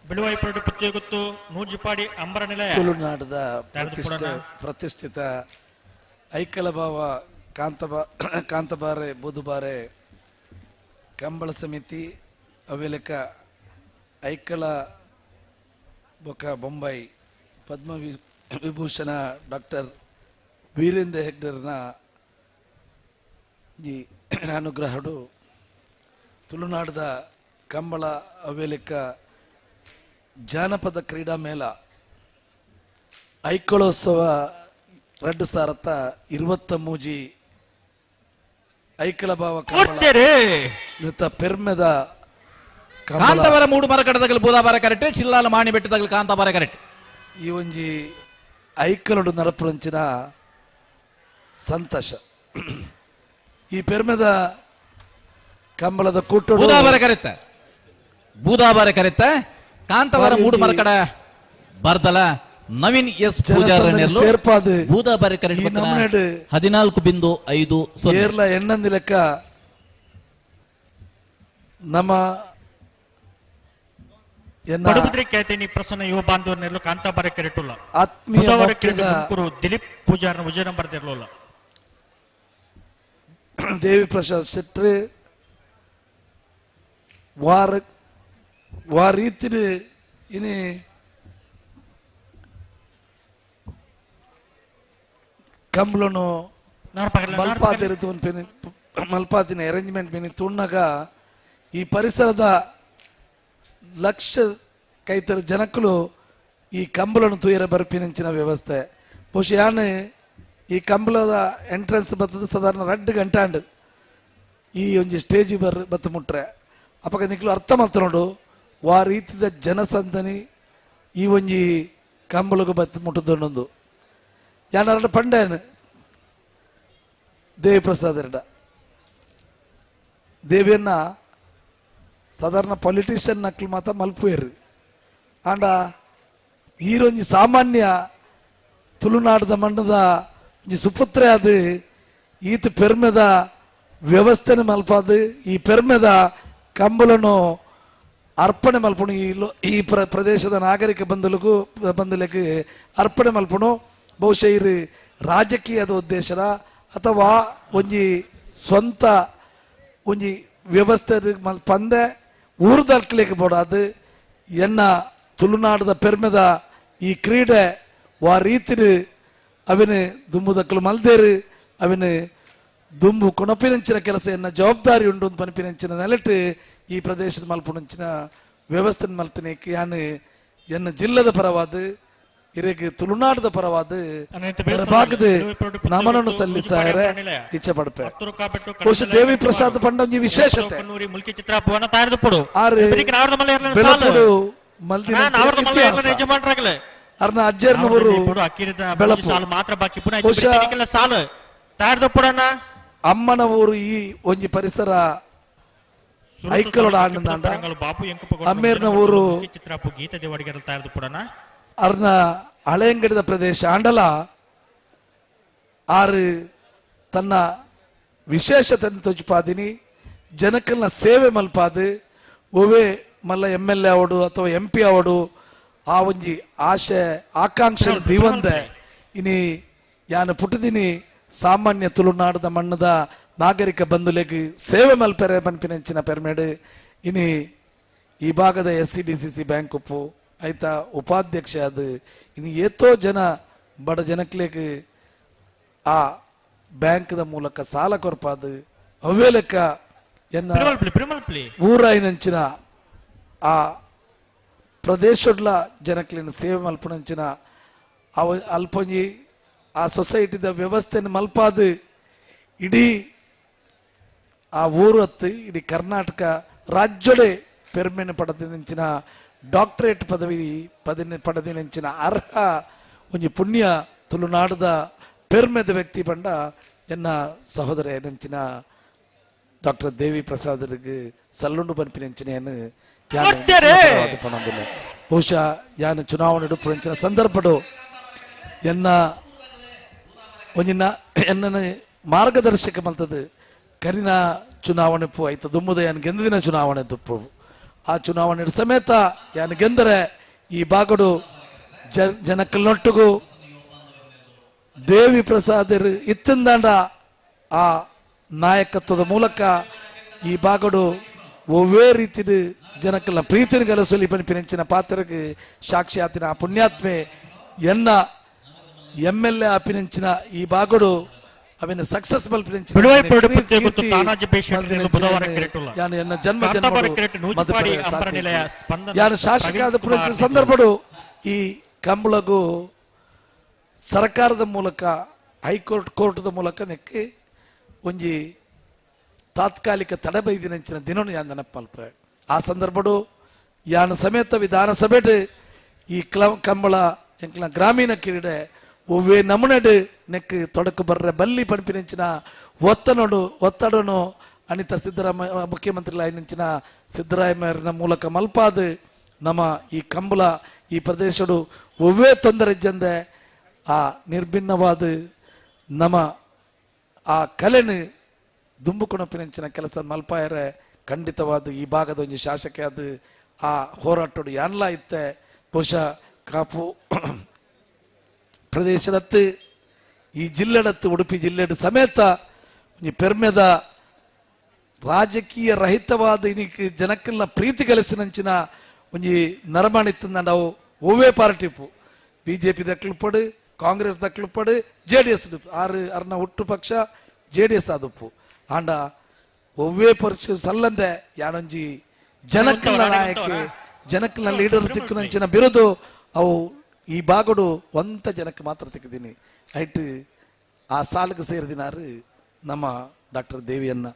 ಬಿಳುವಾಯಿ ಪರಡು ಪುತ್ತಿಗೊತ್ತು ನೂಜುಪಾಡಿ ಅಂಬರ ನಿಲಯ ತುಳುನಾಡದ ಪ್ರತಿಷ್ಠಿತ ಐಕಳಭಾವ ಕಾಂತಬಾರೆ ಬೂದುಬಾರೆ ಕಂಬಳ ಸಮಿತಿ ಅವಿಲಕ ಐಕಳ ಬೊಕ ಬೊಂಬೈ ಪದ್ಮ ವಿಭೂಷಣ ಡಾಕ್ಟರ್ ವೀರೇಂದ್ರ ಹೆಗ್ಡರ್ನ ಈ ಅನುಗ್ರಹಡು ತುಳುನಾಡದ Kambala ಅವೇಲಿಕ ಜಾನಪದ ಕ್ರೀಡಾ ಮೇಳ ಐಕೊಳೋತ್ಸವ 2023 ಐಕಳ ಭಾವ ಕಂಬಳ ಪೆರ್ಮೆದ ಕಾಂತಾಬಾರ ಮೂಡು ಮರ ಕಡದಗಲು ಬೂದಾಬಾರ ಕರೆಕ್ಟ್ ಚಿಲ್ಲಾಲ ಮಾಣಿ ಬೆಟ್ಟದಗಲು ಕಾಂತಾಬಾರ ಕರೆಕ್ಟ್. ಈ ಒಂಜಿ ಐಕಲಡು ನರಪುರಂಚಿನ ಸಂತೋಷ ಈ ಪೆರ್ಮೆದ ಕಂಬಳದ ಕೂಟ ಬೂದಾಬಾರ ಕರೆಕ್ಟ್ ಬೂದಾಬಾರ ಕರೆಕ್ಟ್ ಕಾಂತಾಬಾರ ಮೂಡು ಮರಕಡ ಬರ್ದಲ ನವೀನ್ ಎಸ್ ಪೂಜಾರನೆಲ್ಲ ಸೇರ್ಪಾದು ಬೂದಾಬಾರ ಕರೆಕ್ಟ್ 14.50 ಏರ್ಲ ಎಣ್ಣಂದಿ ಲೆಕ್ಕ ನಮ್ಮ ಪಡುಬಿದ್ರೆ ಖ್ಯಾತಿನಿ ಪ್ರಸನ್ನ ಯುವ ಬಾಂಧವರನ್ನೆಲ್ಲ ಕಾಂತಾಬಾರ ಕೆರೆಟುಲ್ಲ ಆತ್ಮೀಯ ದಿಲೀಪ್ ಪೂಜಾರನ ವಿಜಯ ನಂಬರ್ ಇರಲಿಲ್ಲ. ದೇವಿ ಪ್ರಸಾದ್ ಶೆಟ್ಟಿ ವಾರ ವಾ ರೀತಿ ಇನಿ ಕಂಬಳನು ಮಲ್ಪಾತಿನ ಅರೇಂಜ್ಮೆಂಟ್ ಬೇನಿ ತುಣ್ಣಗ ಈ ಪರಿಸರದ ಲಕ್ಷ ಕೈತರ ಜನಕ್ಕಲು ಈ ಕಂಬಳನ್ನು ತುಯರ ಬರ್ಪಿನಂಚಿನ ವ್ಯವಸ್ಥೆ. ಬಹುಶಃ ಯಾನು ಈ ಕಂಬಳದ ಎಂಟ್ರೆನ್ಸ್ ಬರ್ತದೆ ಸಾಧಾರಣ 2 ಗಂಟೆ ಈ ಒಂಜಿ ಸ್ಟೇಜ್ ಬರ್ ಬತ್ತು ಮುಟ್ರೆ ಅಪಗ ನಿಕ್ಲು ಅರ್ಥ ಮಾಡ್ತಾ ವಾ ರೀತಿದ ಜನಸಂದಣಿ ಈ ಒಂಜಿ ಕಂಬಳಗು ಬತ್ತು ಮುಟ್ಟದೊಂದು ಯಾನರಡ ಪಂಡೇನು ದೇವಿ ಪ್ರಸಾದ್ ಎರಡ ದೇವಿಯನ್ನ ಸಾಧಾರಣ ಪೊಲಿಟಿಷಿಯನ್ ನಕ್ಲು ಮಾತ್ರ ಮಲ್ಪುವೇರು ಆಂಡ ಈರೊಂಜಿ ಸಾಮಾನ್ಯ ತುಳುನಾಡದ ಮಣ್ಣದ ಒಂಜಿ ಸುಪುತ್ರೆ ಅದು ಈತ ಪೆರ್ಮೆದ ವ್ಯವಸ್ಥೆನ ಮಲ್ಪಾದು ಈ ಪೆರ್ಮೆದ ಕಂಬಳನು ಅರ್ಪಣೆ ಮಲ್ಪುಣು ಈ ಈ ಪ್ರದೇಶದ ನಾಗರಿಕ ಬಂಧುಲಿಗೂ ಬಂಧುಲಿಗೆ ಅರ್ಪಣೆ ಮಲ್ಪುಣು. ಬಹುಶಃ ಇರು ರಾಜಕೀಯದ ಉದ್ದೇಶದ ಅಥವಾ ಒಂಜಿ ಸ್ವಂತ ಒಂಜಿ ವ್ಯವಸ್ಥೆ ಪಂದೆ ಊರ್ದಲ್ಕಲಿಕ್ಕೆ ಬೋಡಾದು ಎನ್ನ ತುಳುನಾಡದ ಪೆರ್ಮೆದ ಈ ಕ್ರೀಡೆ ವಾ ರೀತಿಡು ಅವಿನ ದುಂಬುದಕ್ಕಲು ಮಲ್ದೇರು ಅವಿನ ದುಂಬು ಕೊಣಪಿನಂಚಿನ ಕೆಲಸ ಎನ್ನ ಜವಾಬ್ದಾರಿ ಉಂಡು ಪನಿಪಿನಂಚಿನ ನೆಲೆಟ್ಟು ಈ ಪ್ರದೇಶದ ಮಲ್ಪುಣಂಚಿನ ವ್ಯವಸ್ಥೆ ಮಲ್ತನೆ ಯಾನು ಎನ್ನ ಜಿಲ್ಲದ ಪರವಾದ ಇರಗೆ ತುಳುನಾಡದ ಪರವಾದ ಭಾಗದ ನಮನನ್ನು ಸಲ್ಲಿಸಾರೆ ಇಚ್ಛೆ ಪಡ್ಪೆ. ಬಹುಶಃ ದೇವಿ ಪ್ರಸಾದ್ ಪಂಡೊಂಜಿ ವಿಶೇಷತೆ ಅರ್ನ ಅಜ್ಜರ್ನವರು ಬೆಳಪು ಅಮ್ಮನ ಊರು ಈ ಒಂಜಿ ಪರಿಸರ ಐಕಲೋಡ ಆನಂದ ಅಮ್ಮೇರ್ನ ಊರು ಅರ್ನ ಹಳೆಯಂಗಡಿದ ಪ್ರದೇಶ ಆಂಡಲ ಆರು ತನ್ನ ವಿಶೇಷತೆ ತೊಜುಪಾದಿನಿ ಜನಕಲ್ನ ಸೇವೆ ಮಲ್ಪಾದು ಒವೇ ಮಲ್ಲ M L A ಅವಡು ಅಥವಾ ಎಂ ಪಿ ಅವಡು ಆ ಒಂಜಿ ಆಶೆ ಆಕಾಂಕ್ಷೆ ದೀವಂದೆ ಇನಿ ಯಾನು ಪುಟ್ಟದಿನಿ ಸಾಮಾನ್ಯ ತುಳುನಾಡದ ಮಣ್ಣದ ನಾಗರಿಕ ಬಂಧುಲೆಗ್ ಸೇವೆ ಮಲ್ಪೆರೆ ಪನ್ಪಿನಂಚಿನ ಪೆರ್ಮೇಡು ಇನಿ ಈ ಭಾಗದ S C D C C bank ಉಪ್ಪು ಆಯ್ತಾ ಉಪಾಧ್ಯಕ್ಷ ಅದು ಇನ್ನು ಏತೋ ಜನ ಬಡ ಜನಕ್ಲೆಗ್ ಆ ಬ್ಯಾಂಕ್ದ ಮೂಲಕ ಸಾಲ ಕೊರ್ಪಾದು ಅವೇ ಲೆಕ್ಕ ಎನ್ನ ಊರಾಯಿನಂಚಿನ ಆ ಪ್ರದೇಶಡ್ಲ ಜನಕ್ಲಿನ ಸೇವೆ ಮಲ್ಪುನಂಚಿನ ಅವ ಅಲ್ಪೊಂಜಿ ಆ ಸೊಸೈಟಿದ ವ್ಯವಸ್ಥೆಯನ್ನು ಮಲ್ಪಾದು ಇಡೀ ಆ ಊರು ಹತ್ತು ಇಡೀ ಕರ್ನಾಟಕ ರಾಜ್ಯಡೆ ಪೆರ್ಮೆನ ಪಡೆದಿನಂಚಿನ ಡಾಕ್ಟರೇಟ್ ಪದವಿ ಪಡೆದಿನಂಚಿನ ಅರ್ಹ ಒಂಜಿ ಪುಣ್ಯ ತುಳುನಾಡದ ಪೆರ್ಮೆದ ವ್ಯಕ್ತಿ ಪಂಡ ಎನ್ನ ಸಹೋದರ ಎನ್ನಂಚಿನ ಡಾಕ್ಟರ್ ದೇವಿ ಪ್ರಸಾದರಿಗೆ ಸಲ್ಲುಂಡು ಪನ್ಪಿನಂಚಿನ ಬಹುಶಃ ಯಾನು ಚುನಾವಣೆ ಪುರಂಚಿನ ಸಂದರ್ಭಡು ಎನ್ನ ಒಂಜಿನ ಎನ್ನ ಮಾರ್ಗದರ್ಶಕ ಮಲ್ತದು ಕರಿನ ಚುನಾವಣೆ ಪೂ ಆಯ್ತು ದುಮ್ಮುದ ಯಾನ್ ಗೆಂದಿನ ಚುನಾವಣೆ ತುಪ್ಪು ಆ ಚುನಾವಣೆ ಸಮೇತ ಯಾನ್ ಗೆಂದರೆ ಈ ಬಾಗಡು ಜನಕ್ಕಲ್ನೊಟ್ಟಿಗೂ ದೇವಿ ಪ್ರಸಾದರು ಇತ್ತಿಂದಾಂಡ ಆ ನಾಯಕತ್ವದ ಮೂಲಕ ಈ ಬಾಗಡು ಒವ್ವೇ ರೀತಿಯ ಜನಕ್ಕೆಲ್ಲ ಪ್ರೀತಿನ ಗಲಸಲಿ ಪನಿಪಿನಂಚಿನ ಪಾತ್ರಕ್ಕೆ ಸಾಕ್ಷಿ ಆತಿನ ಆ ಪುಣ್ಯಾತ್ಮೆ ಎನ್ನ M L A ಆಪಿನಂಚಿನ ಈ ಬಾಗಡು ಅವೆನ್ ಸಕ್ಸಸ್ ಯಾನು ಜನ್ಮ ಯಾನು ಶಾಸಕ ಆದ ಸಂದರ್ಭಡು ಈ ಕಂಬಳಗೂ ಸರ್ಕಾರದ ಮೂಲಕ ಹೈಕೋರ್ಟ್ ಕೋರ್ಟ್ದ ಮೂಲಕ ನೆಕ್ಕೆ ಒಂಜಿ ತಾತ್ಕಾಲಿಕ ತಡೆ ಬೈದಿನಂಚಿನ ದಿನನು ಯಾನ್ ನೆನಪಲ್ಪ. ಆ ಸಂದರ್ಭಡು ಯಾನು ಸಮೇತ ವಿಧಾನಸಭೆಡು ಈ ಕಂಬಳ ಎಂಕ್ಲ ಗ್ರಾಮೀಣ ಕ್ರೀಡೆ ಒವ್ವೇ ನಮುನೆಡು ನೆಕ್ ತೊಡಕು ಬರ್ರೆ ಬಲ್ಲಿ ಪನ್ಪಿನಂಚಿನ ಒತ್ತನೋಡು ಒತ್ತಡನು ಅನಿತಾ ಸಿದ್ದರಾಮಯ್ಯ ಮುಖ್ಯಮಂತ್ರಿಗಳಾಯಿನಂಚಿನ ಸಿದ್ದರಾಮಯ್ಯನ ಮೂಲಕ ಮಲ್ಪಾದು ನಮ್ಮ ಈ ಕಂಬಳ ಈ ಪ್ರದೇಶಡು ಒವ್ವೇ ತೊಂದರೆ ಇಜ್ಜಂದೆ ಆ ನಿರ್ಭಿನ್ನವಾದ ನಮ್ಮ ಆ ಕಲೆನು ದುಂಬುಕೊಣಪಿನಂಚಿನ ಕೆಲಸ ಮಲ್ಪಾಯರೆ ಖಂಡಿತವಾದ ಈ ಭಾಗದ ಒಂಜಿ ಶಾಸಕ ಅದು ಆ ಹೋರಾಟೋಡು ಯಾನ್ಲ ಇತ್ತೆ. ಬಹುಶಃ ಕಾಪು ಪ್ರದೇಶದತ್ತು ಈ ಜಿಲ್ಲೆಡತ್ತು ಉಡುಪಿ ಜಿಲ್ಲೆಡು ಸಮೇತ ಒಂಜಿ ಪೆರ್ಮೆದ ರಾಜಕೀಯ ರಹಿತವಾದ ಇನಿಕ್ ಜನಕ್ಕೆಲ್ಲ ಪ್ರೀತಿ ಕಲಿಸಿನಂಚಿನ ಒಂಜಿ ನರಮಾಣಿತ್ತು ನಾವು ಒವ್ವೇ ಪಾರ್ಟಿಪು ಬಿಜೆಪಿ ದಕ್ಲುಪಡು ಕಾಂಗ್ರೆಸ್ ದಕ್ಲುಪಡು ಜೆ ಡಿ ಎಸ್ ಆರು ಅರ್ನ ಹುಟ್ಟು ಪಕ್ಷ ಜೆ ಡಿ ಎಸ್ ಆದುಪ್ಪು ಆಂಡ ಒವ್ವೇ ಪರ್ಷ ಸಲ್ಲಂದೆ ಯಾನೊಂಜಿ ಜನಕ್ಕಲ್ಲ ನಾಯಕಿ ಜನಕ್ಕಲ್ಲ ಲೀಡರ್ ತಿಕ್ಕುನಂಚಿನ ಬಿರುದು ಅವು ಈ ಭಾಗಡು ಒಂತ ಜನಕ್ಕೆ ಮಾತ್ರ ತಿಕ್ಕಿದ್ದೀನಿ. ಐಟ್ ಆ ಸಾಲಿಗೆ ಸೇರಿದಿನಾರು ನಮ್ಮ ಡಾಕ್ಟರ್ ದೇವಿಯನ್ನ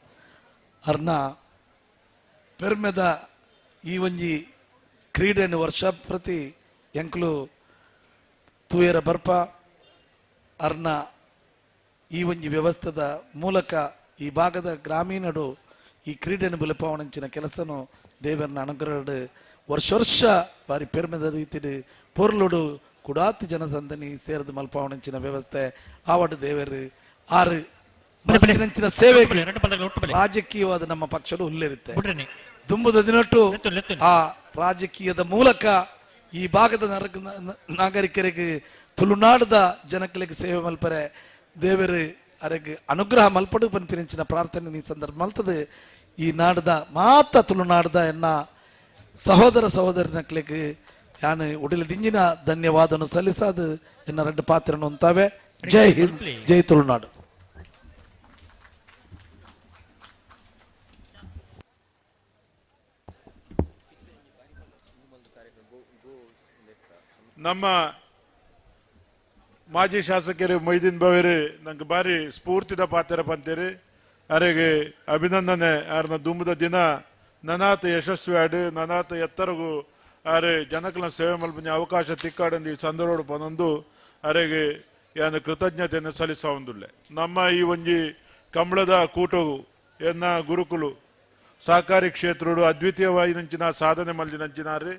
ಅರ್ನ ಪೆರ್ಮೆದ ಈ ಒಂಜಿ ಕ್ರೀಡೆಯನ್ನು ವರ್ಷ ಪ್ರತಿ ಎಂಕ್ಲು ತೂಯರ ಬರ್ಪ ಅರ್ನ ಈ ಒಂಜಿ ವ್ಯವಸ್ಥೆದ ಮೂಲಕ ಈ ಭಾಗದ ಗ್ರಾಮೀಣರು ಈ ಕ್ರೀಡೆಯನ್ನು ಬುಲಪಾವಣಂಚಿನ ಕೆಲಸನು ದೇವರನ್ನ ಅನುಗ್ರಹಡು ವರ್ಷ ವರ್ಷ ಬಾರಿ ಪೆರ್ಮೆದ ರೀತಿಡು ಪೊರ್ಲುಡು ಕುಡಾತಿ ಜನಸಂದಣಿ ಸೇರಿದ ಮಲ್ಪಾವಣಂಚಿನ ವ್ಯವಸ್ಥೆ ಆವಡು ದೇವರು ಆರು ಮಲ್ಪಿನಂಚಿನ ಸೇವೆ ರಾಜಕೀಯವಾದ ನಮ್ಮ ಪಕ್ಷಡು ಹುಲ್ಲಿರುತ್ತೆ ದುಂಬುದ ದಿನಟ್ಟು ಆ ರಾಜಕೀಯದ ಮೂಲಕ ಈ ಭಾಗದ ನಾಗರಿಕರಿಗೆ ತುಳುನಾಡದ ಜನಗಳಿಗೆ ಸೇವೆ ಮಲ್ಪರೆ ದೇವರು ಅರೆಗೆ ಅನುಗ್ರಹ ಮಲ್ಪಡು ಪನ್ಪಿನಂಚಿನ ಪ್ರಾರ್ಥನೆ ಈ ಸಂದರ್ಭ ಮಲ್ತದೆ. ಈ ನಾಡದ ಮಾತ ತುಳುನಾಡದ ಎನ್ನ ಸಹೋದರ ಸಹೋದರನಕ್ಲಿಗೆ ಯಾನು ಉಡಲಿ ದಿಂಜಿನ ಧನ್ಯವಾದನು ಸಲ್ಲಿಸಾದು ಎನ್ನ ರೆಡ್ಡು ಪಾತ್ರನು ಅಂತಾವೆ. ಜೈ ಹಿಂದ್, ಜೈ ತುಳುನಾಡು. ನಮ್ಮ ಮಾಜಿ ಶಾಸಕರು ಮೊಯ್ದೀನ್ ಬಾವೇರಿ ನಂಗೆ ಬಾರಿ ಸ್ಫೂರ್ತಿದ ಪಾತ್ರ ಪಂತೀರಿ. ಅರೆಗೆ ಅಭಿನಂದನೆ. ಆರ್ನ ದುಂಬದ ದಿನ ನನಾತ ಯಶಸ್ವಿ ಆಡು ನನಾತ ಎತ್ತರಗು ಆರೆ ಜನಕಲ ಸೇವೆ ಮಲ್ಪಂಜ ಅವಕಾಶ ತಿಕ್ಕಾಡಂದು ಈ ಸಂದರ್ಭ ಪನೊಂದು ಅರೆಗೆ ಯಾನು ಕೃತಜ್ಞತೆಯನ್ನು ಸಲ್ಲಿಸವಂದುಲ್ಲೆ. ನಮ್ಮ ಈ ಒಂಜಿ ಕಂಬಳದ ಕೂಟವು ಎನ್ನ ಗುರುಕುಲು ಸಹಕಾರಿ ಕ್ಷೇತ್ರಡು ಅದ್ವಿತೀಯವಾಯಿನಂಚಿನ ಸಾಧನೆ ಮಲ್ದಿನಂಚಿನಾರಿ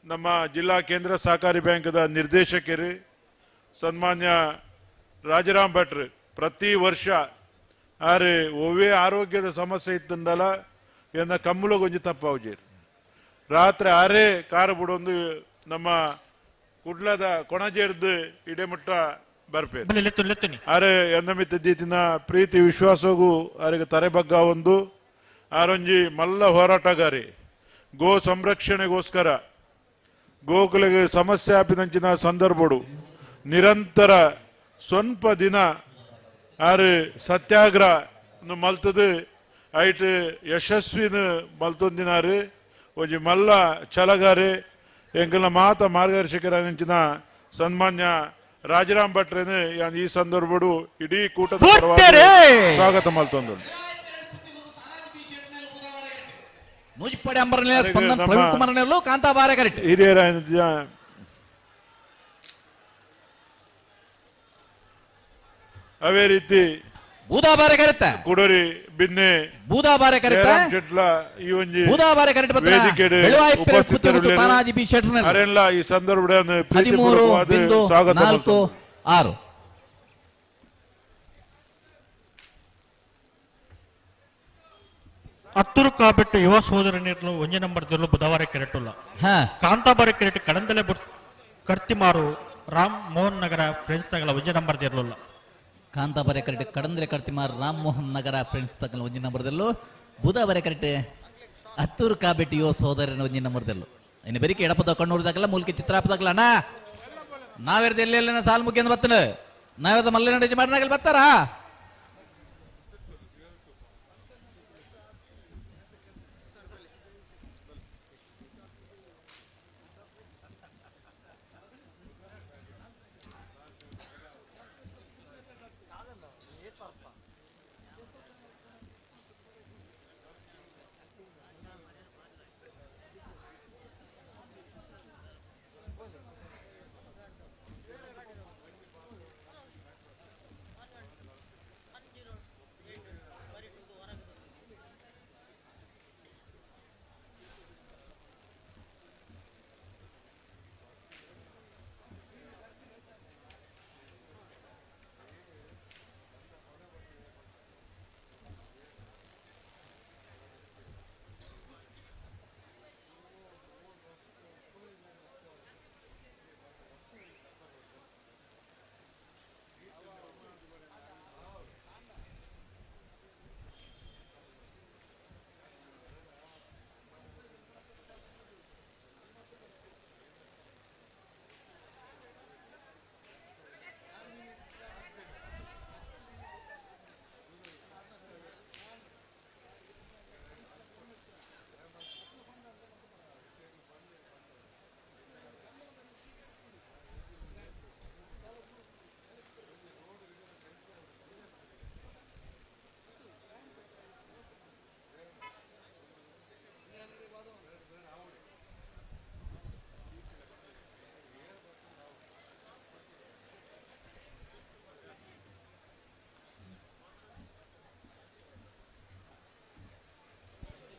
ನಮ್ಮ ಜಿಲ್ಲಾ ಕೇಂದ್ರ ಸಹಕಾರಿ ಬ್ಯಾಂಕ್ದ ನಿರ್ದೇಶಕರು ಸನ್ಮಾನ್ಯ ರಾಜಾರಾಮ್ ಭಟ್ರು ಪ್ರತಿ ವರ್ಷ ಆರೆ ಒವ್ವೇ ಆರೋಗ್ಯದ ಸಮಸ್ಯೆ ಇತ್ತಂದಲ್ಲ ಎನ್ನ ಕಮ್ಮುಲಗೊಂಜಿ ತಪ್ಪಾವುಜೇರು ರಾತ್ರಿ ಆರೇ ಕಾರು ಬಿಡೊಂದು ನಮ್ಮ ಕುಡ್ಲದ ಕೊಣಜೇರ್ದು ಇಡೆಮುಟ್ಟ ಬರ್ಪೇರು ಆರೆ ಎನ್ನ ಮಿತ್ತ ದೀತಿನ ಪ್ರೀತಿ ವಿಶ್ವಾಸಗೂ ಆರಿಗೆ ತರೆಬಗ್ಗ ಒಂದು ಆರೊಂಜಿ ಮಲ್ಲ ಹೋರಾಟಗಾರಿ ಗೋ ಸಂರಕ್ಷಣೆಗೋಸ್ಕರ ಗೋಕುಲಿಗೆ ಸಮಸ್ಯೆ ಆಪಿನಂಚಿನ ಸಂದರ್ಭಡು ನಿರಂತರ ಸ್ವಲ್ಪ ದಿನ ಆರು ಸತ್ಯಾಗ್ರಹ ಮಲ್ತದು ಐಟ್ ಯಶಸ್ವಿನ ಮಲ್ತೊಂದಿನಾರು ಒಂಜಿ ಮಲ್ಲ ಛಲಗಾರಿ ಎಂಕಲ್ನ ಮಾತ ಮಾರ್ಗದರ್ಶಕರಾದಂಚಿನ ಸನ್ಮಾನ್ಯ ರಾಜಾರಾಮ್ ಭಟ್ರೇನು ಈ ಸಂದರ್ಭಡು ಇಡೀ ಕೂಟದ ಪರವಾಗಿ ಸ್ವಾಗತ ಮಲ್ತೊಂದು. ಹಿರಿಯರ ಅದೇ ರೀತಿ ಕುಡೋರಿ ಬಿನ್ನೆ ಅರೆಲ್ಲ ಈ ಸಂದರ್ಭ ಸ್ವಾಗತ. 13.46 ಅತ್ತೂರು ಕಾಬೆಟ್ಟು ಯುವ ಸೋದರ ನೀರ್ಲು ಒಂಜಿ ನಂಬರ್ ದಿರ್ಲು ಬುಧವಾರ ಕೆರೆಟುಲ್ಲ ಕಾಂತಾಬಾರ ಕೆರೆಟ್ ಕಡಂದಲೆ ಕರ್ತಿಮಾರು ರಾಮ್ ಮೋಹನ್ ನಗರ ಫ್ರೆಂಡ್ಸ್ ತಗಲ ಒಂಜಿ ನಂಬರ್ ದಿರ್ಲುಲ್ಲ. ಕಾಂತಾಬಾರೆ ಕರೆಟ್ ಕಡಂದಲೆ ಕರ್ತಿಮಾರ್ ರಾಮ್ ಮೋಹನ್ ನಗರ ಫ್ರೆಂಡ್ಸ್ ತಗಲ ಒಂಜಿ ನಂಬರ್ ದಿರ್ಲು. ಬುಧವಾರ ಕರೆಟ್ ಅತ್ತೂರು ಕಾಬೆಟ್ಟು ಯುವ ಸೋದರನ ಒಂಜಿ ನಂಬರ್ ದಿರ್ಲು. ಇನ್ನು ಬೆರಿಕೆ ಎಡಪದ ಕಣ್ಣೂರು ದಾಖಲ ಮೂಲಿಕೆ ಚಿತ್ರಾಪ ದಾಖಲ ಅಣ್ಣ ನಾವೇರ್ದ ಎಲ್ಲೆಲ್ಲ ಸಾಲು ಮುಖ್ಯ ಬತ್ತನ. ನಾವೇದ ಮಲ್ಲೆ ಯಜಮಾನರಾಗಲಿ ಬರ್ತಾರಾ?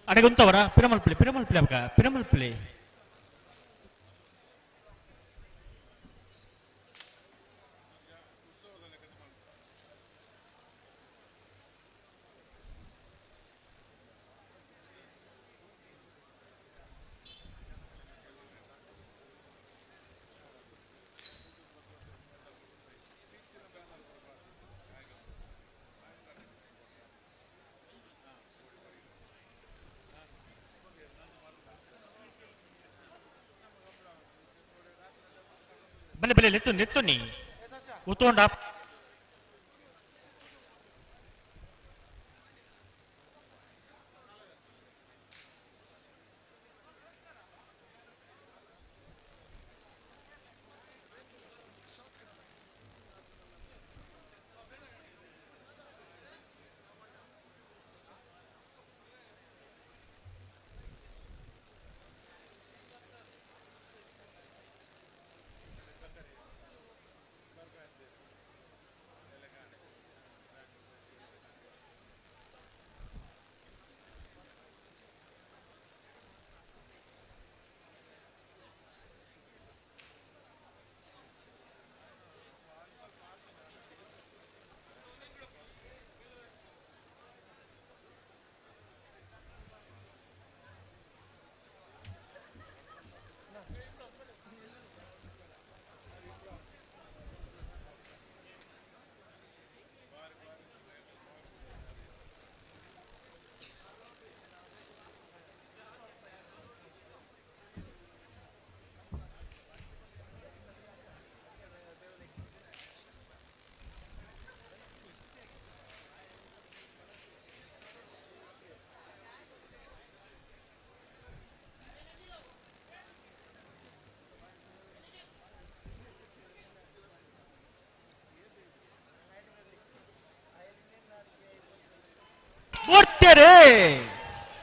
ಅಡೆಗುಂತವರ ಪಿರಮಲ್ಪುಳಿ ಪಿರಮಲ್ಪುಳಿ ಅವಕ ಪಿರಮಲ್ಪುಳಿ ಬಲೆ ಬಲೆ ಲೆತ್ತು ನೆತ್ತುನಿ ಉತ್ತೋಂಡ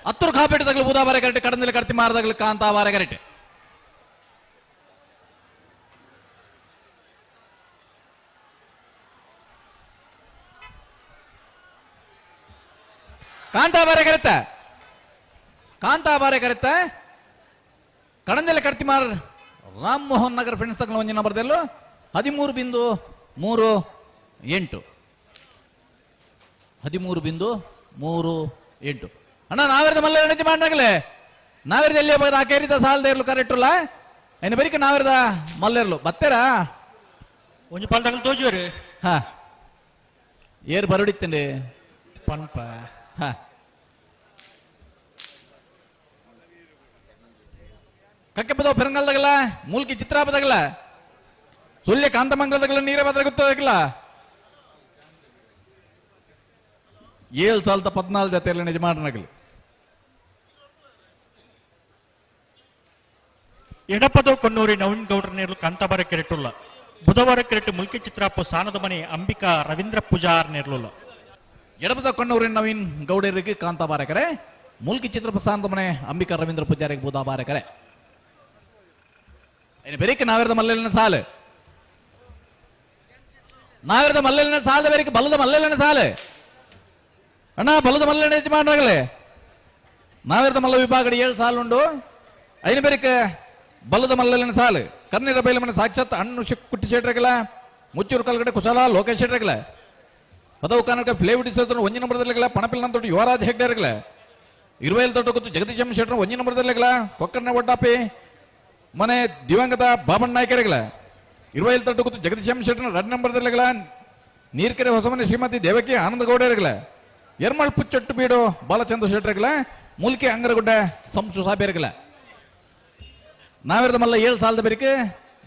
Attur ಕಾಪೇಟೆ ತಗಲು ಬೂದಾಬಾರೆ correct ಕಡಂದಲ್ಲಿ ಕಡ್ತಿ ಮಾರದಾಗಲು ಕಾಂತಾಬಾರೆ correct. ಕಾಂತಾಬಾರೆ correct ಕಾಂತಾಬಾರೆ correct ಕಡಂದೆಲ್ಲ ಕಡ್ತಿಮಾರ್ Ram Mohan Nagar friends ತಗಲು ಒಂಜಿನ ಬರ್ದೆಲ್ಲು 13.38 13.38. ಅಣ್ಣ ನಾವೇರ್ದ ಮಲ್ಲ ಎಣಜಿ ಮಾಡಾಗಲೇ ನಾವೇರ್ದ ಎಲ್ಲಿ ಹೋಗೋದು ಆ ಕೇರಿದ ಸಾಲದ ಇರ್ಲು ಕರೆಕ್ಟುಲ್ಲ ಏನ ಬರೀಕ ನಾವೇರ್ದ ಮಲ್ಲೇರ್ಲು ಬತ್ತೇರಾ ಒಂಜಿ ಪಾಲ್ದಾಗಲು ತೋಜುವರು ಹಾ ಏರ್ ಬರುಡಿತ್ತಂಡೆ ಪನ್ಪ ಹಾ ಕಕ್ಕೆಪದ ಪೆರಂಗಲ್ದಾಗಲ ಮೂಲ್ಕಿ ಚಿತ್ರಾಪದಾಗಲ ಸುಳ್ಯ ಕಾಂತಮಂಗಲದಾಗಲ ನೀರ ಬದ್ರ ಗೊತ್ತಾಗಲ್ಲ. 7 ಸಾಲದ 14 ಜತೆಯಲ್ಲಿ ಯಜಮಾನನಗಲಿ. ಎಡಪದವು ಕೊನ್ನೂರಿ ನವೀನ್ ಗೌಡರ ನೇರ್ಲು ಕಾಂತಾಬಾರ ಕೆರೆಟುಲ್ಲ. ಬುಧವಾರ ಕೆರೆಟು ಮುಲ್ಕಿ ಚಿತ್ರಾಪು ಸಾನದ ಮನೆ ಅಂಬಿಕಾ ರವೀಂದ್ರ ಪೂಜಾರ್ ನೇರ್ಲುಲ್ಲ. ಎಡಪದ ಕೊನ್ನೂರಿನ ನವೀನ್ ಗೌಡರಿಗೆ ಕಾಂತಾಬಾರ ಕೆರೆ, ಮುಲ್ಕಿ ಚಿತ್ರಪ ಸಾನದ ಮನೆ ಅಂಬಿಕಾ ರವೀಂದ್ರ ಪೂಜಾರಿಗೆ ಬುಧವಾರ ಕೆರೆ. ಬೆರಿಕೆ ನಾವಿರದ ಮಲ್ಲೆಲಿನ ಸಾಲು, ನಾವಿರದ ಮಲ್ಲೆಲಿನ ಸಾಲದ ಬೇರಿಕೆ ಬಲದ ಮಲ್ಲೆಲಿನ ಸಾಲು ಅಣ್ಣ, ಬಲದ ಮಲ್ಲೆನ ಯಜಮಾನರಾಗಲೇ. ನಾವಿರದ ಮಲ್ಲ ವಿಭಾಗ 7 ಸಾಲುಂಡು. ಐನು ಬೇರಿಕೆ ಬಲದ ಮಲ್ಲಲಿನ ಸಾಲು ಕನ್ನೀರ ಬೈಲಮನೆ ಸಾಕ್ಷಾತ್ ಅಣ್ಣು ಕುಟ್ಟಿ ಶೆಟ್ರಗಲ, ಮುಚ್ಚೂರು ಕಲ್ಗಡೆ ಕುಶಾಲ ಲೋಕೇಶ್ ಶೆಟ್ರಗಲ, ಪದವು ಕನ್ನಡ ಫ್ಲೇವಿಡಿ ಸೇತನ ಒಂಜಿ ನಂಬರ್ದಲ್ಲಿಗಲ, ಪಣಪಿಲ್ ನಂತೊಟ್ಟು ಯುವರಾಜ್ ಹೆಗ್ಡೆರಗಲ, ಇರುವೈಲ್ ತೊಟ್ಟು ಗೊತ್ತು ಜಗದೀಶ್ ಎಂ ಶೆಟ್ರ ಒಂಜಿ ನಂಬರ್ದಲ್ಲಿಗಲ, ಕೊಕ್ಕರ್ನೆ ಒಡ್ಡಾಪಿ ಮನೆ ದಿವಂಗತ ಬಾಬಣ್ಣ ನಾಯ್ಕರಿಗಲ, ಇರುವೈಲ್ ತೊಟ್ಟು ಗೊತ್ತು ಜಗದೀಶ್ ಎಂ ಶೆಟ್ರನ 2 ನಂಬರ್ದಲ್ಲಿಗಲ, ನೀರ್ಕೆರೆ ಹೊಸಮನೆ ಶ್ರೀಮತಿ ದೇವಕಿ ಆನಂದಗೌಡರಿಗಲ, ಎರ್ಮಳ್ ಪುಚ್ಚೊಟ್ಟು ಬೀಡು ಬಾಲಚಂದ್ರ ಶೆಟ್ರಗಲ, ಮೂಲ್ಕಿ ಅಂಗರಗುಡ್ಡೆ ಸಂಸು ಸಾಬೇರಗಲ. ನಾವಿರದ ಮಲ್ಲ 7 ಸಾಲದ ಬೆರಿಕೆ,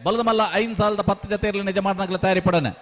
ಬಲದ ಮಲ್ಲ 5 ಸಾಲದ 10 ಜತೆ ಇರಲಿ ನಿಜ ಮಾಡನಾಗಲ ತಯಾರಿ ಪಡನೆ.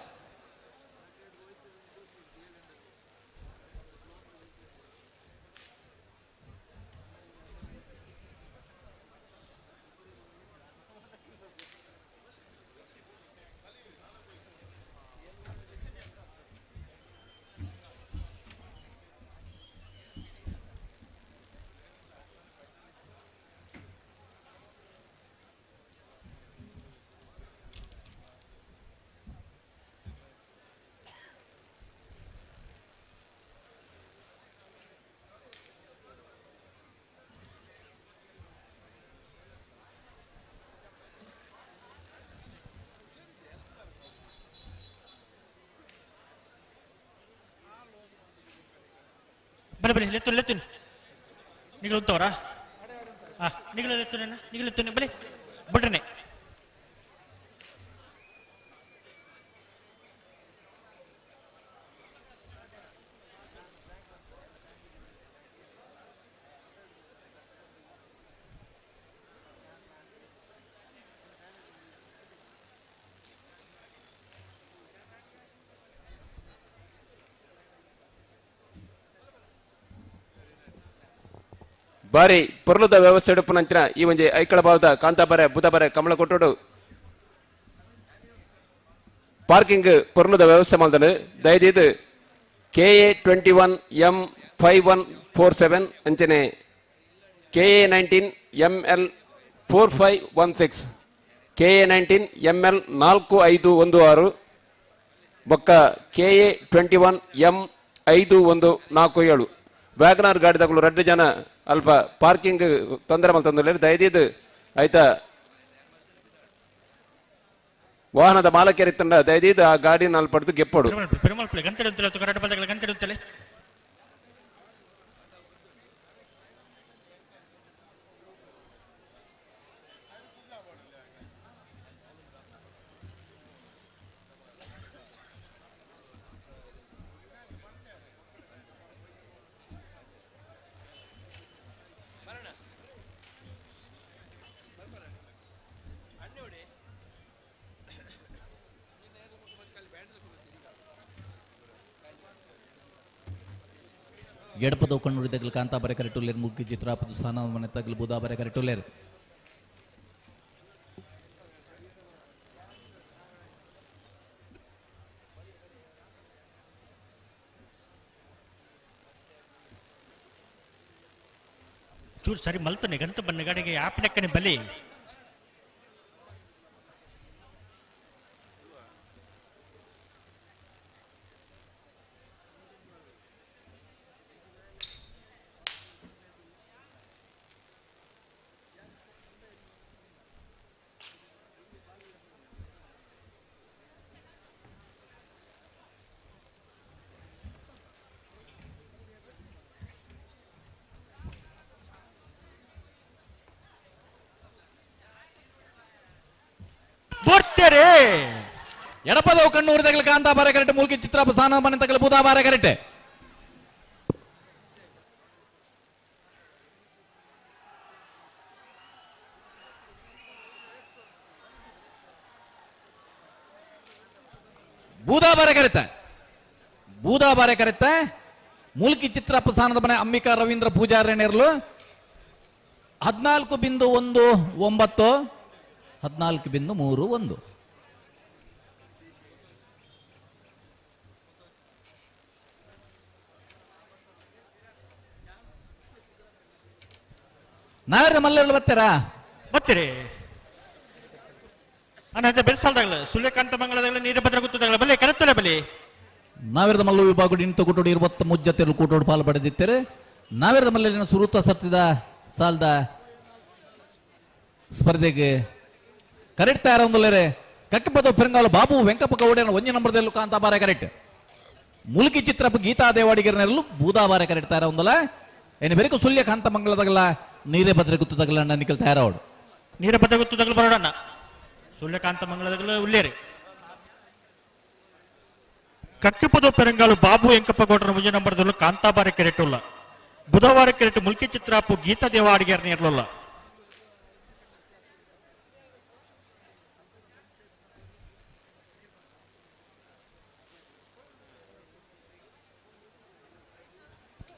ಬಲೆ ಬಲೆ ಲೆತ್ತು ಲೆತ್ತು ನಿಗಳುಂತವರಾ? ಹಾ ನಿಗಲು ಲೆತ್ತುನೇನ ನಿಗಲು ಬಲೆ ಬಿಡ್ರನೆ. ಬಾರಿ ಪೊರ್ಲುದ ವ್ಯವಸ್ಥೆ ಉಡುಪುನಂಚಿನ ಈ ಒಂಜಿ ಐಕಳ ಭಾವದ ಕಾಂತಾಬಾರೆ ಬುಧಬಾರೆ ಕಮಲ ಕೊಟ್ಟೋಡು ಪಾರ್ಕಿಂಗ್ ಪೊರ್ಲುದ ವ್ಯವಸ್ಥೆ ಮಲ್ದನು. ದಯದೀದು KA 21 M 5147 ಅಂಚನೆ KA 19 ML 4516, KA 19 ML 4516 ಬೊಕ್ಕ KA 21 M 5147 WagonR ಗಾಡಿದಾಗಲು 2 ಜನ ಅಲ್ಪ ಪಾರ್ಕಿಂಗ್ ತೊಂದರೆ ಮಲ್ತಂದ್ರೆ ದಯದೀದು ಆಯ್ತಾ ವಾಹನದ ಮಾಲಕರಿತ್ತಂಡ ದಯದೀದು ಆ ಗಾಡಿನ ಅಲ್ಪಡ್ದು ಗೆಪ್ಪಡು. ಎಡಪದ ಕಣ್ಣುಡಿ ತಗಲು ಕಾಂತಾಬಾರೆ ಕರೆಟುಲ್ಲೇರು, ಮುಗ್ಗಿ ಚಿತ್ರಾಪದು ಸಾನ ಮನೆ ತಗಲು ಬುಧಾಬಾರೆ ಕರೆಟುಲ್ಲೇರು. ಚೂರು ಸರಿ ಮಲ್ತನೆ ಗಂತ ಬಣ್ಣ ಗಾಡಿಗೆ ಆಪನೆಕ್ಕನೆ ಬಲಿ. ಎಡಪದವು ಕಣ್ಣೂರು ತಗಲು ಕಾಂತಾಬಾರೆ ಕರೆಕ್ಟ್, ಮೂಲ್ಕಿ ಚಿತ್ರಾಪ ಸಾನ ಮನೆ ತಗಲು ಬುಧಾಬಾರೆ ಕರೆಕ್ಟ್. ಬೂದಾಬಾರೆ ಕರೆತ, ಬೂದಾಬಾರೆ ಕರೆತ. ಮೂಲ್ಕಿ ಚಿತ್ರಪ್ಪ ಸಾನದ ಮನೆ ಅಂಬಿಕಾ ರವೀಂದ್ರ ಪೂಜಾರ್ಯನೇರ್ಲು 14.19 14.31. ನಾವ್ಯಾರ ಮಲ್ಲೆಲ್ಲ ಬರ್ತೀರಾ? ಬರ್ತೀರಿ ಅಣ್ಣ. ಬೆಳ್ಸಾಲ್ದಾಗಲ ಸೂರ್ಯಕಾಂತ ಮಂಗಳದಾಗಲ ನೀರಭದ್ರ ಗುತ್ತದಾಗಲ ಬಲೆ ಕರೆತ್ತಲೆ ಬಲಿ. ನಾವಿರದ ಮಲ್ಲು ವಿಭಾಗ ಇಂತ ಕೂಟೋಡು 20 ಮುಜ್ಜತೆರು ಕೂಟೋಡು ಪಾಲು ಪಡೆದಿತ್ತೇರೆ. ನಾವಿರದ ಮಲ್ಲಿನ ಸುರುತ ಸತ್ತಿದ ಸಾಲದ ಸ್ಪರ್ಧೆಗೆ ಕರೆಕ್ಟ್ ತಯಾರೊಂದುಲ್ಲೇರೆ ಕಕ್ಕಿಪದ ಪೆರಂಗಾಲು ಬಾಬು ವೆಂಕಪ್ಪ ಗೌಡನ ಒಂಜಿ ನಂಬರ್ದಲ್ಲೂ ಕಾಂತಾಬಾರೆ ಕರೆಕ್ಟ್. ಮುಲ್ಕಿ ಚಿತ್ರಪ್ಪ ಗೀತಾ ದೇವಾಡಿಗರನೆಲ್ಲೂ ಬೂದಾಬಾರೆ ಕರೆಕ್ಟ್ ತಯಾರೊಂದಲ್ಲ. ಏನು ಬೆರಕು ಸುಳ್ಯ ಕಾಂತ ಮಂಗಳದಾಗಲ ನೀರೇ ಭದ್ರ ಗುತ್ತದಾಗಲ ನಿಖಲ್ ತಯಾರವಡು. ನೀರೇ ಭದ್ರ ಗುತ್ತದಾಗಲ ಬರೋಡಣ್ಣ ಸೂರ್ಯಕಾಂತ ಮಂಗಳದಾಗಲ ಉಲ್ಲೇರಿ. ಕಕ್ಕಿಪದ ಪೆರಂಗಾಲು ಬಾಬು ವೆಂಕಪ್ಪ ಗೌಡರ ಮುಂಜಿ ನಂಬರ್ದಲ್ಲೂ ಕಾಂತಾಬಾರೆ ಕೆರೆಟುಲ್ಲ. ಬುಧವಾರ ಕೆರೆಟು ಮುಲ್ಕಿ ಚಿತ್ರಾಪು ಗೀತಾ ದೇವಾಡಿಗರನ್ನ ಇರಲಿಲ್ಲ.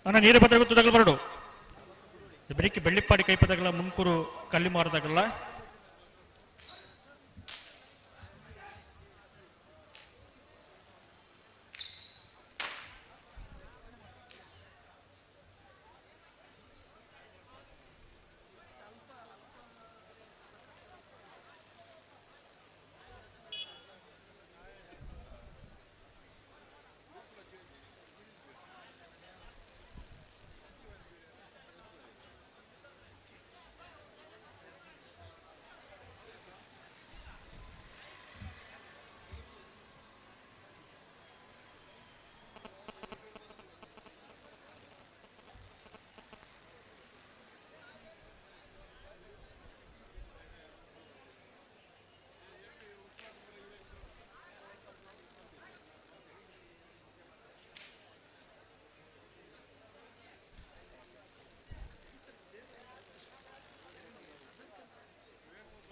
ಅಣ್ಣ ನೀರು ಭದ್ರ ಗುತ್ತದಾಗಲ ಬರಡು. ಬೆಳಿಗ್ಗೆ ಬೆಳ್ಳಿಪ್ಪಾಡಿ ಕೈಪದಾಗಲ ಮುನ್ಕೂರು ಕಲ್ಲಿಮಾರದಾಗಲ್ಲ.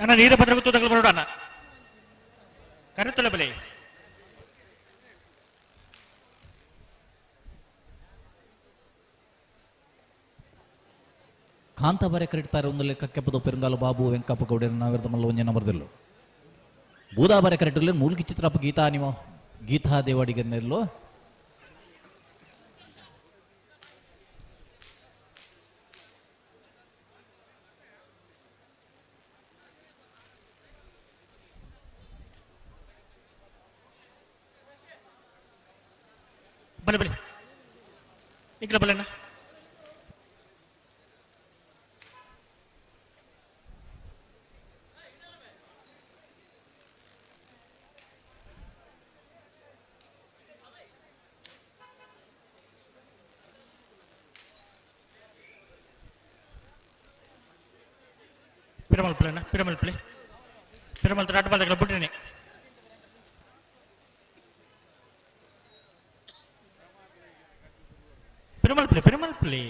ಅಣ್ಣ ನೀರು ಭದ್ರ ಗುತ್ತದಾಗಲ ಬರೋಣ ಅಣ್ಣ ಕರೆತ್ತಲೆ ಬಲೆ. ಕಾಂತಾಬಾರೆ ಕರೆಕ್ಟ್ ಒಂದು ಲೆಕ್ಕಕ್ಕೆ ಪೆರುಂಗಾಲು ಬಾಬು ವೆಂಕಪ್ಪ ಗೌಡರ ನಾವಿರದ ಮಲ್ಲ ಒಂಜಿ ನಂಬರ್ದಿಲ್ಲು. ಬೂದಾಬಾರೆ ಕರೆಕ್ಟ್ ಮೂಲ್ಕಿ ಚಿತ್ರಪ್ಪ ಗೀತಾ ನಿಮ್ಮ ಗೀತಾ ದೇವಾಡಿಗರನೆಲ್ಲೋ. ಬಲೆ ಬಲೆ ಈಗಲ ಬಲೆಣ್ಣ. ಪಿರಮಲ್ ಪ್ಲೇನ ಪಿರಮಲ್ ಪ್ಲೇ ಪಿರಮಲ್ ರಾಟ ಬಾಲ್ದಾಗಲ ಬಿಟ್ರೇನೆ. ಪಿರಮಲ್ ಪ್ಲೇ ಪಿರಮಲ್ ಪ್ಲೇ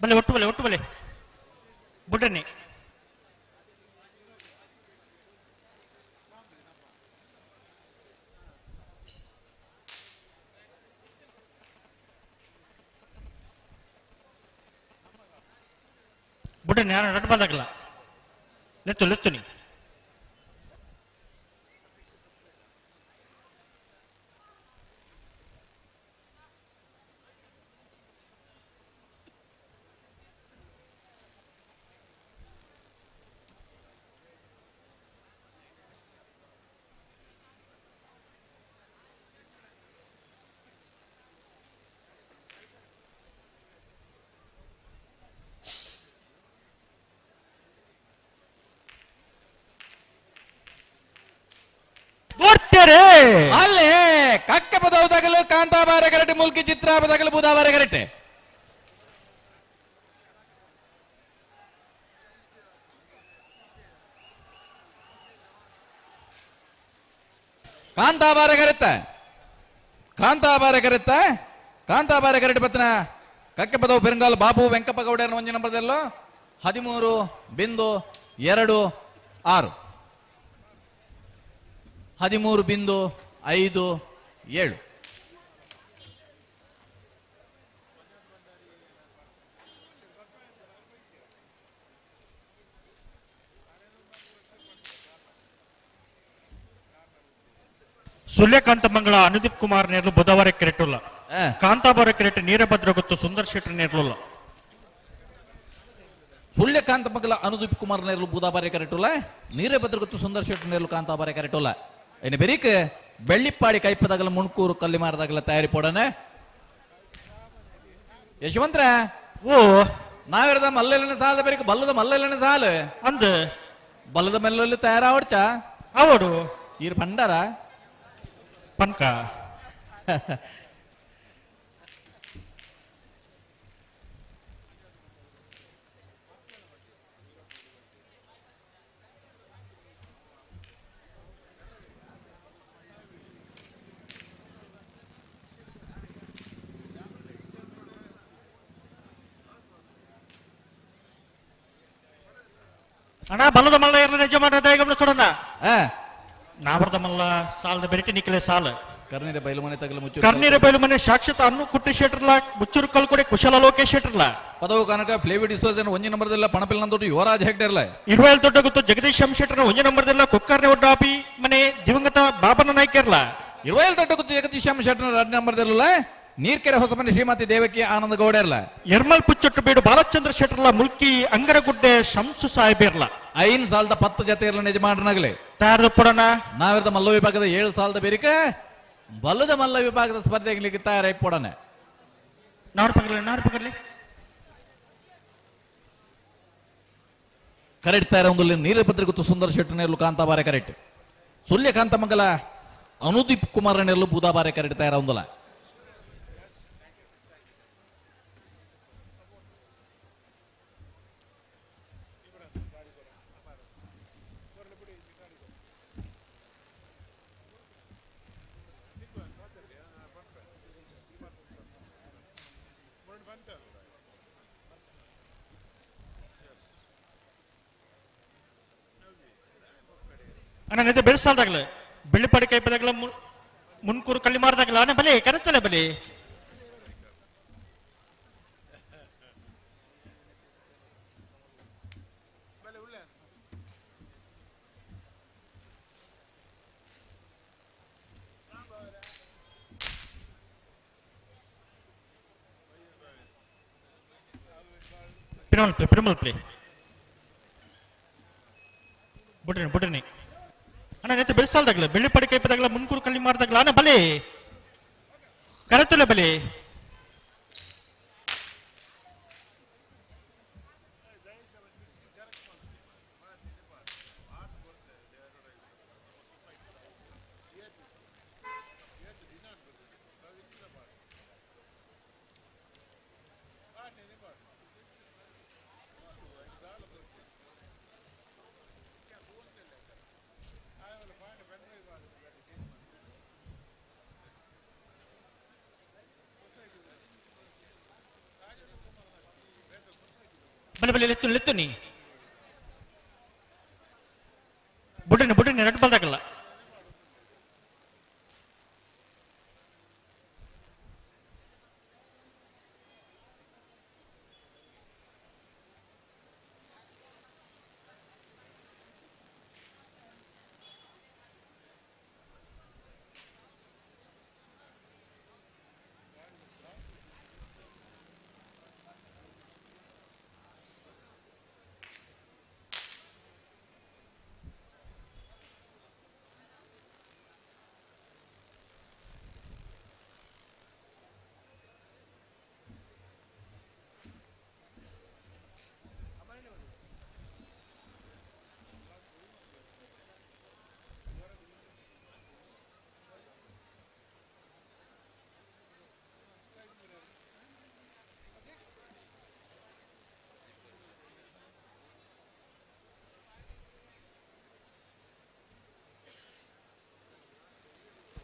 ಬಲೆ ಒಟ್ಟು ಬಲೆ ಒಟ್ಟು ಬಲೆ ಬುಡ್ಡನ್ನೇ. ಬುಡ್ಡನ್ನೇ ಯಾರು ರಟ್ ಬಂದಾಗಲ್ಲ ಲೆತ್ತು ಲೆತ್ತು ನೀ. ಅಲ್ಲೇ ಕಕ್ಕ ಪದವು ಕಾಂತಾಬಾರೆ ಕರೆಕ್ಟ್ ಮುಲ್ಕಿ ಚಿತ್ರ ಪದಗಲು ಬೂದಾಬಾರೆ correct. ಕಾಂತಾಬಾರೆ correct ಕಾಂತಾಬಾರೆ correct ಕಾಂತಾಬಾರೆ correct ಪತ್ನ Kakkepadavu ಪೆರಂಗಾಲ್ Babu Venkappa ಗೌಡರ ಒಂಜಿ ನಂಬರ್ದಲ್ಲ 13.26 13.57. ಸೂರ್ಯಕಾಂತ ಮಂಗಳ ಅನುದೀಪ್ ಕುಮಾರ್ ನೇರ್ಲು ಬುಧವಾರ ಕ್ರಿಕೆಟ್ ಕಾಂತಾಬಾರ ಕ್ರಿಕೆಟ್ ನೀರಭದ್ರ ಗೊತ್ತು ಸುಂದರ್ ಶೆಟ್ಟರ್ ನೇರ್ಲುಲ್ಲ. ಸೂರ್ಯಕಾಂತ ಮಂಗಲ ಅನುದೀಪ್ ಕುಮಾರ್ ನೇರ್ಲು ಬುಧವಾರ ಕರೆಟುಲ್ಲ, ನೀರಭದ್ರ ಗೊತ್ತು ಸುಂದರ್ ಶೆಟ್ಟರ್ ನೇರ್ಲು ಕಾಂತಾಬಾರ ಕರೆಟುಲ್ಲ. ಇನ್ನು ಬೆರೀಕ್ ಬೆಳ್ಳಿಪ್ಪಾಡಿ ಕೈಪದಾಗಲ ಮುಣ್ಕೂರು ಕಲ್ಲಿಮಾರದಾಗಲ ತಯಾರಿ ಪೋಡನೆ. ಯಶವಂತ್ರ ಓ ನಾವಿರದ ಮಲ್ಲಲ್ಲಿನ ಸಾಲ ಬೆರೀಕ್ ಬಲ್ಲದ ಮಲ್ಲಲ್ಲಿನ ಸಾಲು ಅಂದ ಬಲ್ಲದ ಮಲ್ಲಲ್ಲಿ ತಯಾರಾವಡ್ಚ ಅವಡು ಈರ್ ಭಂಡಾರ ಪನ್ಕ. ಅಣ್ಣ ಬಲ್ಲದ ಮಲ್ಲ ಇರಲಿ ಯಜಮಾನ ದಯಗಮನ ಸೊಡಣ ನಾವರದ ಮಲ್ಲ ಸಾಲದ ಬೆರಟಿ ನಿಖಲೆ ಸಾಲ ಕರ್ನೀರ ಬೈಲು ಮನೆ ತಗಲು ಮುಚ್ಚು ಕರ್ನೀರ ಬೈಲು ಮನೆ ಸಾಕ್ಷಾತ್ ಅನ್ನು ಕುಟ್ಟಿ ಶೆಟ್ರಲ ಮುಚ್ಚೂರು ಕಲ್ಕೊಡೆ ಕುಶಲ ಲೋಕೇಶ್ ಶೆಟ್ರಲ ಪದವು ಕನಕ ಫ್ಲೇವಿ ಡಿಸೋಜನ್ ಒಂಜಿ ನಂಬರ್ದಲ್ಲ ಪಣಪಿಲ್ ನಂದೊಟ್ಟು ಯುವರಾಜ್ ಹೆಗ್ಡೆರ್ಲ ಇರುವಲ್ ದೊಡ್ಡ ಗೊತ್ತು ಜಗದೀಶ್ ಎಂ ಶೆಟ್ಟರ್ ಒಂಜಿ ನಂಬರ್ದಲ್ಲ ಕೊಕ್ಕರ್ನೆ ಒಡ್ಡಾಪಿ ಮನೆ ದಿವಂಗತ ಬಾಬನ ನಾಯ್ಕರ್ಲ ಇರುವಲ್ ದೊಡ್ಡ ಗೊತ್ತು ಜಗದೀಶ್ ಎಂ ಶೆಟ್ಟರ್ ಎರಡು ನಂಬರ್ದಲ್ಲ ನೀರ್ಕೆರೆ ಹೊಸಮನೆ ಶ್ರೀಮತಿ ದೇವಕಿ ಆನಂದ ಗೌಡರ್ಲ ಎರ್ಮಲ್ ಪುಚ್ಚೊಟ್ಟು ಬೀಡು ಬಾಲಚಂದ್ರ ಶೆಟ್ಟರ್ಲ ಮುಲ್ಕಿ ಅಂಗರಗುಡ್ಡೆ ಶಂಸು ಸಾಹೇಬಿರ್ಲ 5 ಸಾಲದ 10 ಜತೆ ಇರಲ ಯಜಮಾನನಾಗಲಿ ತಯಾರದ ಪಡೋಣ. ನಾವಿರದ ಮಲ್ಲ ವಿಭಾಗದ 7 ಸಾಲದ ಬೇರಿಕೆ ಬಲ್ಲದ ಮಲ್ಲ ವಿಭಾಗದ ಸ್ಪರ್ಧೆಗಳಿಗೆ ತಯಾರಾಗಿ ಪಡೋಣ. ನಾರು ಪಗರ್ಲಿ ನಾರು ಪಗರ್ಲಿ ಕರೆಕ್ಟ್ ತಯಾರ ಒಂದು ನೀರಭದ್ರ ಗೊತ್ತು ಸುಂದರ ಶೆಟ್ಟರ್ ನೇರ್ಲು ಕಾಂತಾಬಾರೆ ಕರೆಕ್ಟ್ ಸೂರ್ಯಕಾಂತ ಮಂಗಲ ಅನುದೀಪ್ ಕುಮಾರ್ ನೇರ್ಲು ಬೂದಾಬಾರೆ ಕರೆಕ್ಟ್ ತಯಾರ ಒಂದಲ್ಲ. ಅಣ್ಣ ನಿದ್ದೆ ಬೆಳೆಸಾಲ್ದಾಗಲ ಬೆಳ್ಳಿಪಾಡಿ ಕೈಪದಾಗಲ ಮುನ್ಕೂರು ಕಲ್ಲಿ ಮಾರದಾಗಲ ಅಣ್ಣ ಬಲೆ ಕರೆತಲೆ ಬಲೆ ಪಿರಮಲ್ ಪ್ಲೇ ಪಿರಮಲ್ ಪ್ಲೇ ಬುಡ್ರಿ ಬುಡ್ರಿ ಅಣ್ಣ ನೆತ್ತ ಬೆಳೆಸಾಲ್ದಾಗಲ ಬೆಳ್ಳಿಪಾಡಿ ಕೈಪದಾಗಲ ಮುನ್ಕೂರು ಕಲ್ಲಿ ಮಾರದಾಗಲ ಅಣ್ಣ ಬಲೆ ಕರೆತಲೆ ಬಲೆ ಬಲೆ ಬಲೆ ಲೆತ್ತು ಲೆತ್ತು ನೀ ಬುಡ್ರಿನಿ ಬುಡ್ರಿನಿ ರೆಡ್ ಬಲ್ದಾಗಲ್ಲ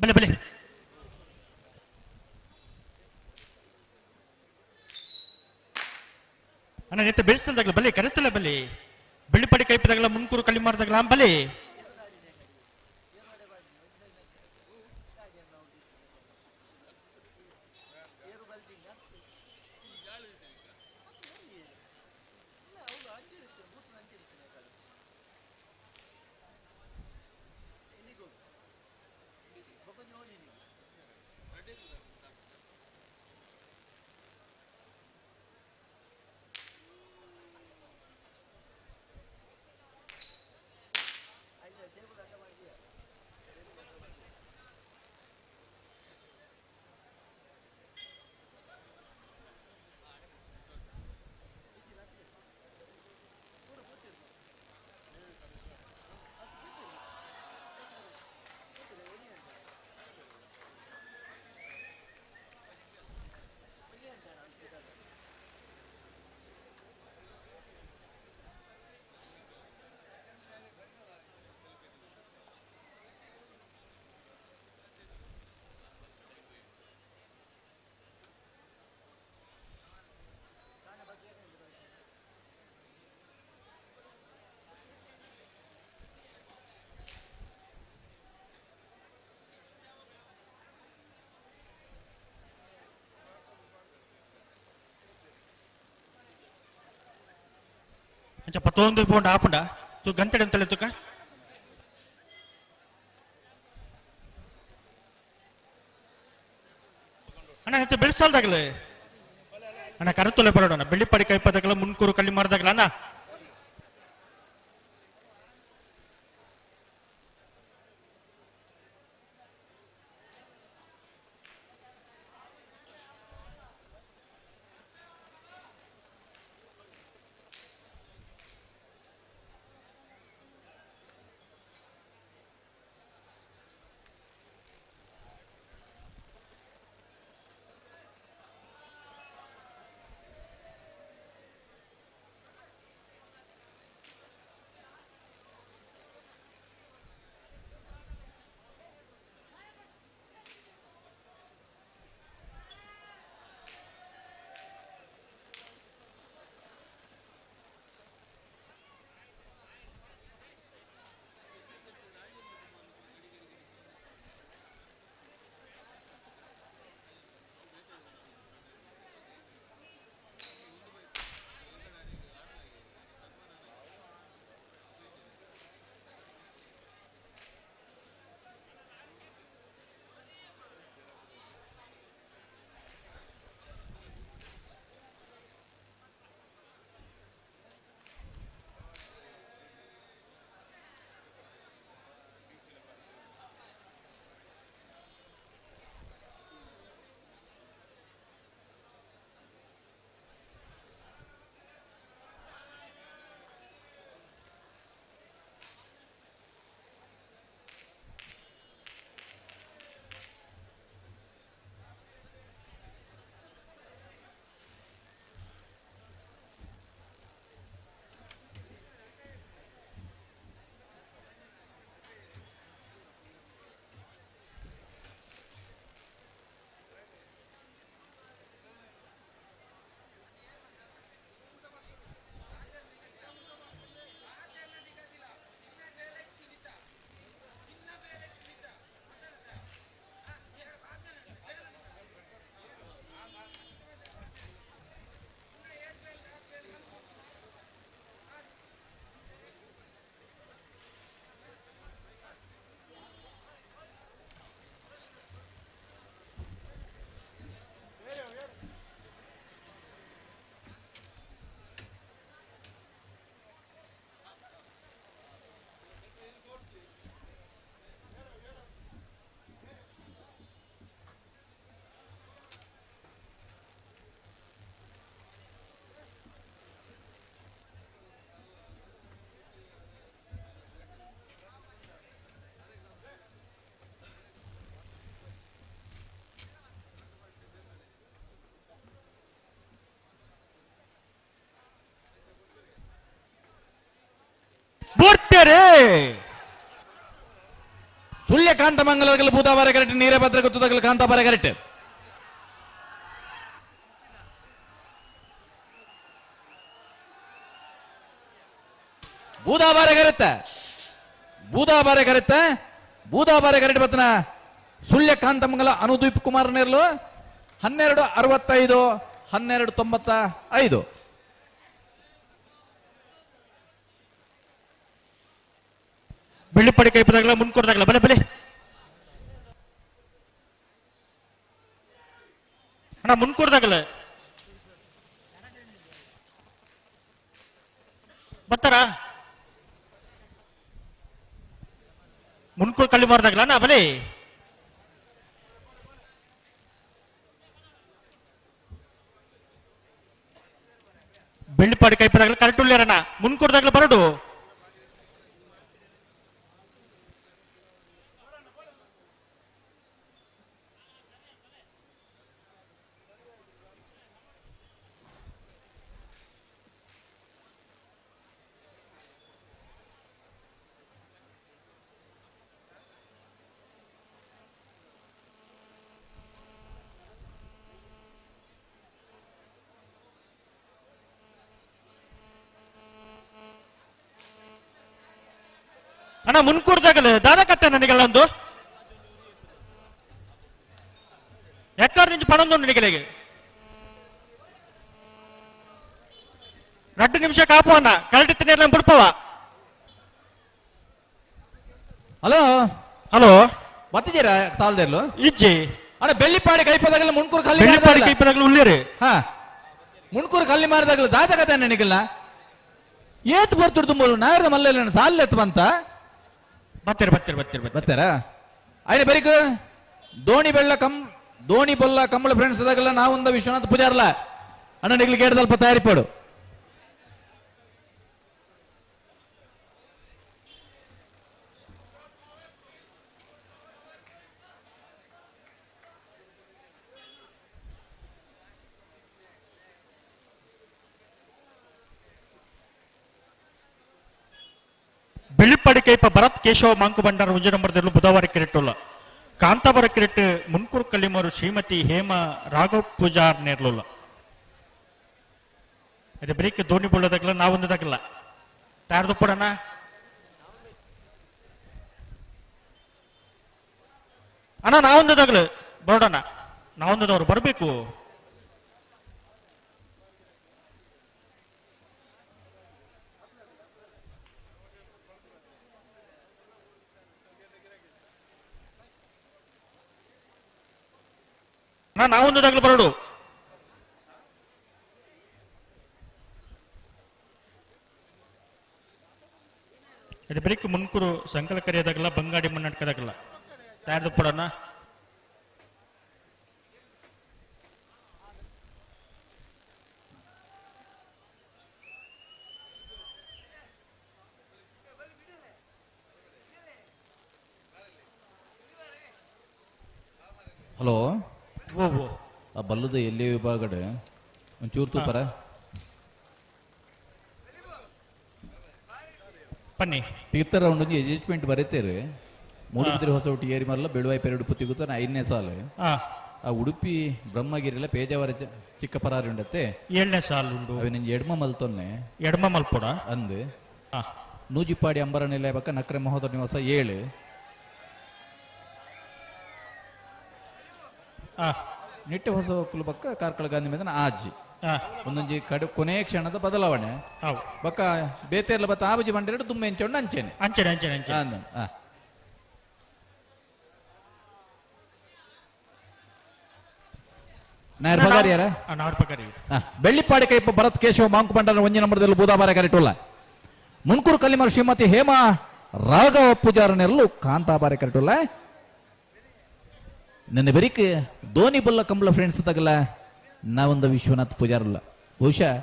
ಬಲೆ ಬಲೆ ಅಣ್ಣ ನೆತ್ತ ಬೆಳೆಸಲ್ದಾಗಲ ಬಲಿ ಕರೆತಲ್ಲ ಬಲಿ ಬೆಳ್ಳಿಪಡಿ ಕೈಪದಾಗಲ ಮುನ್ಕೂರು ಕಳ್ಳಿ ಮಾಡಿದಾಗಲ ಬಲಿ ಅಂಚ ಪತ್ತೊಂದು ಪೋಂಡ ಆಪುಂಡ ತು ಗಂಟೆಡ್ ಅಂತಲೇ ತುಕ ಅಣ್ಣ ಹೆತ್ತ ಬೆಳೆಸಲ್ದಾಗಲೇ ಅಣ್ಣ ಕರತೊಲೆ ಬರೋಣ ಬೆಳ್ಳಿಪಡಿ ಕೈಪದಾಗಲ ಮುನ್ಕೂರು ಕಳ್ಳಿ ಮಾರದಾಗಲ ಅಣ್ಣ ಬರ್ತಾರೆ ಸುಳ್ಯ ಕಾಂತಮಂಗಲದಲ್ಲಿ ಭೂತಾಬಾರ ಕರೆಕ್ಟ್ ನೀರಭದ್ರ ಗೊತ್ತದಗಲು ಕಾಂತಾಬಾರ ಕರೆಕ್ಟ್. ಬೂದಾಬಾರೆ ಕರೆತ್ತ ಬೂದಾಬಾರೆ ಕರೆತ್ತ ಬೂದಾಬಾರೆ ಕರೆಟ್ ಬತ್ತನ ಸುಳ್ಯ ಕಾಂತಮಂಗಲ ಅನುದೀಪ್ ಕುಮಾರ್ ನೇರ್ಲು 12:65 12:95. ಬೆಳ್ಳಿಪಡಿ ಕೈಪದಾಗಲ ಮುನ್ಕೊಡ್ದಾಗಲ ಬಲೆ ಬಲೆ ಅಣ್ಣ ಮುನ್ಕೊಡ್ದಾಗಲ ಬರ್ತಾರ ಮುನ್ಕೂರ್ ಕಳ್ಳಿ ಮಾರ್ದಾಗಲ ಅಣ್ಣ ಬಲೆ ಬೆಳ್ಳಿಪಾಡಿ ಕೈಪದಾಗಲ ಕರೆಕ್ಟ್ ಉಳ್ಳೇರಣ್ಣ ಮುನ್ಕೊಡ್ದಾಗಲ ಬರಡು ಅಣ್ಣ ಮುನ್ಕೂರ್ದಾಗಲ ದಾದ ಕತ್ತೆ ನನಗೆಲ್ಲ ಒಂದು ಎಕ್ಕಾರ್ ನಿಂಚು ಪಣೊಂದು ನಿಗಲಿಗೆ 2 ನಿಮಿಷ ಕಾಪು ಅಣ್ಣ ಕರೆಕ್ಟ್ ತಿನ್ನೆಲ್ಲ ಬಿಡ್ಪವ. ಹಲೋ ಹಲೋ ಬತ್ತಿದ್ದೀರಾ ಸಾಲದೆರ್ಲು ಇಜ್ಜಿ ಅಣ್ಣ ಬೆಳ್ಳಿಪಾಡಿ ಕೈಪದಾಗಲ ಮುನ್ಕೂರ್ ಕಲ್ಲಿ ಬೆಳ್ಳಿಪಾಡಿ ಕೈಪದಾಗಲ ಉಳ್ಳೇರಿ ಹಾ ಮುನ್ಕೂರ್ ಕಲ್ಲಿ ಮಾರಿದಾಗಲ ದಾದ ಕತೆ ನನಗೆಲ್ಲ ಏತ್ ಬರ್ತುಡ್ದು ತುಂಬ ನಾಯರದ ಮಲ್ಲ ಸಾಲ ಎತ್ತು ಬಂತ ಬರ್ತೀರ ಬರ್ತೀರ ಬರ್ತೀರ ಬರ್ತಾರ ಆಯ್ತು ಬರೀಕ್ ದೋಣಿ ಬೆಳ್ಳ ಕಂ ದೋಣಿ ಬೊಲ್ಲ ಕಮ್ಮಳ ಫ್ರೆಂಡ್ಸ್ ಅದಾಗಲ್ಲ ನಾವೊಂದ ವಿಶ್ವನಾಥ್ ಪೂಜಾರ್ಲ ಅಣ್ಣ ನಿಗ್ಲಿಕ್ಕೆ ಸ್ವಲ್ಪ ತಯಾರಿ ಪಡು. ಬೆಳ್ಳಿಪಾಡಿ ಕೈಪ ಭರತ್ ಕೇಶವ ಮಾಂಕು ಭಂಡಾರ ಒಂಜಿ ನಂಬರ್ ದೆರ್ಲು ಬುಧವಾರ ಕಿರೆಟ್ಟುಲ್ಲ ಕಾಂತಾಬರ ಕಿರೆಟ್ ಮುನ್ಕೂರ್ ಕಲ್ಲಿಮರು ಶ್ರೀಮತಿ ಹೇಮ ರಾಘವ್ ಪೂಜಾರ್ ನೇರ್ಲುಲ್ಲ ಅದೇ ಬ್ರೇಕ್ ದೋಣಿ ಬೊಳ್ಳದಾಗಲ್ಲ ನಾವೊಂದದಾಗಲ್ಲ ತಾರ್ದು ಪಡಣ ಅಣ್ಣ ನಾವೊಂದದಾಗಲ ಬರೋಣ ನಾವೊಂದದವ್ರು ಬರಬೇಕು. ನಾವೊಂದದಾಗಲೂ ಬರೋಡು ಬ್ರೇಕ್ ಮುನ್ಕೂರು ಸಂಕಲ ಕರೆಯೋದಾಗಲ್ಲ ಬಂಗಾಡಿ ಮಣ್ಣಾಡ್ಕದಾಗಲ್ಲ ತಯಾರ್ದು ಪಡೋಣ. ಹಲೋ ಆ ಬಲ್ಲದ ಎಲ್ಲಿ ವಿಭಾಗಡೆ ಒಂಚೂರು ತೂಪರ ಬನ್ನಿ ತೀರ್ಥ ರೌಂಡ್ ಒಂಜಿ ಅಡ್ಜಸ್ಟ್ಮೆಂಟ್ ಬರೀತೇರು ಮೂಡುಬಿದಿರೆ ಹೊಸ ಒಟ್ಟು ಏರಿ ಮರಲ ಬೆಳುವಾಯಿ ಪೆರಡು ಪುತ್ತಿಗುತ್ತ 5ನೇ ಸಾಲು ಆ ಉಡುಪಿ ಬ್ರಹ್ಮಗಿರಿಲ ಪೇಜಾವರ ಚಿಕ್ಕ ಪರಾರಿ ಉಂಡತ್ತೆ 7ನೇ ಸಾಲು ಉಂಡು ಅವಿನ ಎಡ್ಮ ಮಲ್ತೊನ್ನೆ ಎಡ್ಮ ಮಲ್ಪೊಡ ಅಂದು ನೂಜಿಪಾಡಿ ಅಂಬರ ನಿಲಯ ಬಕ್ಕ ನಕ್ರೆ ಮಹೋದರ ನಿವಾಸ 7 ನಿಟ್ಟೆ ಹೊಸ ಒಕ್ಕಲು ಬಕ್ಕ ಕಾರ್ಕಳ ಗಾಂಧಿ ಮೈದಾನ ಆಜಿ ಒಂದೊಂಜಿ ಕಡೆ ಕೊನೆಯ ಕ್ಷಣದ ಬದಲಾವಣೆ ಬಕ್ಕ ಬೇತೇರ್ಲ ಬತ್ತ ಆಬಜಿ ಬಂಡೆರಡು ದುಮ್ಮೆ ಎಂಚೊಂಡು ಅಂಚೆನೆ ಅಂಚೆನೆ ಅಂಚೆನೆ ಅಂಚೆನೆ ನಾಯರ್ ಪಗಾರಿಯಾರ ನಾಯರ್ ಪಗಾರಿ ಬೆಳ್ಳಿಪಾಡಿ ಕೈಪ ಭರತ್ ಕೇಶವ ಮಾಂಕು ಭಂಡಾರ ಒಂಜಿ ನಂಬರ್ದಲ್ಲಿ ಬೂದಾಬಾರ ಕರೆಟುಲ್ಲ ಮುನ್ಕೂರು ಕಲ್ಲಿಮರ ಶ್ರೀಮತಿ ಹೇಮಾ ರಾಘವ ಪೂಜಾರನೆಲ್ಲೂ ಕಾಂತಾಬಾರೆ ಕರೆಟುಲ್ಲ ನನ್ನ ಬೆರಿಕ್ ಧೋನಿ ಬೊಲ್ಲ ಕಂಬಳ ಫ್ರೆಂಡ್ಸ್ ತಗಲ ನಾವೊಂದು ವಿಶ್ವನಾಥ್ ಪೂಜಾರಲ್ಲ ಬಹುಶಃ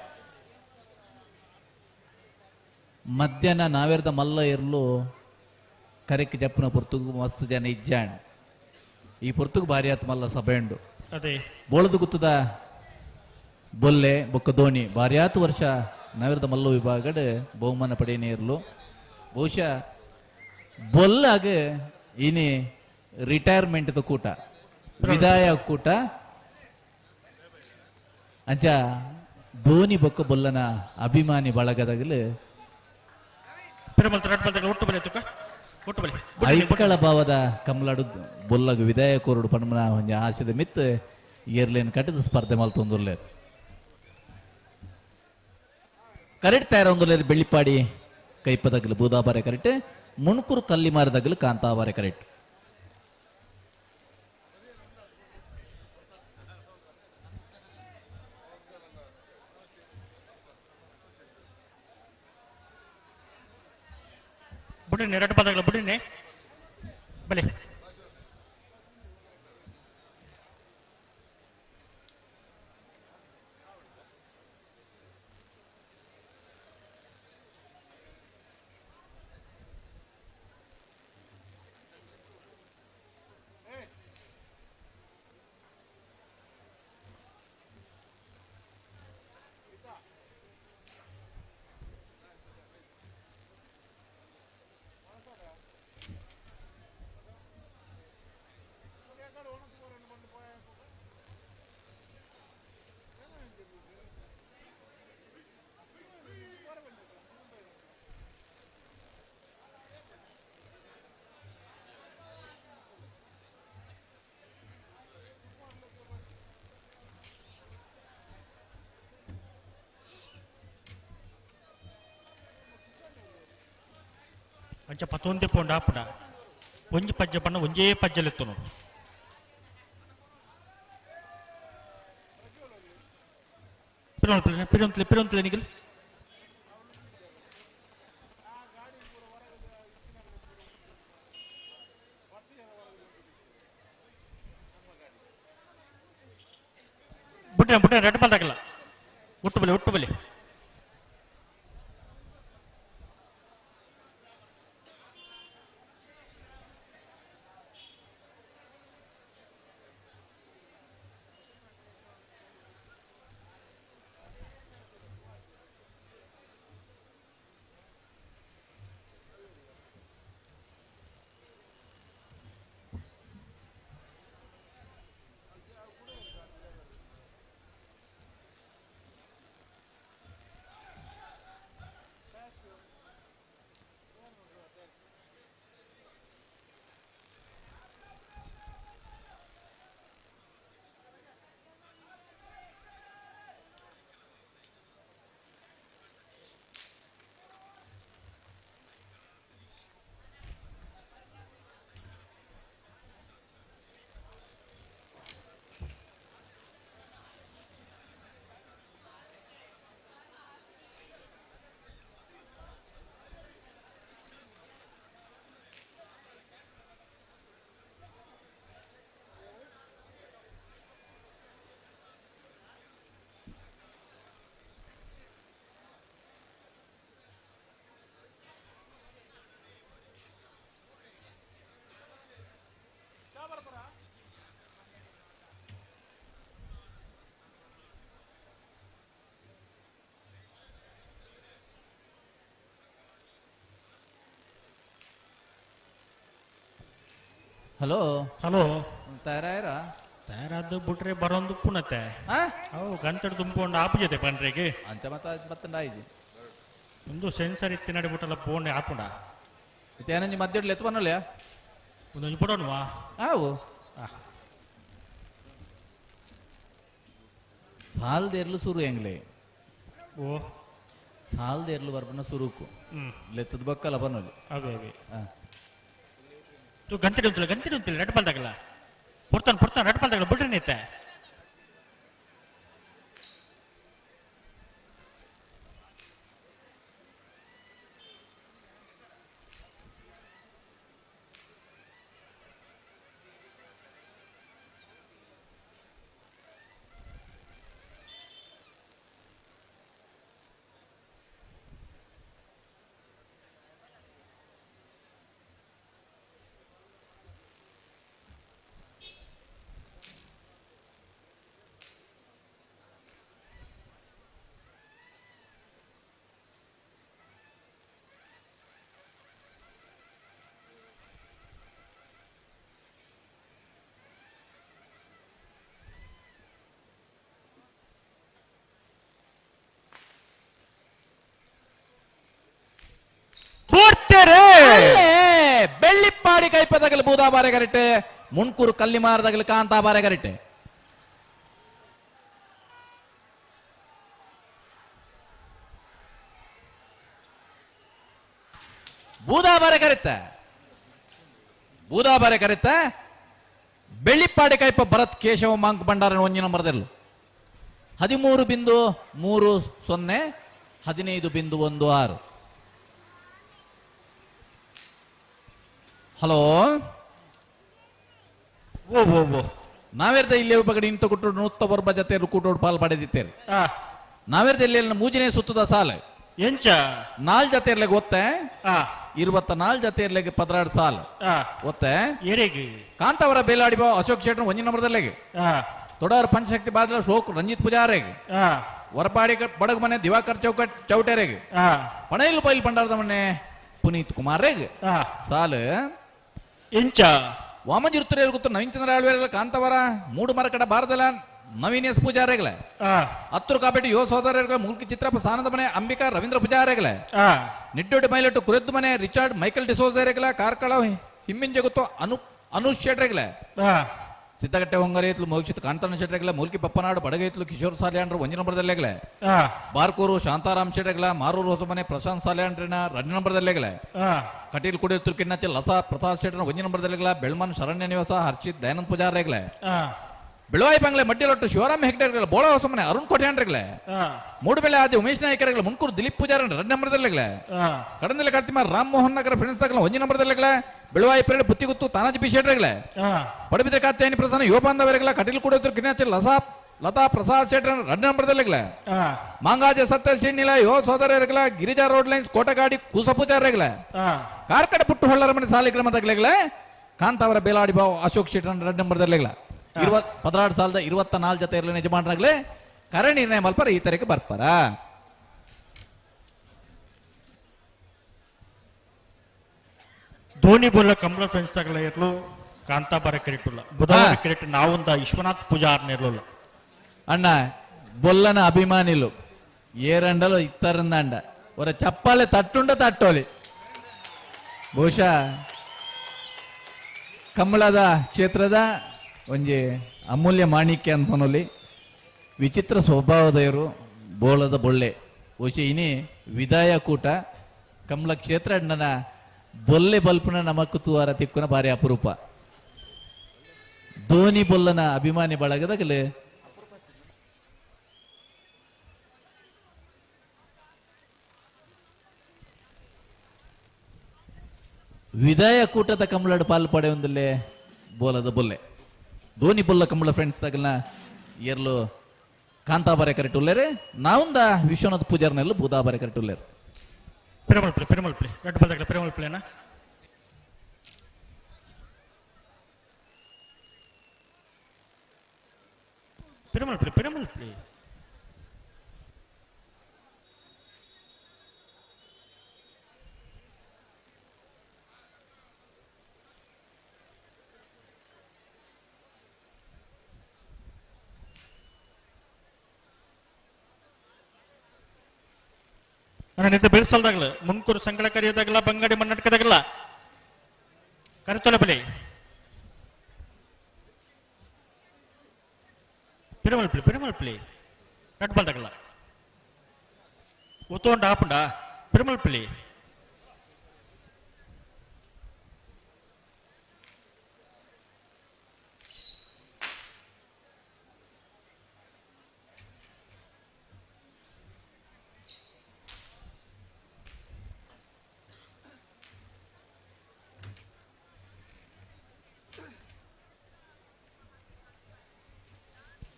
ಮಧ್ಯಾಹ್ನ ನಾವೇರ್ದ ಮಲ್ಲ ಇರ್ಲು ಕರೆಕ್ ಜಪ್ಪನ ಪೊರ್ತುಗು ಮಸ್ತ್ ಜನ ಇಜ್ಜಾಣ್ ಈ ಪೊರ್ತುಗು ಭಾರಿ ಆತ್ ಮಲ್ಲ ಸಭೆಂಡು ಅದೇ ಬೋಳದು ಗುತ್ತದ ಬೊಲ್ಲೆ ಬೊಕ್ಕ ಧೋನಿ ಭಾರ್ಯಾತು ವರ್ಷ ನಗರದ ಮಲ್ಲು ವಿಭಾಗಡ್ ಬಹುಮಾನ ಪಡೆಯನೇ ಇರಲು ಬಹುಶಃ ಬೊಲ್ಲಾಗ ಇನಿ ರಿಟೈರ್ಮೆಂಟ್ ಕೂಟ ವಿದಾಯ ಕೂಟ ಅಂಚ ಧೋನಿ ಬೊಕ್ಕ ಬೊಲ್ಲನ ಅಭಿಮಾನಿ ಬಳಗದಾಗಲು ಪಿರಮಲ್ ರಡ್ ಬಲ್ದಗಳ ಒಟ್ಟು ಬಲೆ ತುಕ ಒಟ್ಟು ಬಲೆ. ಐಕಳ ಭಾವದ ಕಮಲಾಡು ಬೊಲ್ಲಗು ವಿದಾಯ ಕೋರುಡು ಪಣ್ಮನ ಒಂಜಿ ಆಶೆದ ಮಿತ್ ಏರ್ಲೇನ್ ಕಟ್ಟಿದ ಸ್ಪರ್ಧೆ ಮಲ್ತೊಂದುಲ್ಲೇರ್. Correct ತಯಾರೊಂದುಲ್ಲೇರ್ Bellipadi ಕೈಪದಗಲು ಬೂದಾಬಾರೆ correct, ಮುಣುಕುರು ಕಲ್ಲಿಮಾರದಗಲು ಕಾಂತಾಬಾರೆ correct. ಬುಡಿನಿ ಎರಡು ಪದಗಳ ಬುಡಿನಿ ಬಲೆ. ಅಂಚ ಪತ್ತೊಂದೆ ಪೋಂಡ ಆಪುಂಡ ಒಂಜಿ ಪಜ್ಜೆ ಪಣ್ಣ ಒಂಜೇ ಪಜ್ಜೆಲೆತ್ತುನು. ಪಿರೊಂತ್ಲೆ ಪಿರೊಂತ್ಲೆ ಪಿರೊಂತ್ಲೆ ನಿಗಲ್ ಬುಟ್ರೆ ಬುಟ್ರೆ ರೆಡ್ ಬಲ್ದಾಗಲ್ಲ ಒಟ್ಟು ಬಲೆ ಒಟ್ಟು ಬಲೆ. ಹಲೋ ಹಲೋ ತಯಾರಾಯರ ತಯಾರಾದ ಬಿಟ್ರೆ ಬರೋಂದು ಪುನತೆ ಅವು ಗಂತಡು ತುಂಬಿಕೊಂಡು ಆಪು ಜೊತೆ ಪಂಡ್ರೆಗೆ ಅಂಚ ಮತ್ತ ಮತ್ತಂಡಾಯಿಜಿ ಒಂದು ಸೆನ್ಸರ್ ಇತ್ತಿ ನಡಿ ಬಿಟ್ಟಲ್ಲ ಫೋನ್ ಆಪುಂಡ ಇತ್ತೇನಂಜಿ ಮಧ್ಯಡ್ಲು ಎತ್ತು ಬನ್ನಲ್ಲ ಒಂದೊಂದು ಬಿಡೋಣವಾ ಆವು ಸಾಲ್ದೇರ್ಲು ಸುರು ಎಂಗ್ಲೆ ಓ ಸಾಲ್ದೇರ್ಲು ಬರ್ಪನ ಸುರುಕು ಲೆತ್ತದ ಬಕ್ಕಲ ಬನ್ನೊಲಿ ಅವೇ ಅವೇ ತು ಗಂಟೆ ಉಂತಲ್ಲ ಗಂಟೆ ಉಂತಿಲ್ಲ ರೆಡ್ ಬಲ್ದಾಗಲ್ಲ ಪುರ್ತಾನ ಪುರ್ತಾನ ರೆಡ್ ಬಲ್ದಾಗಲ್ಲ ಬಿಡ್ರಿ ನೀತೆ ಕೈಪದಗಲು ಬೂದಾಬಾರೆ ಕರೆಕ್ಟ್ ಮುಣ್ಕೂರು ಕಲ್ಲಿಮಾರದಗಲು ಕಾಂತಾಬಾರೆ ಕರೆಕ್ಟ್ ಬೂದಾಬಾರೆ ಕರೆತ್ತ ಬೂದಾಬಾರೆ ಕರೆತ್ತ ಬೆಳ್ಳಿಪ್ಪಾಡಿ ಕೈಪ ಭರತ್ ಕೇಶವ ಮಾಂಕ್ ಭಂಡಾರನ ಒಂಜಿ ನಂಬರ್ದಲ್ಲു 13.30 15.16. ಹಲೋ ಓ ಓ ಓ ನಾವೇರ್ದ ಇಲ್ಲಿ ಬಗಡಿ ಇಂತ ಕೊಟ್ಟು ನೂತ್ತ ಬರ್ಬ ಜೊತೆ ಕೂಟೋಡು ಪಾಲ್ ಪಡೆದಿತ್ತೇನೆ. ನಾವೇರ್ದ ಇಲ್ಲಿ ಮೂಜನೇ ಸುತ್ತದ ಸಾಲ ಎಂಚ ನಾಲ್ ಜೊತೆ ಇರ್ಲಿಕ್ಕೆ ಒತ್ತೆ 24 ಜೊತೆ ಇರ್ಲಿಕ್ಕೆ 16 ಸಾಲ ಒತ್ತೆ ಕಾಂತಾವರ ಬೇಲಾಡಿ ಬಾವ ಅಶೋಕ್ ಶೆಟ್ರ ಒಂಜಿ ನಂಬರ್ದಲ್ಲಿಗೆ ತೊಡಾರ ಪಂಚಶಕ್ತಿ ಬಾದಲ ಶ್ಲೋಕ್ ರಂಜಿತ್ ಪೂಜಾರಿಗೆ ವರಪಾಡಿ ಬಡಗ ಮನೆ ದಿವಾಕರ್ ಚೌಕಟ್ ಚೌಟೆರೆಗೆ ಪಣೈಲ್ ಪೈಲ್ ಪಂಡಾರದ ಮನೆ ಪುನೀತ್ ಕುಮಾರ್ ಸಾಲು ಎಂಚ ವಾಮಜಿರುತ್ತರೆ ಗೊತ್ತು ನವೀನ್ ಚಂದ್ರ ಆಳ್ವೇರಲ್ಲ ಕಾಂತವರ ಮೂಡು ಮರಕಡ ಭಾರತಲ ನವೀನ್ ಎಸ್ ಪೂಜಾರೆಗಲ ಹತ್ತರು ಕಾಪೇಟಿ ಯೋ ಸೋದರಗಳ ಮುಲ್ಕಿ ಚಿತ್ರಪ್ಪ ಸಾನದ ಮನೆ ಅಂಬಿಕಾ ರವೀಂದ್ರ ಪೂಜಾರೆಗಲ ನಿಡ್ಡೊಡ್ಡಿ ಮೈಲಟ್ಟು ಕುರೆದ್ದು ಮನೆ ರಿಚಾರ್ಡ್ ಮೈಕಲ್ ಡಿಸೋಜರೆಗಲ ಕಾರ್ಕಳ ಹಿಮ್ಮಿನ ಜಗತ್ತು ಅನುಷ್ ಶೆಟ್ರೆಗಲ ಸಿದ್ದಗಟ್ಟೆ ಹೊಂಗರೇತ್ಲು ಮೋಕ್ಷಿತ್ ಕಾಂತಣ್ಣ ಶೆಟ್ರೆಗಲ ಮೂಲ್ಕಿ ಪಪ್ಪನಾಡು ಬಡಗೈತ್ಲು ಕಿಶೋರ್ ಸಾಲ್ಯಾಂಡ್ರು ಒಂಜಿ ನಂಬರ್ದಲ್ಲೆಗಲೆ ಬಾರ್ಕೂರು ಶಾಂತಾರಾಮ್ ಶೆಟ್ರೆಗಲ ಮಾರೂರು ಹೊಸಮನೆ ಪ್ರಶಾಂತ್ ಸಾಲ್ಯಾಂಡ್ರಿನ 2 ನಂಬರ್ದಲ್ಲೆಗಲೆ ಕಟೀಲ್ ಕುಡಿಯ ತುರ್ಕಿನ್ನಚ್ಚ ಲತಾ ಪ್ರತಾಪ್ ಶೆಟ್ರನ 1 ನಂಬರ್ದಲ್ಲೆಗಲ ಬೆಳ್ಮನ್ ಶರಣ್ಯ ನಿವಾಸ ಹರ್ಷಿತ್ ದಯಾನಂದ್ ಪೂಜಾರೆಗಲೆ ಬೆಳವಾಯಿ ಬಂಗ್ಲೆ ಮಡ್ಡಿಲೊಟ್ಟು ಶಿವರಾಮ ಹೆಗ್ಡೆರ್ಗಲ ಬೋಳ ಹೊಸಮನೆ ಅರುಣ್ ಕೋಟ್ಯಾಂಡ್ರೆಗಲೆ ಮೂಡುಬೆಳೆ ಆದಿ ಉಮೇಶ್ ನಾಯಕರೆಗಲ ಮುನ್ಕೂರು ದಿಲೀಪ್ ಪೂಜಾರನ್ 2 ನಂಬರ್ದಲ್ಲೆಗಲೆ ಕಡಂದಲೆ ಕರ್ತಿಮಾರ್ ರಾಮ್ ಮೋಹನ್ ನಗರ ಫ್ರೆಂಡ್ಸ್ ತಗಲ 1 ನಂಬರ್ದಲ್ಲೆಗಲೆ ಬೆಳವಾಯಿ ಪೇರಡೆ ಬುತ್ತಿಗುತ್ತು ತಾನಾಜಿ ಬಿ ಶೆಟ್ರೆಗಲೆ ಪಡಬಿದ್ರೆ ಕಾತ್ಯಾಯನಿ ಪ್ರಸನ್ನ ಯುವಬಾಂಧವರೆಗಲ ಕಟೀಲ್ ಕುಡಿಯೋತ್ರ ಕಿನ್ನಾಚಿ ಲತಾ ಪ್ರಸಾದ್ ಶೆಟ್ರನ್ 2 ನಂಬರ್ದಲ್ಲೆಗಲೆ ಮಾಂಗಾಜ ಸತ್ಯ ಶ್ರೀನಿಲ ಯುವ ಸೋದರರೆಗಲ ಗಿರಿಜಾ ರೋಡ್ ಲೈನ್ಸ್ ಕೋಟಗಾಡಿ ಕೂಸಪೂಜಾರೆಗಲೆ ಕಾರ್ಕಡ ಪುಟ್ಟು ಹೊಳ್ಳರ ಮನೆ ಸಾಲಿಗ್ರಾಮದಾಗಲೆಗಲೆ ಕಾಂತಾವರ ಬೇಲಾಡಿ ಬಾವು ಅಶೋಕ್ ಶೆಟ್ರನ್ 2 ನಂಬರ್ದಲ್ಲೆಗಲ 16 ಸಾಲದ 24 ಜೊತೆ ಇರಲಿ ಯಜಮಾನರಾಗ್ಲೆ ಕರೆ ನಿರ್ಣಯ ಮಲ್ಪರ ಈ ತರಕ್ಕೆ ಬರ್ಪಾರ. ಧೋನಿ ಬೋಲ ಕಮಲ ಫ್ರೆಂಡ್ಸ್ ತಗಲ ಇರ್ಲು ಕಾಂತಾಬಾರ ಕ್ರಿಕೆಟ್ ಬುಧವಾರ ಕ್ರಿಕೆಟ್ ನಾವೊಂದ ವಿಶ್ವನಾಥ್ ಪೂಜಾರ್ನ ಇರ್ಲಿಲ್ಲ. ಅಣ್ಣ ಬೊಲ್ಲನ ಅಭಿಮಾನಿಲು ಏರಂಡಲು ಇತ್ತರಂದ ಅವರ ಚಪ್ಪಾಲೆ ತಟ್ಟುಂಡ ತಟ್ಟೋಲಿ. ಬಹುಶಃ ಕಮಲದ ಕ್ಷೇತ್ರದ ಒಂಜಿ ಅಮೂಲ್ಯ ಮಾಣಿಕ್ಯ ಅಂತನಲ್ಲಿ ವಿಚಿತ್ರ ಸ್ವಭಾವದವರು ಬೋಳದ ಬೊಳ್ಳೆ ಬಹುಶಃ ಇನಿ ವಿದಾಯ ಕೂಟ ಕಮಲ ಕ್ಷೇತ್ರ ಅಣ್ಣನ ಬೊಲ್ಲೆ ಬಲ್ಪುನ ನಮಕ್ಕು ತೂವಾರ ತಿಕ್ಕುನ ಭಾರಿ ಅಪರೂಪ. ಧೋನಿ ಬೊಲ್ಲನ ಅಭಿಮಾನಿ ಬಳಗದಾಗಲೇ ವಿದಾಯ ಕೂಟದ ಕಮಲಡು ಪಾಲು ಪಡೆಯೊಂದಲ್ಲೇ ಬೋಲದ ಬೊಲ್ಲೆ ಧೋನಿ ಬೊಲ್ಲ ಕಮಲ friends ತಗಲ್ನ ಏರ್ಲು ಕಾಂತಾಬಾರೆ correct ಉಲ್ಲೇರೆ Navunda Vishwanath ಪೂಜಾರ್ನೆಲ್ಲ ಬೂದಾಬಾರೆ correct ಉಲ್ಲೇರು. ಪೆರುಮಲ್ಪಲೆ ಪೆರುಮಲ್ಪಲೆ red ಬಲ್ದಾಗಲ ಪೆರುಮಲ್ಪಲೆನಾ ಪೆರುಮಲ್ಪಲೆ ಪೆರುಮಲ್ಪಲೆ ಅಣ್ಣ ಬೆಳೆಸಲ್ದಾಗಲ ಮುನ್ಕೂರು ಸಂಕಳ ಕರೆಯೋದಾಗಲ್ಲ ಬಂಗಾಡಿ ಮಣ್ಣಟ್ಕದಾಗಲ್ಲ ಕರೆತೊಲೆ ಬಲೆ ಪಿರಮಲ್ಪಲಿ ಪಿರಮಲ್ಪಲಿ ನಟ್ ಬಲ್ದಾಗಲ್ಲ ಒತ್ತೊಂಡ ಆಪುಂಡ ಪಿರಮಲ್ಪಲಿ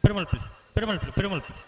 பெருமல்புலி பெருமல்புலி பெருமல்புலி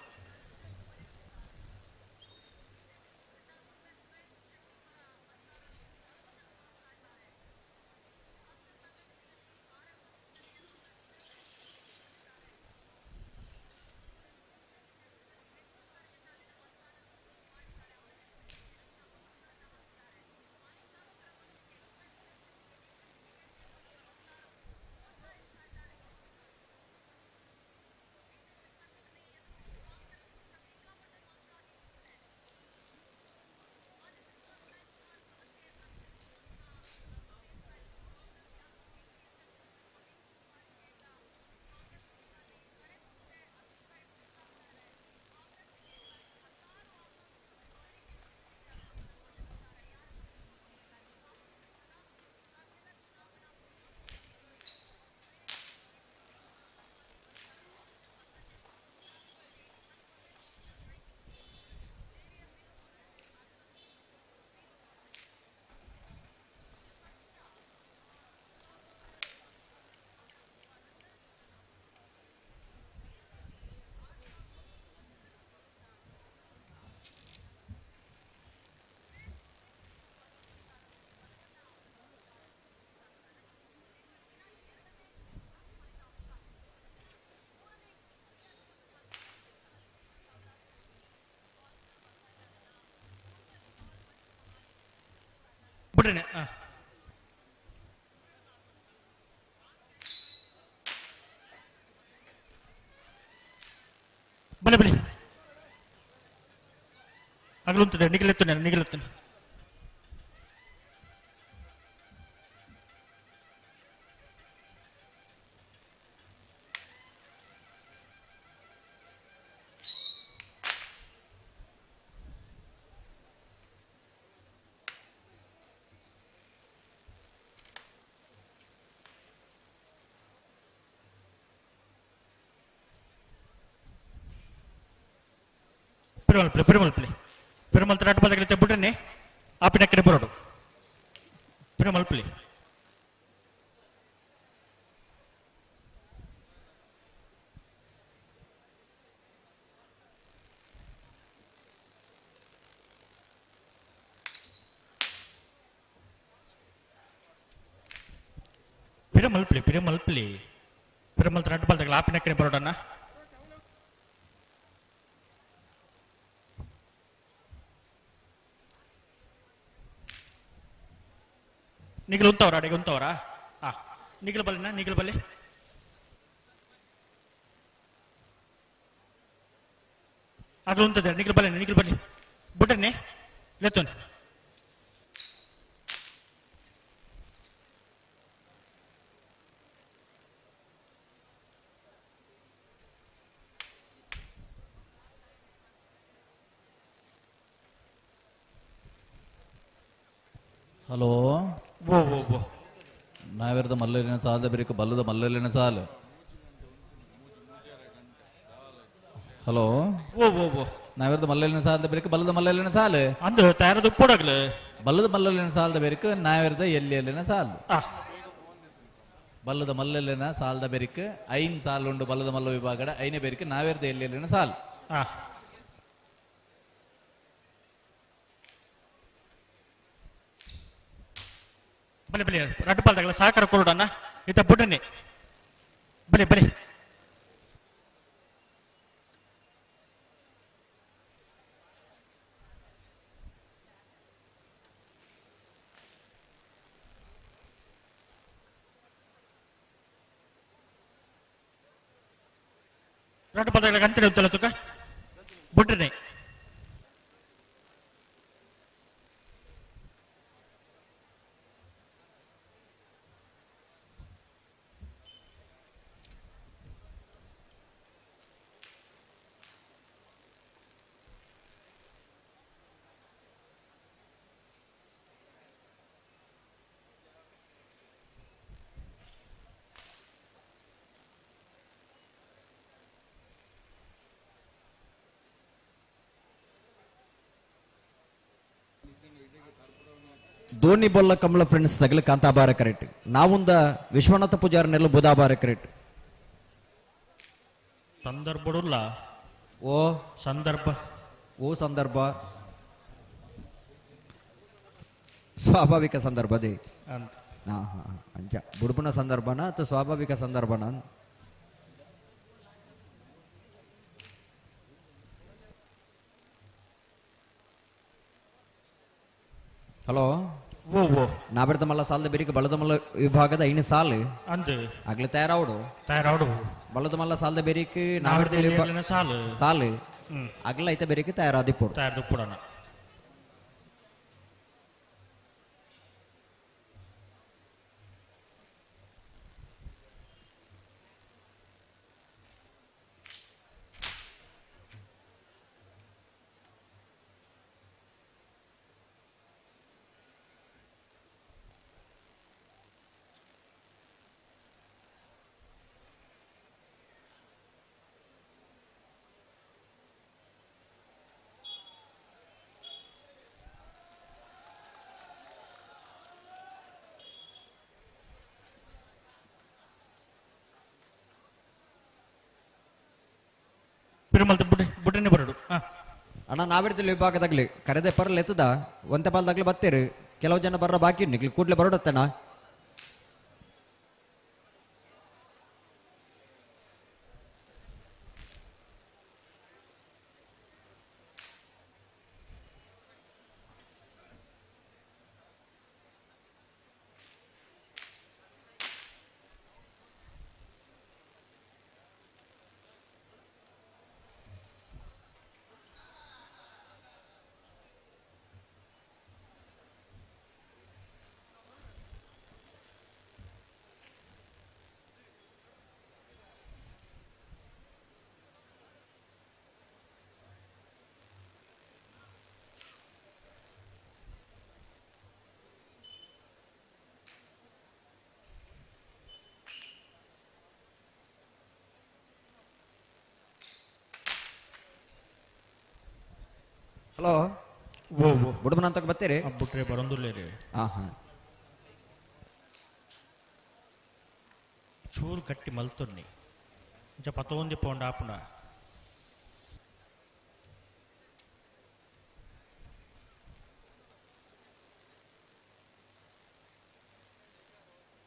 ಬುಡನೆ ಬಲೆ ಬಲೆ ಅಗಲುಂತದೆ ನಿಗಲೆತ್ತುನೆ ನಿಗಲೆತ್ತುನೆ ಪೆರುಮಲ್ಪಲೆ ಪೆರುಮಲ್ಪಲೆ ಪೆರುಮಲ್ ತರಾಟ ಬದಗಲಿತೆ ಬುಡನೆ ಆಪಿನ ಕಡೆ ಬರೋಡು ಪೆರುಮಲ್ಪಲೆ ಪೆರುಮಲ್ಪಲೆ ಪೆರುಮಲ್ಪಲೆ ಪೆರುಮಲ್ ತರಾಟ ಬದಗಲ ಆಪಿನ ಕಡೆ ಬರೋಡನ್ನ ನಿಗಲು ಉಂತವರ ಅಡಿಗೆ ಉಂತವರಾ ಆ ನಿಗಲು ಬಲ್ಲಿನ ನಿಗಲು ಬಲ್ಲಿ ಆಗಲು ಉಂತದೆ ನಿಗಲು ಬಲ್ಲಿ ನಿಗಲು ಬಲ್ಲಿ ಬುಡನೆ ಲೆತ್ತೋನೆ ಹಲೋ ಓ ಓ ಓ ನಾವೆರದ ಮಲ್ಲಲಿನ ಸಾಲದ ಬೆರಿಕ ಬಲ್ಲದ ಮಲ್ಲಲಿನ ಸಾಲು ಹಲೋ ಓ ಓ ಓ ನಾವೆರದ ಮಲ್ಲಲಿನ ಸಾಲದ ಬೆರಿಕ ಬಲ್ಲದ ಮಲ್ಲಲಿನ ಸಾಲು ಅಂದು ತಯಾರದ ಉಪ್ಪುಡಗ್ಲು ಬಲ್ಲದ ಮಲ್ಲಲಿನ ಸಾಲದ ಬೆರಿಕ ನಾವೆರದ ಎಲ್ಲಿ ಎಲ್ಲಿನ ಸಾಲು ಬಲ್ಲದ ಮಲ್ಲಲಿನ ಸಾಲದ ಬೆರಿಕ ಐನ್ ಸಾಲು ಉಂಡು ಬಲ್ಲದ ಮಲ್ಲ ವಿಭಾಗಡ ಐನೇ ಬೆರಿಕ ನಾವೆರದ ಎಲ್ಲಿ ಎಲ್ಲಿನ ಸಾಲು ಬಲೆ ಬಲೆ ರಡ್ಡು ಸಹಕಾರ ಕೊಡೋಣ ಇತ್ತ ಬುಡನೆ ಬಲೆ ಬಲೆ ರಡ್ಡು ಪಾಲ್ದಾಗಲ ಅಂತಾರೆ ಉತ್ತಲ ತುಕ ಬುಡನೆ ಧೋನಿ ಬೊಲ್ಲ ಕಮಲ friends ತಗಲು ಕಾಂತಾಬಾರ correct Navunda Vishwanatha ಪೂಜಾರನೆಲ್ಲ ಬುಧಾಬಾರ correct ಸಂದರ್ಭಡುಲ್ಲ ಓ ಸಂದರ್ಭ ಓ ಸಂದರ್ಭ ಸ್ವಾಭಾವಿಕ ಸಂದರ್ಭ ಅದೇ ಅಂತ ಹಾ ಹಾ ಅಂಚ ಬುಡುಬುನ ಸಂದರ್ಭನ ಅಥವಾ ಸ್ವಾಭಾವಿಕ ಸಂದರ್ಭನ ಹಲೋ ಓ ಓ ನಾಬೆಡ್ದ ಮಲ್ಲ ಸಾಲದ ಬೆರಿಕೆ ಬಲದ ಮಲ್ಲ ವಿಭಾಗದ ಐನು ಸಾಲು ಅಂದು ಆಗ್ಲೇ ತಯಾರಾವಡು ತಯಾರಾವಡು ಬಲದ ಮಲ್ಲ ಸಾಲದ ಬೆರಿಕೆ ನಾಬೆಡ್ದ ನಾಬೆಡ್ದ ಎಲ್ಲಿನ ಸಾಲು. ಸಾಲು ಹ್ಮ್. ಅಗಲ ಐತ ಬೆರಿಕೆ ತಯಾರಾದಿಪ್ಪುಡು ತಯಾರದಿಪ್ಪುಡಣ ಪಿರುಮಲ್ತ ಬುಡ್ಡೆ ಬುಡ್ಡೆನೆ ಬರಡು ಅಣ್ಣ ನಾವಿಡ್ತಿಲ್ಲ ವಿಭಾಗದಾಗ್ಲಿ ಕರೆದೆ ಪರ್ಲ್ ಎತ್ತದ ಒಂತೆ ಪಾಲ್ದಾಗ್ಲಿ ಬತ್ತೀರಿ ಕೆಲವು ಜನ ಬರ್ರ ಬಾಕಿ ನಿಗ್ಲಿ ಕೂಡ್ಲೆ ಬರೋಡತ್ತಣ್ಣ ಹಲೋ ಬುಡಮನ ಅಂತ ಬರ್ತೀರಿ? ಬಿಟ್ರೆ ಬರೋದಿಲ್ಲ. ಹಾ ಹಾ ಚೂರು ಗಟ್ಟಿ ಮಲ್ತೊನ್ನಿ ಇಂಚ ಪತ್ತೊಂದಿ ಪೌಂಡ್ ಆಪುಂಡ.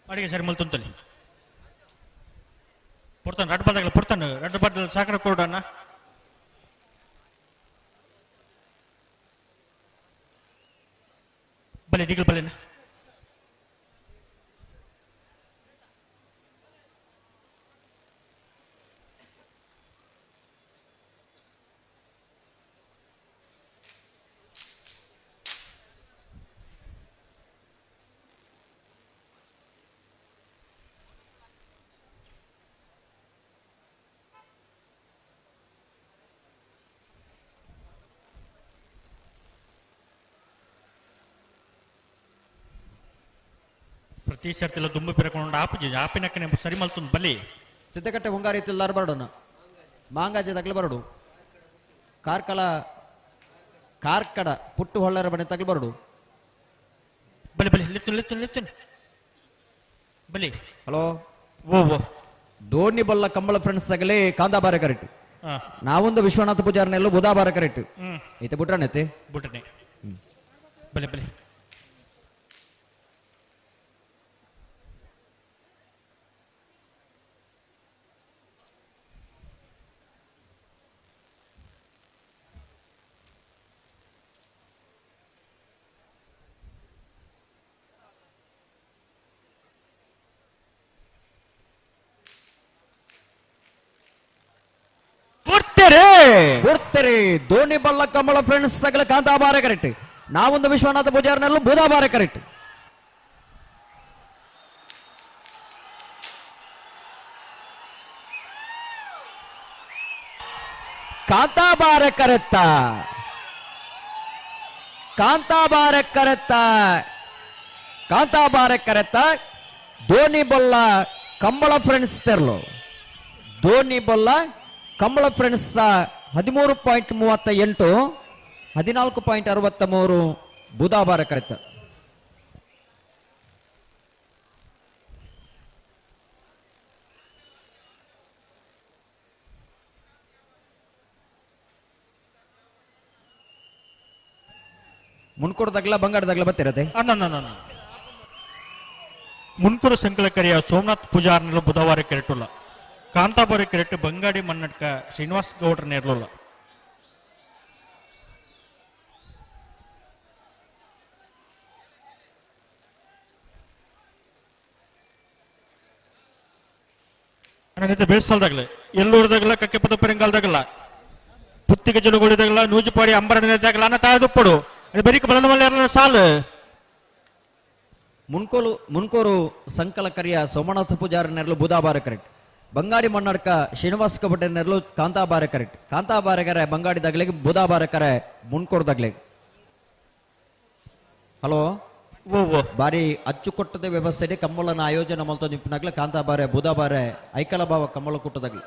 ಅಡಿಗೆ ಸರಿ ಮಲ್ತೊಂತಲಿ ಪೊರ್ತಾನು ರಡ್ಡು ಬಲ್ದಾಗಲ ಪೊರ್ತಾನು ರಡ್ಡು ಬಲ್ದ ಸಾಕರ ಕೊರಡಣ್ಣ. ಬಲೆ ಡಿಗಲ್ ಬಲೆನ ಪ್ರತಿ ಸರ್ತಿಲ ದುಂಬು ಪಿರಕೊಂಡು ಆಪುಜಿ ಆಪಿನಕ್ಕನೆ ಸರಿ ಮಲ್ತೊಂದು ಬಲಿ. ಸಿದ್ದಕಟ್ಟೆ ಹುಂಗಾರಿ ತಿಲ್ಲಾರು ಬರಡೋಣ ಮಾಂಗಾಜೆ ತಗಲು ಬರಡು ಕಾರ್ಕಳ ಕಾರ್ಕಡ ಪುಟ್ಟು ಹೊಳ್ಳರ ಬಣೆ ತಗಲು ಬರಡು. ಬಲಿ ಬಲಿ ಲಿತ್ತುನ್ ಲಿತ್ತುನ್ ಲಿತ್ತುನ್ ಬಲಿ. ಹಲೋ ಓ ಓ ದೋಣಿ ಬಲ್ಲ ಕಂಬಳ ಫ್ರೆಂಡ್ಸ್ ತಗಲಿ ಕಾಂದಾಬಾರ ಕರೆಕ್ಟ್. ನಾವೊಂದು ವಿಶ್ವನಾಥ ಪೂಜಾರನೆಲ್ಲ ಬುಧಾಬಾರ ಕರೆಕ್ಟ್. ಐತೆ ಬುಟ್ರನೈತೆ ಬುಟ್ರನೆ ಬಲೆ ಬಲೆ. ಧೋನಿ ಬಲ್ಲ ಕಮಲ ಫ್ರೆಂಡ್ಸ್ ಸಕಲ ಕಾಂತಾಬಾರ ಕರೆಕ್ಟ್. ನಾವೊಂದು ವಿಶ್ವನಾಥ ಪೂಜಾರನಲ್ಲೂ ಬುಧಾಬಾರ ಕರೆಕ್ಟ್. ಕಾಂತಾಬಾರ ಕರೆತ್ತ ಕಾಂತಾಬಾರ ಕರೆತ್ತ ಕಾಂತಾಬಾರ ಕರೆತ್ತ ಧೋನಿ ಬೊಲ್ಲ ಕಂಬಳ ಫ್ರೆಂಡ್ಸ್ ತೆರಲು ಧೋನಿ ಬೊಲ್ಲ ಕಂಬಳ ಫ್ರೆಂಡ್ಸ್ 13.38 14.63 ಬುಧಾಬಾರ ಕರೆತ. ಮುನ್ಕೂರು ತಗ್ಲ ಬಂಗಾರ ತಗ್ಲ ಬತ್ತಿರತ್ತೆ. ಮುನ್ಕೂರು ಸಂಕಲಕರಿಯ ಸೋಮನಾಥ್ ಪೂಜಾರ್ನೆಲ್ಲ ಬುಧವಾರ ಕೆರೆಟುಲ್ಲ ಕಾಂತಾಬಾರಿ ಕೆರೆಟ್ ಬಂಗಾಡಿ ಮನ್ನಟ್ಕ ಶ್ರೀನಿವಾಸ್ ಗೌಡ್ರ ನೇರ್ಲುಲ್ಲ. ಬೇಸಲ್ದಾಗಲೇ ಎಲ್ಲೂರ್ದಾಗಲ ಕಕ್ಕೆಪದ ಪರಿಂಗಾಲ್ದಾಗಲ್ಲ ಪುತ್ತಿಗೆ ಜಲಗೋಡಿದಾಗಲ ನೂಜುಪಾಡಿ ಅಂಬರದಾಗಲ ಅನ್ನ ತಾಯದುಪ್ಪಡು ಅದು ಬರೀಕ ಬಲದ ಮಲ್ಲ ಸಾಲು. ಮುನ್ಕೋರು ಸಂಕಲಕರಿಯ ಸೋಮನಾಥ ಪೂಜಾರ ನೆರಳು ಬುಧಾಬಾರ ಕರೆಕ್ಟ್. ಬಂಗಾಡಿ ಮನ್ನಡ್ಕ ಶ್ರೀನಿವಾಸ ಕಬಡ್ಡಿ ನೆರಳು ಕಾಂತಾಬಾರ ಕರೆಕ್ಟ್. ಕಾಂತಾಬಾರಕರೆ ಬಂಗಾಡಿ ದಗ್ಲಿಗೆ ಬುಧಾಬಾರ ಕರೆ ಮುನ್ಕೋರು ದಗ್ಲಿಗೆ. ಹಲೋ ಬಾರಿ ಅಚ್ಚುಕೊಟ್ಟದ ವ್ಯವಸ್ಥೆ ಕಂಬಳನ ಆಯೋಜನೆ ಮಲ್ತ ನಿಂಪಿನಾಗ್ಲೆ ಕಾಂತಾಬಾರೆ ಬುಧಾಬಾರೆ ಐಕಲಭಾವ ಕಂಬಳ ಕೂಟದಾಗ್ಲಿ.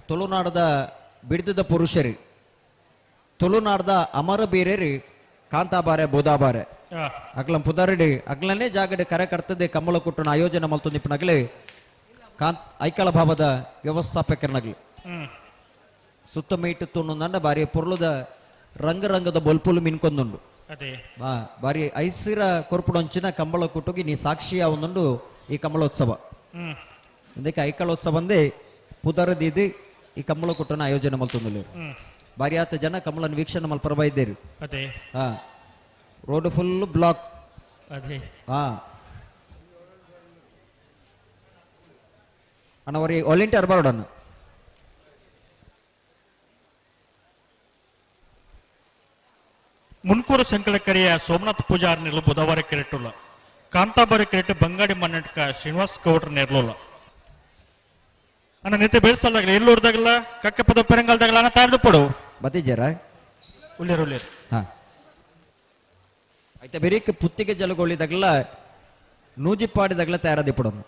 ತುಳುನಾಡದ ಬಿಡಿದ ಪುರುಷರಿ ತುಳುನಾಡದ ಅಮರ ಬೀರೇರಿ ಕಾಂತಾಬಾರೆ ಬುಧಾಬಾರೆ ಅಗ್ಲಂ ಪುದಾರಡಿ ಅಗ್ಲನೇ ಜಾಗಡೆ ಕರೆ ಕರ್ತದೆ ಕಂಬಳ ಕೂಟನ ಆಯೋಜನೆ ಮಲ್ತ ನಿಂಪಿನಾಗ್ಲೆ ಐಕಳ ಭಾವದ ವ್ಯವಸ್ಥಾಪಕರನಾಗ್ಲಿ. ಸುತ್ತ ಮೈಟು ತುಣ್ಣು ಬಾರಿ ಪೊರ್ಲದ ರಂಗ ರಂಗದ ಬೊಲ್ಪುಲು ಮಿನ್ಕೊಂದುಂಡು ಬಾರಿ ಐಸಿರ ಕೊರ್ಪುಡೊಂಚಿನ ಕಂಬಳ ಕೂಟುಗಿ ನೀ ಸಾಕ್ಷಿಯ ಒಂದುಂಡು ಈ ಕಂಬಳೋತ್ಸವ. ಅದಕ್ಕೆ ಐಕಳೋತ್ಸವ ಅಂದೇ ಪುದರದಿದ್ದು ಈ ಕಂಬಳ ಕೂಟನ ಆಯೋಜನೆ ಮಲ್ತೊಂದು. ಬಾರಿ ಆತ ಜನ ಕಂಬಳನ ವೀಕ್ಷಣೆ ಮಲ್ಪರಬ ಇದ್ದೇರಿ. ಹಾ ರೋಡ್ ಫುಲ್ ಬ್ಲಾಕ್. ಹಾ ಅಣ್ಣವರಿ ವಾಲಂಟಿಯರ್ ಬರೋಡನ್ನು. ಮುನ್ಕೂರು ಸಂಕಲಕರಿಯ ಸೋಮನಾಥ್ ಪೂಜಾರ್ ನೆರಳು ಬುಧವಾರ ಕೆರೆಟುಲ್ಲ ಕಾಂತಾಬಾರಿ ಕೆರೆಟ್ ಬಂಗಾಡಿ ಮನ್ನಟ್ಕ ಶ್ರೀನಿವಾಸ್ ಗೌಡ್ರ ನೆರಳುಲ್ಲ. ಅಣ್ಣ ನಿತ್ಯ ಬೇಸಲ್ದಾಗಲ ಎಲ್ಲೂರ್ದಾಗಲ ಕಕ್ಕೆಪದ ಪೆರಂಗಾಲ್ದಾಗಲ ಅಣ್ಣ ತಾಯ್ದುಪ್ಪಡು ಬತ್ತಿಜಾರ ಉಳ್ಳೇರು ಉಳ್ಳೇರು. ಹಾ ಆಯ್ತಾ ಬೇರೆ ಪುತ್ತಿಗೆ ಜಲಗೊಳ್ಳಿದಾಗಲ ನೂಜಿಪಾಡಿದಾಗಲ ತಯಾರದಿಪ್ಪಡೋನು.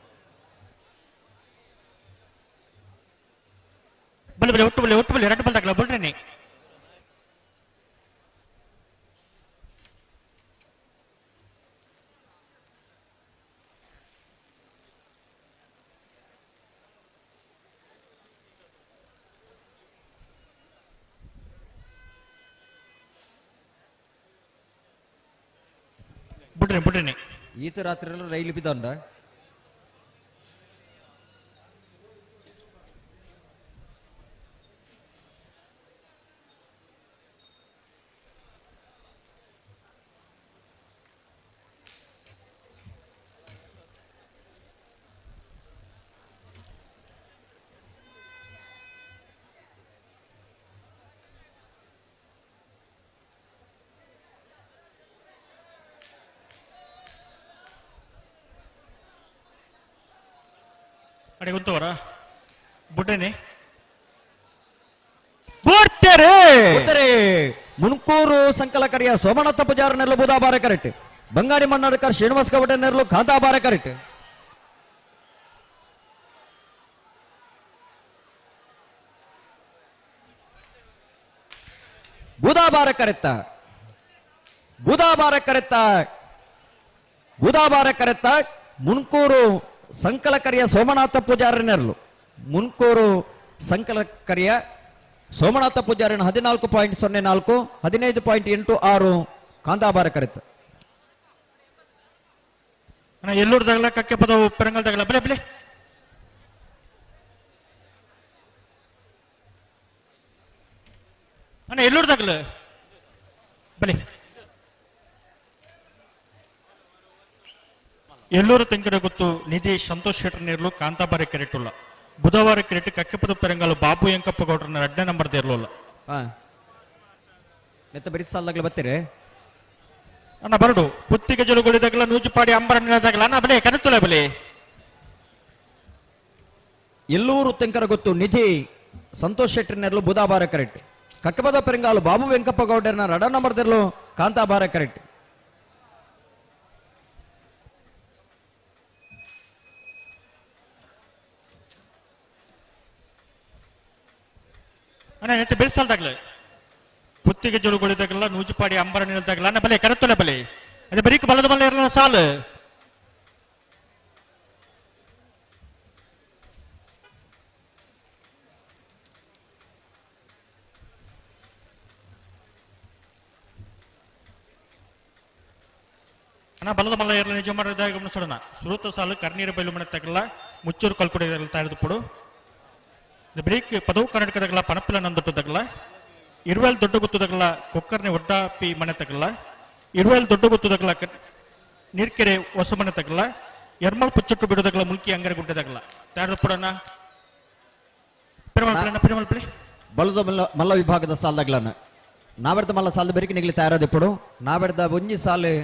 ಬಲೆ ಬಲೆ ಒಟ್ಟು ಬಲೆ ಒಟ್ಟು ಬಲೆ ಎರಡು ಬಲ್ದಾಗಲ ಬಲ್ರೇನಿ. ಬುಡ್ರಿ ಬುಡ್ರಿನಿ. ಈತ ರಾತ್ರಿ ರೈಲು ಬಿದ್ದಂಡ. ಅಡೆ ಗೊತ್ತವರ ಬುಡ್ರೇನೆ ಬುಡ್ತಾರೆ ಬುಡ್ತಾರೆ. ಮುನ್ಕೂರು ಸಂಕಲಕರಿಯ ಸೋಮನಾಥ ಪೂಜಾರ ನೆರಳು ಬುಧಾಬಾರ ಕರೆಕ್ಟ್. ಬಂಗಾಡಿ ಮಣ್ಣಾಡ್ಕರ್ ಶ್ರೀನಿವಾಸ ಗೌಡ ನೆರಳು ಕಾಂತಾಬಾರ ಕರೆಕ್ಟ್. ಬುಧಾಬಾರ ಕರೆತ್ತ ಬುಧಾಬಾರ ಕರೆತ್ತ ಬುಧಾಬಾರ ಕರೆತ್ತ ಮುನ್ಕೂರು ಸಂಕಲಕರಿಯ ಸೋಮನಾಥ ಪೂಜಾರಿ ನೆರಳು. ಮುನ್ಕೂರು ಸಂಕಲಕರಿಯ ಸೋಮನಾಥ ಪೂಜಾರಿನ 14.04 15.86 ಕಾಂತಾಬಾರ ಕರೆತ್ತ. ಎಲ್ಲೂರು ದಗಲ ಕಕ್ಕೆ ಪದವು ಪೆರಂಗಲ್ ದಗಲ ಬಲೆ ಬಲೆ. ಅಣ್ಣ ಎಲ್ಲೂರು ದಗಲ ಬಲೆ. ಎಲ್ಲೂರು ತೆಂಕರ ಗೊತ್ತು ನಿಧಿ ಸಂತೋಷ್ ಶೆಟ್ಟರ್ ನೇರ್ಲು ಕಾಂತಾಬಾರಿ ಕೆರೆಟುಲ್ಲ. ಬುಧವಾರ ಕೆರೆಟ್ ಕಕ್ಕೆಪದ ಪೆರಂಗಲು ಬಾಬು ಎಂಕಪ್ಪ ಗೌಡ್ರನ್ನ 2ನೇ ನಂಬರ್ ದೇರ್ಲುಲ್ಲ. ನೆತ್ತ ಬರೀ ಸಾಲಾಗ್ಲ ಬತ್ತೀರಿ ಅಣ್ಣ ಬರಡು. ಪುತ್ತಿಗೆ ಜಲುಗಳಿದಾಗಲ ನೂಜುಪಾಡಿ ಅಂಬರ ನಿಲದಾಗಲ ಅಣ್ಣ ಬಲೆ ಕರೆತುಲ ಬಲೆ. ಎಲ್ಲೂರು ತೆಂಕರ ಗೊತ್ತು ನಿಧಿ ಸಂತೋಷ್ ಶೆಟ್ಟರ್ ನೇರ್ಲು ಬುಧಾಬಾರ ಕರೆಕ್ಟ್. ಕಕ್ಕಪದ ಪೆರಂಗಾಲು ಬಾಬು ವೆಂಕಪ್ಪ ಗೌಡರನ್ನ 2ನೇ ನಂಬರ್ ದೇರ್ಲು ಕಾಂತಾಬಾರ ಕರೆಕ್ಟ್. ಅಣ್ಣ ನೆತ್ತ ಬೆಳೆಸಲ್ದಾಗ್ಲೆ ಪುತ್ತಿಗೆ ಜೋಳುಗಳಿದಾಗಲ್ಲ ನೂಜುಪಾಡಿ ಅಂಬರ ನಿಲ್ದಾಗಲ್ಲ ಅಣ್ಣ ಬಲೆ ಕರೆತುಲೆ ಬಲೆ. ಅದೇ ಬರೀಕ್ ಬಲದ ಬಲ ಇರಲ್ಲ ಸಾಲು. ಅಣ್ಣ ಬಲದ ಮಲ್ಲ ಇರಲ್ಲ ನಿಜ ಮಾಡಿದಾಗ ಗಮನಿಸೋಣ. ಸುರುತ ಸಾಲು ಕರ್ನೀರು ಬೈಲು ಮನೆ ತಗಲ್ಲ ಮುಚ್ಚೂರು ಕಲ್ಕುಡಿ ತಾಯ್ದು ಪಡು. ಬ್ರೇಕ್ ಪದವು ಕರ್ನಾಟಕದಾಗಲ ಪಣಪಿಲ ನಂದೊಟ್ಟದಾಗಲ ಇರುವೆಲ್ ದೊಡ್ಡ ಗೊತ್ತದಾಗಲ ಕೊಕ್ಕರ್ನೆ ಒಡ್ಡಾಪಿ ಮನೆ ತಗಲ ಇರುವೆಲ್ ದೊಡ್ಡ ಗೊತ್ತದಾಗಲ ನೀರ್ಕೆರೆ ಹೊಸ ಮನೆ ತಗಲ ಎರ್ಮಲ್ ಪುಚ್ಚಟ್ಟು ಬಿಡೋದಾಗಲ ಮುಲ್ಕಿ ಅಂಗರ ಗುಡ್ಡದಾಗಲ ತಯಾರು ಪಡೋಣ. ಪೆರುಮಲ್ ಪ್ಲೇ ಬಲದ ಮಲ್ಲ ವಿಭಾಗದ ಸಾಲದಾಗ್ಲನ ನಾವೆರ್ದ ಮಲ್ಲ ಸಾಲದ ಬೆರಿಕೆ ನಿಗಲಿ ತಯಾರಾದ ಪಡು. ನಾವೆರ್ದ ಒಂಜಿ ಸಾಲು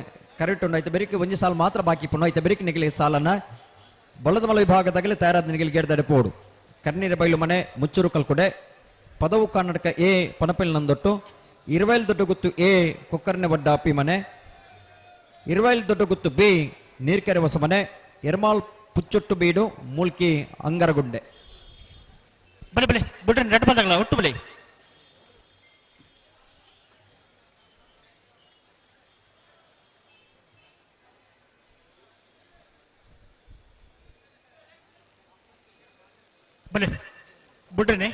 ಕರೆಕ್ಟ್ ಉಂಡು ಐತೆ ಬೆರಿಕೆ ಒಂಜಿ ಸಾಲು ಮಾತ್ರ ಬಾಕಿ ಪುಣ್ಣು ಐತೆ ಬೆರಿಕೆ ನಿಗಲಿ ಸಾಲನ್ನ ಬಲದ ಮಲ್ಲ ವಿಭಾಗದಾಗಲೇ ತಯಾರಾದ ನಿಗಲಿ ಗೇಡ್ದಾಡೆ ಪೋಡು. ಕರ್ನೀರ ಬೈಲು ಮನೆ ಮುಚ್ಚೂರು ಕಲ್ಕುಡೆ ಪದವು ಕರ್ನಾಟಕ ಎ ಪನಪಲ್ ನಂದೊಟ್ಟು ಇರುವೈಲ್ ದೊಡ್ಡಗುತ್ತು ಎ ಕೊಕ್ಕರ್ನೆ ವಡ್ಡಾಪಿ ಮನೆ ಇರುವೈಲ್ ದೊಡ್ಡಗುತ್ತು ಬಿ ನೀರ್ಕೆರೆ ಹೊಸ ಮನೆ ಎರ್ಮಾಲ್ ಪುಚ್ಚೊಟ್ಟು ಬೀಡು ಮೂಲ್ಕಿ ಅಂಗರಗುಂಡೆ. ಬಲೆ ಬಲೆ ಬಿಡ್ರಿ ರೆಡ್ ಬಂದಾಗಲ್ಲ ಒಟ್ಟು ಬಲೆ. ಬಲೆ ಬಿಡ್ರಿನಿ.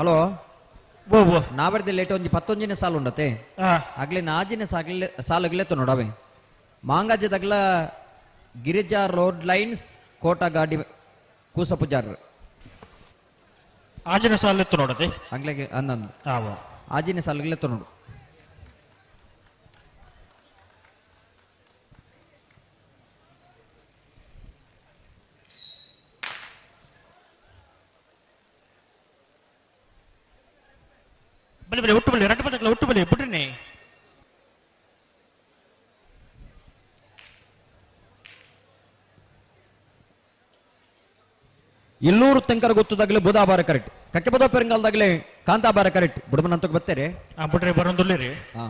ಹಲೋ ನಾವೆರ್ದ ಲೇಟ್ ಒಂಜಿ 11ನೇ ಸಾಲು ಉಂಡತೆ ಆಗ್ಲೇ ನಾಜಿನ ಸಾಗಲೆ ಸಾಲುಗಲೆ ನೋಡವೆ ಮಾಂಗಾಜ ತಗಲ ಗಿರಿಜಾ ರೋಡ್ ಲೈನ್ಸ್ ಕೋಟಗಾಡಿ ಕೂಸ ಪೂಜಾರ್ ಆಜಿನ ಸಾಲು ನೋಡದೆ ಆಗ್ಲೇ ಅಂದಂದು ಆಜಿನ ಸಾಲುಗಲೆ ನೋಡು. ಬಲೆ ಬಲೆ ಒಟ್ಟು ಬಲೆ ರಡ್ಡು ಬದಕಲ ಒಟ್ಟು ಬಲೆ ಬಿಡ್ರಿನಿ. ಇಲ್ಲೂರು ತೆಂಕರ ಗೊತ್ತದಾಗಲೇ ಬುಧಾಬಾರ ಕರೆಕ್ಟ್ ಕಕ್ಕೆಬದ ಪೆರಂಗಾಲದಾಗಲೇ ಕಾಂತಾಬಾರ ಕರೆಕ್ಟ್ ಬುಡಮನಂತಕ್ಕೆ ಬರ್ತಾರೆ ಬಿಡ್ರಿ ಬರೋಂದುಲ್ಲೇರಿ. ಹಾ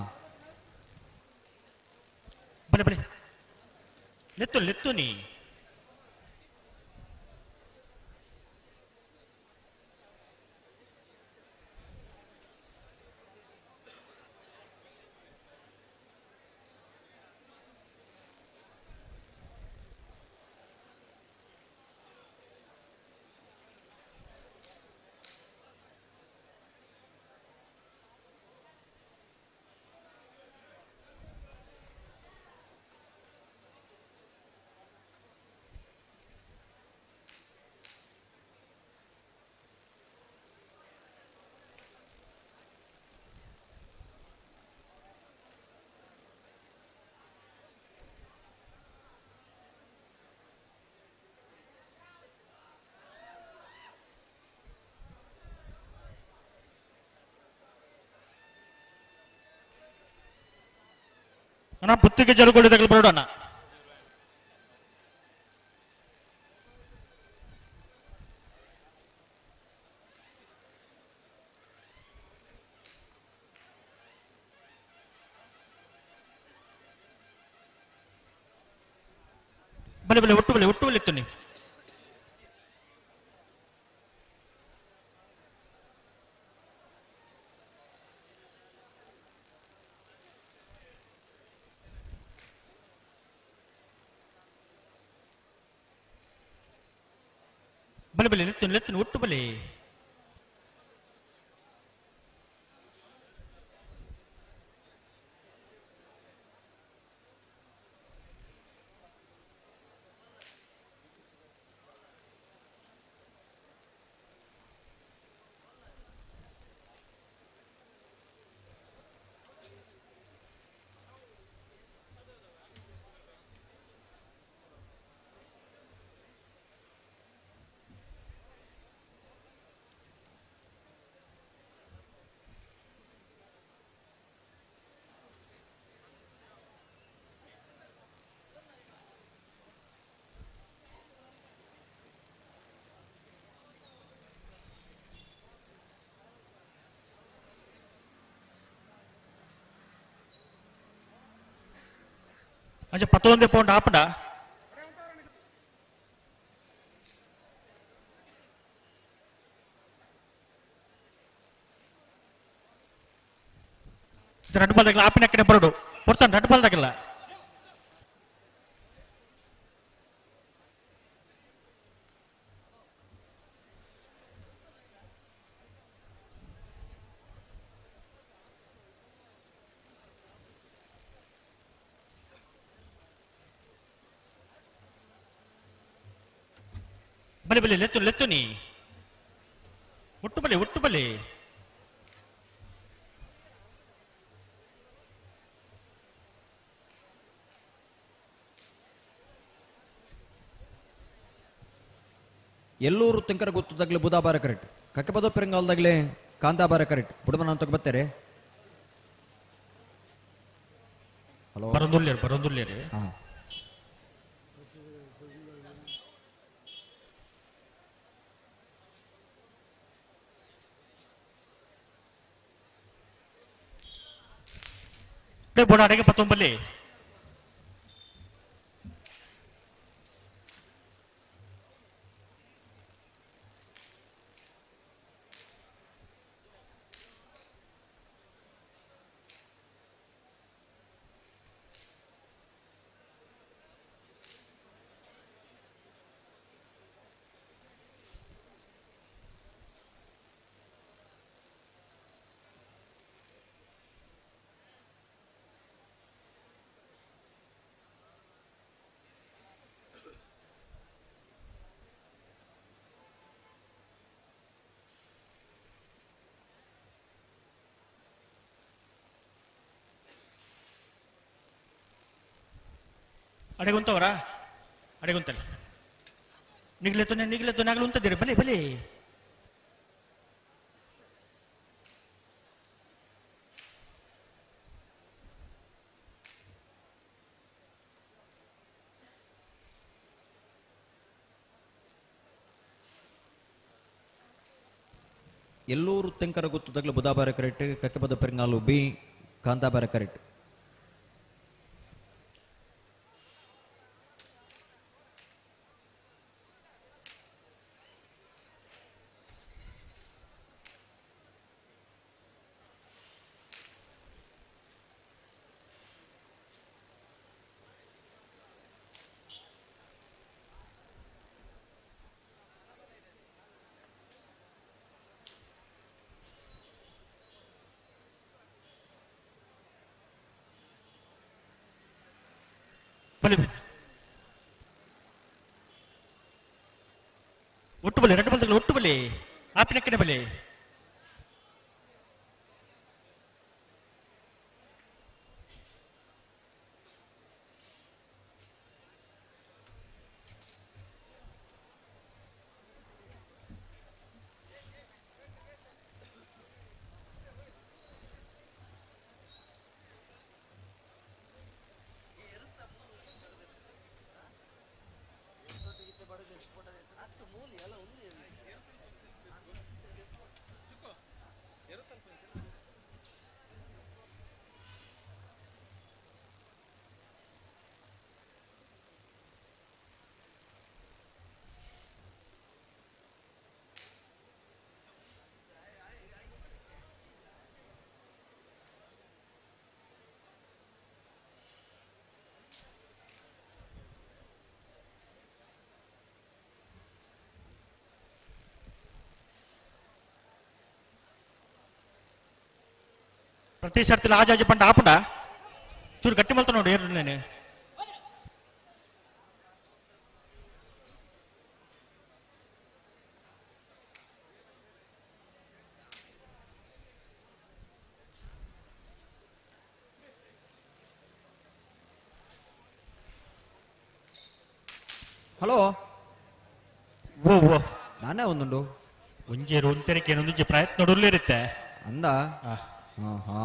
ಬಲೆ ಬಲೆ ಲೆತ್ತು ಲೆತ್ತು ನೀ ಅಣ್ಣ ಪುತ್ತಿಗೆ ಜರುಗೋಳಿದಾಗಲು ಬರೋಣ. ಬಲೆ ಬಲೆ ಒಟ್ಟು ಬಲೆ ಒಟ್ಟು ಬಲೆ ಇತ್ತು ನೀವು. ಬಲೆ ಬಲೆ ಲೆತ್ತು ಲೆತ್ತು ಒಟ್ಟು ಬಲೆ. ಅಂಚೆ ಪತ್ತೊಂದೇ ಪೌಂಡ್ ಆಪಂಡ ರಡ್ಡು ಬಾಲ್ದಾಗಲ್ಲ ಆಪಿನ ಕಡೆ ಬರೋಡು ಕೊಡ್ತಾನೆ ರಡ್ಡು ಬಾಲ್ದಾಗಲ್ಲ. ಬಲೆ ಬಲೆ ಲೆತ್ತು ಲೆತ್ತು ನೀ ಒಟ್ಟು ಬಲೆ ಒಟ್ಟು ಬಲೆ. ಎಲ್ಲೂರು ತೆಂಕರ ಗೊತ್ತದಾಗಲೇ ಬುಧಾಬಾರ ಕರೆಕ್ಟ್ ಕಕ್ಕೆಬದ ಪೆರಂಗಾಲದಾಗಲೇ ಕಾಂತಾಬಾರ ಕರೆಕ್ಟ್ ಬುಡಮನ ಅಂತ ಬರ್ತಾರೆ. ಹಲೋ ಬರೋಂದುಲ್ಲೇರಿ ಬರೋಂದುಲ್ಲೇರಿ. ಹಾ ಬೋಡ ಅಡಗೆ ಪತ್ತೊಂಬಲ್ಲಿ ಅಡೆಗುಂತವರಾ ಅಡೆಗುಂತಲ್ಲಿ ನಿಗ್ಲೆತ್ತು ನಿಗ್ಲೆತ್ತು ನಾಗಲು ಉಂತದಿರಿ ಬಲೆ ಬಲೆ. ಎಲ್ಲೂರು ತೆಂಕರ ಗುತ್ತುದಗ್ಲು ಬುಧಾಬಾರ ಕರೆಕ್ಟ್ ಕಕ್ಕೆಪದ ಪೆರಂಗಾಲು ಬಿ ಕಾಂತಾಬಾರ ಕರೆಕ್ಟ್. ಬಲಿ ಒಟ್ಟು ಬಲಿ ಎರಡು ಬಲ್ದಗಳು ಒಟ್ಟು ಬಲಿ ಆಪಿನಕ್ಕನೆ ಬಲಿ. ಪ್ರತಿ ಸರ್ತಿ ಆಜಾಜಿ ಪಂಡ ಆಪುಂಡ ಚೂರು ಗಟ್ಟಿ ಮಲ್ತ ನೋಡು ಏರು నేను. ಹಲೋ ಓ ಓ ನಾನೇ ಒಂದುಂಡು ಒಂಜಿ ಒಂತೆರಕ್ಕೆ ಒಂಜಿ ಪ್ರಯತ್ನ ಇರುತ್ತೆ ಅಂದ. ಹಾ ಹಾ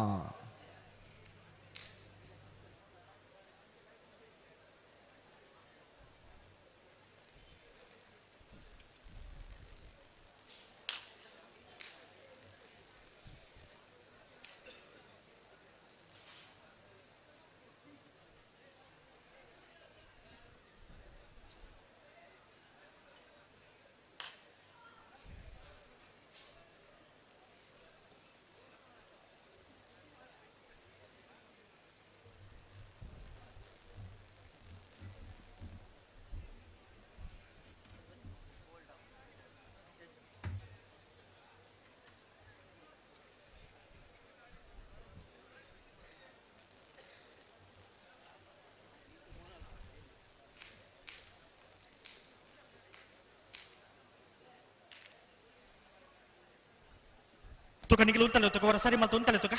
ತುಕ ನಿಗಲು ಉಂಟಲೆ ತುಕ ಹೊರ ಸರಿ ಮಲ್ತು ಉಂಟಲೆ ತುಕ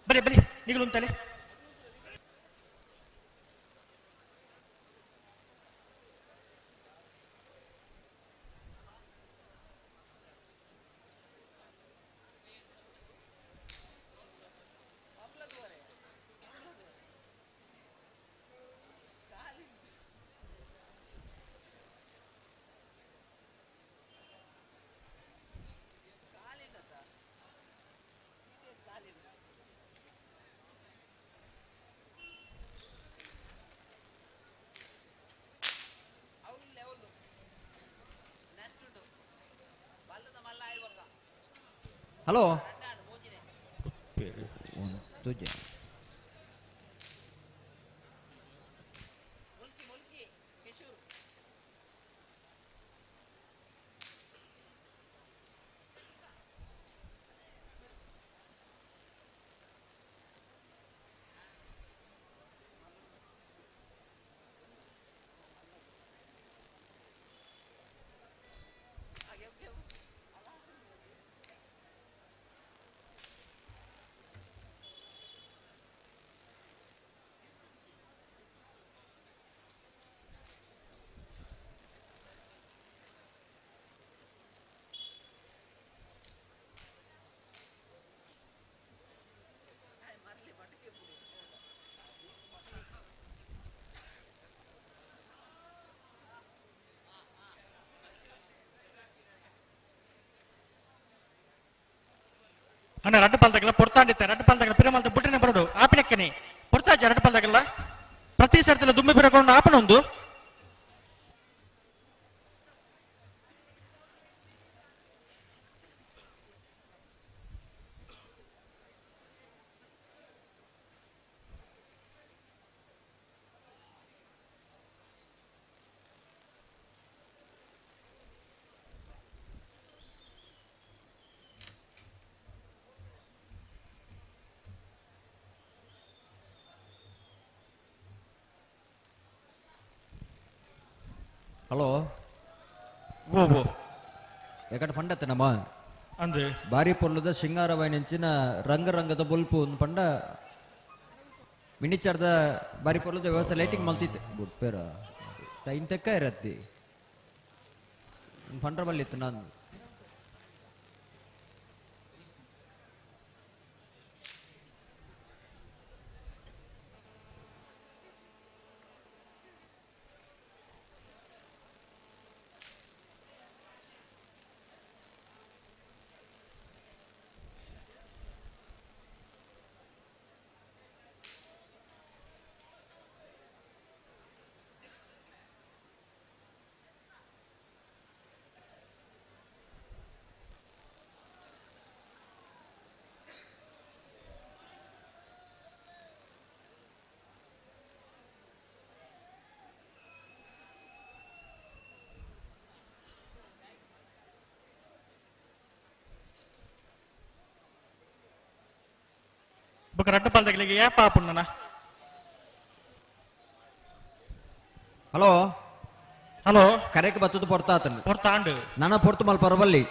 ಬಲೆ ಬಲೆ ನಿಗಲು ಉಂಟಲೆ. ಹಲೋ ಅಣ್ಣ ರಡ್ಡು ಪಾಲ್ದಾಗಲ್ಲ ಪೊರ್ತಾಂಡಿತ್ತ ರಡ್ಡು ಪಾಲ್ದಾಗಲ್ಲ ಪಿರಮಲ್ದ ಬುಟ್ಟಿನ ಬರಡು ಆಪಿನಕ್ಕನೆ ಪೊರ್ತಾಜ ರಡ್ಡು ಪಾಲ್ದಾಗಲ್ಲ ಪ್ರತಿ ಸರ್ತಿಲ ದುಂಬಿ ಬಿರಕೊಂಡು ಆಪನೊಂದು ಹಲೋ ಓ ಓ ಎಕಡೆ ಪಂಡತ್ತನಮ್ಮ ಅಂದು ಬಾರಿ ಪೊರ್ಲುದ ಸಿಂಗಾರವಾಯಿನಂಚಿನ ರಂಗ ರಂಗದ ಬೊಲ್ಪು ಒಂದು ಪಂಡ ಮಿನಿಚಾರ್ದ ಬಾರಿ ಪೊರ್ಲುದ ವ್ಯವಸ್ಥೆ ಲೈಟಿಂಗ್ ಮಲ್ತಿತ್ತು ಬುಡ್ಪೇರ ಟೈಮ್ ತೆಕ್ಕ ಇರತ್ತಿ ಪಂಡ್ರ ಬಲ್ಲಿತ್ತು ನಾನು ಬೊಕ ರಡ್ಡು ಪಾಲ್ದಾಗಲಿಗೆ ಏಪ ಆಪುಂಡನ ಹಲೋ ಹಲೋ ಕರೆಕ್ ಬತ್ತದ ಪೊರ್ತಾತನ್ ಪೊರ್ತಾಂಡು ನನ್ನ ಪೊರ್ತು ಮಲ್ ಪರಬಲ್ಲಿ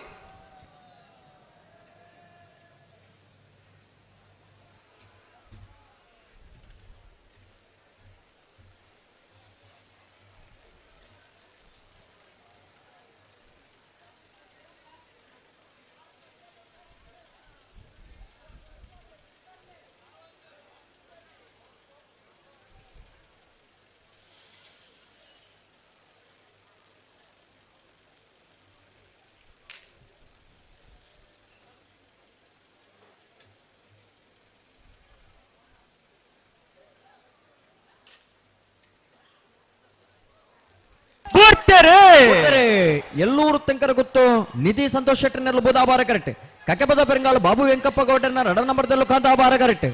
ಎಲ್ಲೂರು ತೆಂಕರ ಗೊತ್ತು ನಿಧಿ ಸಂತೋಷ್ ಶೆಟ್ಟರ್ನೆಲ್ಲ ಬುಧಾಬಾರ ಕರೆಕ್ಟ್ ಕಕೆಪದ ಪೆರಂಗಾಳು ಬಾಬು ವೆಂಕಪ್ಪ ಗೌಡರ್ನ ರಡ ನಂಬರ್ದಲ್ಲೂ ಕಾಂತಾಬಾರ ಕರೆಕ್ಟ್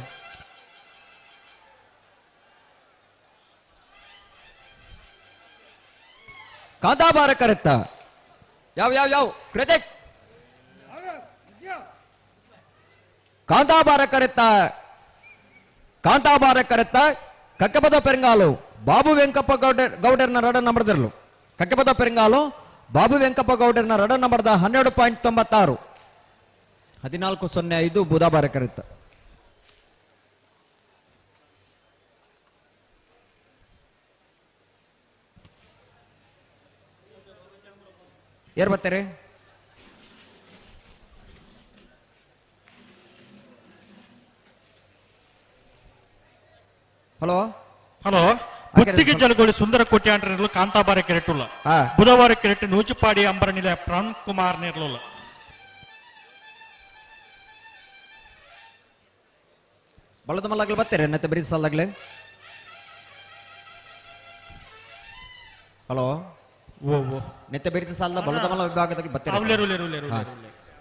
ಕಾಂತಾಬಾರ ಕರೆಕ್ಟ ಯಾವ ಯಾವ ಯಾವ ಕೃತಿಕ್ ಕಾಂತಾಬಾರ ಕರೆತ್ತ ಕಾಂತಾಬಾರ ಕರೆತ್ತ ಕಕ್ಕಪದ ಪೆರಂಗಾಲು ಬಾಬು ವೆಂಕಪ್ಪ ಗೌಡರ್ನ ರಡ ನಂಬರ್ದಲ್ಲೂ ಕಕ್ಕಪದ ಪೆರಂಗಾಲು ಬಾಬು ವೆಂಕಪ್ಪ ಗೌಡರ್ನ ರಡ ನಂಬರ್ದ 12.96 14.05 ಬುಧಾಬಾರ ಕರೆತ್ತ ಯಾರು ಬರ್ತಾರೆ? ಹಲೋ ಹಲೋ ಪುತ್ತಿಗೆ ಜಲಗೋಳಿ ಸುಂದರ ಕೋಟಿ ಆಂಡ್ರಲು ಕಾಂತಾಬಾರ ಕೆರೆಟುಲ್ಲ ಬುಧವಾರ ಕೆರೆಟ್ ನೂಚಿಪಾಡಿ ಅಂಬರ ನಿಲಯ ಪ್ರಾಣ್ ಕುಮಾರ್ ನೇರ್ಲುಲ್ಲ ಬಳದ ಮಲ್ಲಾಗ್ಲು ಬರ್ತಾರೆ ನತ್ತೆ ಬರೀ ಸಾಲಾಗ್ಲೆ. ಹಲೋ ನೆತ್ತೆ ಬೇರಿತ ಸಾಲದ ಬಲದ ಮಲ್ಲ ವಿಭಾಗದಲ್ಲಿ ಬರ್ತಾರೆ.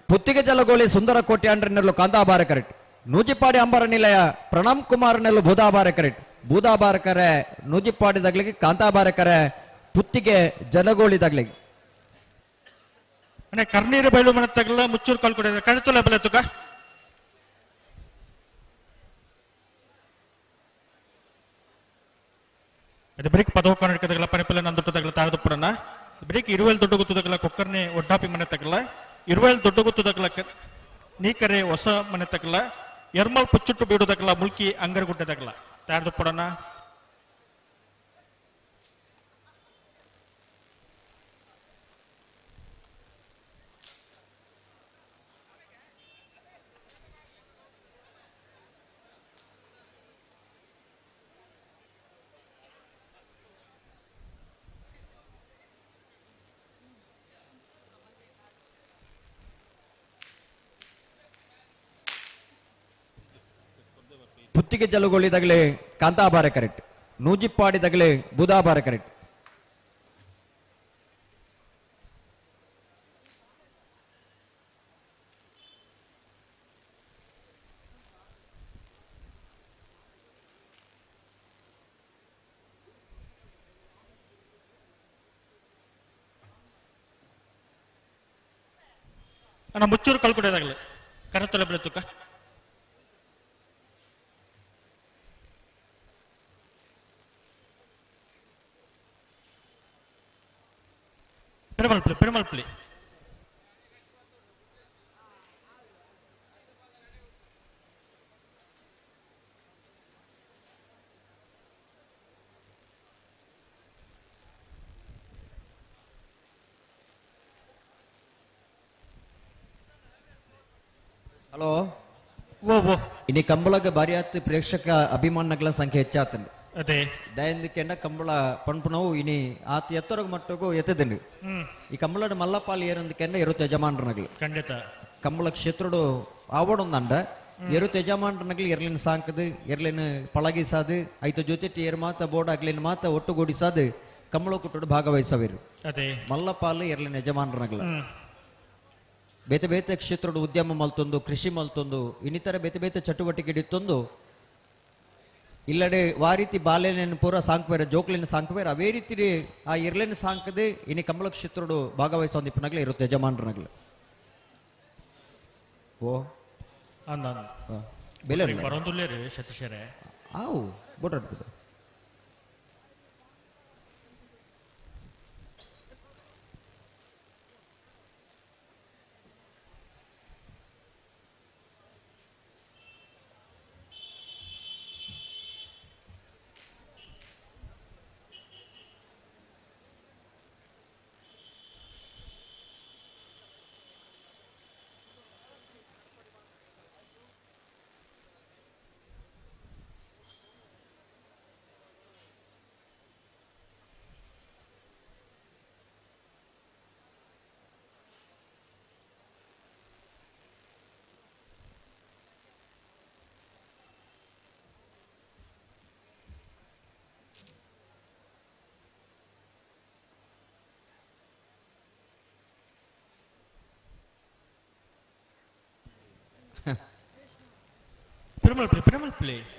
ಪುತ್ತಿಗೆ ಜಲಗೋಳಿ ಸುಂದರ ಕೋಟಿ ಆಂಡ್ರನೆಲ್ಲು ಕಾಂತಾಬಾರ ಕರೆಕ್ಟ್ ನೂಜಿಪಾಡಿ ಅಂಬರ ನಿಲಯ ಪ್ರಣಮ್ ಕುಮಾರ್ ನೆಲ್ಲು ಬುಧಾಬಾರ ಕರೆಕ್ಟ್ ಬೂದಾಬಾರ ಕರೆ ನೂಜಿಪಾಡಿ ದಗ್ಲಿಗೆ ಕಾಂತಾಬಾರ ಕರೆ ಪುತ್ತಿಗೆ ಜಲಗೋಳಿ ದಗ್ಲಿಗೆ ಕರ್ನೀರು ಬಯಲು ಮನೆ ತಗಲ ಮುಚ್ಚೂರು ಕಾಲ್ ಕೊಡ ಕಣತುಲ ಬೆಲೆ ತುಕ ಅದು ಬ್ರೇಕ್ ಪದವ ಕರ್ನಾಟಕ ಪನಿಪಲ್ಲ ನಂದು ತಗಲ ತಾರದುಪ್ಪಡನ ಬ್ರೇಕ್ ಇರುವೆಲ್ ದೊಡ್ಡ ಗೊತ್ತದಗಲ ಕೊಕ್ಕರ್ನೆ ಒಡ್ಡಾಪಿ ಮನೆ ತಗಲ ಇರುವೆಲ್ ದೊಡ್ಡ ಗೊತ್ತದಗಲ ನೀಕರೆ ಹೊಸ ಮನೆ ತಗಲ ಎರ್ಮಲ್ ಪುಚ್ಚುಟ್ಟು ಬೀಡುದಗಲ ಮುಲ್ಕಿ ಅಂಗರಗುಡ್ಡೆ ತಗಲ ತಾರದುಪ್ಪಡನ ಪುತ್ತಿಗೆ ಜಲುಗೊಳಿದಾಗಲೇ ಕಾಂತಾಬಾರೆ ಕರೆಕ್ಟ್, ನೂಜಿಪ್ಪಾಡಿದಾಗಲೇ ಬುಧಾಬಾರೆ ಕರೆಕ್ಟ್. ಅಣ್ಣ ಮುಚ್ಚೂರು ಕಳ್ಕೊಡೋದಾಗಲಿ ಕರತೊಲೆ ಬೆಳೆತುಕ ಪೆರುಮಲ್ಪುಳಿ ಪೆರುಮಲ್ಪುಳಿ ಹಲೋ ಓ ಓ ಇನಿ ಕಂಬಳಗ ಬಾರಿಯಾತ್ ಪ್ರೇಕ್ಷಕ ಅಭಿಮಾನಗಳ ಸಂಖ್ಯೆ ಹೆಚ್ಚಾತಂಡು. ಅದೇ ದಯಂದಿಕೆಂಡ ಕಂಬಳ ಪಂಪುನವು ಇನಿ ಆತ ಎತ್ತರಗ ಮಟ್ಟಗೂ ಎತ್ತದಂಡು. ಈ ಕಂಬಳದ ಮಲ್ಲಪಾಲ್ ಏರಂದಕೆಂಡ ಎರುತ್ತ ಯಜಮಾನರನಗಲು ಖಂಡಿತ ಕಂಬಳ ಕ್ಷೇತ್ರಡು ಆವಡೊಂದಂಡ ಎರುತ್ತ ಯಜಮಾನರನಗಲು ಎರ್ಲಿನ ಸಾಂಕದು ಎರ್ಲಿನ ಪಳಗಿಸಾದು ಐತ ಜೊತೆ ಏರ್ ಮಾತ ಬೋರ್ಡ್ ಆಗ್ಲಿನ ಮಾತ ಒಟ್ಟುಗೂಡಿಸಾದು ಕಂಬಳ ಕುಟ್ಟಡು ಭಾಗವಹಿಸವಿರು. ಅದೇ ಮಲ್ಲಪಾಲ್ ಎರ್ಲಿನ ಯಜಮಾನರನಗಲ ಬೇತೆ ಬೇತೆ ಕ್ಷೇತ್ರದ ಉದ್ಯಮ ಮಲ್ತೊಂದು ಕೃಷಿ ಮಲ್ತೊಂದು ಇನ್ನಿತರ ಬೇತೆ ಬೇತೆ ಚಟುವಟಿಕೆ ಇತ್ತೊಂದು ಇಲ್ಲಡೆ ವಾ ರೀತಿ ಬಾಲ್ಯನ ಪೂರ ಸಾಂಕ್ವೇರ ಜೋಕ್ಲಿನ ಸಾಂಕ್ವೇರ ಅವೇ ರೀತಿ ಆ ಇರ್ಲೇನ ಸಾಂಕದೆ ಇನಿ ಕಮಲ ಕ್ಷೇತ್ರಡು ಭಾಗವಹಿಸೋ ಇಪ್ಪನಗ್ಲೆ ಇರುತ್ತೆ ಯಜಮಾನರನಗ್ಲು. ಓ ಬೆಲೆ ಸತೀಶರೇ ಆವು ಬೋಟ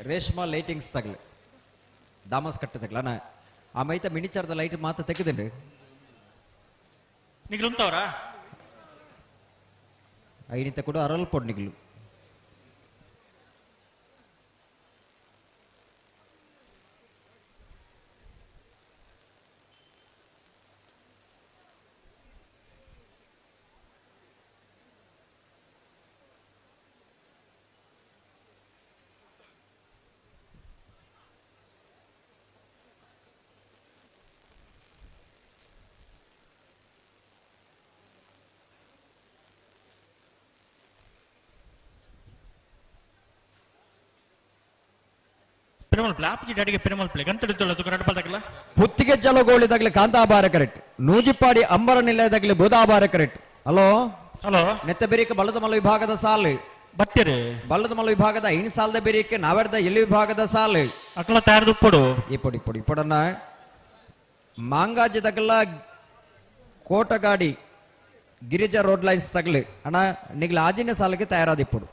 ರೇಷ್ಮಾ ಲೈಟಿಂಗ್ಸ್ ತಗಲೆ ದಾಮಸ್ ಕಟ್ಟದಗ್ಲ ನಾ ಆ ಮೈತ ಮಿನಿಚಾರದ ಲೈಟ್ ಮಾತ್ರ ತೆಗೆದಂಡು ನಿಗ್ಲು ಐನಿತ ಕೂಡ ಅರಲ್ ಪೊಡ್ ನಿಗ್ಲು. ಪುತ್ತಿಗೆ ಜಲಗೋಳಿದಾಗಲಿ ಕಾಂತಾಬಾರ ಕರೆಕ್ಟ್, ನೂಜಿಪ್ಪಾಡಿ ಅಂಬರ ನಿಲಯದಾಗಲಿ ಬುಧಾಬಾರ ಕರೆಕ್ಟ್. ಹಲೋ ಹಲೋ ನೆತ್ತ ಬೇರಿಕೆ ಬಲದ ಮಲ ವಿಭಾಗದ ಸಾಲು ಬತ್ತೀರಿ ಬಲದ ಮಲ ವಿಭಾಗದ ಐನ್ ಸಾಲದ ಬೇರಿಕೆ ನಾವೆರ್ದ ಎಲ್ಲಿ ವಿಭಾಗದ ಸಾಲು ಅಕಲ ತಯಾರದು ಪೊಡು ಇಪ್ಪಡಿ ಇಪ್ಪಡಿ ಇಪ್ಪಡನ್ನ ಮಾಂಗಾಜಿದಾಗಲ್ಲ ಕೋಟಗಾಡಿ ಗಿರಿಜಾ ರೋಡ್ ಲೈನ್ಸ್ ತಗಲಿ ಅಣ್ಣ ನಿಗ್ಲ ಆಜಿನ ಸಾಲಿಗೆ ತಯಾರಾದ ಇಪ್ಪಡು.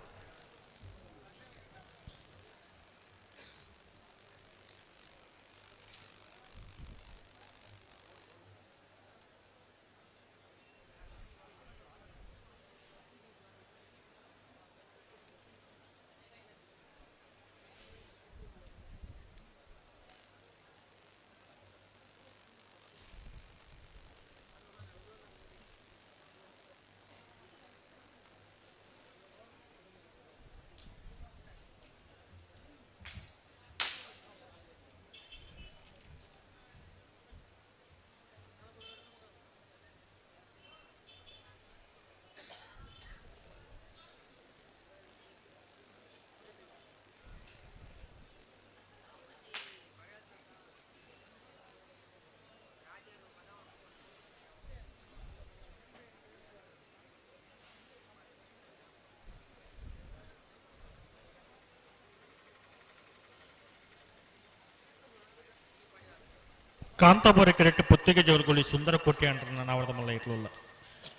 ಕಾಂತಾಬಾರೆ ಕೆರೆಟ್ ಪುತ್ತಿಗೆ ಜೋರುಗೊಳ್ಳಿ ಸುಂದರ ಕೋಟೆ ಅಂಡ್ರನ ನಾವರದ ಮಲ್ಲ ಇಟ್ಲುಲ್ಲ.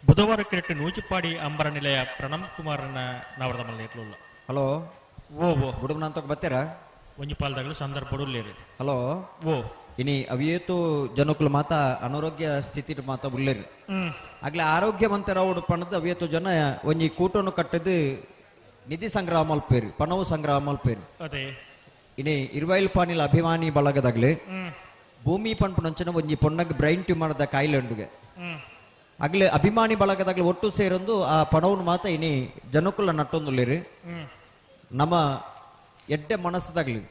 ಬುಧವಾರ ಕೆರೆಟ್ ನೂಜುಪಾಡಿ ಅಂಬರ ನಿಲಯ ಪ್ರಣಮ್ ಕುಮಾರನ ನಾವರದ ಮಲ್ಲ ಇಟ್ಲುಲ್ಲ. ಹಲೋ ಓ ಓ ಬುಡುಬನ ಬರ್ತೀರಾ? ಒಂಜಿ ಪಾಲ್ದಾಗಲು ಸಂದರ್ಭ ಉಲ್ಲೇರಿ. ಹಲೋ ಓ ಇನಿ ಅವಿಯೇತು ಜನಕ್ಕಲು ಮಾತ ಅನಾರೋಗ್ಯ ಸ್ಥಿತಿ ಮಾತ ಉಲ್ಲೇರಿ. ಆಗ್ಲೇ ಆರೋಗ್ಯವಂತರ ಪಣದ ಅವಿಯೇತು ಜನ ಒಂಜಿ ಕೂಟವನ್ನು ಕಟ್ಟದು ನಿಧಿ ಸಂಗ್ರಹ ಮಲ್ಪೇರಿ, ಪಣವು ಸಂಗ್ರಹ ಮಲ್ಪೇರಿ. ಅದೇ ಇನಿ ಇರುವೈಲ್ ಪಾನಿಲ್ ಅಭಿಮಾನಿ ಬಳಗದಾಗ್ಲಿ ಭೂಮಿ ಪನ್ಪುನಂಚನ ಒಂಜಿ ಪೊನ್ನಗ್ ಬ್ರೈನ್ ಟ್ಯೂಮರ್ ದ ಕಾಯಿಲೆ ಉಂಡುಗೆ. ಆಗ್ಲೇ ಅಭಿಮಾನಿ ಬಳಗದಾಗ್ಲಿ ಒಟ್ಟು ಸೇರೊಂದು ಆ ಪಣವನ್ನು ಮಾತ ಇನಿ ಜನಕ್ಕುಲ ನಟ್ಟೊಂದುಲ್ಲೇರಿ. ನಮ್ಮ ಎಡ್ಡೆ ಮನಸ್ಸದಾಗ್ಲಿ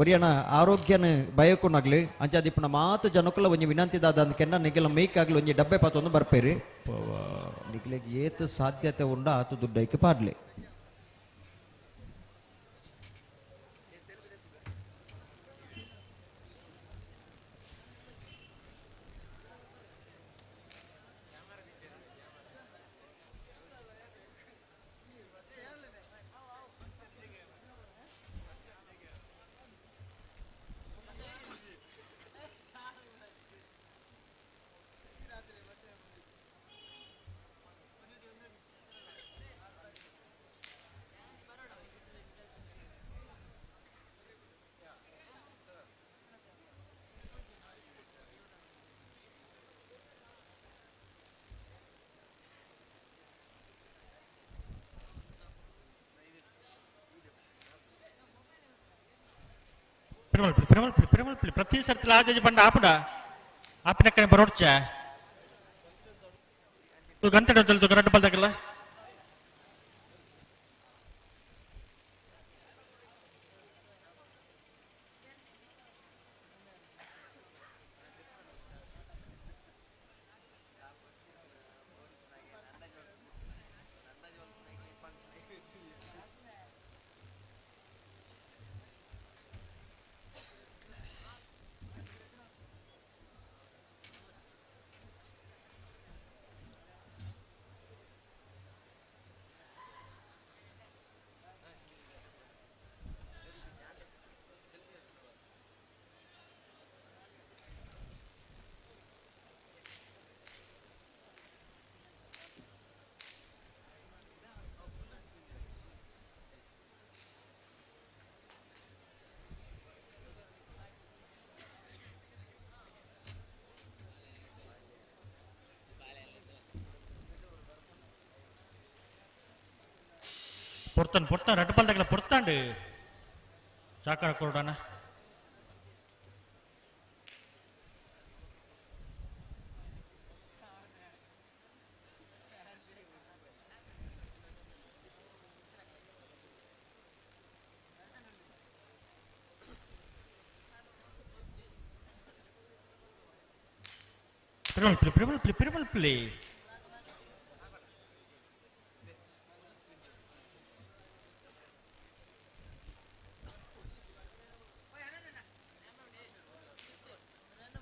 ಒರಿಯನ ಆರೋಗ್ಯನ ಬಯಕುನಾಗ್ಲಿ ಅಂಚಾದಿಪ್ಪನ ಮಾತು ಜನಕ್ಕುಲ ಒಂಜಿ ವಿನಂತಿ ದಾದ ಅಂದ್ಕೆನ್ನ ನಿಗಲ ಮೇಕ್ ಆಗ್ಲಿ ಒಂಜಿ ಡಬ್ಬೆ ಪಾತೊಂದು ಬರ್ಪೇರಿ. ನಿಗಲಿಗೆ ಏತು ಸಾಧ್ಯತೆ ಉಂಡ ಆತು ದುಡ್ಡೈಕೆ ಪಾಡ್ಲಿ. ಪಿರಮಲ್ಪಿ ಪಿರಮಲ್ಪಿ ಪ್ರತಿ ಸರ್ತಿ ಆಜಾಜಿ ಬಂಡ ಆಪುಡ ಆಪಿನಕ್ಕನೆ ಬರೋಡ್ಚ ಗಂಟೆ ರಡ್ಡು ಬಲ್ದಾಗಲ್ಲ. ಪೊರ್ತಾನ್ ಪೊರ್ತಾನ್ ರಡ್ಡು ಪಲ್ದಾಗಲ ಪೊರ್ತಾಂಡು ಸಾಕಾರ ಕೊರಡಾನ. ಪಿರಮಲ್ಪಿ ಪಿರಮಲ್ಪಿ ಪಿರಮಲ್ಪಿ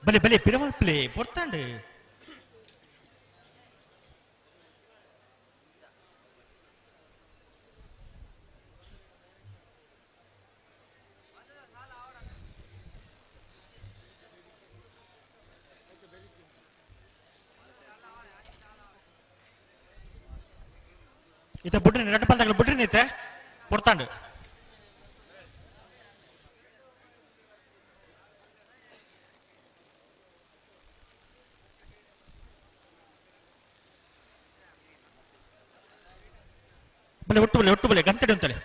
ಬಲೆ ಬಲೆ ಪಿರಮಲ್ಪಿ ಪೊರ್ತಾಂಡು. ಇತ ಬುಡ್ರಿ ರಡ್ಡು ಪಲ್ದಾಗಲ ಬುಡ್ರಿ ನೀತೆ ಪೊರ್ತಾಂಡು. ಬಲೆ ಒಟ್ಟು ಬಲೆ ಒಟ್ಟು ಬಲೆ ಗಂತಡೆ ಉಂತಲೆ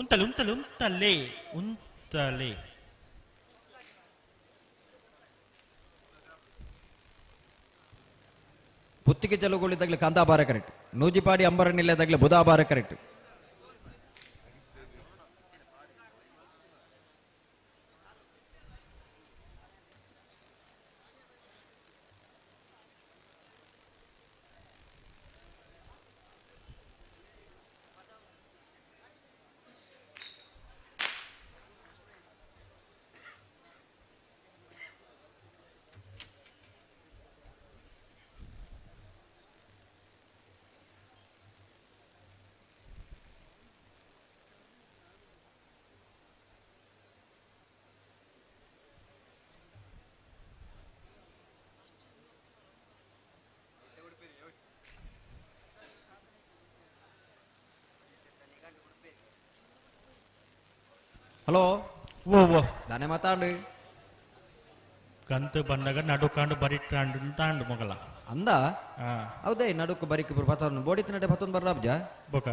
ಉಂತಲೆ ಉಂತಲೆ ಉಂತಲೆ ಉಂತಲೆ. ಪುತ್ತಿಗೆ ಜಲುಗಳಿದ್ದಾಗಲೇ ಕಾಂತಾಬಾರ ಕರೆಕ್ಟ್, ನೂಜಿಪಾಡಿ ಅಂಬರ ನಿಲ್ಲದಾಗಲೇ ಬುಧಾಬಾರ ಕರೆಕ್ಟ್. ಹಲೋ ಓ ಓ ದಾನೆ ಮಾತಾಡು ಕಂತು ಬಂದಾಗ ನಡು ಕಾಂಡು ಬರಿ ತಾಂಡು ತಾಂಡು ಮೊಗಲ ಅಂದ ಹೌದೇ ನಡುಕು ಬರಿಕ್ ಪತ್ತೊಂದು ಬೋಡಿತ್ ನಡೆ ಪತ್ತೊಂದು ಬರಲಾಬ್ಜ ಬೊಕ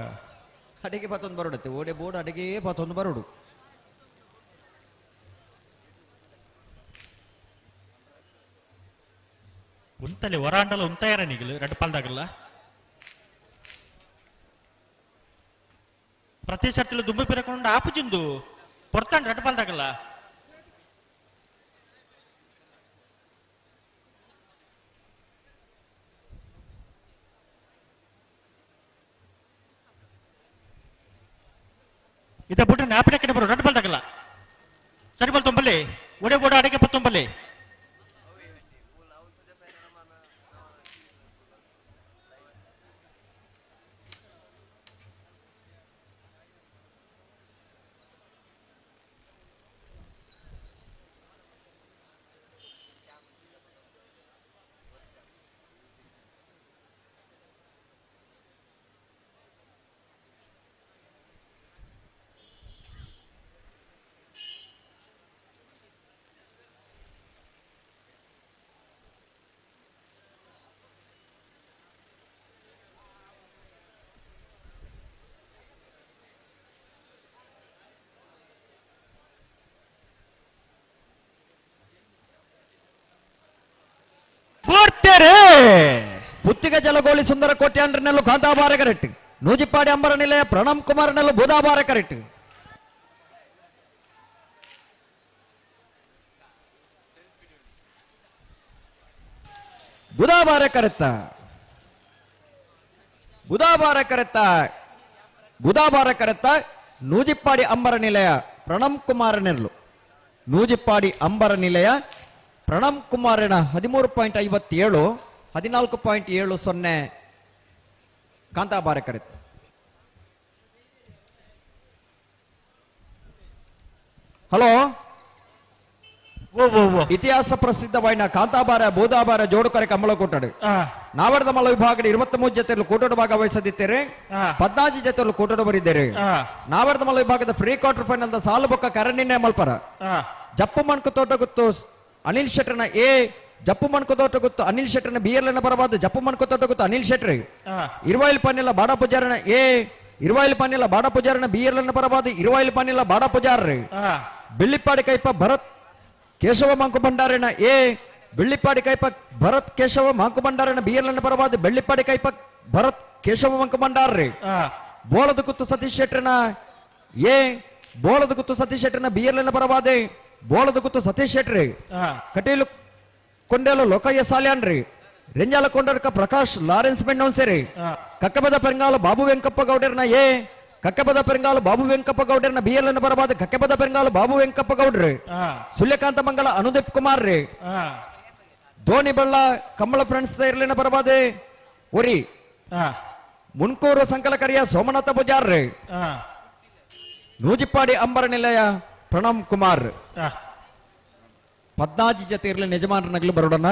ಅಡಿಗೆ ಪತ್ತೊಂದು ಬರೋಡತ್ತೆ ಓಡೆ ಬೋರ್ಡ್ ಅಡಿಗೆ ಪತ್ತೊಂದು ಬರೋಡು ಉಂತಲೆ ಹೊರಾಂಡಲ ಉಂತಾಯರ ನಿಗಲು ರಡ್ಡು ಪಾಲ್ದಾಗಲ್ಲ ಪ್ರತಿ ಸರ್ತಿಲ ದುಂಬು ಪಿರಕೊಂಡು ಆಪುಜಿಂದು ಪೊರ್ತಾಂಡ್ ರಡ್ಡು ಪಾಲ್ದಾಗಲ್ಲ ಇದ ಬುಡ್ಡ ನಾಪಿನ ಕಡೆ ಬರೋ ರಡ್ಡು ಪಾಲ್ದಾಗಲ್ಲ ಸರಿ ಬಲ್ ತೊಂಬಲ್ಲಿ ಒಡೆ ಬೋಡ ಅಡಿಗೆ ಪತ್ತೊಂಬಲ್ಲಿ ಪುತ್ತಿಗೆ ಜಲಗೋಲಿ ಸುಂದರ ಕೋಟ್ಯಾಂಡ್ರನೆಲ್ಲು ಕಾಂತಾಬಾರ ಕರೆಕ್ಟ್ ನೂಜಿಪ್ಪಾಡಿ ಅಂಬರ ನಿಲಯ ಪ್ರಣಮ್ ಕುಮಾರ್ನೆಲ್ಲು ಬುಧಾಬಾರ ಕರೆಕ್ಟ್ ಬುಧಾಬಾರ ಕರೆತ್ತ ಬುಧಾಬಾರ ಕರೆತ್ತ ಬುಧಾಬಾರ ಕರೆತ್ತ ನೂಜಿಪ್ಪಾಡಿ ಅಂಬರ ನಿಲಯ ಪ್ರಣಮ್ ಕುಮಾರನೆಲ್ಲು ನೂಜಿಪ್ಪಾಡಿ ಅಂಬರ ನಿಲಯ ಪ್ರಣಮ್ ಕುಮಾರನ 13.57 14.70 ಕಾಂತಾಬಾರ ಕರೆತ. ಹಲೋ ಇತಿಹಾಸ ಪ್ರಸಿದ್ಧವಾಯಿನ ಕಾಂತಾಬಾರ ಬೂದಾಬಾರ ಜೋಡುಕರೆ ಕಮ್ಮಳ ಕೂಟಡು ನಾವರ್ದ ಮಲ್ಲ ವಿಭಾಗದ 23 ಜೊತೆಯಲ್ಲಿ ಕೂಟೋಡು ಭಾಗವಹಿಸದಿದ್ದೇರೆ 14 ಜೊತೆಯಲ್ಲಿ ಕೂಟೋಡು ಬರಿದ್ದೇರೆ. ನಾವರ್ದ ಮಲ್ಲ ವಿಭಾಗದ ಫ್ರೀ ಕ್ವಾರ್ಟರ್ ಫೈನಲ್ the ಸಾಲು ಬೊಕ್ಕ ಕರಣಿನೇ ಮಲ್ಪರ ಜಪ್ಪು ಮಣ್ಕು ತೋಟ ಗುತ್ತು ಅನಿಲ್ ಶೆಟ್ಟರ್ನ ಎ ಜಪ್ಪು ಮಣ್ಕು ತೋಟ ಗುತ್ತು ಅನಿಲ್ ಶೆಟ್ಟರ್ನ ಬಿ ಎಲ್ ಎನ್ನ ಬರಬಾರ್ದು ಜಪ್ಪು ಮಣ್ಕು ತೋಟ ಗುತ್ತು ಅನಿಲ್ ಶೆಟ್ಟರ್ ಇರುವಾಯಿಲ್ ಪನ್ನಿಲ್ಲ ಬಾಡ ಪೂಜಾರನ ಎ ಇರುವಾಯಿಲ್ ಪನ್ನಿಲ್ಲ ಬಾಡ ಪೂಜಾರನ ಬಿ ಎಲ್ ಎನ್ನ ಬರಬಾರ್ದು ಇರುವಾಯಿಲ್ ಪನ್ನಿಲ್ಲ ಬಾಡ ಪೂಜಾರ ಬೆಳ್ಳಿಪ್ಪಾಡಿ ಕೈಪ ಭರತ್ ಕೇಶವ ಮಾಂಕು ಭಂಡಾರನ ಎ ಬೆಳ್ಳಿಪ್ಪಾಡಿ ಕೈಪ Bharath Keshava Monk ಭಂಡಾರನ B L ಎನ್ನ ಬರಬಾರ್ದು ಬೆಳ್ಳಿಪ್ಪಾಡಿ ಕೈಪ ಭರತ್ ಕೇಶವ ಮಾಂಕು ಭಂಡಾರ್ರಿ ಬೋಳದ ಗುತ್ತು ಸತೀಶ್ ಶೆಟ್ಟರ್ನ ಎ ಬೋಳದ ಗುತ್ತು ಸತೀಶ್ ಶೆಟ್ಟರ್ನ ಬಿ ಎಲ್ ಎನ್ನ ಬರಬಾದೆ ಬೋಳದ ಗುತ್ತು ಸತೀಶ್ ಶೆಟ್ರಿ ಕಟೀಲು ಕೊಂಡೇಲು ಲೋಕಯ್ಯ ಸಾಲ್ಯಾನ್ರಿ ರೆಂಜಾಲ ಕೊಂಡರ್ಕ ಪ್ರಕಾಶ್ ಲಾರೆನ್ಸ್ ಮೆಂಡೋನ್ಸೇರಿ ಕಕ್ಕಬದ ಪೆರಂಗಾಲ ಬಾಬು ವೆಂಕಪ್ಪ ಗೌಡರ್ನ ಎ ಕಕ್ಕಬದ ಪೆರಂಗಾಲ ಬಾಬು ವೆಂಕಪ್ಪ ಗೌಡರ್ನ ಬಿ ಎಲ್ ಎನ್ ಬರಬಾದ ಕಕ್ಕಬದ ಪೆರಂಗಾಲ ಬಾಬು ವೆಂಕಪ್ಪ ಗೌಡ್ರಿ ಸೂರ್ಯಕಾಂತ ಮಂಗಳ ಅನುದೀಪ್ ಕುಮಾರ್ ರೀ ಧೋನಿ ಬಳ್ಳ ಕಮಲ ಫ್ರೆಂಡ್ಸ್ ಇರ್ಲಿನ ಬರಬಾದೆ ಒರಿ ಮುನ್ಕೂರು ಸಂಕಲಕರಿಯ ಸೋಮನಾಥ ಪೂಜಾರ್ ರೀ ನೂಜಿಪ್ಪಾಡಿ ಅಂಬರ ನಿಲಯ ಪ್ರಣಮ್ ಕುಮಾರ್ 14 ಜೊತೆ ಇರಲಿ ಯಜಮಾನರನಗಲು ಬರೋಡಣ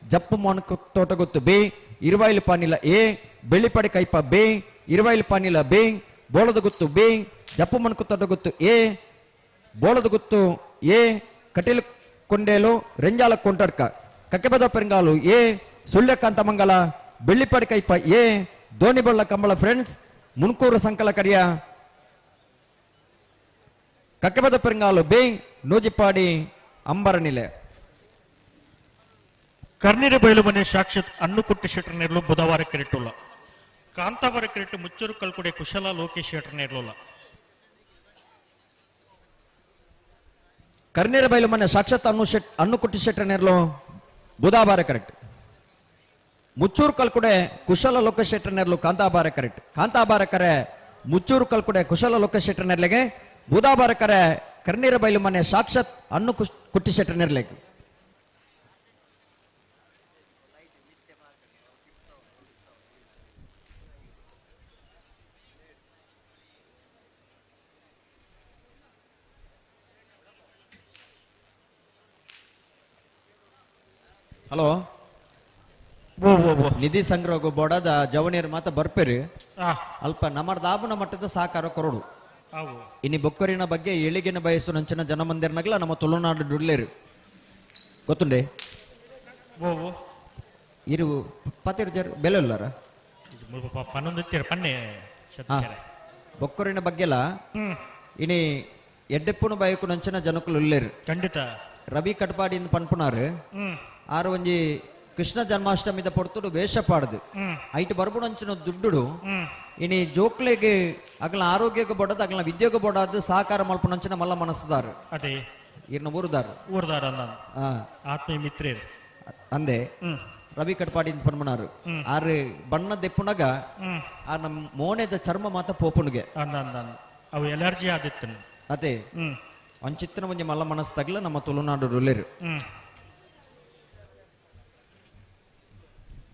ಜಪ್ಪು ಮೊಣಕು ತೋಟಗುತ್ತು ಬಿ ಇರುವಾಯಿಲು ಪಾನಿಲ ಎ ಬೆಳ್ಳಿಪಾಡಿ ಕೈಪ ಬಿ ಇರುವಾಯಿಲು ಪಾನಿಲ ಬಿ ಬೋಳದ ಗುತ್ತು ಬಿ ಜಪ್ಪು ಮಣಕು ತೋಟಗುತ್ತು ಎ ಬೋಳದ ಗುತ್ತು ಎ ಕಟೀಲು ಕೊಂಡೇಲು ರೆಂಜಾಲ ಕೊಂಟಡ್ಕ ಕಕ್ಕೆಬದ ಪೆರಂಗಾಲು ಎ ಸುಳ್ಯಕಾಂತ ಮಂಗಲ ಬೆಳ್ಳಿಪಾಡಿ ಕೈಪ ಎ ಧೋನಿಬಳ್ಳ ಕಂಬಳ ಫ್ರೆಂಡ್ಸ್ ಮುನ್ಕೂರು ಸಂಕಲಕರಿಯ ಕಕ್ಕೆಬದ ಪೆರಂಗಾಲು ಬಿ ನೂಜಿಪ್ಪಾಡಿ ಅಂಬರ ನಿಲೆ. ಕರ್ನೀರು ಬಯಲು ಮನೆ ಸಾಕ್ಷಾತ್ ಅಣ್ಣುಕುಟ್ಟಿ ಶೆಟ್ಟರ್ನೇರ್ಲು ಬುಧವಾರ ಕ್ರಿಕೆಟುಲ್ಲ ಕಾಂತಾವರ ಕ್ರಿಕೆಟ್ ಮುಚ್ಚೂರು ಕಲ್ಕುಡೆ ಕುಶಲ ಲೋಕೇಶ್ ಶೆಟ್ಟರ್ನೇರ್ಲುಲ್ಲ. ಕರ್ನೀರು ಬಯಲು ಮನೆ ಸಾಕ್ಷಾತ್ ಅಣ್ಣುಕುಟ್ಟಿ ಶೆಟ್ಟರ್ನೇರ್ಲು ಬುಧವಾರ ಕರೆಕ್ಟ್. ಮುಚ್ಚೂರು ಕಲ್ಕುಡೆ ಕುಶಲ ಲೋಕೇಶ್ ಶೆಟ್ಟರ್ನೇರ್ಲು ಕಾಂತಾಬಾರ ಕರೆಕ್ಟ್. ಕಾಂತಾಬಾರ ಕರೆ ಮುಚ್ಚೂರು ಕಲ್ಕುಡೆ ಕುಶಲ ಲೋಕೇಶ್ ಶೆಟ್ಟರ್ನೇರ್ಲೆಗೆ ಬುಧವಾರ ಕರೆ ಕರ್ನೀರು ಬಯಲು ಮನೆ ಸಾಕ್ಷಾತ್ ಅಣ್ಣು ಕುಟ್ಟಿ ಶೆಟ್ಟರ್ನೇರ್ಲೆಗೆ. ಹಲೋ ನಿಧಿ ಸಂಗ್ರಹ ಬೋಡದ ಜವನಿಯರ್ ಮಾತ ಬರ್ಪೇರಿ ಅಲ್ಪ ನಮ್ಮ ದಾಬುನ ಮಟ್ಟದ ಸಾಕಾರ ಕೊರಡು. ಇನಿ ಬೊಕ್ಕರಿನ ಬಗ್ಗೆ ಏಳಿಗೆನ ಬಯಸುನಂಚಿನ ಜನಮಂದಿರನಗಲ ನಮ್ಮ ತುಳುನಾಡು ಡುಲ್ಲೇರು ಗೊತ್ತುಂಡೆ ಇರು ಪತಿರು ಜರ್ ಬೆಲೆ ಉಲ್ಲಾರ ಬೊಕ್ಕರಿನ ಬಗ್ಗೆಲ ಇನಿ ಎಡ್ಡೆಪ್ಪುನ ಬಯಕುನಂಚಿನ ಜನಕುಲು ಉಲ್ಲೇರು ಖಂಡಿತ. ರವಿ ಕಟ್ಪಾಡಿ ಪನ್ಪುನಾರು ಆರು ಒಂಜಿ ಕೃಷ್ಣ ಜನ್ಮಾಷ್ಟಮಿದ ಪೊರ್ತುಡು ವೇಷ ಪಾಡ್ದು ಐಟ್ ಬರ್ಬುನಂಚಿನ ದುಡ್ಡು ಇನಿ ಜೋಕ್ಲೆಗೆ ಅಗಲ ಆರೋಗ್ಯಕ್ಕೆ ಬೊಡದು ಅಗಲ ವಿದ್ಯೆಗೆ ಬೊಡದು ಸಹಕಾರ ಮಲ್ಪುನಂಚಿನ ಮಲ್ಲ ಮನಸ್ಸುದಾರು ಅದೇ ಇರ್ನ ಊರುದಾರು ಊರುದಾರ ಆತ್ಮೀಯ ಮಿತ್ರರು ಅಂದೆ ರವಿ ಕಟ್ಪಾಡಿ ಪನ್ಮನಾರು ಆರು ಬಣ್ಣ ದೆಪ್ಪುನಗ ಆ ನಮ್ಮ ಮೋನೆದ ಚರ್ಮ ಮಾತ ಪೋಪುನಿಗೆ ಅವು ಎಲರ್ಜಿ ಆದಿತ್ತು ಅದೇ ಅಂಚಿತ್ತಿನ ಒಂಜಿ ಮಲ್ಲ ಮನಸ್ಸು ತಗಲ ನಮ್ಮ ತುಳುನಾಡು ರುಲ್ಲೇರು.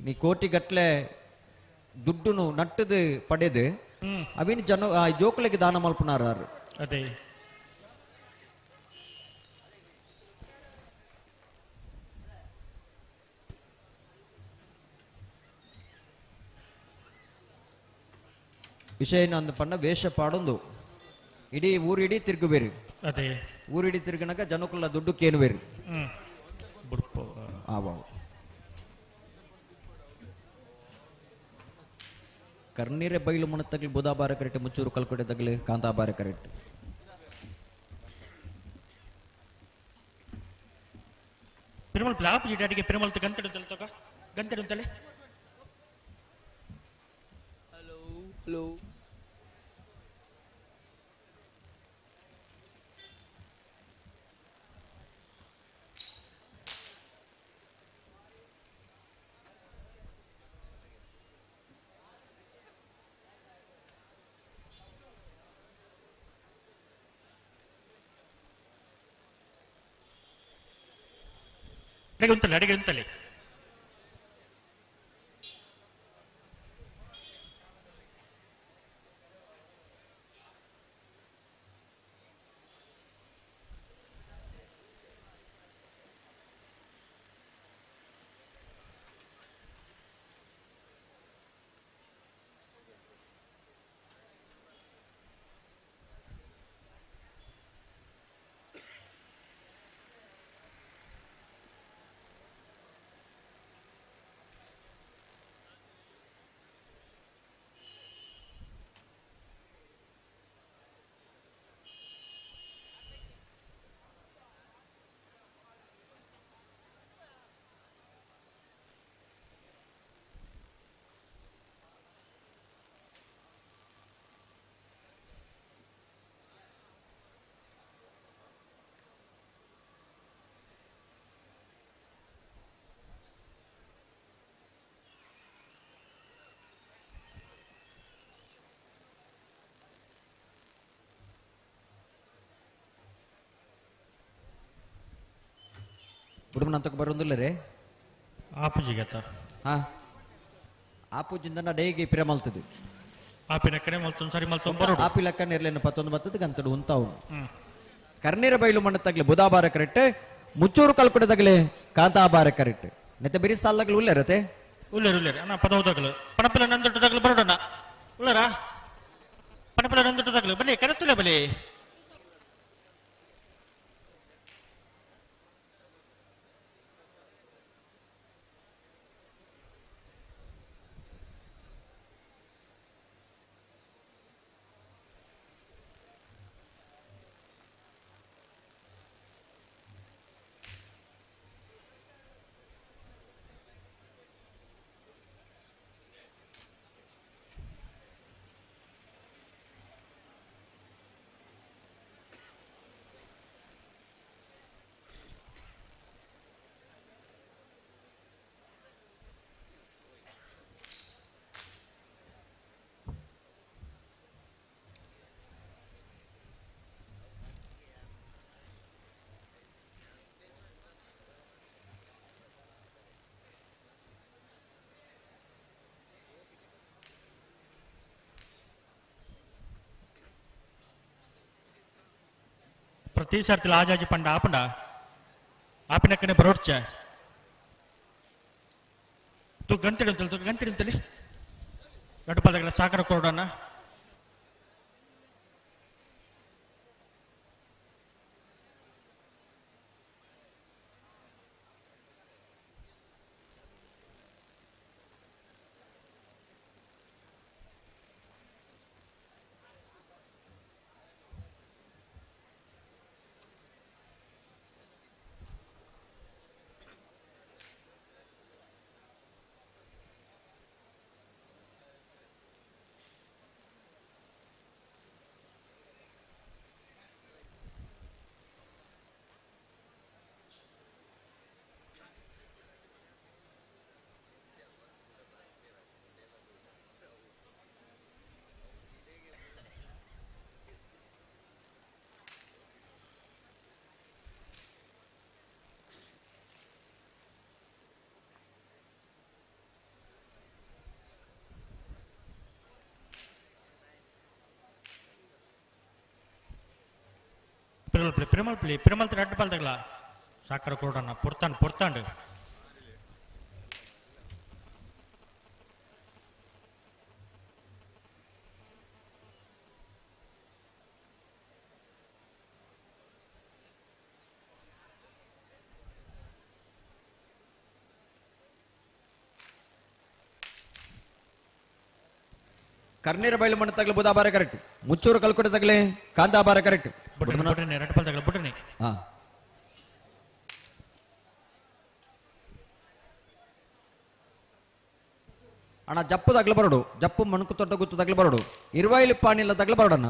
ನೀ ಕೋಟಿ ಗಟ್ಲೆ ದುಡ್ಡುನು ನಟ್ಟದು ಪಡೆದು ಅವಿನ ಜನ ಜೋಕುಲೆಗೆ ದಾನ ಮಲ್ಪುನಾರು. ಅದೇ ವಿಷಯ ಅಂದ ಪಂಡ ವೇಷ ಪಾಡೊಂದು ಇಡೀ ಊರಿಡೀ ತಿರುಗುಬೇರು. ಅದೇ ಊರಿಡೀ ತಿರುಗನಕ ಜನಕುಲ ದುಡ್ಡು ಕೇನುಬೇರು. ಆವಾವು ಕರ್ನೀರೆ ಬೈಲು ಮುಣ ತಗಲಿ ಬುಧಾಬಾರ ಕರೆಕ್ಟ್ ಮುಚ್ಚೂರು ಕಲ್ಕೊಡೆ ತಗಲಿ ಕಾಂತಾಬಾರ ಕರೆಕ್ಟ್. ಪೆರುಮಲ್ ಪ್ಲಾಪ್ ಜಿಡಾಡಿಗೆ ಪೆರುಮಲ್ ಗಂತಡು ತಲತಕ ಗಂತಡು ತಲೆ. ಹಲೋ ಹಲೋ ಅಡಿಗೆ ಉಂಟಲ್ಲ ಅಡಿಗೆ ಉಂಟಲ್ಲಿ. ಬುಡುಮನಂತಕ್ಕೆ ಬರೋದಿಲ್ಲ ರೇ ಆಪುಜಿಗತ್ತ ಹಾ ಆಪುಜಿಂದ ಡೇಗೆ ಪಿರ ಮಲ್ತದೆ ಆಪಿನ ಕಡೆ ಮಲ್ತೊಂದು ಸರಿ ಮಲ್ತೊಂದು ಬರೋಡು ಆಪಿ ಲಕ್ಕ ನಿರ್ಲೇನು ಪತ್ತೊಂದು ಬತ್ತದ ಗಂತಡು ಉಂತಾವು ಕರ್ನೀರ ಬೈಲು ಮಣ್ಣ ತಗ್ಲಿ ಬುಧಾಬಾರ ಕರೆಕ್ಟ್ ಮುಚ್ಚೂರು ಕಲ್ಕುಡೆ ತಗಲಿ ಕಾಂತಾಬಾರ ಕರೆಕ್ಟ್ ನೆತ್ತೆ ಬಿರಿ ಸಾಲಗಲು ಉಲ್ಲೇರತೆ ಉಲ್ಲೇರು ಉಲ್ಲೇರು ಅಣ್ಣ ಪದ ಹೋದಾಗಲು ಪಣಪಿಲ ನಂದೊಟ್ಟು ತಗಲು ಬರೋಡಣ್ಣ ಉಳ್ಳಾರ ಪಣಪಿಲ ನಂದೊಟ್ಟು ತಗಲು ಬಲಿ ಕರೆತ್ತುಲೆ ಬಲಿ ಪ್ರತಿ ಸರ್ತಿ ಆಜಾಜಿ ಪಂಡ ಆಪಂಡ ಆಪಿನಕ್ಕನೆ ಬರೋಡ್ಚ ತು ಗಂತಿಡು ಅಂತಲ್ಲಿ ತು ಗಂತಿಡು ಅಂತಲ್ಲಿ ಎರಡು ಪದಗಳ ಸಾಕರ ಕೊರೋಡಣ್ಣ. ಪಿರಮಲ್ ಪಿರಮಲ್ ಪ್ಲಿ ಪಿರಮಲ್ ರಡ್ಡು ಪಾಲ್ದಗಲ ಸಾಕರ ಕೊಡೋಣ ಪೊರ್ತಾಂಡ್ ಪೊರ್ತಾಂಡ್ ಕರ್ನೀರ ಬೈಲು ಮಣ್ಣು ತಗಲು ಬುಧಾಬಾರ ಕರೆಕ್ಟ್ ಮುಚ್ಚೂರು ಕಲ್ಕೊಡೆ ತಗಲೆ ಕಾಂತಾಬಾರ ಕರೆಕ್ಟ್ ಬುಡನೆ ಹಾ ಅಣ್ಣ ಜಪ್ಪು ತಗಲು ಬರಡು ಜಪ್ಪು ಮಣಕು ತೊಟ್ಟ ಗುತ್ತು ತಗಲು ಬರಡು ಇರುವೈಲು ಪಾಣಿಲ್ಲ ತಗಲು ಬರಡಣ್ಣ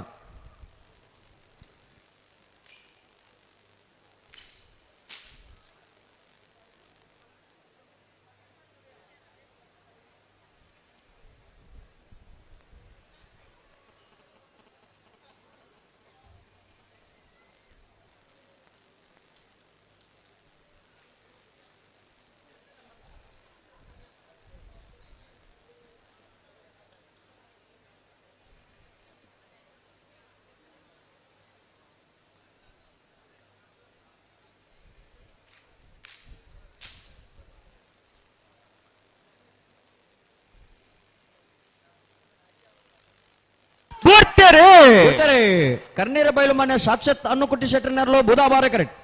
ಕರ್ನೀರ ಬೈಲು ಮನೆ ಸಾಕ್ಷಾತ್ ಅನ್ನುಕುಟ್ಟಿ ಶೆಟ್ಟರ್ನರ್ಲು ಬುಧಾಬಾರ ಕರೆಕ್ಟ್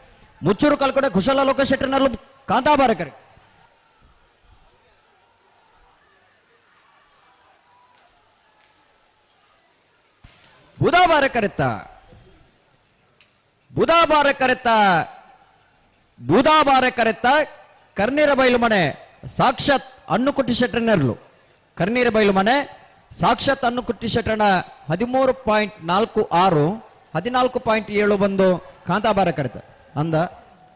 ಮುಚ್ಚೂರು ಕಲ್ಕೊಡೆ ಕುಶಲ ಲೋಕ ಶೆಟ್ಟರ್ನರ್ಲು ಕಾಂತಾಬಾರ ಕರೆಕ್ಟ್ ಬುಧಾಬಾರ ಕರೆತ್ತ ಬುಧಾಬಾರ ಕರೆತ್ತ ಬುಧಾಬಾರ ಕರೆತ್ತ ಕರ್ನೀರ ಬೈಲು ಮನೆ ಸಾಕ್ಷಾತ್ ಅನ್ನುಕುಟ್ಟಿ ಶೆಟ್ಟರ್ನರ್ಲು ಕರ್ನೀರ ಬೈಲು ಮನೆ ಸಾಕ್ಷಾತ್ ಅನ್ನುಕುಟ್ಟಿ ಶೆಟ್ಟಣ 13.46 14.71 ಕಾಂತಾಬಾರ ಕರೆತ ಅಂದ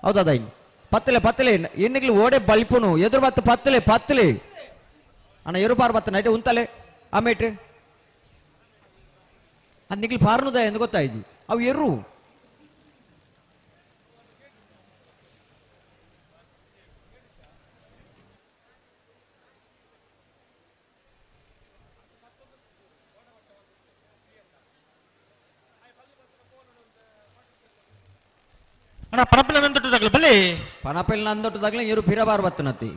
ಹೌದಾ ಇನ್ನು ಪತ್ತಲೆ ಪತ್ತಲೆ ಎನ್ನಿಗ್ಲು ಓಡೆ ಬಲ್ಪುನು ಎದುರು ಬತ್ತು ಪತ್ತಲೆ ಪತ್ತಲೆ ಅಣ್ಣ ಎರು ಪಾರ್ ಬತ್ತ ನೈಟ್ ಉಂತಲೆ ಆಮೇಟ್ರಿ ಅದು ನಿಗ್ಲು ಪಾರ್ನುದ ಎಂದು ಗೊತ್ತಾಯ್ತು ಅವು ಎರು ಅಣ್ಣ ಪನಪಿಲ್ಲ ನಂದೊಟ್ಟು ತಗಲು ಬಲ್ಲಿ ಪನಪಿಲ್ ನಂದೊಟ್ಟು ತಗಲ ಇರು ಪಿರಬಾರ್ ಬತ್ತನತಿ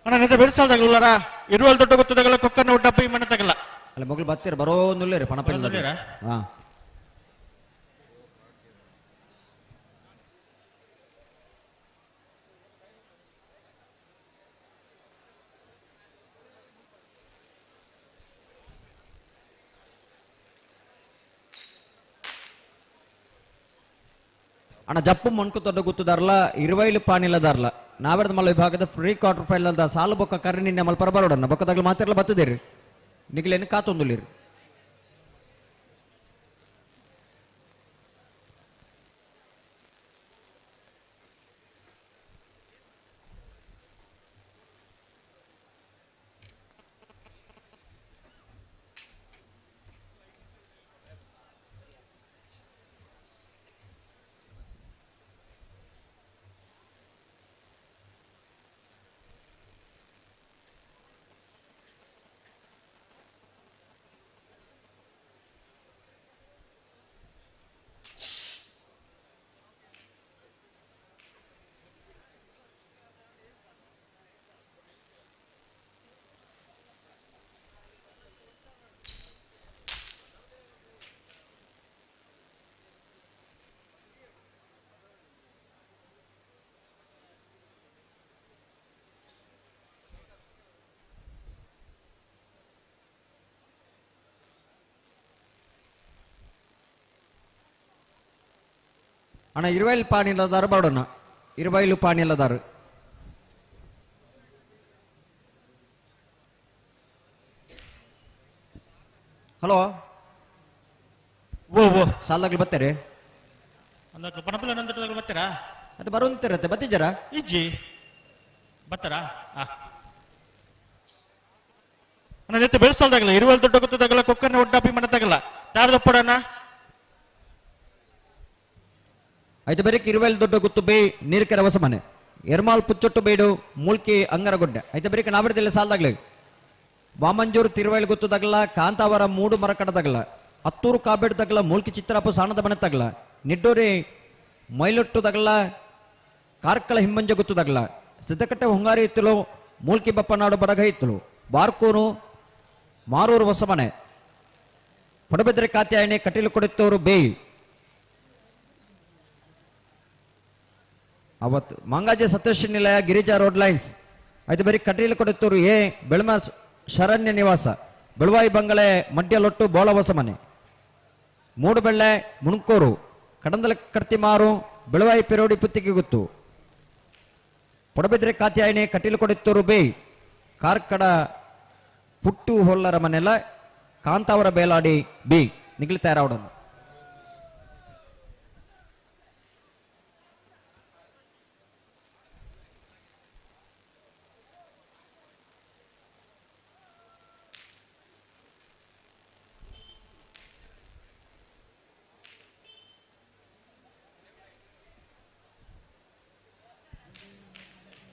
ಅಣ್ಣ ನಿಂತ ಬೆಳೆಸಲ್ ತಗಲುಲ್ಲರ ಇರುವಲ್ ದೊಡ್ಡ ಗೊತ್ತು ತಗಲ ಕೊಕ್ಕನ ಒಡ್ಡಪ್ಪ ಈ ಮನೆ ತಗಲ ಅಲ್ಲ ಮಗಳು ಬತ್ತೀರ ಬರೋ ನುಲ್ಲೇರಿ ಪನಪಿಲ್ ಹಾ ಅಣ್ಣ ಜಪ್ಪು ಮೊಣ್ಕು ದೊಡ್ಡ ಗುತ್ತುದಾರಲ ಇರುವೈಲು ಪಾಣಿಲದಾರಲ ನಾವೆರ್ದ ಮಲ್ಲ ವಿಭಾಗದ ಫ್ರೀ ಕ್ವಾರ್ಟರ್ ಫೈನಲ್ ಸಾಲು ಬೊಕ್ಕ ಕರ್ರಿ ನಿನ್ನೆ ಮಲ್ಪ ಬರೋಡಣ್ಣ ಬೊಕ್ಕದಾಗಲು ಮಾತಿರಲ್ಲ ಬತ್ತದಿರಿ ನಿಗ್ಲೇನು ಕಾತೊಂದುಲಿರಿ ಅಣ್ಣ ಇರುವೈಲು ಪಾಣಿಲ್ಲದಾರು ಬರೋಣ ಇರುವೈಲು ಪಾಣಿಲ್ಲದಾರು ಹಲೋ ಓ ಓ ಸಾಲಾಗ್ಲಿ ಬರ್ತಾರೆ ಪನಪಿಲ್ಲ ನಂದೊಟ್ಟು ತಗಲು ಬರ್ತೀರಾ ಅದು ಬರುವಂತಿರತ್ತೆ ಬತ್ತಿದ್ದೀರಾ ಇಜ್ಜಿ ಬರ್ತಾರಾ ಆ ಅಣ್ಣ ನಿಂತ ಬೆಳೆಸಲ್ ತಗಲ ಇರುವಲ್ ದೊಡ್ಡ ಗೊತ್ತು ತಗಲ ಕೊಕ್ಕನ ಒಡ್ಡಪ್ಪಿ ಮನೆ ತಗಲ ತಾರದಪ್ಪಡಣ್ಣ ಐತ ಬೆರಕ್ ಇರುವೆಲ್ ದೊಡ್ಡ ಗುತ್ತು ಬೇ ನೀರ್ಕೆರೆ ಹೊಸಮನೆ ಎರ್ಮಾಲ್ ಪುಚ್ಚೊಟ್ಟು ಬೇಡು ಮೂಲ್ಕಿ ಅಂಗರಗುಡ್ಡೆ ಐತ ಬೆರಕ್ ನಾವಿಡದಲ್ಲಿ ಸಾಲದಾಗ್ಲಿ ವಾಮಂಜೂರು ತಿರುವೈಲ್ ಗುತ್ತು ತಗಲ ಕಾಂತಾವರ ಮೂಡು ಮರಕಡ ತಗಲ ಅತ್ತೂರು ಕಾಬೇಡು ತಗಲ ಮೂಲ್ಕಿ ಚಿತ್ರಪ್ಪ ಸಾಣದ ಮನೆ ತಗಲ ನಿಡ್ಡೂರಿ ಮೈಲೊಟ್ಟು ತಗಲ ಕಾರ್ಕಳ ಹಿಮ್ಮಂಜ ಗುತ್ತು ತಗಲ ಸಿದ್ದಕಟ್ಟೆ ಹೊಂಗಾರಿ ಇತ್ತಲು ಮೂಲ್ಕಿ ಬಪ್ಪನಾಡು ಬಡಗ ಇತ್ತಲು ಬಾರ್ಕೂರು ಮಾರೂರು ಹೊಸಮನೆ ಪಡಬೆದ್ರೆ ಕಾತ್ಯಾಯಣಿ ಕಟೀಲು ಕೊಡುತ್ತವರು ಬೇಯಿ ಅವತ್ತು ಮಂಗಾಜೆ ಸತೇಶ್ ನಿಲಯ ಗಿರಿಜಾ ರೋಡ್ ಲೈನ್ಸ್ ಆಯ್ತು ಬರೀ ಕಟೀಲು ಕೊಡುತ್ತವರು ಎ ಬೆಳಮ ಶರಣ್ಯ ನಿವಾಸ ಬೆಳವಾಯಿ ಬಂಗಲೆ ಮಡ್ಯಲೊಟ್ಟು ಬೋಳ ಹೊಸಮನೆ ಮೂಡುಬೆಳ್ಳೆ ಮುಣಕೂರು ಕಡಂದಲ ಕರ್ತಿಮಾರು ಬೆಳವಾಯಿ ಪೆರೋಡಿ ಪುತ್ತಿಗೆ ಗುತ್ತು ಪಡಬಿದ್ರೆ ಕಾತ್ಯಾಯಣಿ ಕಟೀಲು ಕೊಡುತ್ತವರು ಬೇಯ್ ಕಾರ್ಕಡ ಪುಟ್ಟು ಹೊಲ್ಲರ ಮನೆಲ್ಲ ಕಾಂತಾವರ ಬೇಲಾಡಿ ಬಿ ನಿಗ್ಲಿ ತಯಾರಾವಡನ್ನು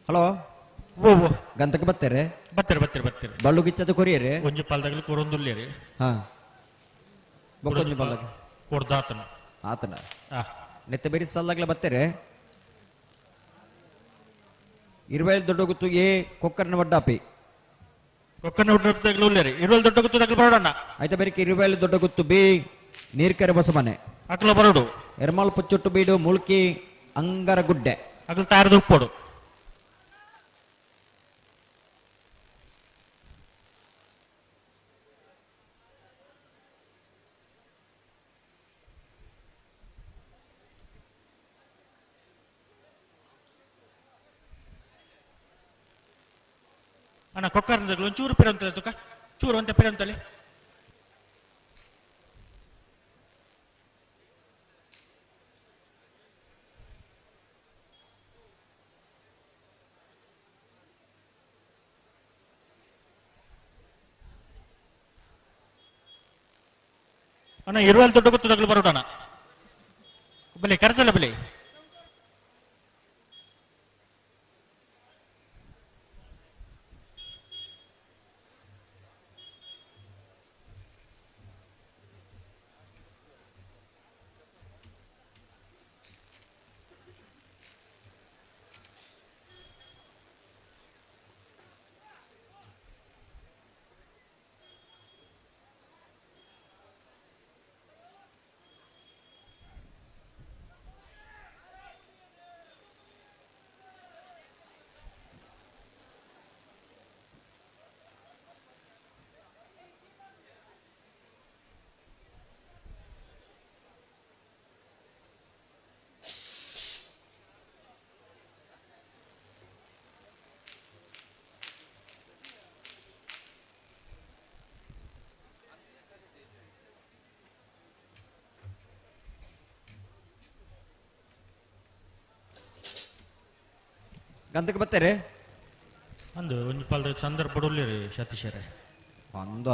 ಹಲೋ ಗಂತಕ್ಕೆ ಬರ್ತಾರೆ ಬರ್ತಾರೆ ಬರ್ತಾರೆ ಬರ್ತಾರೆ ಬಳ್ಳು ಗಿಚ್ಚದ ಕೊರಿಯರಿ ಒಂಜಿ ಪಾಲ್ದಾಗಲಿ ಕೊರೊಂದುಲ್ಲೇರಿ ಹಾ ಬೊಕ್ಕೊಂಜಿ ಬಲ್ಲಾಗ ಕೊಡ್ದಾತನ ಆತನ ನೆತ್ತ ಬೇರೆ ಸಲ್ಲಾಗ್ಲ ಬರ್ತಾರೆ ಇರುವೇಲ್ ದೊಡ್ಡ ಗುತ್ತು ಎ ಕೊಕ್ಕರ್ನ ವಡ್ಡಾಪಿ ಕೊಕ್ಕರ್ನ ವಡ್ಡಾಪಿ ಉಲ್ಲೇರಿ ಇರುವೇಲ್ ದೊಡ್ಡ ಗುತ್ತು ತಗಲು ಬರೋಣ ಆಯ್ತಾ ಬೇರೆ ಇರುವೇಲ್ ದೊಡ್ಡ ಗುತ್ತು ಬಿ ನೀರ್ಕೆರೆ ಬಸಮನೆ ಅಕಲ ಬರೋಡು ಎರ್ಮಾಲ್ ಪುಚ್ಚೊಟ್ಟು ಬೀಡು ಮುಲ್ಕಿ ಅಂಗರಗುಡ್ಡೆ ಅಗಲ ತಾರದ ಉಪ್ಪೋಡು ಅಣ್ಣ ಕೊಕ್ಕರ್ನದಾಗಲು ಒಂಚೂರು ಪಿರಂತಲೆ ತುಕ ಚೂರು ಅಂತ ಪಿರಂತಲೆ ಅಣ್ಣ ಇರುವಲ್ಲಿ ದೊಡ್ಡ ಗೊತ್ತು ತಗಲು ಬರೋಣ ಬಲೆ ಕರೆದಲ್ಲ ಬಲೆ ಗಂಧಕ್ಕೆ ಬರ್ತಾರೆ ಅಂದು ಒಂಜಿ ಪಾಲ್ದ ಸಂದರ್ಭ ಉಲ್ಲೇರಿ ಸತೀಶರೇ ಅಂದ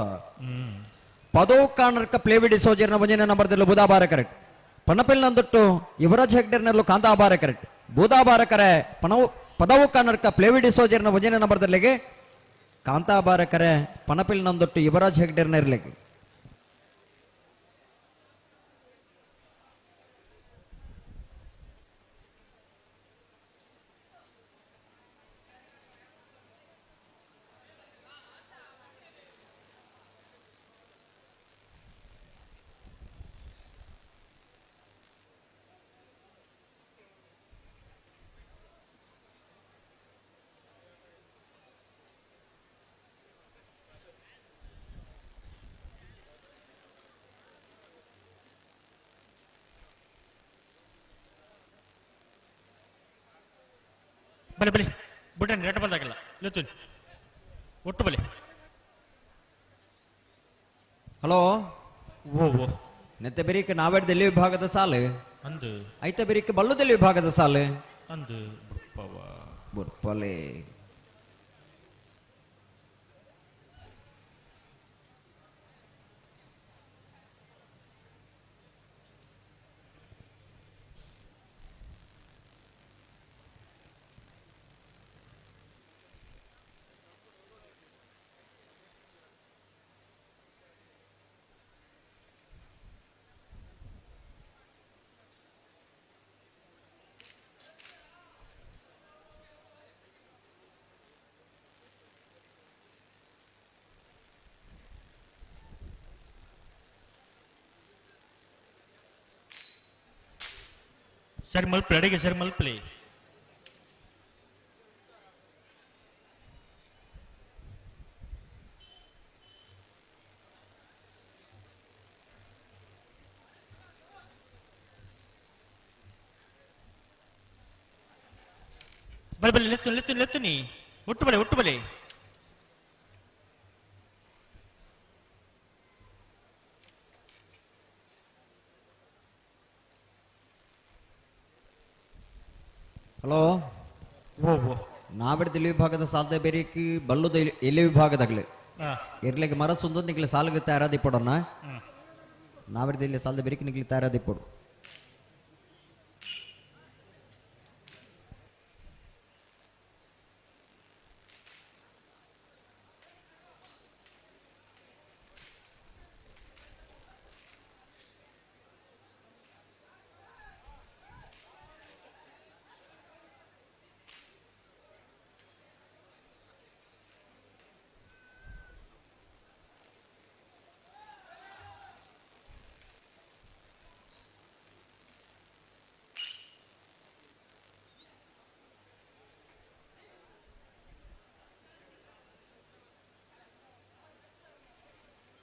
ಪದೋ ಕಾಣರ್ಕ ಪ್ಲೇವಿಡಿ ಸೋಜರ್ನ ಒಂಜನೆ ನಂಬರ್ದಲ್ಲೂ ಬುಧಾಬಾರ ಕರೆಕ್ಟ್ ಪಣಪಿಲ್ ನಂದೊಟ್ಟು ಯುವರಾಜ್ ಹೆಗ್ಡೆರ್ನಲ್ಲೂ ಕಾಂತಾಬಾರ ಕರೆಕ್ಟ್ ಬುಧಾಬಾರ ಕರೆ ಪಣವು ಪದವು ಕಾಣರ್ಕ ಪ್ಲೇವಿಡಿ ಸೋಜರ್ನ ಒಂಜನೆ ನಂಬರ್ದಲ್ಲಿಗೆ ಕಾಂತಾಬಾರ ಕರೆ ಪಣಪಿಲ್ ನಂದೊಟ್ಟು ಯುವರಾಜ್ ಹೆಗ್ಡೆರ್ನ ಇರ್ಲಿಕ್ಕೆ ಬಲೆ ಬಲೆ ಬುಡನ್ ರೇಟ್ ಬಲ್ದಾಗಲ್ಲ ಲತ್ತುನ್ ಒಟ್ಟು ಬಲೆ ಹಲೋ ಓ ಓ ನೆತ್ತೆ ಬೆರಿಕ್ ನಾವೆಡ್ದೆಲ್ಲಿ ವಿಭಾಗದ ಸಾಲು ಅಂದು ಐತ ಬೆರಿಕ್ ಬಲ್ಲುದೆಲ್ಲಿ ವಿಭಾಗದ ಸಾಲು ಅಂದು ಬುರ್ಪವ ಬುರ್ಪಲೆ ಸರಿ ಮಲ್ಪಲಿ ಅಡಿಗೆ ಸರಿ ಮಲ್ಪಲಿ. ಬಲೆ ಬಲೆ ಲೆತ್ತು ಲೆತ್ತು ಲೆತ್ತು ನೀ ಒಟ್ಟು ಬಲೆ ಒಟ್ಟು ಬಲೆ. ಹಲೋ ನಾವಿಡ ದಿಲ್ಲಿ ವಿಭಾಗದ ಸಾಲದ ಬೇರಿಕ್ ಬಲ್ಲುದ ಎಲ್ಲಿ ವಿಭಾಗದಾಗಲಿ ಇರ್ಲಿಕ್ಕೆ ಮರ ಸುಂದರ ನಿಗ್ಲಿ ಸಾಲಗೆ ತಯಾರಾದಿಪ್ಪಡೋಣ. ನಾವಿಡ ಇಲ್ಲಿ ಸಾಲದ ಬೇರಿಕ್ ನಿಗ್ಲಿ ತಯಾರಾದಿಪ್ಪಡು.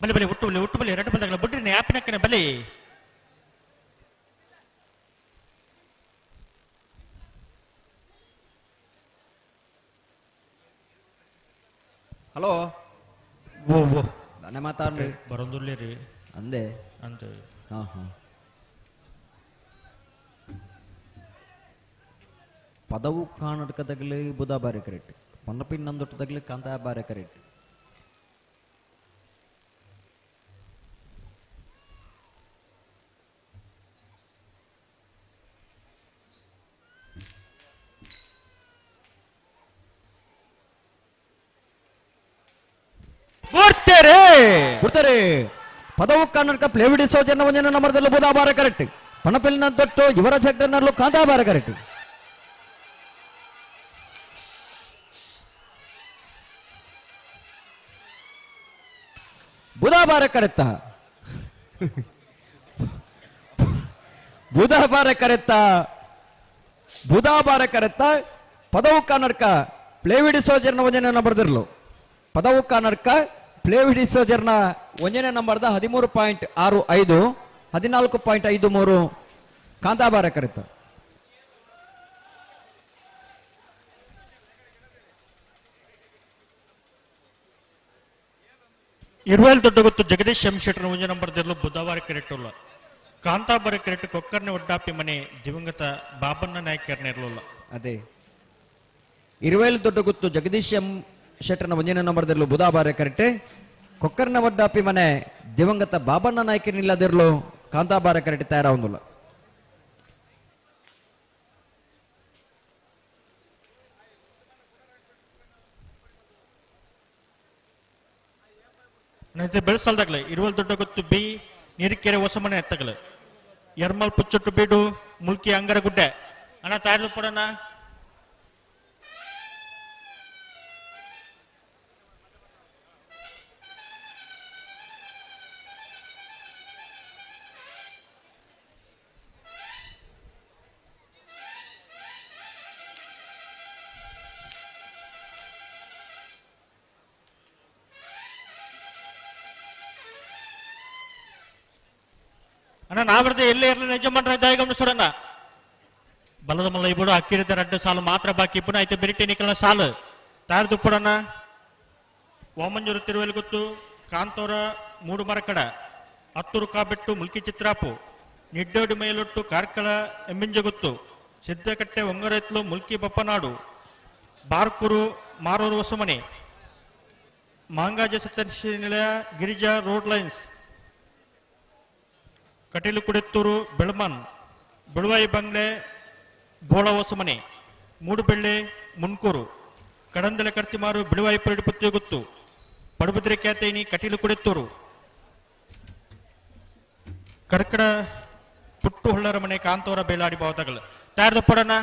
ಬಲೆ ಬಲೆ ಒಟ್ಟು ಬಲೆ ಒಟ್ಟು ಬಲೆ ಎರಡು ಬಲಗಳ ಬುಡ್ರಿನ ಆಪಿನಕ್ಕನೆ ಬಲೆ. ಹಲೋ ಓ ಓ ದಾನೆ ಮಾತಾಡ್ರಿ ಬರೋದಿಲ್ಲ ರೀ ಅಂದೆ ಅಂತ. ಹಾ ಹಾ ಪದವು ಕಾಣಡ್ಕದಾಗಲಿ ಬುಧ ಬಾರಿ ಕರೆಕ್ಟ್, ಪನ್ನಪಿನ್ ನಂದೊಟ್ಟದಾಗಲಿ ಕಾಂತ ಬಾರಿ ಕರೆಕ್ಟ್. ಬಿಡ್ತಾರೆ ಪದವು ಕನ್ನಡಕ ಪ್ಲೇವಿಡಿ ಸೌಜನ್ಯ ಒಂದಿನ ನಂಬರ್ದಲ್ಲಿ ಬುಧ ಬಾರ ಕರೆಕ್ಟ್, ಪಣಪಿಲ್ನ ತೊಟ್ಟು ಯುವರಾಜ್ ಹೆಗ್ಡನಲ್ಲೂ ಕಾಂತಾ ಬಾರ ಕರೆಕ್ಟ್. ಬುಧ ಬಾರ ಕರೆಕ್ತ, ಬುಧ ಬಾರ ಕರೆತ್ತ, ಬುಧ ಬಾರ ಕರೆತ್ತ. ಪದವು ಕನ್ನಡಕ ಪ್ಲೇವಿಡಿ ಸೌಜನ್ಯ ಒಂದಿನ ನಂಬರ್ದಿರ್ಲು ಪದವು ಕನ್ನಡಕ ಪ್ಲೇವಿಡಿ ಸೋಜರ್ನ ಒಂದನೇ ನಂಬರ್ದ 13.65 14.53 ಕಾಂತಾಬಾರ ಕರೆತ. ಇರುವಲ್ ದೊಡ್ಡ ಗೊತ್ತು ಜಗದೀಶ್ ಎಂ ಶೆಟ್ಟರ್ ಒಂದೇ ನಂಬರ್ದಿರಲು ಬುಧವಾರ ಕರೆಕ್ಟ್ ಕಾಂತಾಬಾರ ಕರೆಕ್ಟ್ ಕೊಕ್ಕರ್ನೆ ಒಡ್ಡಾಪಿ ಮನೆ ದಿವಂಗತ ಬಾಬಣ್ಣ ನಾಯಕರ್ನ ಇರಲಿಲ್ಲ. ಅದೇ ಇರುವೇಲ್ ದೊಡ್ಡ ಗೊತ್ತು ಜಗದೀಶ್ ಎಂ ಶೆಟ್ಟರ್ನ ಒಂದನೇ ನಂಬರ್ದಿರಲು ಬುಧಾಬಾರೆ ಕರೆಕ್ಟ್, ಕೊಕ್ಕರ್ನ ವಡ್ಡಾಪಿ ಮನೆ ದಿವಂಗತ ಬಾಬಣ್ಣ ನಾಯಕನಿಲ್ಲದಿರಲು ಕಾಂತಾಬಾರ ಕರೆಕ್ಟ್ ತಯಾರಾಗುದಿಲ್ಲ. ಬೆಳಸಲ್ದಾಗಲೇ ಇರುವಲ್ ದೊಡ್ಡ ಗೊತ್ತು ಬಿ ನೀರಿಕೆರೆ ಹೊಸಮನೆ ಎತ್ತಗಲು ಎರ್ಮಲ್ ಪುಚ್ಚೊಟ್ಟು ಬೀಡು ಮುಲ್ಕಿ ಅಂಗರಗುಡ್ಡೆ ಅಣ್ಣ ತಯಾರು ಪಡೋಣ. ಅಣ್ಣ ನಾವಿರ್ದೆ ಎಲ್ಲೇ ಇರಲಿ ನಿಜ ಮಾಡ್ರೆ ದಾಯ ಗಮನಿಸೋಣ. ಬಲದ ಮಲ್ಲ ಇಬ್ಬರು ಅಕ್ಕಿರಿದ ರಡ್ಡು ಸಾಲು ಮಾತ್ರ ಬಾಕಿ ಇಬ್ಬರು ಆಯ್ತು ಬಿರಿಟಿ ನಿಖಲ್ನ ಸಾಲು ತಯಾರು ದುಪ್ಪಡಣ್ಣ. ವಾಮಂಜೂರು ತಿರುವೆಲ್ ಗೊತ್ತು ಕಾಂತೋರ ಮೂಡು ಮರಕಡ ಹತ್ತೂರು ಕಾಬೆಟ್ಟು ಮುಲ್ಕಿ ಚಿತ್ರಾಪು ನಿಡ್ಡೋಡು ಮೇಲೊಟ್ಟು ಕಾರ್ಕಳ ಎಮ್ಮಿಂಜಗುತ್ತು ಸಿದ್ದಕಟ್ಟೆ ಒಂಗರೆತ್ಲು ಮುಲ್ಕಿ ಬಪ್ಪನಾಡು ಬಾರ್ಕೂರು ಮಾರೂರು ಹೊಸಮನೆ ಮಾಂಗಾಜ ಸಪ್ತರ್ಷಿ ನಿಲಯ ಗಿರಿಜಾ ರೋಡ್ ಲೈನ್ಸ್ ಕಟೀಲು ಕುಡೆತ್ತೂರು ಬೆಳಮನ್ ಬೆಳುವಾಯಿ ಬಂಗ್ಲೆ ಬೋಳ ಹೊಸಮನೆ ಮೂಡುಬೆಳ್ಳೆ ಮುನ್ಕೂರು ಕಡಂದಲೆ ಕರ್ತಿಮಾರು ಬಿಳುವಾಯಿ ಪುತ್ತಿ ಗೊತ್ತು ಪಡುಬಿದ್ರೆ ಕ್ಯಾತೇನಿ ಕಟೀಲು ಕುಡೆತ್ತೂರು ಕರ್ಕಡ ಪುಟ್ಟು ಹೊಳ್ಳರ ಮನೆ ಕಾಂತೋರ ಬೇಲಾಡಿ ಬಾವತಗಳು ತಯಾರ್ದು ಪಡೋಣ.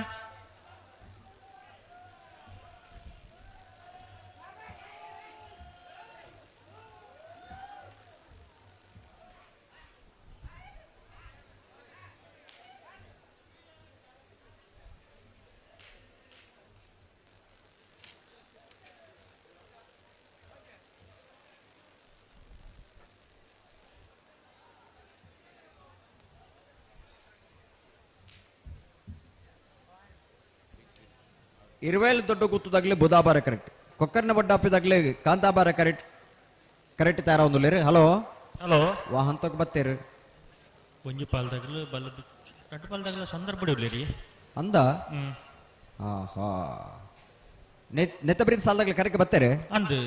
ಇರುವೇಲ್ ದೊಡ್ಡ ಗುತ್ತುದಾಗಲಿ ಬುಧಾಬಾರ ಕರೆಕ್ಟ್ ಕೊಕ್ಕರ್ನ ಬಡ್ಡ ಅಪ್ಪಿದಾಗಲಿ ಕಾಂತಾಬಾರ ಕರೆಕ್ಟ್ ಕರೆಕ್ಟ್ ತಯಾರ ಒಂದುಲ್ಲೇರು. ಹಲೋ ಹಲೋ ವಾ ಹಂತಕ್ಕೆ ಬತ್ತೇರು ಒಂಜಿ ಪಾಲ್ದಾಗಲು ಬಲ್ಲ ರಡ್ಡು ಪಾಲ್ದಾಗಲು ಸಂದರ್ಭ ಇರ್ಲಿರಿ ಅಂದ ಆಹಾ ನೆತ್ತ ಬ್ರೀತ್ ಸಾಲದಾಗಲಿ ಕರೆಕ್ಟ್ ಬತ್ತೇರೆ ಅಂದು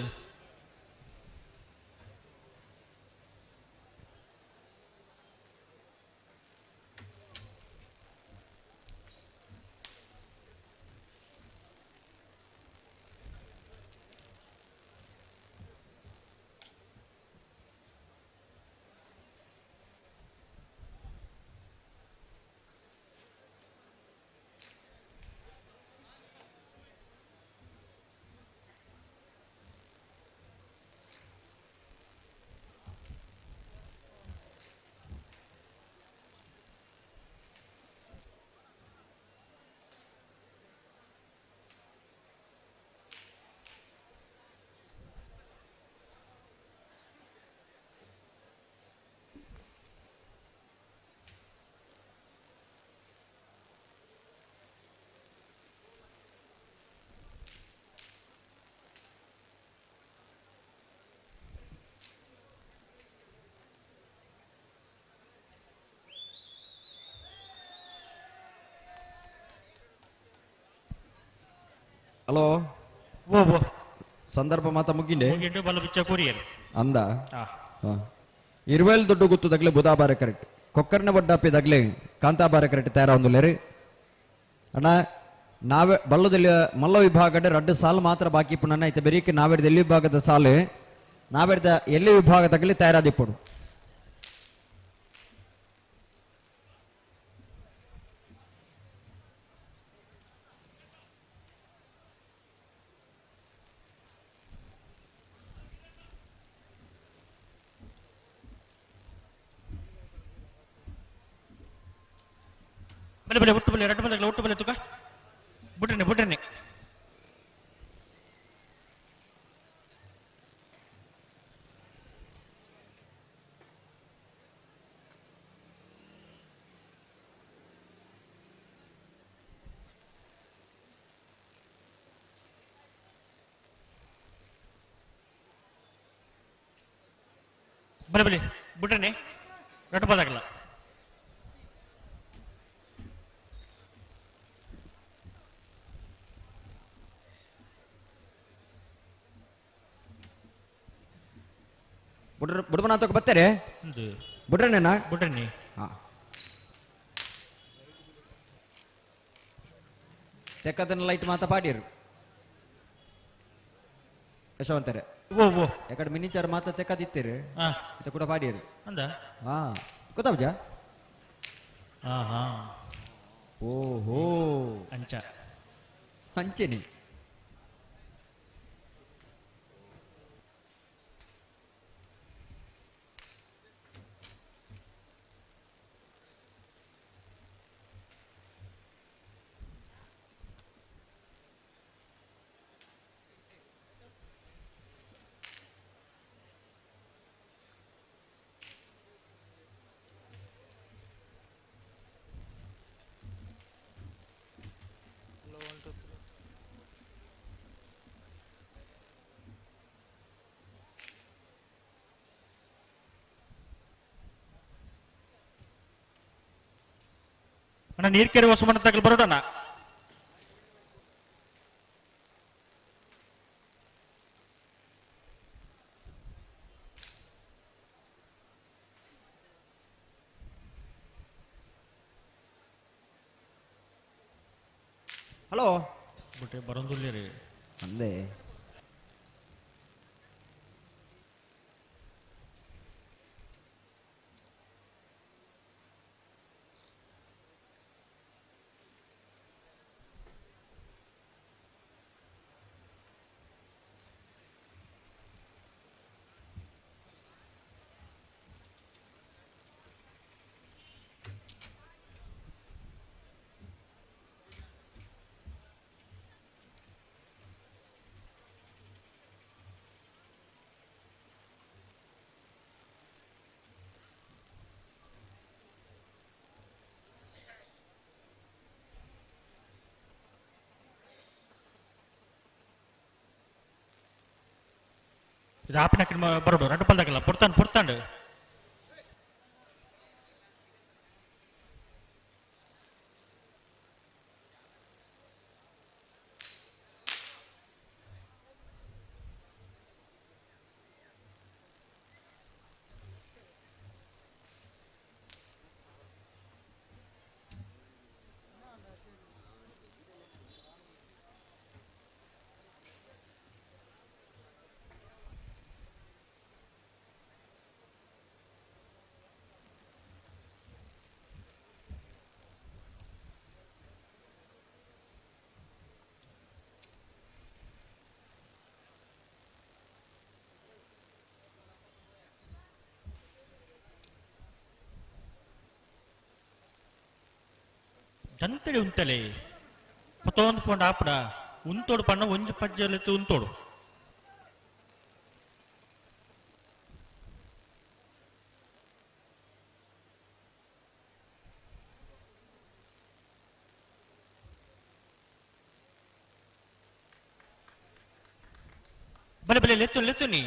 ಹಲೋ ಸಂದರ್ಭ ಮಾತ ಮುಗಿಂಡೆ ಅಂದ ಇರುವೇಲ್ ದೊಡ್ಡ ಗುತ್ತುದಾಗಲೇ ಬುಧಾಬಾರ ಕರೆಕ್ಟ್ ಕೊಕ್ಕರ್ನ ಬಡ್ಡಾಪಿದಾಗಲೇ ಕಾಂತಾಬಾರ ಕರೆಕ್ಟ್ ತಯಾರ ಒಂದುಲ್ಲೇರಿ ಅಣ್ಣ. ನಾವೇ ಬಲ್ಲದಲ್ಲಿ ಮಲ್ಲ ವಿಭಾಗದ ರಡ್ಡು ಸಾಲು ಮಾತ್ರ ಬಾಕಿ ಪುನಃ ಐತೆ ಬೆರೀಕೆ ನಾವೆಡ್ದ ಎಲ್ಲಿ ವಿಭಾಗದ ಸಾಲು ನಾವೆಡ್ದ ಎಲ್ಲಿ ವಿಭಾಗದಾಗಲಿ ತಯಾರಾದಿಪ್ಪಡು. ಬಲೆ ಬಲೆ ಒಟ್ಟು ಬಲೆ ಎರಡು ಬಲೆ ಒಟ್ಟು ಬಲೆ ತುಕ ಬುಡ್ರನೆ ಬುಡ್ರನೆ ಬಲೆ ಬಲೆ ಬುಡ್ರನೆ ಎರಡು ಬದಾಗಲ್ಲ. ಬುಡ್ಬನ ತಕ ಬರ್ತಾರೆ ಬುಡ್ರನೇನಾ ಬುಡ್ರನಿ ಹಾ ತೆಕ್ಕದನ್ನ ಲೈಟ್ ಮಾತ ಪಾಡಿರು ಯಶವಂತರೆ. ಓ ಓ ಯಾಕಡೆ ಮಿನಿಚರ್ ಮಾತ ತೆಕ್ಕದಿತ್ತೀರಿ ಇದು ಕೂಡ ಪಾಡಿರು ಅಂದ ಹಾ ಗೊತ್ತಾಬ್ಜಾ. ಹಾ ಹಾ ಓಹೋ ಅಂಚ ಅಂಚೆನಿ ಅಣ್ಣ ನೀರ್ ಕೆರೆ ಹೊಸ ತಗಲ್ ಬರೋಣ. ಹಲೋ ಬಟ್ ಬರೋದಿಲ್ಲ ರೀ ಅಂದೆ ಇದು ಆಪಿನ ಬರೋಡು ರಡ್ಡು ಪಲ್ದಾಗಲ್ಲ ಪೊರ್ತಾಂಡ್ ಪೊರ್ತಾಂಡ್ ಜಂತಡಿ ಉಂತಲೆ ಪತೊಂದು ಪೋಂಡ ಆಪಡ ಉಂತೋಡು ಪಣ್ಣ ಒಂಜಿ ಪಜ್ಜಲೆತ್ತು ಉಂತೋಡು ಬಲೆ ಬಲೆ ಲೆತ್ತು ಲೆತ್ತು ನೀ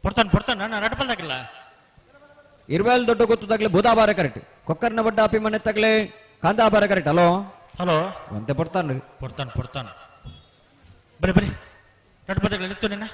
ಪೊರ್ತಾನ್ ಪೊರ್ತಾನ್ ನಾನು ರಡ್ಪಲ್ದಾಗಲ್ಲ ಇರ್ವೇಲ್ ದೊಡ್ಡ ಗೊತ್ತದಾಗಲೇ ಬುಧಾಬಾರ ಕರೆಕ್ಟ್ ಕೊಕ್ಕರ್ನ ಬಡ್ಡ ಅಪಿಮನೆ ತಗಲೆ ಕಾಂದಾಬಾರ ಕರೆಕ್ಟ್ ಹಲೋ ಹಲೋ ಒಂತೆ ಪೊರ್ತಾನ್ ಪೊರ್ತಾನ್ ಪೊರ್ತಾನ್ ಬರೀ ಬರೀ ರಡ್ಪಲ್ದಾಗಲ್ಲ ನಿತ್ತು ನಿನ್ನ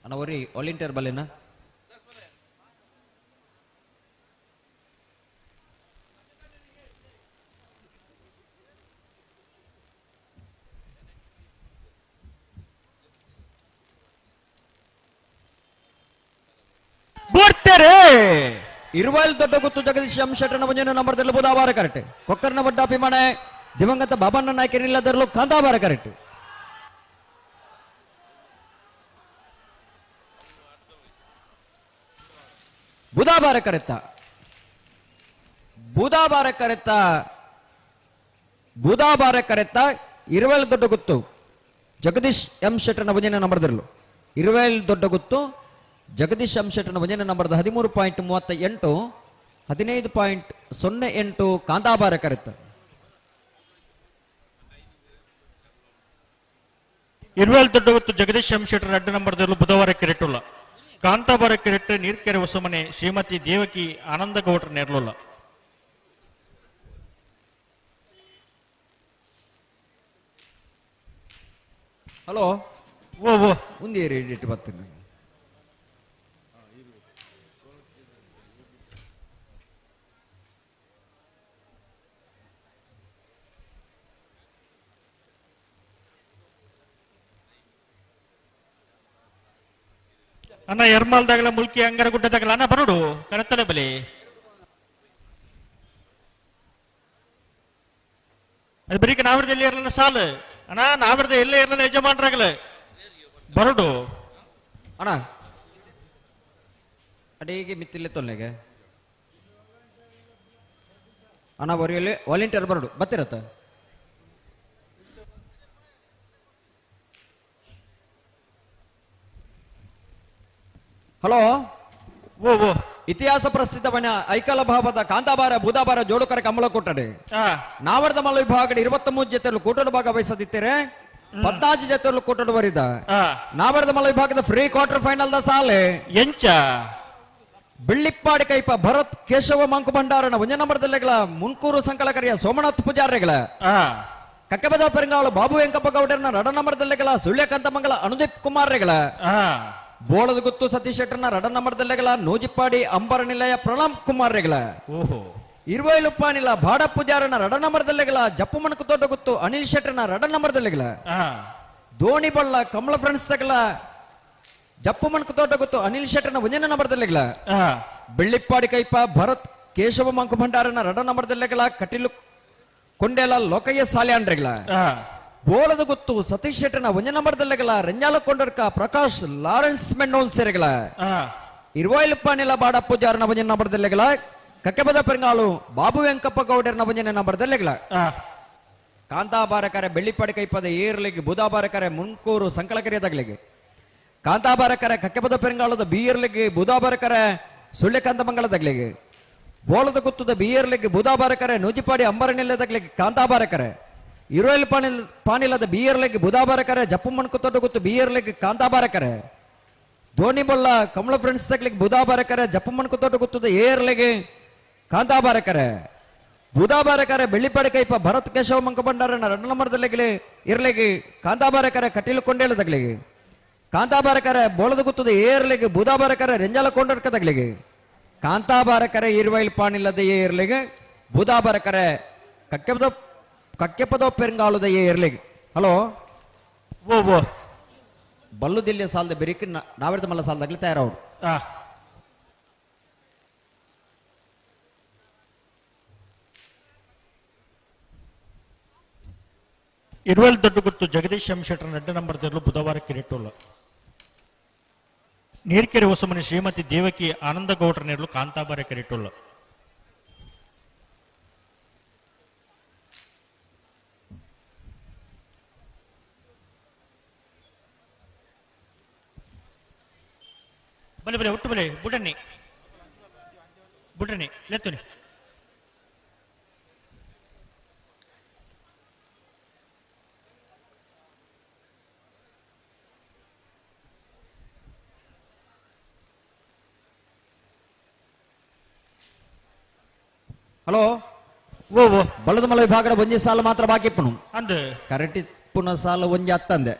ಅಣ್ಣ ಒರಿ ವಾಲಂಟಿಯರ್ ಬಲ್ಲೆನಾ ಬರ್ತಾರೆ ಇರುವಲ್ ದೊಡ್ಡ ಗುತ್ತು ಜಗದೀಶ್ ಎಂ ಶೆಟ್ಟನ ಮಂಜನ ನಂಬರ್ ಬುಧಾವಾರ ಕರೆಕ್ಟ್ ಕೊಕ್ಕರ್ನ ಬಡ್ಡ ಅಭಿಮಾನ ದಿವಂಗತ ಬಾಬಣ್ಣ ನಾಯಕರಿಲ್ಲದರಲ್ಲೂ ಕಾಂತಾಬಾರ ಕರೆಕ್ಟ್ ಬುಧಾಬಾರ ಕರೆತ್ತ ಬುಧಾಬಾರ ಕರೆತ್ತ ಬುಧಾಬಾರ ಕರೆತ್ತ ಇರುವೆಲ್ ದೊಡ್ಡ ಗುತ್ತು ಜಗದೀಶ್ ಎಂ ಶೆಟ್ಟನ ಭಜನೆ ನಂಬರ್ದಿರಲು ಇರುವೆಲ್ ದೊಡ್ಡ ಗುತ್ತು ಜಗದೀಶ್ ಎಂ ಶೆಟ್ಟನ ಭಜನೆ ನಂಬರ್ದ 13.38 15.08 ಕಾಂತಾಬಾರ ಕರೆತ್ತ ಇರುವೆಲ್ ದೊಡ್ಡ ಗುತ್ತು ಜಗದೀಶ್ ಎಂ ಶೆಟ್ಟರ್ ಅಡ್ಡ ನಂಬರ್ದಿರಲು ಬುಧವಾರ ಕೆರೆಟುಲ್ಲ ಕಾಂತಾಬಾರ ಕೆರೆಟ್ ನೀರ್ಕೆರೆ ಹೊಸಮನೆ ಶ್ರೀಮತಿ ದೇವಕಿ ಆನಂದ ಗೌಡ್ರ ನೇರ್ಲುಲ್ಲ ಹಲೋ ಓ ಓ ಒಂದೇ ಇಟ್ಟು ಬರ್ತೀನಿ ಅಣ್ಣ ಎರ್ಮಾಲ್ದಾಗಲ ಮುಲ್ಕಿ ಅಂಗರ ಗುಡ್ಡದಾಗಲ ಅಣ್ಣ ಬರೋಡು ಕರತ್ತಲೆ ಬಲಿ ಅದು ಬರೀಕ ನಾವಿರದ ಎಲ್ಲಿ ಇರಲಿಲ್ಲ ಸಾಲು ಅಣ್ಣ ನಾವಿರದ ಎಲ್ಲೇ ಇರಲಿಲ್ಲ ಯಜಮಾನ್ರಾಗಲ ಬರೋಡು ಅಣ್ಣ ಅಡಿಗೆ ಮಿತ್ತಿಲ್ಲ ತೊಲ್ಲೆಗೆ ಅಣ್ಣ ಬರೆಯಲ್ಲಿ ವಾಲಂಟಿಯರ್ ಬರೋಡು ಬರ್ತಿರತ್ತ ಹಲೋ ಓ ಓ ಇತಿಹಾಸ ಪ್ರಸಿದ್ಧವನ ಐಕಲ ಭಾವದ ಕಾಂತಾಬಾರ ಬೂದಾಬಾರ ಜೋಡುಕರ ಕಂಬಳ ಕೊಟ್ಟಡೆ ನಾವರ್ದ ಮಲ್ಲ ವಿಭಾಗದ 23 ಜೊತೆಲು ಕೂಟದ ಭಾಗ ವಹಿಸದಿತ್ತೇರೆ 14 ಜೊತೆಲು ಕೂಟದ ವರಿದ ನಾವರ್ದ ಮಲ್ಲ ವಿಭಾಗದ ಫ್ರೀ ಕ್ವಾರ್ಟರ್ ಫೈನಲ್ the ಸಾಲೆ ಎಂಚ ಬೆಳ್ಳಿಪ್ಪಾಡಿ ಕೈಪ ಭರತ್ ಕೇಶವ ಮಂಕು ಭಂಡಾರನ ಒಂಜ ನಂಬರ್ದಲ್ಲೆಗಳ ಮುನ್ಕೂರು ಸಂಕಲಕರಿಯ ಸೋಮನಾಥ್ ಪೂಜಾರಿಗಳ ಕಕ್ಕಬದ ಪೆರಂಗಾಳು ಬಾಬು ವೆಂಕಪ್ಪ ಗೌಡರನ ರಡ ನಂಬರ್ದಲ್ಲೆಗಳ ಸುಳ್ಯಕಾಂತ ಮಂಗಲ ಅನುದೀಪ್ ಕುಮಾರ್ರೆಗಳ ಬೋಳದ ಗುತ್ತು ಸತೀಶ್ ಶೆಟ್ಟರ್ನ ರಡ ನಂಬರ್ದಲ್ಲೆಗಳ ನೂಜಿಪ್ಪಾಡಿ ಅಂಬರ ನಿಲಯ ಪ್ರಣಾಮ್ ಕುಮಾರ್ರೆಗಳ ಇರುವೈಲುಪ್ಪಾನಿಲ ಬಾಡ ಪೂಜಾರನ ರಡ ನಂಬರ್ದಲ್ಲೆಗಳ ಜಪ್ಪು ಮಣಕು ತೋಟ ಗುತ್ತು ಅನಿಲ್ ಶೆಟ್ಟರ್ನ ರಡ ನಂಬರ್ದಲ್ಲೆಗಳ ದೋಣಿ ಬಳ್ಳ ಕಮಲ ಫ್ರೆಂಡ್ಸ್ ತಗಲ ಜಪ್ಪು ಮಣಕು ತೋಟ ಗುತ್ತು ಅನಿಲ್ ಶೆಟ್ಟರ್ನ ಒಂಜನ ನಂಬರ್ದಲ್ಲೆಗಳ ಬೆಳ್ಳಿಪ್ಪಾಡಿ ಕೈಪ ಭರತ್ ಕೇಶವ ಮಂಕು ಭಂಡಾರನ ರಡ ನಂಬರ್ದಲ್ಲೆಗಳ ಕಟಿಲು ಕೊಂಡೇಲ ಲೋಕಯ್ಯ ಸಾಲ್ಯಾಂಡ್ರೆಗಳ ಬೋಳದ ಗುತ್ತು ಸತೀಶ್ ಶೆಟ್ಟರ್ನ ಒಂಜ ನಂಬರ್ದಲ್ಲೆಗಳ ರಂಜಾಲ ಕೊಂಡರ್ಕ ಪ್ರಕಾಶ್ ಲಾರೆನ್ಸ್ ಮೆಂಡೋನ್ ಸೇರೆಗಳ ಇರುವೈಲುಪ್ಪಾನಿಲ ಬಾಡ ಪೂಜಾರನ ಒಂಜನ ನಂಬರ್ದಲ್ಲೆಗಳ ಕಕ್ಕೆಬದ ಪೆರಂಗಾಳು ಬಾಬು ವೆಂಕಪ್ಪ ಗೌಡರನ ಒಂಜನ ನಂಬರ್ದಲ್ಲೆಗಳ ಕಾಂತಾಬಾರಕರೆ ಬೆಳ್ಳಿಪ್ಪಾಡಿ ಕೈಪದ ಏರ್ಲಿಗೆ ಬುಧಾಬಾರಕರೆ ಮುನ್ಕೂರು ಸಂಕಲಕರಿಯದಾಗಲಿಗೆ ಕಾಂತಾಬಾರಕರೆ ಕಕ್ಕೆಬದ ಪೆರಂಗಾಳದ ಬೀಯರ್ಲಿಗೆ ಬುಧಾಬಾರಕರೆ ಸುಳ್ಯಕಾಂತ ಮಂಗಳದಾಗಲಿಗೆ ಬೋಳದ ಗುತ್ತದ ಬಿಯರ್ಲಿಗೆ ಬುಧಾಬಾರಕರೆ ನೂಜಿಪಾಡಿ ಅಂಬರನಿಲ್ಲದಾಗಲಿಗೆ ಕಾಂತಾಬಾರಕರೆ ಇರೋಲ್ ಪಾನಿಲ್ಲದ ಬಿಯರ್ಲಿಗೆ ಬುಧಾಬಾರಕರೆ ಜಪ್ಪು ಮಣ್ಕು ತೊಡ್ಡು ಗುತ್ತು ಬಿಯರ್ಲಿಗೆ ಕಾಂತಾಬಾರಕರೆ ಧೋನಿ ಬೊಳ್ಳ ಕಮಲ ಫ್ರೆಂಡ್ಸ್ ತಗ್ಲಿಗೆ ಬುಧಾಬಾರಕರೆ ಜಪ್ಪು ಮಣ್ಕು ತೊಡ್ಡು ಗುತ್ತದ ಏರ್ಲಿಗೆ ಕಾಂತಾಬಾರಕರೆ ಬುಧಾಬಾರಕರೆ ಬೆಳ್ಳಿಪಾಡಿ ಕೈಪ ಭರತ್ ಕೇಶವ ಮಂಕ ಭಂಡಾರನ ರಡ್ಡ ನಂಬರ್ದಲ್ಲಿಗೆ ಇರ್ಲಿಗೆ ಕಾಂತಾಬಾರಕರೆ ಕಟೀಲು ಕೊಂಡೇಳದಗ್ಲಿಗೆ ಕಾಂತಾಬಾರಕರೆ ಬೋಳದ ಗುತ್ತದ ಏರ್ಲಿಗೆ ಬುಧಾಬಾರಕರೆ ರೆಂಜಾಲ ಕೊಂಡರ್ಕದಗ್ಲಿಗೆ ಕಾಂತಾಬಾರಕರೆ ಇರುವೈಲ್ ಪಾನಿಲ್ಲದ ಏರ್ಲಿಗೆ ಬುಧಾಬಾರಕರೆ ಕಕ್ಕೆಪದ ಪೆರಂಗಾಲುದ ಏರ್ಲಿಗೆ. ಹಲೋ ಓ ಬಲ್ಲು ದಿಲ್ಲಿಯ ಸಾಲದ ಬೆರಿಕ್ ನಾವಿರ್ದ ಮಲ್ಲ ಸಾಲದಾಗಲಿ ತಯಾರವ್ರು. ಇರುವಲ್ ದೊಡ್ಡ ಗುತ್ತು ಜಗದೀಶ್ ಎಂ ಶೆಟ್ಟರ್ ನಡ್ಡ ನಂಬರ್ ದೆರ್ಲು ಬುಧವಾರ ಕಿರಿಟೋಲ ನೀರ್ಕೆರೆ ಹೊಸಮನಿ ಶ್ರೀಮತಿ ದೇವಕಿ ಆನಂದಗೌಡರ ನೆರಳು ಕಾಂತಾಬಾರ ಕಿರಿಟೋಲ. ಬಲೆ ಬಲೆ ಒಟ್ಟು ಬಲೆ ಬುಡನ್ನಿ ಬುಡನ್ನಿ ಲೆತ್ತುನಿ. ಹಲೋ ಓ ಬಲದ ಮಲ ವಿಭಾಗದ ಒಂಜಿ ಸಾಲು ಮಾತ್ರ ಬಾಕಿ ಪುನು ಅಂದ್ ಕರೆಕ್ಟ್ ಪುನಃ ಸಾಲು ಒಂಜಿ ಅತ್ತಂದೆ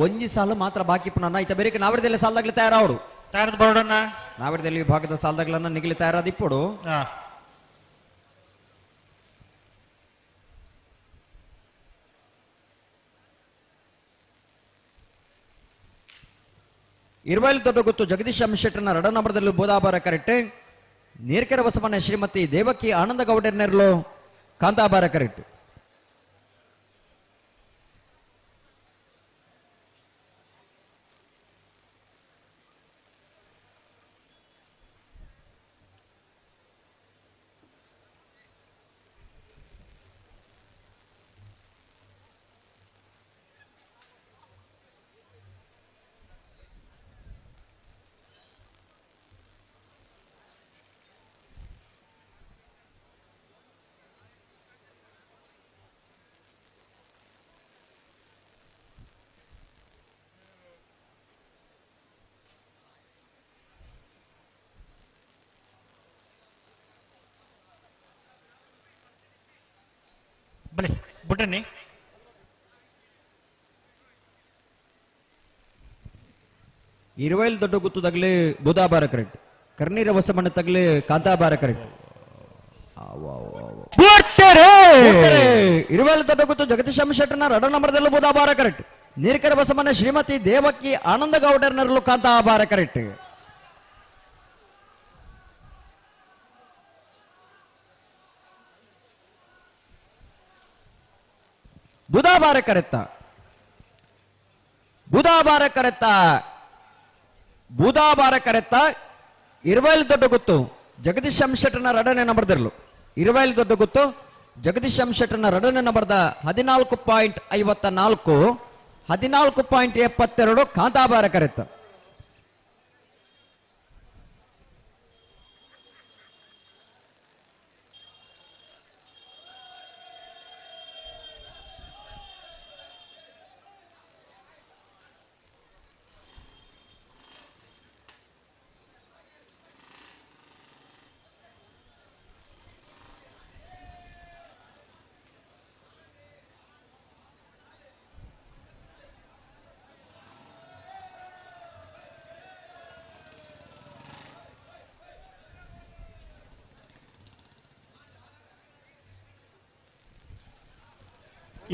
ಒಂಜಿ ಸಾಲು ಮಾತ್ರ ಬಾಕಿ ಪುನಃ ಐತ ಬೇರೆ ನಾವಿಡದಲ್ಲಿ ಸಾಲದಾಗ್ಲಿ ತಯಾರಾವಡು ತಯಾರದ ಬರೋಡಣ್ಣ ನಾವಿಡದಲ್ಲಿ ವಿಭಾಗದ ಸಾಲದಾಗ್ಲನ್ನ ನಿಗಲಿ ತಯಾರಾದಿಪ್ಪಡು. ಇರುವೈಲ್ ದೊಡ್ಡ ಗುತ್ತು ಜಗದೀಶ್ ಎಂ ಶೆಟ್ಟರ್ನ ರಡ ನಂಬರ್ದಲ್ಲಿ ಬೋದಾಬಾರ ಕರೆಕ್ಟ್ ನೀರ್ಕೆರೆ ಬಸವಣ್ಣ ಶ್ರೀಮತಿ ದೇವಕಿ ಆನಂದ ಗೌಡರ್ನೆರ್ಲು ಕಾಂತಾಬಾರ ಕರೆಕ್ಟ್. ಬಲೆ ಬುಡನ್ನಿ ಇರುವೈಲ್ ದೊಡ್ಡ ಗುತ್ತು ತಗಲಿ ಬುಧಾಬಾರ ಕರೆಕ್ಟ್ ಕರ್ನೀರ ಹೊಸಮಣ್ಣ ತಗಲಿ ಕಾಂತಾಬಾರ ಕರೆಕ್ಟ್. ಇರುವೈಲ್ ದೊಡ್ಡ ಗುತ್ತು ಜಗದೀಶ್ ಎಂ ಶೆಟ್ಟರ್ನ ರಡ ನಂಬರ್ದಲ್ಲೂ ಬುಧಾಬಾರ ಕರೆಕ್ಟ್ ನೀರ್ಕೆರೆ ಬಸವಣ್ಣ ಶ್ರೀಮತಿ ದೇವಕಿ ಆನಂದ ಗೌಡರ್ನರಲು ಕಾಂತಾಬಾರ ಕರೆಕ್ಟ್. ಬುಧಾಬಾರ ಕರೆತ್ತ ಬುಧಾಬಾರ ಕರೆತ್ತ ಬುಧಾಬಾರ ಕರೆತ್ತ ಇರುವೈಲ್ ದೊಡ್ಡ ಗುತ್ತು ಜಗದೀಶ್ ಎಂ ಶೆಟ್ಟರ್ನ ರಡನೆ ನಂಬರ್ದಿರಲು ಇರುವೈಲ್ ದೊಡ್ಡ ಗುತ್ತು ಜಗದೀಶ್ ಎಂ ಶೆಟ್ಟರ್ನ ರಡನೆ ನಂಬರ್ದ 14.54 14.72 ಕಾಂತಾಬಾರ ಕರೆತ್ತ.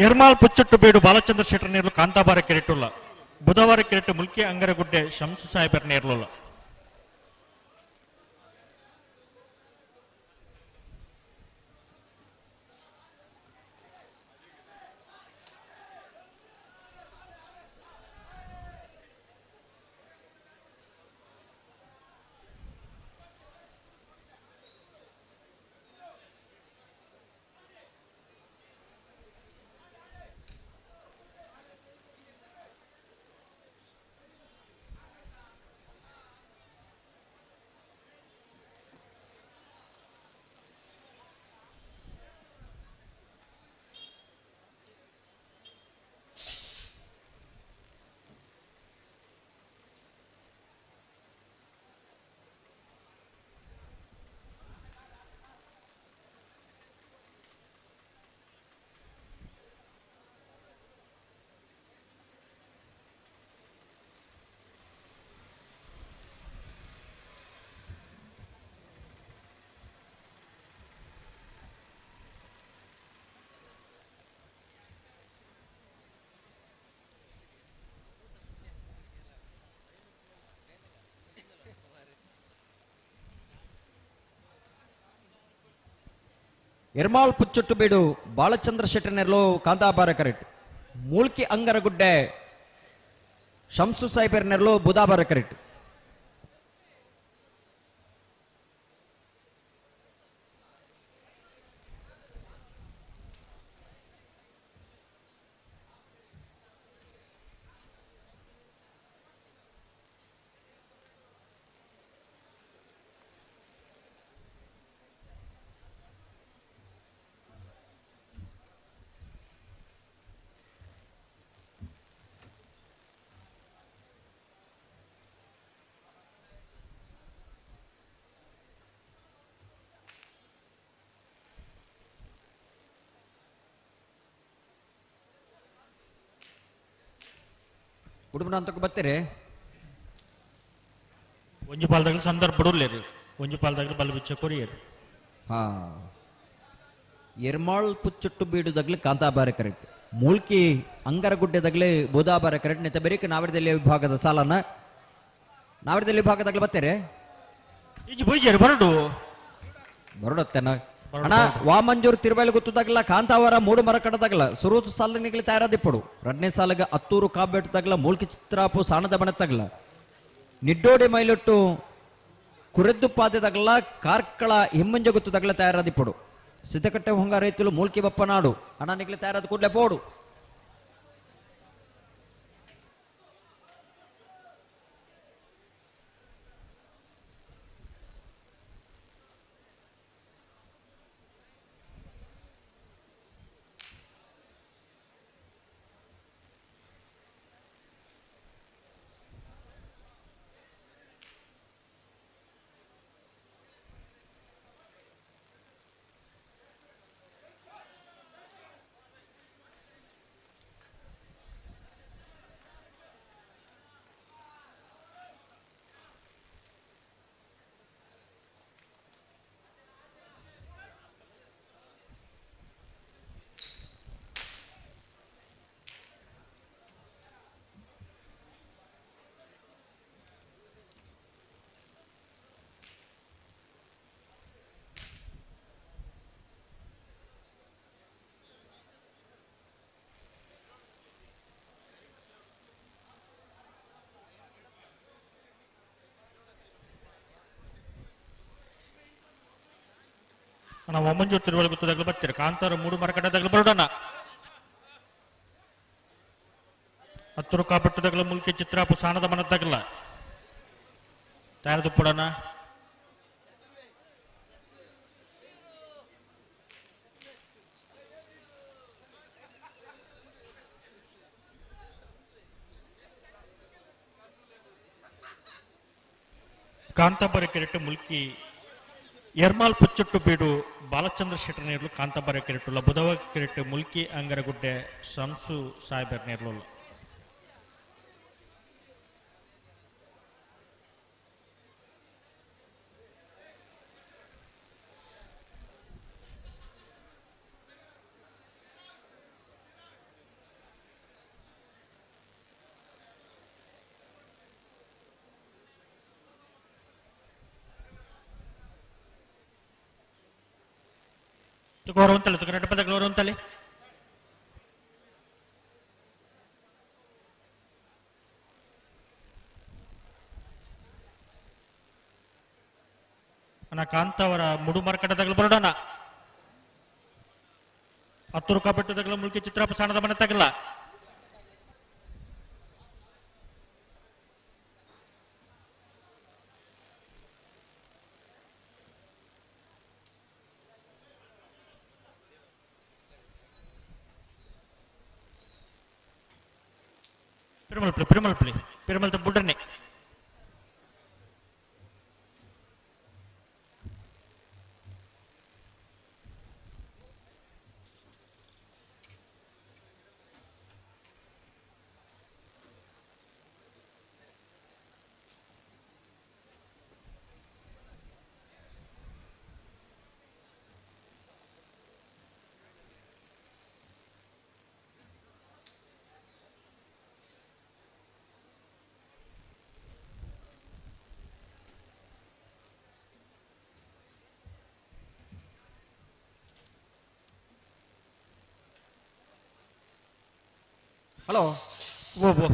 ಎರ್ಮಾಲ್ ಪುಚ್ಚೊಟ್ಟು ಬೀಡು ಬಾಲಚಂದ್ರ ಶೆಟ್ಟರ್ ನೇರ್ಲು ಕಾಂತಾಬಾರ ಕೆರೆಟುಲ್ಲ. ಬುಧವಾರ ಕೆರೆಟು ಮುಲ್ಕಿ ಅಂಗರಗುಡ್ಡೆ ಶಂಸು ಸಾಹೇಬರ್ ನೇರ್ಲುಲ್ಲ. ಎರ್ಮಾಲ್ ಪುಚ್ಚೊಟ್ಟು ಬೀಡು ಬಾಲಚಂದ್ರ ಶೆಟ್ಟರ್ನೆರ್ಲು ಕಾಂತಾಬಾರ ಕರೆಟ್. ಮೂಲ್ಕಿ ಅಂಗರಗುಡ್ಡೆ ಶಂಸು ಸಾಹೇಬರ್ನೆರ್ಲು ಬುಧಾಬಾರ ಕರೆಟ್. ಕುಟುಂಬ ಅಂತಕ್ಕೆ ಬರ್ತೀರಿ. ಒಂಜಿ ಪಾಲ್ದಾಗಲಿ ಸಂದರ್ಭ ಉಲ್ಲೇರು, ಒಂಜಿ ಪಾಲ್ದಾಗಲಿ ಬಲ ಬಿಚ್ಚ ಕೊರಿಯರು. ಹಾ, ಎರ್ಮಾಳ್ ಪುಚ್ಚೊಟ್ಟು ಬೀಡುದಾಗಲಿ ಕಾಂತಾಬಾರ ಕರೆಕ್ಟ್, ಮೂಲ್ಕಿ ಅಂಗರಗುಡ್ಡೆದಾಗಲಿ ಬುಧಾಬಾರ ಕರೆಕ್ಟ್. ನಿತ ಬೆರಿಕ ನಾವರದಲ್ಲಿ ವಿಭಾಗದ ಸಾಲನ ನಾವರದಲ್ಲಿ ವಿಭಾಗದಾಗಲಿ ಬರ್ತೀರಿ. ಈಜಿ ಬೊಯ್ಜರು ಬರಡು ಬರಡುತ್ತೇನ ಅಣ್ಣ. ವಾಮಂಜೂರು ತಿರುವೈಲು ಗೊತ್ತದಾಗಲ್ಲ, ಕಾಂತಾವರ ಮೂಡು ಮರ ಕಡದಾಗಲ್ಲ, ಸುರೂತು ಸಾಲನಿಗೆ ತಯಾರಾದಿಪ್ಪಡು. ರಡ್ನೇ ಸಾಲಗ ಅತ್ತೂರು ಕಾಬೆಟ್ಟದಾಗಲ, ಮೂಲ್ಕಿ ಚಿತ್ರಾಪು ಸಾಣದ ಬಣತ್ತಾಗಲ್ಲ, ನಿಡ್ಡೋಡಿ ಮೈಲೊಟ್ಟು ಕುರೆದ್ದು ಪಾದೆದಾಗಲ್ಲ, ಕಾರ್ಕಳ ಹಿಮ್ಮಂಜ ಗೊತ್ತದಾಗಲ ತಯಾರಾದಿಪ್ಪಡು. ಸಿದ್ದಕಟ್ಟೆ ಹೊಂಗ ರೈತಲು ಮೂಲ್ಕಿ ಬಪ್ಪನಾಡು ಅಣ್ಣ ನಿಗ್ಲಿ ತಯಾರಾದ ಕೂಡಲೇ ಬೋಡು. ನಾವು ಒಮ್ಮಂಜೂರು ತಿರುವಳಿ ಗೊತ್ತದಾಗಲೂ ಬರ್ತೀರಿ. ಕಾಂತಾರ ಮೂಡು ಮರಕಟ್ಟದಾಗಲೂ ಬರೋಣ. ಹತ್ತರು ಕಾಪಟ್ಟದಾಗಲ ಮುಲ್ಕಿ ಚಿತ್ರಾಪು ಸಾಣದ ಮನದ್ದಾಗಲ್ಲ ತಯಾರದು ಪಡೋಣ. ಕಾಂತಾಬಾರ ಕೆರೆಟ್ಟು ಮುಲ್ಕಿ ಎರ್ಮಾಲ್ ಪುಚ್ಚೊಟ್ಟು ಬೀಡು ಬಾಲಚಂದ್ರ ಶೆಟ್ಟರ್ ನೇರ್ಲು ಕಾಂತಾಬಾರ ಕೆರೆಟುಲ್ಲ. ಬುಧವ ಕೆರೆಟ್ಟು ಮುಲ್ಕಿ ಅಂಗರಗುಡ್ಡೆ ಶಂಸು ಸಾಹೇಬರ್ ನೇರ್ಲು. ತುಕ ಹೊರ ತುಕ ರಡ್ಡ ಪದಗಳು ಹೊರ. ಅಣ್ಣ ಕಾಂತಾವರ ಮುಡು ಮಾರ್ಕಟ್ಟದಾಗಲು ಬರೋಣ. ಹತ್ತು ಕಾಪೆಟ್ಟದಾಗಲ ಮುಲ್ಕಿ ಚಿತ್ರಾಪ ಸಾಣದ ಮನೆ ತಗಲ್ಲ. ಪಿರಮಲ್ಪಳಿ ಪಿರಮಲ್ಪಳಿ ಪಿರಮಲ್ತ ಬುಡ್ಡನೆ. ಹಲೋ ಓ ಓ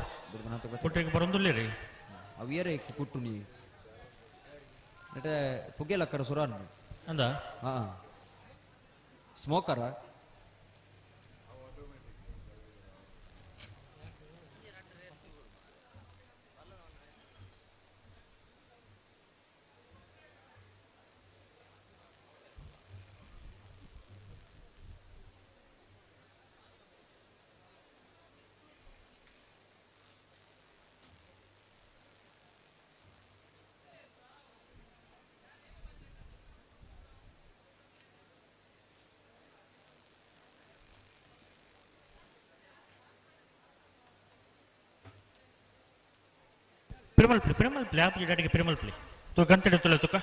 ಕೊಟ್ಟಿಗೆ ಬರೋದಿಲ್ಲ ರೀ. ಅವು ಏರೇ ಕುಟ್ಟು ನೀ ನೆಟೆ ಪುಗೆಲಕ್ಕರ ಸುರಾನ್ ಅಂದ. ಹಾಂ ಸ್ಮೋಕರ. ಪಿರಮಲ್ಪಳಿ ಪಿರಮಲ್ಪಳಿ ಆಪಿ ಗಾಡಿಗೆ ಪಿರಮಲ್ಪಳಿ ತು ಗಂಟೆ ತುಳ ತುಕ.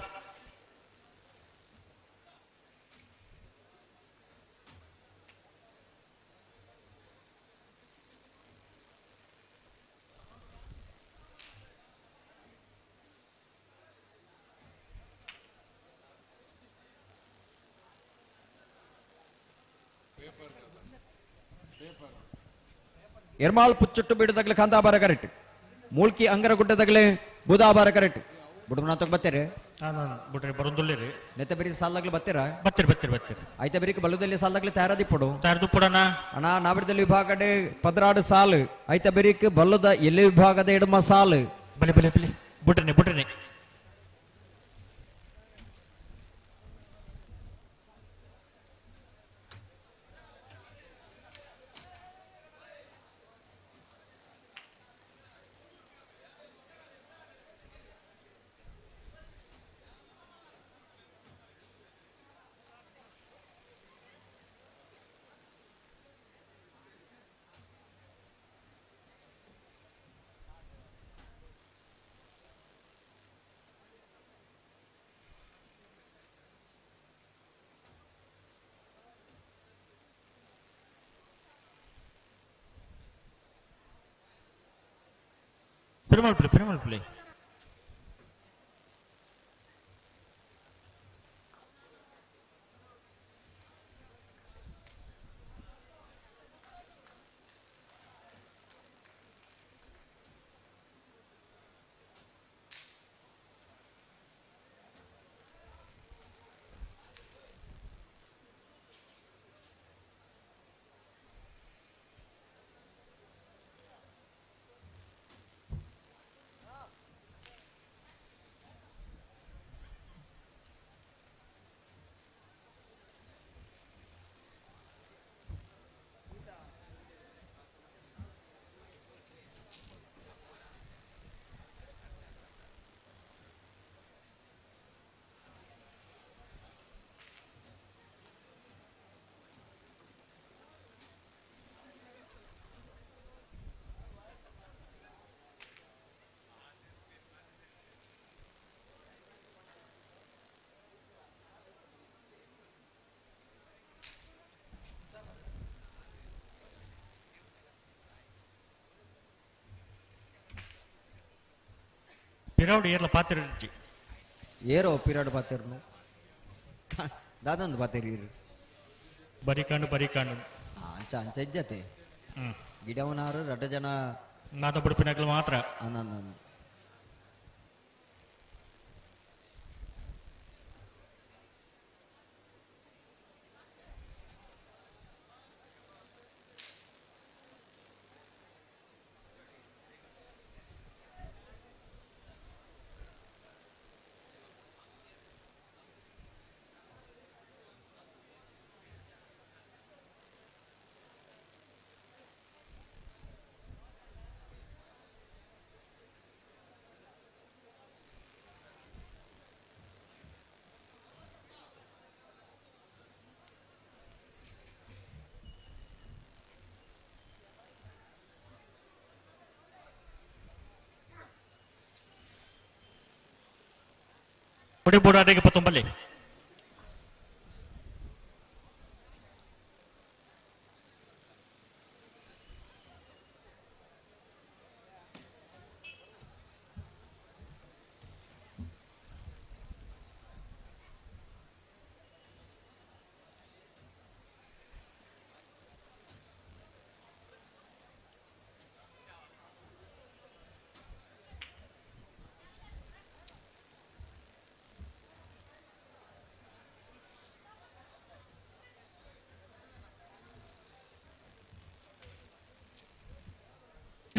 ಎರ್ಮಾಳ್ ಪುಚ್ಚುಟ್ಟು ಬೀಡದಗ್ಲೆ ಕಾಂತಾಬಾರ ಕರೆಕ್ಟ್. ಮೂಲ್ಕಿ ಅಂಗರಗುಡ್ಡದಗಲೆ ಬುಧಾಬಾರ ಕರೆಕ್ಟ್. ಬುಡಮನ ತಗ ಬತ್ತೀರಿ? ಬಿಡ್ರಿ ಬರೋದಿಲ್ಲ ರೀ. ನೆತ್ತ ಬರೀ ಸಾಲಾಗ್ಲಿ ಬತ್ತೀರಾ? ಬತ್ತೀರಿ ಬತ್ತೀರಿ ಬತ್ತೀರಿ. ಐತೆ ಬರೀಕ್ ಬಲ್ಲದಲ್ಲಿ ಸಾಲಾಗ್ಲಿ ತಯಾರದಿಪ್ಪಡು. ತಯಾರದಿಪ್ಪಡಣ. ಅಣ್ಣ ನಾವಿಡದಲ್ಲಿ ವಿಭಾಗಡೆ 16 ಸಾಲು. ಐತೆ ಬರೀಕ್ ಬಲ್ಲದ ಎಲ್ಲಿ ವಿಭಾಗದ ಎಡಮ ಸಾಲು. ಬಲೆ ಬಲೆ ಬಲೆ ಬುಡ್ರನೆ ಬುಡ್ರನೆ. Perumal Perumal Pillai. ಪಿರಾವಡು ಏರ್ಲ ಪಾತಿರಜ್ಜಿ ಏರೋ ಪಿರಾಡು ಪಾತಿರ್ನು ದಾದಂದು ಪಾತಿರಿ. ಬರಿಕಾಂಡು ಬರಿಕಾಂಡು ಅಂಚ ಅಂಚ ಇಜ್ಜತೆ ಗಿಡವನಾರು ರಡ್ಡ ಜನ ನಾದ ಬುಡುಪಿನಕಲು ಮಾತ್ರ. ಬೋರ್ಡ್ ಪತ್ತೊಂಬಲ್ಲಿ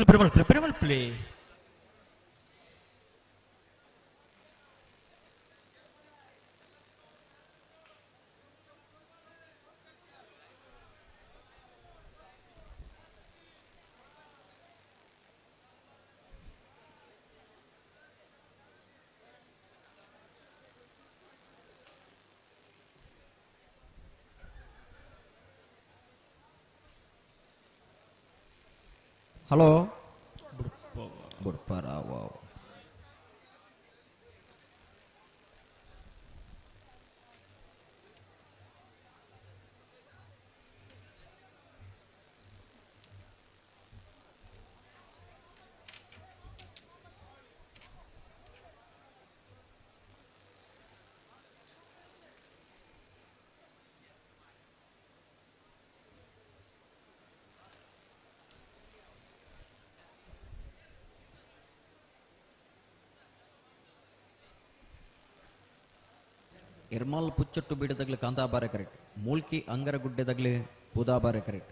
Perumal play. Hello. Wow. Ermal Puchottu ಬೀಡದಗ್ಲು ಕಾಂತಾಬಾರೆ correct, Mulki ಅಂಗರಗುಡ್ಡೆದಗ್ಲು ಪೂದಾಬಾರೆ correct.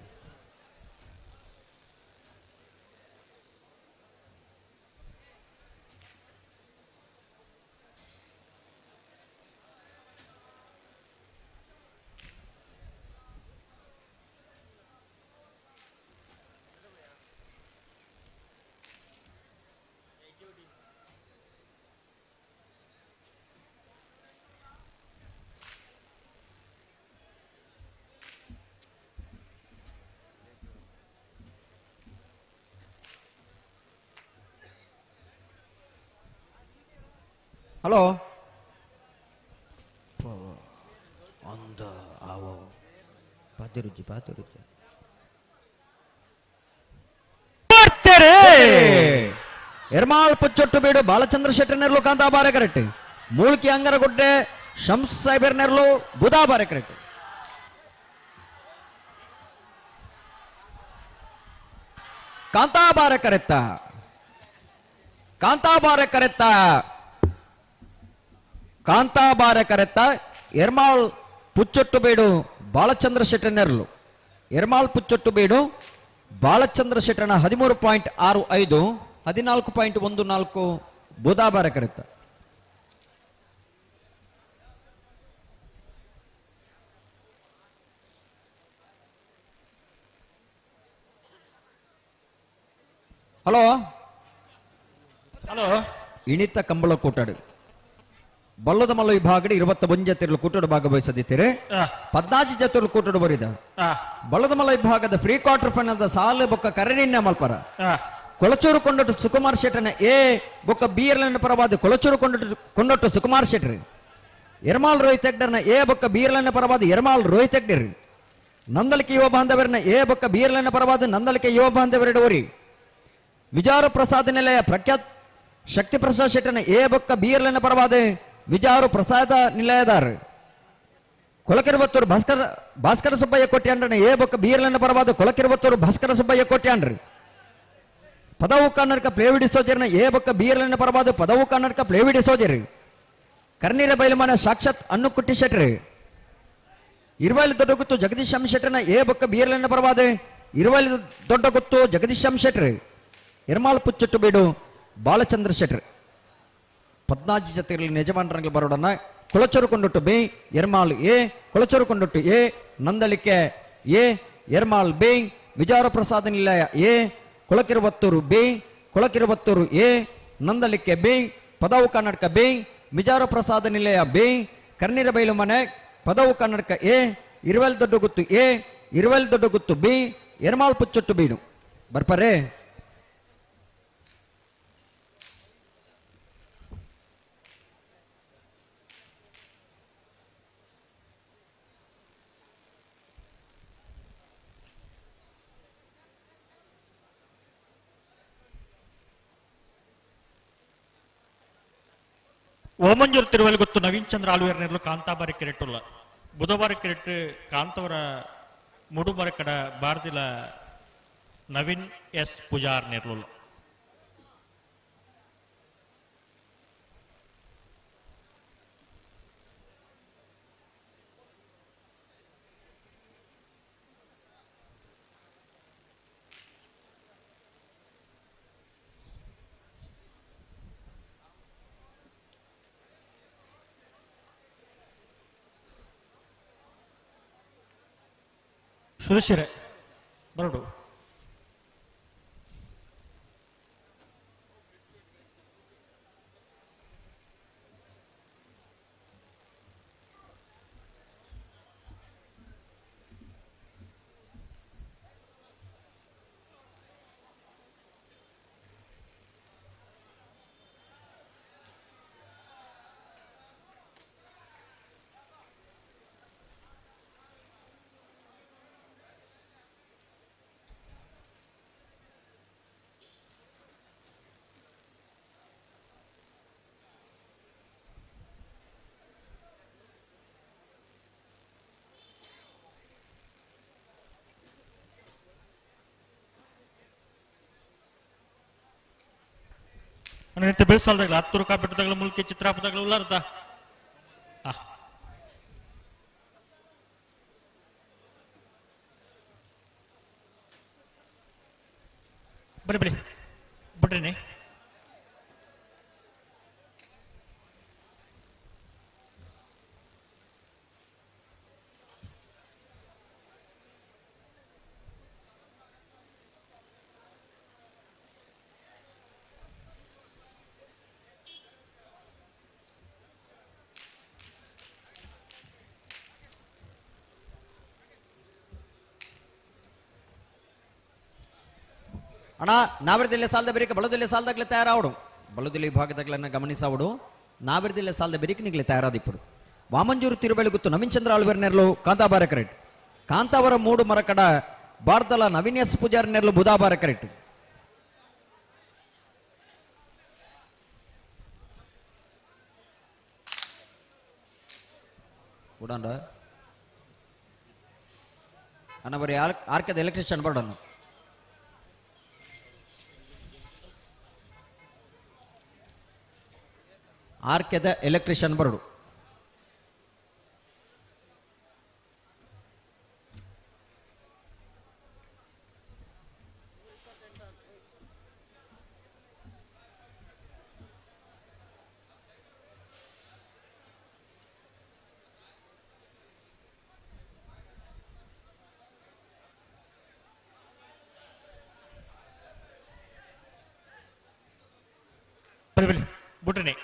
Hello ಅಂದ ಆವೋ ಪಾತಿರುಜಿ ಪಾತಿರುಜಿ ಎರ್ಮಾಲ್ ಪುಚ್ಚೊಟ್ಟು ಬೀಡು ಬಾಲಚಂದ್ರ ಶೆಟ್ಟರ್ನೆರ್ಲು ಕಾಂತಾಬಾರೆ ಕರೆಕ್ಟ್, ಮೂಲ್ಕಿ ಅಂಗರಗುಡ್ಡೆ ಶಂಸ್ ಸಾಹೇಬರ್ನೆರ್ಲು ಬುಧಾಬಾರೆ ಕರೆಕ್ಟ್. ಕಾಂತಾಬಾರೆ ಕರೆತ್ತ ಕಾಂತಾಬಾರೆ ಕರೆತ್ತ ಕಾಂತಾಬಾರೆ ಕರೆತ್ತ ಎರ್ಮಾಲ್ ಪುಚ್ಚೊಟ್ಟು ಬೇಡು ಬಾಲಚಂದ್ರ ಶೆಟ್ಟರ್ನೆರ್ಲು ಎರ್ಮಾಲ್ ಪುಚ್ಚೊಟ್ಟು ಬೇಡು ಬಾಲಚಂದ್ರ ಶೆಟ್ಟರ್ನ 13.65 14.14 ಬುಧಾಬಾರೆ ಕರೆತ್ತ. ಹಲೋ ಹಲೋ ಇಣಿತ ಕಂಬಳ ಕೂಟಾಡು ಬಲ್ಲದ ಮಲ್ಲ ವಿಭಾಗಡೆ 21 ಜತೆಗಳು ಕೂಟಡು ಭಾಗವಹಿಸದಿದ್ದೀರಿ, 14 ಜತೆಗಳು ಕೂಟಡು ಬರಿದ. ಬಲ್ಲದ ಮಲ್ಲ ವಿಭಾಗದ free quarter final ಸಾಲು ಬೊಕ್ಕ ಕರೆನಿನ್ನ ಮಲ್ಪರ ಕೊಳಚೂರು ಕೊಂಡೊಟ್ಟು ಸುಕುಮಾರ್ ಶೆಟ್ಟನ ಎ ಬೊಕ್ಕ ಬಿ ಎಲ್ ಪರವಾದ ಕೊಳಚೂರು ಕೊಂಡೊಟ್ಟು ಸುಕುಮಾರ್ ಶೆಟ್ಟರ್, ಎರ್ಮಾಲ್ ರೋಹಿತ್ ಹೆಗ್ಡರ್ನ ಎ ಬೊಕ್ಕ ಬಿ ಎಲ್ ಪರವಾದ ಎರ್ಮಾಲ್ ರೋಹಿತ್ ಹೆಗ್ಡರ್, ನಂದಲಿಕೆ ಯುವ ಬಾಂಧವರನ್ನ ಎ ಬೊಕ್ಕ ಬಿ ಎಲ್ ಪರವಾದ ನಂದಲಿಕೆ ಯುವ ಬಾಂಧವರೆಡೋರಿ, ವಿಜಾರು ಪ್ರಸಾದ ನಿಲಯ ಪ್ರಖ್ಯಾತ್ ಶಕ್ತಿ ಪ್ರಸಾದ್ ಶೆಟ್ಟನ ಎ ಬೊಕ್ಕ ಬಿ ಎಲ್ ಪರವಾದ ವಿಜಾರು ಪ್ರಸಾದ ನಿಲಯದಾರ್, ಕೊಲಕಿರುವತ್ತೂರು ಭಾಸ್ಕರ ಭಾಸ್ಕರ ಸುಬ್ಬಯ್ಯ ಕೋಟ್ಯಾಂಡ್ರನ ಎ ಬೊಕ್ಕ ಬೀರ್ಲನ್ನ ಪರವಾದ ಕೊಲಕಿರುವತ್ತೂರು ಭಾಸ್ಕರ ಸುಬ್ಬಯ್ಯ ಕೋಟ್ಯಾಂಡ್ರಿ. ಪದವು ಕನ್ನಡಕ ಪ್ಲೇವಿಡಿ ಸೋಜರ್ನ ಎ ಬೊಕ್ಕ ಬೀರ್ಲನ್ನ ಪರವಾದ ಪದವು ಕನ್ನಡಕ ಪ್ಲೇವಿಡಿ ಸೋಜರಿ. ಕರ್ನೀರ ಬೈಲುಮಾನ ಸಾಕ್ಷಾತ್ ಅನ್ನುಕುಟ್ಟಿ ಶೆಟ್ರಿ. ಇರುವಲ್ಲಿ ದೊಡ್ಡ ಗುತ್ತು ಜಗದೀಶ್ ಎಂ ಶೆಟ್ಟರ್ನ ಎ ಬೊಕ್ಕ ಬೀರ್ಲನ್ನ ಪರವಾದ ಇರುವಲ್ಲಿ ದೊಡ್ಡ ಗುತ್ತು ಜಗದೀಶ್ ಎಂ ಶೆಟ್ರಿ. ಎರ್ಮಾಲ್ ಪುಚ್ಚಟ್ಟು ಬೀಡು Balachandra Shetty. 14 ಜತೆಗಳಲ್ಲಿ ಯಜಮಾನರಂಗಲ್ ಬರೋಡನ್ನ Kulachur Kondottu B, Ermal A, Kulachur Kondottu A, Nandalike A, Ermal B, Vijara Prasad Nilaya A, Kolakiruvathur B, Kolakiruvathur A, Nandalike B, Padavu Karnataka B, Vijara Prasad Nilaya B, Karneerabailu Mane, Padavu Karnataka A, Iruvel Doddaguttu A, Iruvel Doddaguttu B, Ermal Puchottu Beedu. ಬರ್ಪರೆ. ಓಮಂಜೂರು ತಿರುವಲ್ಗೊತ್ತು Naveen ಚಂದ್ರ ಆಳ್ವೇರ್ ನೆರ್ಲು ಕಾಂತಾಬಾರಿ ಕಿರೆಟುಲ್ಲ ಬುಧವಾರ ಕಿರೆಟ್ ಕಾಂತವರ ಮುಡುಮರಕಡ ಬಾರ್ದಿಲ ನವೀನ್ ಎಸ್ ಪೂಜಾರ್ ನೆರ್ಲುಲ್ಲ. ಸುರೇಶರೇ ಬರಡು. ಬೆಳ್ಸಾಲ್ದಾಗಲ ಹತ್ತೂರು ಕಾಪಿಟ್ಟದಾಗಲ ಮುಲ್ಕಿ ಚಿತ್ರಾಪದಾಗಲ ಉಲ್ಲಾರ್ದ. ಬರಿ ಬರಿ ಬಿಡ್ರಿನಿ. ಅಣ್ಣ ನಾವಿರದಿಲ್ಲ ಸಾಲದ ಬೆರಿಕೆ ಬಲದಲ್ಲಿ ಸಾಲದಾಗಲೇ ತಯಾರಾವಡು ಬಲದಲ್ಲಿ ವಿಭಾಗದಾಗಲನ್ನ ಗಮನಿಸಾವಡು ನಾವಿರದಿಲ್ಲ ಸಾಲದ ಬೆರಿಕೆ ನಿಗಲೆ ತಯಾರಾದಿಪ್ಪಡು. ವಾಮಂಜೂರು ತಿರುಬೆಳಗುತ್ತು ನವೀನ್ ಚಂದ್ರ ಆಳ್ವೇರ್ ನೆರ್ಲು ಕಾಂತಾಬಾರ ಕರೆಟ್. ಕಾಂತಾವರ ಮೂಡು ಮರಕಡ ಭಾರತಲ ನವೀನ್ ಎಸ್ ಪೂಜಾರಿ ನೆರ್ಲು ಬುಧಾಬಾರ ಕರೆಟ್. ಉಡಾಂಡ ಅಣ್ಣ ಬರೀ ಆರ್ಕದ ಎಲೆಕ್ಟ್ರಿಷಿಯನ್ ಬರೋಣ. ಆರ್ಕೆದ ಎಲೆಕ್ಟ್ರಿಷಿಯನ್ ಬರಡು. ಬರಿ ಬರಿ ಬಿಡ್ರಿನಿ.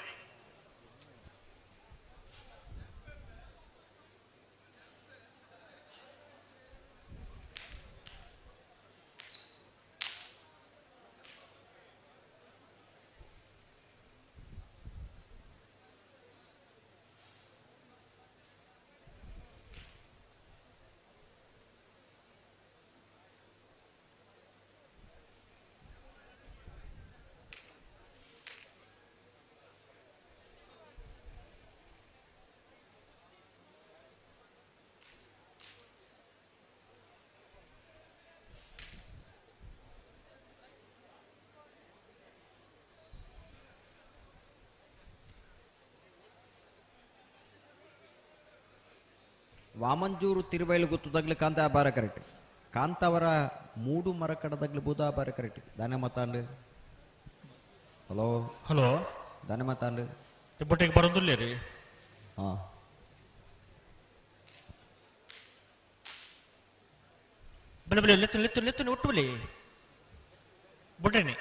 ವಾಮಂಜೂರು ತಿರುವೈಲು ಗುತ್ತುದಾಗ್ಲಿ ಕಾಂತಾಬಾರ ಕರೆಕ್ಟ್. ಕಾಂತಾವರ ಮೂಡು ಮರಕಡದಾಗ್ಲಿ ಬೂದಾಬಾರ ಕರೆಕ್ಟ್. ದಾನೆ ಮಾತಾಂಡು. ಹಲೋ ಹಲೋ ದಾನೆ ಮಾತಾಂಡು. ಬೊಟ್ಟಿಗೆ ಬರೋದಿಲ್ಲ ರೀ. ಹಾ ಬಲೆ ಬಲೆ ಲೆತ್ತು ಲೆತ್ತು ಲೆತ್ತು ಒಟ್ಟು ಬಲೆ ಬೊಟ್ಟನೆ.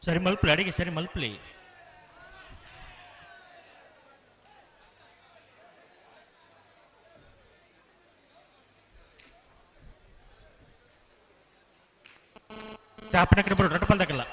ಸರಿ ಮಲ್ಪಲಿ, ಅಡಿಗೆ ಸರಿ ಮಲ್ಪಲಿ. ಚಾಪನ ಕಡೆ ಬರೋ ರೊಟ್ಟಪಲ್ದಾಗಲ್ಲ.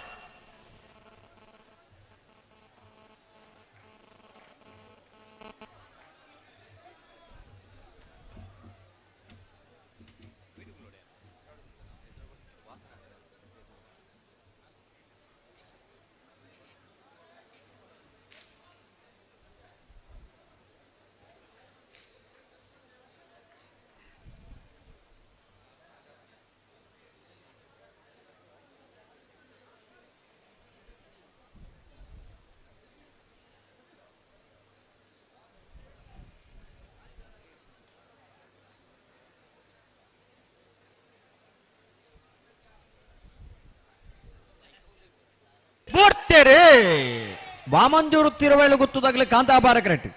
ವಾಮಂಜೂರು ತಿರುವೇಳು ಗುತ್ತದಾಗಲಿ ಕಾಂತಾಬಾರ ಕರೆಕ್ಟ್.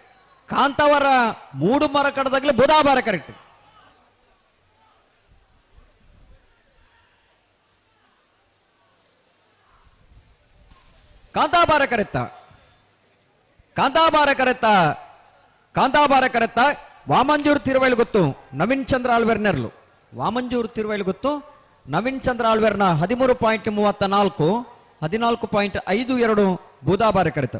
ಕಾಂತಾವರ ಮೂಡು ಮರ ಕಡದಾಗಲಿ ಬುಧಾಬಾರ ಕರೆಕ್ಟ್. ಕಾಂತಾಬಾರ ಕರೆತ್ತ ಕಾಂತಾಬಾರ ಕರೆತ್ತ ಕಾಂತಾಬಾರ ಕರೆತ್ತ ವಾಮಂಜೂರು ತಿರುವೇಳು ಗೊತ್ತು ನವೀನ್ ಚಂದ್ರ ಆಳ್ವೆರ್ನೆರ್ಲು. ವಾಮಂಜೂರು ತಿರುವೇಳು ಗೊತ್ತು ನವೀನ್ ಚಂದ್ರ ಆಳ್ವೆರ್ನ 13.34 14.52 ಬೂದಾಬಾರ ಕರೆತ.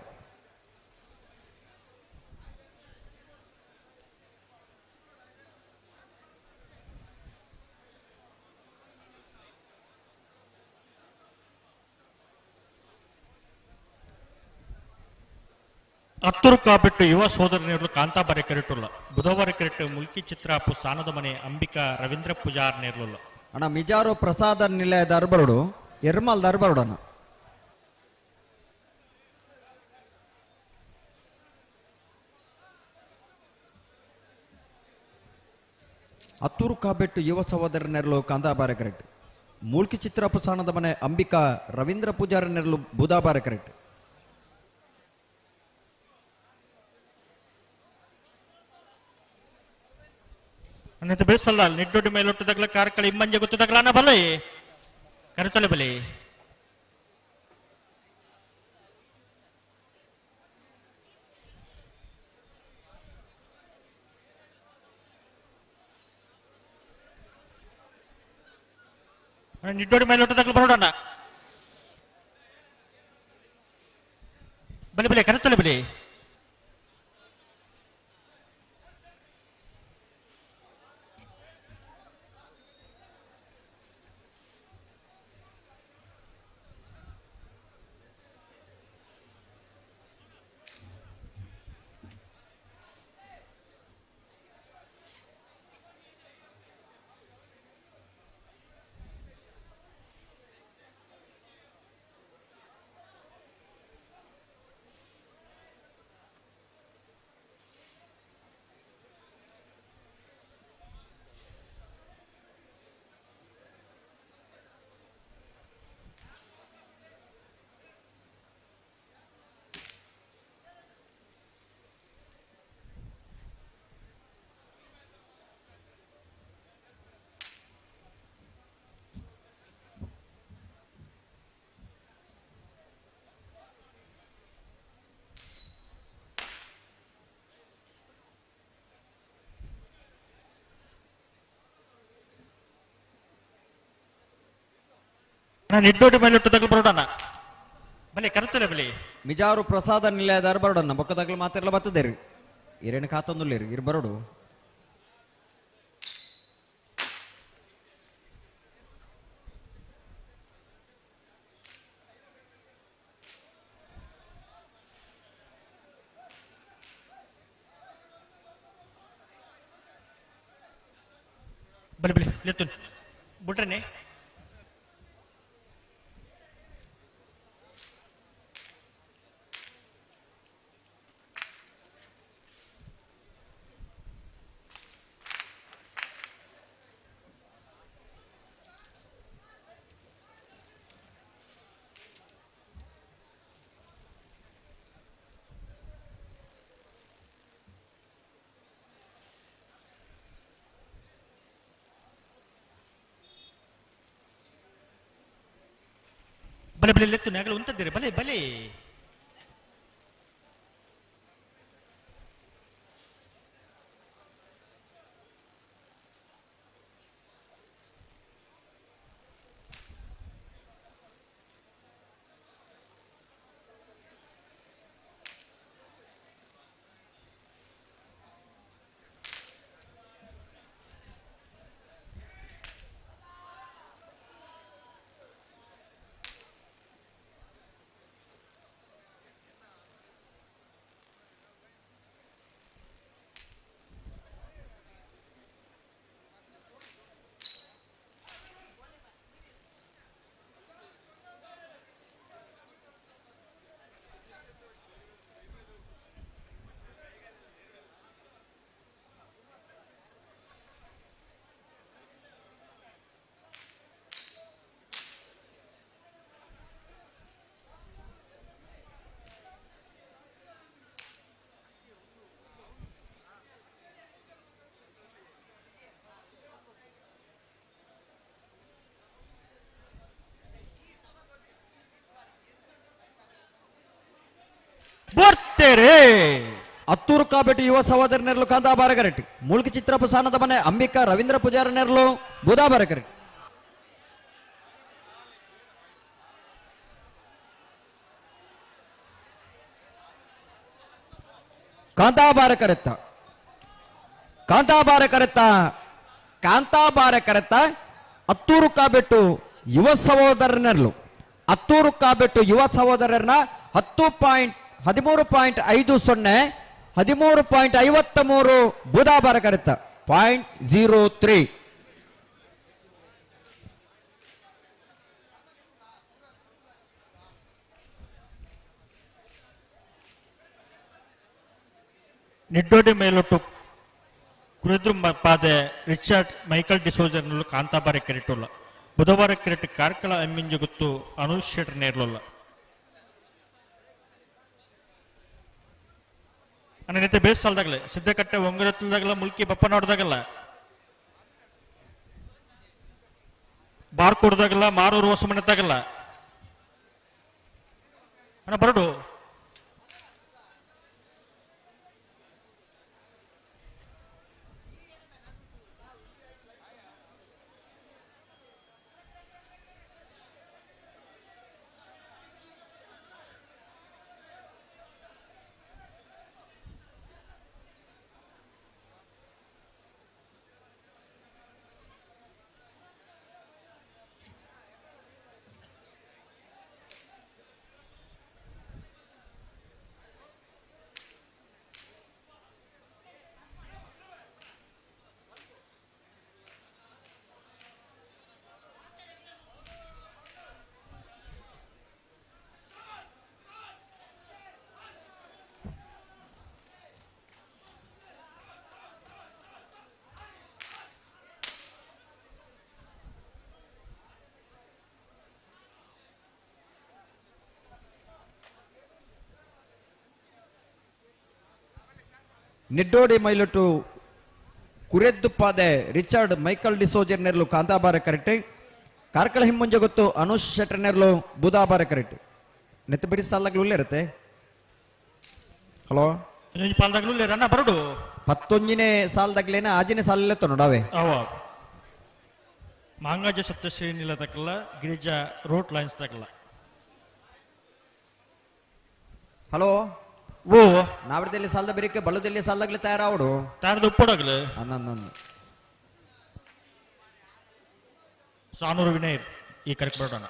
ಅತ್ತೂರು ಕಾಬಿಟ್ಟು ಯುವ ಸೋದರನೇರ್ಲು ಕಾಂತಾಬಾರೆ ಕರೆಟುಲ್ಲ. ಬುಧವಾರ ಕರೆಟ್ಟು ಮುಲ್ಕಿ ಚಿತ್ರಾಪು ಸಾನದ ಮನೆ ಅಂಬಿಕಾ ರವೀಂದ್ರ ಪೂಜಾರ್ ನೇರ್ಲುಲ್ಲ. ಅಣ್ಣ ಮಿಜಾರು ಪ್ರಸಾದ ನಿಲಯದ ಅರ್ಬರುಡು ಎರ್ಮಲ್ದ ಅರ್ಬರುಡು ಅಣ್ಣ. ಅತ್ತೂರು ಕಾಬೆಟ್ಟು ಯುವ ಸಹೋದರ ನೆರಳು ಕಾಂತಾಬಾರ ಕರೆಕ್ಟ್. ಮೂಲ್ಕಿ ಚಿತ್ರಪ್ಪ ಸಾಣದ ಮನೆ ಅಂಬಿಕಾ ರವೀಂದ್ರ ಪೂಜಾರ ನೆರಳು ಬೂದಾಬಾರ ಕರೆಕ್ಟ್. ಅನ್ನಿತ ಬೆಳೆಸಲ್ಲ ನಿಡ್ಡೊಡ್ಡಿ ಮೇಲೊಟ್ಟದಾಗಲ ಕಾರ್ಕಳ ಇಮ್ಮಂಜೆ ಗೊತ್ತದಾಗಲ ಅನ್ನ ಬಲೆ ಕರೆತಲೆ ಬಲೆ. ನಿಡ್ಡೋಡಿ ಮೇಲೊಟ್ಟದಾಗಲ ಬರೋಣ ಬಲೆ ಬಲೆ ಕರೆತಲೆ ಬಲೆ. ನಾನು ನಿಡ್ಡೋಡಿ ಮೇಲೆ ತಗಲು ಬರೋಣ ಬಲೆ ಕರ್ತಲೆ ಬಲೆ ಮಿಜಾರು ಪ್ರಸಾದ ನಿಲಯದಾರ ಬರೋಡನ್ನ ಬೊಕ್ಕದಾಗಲು ಮಾತಿರಲ್ಲ ಬರ್ತದೇರಿ ಇರೇನು ಕಾತೊಂದುಲ್ಲೇರಿ ಇರ್ ಬರೋಡು. ಬಲೆ ಬಲೆ ಲೆತ್ತುನ್ ಬುಟ್ರನೆ ಬಲೆ ಬಲೆ ಲೆತ್ತು ನಾಗಲು ಉಂತದ್ದೀರಿ ಬಲೆ ಬಲೆ ಬರ್ತಾರೆ. ಅತ್ತೂರು ಕಾಬೆಟ್ಟು ಯುವ ಸಹೋದರ ನೆರಳು ಕಾಂತಾ ಬಾರಕರೆಟ್ಟಿ, ಮೂಲ್ಕಿ ಚಿತ್ರಪ್ಪ ಸಾನದ ಮನೆ ಅಂಬಿಕಾ ರವೀಂದ್ರ ಪೂಜಾರ ನೆರಳು ಬುಧಾ ಬಾರಕರೆಟ್ಟಿ. ಕಾಂತಾಬಾರ ಕರೆತ್ತ ಕಾಂತಾಬಾರ ಕರೆತ್ತ ಕಾಂತಾಬಾರ ಕರೆತ್ತ ಅತ್ತೂರು ಕಾಬೆಟ್ಟು ಯುವ ಸಹೋದರನೆರಳು ಅತ್ತೂರು ಕಾಬೆಟ್ಟು ಯುವ ಸಹೋದರರನ್ನ 13.50 13.53 ಬುಧಾಬಾರ ಕರೆತ್ತ 0.03. ನಿಡ್ಡೋಡಿ ಮೇಲೊಟ್ಟು ಕುರಿದ್ರು ಪಾದೆ ರಿಚರ್ಡ್ ಮೈಕಲ್ ಡಿಸೋಜರ್ನಲ್ಲೂ ಕಾಂತಾಬಾರ ಕೆರೆಟುಲ್ಲ ಬುಧವಾರ ಕೆರೆಟ್ ಕಾರ್ಕಳ ಎಮ್ಮಿಂಜುಗುತ್ತು ಅನುಷ್ ಶೆಟ್ರ್ ನೇರ್ಲುಲ್ಲ. ಅನ್ನೈತೆ ಬೇಸ್ ಸಾಲದಾಗಲೇ ಸಿದ್ದಕಟ್ಟೆ ಒಂಗರತ್ತಲ್ದಾಗಲ್ಲ ಮುಲ್ಕಿ ಬಪ್ಪನಾಡ್ದಾಗಲ್ಲ ಬಾರ್ಕೋಡ್ದಾಗಲ್ಲ ಮಾರೂರು ಹೊಸಮನೆತ್ತಾಗಲ್ಲ ಅಣ್ಣ ಬರಡು. ನಿಡ್ಡೋಡಿ ಮೈಲೊಟ್ಟು ಕುರೆದ್ದು ಪಾದೆ ರಿಚರ್ಡ್ ಮೈಕಲ್ ಡಿಸೋಜರ್ ನೆರಳು ಕಾಂತಾಬಾರ ಕರೆಕ್ಟ್, ಕಾರ್ಕಳ ಹಿಮ್ಮುಂಜ ಗೊತ್ತು ಅನುಷ್ ಶೆಟ್ಟರ್ ನೆರಳು ಬುಧಾಬಾರ ಕರೆಕ್ಟ್. ನೆತ್ತ ಬಿಡಿ ಸಾಲಾಗ್ಲು ಇರುತ್ತೆ. ಹಲೋ ಅಣ್ಣ ಬರಡು. ಪತ್ತೊಂಜಿನೇ ಸಾಲದಾಗ್ಲೇನ ಆಜಿನೇ ಸಾಲಲ್ಲೇ ನೋಡಾವೆ. ಮಾಂಗಾಜ Saptashree ನಿಲದಕಲ್ಲ Girija road lines ತಕಲ್ಲ. Hello ಓ ನಾವಡದಲ್ಲಿ ಸಾಲದ ಬೆರಿಕೆ ಬಲದಲ್ಲಿ ಸಾಲದಾಗ್ಲಿ ತಯಾರಾವಡು ತಯಾರದ ಉಪ್ಪಡಾಗ್ಲಿ ಅನ್ನೊಂದು ಸಾನೂರು ವಿನಯ್ ಈ ಕರೆಕ್ಟ್ ಬರೋಣ.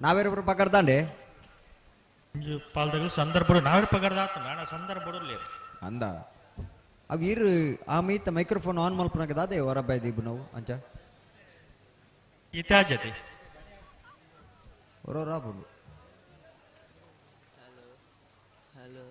ನಾವೇರೊಬ್ರು ಪಗಡ್ದಾಂಡೆ ಪಾಲ್ದಗಳು ಸಂದರ್ಭ ನಾವೇರು ಪಗಡ್ದ ಆತ ನಾಣ ಸಂದರ್ಭ ಅಂದ ಅವು ಇರು ಆ ಮೀತ ಮೈಕ್ರೋಫೋನ್ ಆನ್ ಮಲ್ಪನಾಗ ದಾದೆ ಹೊರಬಾಯ್ದು ಇಬ್ಬು ನಾವು ಅಂಚ ಇತಾಜತಿ ಹೊರ ರಾಬುಡು. ಹಲೋ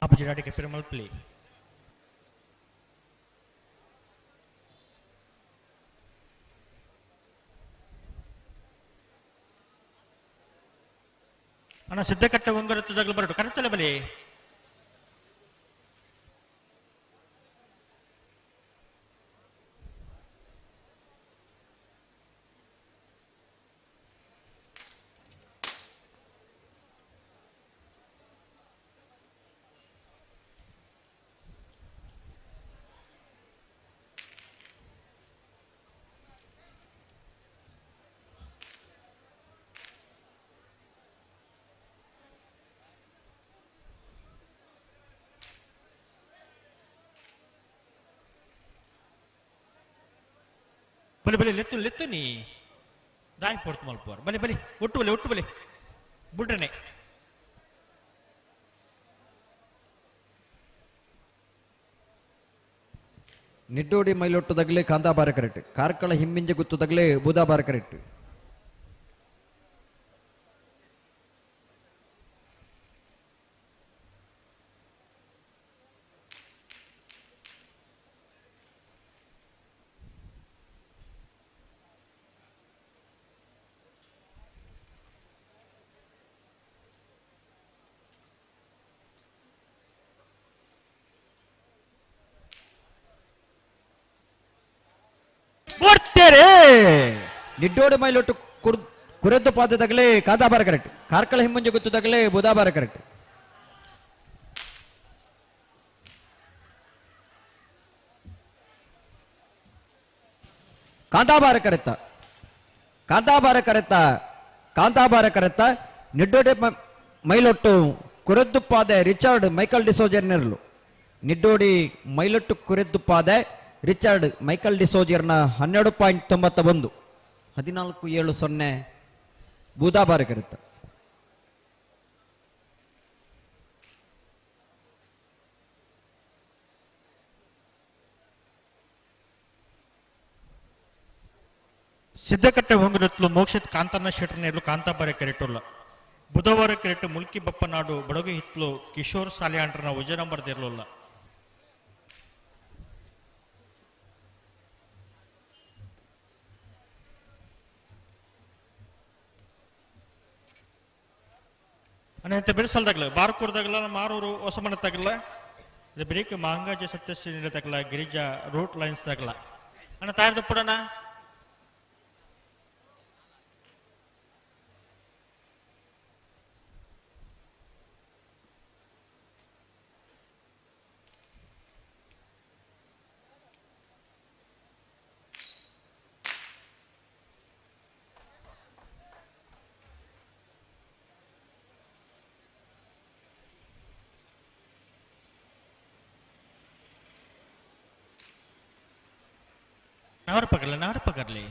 ಅಪಜಿರಾಟಿಗೆ ಪೆರುಮಲ್ ಪ್ಲೇ ಅಣ್ಣ ಸಿದ್ಧಕಟ್ಟೆ ಉಂಗರತ್ತದಾಗಲು ಬರಟು ಕರೆತಲೆ ಬಲಿ ಬಲಿ ಬಲಿ ಲೆತ್ತು ಲೆತ್ತು ನೀ ದಾಯಿ ಪೊರ್ತು ಮಲ್ಪುವಾರ್ ಬಲಿ ಬಲಿ ಒಟ್ಟು ಬಲಿ ಒಟ್ಟು ಬಲಿ ಬುಡ್ರನೆ ನಿಡ್ಡೋಡಿ ಮೈಲೊಟ್ಟು ತಗಲೆ ಕಾಂತಾಬಾರ ಕರೆಕ್ಟ್, ಕಾರ್ಕಳ ಹಿಮ್ಮಿಂಜೆ ಗುತ್ತು ತಗಲೆ ಬೂದಾಬಾರ ಕರೆಕ್ಟ್. ನಿಡ್ಡೋಡಿ ಮೈಲೊಟ್ಟು ಕುರೆದ್ದು ಪಾದ ತಗಲೆ ಕಾಂತಾಬಾರ ಕರೆಕ್ಟ್, ಕಾರ್ಕಳ ಹಿಮ್ಮುಂಜೆ ಗುತ್ತು ತಗಲೆ ಬುಧಾಬಾರ ಕರೆಕ್ಟ್. ಕಾಂತಾಬಾರ ಕರೆತ್ತ ಕಾಂತಾಬಾರ ಕರೆತ್ತ ಕಾಂತಾಬಾರ ಕರೆತ್ತ ನಿಡ್ಡೋಡಿ ಮೈಲೊಟ್ಟು ಕುರೆದ್ದು ಪಾದೆ ರಿಚರ್ಡ್ ಮೈಕಲ್ ಡಿಸೋಜರ್ ನೆರಳು. ನಿಡ್ಡೋಡಿ ಮೈಲೊಟ್ಟು ಕುರೆದ್ದು ಪಾದೆ ರಿಚರ್ಡ್ ಮೈಕಲ್ ಡಿಸೋಜರ್ನ 12.91 14.70 ಬೂದಾಬಾರ ಕರೆತ್ತ. ಸಿದ್ದಕಟ್ಟೆ ಹೊಂಗಿರುತ್ತಲು ಮೋಕ್ಷಿತ್ ಕಾಂತಣ್ಣ ಶೆಟ್ಟರ್ನೇರ್ಲು ಕಾಂತಾಬಾರೆ ಕೆರೆಟುಲ್ಲ ಬುಧವಾರ ಕೆರೆಟು ಮುಲ್ಕಿ ಬಪ್ಪನಾಡು ಬಡಗು ಹಿತ್ಲು ಕಿಶೋರ್ ಸಾಲಿಯಾಂಡ್ರನ ಉಜನಂಬರ್ ದೇರ್ಲುಲ್ಲ. ಅನೇಕ ಬಿಡಿಸಲ್ದಾಗಲ ಬಾರ್ಕೂರ್ದಾಗಲ ಮಾರೂರು ಹೊಸಮನ ತಗಲ ಇದು break ಮಾಂಗಾಜ Satyashree ತಗಲ Girija route lines ತಗಲ ಅಣ್ಣ ತಯಾರ್ದು ಪುಡಣ. ನಾರು ಪಕರ್ಲೆ ನಾರು ಪಕರ್ಲೆ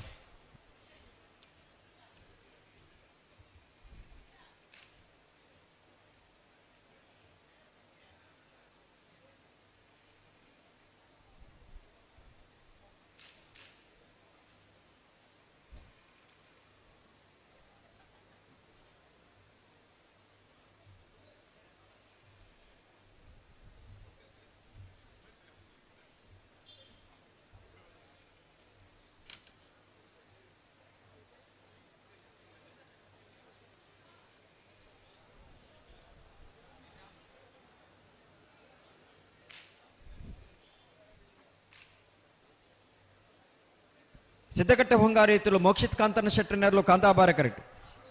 ಸಿದ್ದಕಟ್ಟೆ ಹೊಂಗಾರಿ ಇತ್ತಲು ಮೋಕ್ಷಿತ್ ಕಾಂತನ ಶೆಟ್ಟರ್ನರ್ಲು ಕಾಂತಾಬಾರ ಕರೆಕ್ಟ್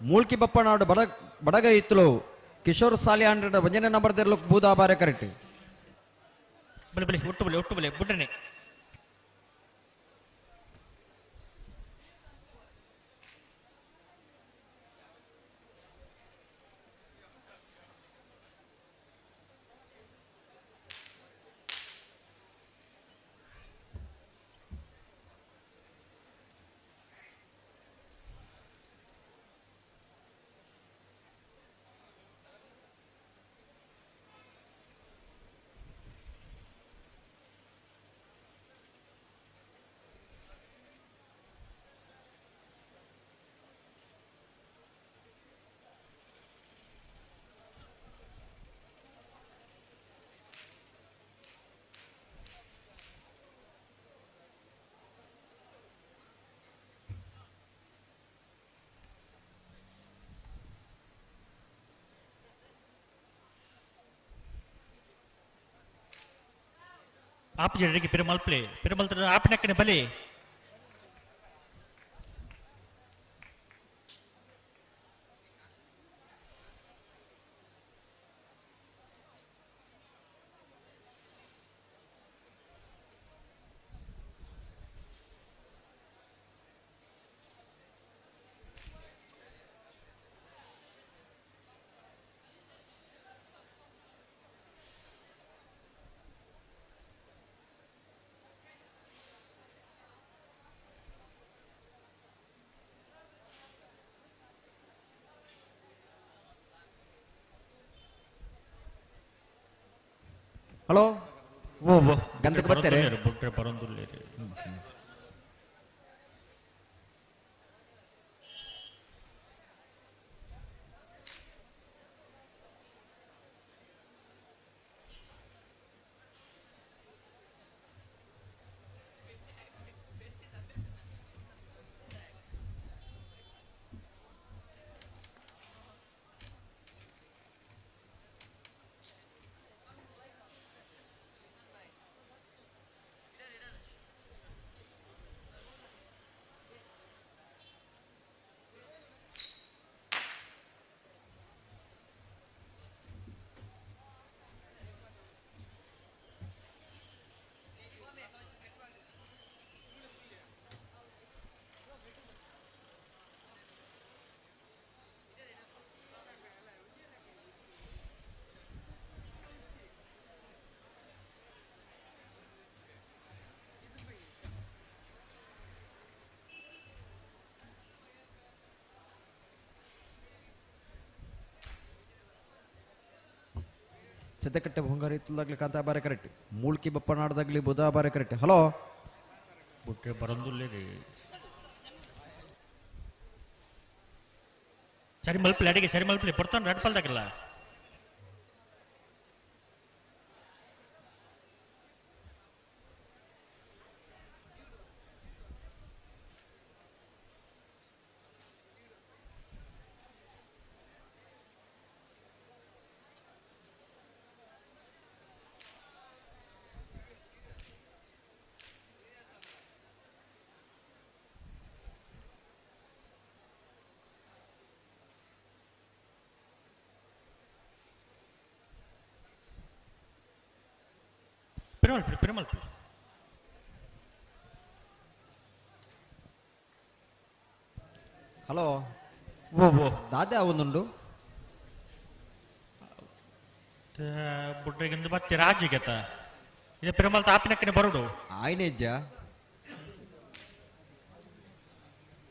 ಮೂಲ್ಕಿ ಬಪ್ಪನಾಡು ಬಡ ಬಡಗ ಇತ್ತಲು ಕಿಶೋರ್ ಸಾಲಿಯಾಂಡ್ರ ಒಂಜನೇ ನಂಬರ್ ದೆರ್ಲು ಬೂದಾಬಾರ ಕರೆಕ್ಟ್ ಬಲೆ ಬಲೆ ಒಟ್ಟು ಬಲೆ ಒಟ್ಟು ಬಲೆ ಬುಡ್ಡನೆ ಆಪ್ ಪಿರಮಲ್ ಪ್ಲೇ ಪಿರಮಲ್ ಆಪಿನಕ್ಕನೆ ಬಲಿ ಹಲೋ ಗಂಧಕ್ಕೆ ಬರ್ತಾರೆ ಬುಡ್ರೆ ಬರೋಂದುಲ್ಲೇರಿ Siddakatte ಹೊಂಗಾರಿ ಇತ್ತಲಾಗ್ಲಿ ಕಾಂತಾಬಾರೆ correct Mulki ಬಪ್ಪನಾಡದಾಗ್ಲಿ ಬುಧಾಬಾರೆ correct hello ಬುಡ್ರೆ ಬರೋಂದುಲ್ಲೇರಿ ಸರಿ ಮಲ್ಪಲೆ ಅಡಿಗೆ ಸರಿ ಮಲ್ಪಲೆ ಬರ್ತಾನೆ ರಡ್ ಪಲ್ದಾಗಲ್ಲ ಪಿರಮಲ್ಪಲೆ ಪಿರಮಲ್ಪಲೆ ಹಲೋ ದಾದೆ ಒಂದುಂಡು ಬುಡ್ರೆಗಿಂದು ಮತ್ತೆ ರಾಜಿಗೆತ ಇದು ಪಿರಮಲ್ ತಾಪಿನಕ್ಕನೆ ಬರೋಡು ಆಯ್ನೇಜ್ಜ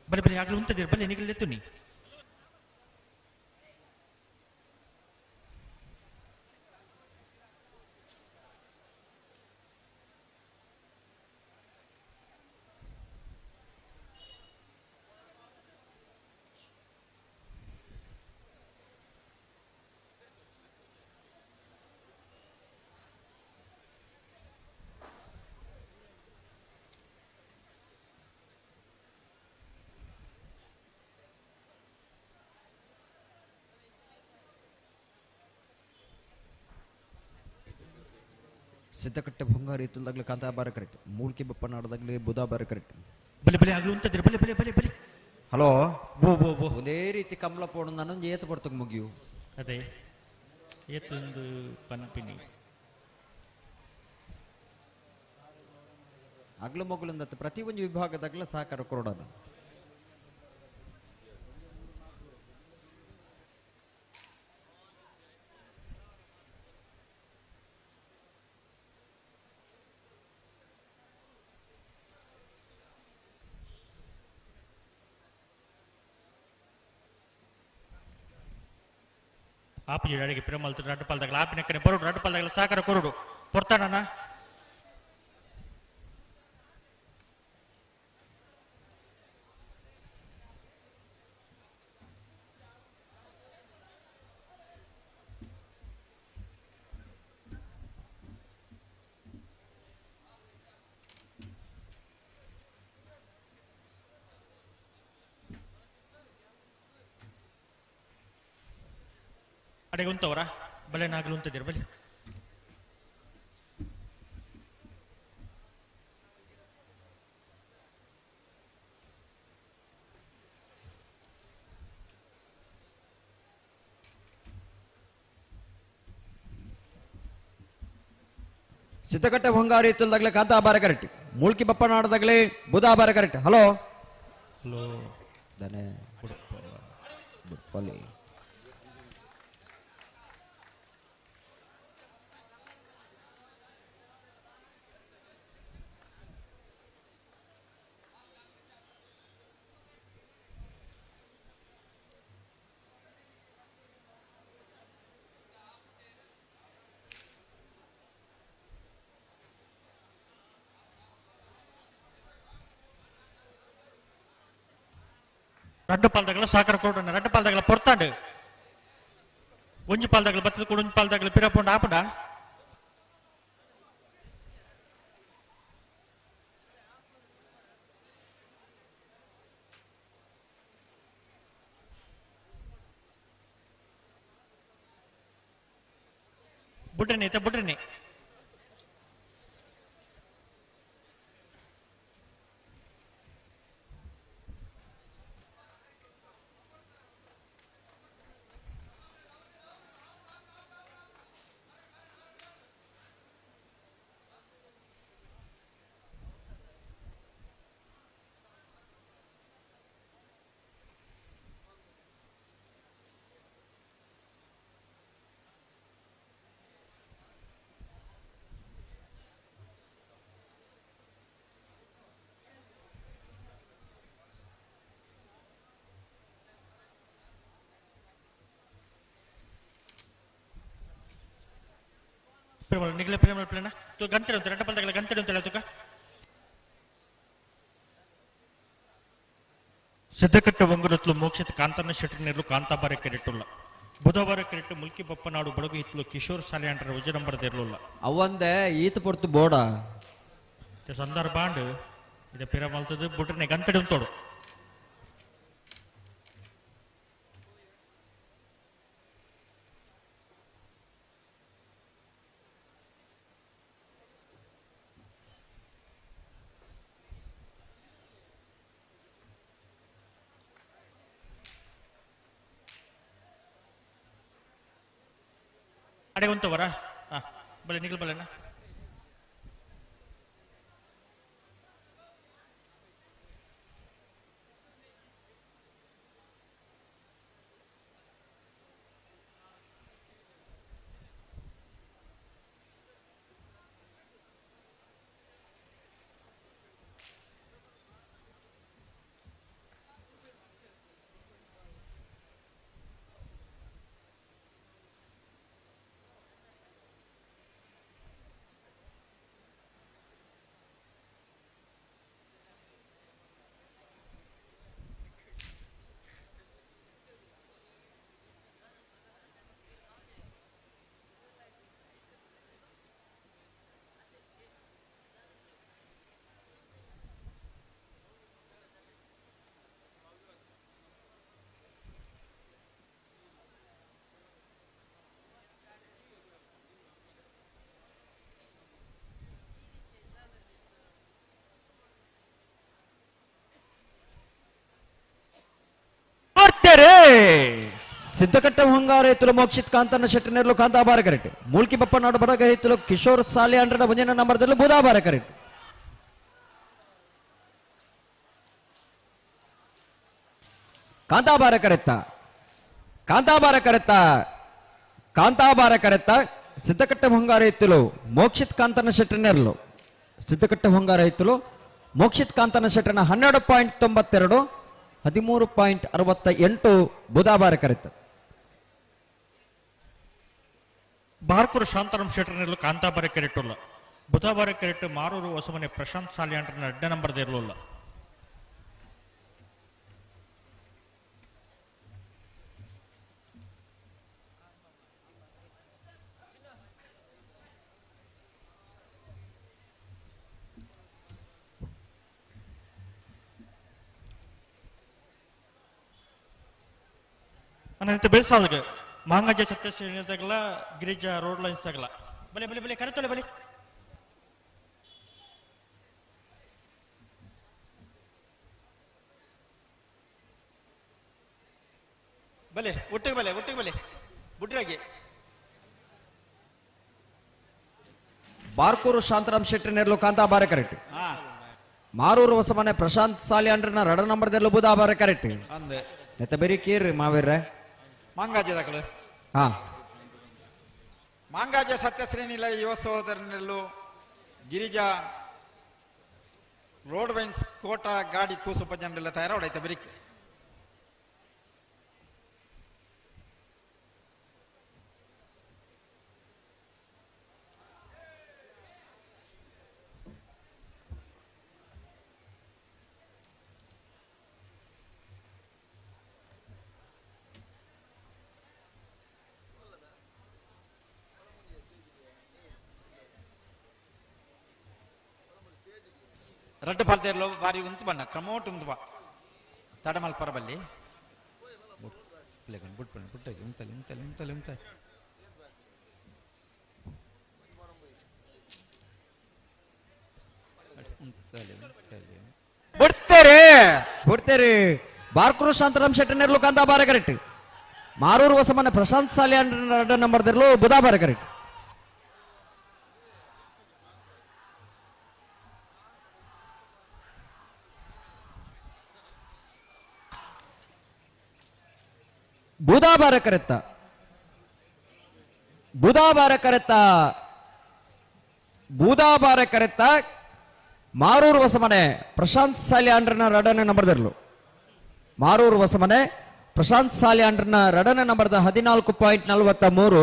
ಬಲೆ ಬಲೆ ಆಗಲು ಉಂತದಿರು ಬಲೆ ನಿಗಲೆತ್ತುನಿ ಸಿದ್ದಕಟ್ಟೆ ಬಂಗಾರ ಇತ್ತಲ್ದಾಗ್ಲಿ ಕಾಂತಾಬಾರ ಕರೆಕ್ಟ್, ಮೂಲ್ಕಿ ಬಪ್ಪನಾಡದಾಗ್ಲಿ ಬುಧಾಬಾರ ಕರೆಕ್ಟ್. ಬಲೆ ಬಲೆ ಆಗಲು ಉಂತದಿರು ಬಲೆ ಬಲೆ ಬಲೆ ಬಲೆ. ಹಲೋ ಬೋ ಬೋ ಬೋ. ಒಂದೇ ರೀತಿ ಕಮಲ ಪೋಣ ನಾನೊಂದು ಏತು ಬರ್ತಕ್ಕೆ ಮುಗಿಯು. ಅದೇ ಏತೊಂದು ಪನಪಿನಿ ಅಗ್ಲು ಮಗುಲಿಂದ ಪ್ರತಿ ಒಂದು ವಿಭಾಗದಾಗಲ ಸಹಕಾರ ಕೊಡೋಣ. ಆಪು ಅಡಿಗೆ ಪಿರಮಲ್ತು ರಡ್ಡು ಪಾಲ್ದಾಗಲ ಆಪಿನಕ್ಕನೆ ಬರೋಡು ರಡ್ಡು ಪಾಲ್ದಾಗಲ ಸಹಕಾರ ಕೊರಡು ಪೊರ್ತಾನಣ್ಣ. ಅಡೆಗೆ ಉಂತವರ ಬಲೆ ನಾಗಲು ಉಂತಿದ್ದೀರ ಬಲೆ. ಸಿದ್ದಕಟ್ಟೆ ಬಂಗಾರ ಇತ್ತಲ್ದಾಗ್ಲೆ ಕಾಂತಾಬಾರ ಕರೆಕ್ಟ್, ಮೂಲ್ಕಿ ಬಪ್ಪನಾಡದಾಗ್ಲೆ ಬುಧಾಬಾರ ಕರೆಕ್ಟ್. ಹಲೋ ಹಲೋ ದನೆ ಬುಡ್ಪಲಿ. ರಡ್ಡು ಪಾಲ್ದಾಗಲ ಸಹಕಾರ ಕೊಡೋಣ ರಡ್ಡು ಪಾಲ್ದಾಗಲ ಪೊರ್ತಾಂಡು ಒಂಜಿ ಪಾಲ್ದಾಗಲ ಬತ್ತದ ಕೂಡ ಒಂಜಿ ಪಾಲ್ದಾಗಲ ಪಿರಪೊಂಡು ಆಪುಂಡ. ಬುಡ್ರನಿ ಐತೆ ಬುಡ್ರನಿ. ನಿಗಲ ಪ್ರೇಮಲ ಪ್ಲೇನ ತು ಗಂಟೆ ಉಂಟು ರಡ್ಡ ಪಲ್ದಾಗಲ ಗಂಟೆ ಉಂಟಲ್ಲ ತುಕ. ಸಿದ್ದಕಟ್ಟೆ ಒಂಗುರತ್ಲು ಮೋಕ್ಷಿತ ಕಾಂತನ ಶೆಟ್ಟಿನಿರ್ಲು ಕಾಂತಾಬಾರೆ ಕೆರೆಟ್ಟುಲ್ಲ ಬುಧವಾರ ಕೆರೆಟ್ಟು ಮುಲ್ಕಿ ಬಪ್ಪನಾಡು ಬಡಗು ಹಿತ್ಲು ಕಿಶೋರ್ ಸಾಲಿಯಾಂಡ್ರ ವಜನಂಬರದಿರ್ಲುಲ್ಲ. ಅವಂದೆ ಈತ ಪೊರ್ತು ಬೋಡ ಸಂದರ್ಭ ಅಂಡು ಇದು ಪಿರ ಮಲ್ತದ್ದು ಬುಡ್ರನೆ ಗಂಟೆ ಉಂಟೋಡು. ಅಡೆ ಉಂತವರ ಬಲೆ ನಿಗಲ್ ಬಲೆನ. ಸಿದ್ದಕಟ್ಟ ಹೊಂಗಾರ ಎತ್ತಲು ಮೋಕ್ಷಿತ್ ಕಾಂತನ ಶೆಟ್ಟನೆರ್ಲು ಕಾಂತಾಬಾರ ಕರೆಕ್ಟ್. ಮೂಲ್ಕಿ ಬಪ್ಪನಾಡು ಬಡಗ ಎತ್ತಲು ಕಿಶೋರ್ ಸಾಲಿ ಅಂಡ್ರನ ಒಂಜನ ನಂಬರ್ದಲ್ಲಿ ಬೂದಾಬಾರ ಕರೆಕ್ಟ್. ಕಾಂತಾಬಾರ ಕರೆತ್ತ ಕಾಂತಾಬಾರ ಕರೆತ್ತ ಕಾಂತಾಬಾರ ಕರೆತ್ತ ಸಿದ್ದಕಟ್ಟ ಹೊಂಗಾರ ಎತ್ತಲು ಮೋಕ್ಷಿತ್ ಕಾಂತನ ಶೆಟ್ಟನೆರ್ಲು ಸಿದ್ದಕಟ್ಟ ಹೊಂಗಾರ ಎತ್ತಲು ಮೋಕ್ಷಿತ್ ಕಾಂತನ ಶೆಟ್ಟನ 12.92 13.68 ಬುಧಾಬಾರ ಕರೆತ್ತ. ಬಾರ್ಕೂರು ಶಾಂತಾರಾಮ್ ಶೆಟ್ಟರ್ನೆಲ್ಲ ಕಾಂತಾಬಾರ ಕೆರೆಟ್ಟುಲ್ಲ ಬುಧಾಬಾರ ಕೆರೆಟ್ಟು ಮಾರೂರು ಹೊಸಮನೆ ಪ್ರಶಾಂತ್ ಸಾಲಿಯಾಂಡ್ರನ ಅಡ್ಡ ನಂಬರ್ದ ಇರಲಿಲ್ಲ. ಅನಂತ ಬೆಳ್ಸಾಲ್ಗೆ ಮಾಂಗಜ ಸತ್ಯಶ್ರೀ ಗಿರಿಜಾ ರೋಡ್ ಲೈನ್ಸ್ ತಗಲ ಬಲೆ ಬಲೆ ಬಲೆ ಕರೆತಲೆ ಬಲೆ ಬಲೆ ಒಟ್ಟಿಗೆ ಬಲೆ ಒಟ್ಟಿಗೆ ಬಲೆ ಬುಡ್ರಾಗಿ. ಬಾರ್ಕೂರು ಶಾಂತರಾಮ್ ಶೆಟ್ಟರ್ನೆರ್ಲು ಕಾಂತಾಬಾರ ಕರೆಕ್ಟ್. ಮಾರೂರು ಹೊಸಮನೆ ಪ್ರಶಾಂತ್ ಸಾಲಿಯಾಂಡ್ರನ ರಡ ನಂಬರ್ದೆಲ್ಲ ಬುಧಾಬಾರ ಕರೆಕ್ಟ್. ಅಂದೆ ನೆತ್ತ ಬೇರೆ ಕೇರ್ ಮಾವೀರ ಮಾಂಗಾಜೆ ದಾಖಲೆ. ಹಾ ಮಾಂಗಾಜೆ ಸತ್ಯಶ್ರೀನಿಲ ಯುವ ಸಹೋದರನೆಲ್ಲು ಗಿರಿಜಾ ರೋಡ್ ವೈನ್ಸ್ ಕೋಟ ಗಾಡಿ ಕೂಸುಪ ಜನರೆಲ್ಲ ತಯಾರಾಡೈತೆ ಬರೀಕ್. ರಡ್ಡು ಪಾಲ್ತೇರ್ಲೋ ಬಾರಿ ಉಂತು ಬಣ್ಣ ಕ್ರಮೋಟ್ ಉಂತು ಬಾ ತಡಮಲ್ ಪರಬಲ್ಲಿ ಬುಟ್ ಬುಟ್ಟಾಗಿ ಉಂತಲೆ ಉಂತಲೆ ಉಂತಲೆ ಉಂತ ಉಂತಲೆ ಉಂತಲೆ ಬಿಡ್ತೇರೆ ಬಿಡ್ತೇರಿ. ಬಾರ್ಕೂರು ಶಾಂತರಾಮ್ ಶೆಟ್ಟನೆರ್ಲು ಕಾಂತಾಬಾರ ಕರೆಕ್ಟ್. ಮಾರೂರು ಹೊಸಮನೆ ಪ್ರಶಾಂತ್ ಸಾಲಿಯಾಂಡ್ರನ ರಡ್ಡ ನಂಬರ್ದಿರ್ಲು ಬುಧಾಬಾರ ಕರೆಕ್ಟ್. ಬುಧಾಬಾರ ಕರೆತ್ತ ಬುಧಾಬಾರ ಕರೆತ್ತ ಬುಧಾಬಾರ ಕರೆತ್ತ ಮಾರೂರು ಹೊಸಮನೆ ಪ್ರಶಾಂತ್ ಸಾಲಿಯಾಂಡ್ರನ ರಡನೆ ನಂಬರ್ದಿರ್ಲು ಮಾರೂರು ಹೊಸಮನೆ ಪ್ರಶಾಂತ್ ಸಾಲಿಯಾಂಡ್ರನ ರಡನೆ ನಂಬರ್ದ 14.43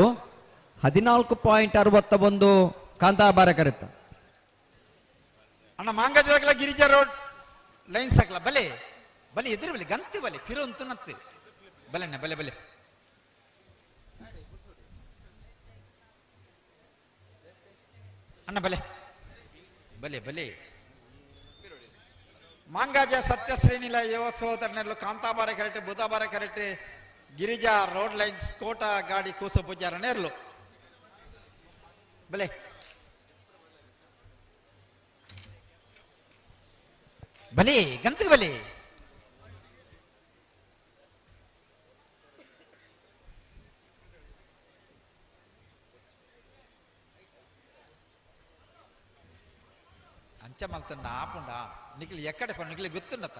14.61 ಕಾಂತಾಬಾರ ಕರೆತ್ತ. ಅಣ್ಣ ಮಾಂಗಜ ಗಿರಿಜಾ ರೋಡ್ ಲೈನ್ಸ್ ಹಾಕಲ ಬಲೆ ಬಲೆ ಎದುರು ಬಲೆ ಗಂತಿ ಬಲೆ ಫಿರೋ ಅಂತ ನತ್ತು ಬಲೆಣ್ಣ ಬಲೆ ಬಲೆ ಅಣ್ಣ ಬಲೆ ಬಲೆ ಬಲೆ. ಮಾಂಗಾಜ ಸತ್ಯಶ್ರೀನಿಲ ಯುವ ಸಹೋದರನೆಲ್ಲ ಕಾಂತಾಬಾರ ಕರೆಕ್ಟ್ ಬುಧಾಬಾರ correct Girija road lines Kota ಗಾಡಿ ಕೂಸು ಪೂಜಾರ ನೇರ್ಲು ಬಲೆ ಬಲೆ ಗಂತಿಗೆ ಬಲೆ. ಅಂಚ ಮಲ್ತಂಡ ಆಪುಂಡ ನಿಕ್ಲಿ ಎಕ್ಕಡೆ ಪೋ ನಿಕ್ಲಿ ಗೊತ್ತುಂಡತ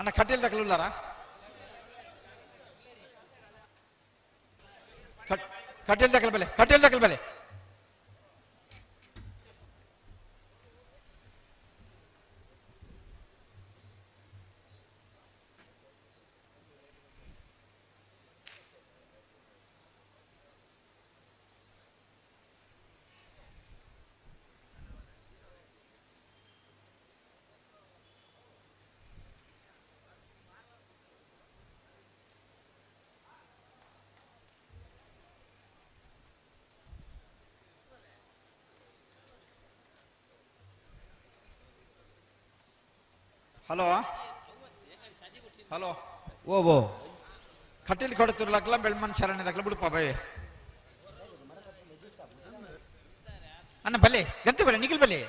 ಅಣ್ಣ ಕಟೀಲ್ ದಕಲುಲ್ಲಾರ ಕಟೀಲ್ ದಕಲ್ ಬಲೆ ಕಟೀಲ್ ದಕಲ್ ಬಲೆ ಹಲೋ ಹಲೋ ಓ ಓ ಕಟೀಲ್ ಕೊಡತಿರ್ಲಕ್ಲ ಬೆಳ್ಮನ್ ಶರಣ್ಯ ದಕ್ಲ ಬಿಡುಪ ಬೈ ಅಣ್ಣ ಬಲೆ ಗಂತೆ ಬಲೆ ನಿಖಿಲ್ ಬಲೆ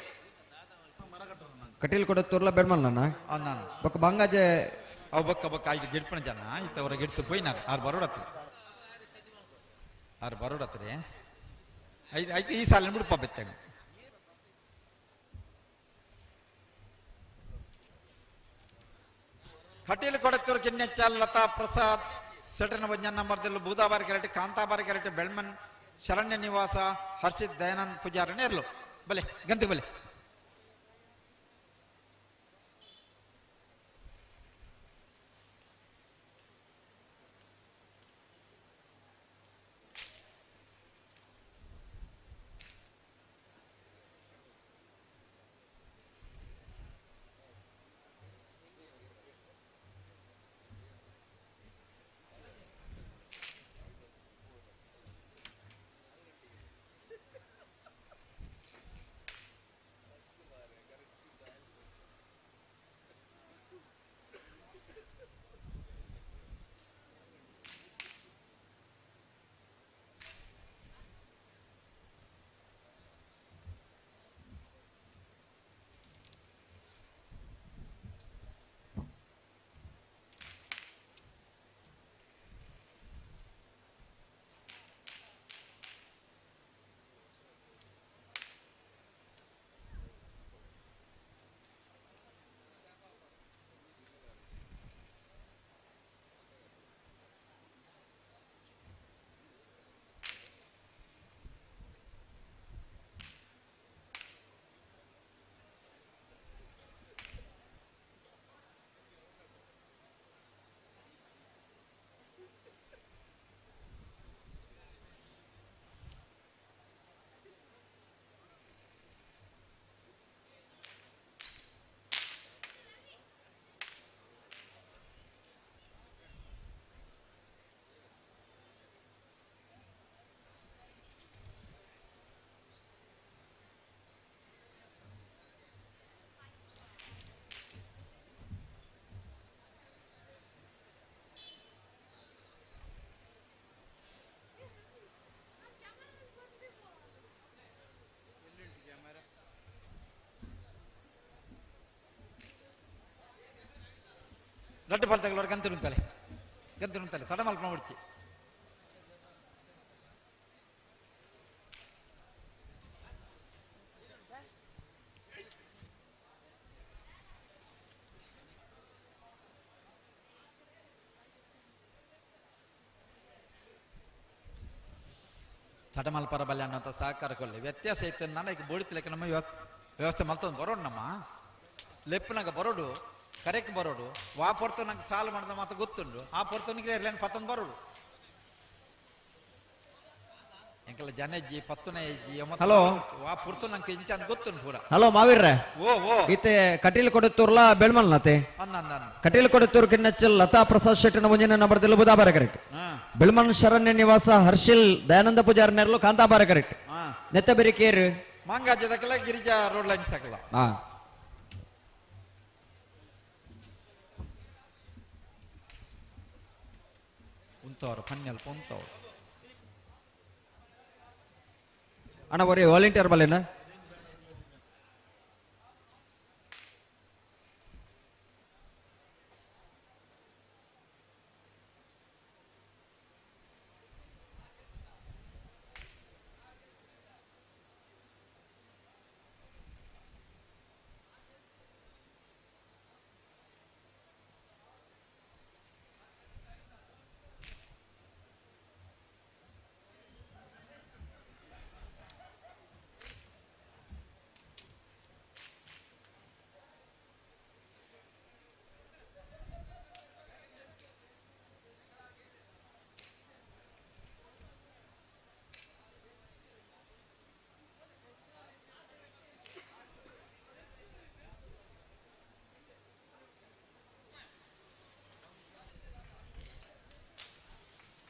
ಕಟೀಲ್ ಕೊಡತ್ತೂರ್ಲ ಬೆಳ್ಮಲ್ ನನ್ನ ನಾನು ಬೊಕ್ಕ ಬಂಗಾಜೆ ಅವು ಬೊಕ್ಕ ಬೊಕ್ಕ ಆಯ್ತು ಗಿಡ್ಪಣ ಜನ ಆಯ್ತು ಅವರ ಗಿಡ್ತು ಪೋಯಿನಾರ ಆರು ಬರೋಡತ್ರಿ ಆರು ಬರೋಡತ್ರಿ ಆಯ್ತು ಆಯ್ತು ಈ ಸಾಲಿನ ಬಿಡುಪ ಬೆತ್ತಂಗ ಕಟೀಲ್ ಕೊಡತ್ತೂರು ಕಿನ್ನೆಚ್ಚಾಲ್ ಲತಾ ಪ್ರಸಾದ್ ಸೆಟರ್ನ ವಜ್ಞಾನ ನಂಬರ್ದಲ್ಲೂ ಬೂದಾಬಾರಿ ಕೆರೆಟ್ ಕಾಂತಾಬಾರಿ ಕೆರೆಟ್ ಬೆಳ್ಮನ್ ಶರಣ್ಯ ನಿವಾಸ ಹರ್ಷಿತ್ ದಯಾನಂದ್ ಪೂಜಾರನೇ ಇರಲು ಬಲೆ ಗಂತಿ ಬಲೆ ದೊಡ್ಡ ಪಾಲ್ತಗಳವ್ರು ಗಂತು ನುಂತಲೆ ಗಂತು ನುಂತಲೆ ತಡ ಮಲ್ಪ ಮಾಡ್ತಿ ತಟಮಲ್ಪರ ಬಲ್ಯ ಅನ್ನೋಂಥ ಸಹಕಾರ ಕೊಲ್ಲಿ ವ್ಯತ್ಯಾಸ ಇತ್ತು ನಾನು ಈಗ ಬೋಡಿತಿಲಕ್ಕೆ ನಮ್ಮ ವ್ಯವಸ್ಥೆ ಮಲ್ತೊಂದು ಬರೋಡು ನಮ್ಮ ಲೆಪ್ಪನಾಗ ಬರೋಡು ಕರೆಕ್ ಬರೋಡು ವಾ ಪೊರ್ತು ನಂಗೆ ಸಾಲ ಮಾಡಿದ ಮಾತು ಗೊತ್ತುಂಡು ಆ ಪೊರ್ತನಿಗೆ ಇರ್ಲೇನು ಪತ್ತೊಂದು ಬರೋಡು ಎಂಕೆಲ್ಲ ಜನಜ್ಜಿ ಪತ್ತುನ ಹೆಜ್ಜಿ ಹಲೋ. ವಾ ಪೊರ್ತು ನಂಗೆ ಇಂಚ ಅಂತ ಗೊತ್ತುಂಡು ಪೂರ ಹಲೋ ಮಾವೀರ್ರೆ ಓ ಓ ಇತ್ತೆ ಕಟೀಲ್ ಕೊಡತ್ತೂರ್ಲ ಬೆಳ್ಮಲ್ ನತೆ ಅನ್ನ ಅನ್ನ ಅನ್ನ ಕಟೀಲ್ ಕೊಡತ್ತೂರು ಕಿನ್ನಚ್ಚಲ್ ಲತಾ ಪ್ರಸಾದ್ ಶೆಟ್ಟಿನ ಮುಂಜಿನ ನಂಬರ್ ಬುಧಾಬಾರ ಕರೆಕ್ಟ್ ಹಾ. ಬೆಳ್ಮನ್ ಶರಣ್ಯ ನಿವಾಸ ಹರ್ಷಿಲ್ ದಯಾನಂದ ಪೂಜಾರಿ ನೆರಳು ಕಾಂತಾಬಾರ ಕರೆಕ್ಟ್ ಹಾ. ನೆತ್ತ ಬೆರಿಕೇರು ಮಾಂಗಾಜದಕ್ಕೆಲ್ಲ ಗಿರಿಜಾ ರೋಡ್ ಲೈನ್ಸ್ ಹಾಕಲ್ಲ ಹಾ ಉಂತವರು ಪನ್ನೆಲ್ಪ ಉಂತವರು ಅಣ್ಣ ಒರಿ ವಾಲಂಟಿಯರ್ ಬಲ್ಲೇನ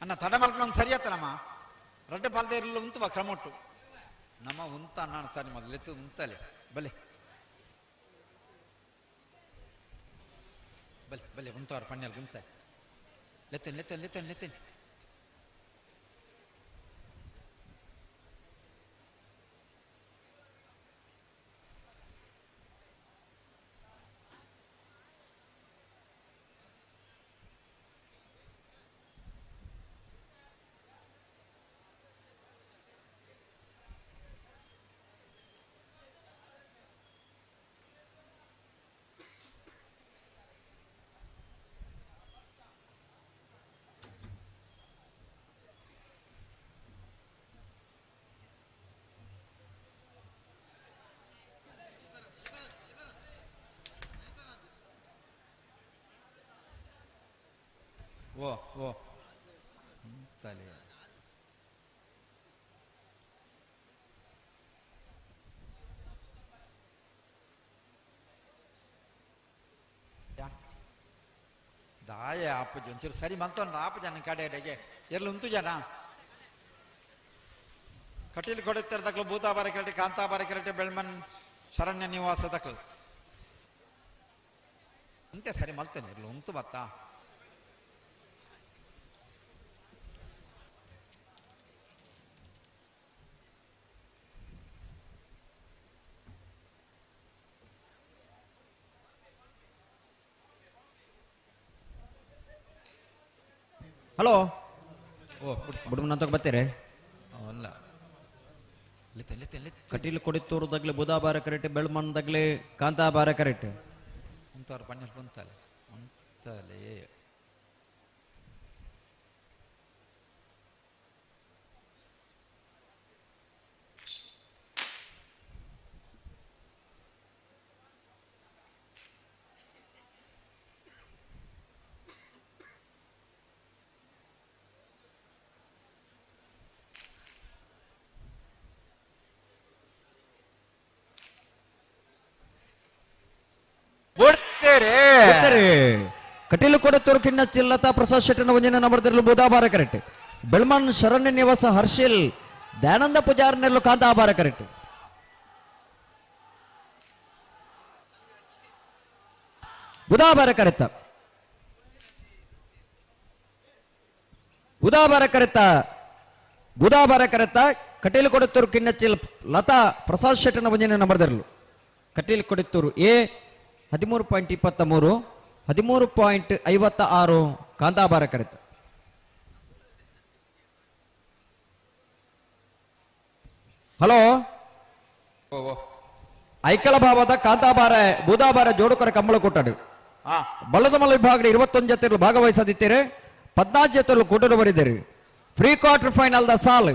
ಅಣ್ಣ ತಡ ಮಲ್ಪನ ಸರಿ ಆತನಮ್ಮ ರಡ್ಡೆ ಪಾಲ್ದ ಇರಲು ಉಂತು ಬಾ ಕ್ರಮೊಟ್ಟು ನಮ್ಮ ಉಂತ ಅಣ್ಣ ಸರಿ ಮೊದಲೆತ್ತು ಉಂತಲೆ ಬಲೆ ಬಲೆ ಬಲೆ ಉಂತವಾರ ಪಣ್ಯಲ್ ಉಂತ ಲೆತ್ತೇನೆ ಲೆತ್ತೇನೆ ಲೆತ್ತೇನೆ ಲೆತ್ತೇನೆ ಓ ಓ ತಲೆ ದಾಯ ಆಪುಜಿ ಒಂಚೂರು ಸರಿ ಮಂತೊಂಡು ಆಪುಜ ನನ್ನ ಕಡೆ ಅಡೆಗೆ ಎಲ್ಲಿ ಉಂತು ಜನ ಕಟೀಲ್ ಕೊಡುತ್ತಾರೆ ದಕ್ಲು ಭೂತಾಬಾರ ಕರಟೆ ಕಾಂತಾಬಾರ ಕರಟೆ ಬೆಳ್ಮನ್ ಶರಣ್ಯ ನಿವಾಸ ದಕ್ಲು ಅಂತೆ ಸರಿ ಮಲ್ತೇನೆ ಇರ್ಲು ಉಂತು ಬತ್ತಾ. ಹಲೋ ಬುಡುಮನ ಅಂತ ಬರ್ತೀರಿ? ಅಲ್ಲ ಕಟೀಲು ಕೊಡಿತ್ತೂರುದಾಗ್ಲಿ ಬುಧಾಬಾರ ಕರೆಕ್ಟ್, ಬೆಳ್ಮನ್ದಾಗ್ಲಿ ಕಾಂತಾಬಾರ ಕರೆಕ್ಟ್. ಅಂತವ್ರ ಪಣ್ಣಲ್ಲಿ ಬಂತಲ್ಲ ಅಂತಲೇ ಕಟೀಲು ಕೊಡತ್ತೂರು ಕಿನ್ನ ಚಿಲ್ಲತಾ ಪ್ರಸಾದ್ ಶೆಟ್ಟನ ಒಂದಿನ ನಂಬರ್ದಿರಲು ಬುಧಾಬಾರ ಕರೆಕ್ಟ್. ಬೆಳ್ಮನ್ ಶರಣ್ಯ ನಿವಾಸ ಹರ್ಷಿಲ್ ದಯಾನಂದ ಪೂಜಾರ್ನೆಲ್ಲು ಕಾಂತಾಬಾರ ಕರೆಕ್ಟ್. ಬುಧಾಬಾರ ಕರೆತ ಬುಧಾಬಾರ ಕರೆತ ಬುಧಾಬಾರ ಕರೆತ ಕಟೀಲು ಕೊಡತ್ತೂರು ಕಿನ್ನಚಿಲ್ ಲತಾ ಪ್ರಸಾದ್ ಶೆಟ್ಟನ ಒಂದಿನ ನಂಬರ್ದಿರಲು ಕಟೀಲು ಕೊಡತ್ತೂರು ಎ 13.23 13.56 ಕಾಂತಾಬಾರ ಕರೆತ. ಹಲೋ ಐಕಳ ಭಾವದ ಕಾಂತಾಬಾರ ಬೂದಾಬಾರ ಜೋಡುಕರ ಕಂಬಳ ಕೊಟ್ಟಾಡು ಬಲ್ಲದಮಲ ವಿಭಾಗದ 21 ಜೊತೆಗಳು ಭಾಗವಹಿಸದಿದ್ದೀರಿ, 14 ಜೊತೆಗಳು ಕೂಟಲು ಬರಿದ್ದೀರಿ. ಪ್ರೀ ಕ್ವಾರ್ಟರ್ ಫೈನಲ್ the ಸಾಲ್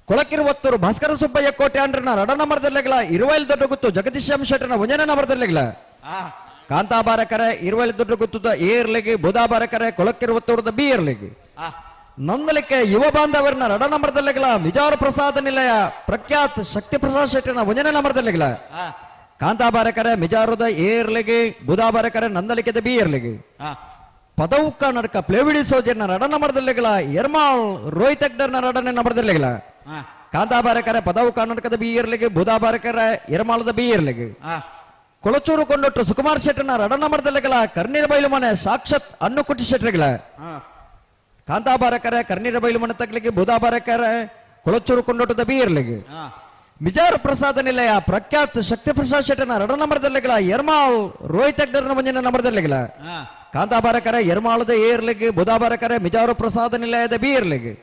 ಕೊಳಕಿರುವತ್ತೂರು ಭಾಸ್ಕರ ಸುಬ್ಬಯ್ಯ ಕೋಟೆ ಅಂಡ್ರನ ರಡ ನಂಬರ್ದಲ್ಲೆಗಳ ಇರುವೈಲ್ ದೊಡ್ಡ ಗುತ್ತು ಜಗದೀಶ್ ಎಂ ಶೆಟ್ಟನ ಒಂಜನ ನಂಬರ್ದಲ್ಲೆಗಳ ಕಾಂತಾಬಾರ ಕರೆ ಇರುವೈಲ್ ದೊಡ್ಡ ಗುತ್ತದ ಎ ಇರ್ಲಿಗೆ ಬುಧಾಬಾರ ಕರೆ ಕೊಳಕಿರುವತ್ತೂರದ ಬಿ ಇರ್ಲಿಗೆ ನಂದಲಿಕ್ಕೆ ಯುವ ಬಾಂಧವರನ್ನ ರಡ ನಂಬರ್ದಲ್ಲೆಗಳ ಮಿಜಾರು ಪ್ರಸಾದ ನಿಲಯ ಪ್ರಖ್ಯಾತ್ ಶಕ್ತಿ ಪ್ರಸಾದ್ ಶೆಟ್ಟನ ಒಂಜನ ನಂಬರ್ದಲ್ಲೆಗಳ ಕಾಂತಾಬಾರ ಕರೆ ಮಿಜಾರುದ ಎ ಇರ್ಲಿಗೆ ಬುಧಾಬಾರ ಕರೆ ನಂದಲಿಕೆದ ಬಿ ಇರ್ಲಿಗೆ ಪದೌಕ ನಡಕ ಪ್ಲೇವಿಡಿ ಸೋಜರ್ನ ರಡ ನಂಬರ್ದಲ್ಲೆಗಳ ಎರ್ಮಾಳ್ ರೋಹಿತ್ ಅಗ್ಡರ್ನ ರಡನೆ ನಂಬರ್ದಲ್ಲೆಗಳ ಕಾಂತಾಬಾರಕರೆ ಪದವು ಕರ್ನಾಟಕದ ಬಿ ಇರ್ಲಿಗೆ ಬುಧಾಬಾರಕರೆ ಎರ್ಮಾಳದ ಬಿ ಇರ್ಲಿಗೆ ಕೊಳಚೂರು ಕೊಂಡೊಟ್ಟು ಸುಕುಮಾರ್ ಶೆಟ್ಟನ ರಡ ನಂಬರ್ದಲ್ಲೆಗಳ ಕರ್ನೀರ ಬೈಲು ಮನೆ ಸಾಕ್ಷಾತ್ ಅನ್ನುಕುಟ್ಟಿ ಶೆಟ್ಟರ್ಗಳ ಕಾಂತಾಬಾರಕರೆ ಕರ್ನೀರ ಬೈಲು ಮನೆ ತಗ್ಲಿಗೆ ಬುಧಾಬಾರಕರೆ ಕೊಳಚೂರು ಕೊಂಡೊಟ್ಟದ ಬಿ ಇರ್ಲಿಗೆ ಮಿಜಾರು ಪ್ರಸಾದ ನಿಲಯ ಪ್ರಖ್ಯಾತ್ ಶಕ್ತಿ ಪ್ರಸಾದ್ ಶೆಟ್ಟನ ರಡ ನಂಬರ್ದಲ್ಲೆಗಳ ಎರ್ಮಾಳ್ ರೋಹಿತ್ ಅಗ್ಡರ್ನ ಮಂಜಿನ ನಂಬರ್ದಲ್ಲೆಗಳ ಕಾಂತಾಬಾರಕರೆ ಎರ್ಮಾಳದ ಎ ಇರ್ಲಿಗೆ ಬುಧಾಬಾರಕರೆ ಮಿಜಾರು ಪ್ರಸಾದ ನಿಲಯದ ಬಿ ಇರ್ಲಿಗೆ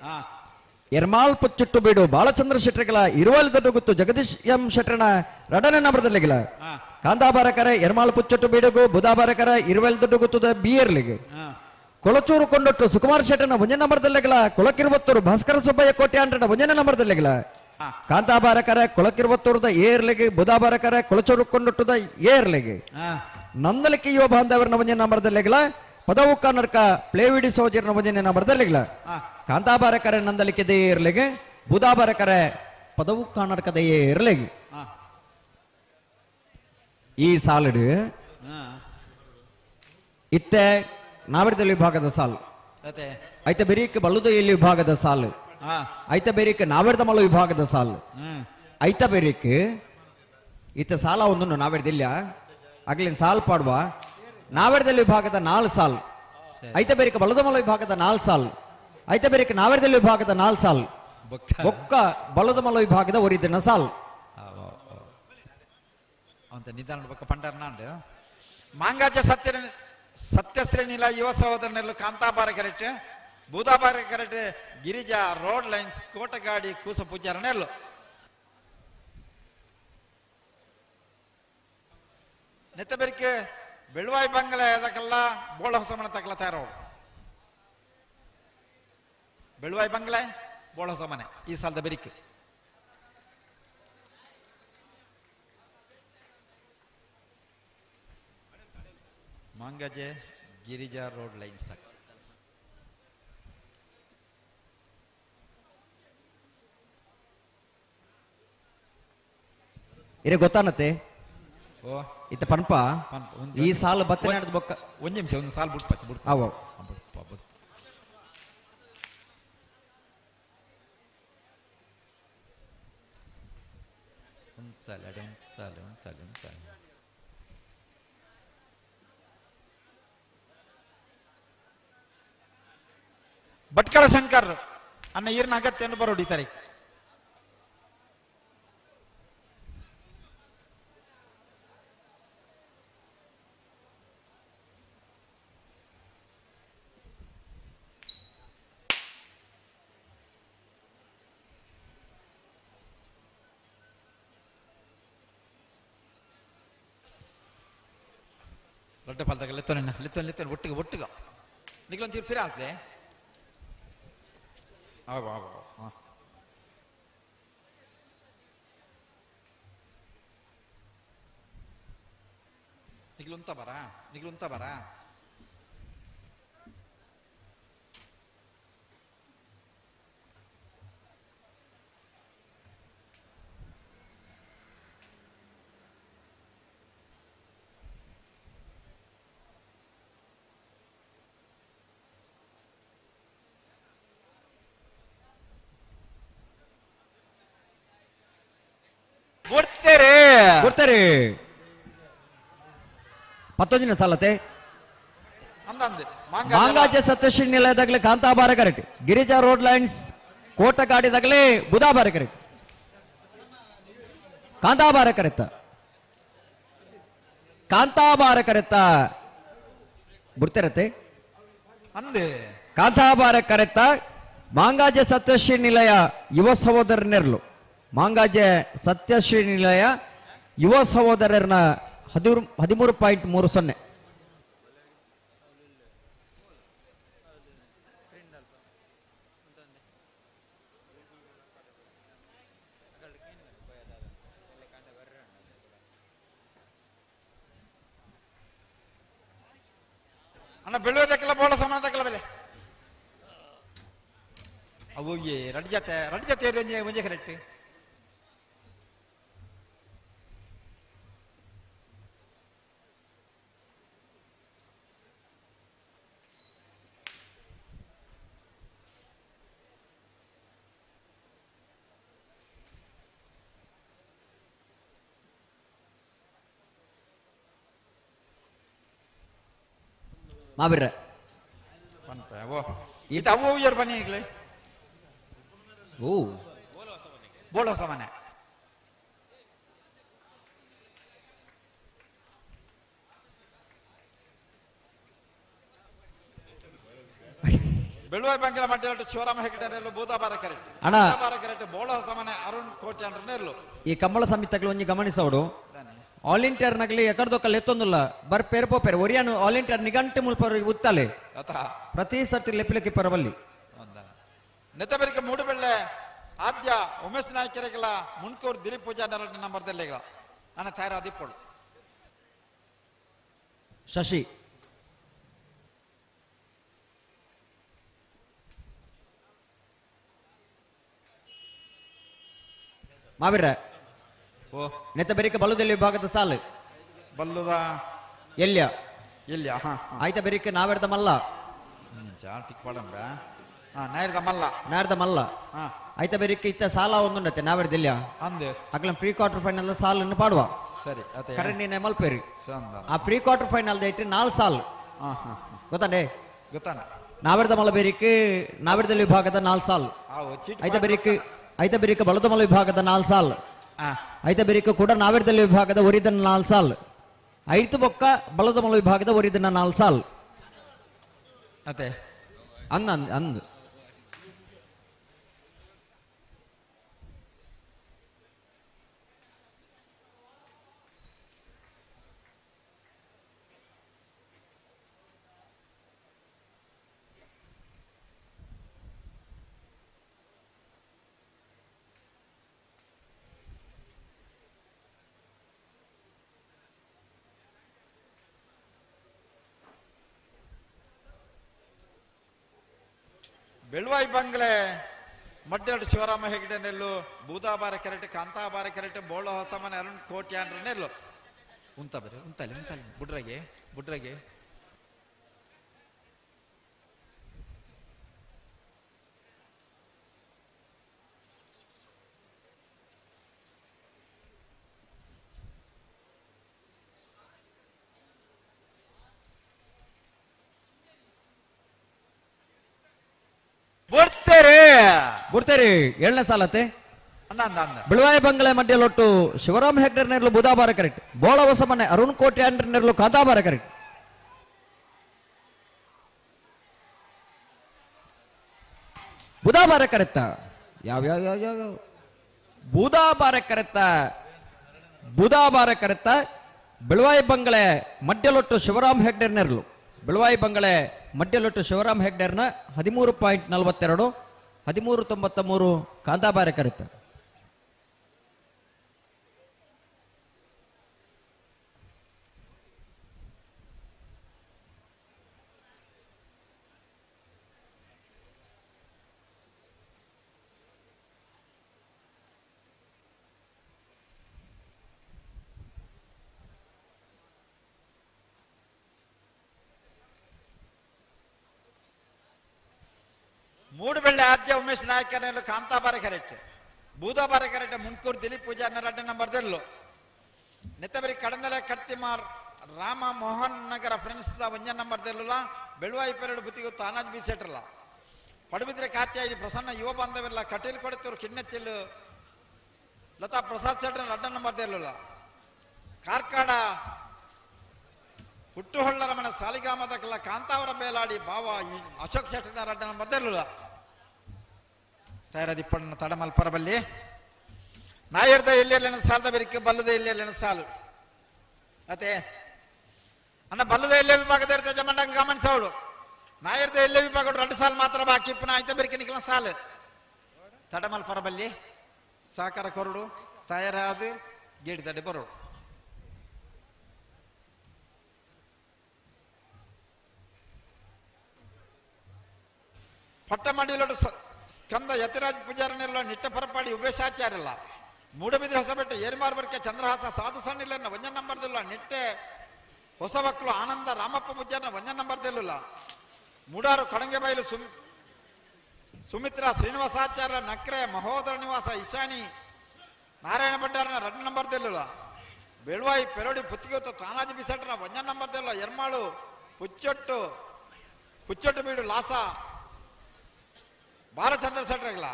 ಎರ್ಮಾಲ್ ಪುಚ್ಚಿಟ್ಟು ಬೀಡು ಬಾಲಚಂದ್ರ ಶೆಟ್ಟರ್ಗಳ ಇರುವಲ್ ದೊಡ್ಡ ಗುತ್ತು ಜಗದೀಶ್ ಎಂ ಶೆಟ್ಟರ್ನ ರಡನೆ ನಂಬರ್ದಲ್ಲಿಗಳ ಕಾಂತಾಬಾರಕರೆ ಎರ್ಮಾಲ್ ಪುಚ್ಚಟ್ಟು ಬೀಡುಗು ಬುಧಾಬಾರಕರೆ ಇರುವಲ್ ದೊಡ್ಡ ಗುತ್ತದ ಬಿ ಇರ್ಲಿಗೆ ಕೊಳಚೂರು ಕೊಂಡೊಟ್ಟು ಸುಕುಮಾರ್ ಶೆಟ್ಟನ ಒಂಜನ ನಂಬರ್ದಲ್ಲಿಗಳ ಕೊಳಕಿರುವತ್ತೂರು ಭಾಸ್ಕರ ಸುಬ್ಬಯ್ಯ ಕೋಟೆ ಅಂಡ್ರನ ಒಂಜನ ನಂಬರ್ದಲ್ಲಿಗಳ ಕಾಂತಾಬಾರಕರೆ ಕೊಳಕಿರುವತ್ತೂರದ ಎ ಇರ್ಲಿಗೆ ಬುಧಾಬಾರಕರೆ ಕೊಳಚೂರು ಕೊಂಡೊಟ್ಟದ ಎ ಇರ್ಲಿಗೆ ನಂದಲಿಕೆ ಯುವ ಬಾಂಧವರನ ಒಂಜನ ನಂಬರ್ದಲ್ಲಿಗಳ ಪದವು ಕನ್ನಡಕ ಪ್ಲೇವಿಡಿ ಸೋಜರ್ನ ಒಂಜನ ನಂಬರ್ದಲ್ಲಿಗಳ ಕಾಂತಾಬಾರಕರೆ ನಂದಲಿಕೆ they ಇರ್ಲಿಗೆ ಬುಧಾಬಾರಕರೆ ಪದವು ಕರ್ನಾಟಕದ ಇರ್ಲಿಗೆ. ಈ ಸಾಲಡು ಇತ್ತೆ ನಾವಿರದಲ್ಲಿ ವಿಭಾಗದ ಸಾಲು ಐತ ಬೆರಿಕ್ ಬಲ್ಲುದ ಎಲ್ಲಿ ವಿಭಾಗದ ಸಾಲು, ಐತ ಬೆರಿಕ್ ನಾವೆರ್ದ ಮಲ್ಲ ವಿಭಾಗದ ಸಾಲು, ಐತ ಬೆರಿಕ್ ಇತ್ತ ಸಾಲ ಒಂದನ್ನು ನಾವೆರ್ದಿಲ್ಲ ಆಗ್ಲಿನ ಸಾಲು ಪಾಡುವ ನಾವೆರ್ದಲ್ಲಿ ವಿಭಾಗದ 4 ಸಾಲು, ಐತ ಬೆರಿಕ್ ಬಲ್ಲದ ಮಲ್ಲ ವಿಭಾಗದ 4 ಸಾಲು, ಐತ ಬೆರಿಕ್ ನಾವೆರ್ದಲ್ಲಿ ವಿಭಾಗದ 4 ಸಾಲು, ಬೊಕ್ಕ ಬಲ್ಲದ ಮಲ್ಲ ವಿಭಾಗದ ಒರಿದಿನ ಸಾಲು. ಅಂತ ನಿಧಾನ ಬೊಕ್ಕ ಪಂಡರ್ ನಾಂಡು ಮಾಂಗಾಜ ಸತ್ಯ ಸತ್ಯಶ್ರೇಣಿಲ ಯುವ ಸಹೋದರನೆಲ್ಲ Kantabare correct, Budabare correct, Girija road lines Kotagadi Kusa ಪೂಜಾರನೆಲ್ಲು. ನೆತ್ತಬೆರಿಕೆ Beluvai ಬಂಗಲೆ ಅದಕ್ಕೆಲ್ಲ ಬೋಳ ಹೊಸ ಮನೆ ತಕಲ ತಯಾರು. ಬೆಳುವಾಯಿ ಬಂಗಲೆ ಬೋಳ ಹೊಸ ಮನೆ ಈ ಸಾಲದ ಬೆರಿಕೆ. ಮಾಂಗಜೆ ಗಿರಿಜಾ ರೋಡ್ ಲೈನ್ಸ್ ಇರೇ ಗೊತ್ತಾನತ್ತೆ ಇತ್ತ ಪನ್ಪ ಈ ಸಾಲ ಬತ್ತನೆ ನಡೆದ ಬೊಕ್ಕ ಒಂದು ನಿಮಿಷ ಒಂದು ಸಾಲ ಬಿಟ್ಪ ಬಿಡ್ಪ ಅವ ಬಿಡ್ಪ ಬಿಡ್ಪ ಉಂತಾಲೆ ಉಂತಾಲೆ ಉಂತಾಲೆ ಉಂತಾಲೆ ಭಟ್ಕಳ ಶಂಕರ್ ಅನ್ನ ಈರ್ನ ಅಗತ್ಯ ಬರೋಡಿ ತಾರೀಕು. ದೊಡ್ಡ ಪಾಲ್ದಾಗ ಲೆತ್ತೋನ ಲೆತ್ತೋನ್ ಲೆತ್ತೋನ್ ಒಟ್ಟಿಗೆ ಒಟ್ಟಿಗೆ ನಿಗ್ಲೊಂದು ಪಿರ ಹಾಕ್ಲೆ ಆವ ಆವ ಹಾಂ ನಿಗ್ಲುಂತ ಬರ ನಿಗ್ಲುಂತ ಬರ ಕೊಡ್ತೇರೆ ಕೊಡ್ತಾರೆ ಪತ್ತೊಂದಿನ ಸಾಲತೆ ಮಾಂಗಾಜೆ Satyashree ನಿಲಯದಾಗಲೇ Kantabare correct, Girija road lines ಕೋಟಗಾಡಿದಾಗಲೇ ಬುಧಾಬಾರ correct, Kantabare ಕರೆತ್ತ ಕಾಂತಾಬಾರ ಕರೆತ್ತ ಬಿಡ್ತಿರತ್ತೆ ಕಾಂತಾಬಾರ ಕರೆತ್ತ ಮಾಂಗಾಜೆ ಸತ್ಯಶ್ರೀ ನಿಲಯ ಯುವ ಸಹೋದರನೆರ್ಲು ಮಾಂಗಾಜೆ ಸತ್ಯಶ್ರೀ ನಿಲಯ ಯುವ ಸಹೋದರರನ್ನ 13.30. ಅಣ್ಣ ಬೆಳುವುದಕ್ಕೆಲ್ಲ ಬೋಳ ಸಮಾನದಕ್ಕೆಲ್ಲ ಬೆಲೆ ಅವು ರಡ್ ಜೊತೆ ರಡ್ ಜೊತೆ ಒಂಜೆ ಕರೆಕ್ಟ್. ಮಾಬಿರ್ರ ಇದು ಅವು ಯಾರು ಬನ್ನಿ ಈಗಲೇ ಓ ಬೋಳ ಹೊಸ ಮನೆ ಬೆಳುವಾಯಿ ಬಂಗಿಲ ಮಡ್ಡ ಶಿವರಾಮ ಹೆಗಡೆ ಬೂದಾಬಾರ ಕರೆಕ್ಟ್ ಅಣ್ಣ. ಬೂದಾಬಾರ ಕರೆಕ್ಟ್ ಬೋಳ ಹೊಸ ಮನೆ ಅರುಣ್ ಕೋಟೆ ಅಂದ್ರೆ ಈ ಕಂಬಳ ಸಮಿತಿಗಳು ಒಂಜಿ ಗಮನಿಸೋಡು ವಾಲಂಟಿಯರ್ ನಗಲಿ ಎಕಡ್ದೊಕ್ಕಲ್ ಎತ್ತೊಂದುಲ್ಲ ಬರ್ ಪೇರ್ ಪೋಪೇರ್ ಒರಿಯಾನು ವಾಲಂಟಿಯರ್ ನಿಗಂಟೆ ಮುಲ್ಪ ಉತ್ತಲೆ ಪ್ರತಿ ಸರ್ತಿ ಲೆಪ್ಪಿಲಕ್ಕೆ ಪರವಲ್ಲಿ ನೆತ್ತಬೆರಿಕೆ ಮೂಡುಬೆಳ್ಳೆ ಆದ್ಯ ಉಮೇಶ್ ನಾಯ್ಕರಿಗಳ ಮುನ್ಕೂರ್ ದಿಲೀಪ್ ಪೂಜಾ ನಂಬರ್ದಲ್ಲಿಗ ನನ್ನ ತಯಾರಾದಿಪ್ಪಳು ಶಶಿ ಮಾವಿರ ಓ ನೆತ್ತ ಬೆರಿಕೆ ಬಲ್ಲದಲ್ಲಿ ವಿಭಾಗದ ಸಾಲು ಬಲ್ಲುದ ಎಲ್ಲಿಯ ಎಲ್ಲಿಯ ಹಾ ಆಯ್ತ ಬೆರಿಕೆ ನಾವೆಡ್ದ ಮಲ್ಲ ಟಿಕ್ ಪಾಡಂಬ ನಾಯರ್ದ ಮಲ್ಲ ನಾರ್ದ ಮಲ್ಲ ಐತ ಬೇರೆ ಇತ್ತ ಸಾಲ ಒಂದುಂಡತ್ತೆ ನಾವೆರ್ದಿಲ್ಲ ಅಂದೆ ಅಗ್ಲ ಪ್ರೀ ಕ್ವಾರ್ಟರ್ ಫೈನಲ್ ಸಾಲನ್ನು ಪಾಡುವ ಸರಿ ಕರಣಿ ಮಲ್ಪೇರಿ ಆ ಪ್ರೀ ಕ್ವಾರ್ಟರ್ ಫೈನಲ್ ಇಟ್ಟು 4 ಸಾಲ್ ಗೊತ್ತಾಂಡೆ ಗೊತ್ತಾನ ನಾವೆರ್ದ ಮಲ್ಲ ಬೇರಿಕ್ ನಾವೆರ್ದಲ್ಲಿ ವಿಭಾಗದ 4 ಸಾಲ್ ಐತ ಬೇರಿಕ್ ಐತ ಬೇರಿಕ್ ಬಲದ ಮಲ್ಲ ವಿಭಾಗದ 4 ಸಾಲ್ ಐತ ಬೇರಿಕ್ ಕೂಡ ನಾವೆರ್ದಲ್ಲಿ ವಿಭಾಗದ ಒರಿದನ 4 ಸಾಲ್ ಐತು ಬೊಕ್ಕ ಬಲದ ಮಲ್ಲ ವಿಭಾಗದ ಒರಿದನ 4 ಸಾಲ್ ಅದೇ ಅಂದ ಅಂದ್ ಬೆಳ್ವಾಯಿ ಬಂಗ್ಲೆ ಮಡ್ಡಾಡು ಶಿವರಾಮ ಹೆಗ್ಡೆ ನೆಲ್ಲು ಬೂದಾಬಾರ ಕೆರೆಟ್ ಕಾಂತಾಬಾರ ಕೆರೆಟ್ ಬೋಳ ಹೊಸಮನೆ ಅರುಣ್ ಕೋಟ್ಯಾನ್ರ ನೆಲ್ಲು ಉಂತ ಬರೀ ಉಂತಲ್ಲಿ ಉಂತಲ್ಲಿ ಬುಡ್ರಗೆ ಬುಡ್ರಗೆ ಬುಡ್ತೇರಿ ಬುಡ್ತೇರಿ 7ನೇ ಸಾಲತ್ತೆ ಬೆಳವಾಯ ಬಂಗ್ಲೆ ಮಡ್ಯಲೊಟ್ಟು ಶಿವರಾಮ್ ಹೆಗ್ಡರ್ ನೆರಳು ಬುಧಾಬಾರ ಕರೆಕ್ಟ್ ಬೋಳ ಹೊಸಮನೆ ಅರುಣ್ ಕೋಟೆ ನೆರಳು ಕಾಂತಾಬಾರ ಕರೆಕ್ಟ್ ಬುಧಾಬಾರ ಕರೆಕ್ತ ಯಾವ ಯಾವ ಯಾವ ಯಾವ ಬುಧಾಬಾರ ಕರೆತ್ತ ಬುಧಾಬಾರ ಕರೆತ್ತ ಬೆಳವಾಯಿ ಬಂಗ್ಲೆ ಮಡ್ಯಲೊಟ್ಟು ಶಿವರಾಮ್ ಹೆಗ್ಡರ್ ನೆರಳು ಬೆಳವಾಯಿ ಬಂಗಳೆ ಮಡ್ಯಲೊಟ್ಟು ಶಿವರಾಮ್ ಹೆಗ್ಡರ್ನ 13.42 13.93 ಕಾಂತಾಬಾರೆ ಕರೆತ. ಮೂಡುಬೆಳ್ಳೆ ಆದ್ಯ ಉಮೇಶ್ ನಾಯಕನೆಲ್ಲ ಕಾಂತಾಬಾರ ಕರೆಕ್ಟ್ ಬೂದಾಬಾರ ಕರೆಕ್ಟ್ ಮುಂಕೂರು ದಿಲೀಪ್ ಪೂಜಾರ್ನ ರಡ್ಡ ನಂಬರ್ ದೆಲ್ಲು ನೆತ್ತಬರಿ ಕಡಂದಲೆ ಕಡ್ತಿಮಾರ್ ರಾಮ ಮೋಹನ್ ನಗರ ಫ್ರೆಂಡ್ಸ್ the ಒಂಜ ನಂಬರ್ ದೆಲ್ಲುಲ ಬೆಳುವಾಯಿ ಪೆರಡು ಬುತ್ತಿಗೂ ತಾನಾಜ್ ಬಿ ಸೆಟ್ರಲ್ಲ ಪಡುಬಿದ್ರೆ ಕಾತ್ಯಾಯಿನಿ ಪ್ರಸನ್ನ ಯುವ ಬಾಂಧವಿರಲ್ಲ ಕಟೀಲ್ ಕೊಡತೂರು ಕಿನ್ನೆತ್ತಿಲ್ಲು ಲತಾ ಪ್ರಸಾದ್ ಸೆಟ್ರ ರಡ್ಡ ನಂಬರ್ ದೆಲ್ಲುಲ ಕಾರ್ಕಾಡ ಹುಟ್ಟುಹೊಳ್ಳರ ಮನೆ ಸಾಲಿಗ್ರಾಮದ ಕಾಂತಾವರ ಬೇಲಾಡಿ ಬಾವ ಅಶೋಕ್ ಶೆಟ್ಟರ್ ರಡ್ಡ ನಂಬರ್ ದೆಲ್ಲುಲ ತಯಾರದಿಪ್ಪಣ್ಣ ತಡಮಲ್ಪರಬಲ್ಲಿ ನಾಯರ್ದ ಎಲ್ಲೆಲ್ಲ ಸಾಲದ ಬೆರಿಕೆ ಬಲ್ಲದ ಎಲ್ಲೆಲ್ಲ ಸಾಲು ಅತ್ತೆ ಅನ್ನ ಬಲ್ಲದ ಎಲ್ಲೇ ವಿಭಾಗದ ಇರ್ತದೆ ಜಮಂಡಂಗ ಗಮನಿಸೋಳು ನಾಯರ್ದ ಎಲ್ಲೇ ವಿಭಾಗ 2 ಸಾಲು ಮಾತ್ರ ಬಾಕಿ ಇಪ್ಪನ ಆಯ್ತ ಬೆರಿಕೆ ನಿಕ್ಕಲ ಸಾಲು ತಡಮಲ್ಪರಬಲ್ಲಿ ಸಾಕಾರ ಕೊರಡು ತಯಾರಾದ ಗೇಡಿ ತಡೆ ಬರೋಡು ಪಟ್ಟಮಂಡಿಲೊಟ್ಟು ಸ್ಕಂದ ಯತಿರಾಜ್ ಪೂಜಾರನೆಲ್ಲ ನಿಟ್ಟ ಪರಪಾಡಿ ಉಬೇಶಾಚಾರ್ಯಲ್ಲ ಮೂಡಬಿದ್ರೆ ಹೊಸಬೆಟ್ಟ ಏರ್ಮಾರ್ ಬರ್ಕೆ ಚಂದ್ರಹಾಸ ಸಾಧು ಸಣ್ಣಿಲ್ಲ ಒಂಜ ನಂಬರ್ದಿಲ್ಲ ನಿಟ್ಟೆ ಹೊಸ ಮಕ್ಕಳು ಆನಂದ ರಾಮಪ್ಪ ಪೂಜಾರನ ಒಂಜ ನಂಬರ್ದಿಲ್ಲ ಮೂಡಾರು ಕಡಂಗೆಬೈಲು ಸುಮಿತ್ರಾ ಶ್ರೀನಿವಾಸಾಚಾರ್ಯ ನಕ್ರೆ ಮಹೋದರ ನಿವಾಸ ಇಶಾನಿ ನಾರಾಯಣ ಭಂಡಾರನ 2 ನಂಬರ್ದಿಲ್ಲ ಬೆಳ್ವಾಯಿ ಪೆರೋಡಿ ಪುತ್ತಿಗೊತ್ತು ತಾನಾಜಿ ಬಿಸಟ್ರನ ಒಂಜ ನಂಬರ್ದಿಲ್ಲ ಎರ್ಮಾಳು ಪುಚ್ಚೊಟ್ಟು ಪುಚ್ಚೊಟ್ಟು ಬೀಡು ಲಾಸಾ ಬಾಲಚಂದ್ರ ಸೆಟ್ರಗಲ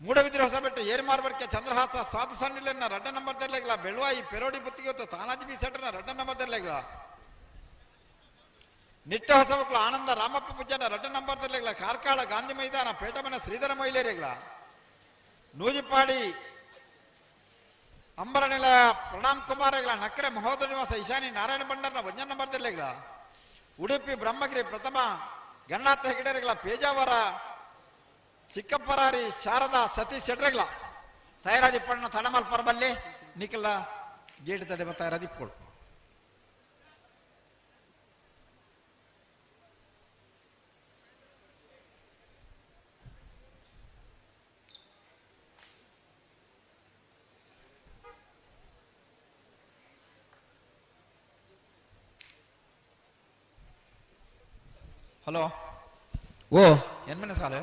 ಮೂಡಬಿದ್ರೆ ಹೊಸಬೆಟ್ಟ ಏರ್ಮಾರ್ಬರ್ಕೆ ಚಂದ್ರಹಾಸ ಸಾಧು ಸಣ್ಣಿಲ್ಲ 2 ನಂಬರ್ ದೆಲ್ಲೆಗಲ ಬೆಳ್ವಾಯಿ ಪೆರೋಡಿ ಬುತ್ತಿಗೊತ್ತು ತಾನಾಜಿ ಬಿ ಸೆಟ್ರನ 2 ನಂಬರ್ ದೆಲ್ಲೆಗಲ ನಿಟ್ಟ ಹೊಸಮಕ್ಕಳು ಆನಂದ ರಾಮಪ್ಪ ಪೂಜಾರ 2 ನಂಬರ್ ದೆಲ್ಲೆಗಲ ಕಾರ್ಕಾಳ ಗಾಂಧಿ ಮೈದಾನ ಪೇಟಮನ ಶ್ರೀಧರ ಮಹಿಳೆಯರಿಗಲ ನೂಜಿಪಾಡಿ ಅಂಬರನಿಲಯ ಪ್ರಣಾಮ್ ಕುಮಾರಗಳ ನಕ್ರೆ ಮಹೋದರ ನಿವಾಸ ಈಶಾನಿ ನಾರಾಯಣ ಭಂಡಾರನ 1 ನಂಬರ್ ದೆಲ್ಲೆಗಲ ಉಡುಪಿ ಬ್ರಹ್ಮಗಿರಿ ಪ್ರಥಮ ಗಣನಾಥ ಹೆಗಡೆಗಳ ಪೇಜಾವರ ಚಿಕ್ಕಪ್ಪರಾರಿ ಶಾರದಾ ಸತೀಶ್ ಶೆಟ್ರೆಗಳ ತಯಾರಾದಿಪ್ಪಣ್ಣ ತಡಮಲ್ ಪರಬಲ್ಲಿ ನಿಖಲ ಗೇಟ್ ತಡೆ ತಯಾರಾದಿಪ್ಪಳು ಹಲೋ ಓ ಎನ್ಮನೆ ಸಾಲು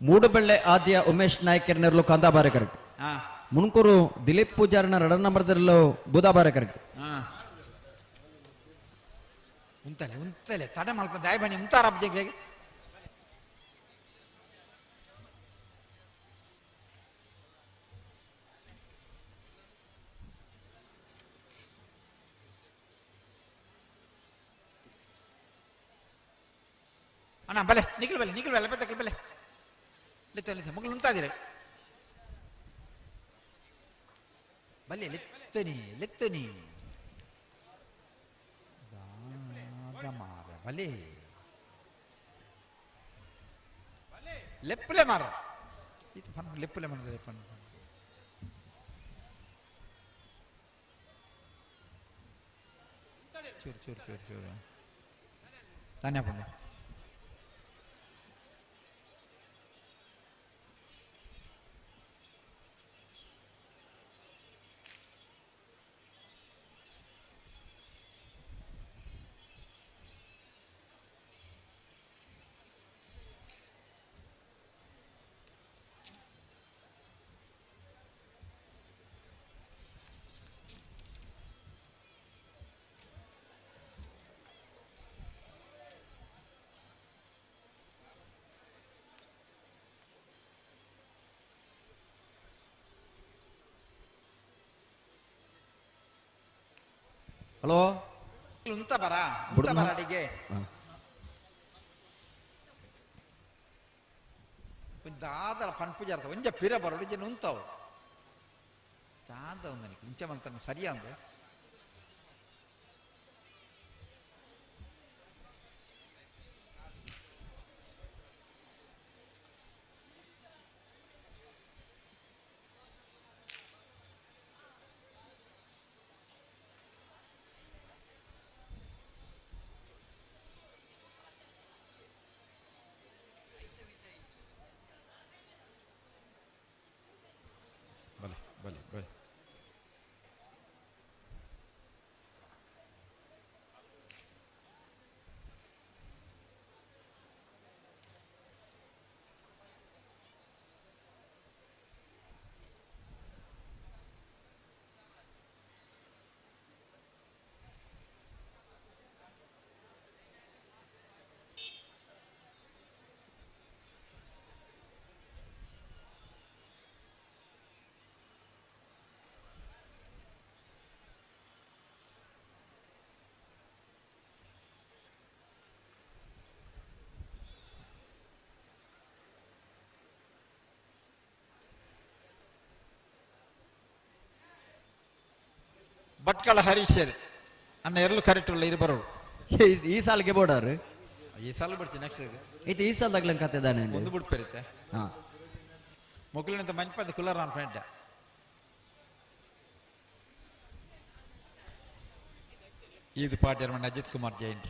ಮೂಡುಬೆಳ್ಳೆ ಆದ್ಯ ಉಮೇಶ್ ನಾಯ್ಕರ್ ನೆರಳು ಕಾಂತಾಬಾರೆ ಕರೆಕ್ಟ್. ಹಾ. ಮುನ್ಕೂರು ದಿಲೀಪ್ ಪೂಜಾರನ ರಡ ನಂಬರ್ದಲ್ಲೂ ಬೂದಾಬಾರೆ ಕರೆಕ್ಟ್. ಹಾ ಉಂತಲೆ ಉಂತಲೆ ತಡೆ ಮಲ್ಪ ದಾಯ ಬನ್ನಿ ಉಂತಾರ ಅಬ್ಜೆಕ್ಟ್. ಅಣ್ಣ ಬಲೆ ನಿಖಿಲ್ ಬಲೆ ನಿಖಿಲ್ ಬಲೆ ಪತ್ತೆ ಬಲೆ ಲಿತ್ತ ಲಿತ್ತ ಮಗಳು ಉಂತಾದಿರೆ ಬಲೆ ಲಿತ್ತನಿ ಲಿತ್ತನಿ ದಾದ ಮಾರ ಬಲೆ ಲೆಪ್ಪಲೆ ಮಾರ ಇದು ಪನ್ ಲೆಪ್ಪಲೆ ಮಾಡಿದ್ರೆ ಪನ್ ಚೂರು ಚೂರು ಚೂರು ಚೂರು ತಾನೇ ಪಂಡು. ಹಲೋ ಉಂತ ಬರ ಉಂತ ಬರ ಅಡಿಗೆ ದಾದರ ಪನ್ಪುಜಾರ್ತ ಒಂಜ ಪಿರ ಬರೋಡು ಜನ ಉಂತಾವು ದಾದ ಒಂದನಿಗೆ ಇಂಚ ಮಂತನ ಸರಿಯಾ ಅಂದು ಬಲೆ ಬಲೆ ಬಲೆ ಭಟ್ಕಳ ಹರೀಶರ್ ಅನ್ನ ಎರಲು ಕರೆಕ್ಟ್ ಉಳ್ಳ ಇರು ಬರೋಡು ಈ ಸಾಲಿಗೆ ಬೋಡಾರು ಈ ಸಾಲ ಬಿಡ್ತೀನಿ ನೆಕ್ಸ್ಟ್ ಇದು ಈ ಸಾಲದಾಗ್ಲಂಗ್ ಕತೆದಾನೆ ಒಂದು ಬಿಡ್ಪೇರಿತ್ತೆ ಹಾ ಮೊಗ್ಲಿನಂತ ಮಂಪದ ಕುಲ್ಲರ್ ನಾನು ಫ್ರೆಂಡ್ ಇದು ಪಾಟ್ಯರ್ ಮಣ್ಣ ಅಜಿತ್ ಕುಮಾರ್ ಜೈನ್.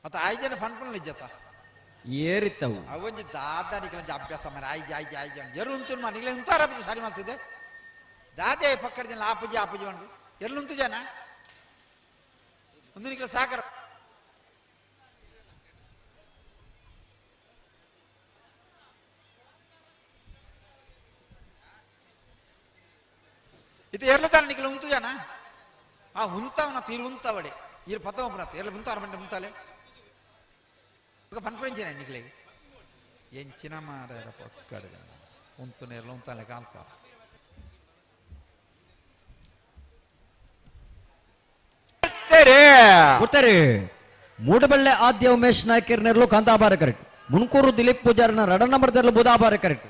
ಅತ್ತ ಐದು ಜನ ಫನ್ಪುಲ್ ಇಜ್ಜತ್ತ ಏರಿತ್ತವು ಅವೊಂಜಿ ದಾದಾನಿಕಲಂಜಿ ಅಭ್ಯಾಸ ಮನೆ ಐಜಿ ಐಜಿ ಐಜಿ ಎರು ಉಂತು ಮನೆ ಉಂತಾರ ಸರಿ ಮಾಡ್ತಿದ್ದೆ ದಾದೆ ಪಕ್ಕದ ಜನ ಆಪುಜಿ ಆಪುಜಿ ಮಾಡಿದೆ ಎಲ್ಲುಂತು ಜನ ಒಂದು ನಿಖಲ ಸಾಕರ. ಇದು ಎರ್ಲು ತಾನೆ ನಿಖಿಲ ಉಂತು ಜನ ಆ ಉಂತಾವನ ತೀರು ಉಂತಾವಡೆ ಇರು ಪತ್ತೊಂಬತ್ತು ಎರ್ಲು ಉಂತಾರ ಮಂಡೆ ಉಂತಾಲೆ ಪನ್ಪುಂಚಿನ ನಿಖಿಲಿಗೆ ಎಂಚಿನ ಮಾರ ಪಕ್ಕಡ ಉಂತು ನೇರ್ಲು ಉಂತಾಲೆ ಕಾಲ್ಪ ಕೊಡ್ತಾರೆ. ಮೂಡಬಳ್ಳೆ ಆದ್ಯ ಉಮೇಶ್ ನಾಯ್ಕರ್ ನೆರಳು ಕಾಂತಾಬಾರ ಕರೆಕ್ಟ್. ಮುನ್ಕೂರು ದಿಲೀಪ್ ಪೂಜಾರನ ರಡ ನಂಬರ್ ತೆರಳು ಬುಧಾಬಾರ ಕರೆಕ್ಟ್.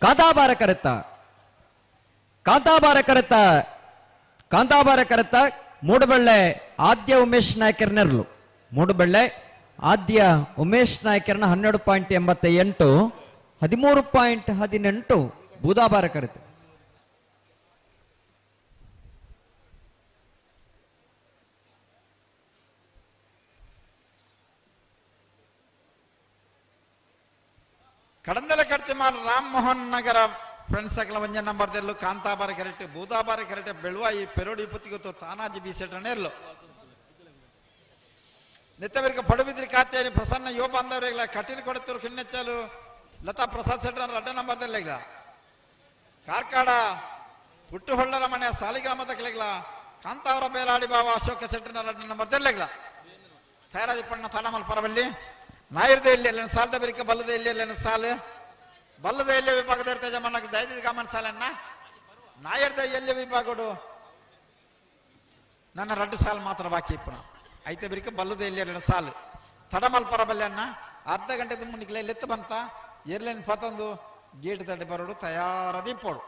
ಕಾಂತಾಬಾರ ಕರೆತ್ತ ಕಾಂತಾಬಾರ ಕರೆತ್ತ ಕಾಂತಾಬಾರ ಕರೆತ್ತ ಮೂಡಬಳ್ಳೆ ಆದ್ಯ ಉಮೇಶ್ ನಾಯ್ಕರ್ ನೆರಳು. ಮೂಡಬಳ್ಳೆ ಆದ್ಯ ಉಮೇಶ್ ನಾಯ್ಕರ್ನ 12.88 13.18 ಬೂದಾಬಾರ ಕರೆತ. ಕಡಂದಲ ಕಡ್ತಿಮಾರ್ ರಾಮ್ ಮೋಹನ್ ನಗರ ಫ್ರೆಂಡ್ಸ್ ಅಕಲ ಒಂಜ ನಂಬರ್ ದೆಲ್ಲು ಕಾಂತಾಬಾರ ಕರೆಕ್ಟ್ ಬೂದಾಬಾರ ಕರೆಕ್ಟ್ ಬೆಳುವಾಯಿ ಪೆರೋಡಿ ಪುತ್ತಿಗೊತ್ತು ತಾನಾಜಿ ಬಿ ಸೆಟನೆ ಇರ್ಲು ನಿತ್ಯವರಿಗೆ ಪಡುಬಿದ್ರಿ ಕಾತ್ಯಾನಿ ಪ್ರಸನ್ನ ಯುವ ಬಾಂಧವರಿಗಳ ಕಟೀಲ್ ಕೊಡುತ್ತರು ಕಿನ್ನೆಚ್ಚಲು ಲತಾ ಪ್ರಸಾದ್ ಸೆಟ್ರನ್ ರಡ್ಡ ನಂಬರ್ ದೆಲ್ಲಿಗಳ ಕಾರ್ಕಾಡ ಪುಟ್ಟುಹೊಳ್ಳರ ಮನೆಯ ಸಾಲಿಗ್ರಾಮದ ಕೆಳಗಳ ಕಾಂತಾವರ ಬೇಲಾಡಿ ಬಾವ ಅಶೋಕ ಸೆಟ್ರನ ರಡ್ಡ ನಂಬರ್ ದೆಲ್ಲಿಗಳ ತಯಾರಾದಿ ಪಣ್ಣ ತಡಮಲ್ ಪರವಲ್ಲಿ ನಾಯಿರ್ದೆ ಇಲ್ಲಿ ಅಲ್ಲಿನ ಸಾಲದ ಬೆರಿಕೆ ಬಲ್ಲದೆ ಇಲ್ಲಿ ಅಲ್ಲಿನ ಸಾಲು ಬಲ್ಲದ ಎಲ್ಲಿ ವಿಭಾಗದ ಇರ್ತದೆ ಜಮನ್ನ ದಯದ ಗಮನ ಸಾಲನ್ನ ನಾಯರ್ದ ಎಲ್ಲಿ ವಿಭಾಗಡು ನನ್ನ ರಡ್ಡು ಸಾಲು ಮಾತ್ರ ಬಾಕಿ ಇಪ್ಪನ ಐತೆ ಬೆರಿಕೆ ಬಲ್ಲದ ಎಲ್ಲಿ ಅಲ್ಲಿನ ಸಾಲು ತಡಮಲ್ ಪರಬಲ್ಯನ್ನ ಅರ್ಧ ಗಂಟೆ ತುಂಬ ಲೆತ್ತು ಬಂತ ಎರ್ಲೇನು ಪತಂದು ಗೇಟ್ ತಡೆ ಬರೋಡು ತಯಾರದಿ ಪೋಡು.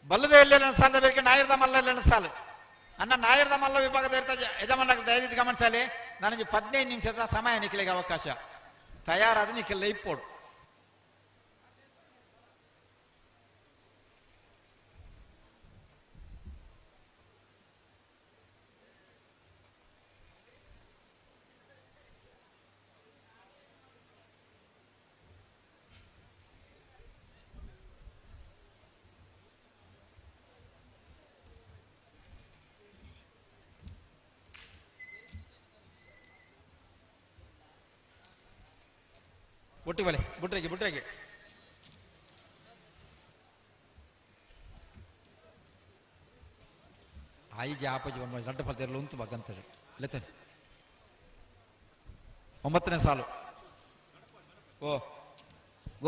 ಬಲ್ಲದ ಎಲ್ಲೆಲ್ಲ ಸಾಲದ ಬೇಕೆ ನಾಯರ್ದ ಮಲ್ಲ ಎಲ್ಲ ಸಾಲು ಅನ್ನ ನಾಯರ್ದ ಮಲ್ಲ ವಿಭಾಗದ ಇರ್ತದೆ ಯಜಮಾನ ದಯದಿದ್ದು ಗಮನಿಸಲಿ ನನಗೆ 15 ನಿಮಿಷದ ಸಮಯ ನಿಖಲಿಗೆ ಅವಕಾಶ ತಯಾರಾದ ನಿಖಿಲ್ಲ ಇಪ್ಪೋಡು. ಬುಟ್ಟಿ ಬಲೆ ಬುಟ್ರಿಗೆ ಬುಟ್ರಿಗೆ ಆಯಿಜಿ ಆಪಜಿ ಬಂದ ಗಂಟೆ ಫಲತಿರಲು ಉಂತು ಬಗ್ಗಂತೇಳಿ ಲೆತ್ತೇನೆ 9ನೇ ಸಾಲು ಓ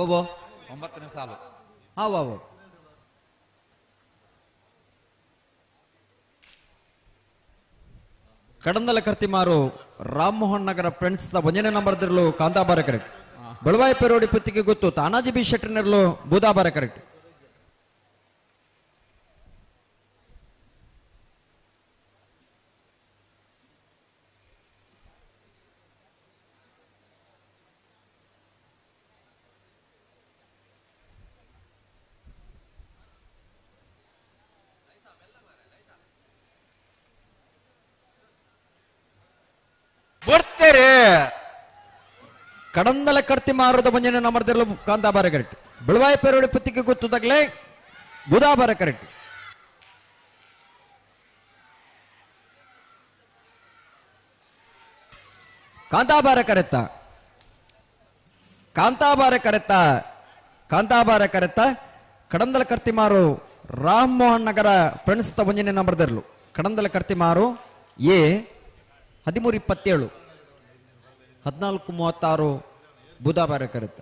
ಓಬೋ 9ನೇ ಸಾಲು ಹಾ ವಾ. ಕಡಂದಲ ಕರ್ತಿಮಾರು ರಾಮಮೋಹನ್ ನಗರ ಫ್ರೆಂಡ್ಸ್ ಒಂದನೇ ನಂಬರ್ ದಿರಲು ಕಾಂತಾಬಾರ ಕರೆಕ್ಟ್. ಬೆಳವಾಯಿ ಪೆರೋಡಿ ಪತ್ತಿಗೆ ಗೊತ್ತು ತಾನಾಜಿ ಬಿ ಶೆಟ್ಟರ್ನೆರಲು ಬೂದಾಬಾರ ಕರೆಕ್ಟ್. ಬರ್ತಾರೆ ಕಡಂದಲ ಕರ್ತಿ ಮಾರದ ಬಂಜನೆ ನಮರ್ದಿರಲು ಕಾಂತಾಬಾರ ಕರೆಕ್ಟ್. ಬೆಳವಾಯಿ ಪೆರೋಡಿ ಪತ್ತಿಗೆ ಗೊತ್ತು ತಗಲೆ ಬುಧಾಬಾರ ಕರೆಕ್ಟ್. ಕಾಂತಾಬಾರ ಕರೆತ್ತ ಕಾಂತಾಬಾರ ಕರೆತ್ತ ಕಾಂತಾಬಾರ ಕರೆತ್ತ ಕಡಂದಲ ಕರ್ತಿಮಾರು ರಾಮ್ ಮೋಹನ್ ನಗರ ಫ್ರೆಂಡ್ಸ್ ಒಂಜನೆ ನಂಬರ್ದಿರಲು ಕಡಂದಲ ಕರ್ತಿಮಾರು ಎ 13.27 14.36 ಬುಧಾಬಾರ ಕರೆತ್ತ.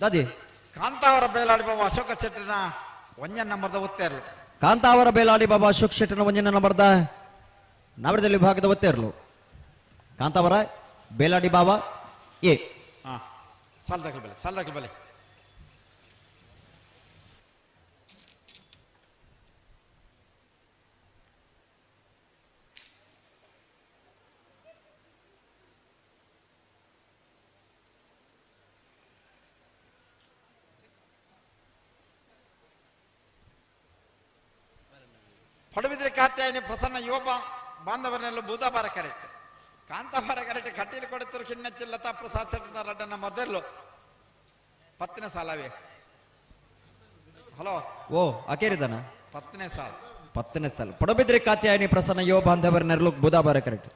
ದಾದಿ ಕಾಂತಾವರ ಬೇಲಾಡಿ ಬಾಬಾ ಅಶೋಕ ಶೆಟ್ಟಿನ ಒಂಜನ ನಂಬರ್ದ ಒತ್ತೇರ್ಲು. ಕಾಂತಾವರ ಬೇಲಾಡಿ ಬಾಬಾ ಅಶೋಕ್ ಶೆಟ್ಟಿನ ಒಂಜನ ನಂಬರ್ದ ನಾವರದಲ್ಲಿ ವಿಭಾಗದ ಒತ್ತೇರ್ಲು. ಕಾಂತಾವರ ಬೇಲಾಡಿ ಬಾಬಾ ಎ. ಸಾಲ್ ದಾಖಲು ಬಲೆ, ಸಾಲ್ ದಾಖಲು ಬಲೆ. ಪಡುಬಿದ್ರೆ ಕಾತ್ಯಾಯನಿ ಪ್ರಸನ್ನ ಯುವ ಬಾಂಧವರನ್ನೆಲ್ಲ ಬೂದಾಬಾರ ಕರೆಕ್ಟ್ ಕಾಂತಾಬಾರ ಕರೆಕ್ಟ್ ಕಟೀಲು ಕೊಡುತ್ತರು ಕಿನ್ನಚ್ಚಿ ಲತಾ ಪ್ರಸಾದ್ ಶೆಟ್ಟನ ರಡ್ಡನ ಮೊದಲು ಪತ್ತನೇ ಸಾಲವೇ. ಹಲೋ ಓ ಅಕೇರಿದಾನ ಪತ್ತನೇ ಸಾಲ, ಪತ್ತನೇ ಸಾಲ. ಪಡುಬಿದ್ರೆ ಕಾತ್ಯಾಯನಿ ಪ್ರಸನ್ನ ಯುವ ಬಾಂಧವರನ್ನೆಲ್ಲ ಬೂದಾಬಾರ ಕರೆಕ್ಟ್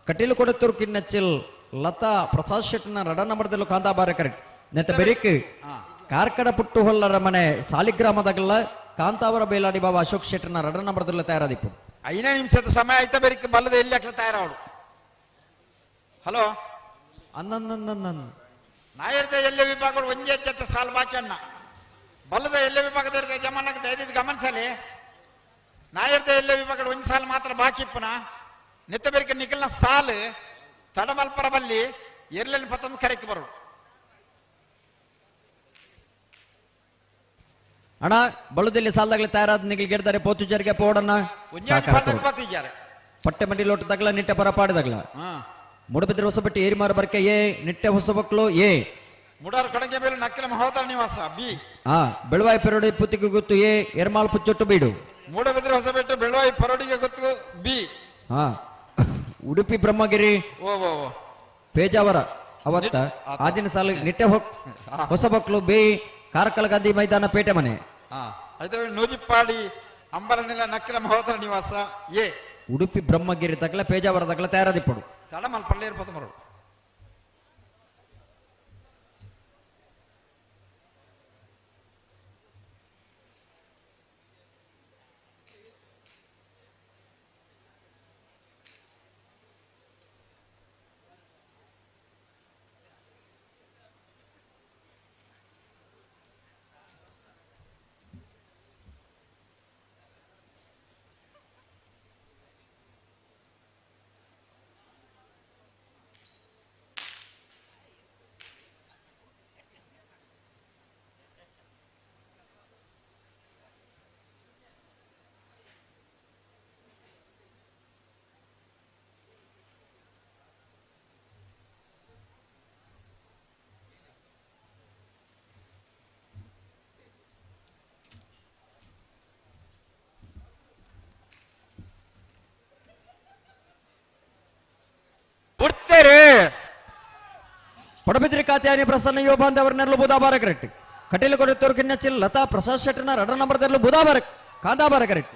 ಕಟೀಲು ಕೊಡುತ್ತರು ಕಿನ್ನಚ್ಚಿಲ್ ಲತಾ ಪ್ರಸಾದ್ ಶೆಟ್ಟನ ರಡನ ಮರದಲ್ಲೂ ಕಾಂತಾಬಾರ ಕರೆಕ್ಟ್ ನೆತ್ತ ಬೆರಿಕ್ ಕಾರ್ಕಡ ಪುಟ್ಟು ಹೊಲ್ಲರ ಮನೆ ಸಾಲಿಗ್ರಾಮದಾಗಲ್ಲ ಕಾಂತಾವರ ಬೇಲಾಡಿ ಬಾಬಾ ಅಶೋಕ್ ಶೆಟ್ಟನ ರಡನ ಬರದಲ್ಲ ತಯಾರಾದಿಪ್ಪು. 5 ನಿಮಿಷದ ಸಮಯ ಆಯ್ತಾ ಬೇರೆ ಬಲ್ಲದ ಎಲ್ಲಿ ಹಾಕ್ಲ ತಯಾರಾವಡು. ಹಲೋ ಅನ್ನನ್ನ ನಾಯರ್ದ ಎಲ್ಲ ವಿಭಾಗ ಒಂಜೆ ಜೊತೆ ಸಾಲ್ ಬಾಕಿ ಅಣ್ಣ ಬಲ್ಲದ ಎಲ್ಲ ವಿಭಾಗದ ಜಮಾನಕ್ಕೆ ದಯದಿದ್ದು ಗಮನಿಸಲಿ. ನಾಯರ್ದ ಎಲ್ಲ ವಿಭಾಗ ಒಂಜಿ ಸಾಲು ಮಾತ್ರ ಬಾಕಿ ಇಪ್ಪನ ನಿತ್ತ ಬೇರೆ ನಿಖಲ್ನ ಸಾಲು ತಡಮಲ್ಪರ ಬಲ್ಲಿ ಎರ್ಲೆಲ್ಲಿ ಪತ್ತೊಂದು ಕರೆಕ್ಕೆ ಬರೋಡು. ಅಣ್ಣ ಬಳುದಲ್ಲಿ ಸಾಲದಾಗಲೇ ತಯಾರಾದ ನಿಗಲ್ ಗೆಡ್ತಾರೆ ಪೋತು ಜರಿಗೆ ಪೋಡಣ್ಣ ಪಟ್ಟೆ ಮಂಡಿ ಲೋಟ ತಗಲ ನಿಟ್ಟೆ ಪರ ಪಾಡಿದಾಗಲ ಮುಡಬಿದ್ರೆ ಹೊಸಬಟ್ಟಿ ಏರಿಮಾರು ಬರ್ಕೆ ಎ ನಿಟ್ಟೆ ಹೊಸಬಕ್ಲು ಎ ಮುಡಾರ್ ಕಡಗೆ ಮೇಲೆ ನಕ್ಕಿಲ ಮಹೋದರ ನಿವಾಸ ಬಿ ಹಾ ಬೆಳವಾಯಿ ಪೆರಡಿ ಪುತ್ತಿಗೆ ಗೊತ್ತು ಎ ಎರ್ಮಾಲ್ ಪುಚ್ಚೊಟ್ಟು ಬೀಡು ಮೂಡಬಿದ್ರೆ ಹೊಸಬೆಟ್ಟು ಬೆಳವಾಯಿ ಪರೋಡಿಗೆ ಗೊತ್ತು ಬಿ ಹಾ ಉಡುಪಿ ಬ್ರಹ್ಮಗಿರಿ ಓ ಓ ಪೇಜಾವರ ಅವತ್ತ ಆಗಿನ ಸಾಲ ನಿಟ್ಟೆ ಹೊಸಬಕ್ಲು ಬಿ ಕಾರ್ಕಳ ಗಾಂಧಿ ಮೈದಾನ ಪೇಟೆ ಮನೆ ನೂಜಿಪ್ಪಾಡಿ ಅಂಬರನಿಲ ನಕ್ಕಿಲ ಮಹೋದರ ನಿವಾಸ ಎ ಉಡುಪಿ ಬ್ರಹ್ಮಗಿರಿ ತಗಲ ಪೇಜಾವರ ತಗಲ ತಯಾರಾದಿಪ್ಪಡು ತಡಮಲ್ ಪಳ್ಳಿ ಇರ್ಬೋದು. ಪಡಬಿದ್ರಿ ಕಾತ್ಯಾನಿ ಪ್ರಸನ್ನ ಯುವ ಬಾಂಧವರನ್ನೆಲ್ಲ ಬುಧಾಬಾರ ಕರೆಕ್ಟ್ ಕಟೀಲು ಕೊಡುತ್ತವರು ಕಿನ್ನಚಿಲ್ ಲತಾ ಪ್ರಸಾದ್ ಶೆಟ್ಟನ ರಡ ನಂಬರ್ದಲ್ಲೂ ಬುಧಾಬಾರ ಕಾಂತಾಬಾರ ಕರೆಕ್ಟ್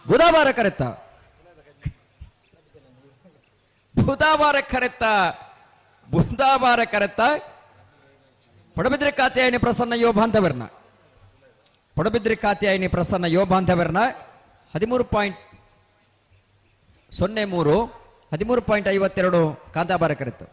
ಬುಧಾಬಾರ ಕರೆತ್ತ ಬುಧಾಬಾರ ಕರೆತ್ತ ಬುಧಾಬಾರ ಕರೆತ್ತ ಪಡಬಿದ್ರಿ ಕಾತ್ಯಾಯನಿ ಪ್ರಸನ್ನ ಯುವ ಬಾಂಧವರನ್ನ ಪಡಬಿದ್ರಿ ಕಾತ್ಯಾಯನಿ ಪ್ರಸನ್ನ ಯುವ ಬಾಂಧವರನ್ನ 13.03 13.52 ಕಾಂತಾಬಾರ ಕರೆತು.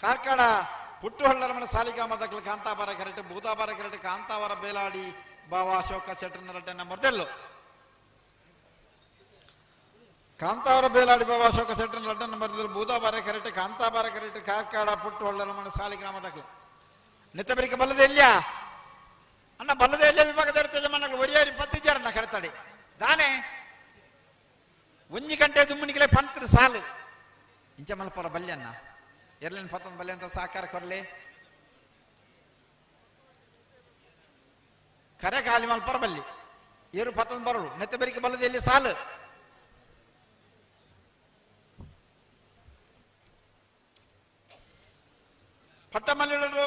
ಕಾರ್ಕಳ ಪುಟ್ಟುಹಳ್ಳರಮಣ ಸಾಲಿಗ್ರಾಮದ ಕಾಂತಾಬಾರ ಕರೆಕ್ಟ್ ಭೂತಾಬಾರ ಕರೆಕ್ಟ್ ಕಾಂತಾವರ ಬೇಲಾಡಿ ಬಾವ ಅಶೋಕ ಶೆಟ್ಟರ್ನ ರಡ್ಡನ್ನ ಮೊದಲು ಕಾಂತಾವರ ಬೇಲಾಡಿ ಬಾವ ಅಶೋಕ ಶೆಟ್ಟರ್ನ ರಡ್ಡನ್ನ ಮೊದಲು ಭೂತಾಬಾರ ಕರೆಕ್ಟ್ ಕಾಂತಾಬಾರ ಕರೆಕ್ಟ್ ಕಾರ್ಕಳ ಪುಟ್ಟುಹಳ್ಳರಮಣ ಸಾಲಿಗ್ರಾಮದ ನಿತ್ತಬರಿಕೆ ಬಲ್ಲದೆ ಇಲ್ಲ ಅಣ್ಣ ಬಲ್ಲದೆ ಇಲ್ಲ ವಿಭಾಗದ ಯಜಮಾನಗಳು ಒರಿಯಾರಿ ಪತ್ತಿಜಾರಣ್ಣ ಕರೆತಾಡಿ ದಾನೆ ಒಂಜಿ ಗಂಟೆ ದುಮ್ಮನಿಗೆ ಪಂತ್ರ ಸಾಲು ಇಂಚ ಮಲ್ಪರ ಬಲ್ಯನ್ನ ಎರ್ಲಿನ ಪತ್ತೊಂದು ಬಲ್ಲೆ ಅಂತ ಸಹಕಾರ ಕೊರ್ಲಿ. ಕರೆ ಖಾಲಿ ಮಲ್ಪರ ಬಲ್ಲಿ ಏರು ಪತ್ತೊಂದು ಬರೋಡು ನೆತ್ತ ಬೆರಿಕೆ ಬಲ್ಲದ ಎಲ್ಲಿ ಸಾಲು. ಪಟ್ಟಮಲ್ಲಿಡರು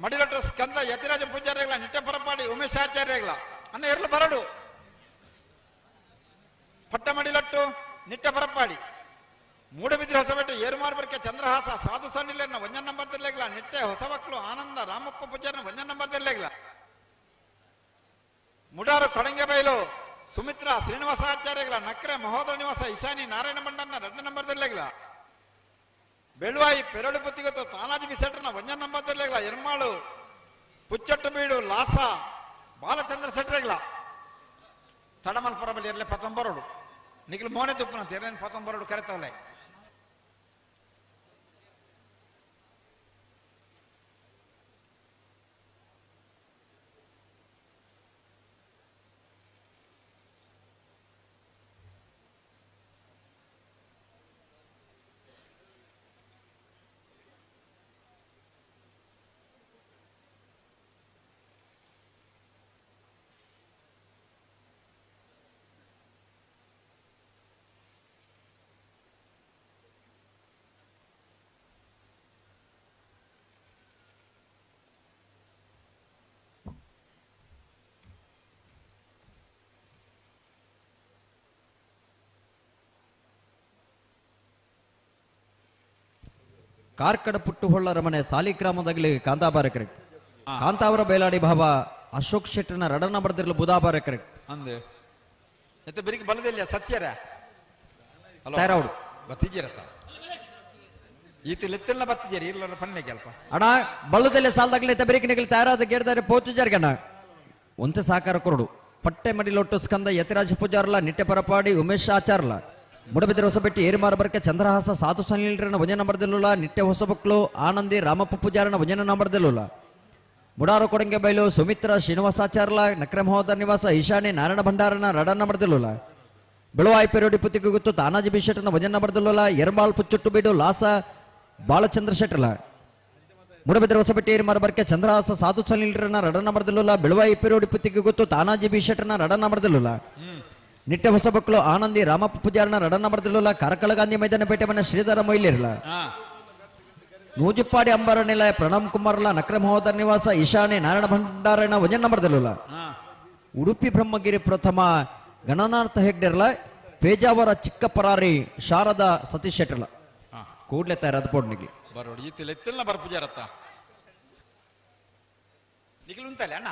ಮಡಿಲಟ್ರು ಸ್ಕಂದ ಯತಿರಾಜ ಪೂಜಾರಿಗಳ ನಿತ್ಯ ಪರಪಾಡಿ ಉಮೇಶಾಚಾರ್ಯಗಳ ಅನ್ನ ಎರ್ಲು ಬರಡು. ಪಟ್ಟ ಮಡಿಲಟ್ಟು ನಿತ್ಯ ಪರಪಾಡಿ ಮೂಡಬಿದ್ರೆ ಹೊಸಬೆಟ್ಟು ಏರುಮಾರ್ಬರ್ಕೆ ಚಂದ್ರಹಾಸ ಸಾಧು ಸಣ್ಣಿಲ್ಲ ಒಂಜನ್ ನಂಬರ್ ತಿರ್ಲೇಗಿಲ್ಲ. ನಿಟ್ಟೆ ಹೊಸಮಕ್ಕಳು ಆನಂದ ರಾಮಪ್ಪ ಪೂಜಾರಿನ ಒಂಜನ್ ನಂಬರ್ ತಿರ್ಲೇಗಿಲ್ಲ. ಮುಡಾರು ಕೊಡಂಗೆಬೈಲು ಸುಮಿತ್ರಾ ಶ್ರೀನಿವಾಸಾಚಾರ್ಯಗಳ ನಕ್ರೆ ಮಹೋದರ ನಿವಾಸ ಈಶಾನಿ ನಾರಾಯಣ ಬಂಡನ್ನ 2 ನಂಬರ್ ತಿರ್ಲೇಗಿಲ್ಲ. ಬೆಳುವಾಯಿ ಪೆರಡು ಪುತ್ತಿಗೊತ್ತು ತಾನಾಜಿ ಬಿಸೆಟ್ರನ ಒಂಜನ್ ನಂಬರ್ ತಿರ್ಲೇಗಿಲ್ಲ. ಎರ್ಮಾಳು ಪುಚ್ಚಟ್ಟು ಬೀಡು ಲಾಸ ಬಾಲಚಂದ್ರ ಸೆಟ್ರೆಗಳ ತಡಮಲ್ಪುರ ಬಳಿ ಎರ್ಲೆ ಪತ್ತೊಂಬರೋಡು ನಿಖಿಲ್ ಮೋನೆ ತುಪ್ಪನ ಎರಡನೇ ಪತ್ತೊಂಬರೋಡು ಕರೆತವಲೆ. ಕಾರ್ಕಡ ಪುಟ್ಟುಹೊಳ್ಳ ರಮಣೆ ಸಾಲಿಗ್ರಾಮದಾಗಲಿ ಕಾಂತಾಬಾರ ಕರೆಕ್ಟ್. ಕಾಂತಾವರ ಬೇಲಾಡಿ ಭಾವ ಅಶೋಕ್ ಶೆಟ್ಟರ್ನ ರಡನ ಬರ್ದಿರಲು ಬುಧಾಬಾರ ಕರೆಕ್ಟ್. ಅಂದೆ ಎತ್ತ ಬೆರಿಕೆ ಬಲ್ಲದಿಲ್ಲ ಸತ್ಯರ ತಯಾರೌಡು ಬತ್ತಿದ್ದೀರತ್ತ ಈತ ಲೆತ್ತೆಲ್ಲ ಬತ್ತಿದ್ದೀರಿ ಇಲ್ಲ ಪನ್ನೆ ಕೆಲ್ಪ ಅಣ್ಣ ಬಲ್ಲದಲ್ಲೇ ಸಾಲದಾಗಲಿ ಎತ್ತ ಬೆರಿಕೆ ನಿಗಲಿ ತಯಾರಾದ ಗೇಡ್ದಾರೆ ಪೋಚುಜಾರ್ಗಣ್ಣ ಒಂತೆ ಸಹಕಾರ ಕೊರಡು. ಪಟ್ಟೆ ಮಡಿಲೊಟ್ಟು ಸ್ಕಂದ ಯತಿರಾಜ ಪೂಜಾರ್ಲ ನಿಟ್ಟೆ ಪರಪಾಡಿ ಉಮೇಶ್ ಆಚಾರ್ಲ ಮುಡಬಿದ್ರೆ ಹೊಸಬೆಟ್ಟಿ ಏರಿಮಾರ ಬರ್ಕೆ ಚಂದ್ರಹಾಸ ಸಾಧು ಸನಿಲ್ರನ ವಜನ ಬರ್ದಿಲ್ಲಲ್ಲ. ನಿಟ್ಟೆ ಹೊಸಬಕ್ಲು ಆನಂದಿ ರಾಮಪ್ಪ ಪೂಜಾರನ ವಜನ ಬರ್ದಿಲ್ಲಲ್ಲ. ಮುಡಾರು ಕೊಡಂಗೆ ಬೈಲು ಸುಮಿತ್ರ ಶ್ರೀನಿವಾಸಾಚಾರ್ಲ ನಕ್ರೆ ಮಹೋದರ ನಿವಾಸ ಈಶಾನಿ ನಾರಾಯಣ ಭಂಡಾರನ ರಡನ್ನ ಬರ್ದಿಲ್ಲಲ್ಲ. ಬೆಳುವಾಯಿ ಪೆರೋಡಿ ಪುತ್ತಿಗೆ ಗೊತ್ತು ತಾನಾಜಿ ಬಿಶೆಟ್ಟನ ವಜನ ಬರ್ದಿಲ್ಲಲ್ಲ. ಎರ್ಮಾಳ್ ಪುಚ್ಚುಟ್ಟು ಬೀಡು ಲಾಸ ಬಾಲಚಂದ್ರ ಶೆಟ್ಟರ್ಲ ಮುಡಬಿದ್ರೆ ಹೊಸಬೆಟ್ಟಿ ಏರಿಮಾರ ಬರ್ಕೆ ಚಂದ್ರಹಾಸ ಸಾಧು ಸನಿಲ್ರನ ರಡನ್ನ ಬರ್ದಿಲ್ಲಲ್ಲ. ಬೆಳುವಾಯಿ ಪೆರೋಡಿ ಪುತ್ತಿಗೆ ಗೊತ್ತು ತಾನಾಜಿ ಬಿಶೆಟ್ಟನ ರಡನ್ನ ಬರ್ದಿಲ್ಲಲ್ಲ. ನಿಟ್ಟೆ ಹೊಸಬಕ್ಳು ಆನಂದಿ ರಾಮಪ್ಪ ಪೂಜಾರನ ರಡನ್ನ ಬರ್ದಿಲ್ಲಲ್ಲ. ಕಾರ್ಕಳ ಗಾಂಧಿ ಮೈದಾನ ಪೇಟೆ ಮನೆ ಶ್ರೀಧರ ಮೊಯ್ಲಿರ್ಲ ನೂಜಿಪ್ಪಾಡಿ ಅಂಬಾರ ನಿಲಯ ಪ್ರಣಮ್ ಕುಮಾರ್ಲ ನಕ್ರೆ ಮಹೋದರ ನಿವಾಸ ಈಶಾನಿ ನಾರಾಯಣ ಭಂಡಾರಣ ವಜನ ಬರ್ದಿಲ್ಲಲ್ಲ. ಉಡುಪಿ ಬ್ರಹ್ಮಗಿರಿ ಪ್ರಥಮ ಗಣನಾರ್ಥ ಹೆಗ್ಡೆರ್ಲ ಪೇಜಾವರ ಚಿಕ್ಕ ಪರಾರಿ ಶಾರದಾ ಸತೀಶ್ ಶೆಟ್ಟರ್ಲ ಕೂಡ್ಲೆ ತಯಾರಾದ ಪೋಡ್ನಿಗೆ ಬರೋಡು ಈತ ಲೆತ್ತಿಲ್ಲ ಬರ್ ಪೂಜಾರತ್ತ ನಿಖಿಲ್ ಉಂಟಲ್ಲ ಅಣ್ಣ.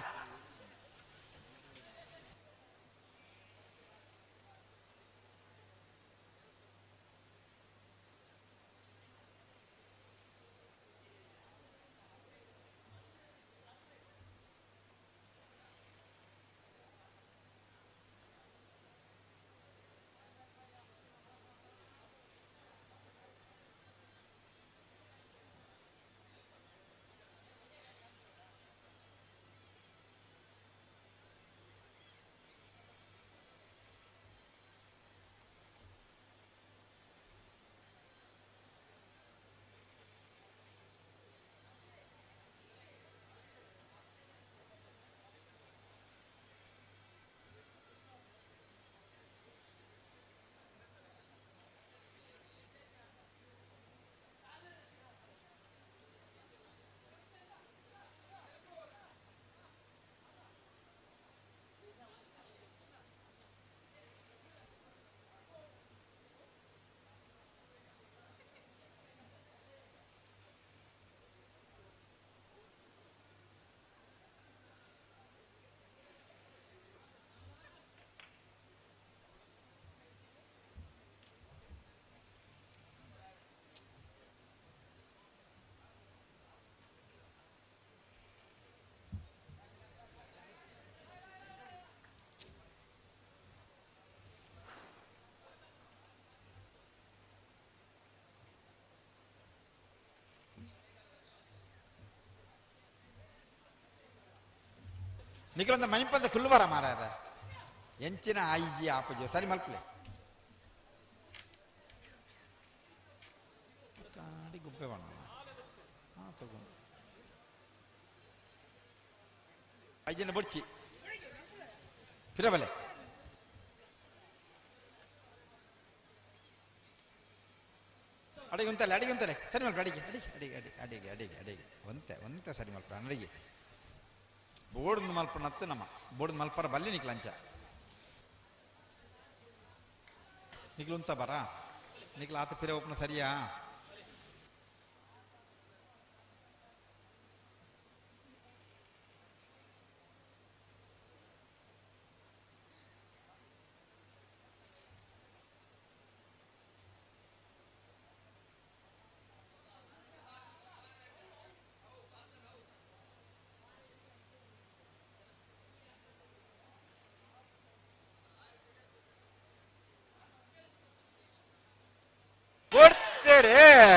ನಿಖಿಲೊಂದು ಮಣಿಪಂದ ಕುಲ್ಲುವರ ಮಾರಾರ ಎಂಚಿನ ಆಯಿಜಿ ಆಪಜಿ ಸರಿ ಮಲ್ಪಲೆ ಕಾಡಿ ಗುಪ್ಪೆ ಬಣ್ಣ. ಐಜನ ಬಡ್ಚಿ ಪಿರಬಲೆ ಅಡಿಗೆ ಉಂತಲ್ಲ ಅಡಿಗೆ ಉಂತಲೆ ಸರಿ ಮಲ್ಪ ಅಡಿಗೆ ಅಡಿಗೆ ಅಡಿಗೆ ಅಡಿಗೆ ಅಡಿಗೆ ಅಡಿಗೆ ಅಡಿಗೆ ಒಂತೆ ಒಂತೆ ಸರಿ ಮಲ್ಪ ಅಡಿಗೆ ಬೋರ್ಡ್ ಮಲ್ಪನತ್ತು ನಮ್ಮ ಬೋರ್ಡ್ ಮಲ್ಪರ ಬಲ್ಲಿ ನಿಕ್ಲಂಚ ನಿಕ್ಲು ಉಂತ ಬರ ನಿಕ್ಲ ಆತ ಪಿರ ಒಪ್ಪನ ಸರಿಯಾ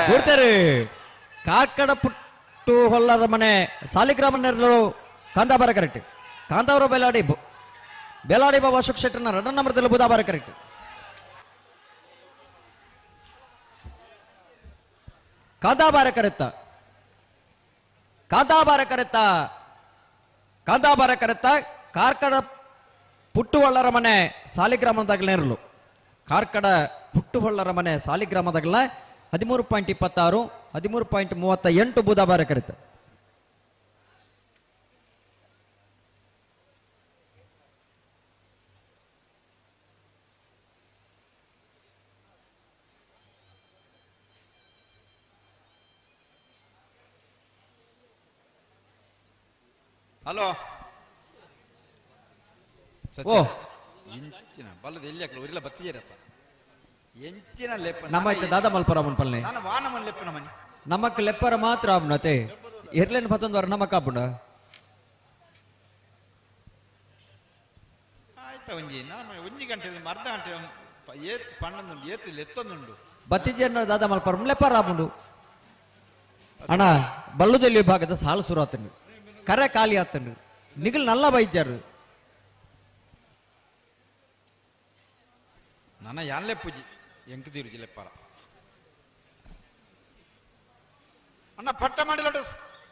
ಕೊಡ್ತಾರೆ. ಕಾಕಡ ಪುಟ್ಟು ಹೊಲ್ಲರ ಮನೆ ಸಾಲಿಗ್ರಾಮ ನೆರಳು ಕಾಂತಾಬಾರ ಕರೆಕ್ಟ್. ಕಾಂತಾವರ ಬೇಲಾಡಿ ಬೇಲಾಡಿ ಬಾಬಾ ಅಶೋಕ್ ಶೆಟ್ಟರ್ನ ರಡನ್ ನಂಬರ್ದಲ್ಲಿ ಬುಧಾಬಾರ ಕರೆಕ್ಟ್. ಕಾಂತಾಬಾರ ಕರೆತ್ತ ಕಾಂತಾಬಾರ ಕರೆತ್ತ ಕಾಂತಾಬಾರ ಕರೆತ್ತ ಕಾರ್ಕಡ ಪುಟ್ಟುವಳ್ಳರ ಮನೆ ಸಾಲಿಗ್ರಾಮದಾಗಲ ನೆರಳು. ಕಾರ್ಕಡ ಪುಟ್ಟುವಳ್ಳರ ಮನೆ ಸಾಲಿಗ್ರಾಮದಾಗಲ 13.26 13.38 ಬುಧಾಬಾರ ಕರೆತ. ಹಲೋ ಓ ಇಂಚಿನ ಬಲ್ಲದ ಎಲ್ಲಿ ಹಾಕಲು ಉರಿಲ್ಲ ಬತ್ತಿಜಿರತ್ತ ಎಂಚಿನ ಲೆಪ್ಪ ನಮ್ಮ ದಾದಾ ಮಲ್ಪರ ಮುನ್ಪಲ್ನೆ ನಾನು ವಾನ ಲೆಪ್ಪ ನಮ್ಮನಿ ನಮಕ್ ಲೆಪ್ಪರ ಮಾತ್ರ ಆಪ್ನತೆ ಎರ್ಲೇನ್ ಪತ್ತೊಂದು ವಾರ ನಮಕ್ ಆಪುಂಡ ಆಯ್ತಾ ಒಂಜಿ ನಾನು ಒಂಜಿ ಗಂಟೆ ಅರ್ಧ ಗಂಟೆ ಏತ್ ಪಣ್ಣೊಂದುಂಡು ಏತ್ ಲೆತ್ತೊಂದುಂಡು ಬತ್ತಿಜೇನ ದಾದಾ ಮಲ್ಪರ ಲೆಪ್ಪರ ಆಪುಂಡು ಅಣ್ಣ ಬಲ್ಲುದೆಲ್ಲಿ ವಿಭಾಗದ ಸಾಲು ಸುರು ಆತನು ಕರೆ ಖಾಲಿ ಆತನು ನಿಗಲ್ ನಲ್ಲ ಬೈಜಾರು ನನ್ನ ಯಾನ್ಲೆ ಪೂಜಿ ಎಂಕದಿರು ಜಿಲ್ಲೆಪ್ಪಾರ ಅಣ್ಣ ಪಟ್ಟ ಮಾಡಿಲೋಡು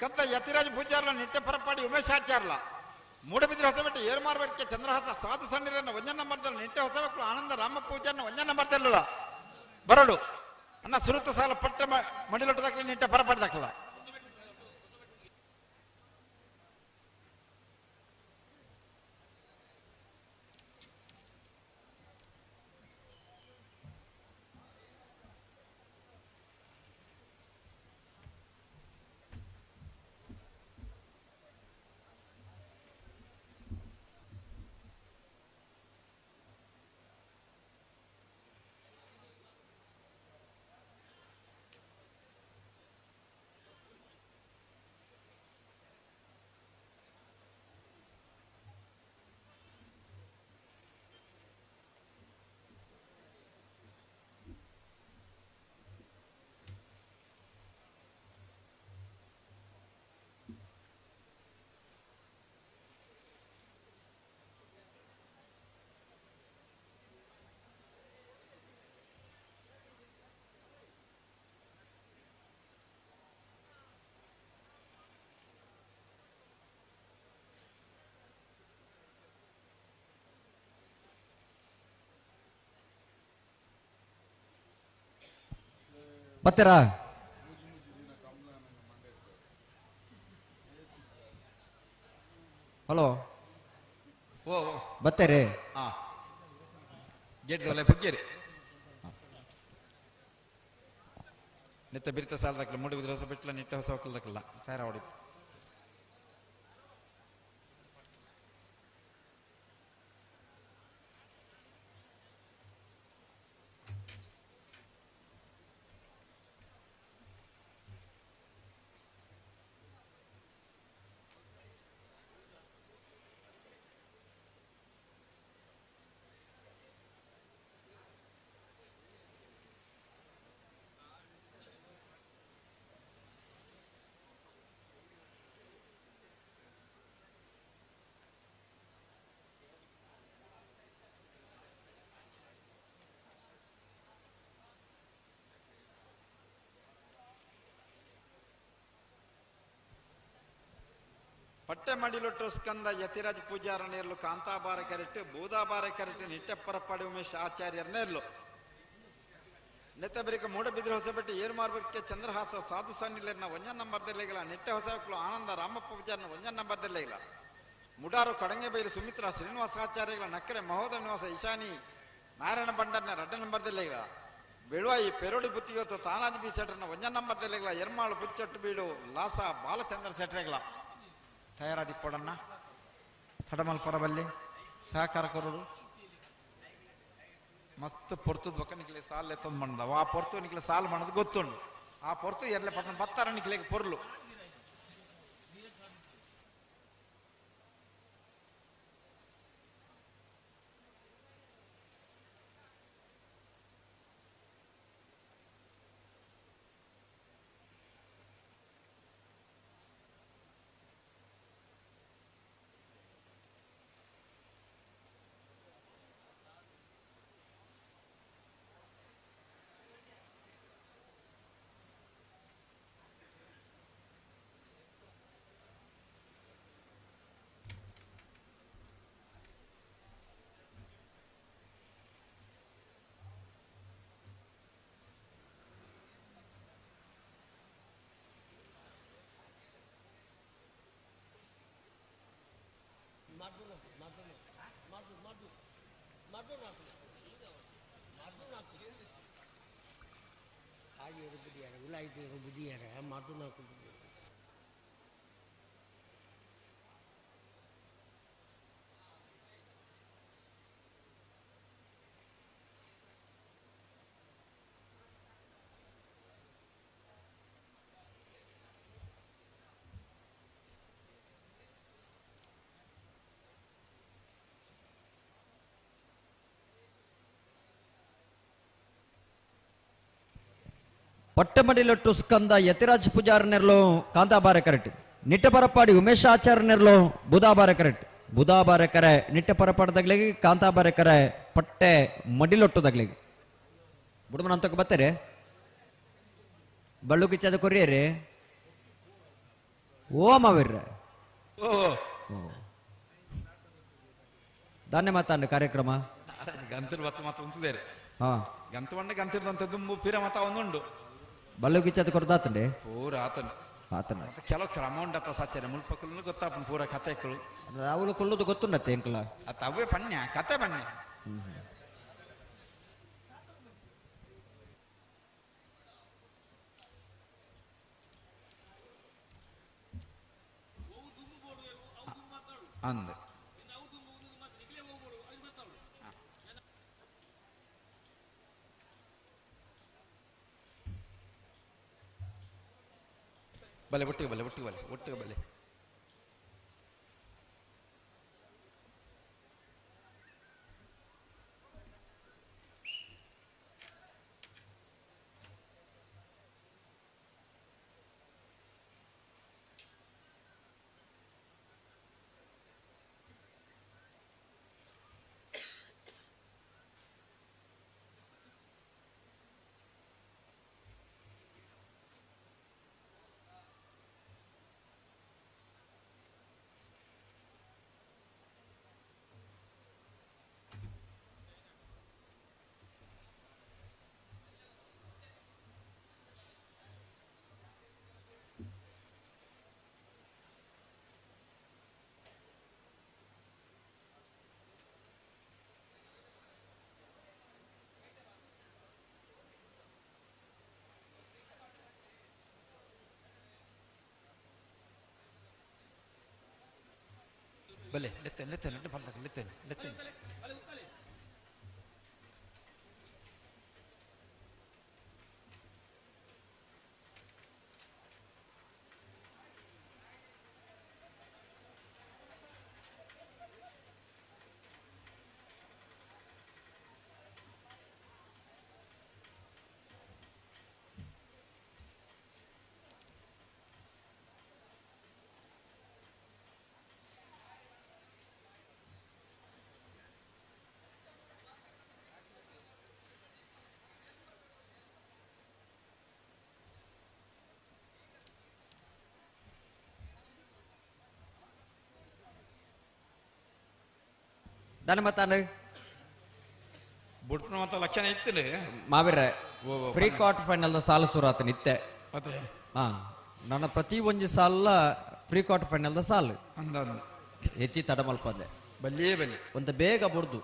ಕಂತ ಯತಿರಾಜ ಪೂಜಾರ್ಲ ನಿಟ್ಟೆ ಪರಪಾಡಿ ಉಮೇಶಾಚಾರ್ಲ ಮೂಡಬಿದ್ರೆ ಹೊಸಬೆಟ್ಟ ಏರ್ಮಾರ್ಬೆಟ್ಕೆ ಚಂದ್ರಹಾಸ ಸಾಧು ಸಣ್ಣಿರನ್ನ ಒಂಜನ್ನ ಮರ್ದಲ್ಲ ನಿಟ್ಟೆ ಹೊಸಬೆಕ್ಕಳು ಆನಂದ ರಾಮ ಪೂಜಾರನ್ನ ಒಂಜನ್ನ ಮರ್ದಲ್ಲ ಬರಡು ಅಣ್ಣ ಸುರುತ ಸಾಲ ಪಟ್ಟ ಮಡಿಲೊಟ್ಟು ದಾಖಲೆ ನಿಟ್ಟೆ ಪರಪಾಡಿ ದಾಖಲ ಬತ್ತೀರಾ? ಹಲೋ ಓ ಬತ್ತೀರಿ? ಹಾ ಗೇಟ್ ಬುಗ್ಗೇರಿ ನಿತ್ತ ಬಿರಿತ ಸಾಲದಕ್ಕಲ್ಲ ಮೂಡಿ ಹೊಸ ಬಿಟ್ಲ ನಿಟ್ಟ ಹೊಸ ಒಕ್ಕಲ್ದಕ್ಕಲ್ಲ ತಯಾರ ಹೊಡಿ ಪಟ್ಟೆ ಮಡಿಲೊಟ್ಟು ಸ್ಕಂದ ಯತಿರಾಜ್ ಪೂಜಾರ ನೇರ್ಲು ಕಾಂತಾಬಾರ ಕರೆಟ್ ಬೂದಾಬಾರ ಕರೆಟ್ ನಿಟ್ಟೆಪ್ಪರಪ್ಪಾಡಿ ಉಮೇಶ್ ಆಚಾರ್ಯರ ನೇರ್ಲು ನೆತ್ತಬರಿಕ ಮೂಡಬಿದ್ರೆ ಹೊಸಬೆಟ್ಟಿ ಏರ್ಮಾರ್ಬಕ್ಕೆ ಚಂದ್ರಹಾಸ ಸಾಧು ಸನ್ನಿಲರ್ನ ಒಂಜನ್ ನಂಬರ್ ದೆಲ್ಲೆಗಳ ನಿಟ್ಟೆ ಹೊಸಬಕ್ಲು ಆನಂದ ರಾಮಪ್ಪ ಪೂಜಾರನ ಒಂಜನ್ ನಂಬರ್ ದೆಲ್ಲೆಗಳ ಮುಡಾರು ಕಡಂಗೆಬೈಲು ಸುಮಿತ್ರ ಶ್ರೀನಿವಾಸಾಚಾರ್ಯಗಳ ನಕ್ಕರೆ ಮಹೋದರ ನಿವಾಸ ಈಶಾನಿ ನಾರಾಯಣ ಭಂಡಾರ್ನ ರಡ್ಡ ನಂಬರ್ ದೆಲ್ಲೆಗಳ ಬೆಳುವಾಯಿ ಪೆರೋಡಿ ಬುತ್ತಿಗೊತ್ತು ತಾನಾಜಿ ಬಿ ಸೆಟ್ರನ ಒಂಜನ್ ನಂಬರ್ ದೆಲ್ಲೆಗಳ ಎರ್ಮಾಳು ಬುಚ್ಚೊಟ್ಟು ಬೀಡು ಲಾಸ ಬಾಲಚಂದ್ರ ಸೆಟ್ರೆಗಳ ತಯಾರಾದಿಪ್ಪೊಡನ್ನ ತಡಮಲ್ ಪರಬಲ್ಲಿ ಸಹಕಾರ ಕೊರಡು ಮಸ್ತ್ ಪೊರ್ತದ ಬೊಕ್ಕ ನಿಕ್ಲೆ ಸಾಲ್ ಎತ್ತೊಂದು ಮಣ್ಣದ ಆ ಪೊರ್ತು ನಿಕ್ಲೆ ಸಾಲ್ ಮಣ್ಣದು ಗೊತ್ತುಂಡು ಆ ಪೊರ್ತು ಎರ್ಲೆ ಪಟ್ಟಣ ಬತ್ತಾರ ನಿಕ್ಲೆಗೆ ಪೊರ್ಲು ಪಟ್ಟಮಡಿಲೊಟ್ಟು ಸ್ಕಂದ ಯತಿರಾಜ್ ಪೂಜಾರನೆರ್ಲು ಕಾಂತಾಬಾರೆ ಕರೆಟ್ ನಿಟ್ಟಪರಪಾಡಿ ಉಮೇಶ್ ಆಚಾರ್ಯನೆರ್ಲು ಬುಧಾಬಾರೆ ಕರೆಟ್ ಬುಧಾಬಾರೆ ಕರೆ ನಿಟ್ಟಪರಪಾಡದಾಗ್ಲಿಗೆ ಕಾಂತಾಬಾರೆ ಕರೆ ಪಟ್ಟೆ ಮಡಿಲೊಟ್ಟುದಾಗ್ಲಿಗೆ ಬುಡಮನ ಅಂತಕ್ಕೆ ಬರ್ತಾರೆ ಬಳ್ಳು ಕಿಚ್ಚದ ಕೊರಿಯರಿ ಓ ಮಾವಿರ್ರೆ ದಾನ್ಯ ಮಾತಾಂಡ ಕಾರ್ಯಕ್ರಮ ಗಂತರು ಬತ್ತ ಮಾತ್ರ ಉಂತುದೇರೆ ಹಾ ಗಂತು ಬಂಡ ಗಂತಿರ್ದಂತ ದುಂಬು ಪಿರ ಮತ ಒಂದುಂಡು ಬಲ್ಲು ಕಿಚ್ಚದ ಕೊರ್ದಾತಂಡೆ ಪೂರ ಆತನ ಆತನ ಮತ್ತೆ ಕೆಲವು ಕ್ರಮ ಉಂಡತ್ತ ಸಾಚಾರ ಮುಲ್ಪಕ್ಕಲು ಗೊತ್ತಾಪನ್ ಪೂರ ಕಥೆಗಳು ಅವಳು ಕೊಲ್ಲುದು ಗೊತ್ತುಂಡತ್ತೆ ಎಂಕಲ ಅತ್ತ ಅವೇ ಪನ್ಯ ಕತೆ ಪನ್ಯ ಅಂದ ಬಲೆ ಒಟ್ಟಿಗೆ ಬಲೆ ಒಟ್ಟಿಗೆ ಬಲೆ ಒಟ್ಟಿಗೆ ಬಲೆ ಬಲೆ ಲೆತ್ತೇನೆ ಲೆತ್ತೇನೆ ಬಲ್ಲ ಲೆತ್ತೇನೆ ಲೆತ್ತೇನೆ ದಾನೆ ಮತ್ತಾಂಡ್ ಬುಡ್ಪುನ ಮಾತ ಲಕ್ಷಣ ಇತ್ತು ಮಾವಿರ ಫ್ರೀ ಕ್ವಾರ್ಟರ್ ಫೈನಲ್ the ಸಾಲು ಸುರಾತ ನಿತ್ತೆ ಅದೇ ಹಾ ನನ್ನ ಪ್ರತಿ ಒಂಜಿ ಸಾಲ ಪ್ರೀ ಕ್ವಾರ್ಟರ್ ಫೈನಲ್ the ಸಾಲು ಅಂದ ಅಂದ ಹೆಚ್ಚಿ ತಡ ಮಲ್ಪಂದೆ ಬಲ್ಲಿಯೇ ಬಲ್ಲಿ ಒಂದು ಬೇಗ ಬುಡ್ದು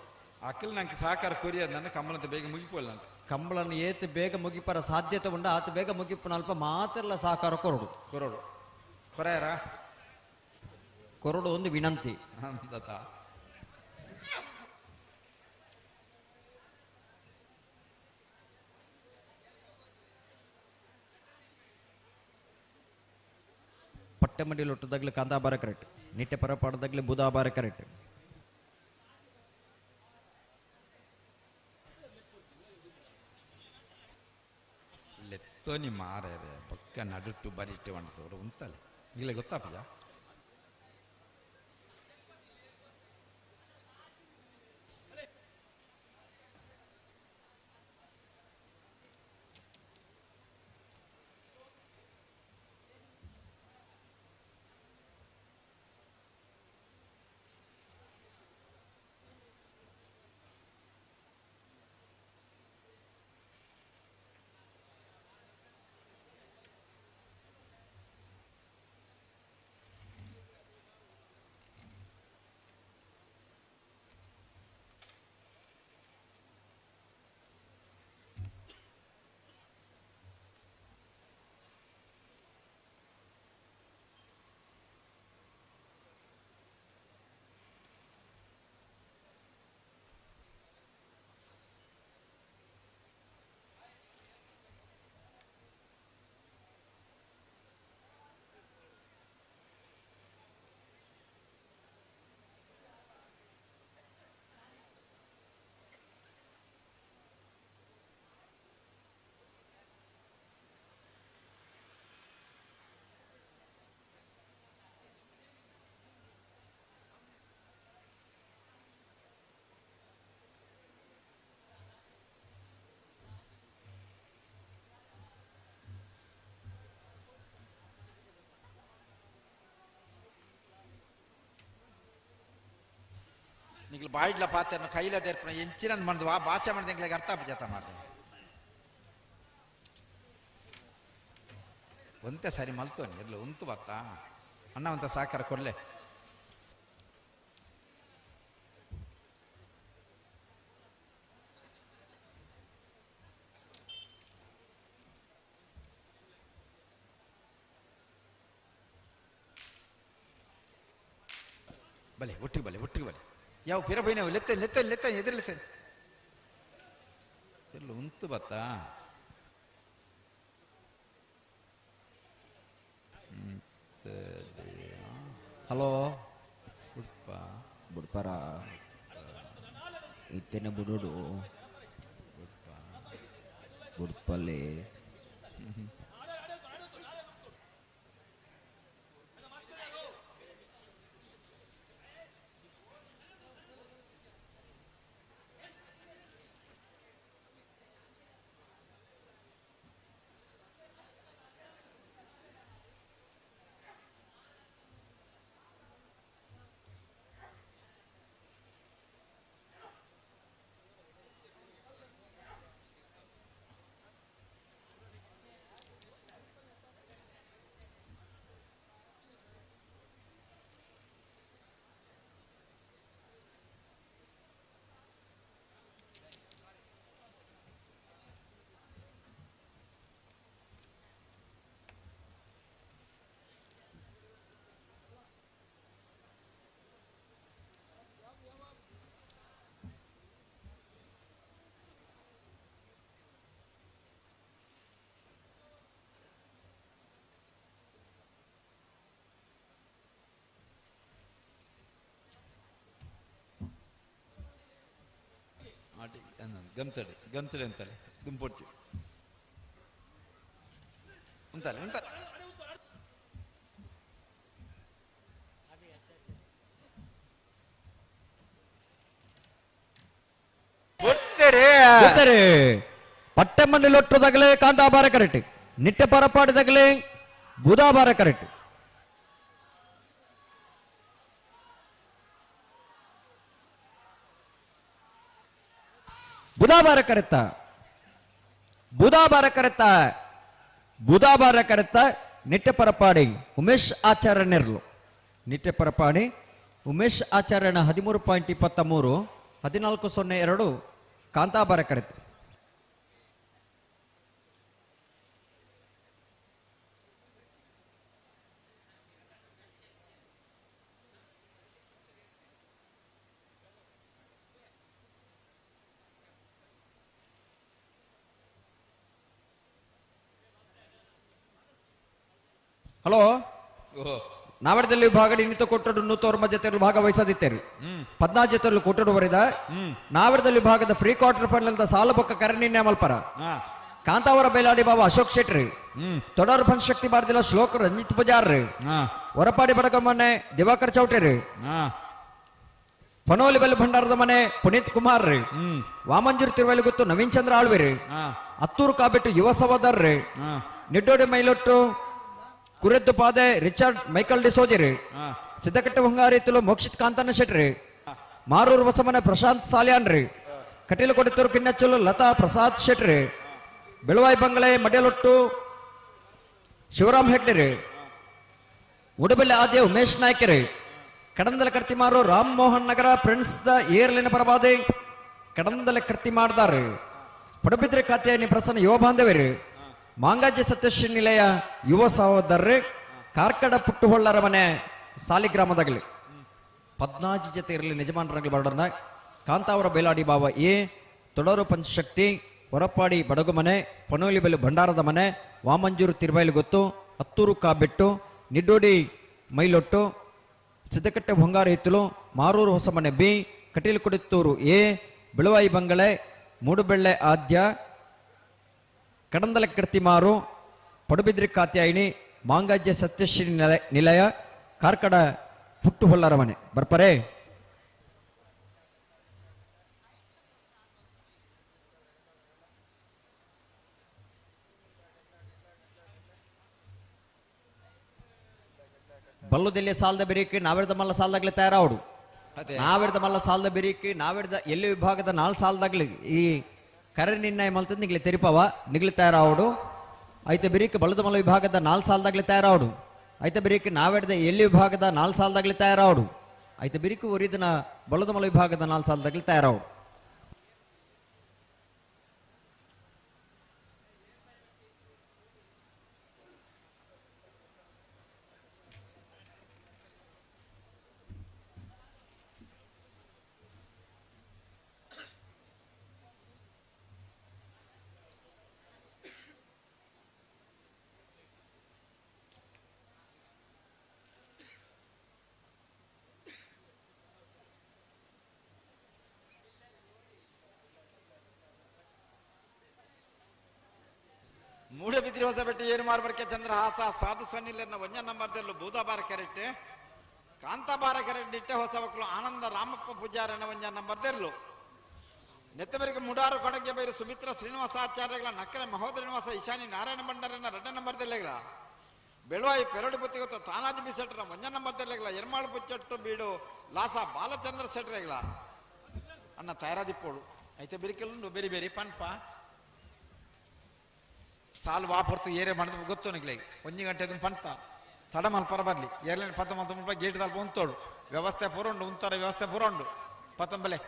ಅಕ್ಕಲ್ ನಂಗೆ ಸಹಕಾರ ಕೊರಿಯ ನನ್ನ ಕಮ್ಮಲಂತ ಬೇಗ ಮುಗಿಪೋಲ್ಲ ನಂಗೆ ಕಂಬಳನ್ನು ಏತ್ ಬೇಗ ಮುಗಿಪರ ಸಾಧ್ಯತೆ ಉಂಡ ಆತ ಬೇಗ ಮುಗಿಪನ ಅಲ್ಪ ಮಾತ್ರ ಸಹಕಾರ ಕೊರಡು ಕೊರಡು ಕೊರೆಯರ ಕೊರಡು ಒಂದು ವಿನಂತಿ ಅಂದತ ಪಟ್ಟೆಮಂಡಿಲಿ ಒಟ್ಟದಾಗ್ಲಿ ಕಾಂತಾಬಾರ ಕರೆಕ್ಟ್ ನಿಟ್ಟೆ ಪರ ಪಾಡದಾಗ್ಲಿ ಬುಧಾಬಾರ ಕರೆಕ್ಟ್ ಲೆತ್ತೋನಿ ಮಾರೆ ಪಕ್ಕ ನಡುಟ್ಟು ಬರಿಟ್ಟು వండుతారు ఉంತಾಲೆ ಇಲ್ಲ ಗೊತ್ತಾಪಜ ನಿಗ್ಲು ಬಾಯಿಡ್ಲ ಪಾತ್ರನ ಕೈಲ ದೇರ್ಪಣ ಎಂಚಿನ ಮಂದು ಆ ಭಾಷೆ ಮಾಡಿದ ಎಂಗ್ಲಿಗೆ ಅರ್ಥ ಆಪಜಾತ ಮಾರ್ರೆ ಒಂತೆ ಸರಿ ಮಲ್ತೋನಿ ಎಲ್ಲ ಉಂತು ಬತ್ತಾ ಅಣ್ಣ ಒಂತ ಸಾಕಾರ ಕೊಡ್ಲೆ ಬಲೆ ಒಟ್ಟಿಗೆ ಬಲೆ ಒಟ್ಟಿಗೆ ಬಲೆ ಯಾವ ಪಿರ ಬೈನ ಲೆತ್ತ ಲೆತ್ತ ಲೆತ್ತ ಎದುರು ಲೆತ್ತ ಎಲ್ಲ ಉಂತು ಬತ್ತಾ ಹಲೋ ಉಡುಪ ಬುಡ್ಪರ ಇತ್ತೇನೆ ಬುಡುಡು ಬುಡ್ಪಲ್ಲಿ ಗಂತಡಿ ಗಂತಡಿ ಅಂತಾಳೆ ದುಂಪೊಡ್ಚಿ ಉಂತಾಲೆ ಉಂತಾಲೆ ಬಿಡ್ತಾರೆ ಪಟ್ಟೆಮಂಡಿ ಲೊಟ್ಟುದಾಗಲೇ ಕಾಂತಾಬಾರ ಕರೆಕ್ಟ್ ನಿಟ್ಟೆ ಪರಪಾಡಿದಾಗಲೇ ಬುಧಾಬಾರ ಕರೆಕ್ಟ್. ಬುಧಾಬಾರ ಕರೆತ ಬುಧಾಬಾರ ಕರೆತ ಬುಧಾಬಾರ ಕರೆತ ನಿಟ್ಟೆ ಪರಪಾಡಿ ಉಮೇಶ್ ಆಚಾರ್ಯ ನೆರ್ಲು ನಿಟ್ಟೆ ಪರಪಾಡಿ ಉಮೇಶ್ ಆಚಾರ್ಯನ 13.23 14.02 ಕಾಂತಾಬಾರ ಕರೆತ. ಹಲೋ ನಾವಡದಲ್ಲಿ ವಿಭಾಗ ಇನ್ನಿತ ಕೊಟ್ಟಡು ನೂತೋರ್ಮ ಜೊತೆಗಳು ಭಾಗವಹಿಸದಿತ್ತೇರು 14 ಜೊತೆಗಳು ಕೊಟ್ಟಡು ಬರಿದ ನಾವಡದಲ್ಲಿ ವಿಭಾಗದ ಫ್ರೀ ಕ್ವಾರ್ಟರ್ ಫೈನಲ್ ಸಾಲಬೊಕ್ಕ ಕರಣಿನ್ಯ ಮಲ್ಪರ ಕಾಂತಾವರ ಬೇಲಾಡಿ ಬಾಬಾ ಅಶೋಕ್ ಶೆಟ್ರಿ ತೊಡರು ಪಂಚಶಕ್ತಿ ಬಾರದಿಲ್ಲ ಶ್ಲೋಕ ರಂಜಿತ್ ಪೂಜಾರ್ ಹೊರಪಾಡಿ ಬಡಗ ಮನೆ ದಿವಾಕರ್ ಚೌಟೇರಿ ಪನೋಲಿ ಬೆಲ್ ಭಂಡಾರದ ಮನೆ ಪುನೀತ್ ಕುಮಾರ್ ರೀ ವಾಮಂಜೂರ್ ತಿರುವಲಿಗುತ್ತು ನವೀನ್ ಚಂದ್ರ ಆಳ್ವಿರಿ ಅತ್ತೂರು ಕಾಬೆಟ್ಟು ಯುವ ಸಹೋದರ್ ರೀ ನಿಡ್ಡೋಡಿ ಮೈಲೊಟ್ಟು ಕುರೆದ್ದು ಪಾದೆ ರಿಚರ್ಡ್ ಮೈಕಲ್ ಡಿಸೋಜಿರಿ ಸಿದ್ದಕಟ್ಟೆ ಹೊಂಗಾರಿತಲು ಮೋಕ್ಷಿತ್ ಕಾಂತನ ಶೆಟ್ರಿ ಮಾರೂರು ಹೊಸಮನೆ ಪ್ರಶಾಂತ್ ಸಾಲ್ಯಾನ್ ರೀ ಕಟೀಲು ಕೊಡಿತೂರು ಕಿನ್ನಚ್ಚಲು ಲತಾ ಪ್ರಸಾದ್ ಶೆಟ್ರಿ ಬೆಳವಾಯಿ ಬಂಗಲೆ ಮಡ್ಯಲೊಟ್ಟು ಶಿವರಾಮ್ ಹೆಗ್ಡೆ ರೀ ಉಡುಬೆಲೆ ಆದ್ಯ ಉಮೇಶ್ ನಾಯ್ಕರಿ ಕಡಂದಲ ಕರ್ತಿಮಾರು ರಾಮ್ ಮೋಹನ್ ನಗರ ಪ್ರಿನ್ಸ್ the ಏರ್ಲಿನ ಪರವಾದೆ ಕಡಂದಲ ಕರ್ತಿ ಮಾಡ್ದಾರೆ ಪಡುಬಿದ್ರೆ ಖಾತೆಯ ಪ್ರಸನ್ನ ಯುವ ಬಾಂಧವ್ಯರು ಮಾಂಗಾಜ್ಯ ಸತ್ಯಶ್ರೀ ನಿಲಯ ಯುವ ಸಹೋದರರು ಕಾರ್ಕಡ ಪುಟ್ಟುಹೊಳ್ಳರ ಮನೆ ಸಾಲಿಗ್ರಾಮದಾಗಲಿ 14 ಜೊತೆ ಇರಲಿ ನಿಜಮಾನರಂಗಲಿ ಬರೋಣ ಕಾಂತಾವರ ಬೇಲಾಡಿ ಬಾವ ಎ ತೊಡರು ಪಂಚಶಕ್ತಿ ಹೊರಪಾಡಿ ಬಡಗುಮನೆ ಪನೋಲಿಬೆಲು ಭಂಡಾರದ ಮನೆ ವಾಮಂಜೂರು ತಿರುಬೈಲು ಗೊತ್ತು ಹತ್ತೂರು ಕಾಬೆಟ್ಟು ನಿಡ್ಡೋಡಿ ಮೈಲೊಟ್ಟು ಸಿದ್ದಕಟ್ಟೆ ಹೊಂಗಾರ ಹಿತ್ತಲು ಮಾರೂರು ಹೊಸಮನೆ ಬಿ ಕಟೀಲು ಕುಡಿತ್ತೂರು ಎ ಬೆಳುವಾಯಿ ಬಂಗಳೆ ಮೂಡುಬೆಳ್ಳೆ ಆದ್ಯ ಕಡಂದಲ ಕರ್ತಿಮಾರು ಪಡುಬಿದ್ರಿ ಕಾತ್ಯಾಯಿನಿ ಮಾಂಗಾಜ್ಯ ಸತ್ಯಶ್ರೀ ನಿಲಯ ಕಾರ್ಕಡ ಪುಟ್ಟುಹೊಲ್ಲರ ಮನೆ ಬರ್ಪರೆ. ಬಲ್ಲುದೆಲ್ಲಿ ಸಾಲದ ಬೆರೀಕಿ ನಾವೆಡ್ದ ಮಲ್ಲ ಸಾಲದಾಗ್ಲಿ ತಯಾರಾವಡು ನಾವೆಡ್ದ ಮಲ್ಲ ಸಾಲದ ಬೆರೀಕಿ ನಾವೆಡ್ದ ಎಲ್ಲಿ ವಿಭಾಗದ 4 ಸಾಲದಾಗ್ಲಿ ಈ ಕರೆ ನಿರ್ಣಯ ಮಲ್ತದ ನಿಗ್ಲಿ ತೆರಿಪವ ನಿಗ್ಲಿ ತಯಾರಾವಡು ಐತೆ ಬೆರೀಕಿ ಬಲ್ಲದ ಮಲ್ಲ ವಿಭಾಗದ 4 ಸಾಲದಾಗ್ಲಿ ತಯಾರಾವಡು ಐತೆ ಬೆರೀಕಿ ನಾವೆಡ್ದ ಎಲ್ಲಿ ವಿಭಾಗದ 4 ಸಾಲದಾಗ್ಲಿ ತಯಾರಾವಡು ಐತೆ ಬೆರೀಕು ಒರಿದನ ಬಲ್ಲದ ಮಲ್ಲ ವಿಭಾಗದ 4 ಸಾಲದಾಗ್ಲಿ ತಯಾರಾವಡು. ಮೂಡಬಿದ್ರಿ ಹೊಸಬೆಟ್ಟಿ ಏನು ಮಾರ್ಬರ್ಕೆ ಚಂದ್ರಹಾಸ ಸಾಧು ಸನ್ನಿಲನ್ನ ಒಂಜ ನಂಬರ್ದಲ್ಲೂ ಬೂದಾಬಾರ ಕೆರೆಟ್ಟೆ ಕಾಂತಾಬಾರ ಕೆರೆಟ್ ಇಟ್ಟೆ ಹೊಸ ಮಕ್ಕಳು ಆನಂದ ರಾಮಪ್ಪ ಪೂಜಾರನ ಒಂಜ ನಂಬರ್ದೆಲ್ಲು ನೆತ್ತಬರಿಗೆ ಮುಡಾರು ಕೊಡಗೆ ಬೈರು ಸುಮಿತ್ರ ಶ್ರೀನಿವಾಸಾಚಾರ್ಯಗಳ ನಕ್ಕರೆ ಮಹೋದರ ನಿವಾಸ ಈಶಾನಿ ನಾರಾಯಣ ಭಂಡಾರನ 2 ನಂಬರ್ದೆಲ್ಲೆಗಳ ಬೆಳುವಾಯಿ ಪೆರಡು ಬುತ್ತಿಗೊತ್ತು ತಾನಾಜಿ ಬಿಸೆಟ್ರ ಒಂಜ ನಂಬರ್ದೆಲ್ಲೆಗಳ ಎರ್ಮಾಳು ಪುಚ್ಚಟ್ಟು ಬೀಡು ಲಾಸ ಬಾಲಚಂದ್ರ ಸೆಟ್ರೆಗಳ ಅಣ್ಣ ತಯಾರಾದಿಪ್ಪೋಳು ಐತೆ ಬೆರಿಕೆಲ್ಲುಂಡು ಬೇರೆ ಬೇರೆ ಪನ್ಪ ಸಾಲು ವಾಪರ್ತು ಏರೆ ಮಾಡಿದ ಗೊತ್ತು ನಿಗ್ಲೆ 1 ಗಂಟೆ ಅದನ್ನು ಪಂತ ತಡ ಮಲ್ಪರ ಬರಲಿ ಏರ್ಲೇನು ಪತ್ತ ಮಂತ ಮುಲ್ಪ ಗೇಟ್ ದಲ್ಪ ಉಂತೋಡು ವ್ಯವಸ್ಥೆ ಪೂರ ಉಂಟು ಉಂತಾರ ವ್ಯವಸ್ಥೆ ಪೂರ ಉಂಟು ಪತ್ತಂಬಲೆ.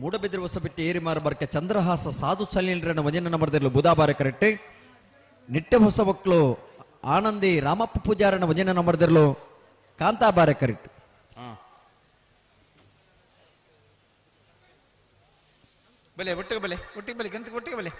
ಮೂಡಬಿದ್ರೆ ಹೊಸಬಿಟ್ಟು ಏರಿ ಮಾರಬರ್ಕೆ ಚಂದ್ರಹಾಸ ಸಾಧು ಸಲೀಲರನ್ನ ವಜನ ನಂಬರ್ದಿರಲು ಬುಧಾಬಾರ ಕರೆಕ್ಟ್ ನಿಟ್ಟೆ ಹೊಸ ಮಕ್ಕಳು ಆನಂದಿ ರಾಮಪ್ಪ ಪೂಜಾರನ ವಜನ ನಂಬರ್ದಿರಲು ಕಾಂತಾಬಾರ ಕರೆಕ್ಟ್. ಬಲೆ ಒಟ್ಟಿಗೆ ಬಲೆ ಒಟ್ಟಿಗೆ ಬಲೆ ಗಂತ ಒಟ್ಟಿಗೆ ಬಲೆ.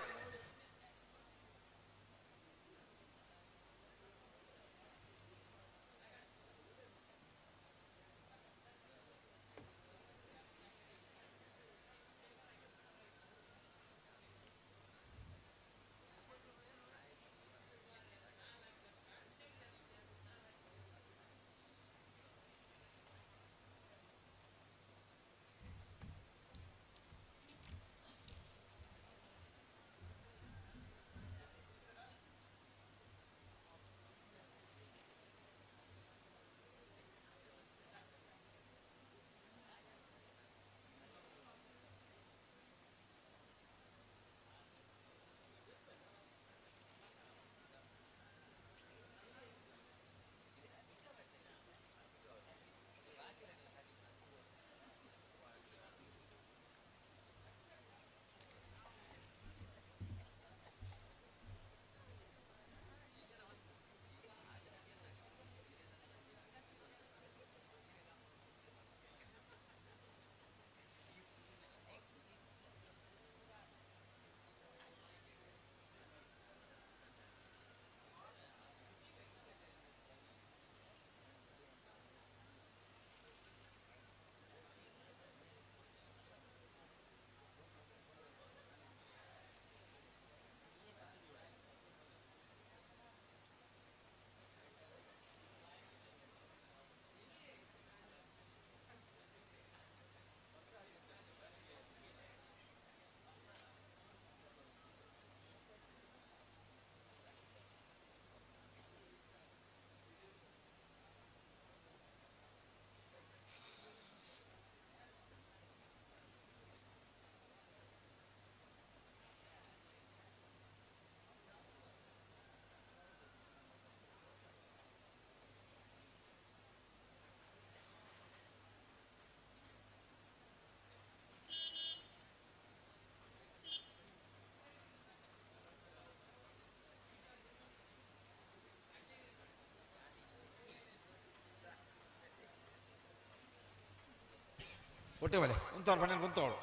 ಒಟ್ಟೆ ಬಲೆ ಉಂತವಳು ಬಣ್ಣ ಉಂತವಳು.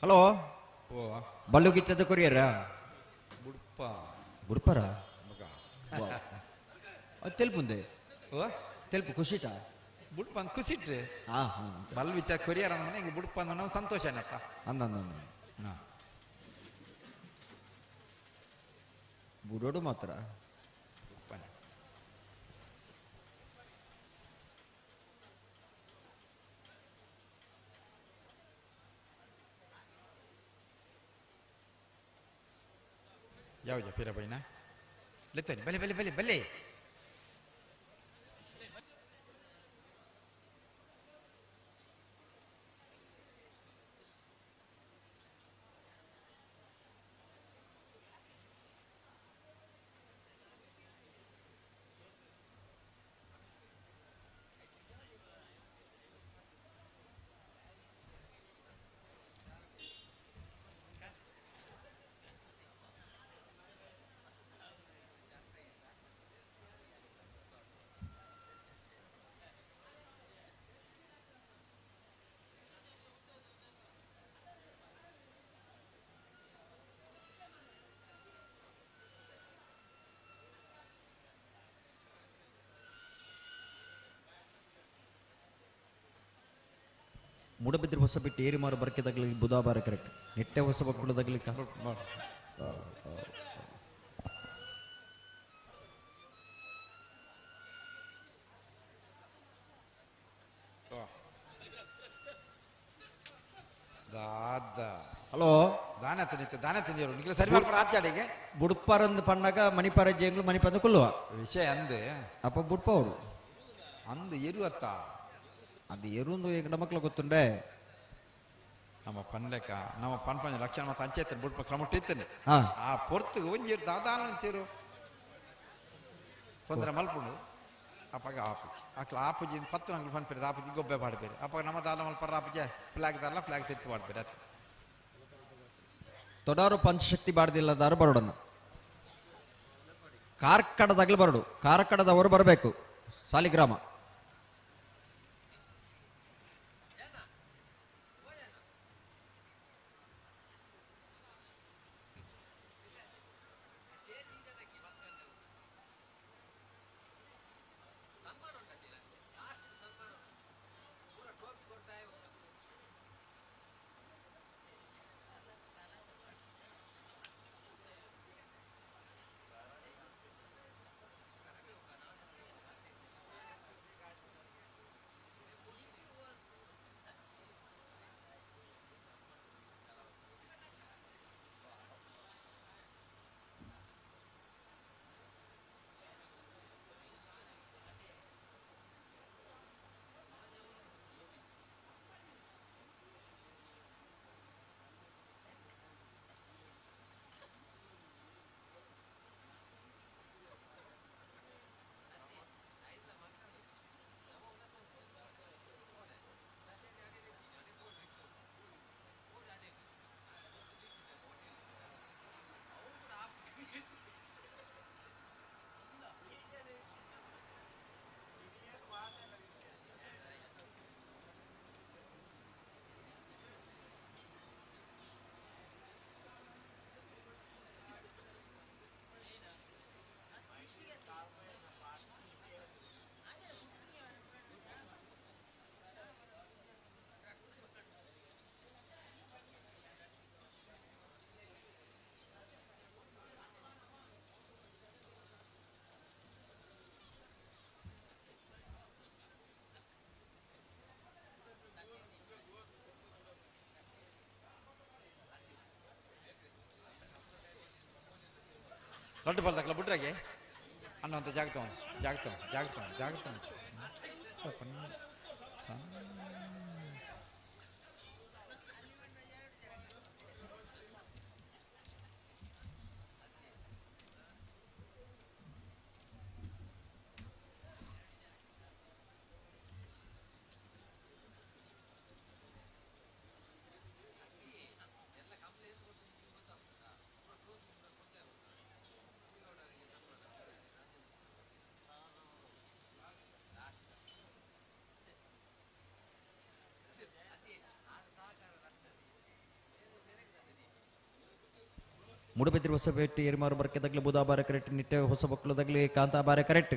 ಹಲೋ ಓ ಬಲ್ಲುಗಿತ್ತದ ಕೊರಿಯರ ಬುಡ್ಪ ಬುಡ್ಪರ ಮಗ ಅದು ತೆಲ್ಪುಂದೆ ಓ ತೆಲ್ಪು ಖುಷಿಟ ಬುಡ್ಪ ಅಂದ್ ಖುಷಿಟ್ರೆ ಹಾ ಹಾ ಬಲ್ ವಿಚಾರ ಕೊರಿಯರ್ ಅಂದ ಹಿಂಗೆ ಬುಡ್ಪ ಅಂದ ನಾವು ಸಂತೋಷನಪ್ಪ ಅಂದ ಅಂದ ಅಂದ ಬುಡೋಡು ಮಾತ್ರ ಬುಡ್ಪನೆ ಯಾವ ಪಿರ ಬೈನಾ ಲೆತ್ತೋನಿ ಬಲೆ ಬಲೆ ಬಲೆ ಬಲೆ ಮೂಡಬಿದ್ರೆ ಹೊಸ ಬಿಟ್ಟು ಏರಿಮಾರು ಬರ್ಕೆ ತಗಲಿ ಬುಧಾಬಾರ ಕರೆಕ್ಟ್ ನಿಟ್ಟೆ ಹೊಸ ಬಕ್ಕುಳು ತಗಲಿಕ್ಕ ದಾದ ಹಲೋ ದಾನ ತಿನ್ನಿತ್ತು ದಾನ ತಿಂದಿರು ನಿಖಿಲ ಸರಿ ಮಾಡ್ಪಾರ ಆಚಾಡಿಗೆ ಬುಡ್ಪಾರಂದು ಪಣ್ಣಾಗ ಮಣಿಪಾರ ಜೇಂಗ್ಲು ಮಣಿಪಂದು ಕೊಲ್ಲುವ ವಿಷಯ ಅಂದೆ ಅಪ್ಪ ಬುಡ್ಪ ಅವರು ಅಂದು ಎರುವತ್ತ ಅದು ಎರುಂದು ಈಗ ನಮಕ್ಲ ಗೊತ್ತುಂಡೆ ನಮ್ಮ ಪನ್ಲೆಕ್ಕ ನಮ್ಮ ಪನ್ಪಂಜ ಲಕ್ಷಣ ಮತ್ತೆ ಅಂಚೆತ್ತೇನೆ ಬುಡ್ಪ ಕ್ರಮಟ್ಟಿತ್ತೇನೆ ಹಾ. ಆ ಪೊರ್ತುಗೆ ಒಂಜೇರು ದಾದಾನ ಒಂಚೂರು ತೊಂದರೆ ಮಲ್ಪುಂಡು ಅಪ್ಪಗ ಆಪುಜಿ ಅಕ್ಲ ಆಪುಜಿ ಪತ್ತು ನಂಗೆ ಪನ್ಪೇರು ಆಪುಜಿ ಗೊಬ್ಬೆ ಪಾಡ್ಬೇರು ಅಪ್ಪ ನಮ್ಮ ದಾಲ ಮಲ್ಪರ ಆಪುಜೆ ಫ್ಲಾಗ್ ದಾರಲ್ಲ ಫ್ಲಾಗ್ ತೆತ್ತು ಮಾಡ್ಬೇರು ಅದು ತೊಡಾರು ಪಂಚಶಕ್ತಿ ಬಾರ್ದಿಲ್ಲದಾರು ಬರೋಡನ್ನ ಕಾರ್ಕಡದಾಗ್ಲಿ ಬರಡು ಕಾರ್ಕಡದವರು ಬರಬೇಕು ಸಾಲಿಗ್ರಾಮ ಲಡ್ಡು ಬಲ್ದಕ್ಕಲ್ಲ ಬಿಟ್ರಾಗೆ ಅನ್ನೋಂಥ ಜಾಗ್ತ ಜಾಗ್ತ ಜಾಗ್ತ ಜಾಗ್ತ ಸಣ್ಣ Moodbidri Hosapete ಏರ್ಮಾರು ಬರ್ಕೆದಾಗಲಿ ಬುಧಾಬಾರ correct Nitte ಹೊಸಬಕ್ಕಲದಾಗಲಿ ಕಾಂತಾಬಾರೆ correct.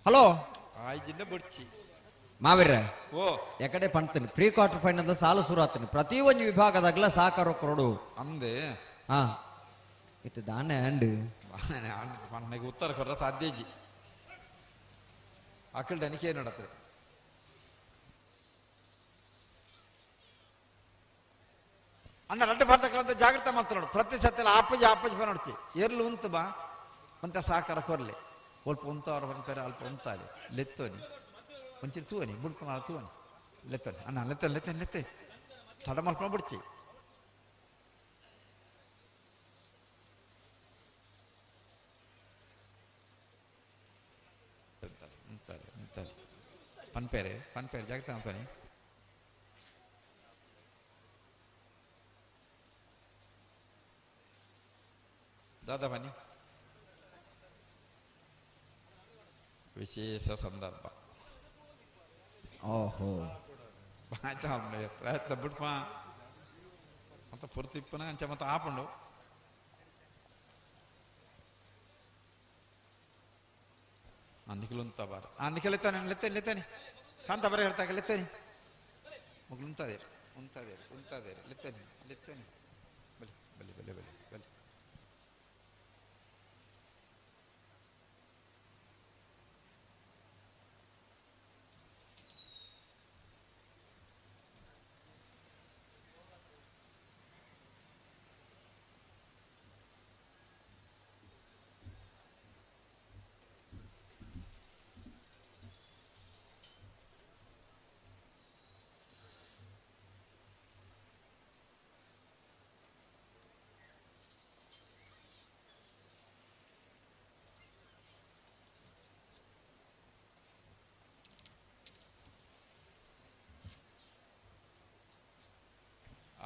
Hello ಆಯ್ಜಿಂದ ಬುಡ್ಚಿ ಮಾವಿರ ಓ ಎಕಡೆ ಪಣ್ತೀನಿ ಪ್ರೀ ಕ್ವಾರ್ಟರ್ ಫೈನಲ್ ಸಾಲು ಶುರು ಆಗ್ತೀನಿ ಪ್ರತಿ ಒಂದು ವಿಭಾಗದಾಗಲ ಸಾಕಾರ ಕೊರಡು ಅಂದೆ ಹಾ ಇತ್ತು ದಾನೆ ಅಂಡ್ ನನಗೆ ಉತ್ತರ ಕೊಡ್ರ ಸಾಧ್ಯ ಇಜ್ಜಿ ಅಕಲ್ ಡನಿಕೆ ನೋಡತ್ರ ಅಣ್ಣ ರಡ್ಡು ಬರ್ತಕ್ಕಂಥ ಜಾಗ್ರತೆ ಮಾತ್ರ ನೋಡು ಪ್ರತಿ ಸತ್ಯಲ್ಲ ಆಪಜಿ ಆಪಜಿ ನೋಡ್ತಿ ಎರ್ಲು ಉಂತು ಬಾ ಅಂತ ಸಾಕಾರ ಕೊರ್ಲೆ ಅಲ್ಪ ಉಂತವ್ರು ಬಂತಾರೆ ಅಲ್ಪ ಉಂತಾಲೆ ಲೆತ್ತೋನಿ ಒಂಚೂರು ತೂವನಿ ಬುಡ್ಪನ ತೂವನಿ ಲೆತ್ತೋನಿ ಅಣ್ಣ ಲೆತ್ತೋನಿ ಲೆತ್ತೋನಿ ಲೆತ್ತೆ ತಡ ಮಲ್ಕೊಂಡು ಬಿಡ್ಚಿ ಉಂತಾಲೆ ಉಂತಾಲೆ ಪನ್ಪೇರೆ ಪನ್ಪೇರೆ ಜಾಗ್ರತೆ ಅಂತಾನೆ ದಾದಾ ಬನ್ನಿ ವಿಶೇಷ ಸಂದರ್ಭ ಓಹೋ ಆಯ್ತಾ ಪ್ರಯತ್ನ ಬಿಡ್ಪ ಮತ್ತೆ ಪೂರ್ತಿ ಇಪ್ಪನ ಅಂಚ ಮತ್ತೆ ಆಪಂಡು ನಿಖಿಲ್ ಬಾರ ಆ ನಿಖಿಲ್ ಎತ್ತಾನೆ ಲೆತ್ತೇನೆ ಲೆತ್ತೇನೆ ಕಾಂತ ಬರ ಹೇಳ್ತಾಗ ಲೆತ್ತೇನೆ ಮಗಳು ಉಂತಾದೇರು ಉಂತಾದೇರು ಉಂತಾದೇರು ಲೆತ್ತೇನೆ ಲೆತ್ತೇನೆ ಬಲೆ ಬಲೆ ಬಲೆ ಬಲೆ ಬಲೆ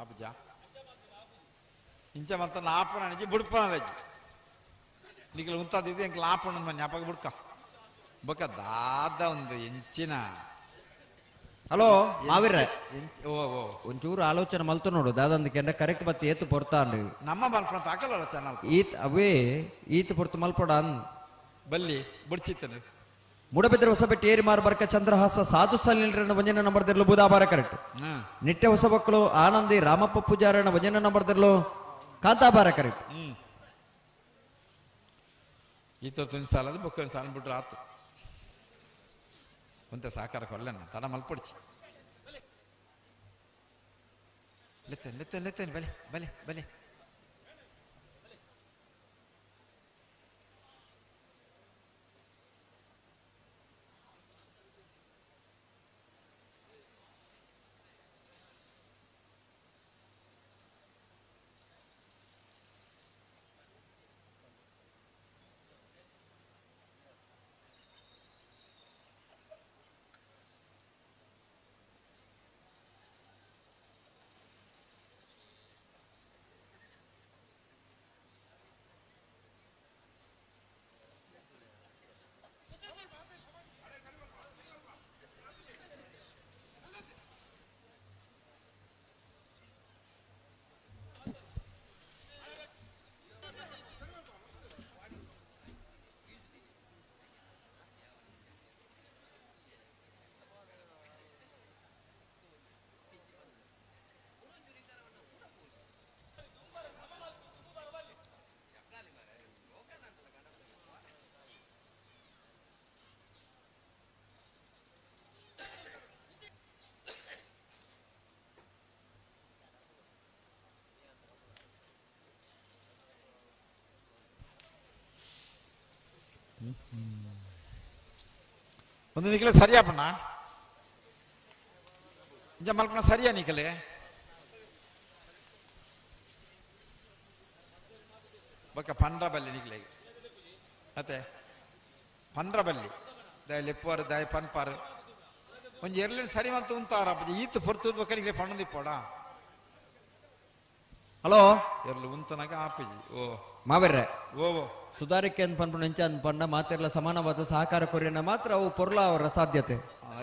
ಆಪಜ ಇಂಚ ಮಂತ ಆಪಣ ಬುಡ್ಪನ ರಜ್ಜಿ ನಿಖಿಲ್ ಉಂತಾದಿದ್ದು ಎಂಕ್ಲ ಆಪಣ ಮನೆ ಅಪ್ಪಗ ಬುಡ್ಕ ಬೊಕ್ಕ ದಾದ ಒಂದು ಎಂಚಿನ ಹಲೋ ಮಾವಿರ ಓ ಓ ಒಂಚೂರು ಆಲೋಚನೆ ಮಲ್ತು ನೋಡು ದಾದಂದಕ್ಕೆ ಕರೆಕ್ಟ್ ಬತ್ತಿ ಏತು ಪೊರ್ತಾಂಡು ನಮ್ಮ ಮಲ್ಪಣ ತಾಕಲ್ಲ ಚಾನಲ್ ಈತ್ ಅವೇ ಈತ್ ಪೊರ್ತು ಮಲ್ಪೊಡ ಬಲ್ಲಿ ಬುಡ್ಚಿತ್ತನು ಮೂಡಬಿದ್ರೆ ಹೊಸಬೆಟ್ಟಿ ಏರಿಮಾರು ಬರ್ಕ ಚಂದ್ರಹಾಸ ಸಾಧು ಸಲ್ಲಿನ ವಂಜನ ನಂಬರ್ ದಿರ್ಲು ಬುಧಾಬಾರ ಕರೆಕ್ಟ್ ನಿಟ್ಟೆ ಹೊಸಬಕ್ಕಳು ಆನಂದಿ ರಾಮಪ್ಪ ಪೂಜಾರನ ವಂಜನ ನಂಬರ್ ದಿರ್ಲು ಕಾಂತಾಬಾರ ಕರೆಕ್ಟ್ ಈ ತರ ತುಣಿ ಸಾಲದು ಬೊಕ್ಕ ಸಾಲ ಬಿಟ್ರೆ ಆತು ಒಂತೆ ಸಾಕಾರ ಕೊಲ್ಲಣ್ಣ ತಡ ಮಲ್ಪೊಡ್ಚಿ ಲೆತ್ತೇನೆ ಲೆತ್ತೇನೆ ಲೆತ್ತೇನೆ ಬಲೆ ಬಲೆ ಬಲೆ ಒಂದು ನಿಖಲೆ ಸರಿಯಾಪಣ್ಣ ಇಂಜ ಮಲ್ಪಣ ಸರಿಯಾ ನಿಖಲೆ ಬೊಕ್ಕ ಪಂಡ್ರ ಬಲ್ಲಿ ನಿಖಲೆ ಅತ್ತೆ ಪಂಡ್ರ ಬಲ್ಲಿ ದಾಯ ಲೆಪ್ಪುವಾರು ದಾಯ ಪನ್ಪಾರು ಒಂಜಿ ಎರ್ಲಿನ ಸರಿ ಮಂತ ಉಂತಾರ ಈತ್ ಪೊರ್ತು ಬೊಕ್ಕ ನಿಖಲೆ ಪಣ್ಣದಿಪ್ಪೋಡ ಹಲೋ ಎರ್ಲು ಉಂತನಾಗ ಆಪಿಜಿ ಓ ಮಾವೆರ್ರೆ ಓ ಓ ಸುಧಾರಿಕೆ ಅಂತ ಪನ್ಪುಣ ಇಂಚ ಅನ್ಪಂಡ ಮಾತೆರ್ಲ ಸಮಾನವಾದ ಸಹಕಾರ ಕೊರಿಯನ ಮಾತ್ರ ಅವು ಪೊರ್ಲ ಅವರ ಸಾಧ್ಯತೆ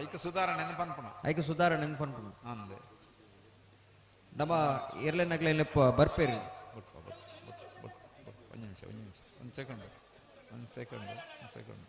ಐಕ ಸುಧಾರಣೆ ಅಂತ ಪನ್ಪುಣ ಐಕ ಸುಧಾರಣೆ ಅಂತ ಪನ್ಪುಣ ಅಂದೆ ನಮ್ಮ ಎರ್ಲೆನಗ್ಲೆ ಬರ್ಪೇರಿ ಒಂದು ನಿಮಿಷ ಒಂದು ನಿಮಿಷ ಒಂದು ಸೆಕೆಂಡ್ ಒಂದು ಸೆಕೆಂಡ್ ಒಂದು ಸೆಕೆಂಡ್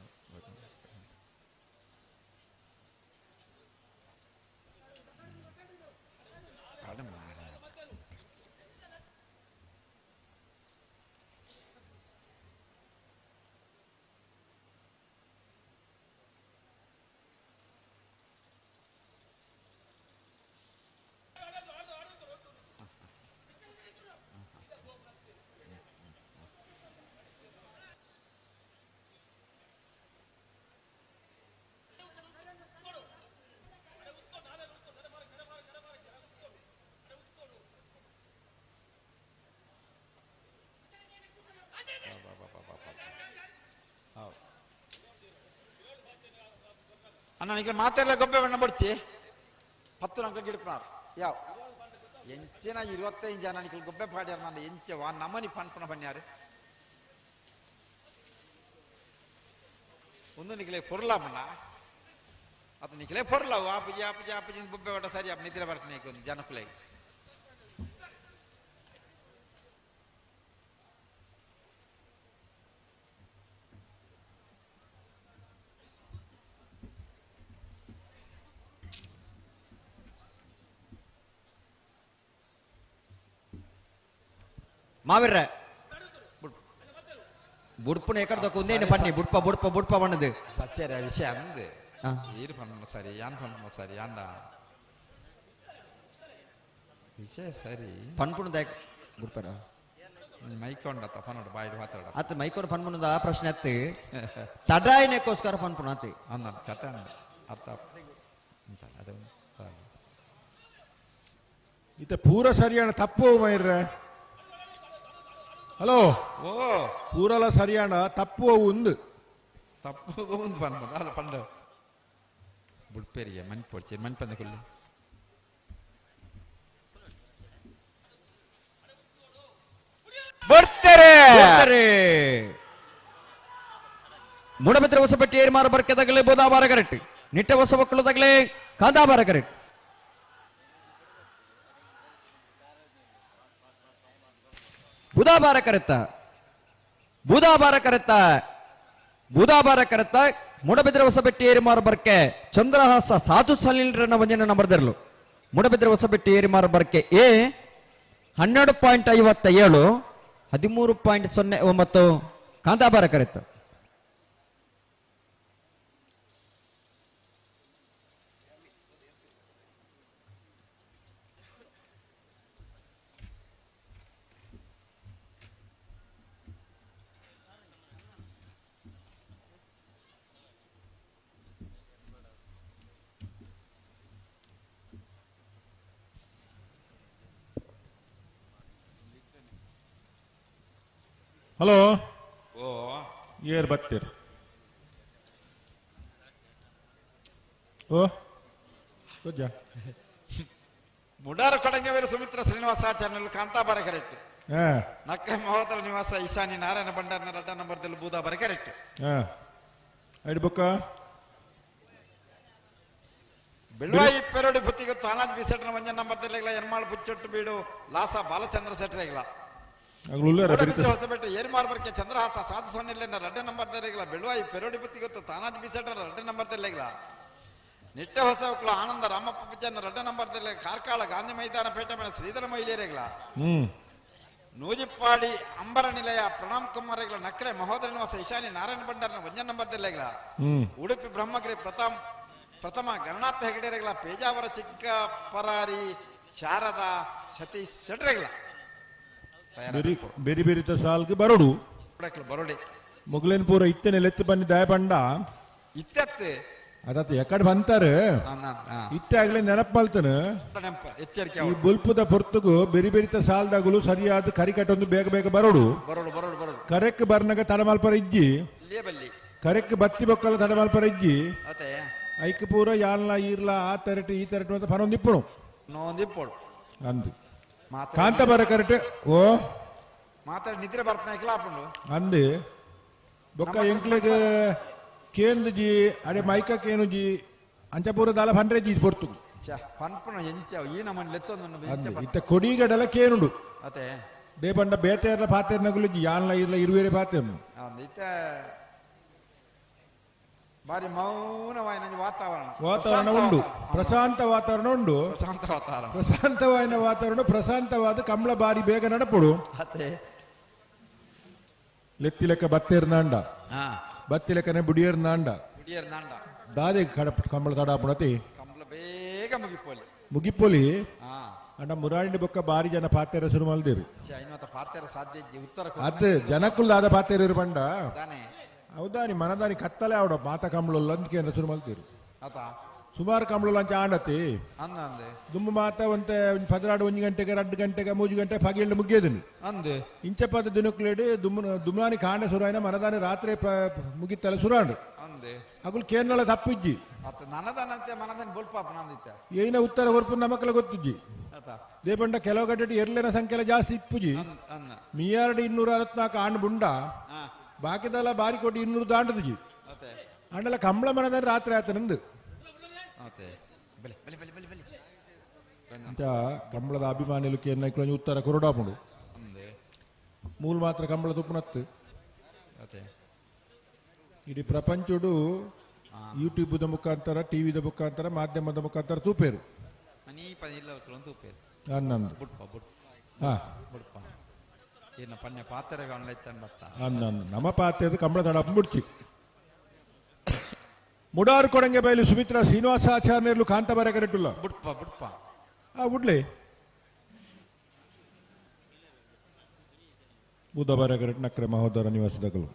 ಅಣ್ಣ ನಿಖಲೆ ಮಾತೆಲ್ಲ ಗೊಬ್ಬೆ ಬಣ್ಣ ಬಡ್ಚಿ ಪತ್ತು ನಂಕ ಗಿಡಪನಾರ್ ಯಾವ ಎಂಚಿನ 25 ಜನ ನಿಖಲ್ ಗೊಬ್ಬೆ ಪಾಡ್ಯಾರ ನಾನು ಎಂಚ ವಾ ನಮನಿ ಪನ್ಪನ ಬನ್ಯಾರು ಒಂದು ನಿಖಲೆ ಪೊರ್ಲ ಬಣ್ಣ ಅದು ನಿಖಲೆ ಪೊರ್ಲ ಆಪುಜಿ ಆಪುಜಿ ಆಪುಜಿ ಬೊಬ್ಬೆ ಬಟ್ಟ ಸರಿ ಅಪ್ಪ ನಿದ್ರೆ ಬರ್ತೀನಿ ಒಂದು ಜನಕುಲೆ ಮಾವಿರ್ರೆ ಬುಡ್ಪುನ ಎಕಡೆ ಒಂದೇನು ಪನ್ನಿ ಬುಡ್ಪ ಬುಡ್ಪ ಬುಡ್ಪ ಬಣ್ಣದು ಸತ್ಯರ ವಿಷಯ ಅಂದು ಈರು ಪಣ್ಣ ಸರಿ ಯಾನ್ ಪಣ್ಣ ಸರಿ ಯಾಂಡ ವಿಷಯ ಸರಿ ಪನ್ಪುಣ ಬುಡ್ಪರ ಮೈಕೊಂಡ ಪನ್ನೋಡು ಬಾಯಿಡು ಮಾತಾಡ ಅತ್ತ ಮೈಕೊಂಡು ಪನ್ಪುಣದ ಪ್ರಶ್ನೆ ಅತ್ತು ತಡಾಯನಕ್ಕೋಸ್ಕರ ಪನ್ಪುಣ ಅತ್ತೆ ಅಂದ ಕತೆ ಅಂದ ಅರ್ಥ ಅದು ಇತ್ತ ಪೂರ ಸರಿಯಾಣ ತಪ್ಪು ಮೈರ್ರೆ ಹಲೋ ಓ ಪೂರಲ ಸರಿಯಾಣ ತಪ್ಪು ಉಂದು ತಪ್ಪು ಉಂದು ಪನ್ಪುಣ ಅಲ್ಲ ಪಂಡ ಬುಡ್ಪೇರಿಗೆ ಮಣ್ ಪೊಡ್ಚಿ ಮಣ್ ಪಂದ ಕೊಲ್ಲಿ ಬರ್ತಾರೆ ಮೂಡಬಿದ್ರೆ ಹೊಸಪಟ್ಟಿ ಏರ್ಮಾರು ಬರ್ಕೆ ತಗಲೆ ಬೋದಾಬಾರ ಕರೆಕ್ಟ್ ನಿಟ್ಟ ಹೊಸ ಮಕ್ಕಳು ತಗಲೆ ಕಾಂದಾಬಾರ ಕರೆಕ್ಟ್ ಬುಧಾಬಾರ ಕರೆತ್ತ ಬುಧಾಬಾರ ಕರೆತ್ತ ಬುಧಾಬಾರ ಕರೆತ್ತ ಮೂಡಬಿದ್ರೆ ಹೊಸಬೆಟ್ಟಿ ಏರಿಮಾರು ಬರ್ಕೆ ಚಂದ್ರಹಾಸ ಸಾಧು ಸಲೀಲ್ರನ್ನ ವಂಜನ ನಂಬರ್ದಿರಲು ಮೂಡಬಿದ್ರೆ ಹೊಸಬೆಟ್ಟಿ ಏರಿಮಾರು ಬರ್ಕೆ ಎ 12.57 13.09 ಕಾಂತಾಬಾರ ಕರೆತ್ತ ಹಲೋ ಓ ಏರ್ ಬತ್ತೀರ್ ಓ ಗೊಜ್ಜ ಮುಡಾರ ಕೊಡಂಗವೇರು ಸುಮಿತ್ರ ಶ್ರೀನಿವಾಸಾಚಾರ್ಯನಲ್ಲಿ ಕಾಂತಾಬಾರ ಕರೆಕ್ಟ್ ಹಾ ನಕ್ರೆ ಮಹೋದರ ನಿವಾಸ ಈಶಾನಿ ನಾರಾಯಣ ಭಂಡಾರನ ರಡ್ಡ ನಂಬರ್ದಲ್ಲಿ ಬೂದಾಬಾರ ಕರೆಕ್ಟ್ ಹಾ ಐಡಿ ಬುಕ್ಕ ಬೆಳ್ವಾಯಿ ಪೆರಡಿ ಬುತ್ತಿಗೆ ತಾನಾಜ್ ಬಿಸೆಟ್ನ ವಂಜನ ನಂಬರ್ದಲ್ಲಿ ಎನ್ಮಾಳ್ ಬುಚ್ಚೊಟ್ಟು ಬೀಡು ಲಾಸ ಬಾಲಚಂದ್ರ ಸೆಟ್ರೆಗಳ ಅಗ್ಲುಲ್ಲಾರ ಮೂಡಬಿದ್ರೆ ಹೊಸಬೆಟ್ಟು ಏರ್ಮಾರ್ಬರ್ಕೆ ಚಂದ್ರಹಾಸ ಸಾಧು ಸೊನ್ನೆಲ್ಲ ರಡ್ಡ ನಂಬರ್ ದೆಲೆಗಳ ಬೆಳ್ವಾಯಿ ಪೆರೋಡಿ ಬುತ್ತಿಗೊತ್ತು ತಾನಾಜ್ ಬಿಸೆಟ್ರ ರಡ್ಡ ನಂಬರ್ ದೆಲೆಗಳ ನಿಟ್ಟ ಹೊಸ ಒಕ್ಕಲು ಆನಂದ ರಾಮಪ್ಪ ಪೂಜಾರನ ರಡ್ಡ ನಂಬರ್ ದೆಲೆ ಕಾರ್ಕಾಳ ಗಾಂಧಿ ಮೈದಾನ ಪೇಟೆ ಮೇಲೆ ಶ್ರೀಧರ ಮಹಿಳೆಯರೆಗಳ ಹ್ಮ್ ನೂಜಿಪ್ಪಾಡಿ ಅಂಬರ ನಿಲಯ ಪ್ರಣಾಮ್ ಕುಮಾರಗಳ ನಕ್ರೆ ಮಹೋದರ ನಿವಾಸ ಈಶಾನಿ ನಾರಾಯಣ ಭಂಡಾರನ ಒಂಜನ ನಂಬರ್ ದೆಲೆಗಳ ಹ್ಮ್ ಉಡುಪಿ ಬ್ರಹ್ಮಗಿರಿ ಪ್ರಥಮ ಗಣನಾಥ ಹೆಗಡೆರೆಗಳ ಪೇಜಾವರ ಚಿಕ್ಕ ಪರಾರಿ ಶಾರದಾ ಸತೀಶ್ ಶೆಟ್ರೆಗಳ ಬೆರಿ ಬೆರಿ ಬೆರಿತ ಸಾಲ್ಗೆ ಬರೋಡು ಬರೋಡೆ ಮುಗ್ಲೇನ್ ಪೂರ ಇತ್ತನೆ ಲೆತ್ತು ಬನ್ನಿ ದಯ ಪಂಡ ಇತ್ತತ್ತೆ ಅದತ್ತ ಎಕಡೆ ಬಂತಾರೆ ಇತ್ತೆ ಆಗ್ಲೇ ನೆನಪು ಮಲ್ತನು ನೆನಪ ಎಚ್ಚರಿಕೆ ಈ ಬುಲ್ಪುದ ಪೊರ್ತುಗು ಬೆರಿ ಬೆರಿತ ಸಾಲ್ದಾಗಲು ಸರಿಯಾದ ಕರಿಕಟ್ಟೊಂದು ಬೇಗ ಬೇಗ ಬರೋಡು ಬರೋಡು ಬರೋಡು ಬರೋಡು ಕರೆಕ್ ಬರ್ನಗ ತಡಮಲ್ಪರ ಇಜ್ಜಿ ಇಲ್ಲೇ ಬಲ್ಲಿ ಕರೆಕ್ ಬತ್ತಿ ಬೊಕ್ಕಲ ತಡಮಲ್ಪರ ಇಜ್ಜಿ ಅತೆ ಐಕ್ ಪೂರ ಯಾನ್ಲ ಈರ್ಲ ಆ ತರಟು ಈ ತರಟು ಅಂತ ಪನೊಂದು ಇಪ್ಪಣು ನೊಂದು ಇಪ್ಪೋಡು ಅಂದು ಕಾಂತ ಬರ ಕರೆಕ್ಟ್ ಓ ಮಾತಾಡಿ ನಿದ್ರೆ ಬರ್ಪಣ ಹಾಪುಂಡು ಅಂದು ಬೊಕ್ಕ ಎಂಕ್ಲೆಗ್ ಕೇಂದ್ರ ಜಿ ಅಡೆ ಮೈಕ ಕೇನು ಜಿ ಅಂಚಪೂರ ದಾಲ ಪಂಡ್ರೆ ಜಿ ಪೊರ್ತುಗು ಛ ಪನ್ಪುಣ ಎಂಚ ಈ ನಮ್ಮನ್ ಲೆತ್ತೊಂದು ಎಂಚ ಇತ್ತ ಕೊಡಿಗಡಲ ಕೇನುಂಡು ಅತೆ ದೇಪಂಡ ಬೇತೇರ್ಲ ಪಾತೇರ್ನಗುಲು ಯಾನ್ಲ ಇರ್ಲ ಇರುವೇರೆ ಪಾತೇರ್ನು ಇತ್ತ ಬಾರಿ ಮೌನವಾಯಿನ ವಾತಾವರಣ ವಾತಾವರಣ ಉಂಡು ಪ್ರಶಾಂತ ವಾತಾವರಣ ಉಂಡು ಪ್ರಶಾಂತ ವಾತಾವರಣ ಪ್ರಶಾಂತವಾದ ವಾತಾವರಣ ಪ್ರಶಾಂತವಾದ ಕಮಲ ಬಾರಿ ಬೇಗ ನಡಪುಡು ಅತೆ ಲೆತ್ತಿ ಲೆಕ್ಕ ಬತ್ತೇರ್ನಾಂಡ ಬತ್ತಿ ಲೆಕ್ಕನೆ ಬುಡಿಯರ್ನಾಂಡ ಬುಡಿಯರ್ನಾಂಡ ದಾದೆ ಕಂಬಳ ತಡಾಪುಣತಿ ಕಂಬಳ ಬೇಗ ಮುಗಿಪೋಲಿ ಮುಗಿಪೋಲಿ ಅಂಡ ಮುರಾಣಿ ಬೊಕ್ಕ ಬಾರಿ ಜನ ಪಾತೆರ ಶುರು ಮಲ್ದಿರು ಪಾತೆರ ಸಾಧ್ಯ ಉತ್ತರ ಅತ್ ಜನಕ್ಕುಲ್ ದಾದ ಪಾತೆರ ಪಂಡ ಹೌದಾನಿ ಮನದಾನಿ ಕತ್ತಲೆ ಆವಡ ಮಾತ ಕಂಬಳಲ್ಲ ಅಂತ ಶುರು ಮಲ್ತಿರು ಸುಮಾರು ಕಂಬಳಲ್ಲ ಅಂಚ ಆಂಡತಿ ದುಂಬು ಮಾತ ಒಂತೆ 12 1 ಗಂಟೆಗೆ 2 ಗಂಟೆಗೆ 3 ಗಂಟೆ ಪಗಿಲ್ಲು ಮುಗಿಯದನು ಅಂದು ಇಂಚಪದ ದಿನಕ್ಲೇಡು ದುಮ್ಮು ದುಮ್ನಾನಿ ಕಾಂಡ ಸುರಾಯನ ಮನದಾನಿ ರಾತ್ರಿ ಮುಗಿತ್ತಲ್ಲ ಸುರಾಂಡು ಅಗುಲ್ ಕೇರ್ನಲ ತಪ್ಪಿಜ್ಜಿ ಏನ ಉತ್ತರ ಹೊರಪು ನಮಕಲ ಗೊತ್ತಿಜ್ಜಿ ದೇಪಂಡ ಕೆಲವು ಗಂಟೆ ಎರ್ಲೆನ ಸಂಖ್ಯೆ ಜಾಸ್ತಿ ಇಪ್ಪುಜಿ ಮೀಯಾರಡು 264 ಆಂಡ್ ಬುಂಡ ಬಾಕಿದೆಲ್ಲ ಬಾರಿ ಕೊಟ್ಟು 200 ದಾಂಡದಿಜಿ ಅಂಡಲ ಕಂಬಳ ಮನದಾನಿ ರಾತ್ರಿ ಆತನಂದು ಅಂತ ಕಂಬಳದ ಅಭಿಮಾನಿಲು ಕೇರ್ನ ಉತ್ತರ ಕೊರಡಾಪುಂಡು ಮೂಲ ಮಾತ್ರ ಕಂಬಳ ತುಪ್ಪನತ್ತು ಇಡೀ ಪ್ರಪಂಚಡು ಯೂಟ್ಯೂಬ್ದ ಮುಖಾಂತರ ಟಿವಿದ ಮುಖಾಂತರ ಮಾಧ್ಯಮದ ಮುಖಾಂತರ ತೂಪೇರು ಅನ್ನಂದು ನಮ್ಮ ಪಾತ್ರದ ಕಂಬಳ ತಡಪ್ಪ ಮುಡ್ಚಿ ಮುಡಾರು ಕೊಡಂಗೆ ಬಯಲು ಸುಮಿತ್ರಾ ಶ್ರೀನಿವಾಸಾಚಾರ್ಯರ್ಲು ಕಾಂತ ಬರ ಕರೆಟುಲ್ಲ ಬುಡ್ಪ ಬುಡ್ಪ ಆ ಉಡ್ಲೆ ಬುಧ ಬರ ಕರೆಟ್ ನಕ್ರೆ ಮಹೋದರ ನಿವಾಸದಗಳು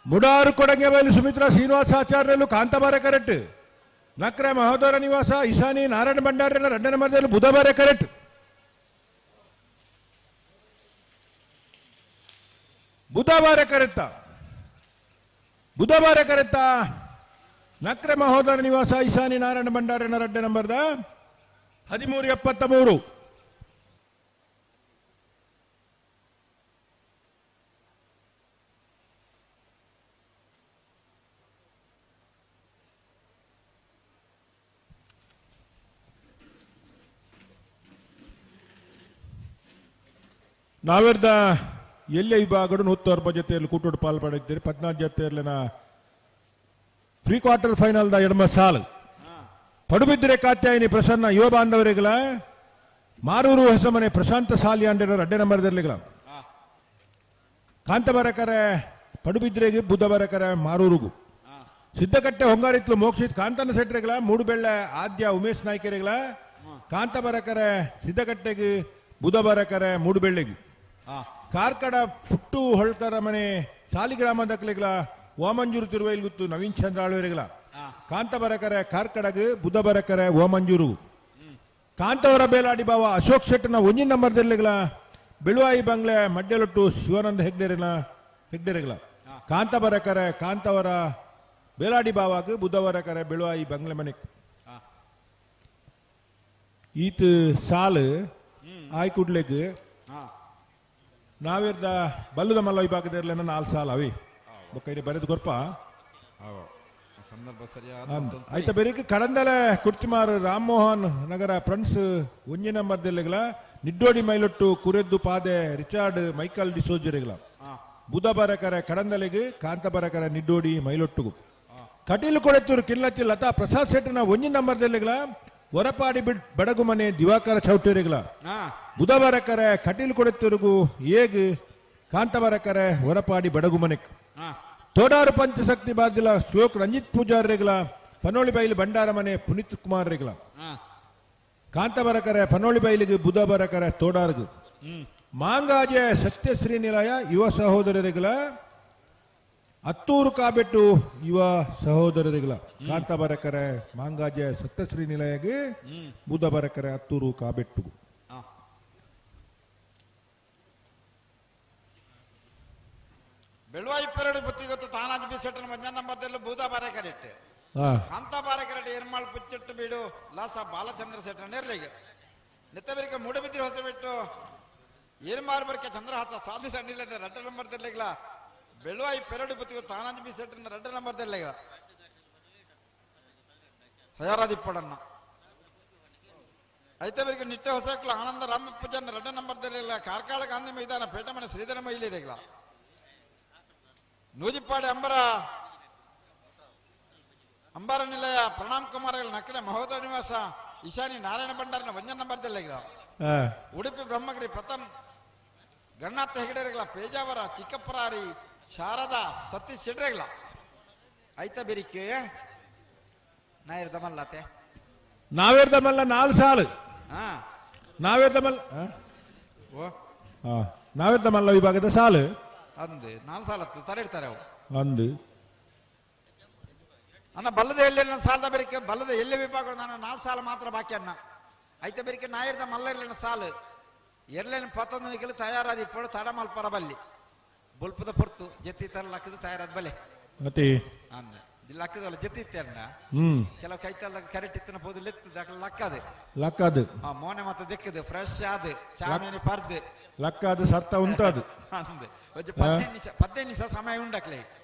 ಮುಡಾರು ಕೊಡಂಗೆ ಬಯಲು ಸುಮಿತ್ರಾ ಶ್ರೀನಿವಾಸಾಚಾರ್ಯರು ಕಾಂತಬಾರೆ ಕರೆಕ್ಟ್ ನಕ್ರೆ ಮಹೋದರ ನಿವಾಸ ಇಶಾನಿ ನಾರಾಯಣ ಭಂಡಾರಿ ಎರಡನೇ ಮಧ್ಯದಲ್ಲಿ ಬುಧಬಾರೆ ಕರೆಕ್ಟ್ ಬುಧವಾರ ಕರೆತ್ತ ಬುಧವಾರ ಕರೆತ್ತ ನಕ್ರೆ ಮಹೋದರ ನಿವಾಸ ಇಶಾನಿ ನಾರಾಯಣ ಭಂಡಾರಿ ಎರಡನೇ ನಂಬರ್ದ 1373. ನಾವೆರ್ದ ಎಲ್ಲೇ ವಿಭಾಗಡು 160 ಜೊತೆಯಲ್ಲಿ ಕೂಟೋಡು ಪಾಲ್ ಪಡೆದಿದ್ದೀರಿ. 14 ಜೊತೆಯಲ್ಲಿನ ಪ್ರೀ ಕ್ವಾರ್ಟರ್ ಫೈನಲ್ the ಎಡಮ ಸಾಲು ಪಡುಬಿದ್ರೆ ಕಾತ್ಯಾಯಿನಿ ಪ್ರಸನ್ನ ಯುವ ಬಾಂಧವರಿಗಳ ಮಾರೂರು ಹೊಸಮನೆ ಪ್ರಶಾಂತ ಸಾಲಿಯಾಂಡಿರ ಅಡ್ಡೆ ನಂಬರ್ದಲ್ಲಿಗಳ ಕಾಂತಬರಕರೆ ಪಡುಬಿದ್ರೆಗೆ ಬುದ್ಧಬರಕರೆ ಮಾರೂರುಗು ಸಿದ್ದಕಟ್ಟೆ ಹೊಂಗಾರಿತ್ಲು ಮೋಕ್ಷಿತ್ ಕಾಂತನ ಶೆಟ್ಟರೆಗಳ ಮೂಡುಬೆಳ್ಳೆ ಆದ್ಯ ಉಮೇಶ್ ನಾಯ್ಕರಿಗಳ ಕಾಂತ ಬರಕರೆ ಸಿದ್ದಕಟ್ಟೆಗೆ ಬುಧ ಬರಕರೆ ಮೂಡುಬೆಳ್ಳೆಗೆ ಕಾರ್ಕಡ ಪುಟ್ಟು ಹೊಳ್ಕರ ಮನೆ ಸಾಲಿಗ್ರಾಮ ದಕ್ಲೆಗಳ ಓಮಂಜೂರು ತಿರುವೈಲ್ಗುತ್ತು ನವೀನ್ ಚಂದ್ರ ಆಳ್ವೇರಿಗಳ ಕಾಂತ ಬರಕರೆ ಕಾರ್ಕಡಗ್ ಬುಧ ಬರಕರೆ ಓಮಂಜೂರು ಕಾಂತವರ ಬೇಲಾಡಿ ಬಾವ ಅಶೋಕ್ ಶೆಟ್ಟನ ಒಂಜಿನ ನಂಬರ್ ದೆಲ್ಲೆಗಳ ಬೆಳುವಾಯಿ ಬಂಗ್ಲೆ ಮಡ್ಯಲೊಟ್ಟು ಶಿವಾನಂದ ಹೆಗ್ಡೆರಿನ ಹೆಗ್ಡೆರಿಗಳ ಕಾಂತ ಬರಕರೆ ಕಾಂತವರ ಬೇಲಾಡಿ ಬಾವಾಗ ಬುಧವರ ಕರೆ ಬೆಳುವಾಯಿ ಬಂಗ್ಲೆ ಮನೆ ಈತ ಸಾಲು ಆಯ್ ಕುಡ್ಲೆಗ್ ನಾವಿರ್ದ ಬಲ್ಲದ ಮಲ್ಲ ವಿಭಾಗದ ನಾಲ್ ಸಾಲ ಅವಿ ಬೊಕ್ಕ ಬರೆದು ಕೊರ್ಪ ಸಂದರ್ಭ ಸರಿಯಾದ ಆಯ್ತ ಬೇರೆ ಕಡಂದಲೆ ಕುರ್ತಿಮಾರ್ ರಾಮಮೋಹನ್ ನಗರ ಫ್ರೆಂಡ್ಸ್ ಒಂಜಿ ನಂಬರ್ ದೆಲ್ಲೆಗಳ ನಿಡ್ಡೋಡಿ ಮೈಲೊಟ್ಟು ಕುರೆದ್ದು ಪಾದೆ ರಿಚಾರ್ಡ್ ಮೈಕಲ್ ಡಿಸೋಜರಿಗಳ ಬುಧ ಬರಕರೆ ಕಡಂದಲೆಗೆ ಕಾಂತ ಬರಕರೆ ನಿಡ್ಡೋಡಿ ಮೈಲೊಟ್ಟುಗು ಕಟೀಲು ಕೊಡೆತ್ತೂರು ಕಿಲ್ಲಚ್ಚಿ ಲತಾ ಪ್ರಸಾದ್ ಶೆಟ್ಟನ ಒಂಜಿ ನಂಬರ್ ದೆಲ್ಲೆಗಳ ಹೊರಪಾಡಿ ಬಿಡ್ ಬಡಗುಮನೆ ದಿವಾಕರ ಚೌಟೇರಿಗಳ ಬುಧ ಬರಕರೆ ಕಟೀಲು ಕೊಡೆತ್ತೂರುಗು ಏಗ್ ಕಾಂತ ಬರಕರೆ ಹೊರಪಾಡಿ ಬಡಗುಮನೆ ತೋಡಾರು ಪಂಚಶಕ್ತಿ ಬಾದಿಲ ಶ್ಲೋಕ್ ರಂಜಿತ್ ಪೂಜಾರಿಗಳ ಪನೋಳಿ ಬೈಲು ಭಂಡಾರ ಮನೆ ಪುನೀತ್ ಕುಮಾರ್ ರೆಗಳ ಕಾಂತ ಬರಕರೆ ಪನೋಳಿ ಬೈಲಿಗೆ ಬುಧ ಬರಕರೆ ತೋಡಾರ್ಗು ಮಾಂಗಾಜೆ ಸತ್ಯಶ್ರೀ ನಿಲಯ ಯುವ ಸಹೋದರರಿಗಳ ಅತ್ತೂರು ಕಾಬೆಟ್ಟು ಯುವ ಸಹೋದರರಿಗಳ ಕಾಂತ ಬರಕರೆ ಮಾಂಗಾಜೆ ಸತ್ಯಶ್ರೀ ನಿಲಯಗೆ ಬುಧ ಬರಕರೆ ಅತ್ತೂರು ಕಾಬೆಟ್ಟು. ಬೆಳುವಾಯಿ ಪೆರಡು ಬುತ್ತಿಗೊತ್ತು ತಾನಾಜ್ ಬಿಸೆಟ್ಟನ ಮಂಜ ನಂಬರ್ದಲ್ಲೂ ಬೂದ ಬಾರೆ ಕರೆಕ್ಟ್ ಕಾಂತ ಬಾರೆ ಕರೆಕ್ಟ್ ಏರ್ಮಾಳ್ ಪುಚ್ಚಿಟ್ಟು ಬೀಡು ಲಾಸ ಬಾಲಚಂದ್ರ ಸೆಟ್ಟನ ನೇರ್ಲಿಗೆ ನಿತ್ತಬೆರಿಕ ಮೂಡಬಿದ್ರಿ ಹೊಸಬಿಟ್ಟು ಏರ್ಮಾರ್ ಬರ್ಕೆ ಚಂದ್ರಹಾಸ ಸಾಧು ಸಣ್ಣಿಲ್ಲ ರಡ್ಡ ನಂಬರ್ ದೆಲ್ಲೆಗ್ಲ ಬೆಳುವಾಯಿ ಪೆರಡು ಬುತ್ತಿಗೊತ್ತು ತಾನಾಜ್ ಬಿಸೆಟ್ಟನ ರಡ್ಡ ನಂಬರ್ ದೆಲ್ಲೆಗ ತಯಾರಾದಿಪ್ಪಡನ್ನ ಐತೆ ಬೆರಿಕ ನಿಟ್ಟೆ ಹೊಸಕ್ಲ ಆನಂದ ರಾಮಪ್ಪಜನ ರಡ್ಡ ನಂಬರ್ ದೆಲ್ಲೆಗ್ಲ ಕಾರ್ಕಾಳ ಗಾಂಧಿ ಮೈದಾನ ಪೇಟಮನೆ ಶ್ರೀಧರ ಮೈಲಿದೆಗ್ಲ ನೂಜಿಪ್ಪಾಡಿ ಅಂಬರ ಅಂಬಾರ ನಿಲಯ ಪ್ರಣಾಮ್ ಕುಮಾರ್ ನಕಲೆ ಮಹೋದರ ನಿವಾಸ ಈಶಾನಿ ನಾರಾಯಣ ಭಂಡಾರನ ಒಂಜನ ನಂಬರ್ ದೆಲ್ಲೆಗ್ಲ ಉಡುಪಿ ಬ್ರಹ್ಮಗಿರಿ ಪ್ರಥಮ್ ಗಣನಾಥ ಹೆಗಡೆರೆಗಳ ಪೇಜಾವರ ಚಿಕ್ಕಪ್ಪರಾರಿ ಶಾರದಾ ಸತೀಶ್ ಶೆಟ್ರೆಗಳ ಐತ ಬೆರಿಕೆ ನಾಯರ್ ದಮಲ್ಲಾತೆ ನಾವೇರ್ ದಮಲ್ಲ ನಾಲ್ ಸಾಲು ನಾವೇರ್ ದಮಲ್ಲ ನಾವೇರ್ ದಮಲ್ಲ ವಿಭಾಗದ ಸಾಲು ಅಂದು ನಾಲ್ ಸಾಲ ತರ ಇಡ್ತಾರೆ ಅವು ಅಂದು ಅನ್ನ ಬಲ್ಲದ ಎಲ್ಲೆ ಸಾಲದ ಬೆರಿಕೆ ಬಲ್ಲದ ಎಲ್ಲೆ ವಿಭಾಗ ನಾನು ನಾಲ್ ಸಾಲ ಮಾತ್ರ ಬಾಕಿ ಅನ್ನ ಐತ ಬೆರಿಕೆ ನಾಯರ್ದ ಮಲ್ಲ ಇರ್ಲಿನ ಸಾಲು ಎರ್ಲೇನು ಪತ್ತೊಂದು ನಿಕಲು ತಯಾರಾದ ಇಪ್ಪಡು ತಡ ಮಲ್ಪರ ಬಲ್ಲಿ ಬೊಲ್ಪದ ಪೊರ್ತು ಜತ್ತಿ ತರ ಲಕ್ಕದ ತಯಾರಾದ ಬಲೆ ಮತ್ತೆ ಅಂದ ಲಕ್ಕದಲ್ಲ ಜತ್ತಿ ಇತ್ತೇರ್ನ ಕೆಲವು ಕೈತಲ್ಲ ಕರೆಕ್ಟ್ ಇತ್ತನ ಪೋದು ಲೆತ್ತದ ಲಕ್ಕದು ಲಕ್ಕದು ಮೋನೆ ಮತ್ತೆ ದಿಕ್ಕದು ಫ್ರೆಶ್ ಆದ ಚಾಮೇನೆ ಪರ್ದು ಲಕ್ಕದು ಸತ್ತ ಉಂಟಾದು ಅಂದು ಒಂಜಿ 15 ನಿಮಿಷ ಸಮಯ ಉಂಡಕ್ಲೆ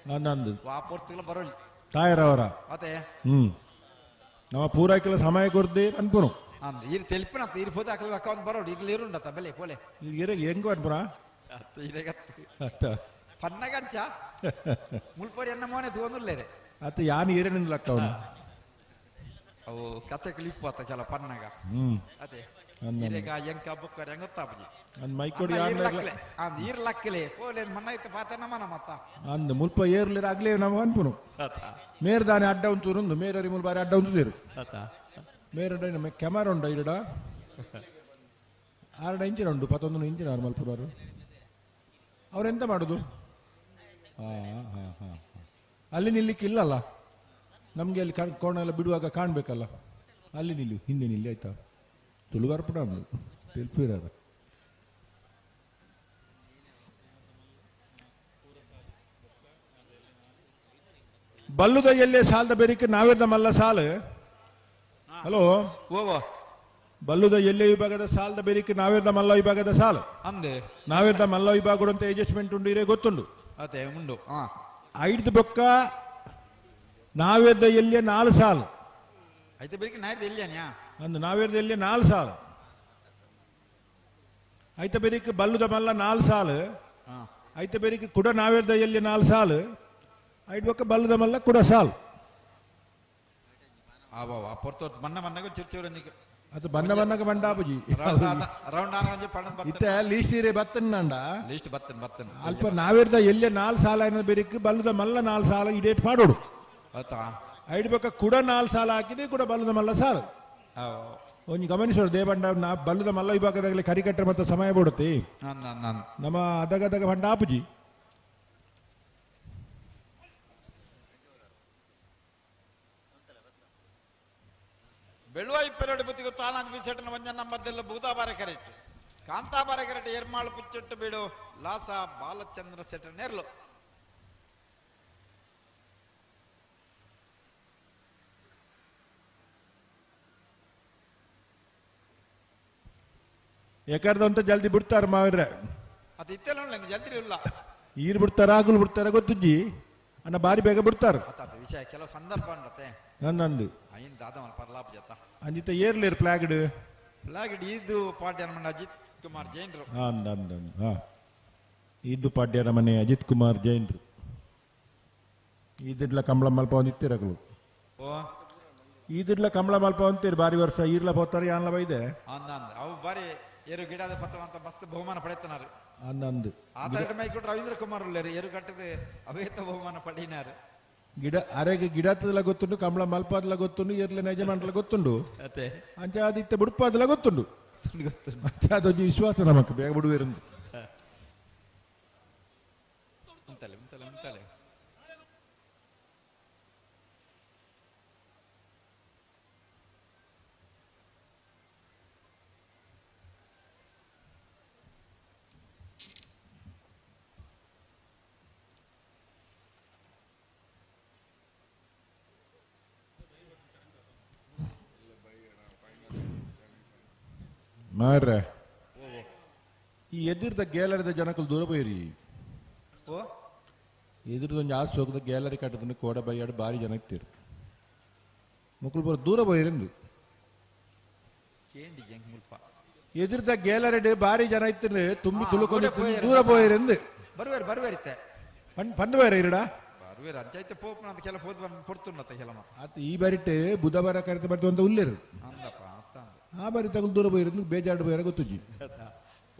ನಂದು ವಾ ಪೊರ್ತುಗಳ ಬರೋಲಿ ತಾಯರವರ ಮತ್ತೆ ನಮ್ಮ ಪೂರೈಕೆಲ್ಲ ಸಮಯ ಕೊರ್ದಿ ಅನ್ಪುನು ಅಂದ್ ಇರ್ ತೆಲ್ಪಿನ ಇರ್ ಪೋದು ಅಕ್ಲ ಲಕ್ಕ ಒಂದು ಬರೋಡು ಈಗಲೇ ಇರುಂಡತ ಬೆಲೆ ಪೋಲೆ ಇರ ಹೆಂಗ್ ಅನ್ಪುನ ಇರೆಗತ್ತು ಪನ್ನಗಂಚ ಮುಲ್ಪೊಡಿ ಎನ್ನ ಮೋನೆ ತೂವೊಂದುಲ್ಲೇರೆ ಅತ್ತ ಯಾನ್ ಏರೇನಿಂದ ಲಕ್ಕ ಅವನು ಅವು ಕತೆ ಕ್ಲಿಪ್ ಆತ ಕೆಲ ಪನ್ನಗ ಅದೇ ಇರೆಗ ಎಂಕ ಬುಕ್ಕರ್ ಹೆಂಗ ಗೊತ್ತಾಪಜಿ ಅಂದ್ ಮೈಕೋಡಿ ಯಾನ್ ಅಂದ್ ಇರ್ ಲಕ್ಕಲೆ ಪೋಲೆ ಮನ್ನ ಇತ್ತ ಪಾತ ನಮನ ಮತ್ತ ಅಂದ್ ಮುಲ್ಪ ಏರ್ಲಿರ ಆಗ್ಲೇ ನಮ ಅನ್ಪುನು ಮೇರ್ ದಾನೆ ಅಡ್ಡ ಉಂಟು ಮೇರರಿ ಮುಲ್ ಬಾರಿ ಅಡ್ಡ ಉಂಟುದಿರು ಮೇರಡ ನಮ್ಮ ಕ್ಯಾಮರಾ ಉಂಡ ಇರಡ ಆರಡ ಇಂಚಿನ ಉಂಟು ಪತ್ತೊಂದು ಇಂಚಿನ ಆರು ಮಲ್ಪುರವರು ಅವರೆಂತ ಮಾಡುದು ಹಾ ಹಾ ಹಾ ಅಲ್ಲಿ ನಿಲ್ಲಿಕ್ಕೆ ಇಲ್ಲಲ್ಲ ನಮಗೆ ಅಲ್ಲಿ ಕೋಣ ಎಲ್ಲ ಬಿಡುವಾಗ ಕಾಣಬೇಕಲ್ಲ ಅಲ್ಲಿ ನಿಲ್ಲಿ ಹಿಂದೆ ನಿಲ್ಲಿ ಆಯ್ತಾ ತುಳುವಾರ ಪುಡ ತೆಲ್ಪಿರಾರ ಬಲ್ಲುದ ಎಲ್ಲೇ ಸಾಲದ ಬೆರಿಕೆ ನಾವೇರ್ದ ಮಲ್ಲ ಸಾಲು ಹಲೋ ಬಲ್ಲುದ ಎಲ್ಲೆ ವಿಭಾಗದ ಸಾಲದ ಬೆರಿಕೆ ನಾವೇರ್ದ ಮಲ್ಲ ವಿಭಾಗದ ಸಾಲು ಅಂದೆ ನಾವೇರ್ದ ಮಲ್ಲ ವಿಭಾಗ ಅಂತ ಅಡ್ಜಸ್ಟ್ಮೆಂಟ್ ಉಂಡು ಇರೇ ಗೊತ್ತುಂಡು ಅದೇ ಉಂಡು ಐದು ಬೊಕ್ಕ ನಾವೇರ್ದ ಎಲ್ಲಿಯ ನಾಲ್ ಸಾಲು ಐತೆ ಬೆರಿಕೆ ನಾಯ್ದ ಎಲ್ಲಿಯನ್ಯಾ ಅಂದು ನಾವೇರ್ದ ಎಲ್ಲಿಯ ನಾಲ್ ಸಾಲು ಐತ ಬೆರಿಕೆ ಬಲ್ಲುದ ಮಲ್ಲ ನಾಲ್ ಸಾಲು ಐತ ಬೆರಿಕೆ ಕುಡ ನಾವೇರ್ದ ಎಲ್ಲಿ ನಾಲ್ ಸಾಲು ಐದು ಬೊಕ್ಕ ಬಲ್ಲುದ ಮಲ್ಲ ಕುಡ ಸಾಲು ಮನ್ನ ಮನ್ನಗ ಚಿರು ಚಿರು ಅದು ಬಣ್ಣ ಬಣ್ಣಗ ಬಂಡಾಪುಜಿ ರೌಂಡ್ ಆನ ಪಣನ್ ಇತ್ತೆ ಲೀಸ್ಟ್ ಇರೆ ಬತ್ತನ್ ಲೀಸ್ಟ್ ಬತ್ತನ್ ಬತ್ತನ್ ಅಲ್ಪ ನಾವೇರ್ದ ಎಲ್ಲೆ ನಾಲ್ ಸಾಲ ಏನ ಬೆರಿಕ್ ಬಲ್ಲುದ ಮಲ್ಲ ನಾಲ್ ಸಾಲ ಇಡೇಟ್ ಪಾಡೋಡು ಐಡ್ ಬೊಕ್ಕ ಕುಡ 4 ಸಾಲ ಹಾಕಿದೆ ಕೂಡ ಬಲ್ಲದ ಮಲ್ಲ ಸಾಲು. ಒಂಜಿ ಗಮನಿಸೋದು ದೇಬಂಡ ನಾ ಬಲ್ಲದ ಮಲ್ಲ ವಿಭಾಗದಾಗಲಿ ಕರಿಕಟ್ಟರೆ ಮತ್ತೆ ಸಮಯ ಬಿಡುತ್ತೆ ನಮ್ಮ ಅದಗದಗ ಬಂಡ ಆಪುಜಿ. ಬೆಳುವಾಯಿ ಪೆರಡು ಬುತ್ತಿಗೂ ತಾನಾಜ್ ಬಿಸೆಟ್ಟನ ವಂಜನ ನಂಬರ್ದೆಲ್ಲ ಬೂದಾಬಾರೆ ಕರೆಕ್ಟ್ ಕಾಂತಾಬಾರೆ ಕರೆಕ್ಟ್ ಏರ್ಮಾಳು ಪುಚ್ಚೊಟ್ಟು ಬೀಡು ಲಾಸ ಬಾಲಚಂದ್ರ ಸೆಟ್ಟ ನೇರ್ಲು. ಯಾಕಂತ ಜಲ್ದಿ ಬಿಡ್ತಾರೆ ಮಾವ್ರೆ ಅದು ಇತ್ತೆಲ್ಲ ಜಲ್ದಿ ಇಲ್ಲ ಈರ್ ಬಿಡ್ತಾರ ಆಗಲು ಬಿಡ್ತಾರ ಗೊತ್ತುಜ್ಜಿ ಅಣ್ಣ ಬಾರಿ ಬೇಗ ಬಿಡ್ತಾರ. ವಿಷಯ ಕೆಲವು ಸಂದರ್ಭ ಉಂಟತೆ ನಂದು ಐನ್ ದಾದ ಪರ್ಲಾಪ್ ಜತ ಅಂಜಿತ ಏರ್ಲೇರ್ ಫ್ಲಾಗ್ಡ್ ಫ್ಲಾಗ್ಡ್ ಇದು ಪಾಡ್ಯನ ಮನೆ ಅಜಿತ್ ಕುಮಾರ್ ಜೈನ್ರು. ಅಂದ ಅಂದ ಹಾ ಇದು ಪಾಡ್ಯನ ಮನೆ ಅಜಿತ್ ಕುಮಾರ್ ಜೈನ್ರು ಈದಿಡ್ಲ ಕಂಬಳ ಮಲ್ಪ ಒಂದಿತ್ತಿರಗಲು ಓ ಈದಿಡ್ಲ ಕಂಬಳ ಮಲ್ಪ ಅಂತೀರಿ ಬಾರಿ ವರ್ಷ ಈರ್ಲ ಪೋತಾರೆ ಯಾನ್ಲ ಬೈದೆ ಅಂದ ಅವು ಬಾರಿ ಏರು ಗಿಡದ ಪತ್ತವಂತ ಮಸ್ತ್ ಬಹುಮಾನ ಪಡೆತನಾರು. ಅಂದಂದು ಆತರ ಮೈಕೂಟ್ ರವೀಂದ್ರ ಕುಮಾರ್ ಉಳ್ಳೇರು ಏರು ಕಟ್ಟದ ಅವೇತ ಬಹುಮಾನ ಪಡೀನಾರು. ಗಿಡ ಅರೆಗೆ ಗಿಡತ್ತದಲ ಗೊತ್ತುಂಡು ಕಂಬಳ ಮಲ್ಪಾದಲ ಗೊತ್ತುಂಡು ಏರ್ಲೆ ಯಜಮಾನ್ಲ ಗೊತ್ತುಂಡು ಅಂಚೆ ಅದಿತ್ತ ಬುಡ್ಪಾದಲ ಗೊತ್ತುಂಡು ಅಂಚೆ ಅದೊಂದು ವಿಶ್ವಾಸ ನಮಕ್ ಬೇಗ ಬಿಡುವೇರಂದು. ಉಂತಲೆ ಉಂತಲೆ ಉಂತಲೆ ಮಾರ್ರೆ ಈ ಎದಿರ್ದ ಗ್ಯಾಲರಿದ ಜನಕಲು ದೂರ ಪೋಯಿರಿ. ಎದುರ್ದೊಂದು ಆಸೆ ಹೋಗದ ಗ್ಯಾಲರಿ ಕಟ್ಟದನ್ನು ಕೋಡ ಬೈಯಾಡು ಬಾರಿ ಜನ ಇತ್ತೀರು ಮಕ್ಕಳು ಬರೋ ದೂರ ಪೋಯಿರಿಂದು. ಎದುರ್ದ ಗ್ಯಾಲರಿ ಬಾರಿ ಜನ ಇತ್ತು ತುಂಬಿ ತುಳುಕೊಂಡು ದೂರ ಪೋಯಿರಿಂದು. ಬರುವೇರು ಬರುವೇರಿತ್ತೆ ಪಂದು ಬೇರೆ ಇರಡ ಬರುವೇರು ಅಂಚೈತೆ ಪೋಪನ ಅಂತ ಕೆಲ ಪೋದ್ ಪೊರ್ತುಂಡತ್ತ ಕೆಲಮ ಆತ ಈ ಬಾರಿಟ್ಟೆ ಬುಧವಾರ ಕರೆತ ಬರ್ತು ಅಂತ ಉಲ್ಲೇರು ಅಂದಪ್ಪ ಆ ಬಾರಿ ತಗೊಂಡು ದೂರ ಪೋಯಿರಂದು ಬೇಜಾಡು ಪೋಯರ ಗೊತ್ತುಜ್ಜಿ.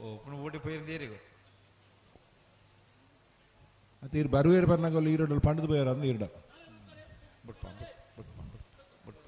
ಓಪನ ಓಡಿ ಪೋಯಿರಂದು ಅತ್ತ ಇರು ಬರುವೇರು ಬರ್ನಾಗಲ್ಲ ಈರೋಡಲ್ಲಿ ಪಂಡದು ಪೋಯರ ಅಂದು ಈರಡ ಬುಟ್ಪ ಬುಟ್ಪ ಬುಟ್ಪ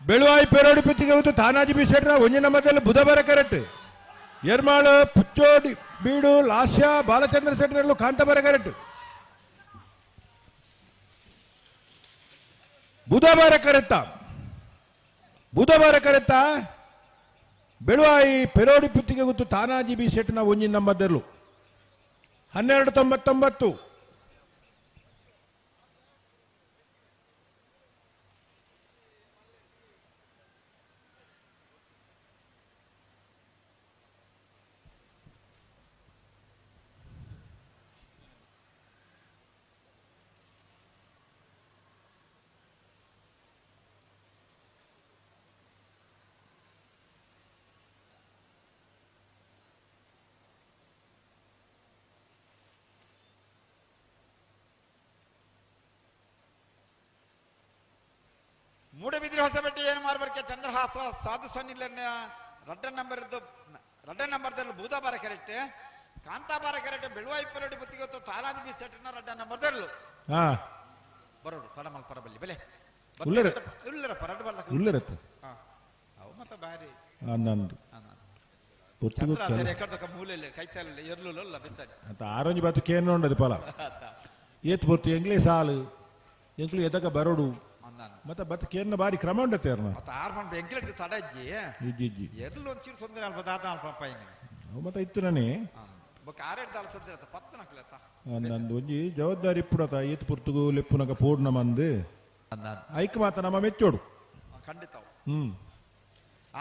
ಬೆಳುವಾಯಿ ಪೆರೋಡಿ ಪುತ್ತಿಗೆ ಹೊತ್ತು ತಾನಾಜಿ ಬಿಸೆಟ್ರ ಒಂಜಿನ ಮಧ್ಯದಲ್ಲಿ ಬುಧವಾರ ಕರೆಕ್ಟ್ ಎರ್ಮಾಳು ಪುಚ್ಚೋಡಿ ಬೀಡು ಲಾಸ್ಯ ಬಾಲಚಂದ್ರ ಶೆಟ್ಟರಲ್ಲೂ ಕಾಂತಾಬಾರ ಕರೆಕ್ಟ್ ಬುಧವಾರ ಕರೆತ್ತ ಬುಧವಾರ ಕರೆತ್ತ ಬೆಳುವಾಯಿ ಪೆರೋಡಿ ಪುತ್ತಿಗೆ ಗೊತ್ತು ತಾನಾಜಿ ಬಿ ಶೆಟ್ನ ಒಂಜಿನ ಮಧ್ಯದಲ್ಲೂ 12.99. ಮೂಡಬಿದ್ರೆ ಹೊಸಬೆಟ್ಟಿ ಏನು ಮಾರ್ಬರ್ಕೆ ಚಂದ್ರಹಾಸ ಸಾಧು ಸೊನ್ನಿಲ್ಲನ್ನ ರಡ್ಡ ನಂಬರ್ ಇದ್ದು ರಡ್ಡ ನಂಬರ್ದಲ್ಲಿ ಬೂದಾಬಾರ ಕರೆಕ್ಟ್ ಕಾಂತಾಬಾರ ಕರೆಕ್ಟ್ ಬೆಳುವಾಯಿ ಪರೋಡಿ ಬುತ್ತಿಗೊತ್ತು ತಾರಾಜ್ ಬಿ ಸೆಟ್ನ ರಡ್ಡ ನಂಬರ್ದಲ್ಲೂ ಬರೋಡು ತಡಮಲ್ ಪರಬಲ್ಲಿ ಬೆಲೆ ಉಲ್ಲರ ಉಲ್ಲರ ಪರಡು ಬಲ್ಲ ಉಲ್ಲರತ್ತ ಅವು ಮತ್ತೆ ಬಾರಿ ನಂದು ಚಂದ್ರ ಸರಿ ಎಕ್ಕಡ್ದಕ್ಕ ಮೂಲೆಯಲ್ಲಿ ಕೈತಲ್ಲ ಎರ್ಲುಲ್ಲ ಬಿತ್ತಾಡಿ ಅಂತ ಆರೋಂಜಿ ಬಾತು ಕೇನ್ ನೋಡದು ಪಲ ಏತ್ ಪೊರ್ತು ಎಂಗ್ಲೇ ಸಾಲು ಎಂಕ್ಲು ಎದಕ ಬರೋಡು ಮತ್ತೆ ಬತ್ತ ಕೇರ್ನ ಬಾರಿ ಕ್ರಮ ಉಂಡತ್ತೆ ಅರ್ನ ಮತ್ತೆ ಆರ್ ಪಂಪ ಎಂಕ್ಲೆಟ್ ತಡ ಇಜ್ಜಿ ಇಜ್ಜಿ ಇಜ್ಜಿ ಎರ್ಲು ಒಂಚೂರು ತೊಂದರೆ ಅಲ್ಪ ದಾದ ಅಲ್ಪ ಪೈನ ಅವು ಮತ್ತೆ ಇತ್ತು ನಾನೇ ಬೊಕ್ಕ ಆರೆಡ್ ದಾಲ ಸದ್ಯ ಆತ ಪತ್ತು ನಕ್ಲತ್ತ ನಂದು ಒಂಜಿ ಜವಾಬ್ದಾರಿ ಇಪ್ಪುಡತ ಏತ್ ಪುರ್ತುಗು ಲೆಪ್ಪುನಕ ಪೂರ್ಣ ಮಂದು ಐಕ್ ಮಾತ ನಮ್ಮ ಮೆಚ್ಚೋಡು ಖಂಡಿತ ಹ್ಮ್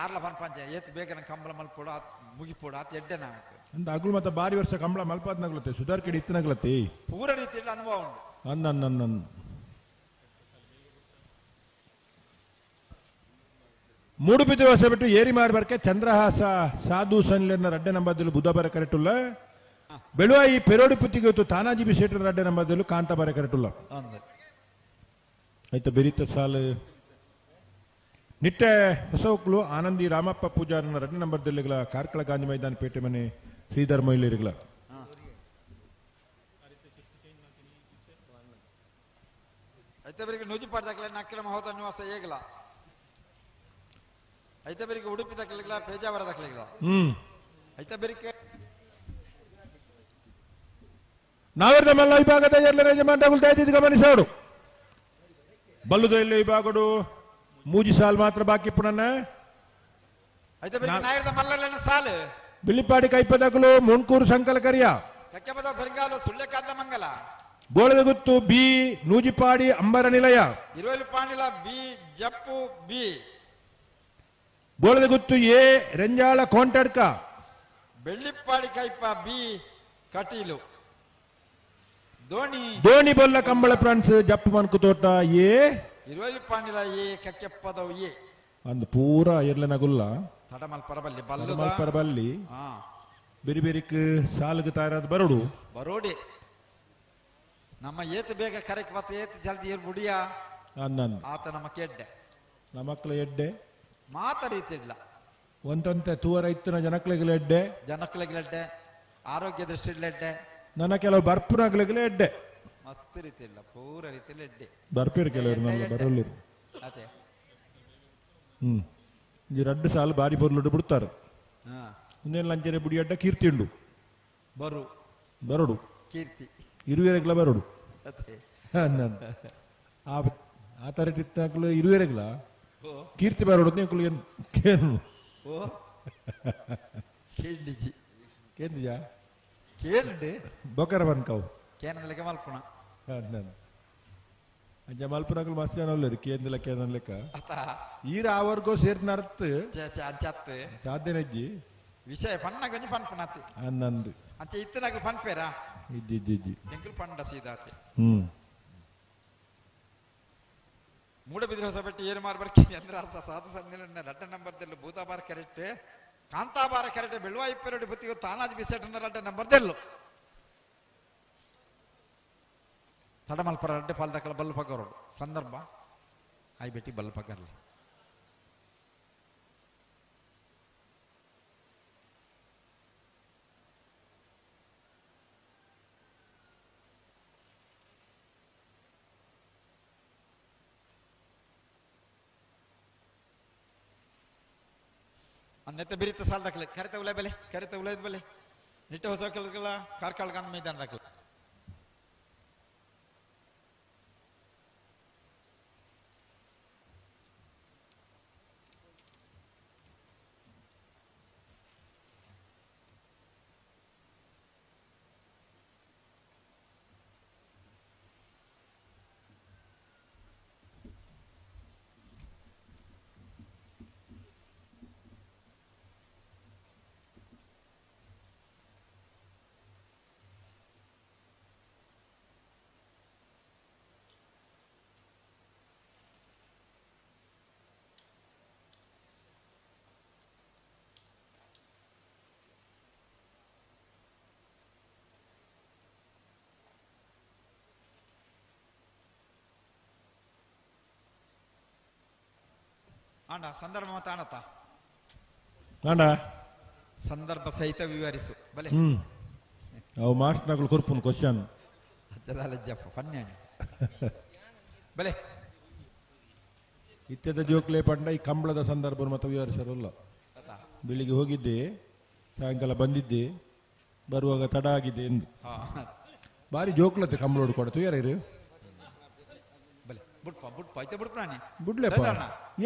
ಆರ್ಲ ಪಂಚ ಏತ್ ಬೇಗ ನಂಗೆ ಕಂಬಳ ಮಲ್ಪೋಡು ಆತ್ ಮುಗಿಪೋಡು ಆತ್ ಎಡ್ಡೆ ನಾಮಕ್ ಅಂದ ಅಗುಳು ಮತ್ತೆ ಬಾರಿ ವರ್ಷ ಕಂಬಳ ಮಲ್ಪಾದ್ ನಗ್ಲತ್ತೆ ಸುಧಾರ್ ಕಡೆ ಇತ್ತು ನಗ್ಲತ್ತೆ ಪೂರ ರೀತಿಯಲ್ಲಿ ಅನುಭವ ಉಂಟು ಅನ್ನ ಅನ್ನ ಅನ್ನ ಮೂಡುಬಿದಿರೆ ಹೊಸಬೆಟ್ಟು ಏರಿಮಾರ್ ಬರ್ಕೆ ಚಂದ್ರಹಾಸ ಸಾಧು ಸನ್ಲೆನ್ನ ರಡ್ಡೆ ನಂಬರ್ದಲ್ಲೂ ಬುಧಬಾರ ಕರೆಟುಲ್ಲ. ಬೆಳುವಾಯಿ ಪೆರೋಡಿ ಪುತ್ತಿಗೆ ಹೊತ್ತು ತಾನಾಜಿ ಬಿಸೇಟರ್ ರಡ್ಡೆ ನಂಬರ್ದಲ್ಲೂ ಕಾಂತಾಬಾರ ಕರೆಟುಲ್ಲ. ಆಯ್ತು ಬೆರೀತ ಸಾಲು ನಿಟ್ಟೆ ಹೊಸವಕ್ಲು ಆನಂದಿ ರಾಮಪ್ಪ ಪೂಜಾರನ ರಡ್ಡೆ ನಂಬರ್ದಲ್ಲಿಗಳ ಕಾರ್ಕಳ ಗಾಂಧಿ ಮೈದಾನ ಪೇಟೆ ಮನೆ ಶ್ರೀಧರ್ ಮೊಯ್ಲಿರಿಗಳ. ಐತೆ ಬೆಳಿಗ್ಗೆ ನೂಜಿಪಾಡ್ ದಾಖಲೆ ನಕ್ಕಿಲ ಮಹೋದ ನಿವಾಸ ಏಗಲ. ಐತೆ ಬೆಳಿಗ್ಗೆ ಉಡುಪಿ ದಾಖಲೆಗಳ ಪೇಜಾವರ ದಾಖಲೆಗಳ. ಐತೆ ಬೆಳಿಗ್ಗೆ ನಾವೆಲ್ಲ ಮಲ್ಲ ವಿಭಾಗದ ಎಲ್ಲರ ಯಜಮಾನಗಳು ದಯದಿದ್ದು ಗಮನಿಸೋಡು. ಬಲ್ಲುದ ಇಲ್ಲ ವಿಭಾಗಡು ಮೂಜಿ ಸಾಲು ಮಾತ್ರ ಬಾಕಿ ಪುನಃ. ಐತೆ ಬೆಳಿಗ್ಗೆ ನಾಯರದ ಮಲ್ಲಲ್ಲ ಸಾಲು. ಬಿಳಿಪಾಡಿ ಕೈಪದಕಲು ಮುಣ್ಕೂರು ಸಂಕಲಕರಿಯ. ಕಕ್ಕೆಪದ ಬೆಂಗಾಲು ಸುಳ್ಳೆಕಾದ ಮಂಗಲ. ಬೋಳದಗುತ್ತು ಬಿ ನೂಜಿಪಾಡಿ ಅಂಬರ ನಿಲಯ. ಇರುವಲು ಪಾಂಡಿಲ ಬಿ ಜಪ್ಪು ಬಿ. ಬೋಳದಗುತ್ತು ಎ ರೆಂಜಾಳ ಕೋಂಟಡ್ಕ. ಬೆಳ್ಳಿಪ್ಪಾಡಿ ಕೈಪ ಬಿ ಕಟೀಲು. ದೋಣಿ ದೋಣಿ ಬೊಲ್ಲ ಕಂಬಳ ಫ್ರಾನ್ಸ್ ಜಪ್ಪು ಮನ್ಕು ತೋಟ ಎ. ಇರುವಲು ಪಾಂಡಿಲ ಎ ಕಕ್ಕೆಪ್ಪದವು ಎ. ಅಂದ್ ಪೂರ ಎರ್ಲನಗುಲ್ಲ. ತಡಮಲ್ ಪರಬಲ್ಲಿ ಬಲ್ಲುದ. ತಡಮಲ್ ಪರಬಲ್ಲಿ. ಬೆರಿ ಬೆರಿಕ್ ಸಾಲುಗೆ ತಯಾರಾದ ಬರೋಡು. ಬರೋಡಿ. ನಮ್ಮ ಏತು ಬೇಗ ಕರೆಕ್ ಬತ್ತ ಏತು ಜಲ್ದಿ ಏರ್ ಬುಡಿಯ. ಆತ ನಮ್ಮ ಕೆಡ್ಡೆ. ನಮ್ಮ ಮಕ್ಕಳ ಎಡ್ಡೆ. ಮಾತ ರೀತಿ ಇಲ್ಲ. ಒಂದಂತೆ ತೂವರ ಇತ್ತಿನ ಜನಕ್ಳಿಗೆ ಎಡ್ಡೆ. ಜನಕ್ಳಿಗೆ ಎಡ್ಡೆ. ಆರೋಗ್ಯ ದೃಷ್ಟಿ ಎಡ್ಡೆ. ನನ್ನ ಕೆಲವು ಬರ್ಪುನಗಳಿಗೆ ಎಡ್ಡೆ. ಮಸ್ತ್ ರೀತಿ ಇಲ್ಲ ಪೂರ ರೀತಿಯಲ್ಲಿ ಎಡ್ಡೆ. ಬರ್ಪಿರು ಕೆಲವರು ನಮ್ಮ ಬರೋಲ್ಲಿರು. ಅದೇ. ಈ ರಡ್ಡು ಸಾಲು ಬಾರಿ ಬೊರ್ಲುಡು ಬಿಡ್ತಾರೆ. ಇನ್ನೇನು ಲಂಚನೆ ಬುಡಿ ಅಡ್ಡ ಕೀರ್ತಿ ಉಂಡು. ಬರು. ಬರೋಡು. ಕೀರ್ತಿ. ಇರುವೆರೆಗ್ಲ ಬರೋಡು. ಆ ಥರ ಇತ್ತಾಗಲೂ ಇರುವೆರೆಗ್ಲ ಕೀರ್ತಿ ಬರೋಡು ನೀವು ಏನು ಕೇನು. ಕೇಂದಿಜಿ. ಕೇಂದಿಜಾ? ಕೇಂಡು. ಬೊಕರ ಬನ್ಕವು. ಕೇನಲೆಕ್ಕ ಮಲ್ಪುಣ. ಅಂಚ ಮಲ್ಪುನಕಲು ಮಸ್ತ್ ಜನ ಉಲ್ಲೇರು ಕೇಂದಿಲ್ಲ ಕೇಂದ್ರ ಲೆಕ್ಕ. ಈರ ಆ ವರ್ಗೋ ಸೇರ್ನ ಅರ್ಥ. ಸಾಧ್ಯನೆಜ್ಜಿ. ವಿಷಯ ಪಣ್ಣ ಗೊಂಜಿ ಪನ್ಪುಣಾತಿ. ಅನ್ನಂದು. ಅಂಚ ಇತ್ತನಾಗಲು ಪನ್ಪೇರಾ? ಇಜ್ಜಿ ಇಜ್ಜಿ ಇಜ್ಜಿ. ಎಂಕುಲು ಪಂಡ ಸೀದಾತಿ. ಮೂಡಬಿದಿರೆ ಹೊಸಬೆಟ್ಟಿ ಏರು ಮಾರು ಬರ್ಕಿ ಚಂದ್ರಹಾಸ ಸಾಧು ಸನ್ನಿಲನ್ನ ರಡ್ಡ ನಂಬರ್ದೆಲ್ಲು ಭೂತಾಬಾರ ಕರೆಕ್ಟ್ ಕಾಂತಾಬಾರ ಕರೆಕ್ಟ್ ಬೆಳುವಾಯಿ ಪೆರಡು ಬುತ್ತಿಗೆ ತಾನಾಜಿ ಬಿಸೆಟ್ಟನ ರಡ್ಡ ನಂಬರ್ದೆಲ್ಲು ತಡಮಲ್ಪರ ರಡ್ಡೆ ಪಾಲ್ದಕ್ಕಲ ಬಲ್ಲು ಪಗರೋಡು ಸಂದರ್ಭ ಆಯ್ ಬೆಟ್ಟಿ ಬಲ್ಲು ಪಗರ್ಲಿ. ನೆತ್ತ ಬಿರಿತ ಸಾಲ ದಾಖಲೆ ಕರೆತ ಉಲೇ ಬೆಲೆ ಕರೆತ ಉಲೇದ ಬೆಲೆ ನಿಟ್ಟ ಹೊಸ ಕೆಲಸಗಳ ಕಾರ್ಕಳ ಗಾಂಧಿ ಮೈದಾನ ದಾಖಲೆ. ಅಣ್ಣ ಸಂದರ್ಭ ಮತ್ತೆ ಅಣ್ಣತ ಅಣ್ಣ ಸಂದರ್ಭ ಸಹಿತ ವಿವರಿಸು ಬಲೆ. ಅವು ಮಾಸ್ಟರ್ನಗಳು ಕೊರ್ಪುನ್ ಕ್ವಶನ್ ಲಜ್ಜಪ್ಪ ಫನ್ಯ ಬಲೆ. ಇತ್ಯದ ಜೋಕ್ಲೆ ಪಂಡ ಈ ಕಂಬಳದ ಸಂದರ್ಭ ಮತ್ತೆ ವಿವರಿಸರಲ್ಲ. ಬೆಳಿಗ್ಗೆ ಹೋಗಿದ್ದೆ, ಸಾಯಂಕಾಲ ಬಂದಿದ್ದೆ, ಬರುವಾಗ ತಡ ಆಗಿದೆ ಎಂದು ಬಾರಿ ಜೋಕ್ಲತ್ತೆ ಕಂಬಳೋಡು ಕೊಡ್ತು ಯಾರು ಬುಡ್ಪ ಬುಡ್ಪ ಐತೆ ಬುಡ್ಪ ನಾನಿ ಬುಡ್ಲೆಪ್ಪ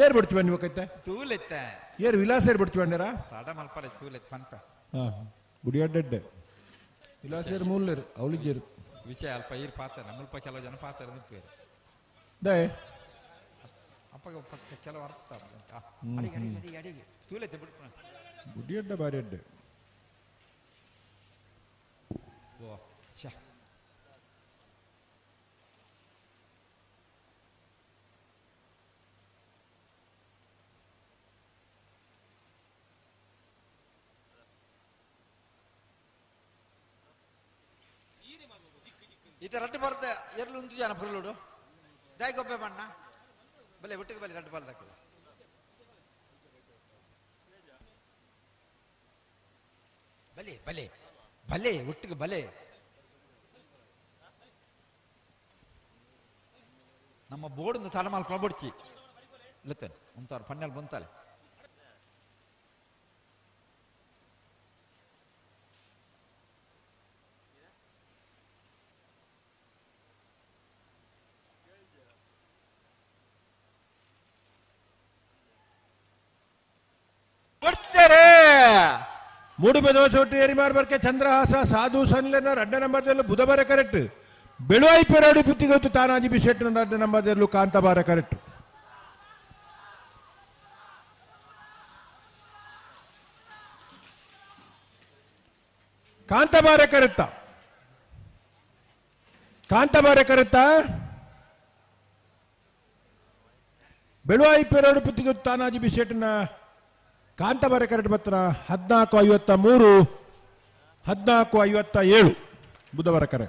ಏರ್ ಬಿಡ್ತೀವ ನೀವು ಕೈತೆ ತೂಲೆತ್ತೆ ಏರ್ ವಿಲಾಸ ಏರ್ ಬಿಡ್ತೀವ ಅಂಡಾರ ತಡ ಮಲ್ಪರ ತೂಲೆತ್ ಪನ್ಪ ಬುಡಿ ಅಡ್ಡೆಡ್ಡೆ ವಿಲಾಸ ಏರ್ ಮೂಲ್ಲೇರು ಅವಳಿಜೇರು ವಿಷಯ ಅಲ್ಪ ಈರ್ ಪಾತ್ರ ಮುಲ್ಪ ಕೆಲವು ಜನ ಪಾತ್ರ ನಿಂಪೇರು ದಯ ಅಪ್ಪಗ ಪಕ್ಕ ಕೆಲವು ಅರ್ಥ ಅಡಿಗೆ ಅಡಿಗೆ ಅಡಿಗೆ ಅಡಿಗೆ ತೂಲೆತ್ತೆ ಬುಡ್ಪ ಬುಡಿ ಅಡ್ಡ ಬಾರಿ ಅಡ್ಡೆ ಓ ಶಾ ಈತ ರಡ್ಡು ಬರ್ದ ಎರ್ಲು ಉಂತು ಜನ ಪುರ್ಲುಡು ದಾಯಿಗೊಬ್ಬೆ ಬಣ್ಣ ಬಲೆ ಒಟ್ಟಿಗೆ ಬಲೆ ರಡ್ಡು ಬರ್ದಕ್ಕಲ್ಲ ಬಲೆ ಬಲೆ ಬಲೆ ಒಟ್ಟಿಗೆ ಬಲೆ ನಮ್ಮ ಬೋರ್ಡ್ ತಲೆಮಾಲ್ ಕೊಳಬಡ್ಚಿ ಲೆತ್ತೇನೆ ಉಂತಾರು ಪನ್ನೆಲ್ ಬಂತಾಲೆ ಮೂಡು ಬೆದವಸೊಟ್ಟು ಏರಿಮಾರ್ ಬರ್ಕೆ ಚಂದ್ರಹಾಸ ಸಾಧು ಸನ್ಲೆನ ರಡ್ಡ ನಂಬರ್ದಲ್ಲೂ ಬುಧವಾರ ಕರೆಕ್ಟ್ ಬೆಳುವಾಯಿ ಪೆರಾಡಿ ಪುತ್ತಿಗೊತ್ತು ತಾನಾಜಿ ಬಿಸೆಟ್ನ ರಡ್ಡ ನಂಬರ್ದಲ್ಲೂ ಕಾಂತಬಾರ ಕರೆಕ್ಟ್ ಕಾಂತಬಾರ ಕರೆಕ್ತ ಕಾಂತಬಾರ ಕರೆಕ್ತ ಬೆಳುವಾಯಿ ಪೆರಾಡು ಪುತ್ತಿಗೊತ್ತು ತಾನಾಜಿ ಬಿಸೆಟ್ನ ಕಾಂತಬಾರೆ ಕರೆಕ್ಟ್ ಪತ್ರ 14:53 14:57 ಬುಧವಾರ ಕರೆ.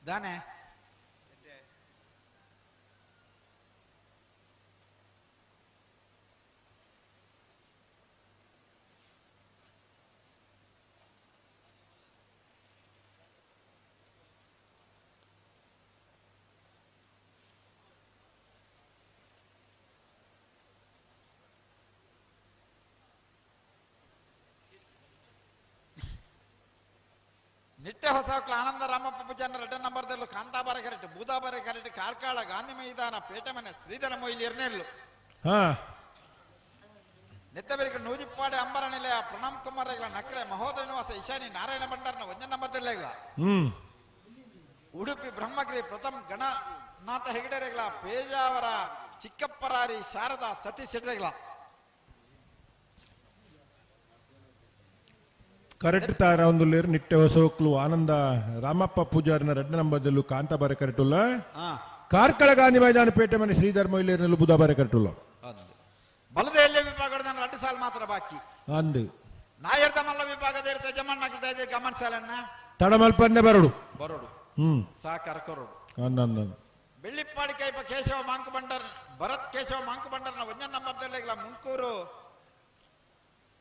ದಾನೆ ನಿಟ್ಟೆ ಹೊಸಕ್ಲ ಆನಂದ ರಾಮಪ್ಪ ಪೂಜಾನ ರೆಡ್ಡ ನಂಬರ್ದಲ್ಲೂ ಕಾಂತಾಬಾರ ಕರೆಕ್ಟ್ ಬೂದಾಬಾರೆ ಕರೆಕ್ಟ್ ಕಾರ್ಕಳ ಗಾಂಧಿ ಮೈದಾನ ಪೇಟೆ ಮನೆ ಶ್ರೀಧರ ಮೊಯ್ಲಿ ಎರನೇರ್ಲು ನೆತ್ತಬೆರಿಕ ನೂಜಿಪ್ಪಾಡೆ ಅಂಬರ ನಿಲಯ ಪ್ರಣಾಮ್ ಕುಮಾರ್ ರೇಗ್ಲ ನಕ್ರೆ ಮಹೋದರ ನಿವಾಸ ಈಶಾನಿ ನಾರಾಯಣ ಭಂಡಾರನ ಒಂಜ ನಂಬರ್ದಲ್ಲೇಗ್ಲ ಉಡುಪಿ ಬ್ರಹ್ಮಗಿರಿ ಪ್ರಥಮ್ ಗಣನಾಥ ಹೆಗಡೆ ರೇಗ್ಲ ಪೇಜಾವರ ಚಿಕ್ಕಪ್ಪರಾರಿ ಶಾರದಾ ಸತೀಶ್ ಶೆಟ್ರೇಗ್ಲ ಕರೆಕ್ಟ್ ತಾರ ಒಂದು ಲೇರು ನಿಟ್ಟೆ ಹೊಸೋಕ್ಲು ಆನಂದ ರಾಮಪ್ಪ ಪೂಜಾರಿನ ರೆಡ್ಡ ನಂಬರ್ದಲ್ಲೂ ಕಾಂತಾಬಾರೆ ಕರೆಕ್ಟುಲ್ಲ ಕಾರ್ಕಳ ಗಾಂಧಿ ಮೈದಾನ ಪೇಟೆ ಮನೆ ಶ್ರೀಧರ್ ಮೊಯ್ಲೇರಿನಲ್ಲೂ ಬುಧಬಾರೆ ಕರೆಕ್ಟುಲ್ಲ ಬಲದ ಎಲ್ಲೇ ವಿಭಾಗದ ರಡ್ಡು ಸಾಲು ಮಾತ್ರ ಬಾಕಿ ಅಂದು ನಾಯರ್ದ ಮಲ್ಲ ವಿಭಾಗದ ಇರುತ್ತೆ ಜಮಣ್ಣ ಗಮನ ಸಾಲನ್ನ ತಡಮಲ್ಪನ್ನೆ ಬರಡು ಬರೋಡು ಸಾಕಾರ ಕೊರಡು ಅಂದ ಬೆಳ್ಳಿಪ್ಪಾಡಿ ಕೈಪ ಕೇಶವ ಮಾಂಕ ಬಂಡರ್ ಭರತ್ ಕೇಶವ ಮಾಂಕ ಬಂಡರ್ನ ಒಂಜ ನಂಬರ್ದಲ್ಲೇಗ್ಲ ಮುಂಕೂರು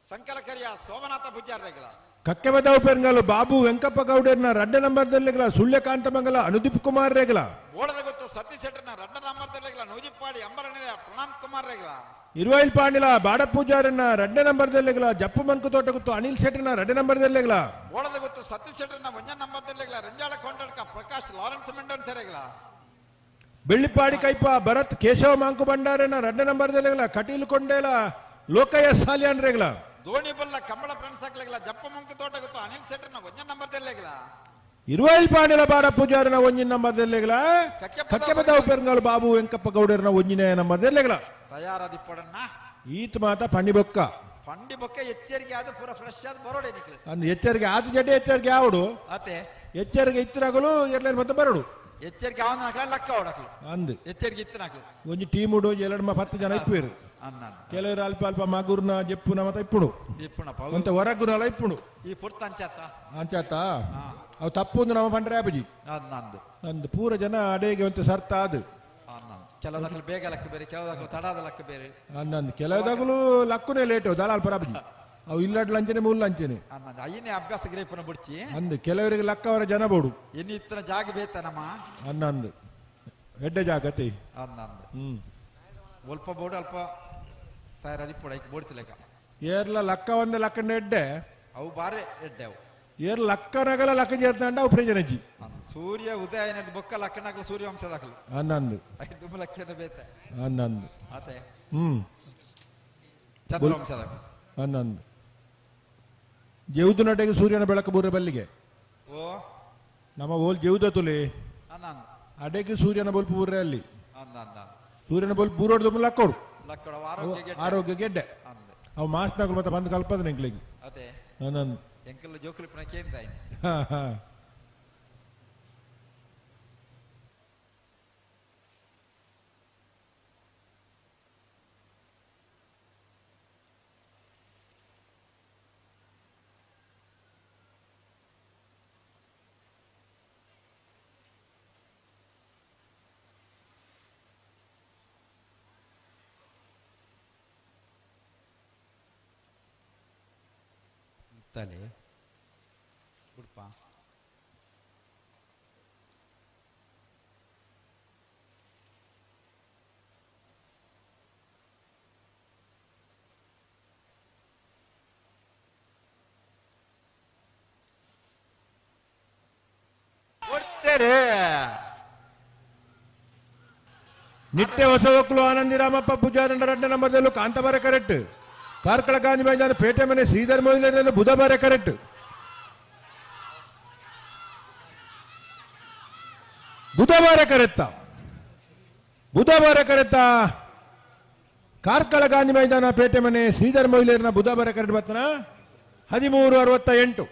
ಸಂಕಲಕರಿಯ ಸೋಮನಾಥ ಪೂಜಾರ್ರೇಗ್ಲ ಕಕ್ಕೆಬದಾವು ಪೆರ್ಂಗಲು ಬಾಬು ವೆಂಕಪ್ಪ ಗೌಡರ್ನ ರಡ್ಡ ನಂಬರ್ದಲ್ಲೇಗ್ಲ ಸುಳ್ಯಕಾಂತ ಮಂಗಲ ಅನುದೀಪ್ ಕುಮಾರ್ ರೇಗ್ಲ ಬೋಳದ ಗೊತ್ತು ಸತೀಶ್ ಶೆಟ್ಟರ್ನ ರಡ್ಡ ನಂಬರ್ದಲ್ಲೇಗ್ಲ ನೂಜಿಪ್ಪಾಡಿ ಅಂಬರ ನಿಲಯ ಪ್ರಣಾಮ್ ಕುಮಾರ್ ರೇಗ್ಲ ಇರುವೈಲ್ ಪಾಂಡಿಲ ಬಾಡ ಪೂಜಾರನ್ನ ರಡ್ಡ ನಂಬರ್ದಲ್ಲೇಗ್ಲ ಜಪ್ಪು ಮನ್ಕು ತೋಟ ಗೊತ್ತು ಅನಿಲ್ ಶೆಟ್ಟರ್ನ ರಡ್ಡ ನಂಬರ್ದಲ್ಲೇಗ್ಲ ಬೋಳದ ಗೊತ್ತು ಸತೀಶ್ ಶೆಟ್ಟರ್ನ ಒಂಜ ನಂಬರ್ದಲ್ಲೇಗ್ಲ ರಂಜಾಳ ಕೊಂಡಡ್ಕ ಪ್ರಕಾಶ್ ಲಾರೆನ್ಸ್ ಮೆಂಡೋನ್ ಸೆರೆಗ್ಲ ಬೆಳ್ಳಿಪಾಡಿ ಕೈಪ ಭರತ್ ಕೇಶವ ಮಾಂಕು ಭಂಡಾರನ ರಡ್ಡ ನಂಬರ್ದಲ್ಲೇಗ್ಲ ಕಟೀಲು ಕೊಂಡೇಲ ಲೋಕಯ್ಯ ಸಾಲಿಯಾನ್ ರೇಗ್ಲ ದೋಣಿ ಬಲ್ಲ ಕಮಲ ಫ್ರೆಂಡ್ಸ್ ಹಾಕ್ಲಿಲ್ಲ ಜಪ್ಪ ಮುಂಕು ತೋಟ ಗೊತ್ತು ಅನಿಲ್ ಶೆಟ್ಟರ್ನ ಒಂಜ ನಂಬರ್ದಲ್ಲೇಗ್ಲ ಇರುವೈಲ್ ಪಾಂಡಿಲ ಬಾಡ ಪೂಜಾರನ ಒಂಜಿನ ನಂಬರ್ದಲ್ಲೇಗ್ಲ ಕಕ್ಕೆಬದಾವು ಪೆರ್ಂಗಲು ಬಾಬು ವೆಂಕಪ್ಪ ಗೌಡರ್ನ ಒಂಜಿನ ನಂಬರ್ದಲ್ಲೇಗ್ಲ ತಯಾರಾದಿಪ್ಪಡನ್ನ ಈತ ಮಾತ ಪಂಡಿ ಬೊಕ್ಕ ಪಂಡಿ ಬೊಕ್ಕ ಎಚ್ಚರಿಕೆ ಆದ ಪೂರ ಫ್ರೆಶ್ ಆದ ಬರೋಡೆ ನಿಕ್ಲು ಅಂದ್ ಎಚ್ಚರಿಕೆ ಆತ ಜಡ್ಡೆ ಎಚ್ಚರಿಕೆ ಆವಡು ಅತೆ ಎಚ್ಚರಿಕೆ ಇತ್ತರಾಗಲು ಎರ್ಲೇರ್ ಮತ್ತೆ ಬರಡು ಎಚ್ಚರಿಕೆ ಅವನ ನಕಲ ಲಕ್ಕ ಅವಡಕ್ಲು ಅಂದ್ ಎಚ್ಚರಿಕೆ ಇತ್ತು ನಕಲು ಒಂಜಿ ಟೀಮ್ ಉಡು ಎರಡ್ 10 ಜನ ಇಪ್ಪುವೇರು ಅನ್ನ ಕೆಲವರು ಅಲ್ಪ ಅಲ್ಪ ಮಗುರ್ನ ಜೆಪ್ಪುನ ಮತ್ತೆ ಇಪ್ಪುಡು ಇಪ್ಪುಣಪ್ಪ ಒಂತ ಹೊರಗುನಲ ಇಪ್ಪುಡು ಈ ಪುರ್ತ ಅಂಚಾತ ಅಂಚಾತ ಅವು ತಪ್ಪು ಒಂದು ನಮ್ಮ ಪಂಡ್ರೆ ಆಪುಜಿ ನಂದು ನಂದು ಪೂರ ಜನ ಅಡೇಗೆ ಒಂತ ಸರ್ತ ಅದು ಕೆಲವು ದಾಖಲು ಬೇಗ ಲಕ್ಕ ಬೇರೆ ಕೆಲವು ದಾಖಲು ತಡಾದ ಲಕ್ಕ ಬೇರೆ ನಂದು ಕೆಲವು ದಾಖಲು ಲಕ್ಕುನೇ ಲೇಟು ದಲಾಲ್ ಪರಾಪುಜಿ ಅವು ಇಲ್ಲಡ್ ಲಂಚನೆ ಮೂಲ ಲಂಚನೆ ಅನ್ನಂದು ಅಯ್ಯನೇ ಅಭ್ಯಾಸ ಗ್ರೇಪನ ಬುಡ್ಚಿ ಅಂದು ಕೆಲವರಿಗೆ ಲಕ್ಕ ಅವರ ಜನ ಬೋಡು ಎన్ని ಇತ್ತನ ಜಾಗ ಬೇತನಮ್ಮ ಅನ್ನಂದು ಎಡ್ಡೆ ಜಾಗತೆ ಅನ್ನಂದು ಅಲ್ಪ ಬೋಡು ಅಲ್ಪ ತಯಾರಾದಿ ಪೊಡ ಬೋಡ್ತಿಲೆಕ್ಕ ಏರ್ಲ ಲಕ್ಕ ಒಂದ ಲಕ್ಕಂಡ ಎಡ್ಡೆ ಅವು ಬಾರಿ ಎಡ್ಡೆ ಅವು ಏರ್ ಲಕ್ಕ ನಗಲ ಲಕ್ಕ ಜೇರ್ತಾಂಡ ಅವು ಪ್ರಯೋಜನಜ್ಜಿ ಸೂರ್ಯ ಉದಯ ಏನಾದ್ರು ಬೊಕ್ಕ ಲಕ್ಕಣಾಗ್ಲು ಸೂರ್ಯವಂಶ ದಾಖಲು ಅನ್ನಂದು ಐದು ಲಕ್ಕನ ಬೇತೆ ಅನ್ನಂದು ಅತೆ ಚಂದ್ರವಂಶ ದಾಖಲು ಅನ್ನಂದು ಜೇವುದು ನಟೆಗೆ ಸೂರ್ಯನ ಬೆಳಕು ಬೂರ ಬಲ್ಲಿಗೆ ಓ ನಮ್ಮ ಓಲ್ ಜೀವದ ತುಲೆ ಅಡೆಗೆ ಸೂರ್ಯನ ಬೊಲ್ಪು ಬೂರ್ರೆ ಅಲ್ಲಿ ಸೂರ್ಯನ ಬೊಲ್ಪು ಬೂರೋಡ್ ಲಕ್ಕೋಡು ಆರೋಗ್ಯ ಗೆಡ್ಡೆ ಅವು ಮಾಸ್ನಾಗಲು ಮತ್ತೆ ಬಂದು ಕಲ್ಪದ ಎಂಕ್ಲಿಗೆ ನಾನು ಎಂಕಲ್ ಜೋಕುಲು ಪುನ ಕೇಂದ್ರ ಹಾ ಹಾ ತಲೆ ಬುಡ್ಪ ಕೊಡ್ತೇರೆ ನಿತ್ಯ ಹೊಸದೊಕ್ಕಲು ಆನಂದಿ ರಾಮಪ್ಪ ಪೂಜಾರಂಡ ರಡ್ಡ ನಂಬರ್ದಲ್ಲೂ ಕಾಂತಬಾರೆ ಕರೆಕ್ಟ್ ಕಾರ್ಕಳ ಗಾಂಧಿ ಮೈದಾನ ಪೇಟೆ ಮನೆ ಶ್ರೀಧರ್ ಮೊಯ್ಲರಲ್ಲಿ ಬುಧಬಾರೆ ಕರೆಕ್ಟ್ ಬುಧವಾರ ಕರೆತ್ತ ಬುಧವಾರ ಕರೆತ್ತ ಕಾರ್ಕಳ ಗಾಂಧಿ ಮೈದಾನ ಪೇಟೆ ಮನೆ ಶ್ರೀಧರ್ ಮೊಯ್ಲೇರ್ನ ಬುಧವಾರ ಕರೆಕ್ಟ್ ಬರ್ತನ 13:68.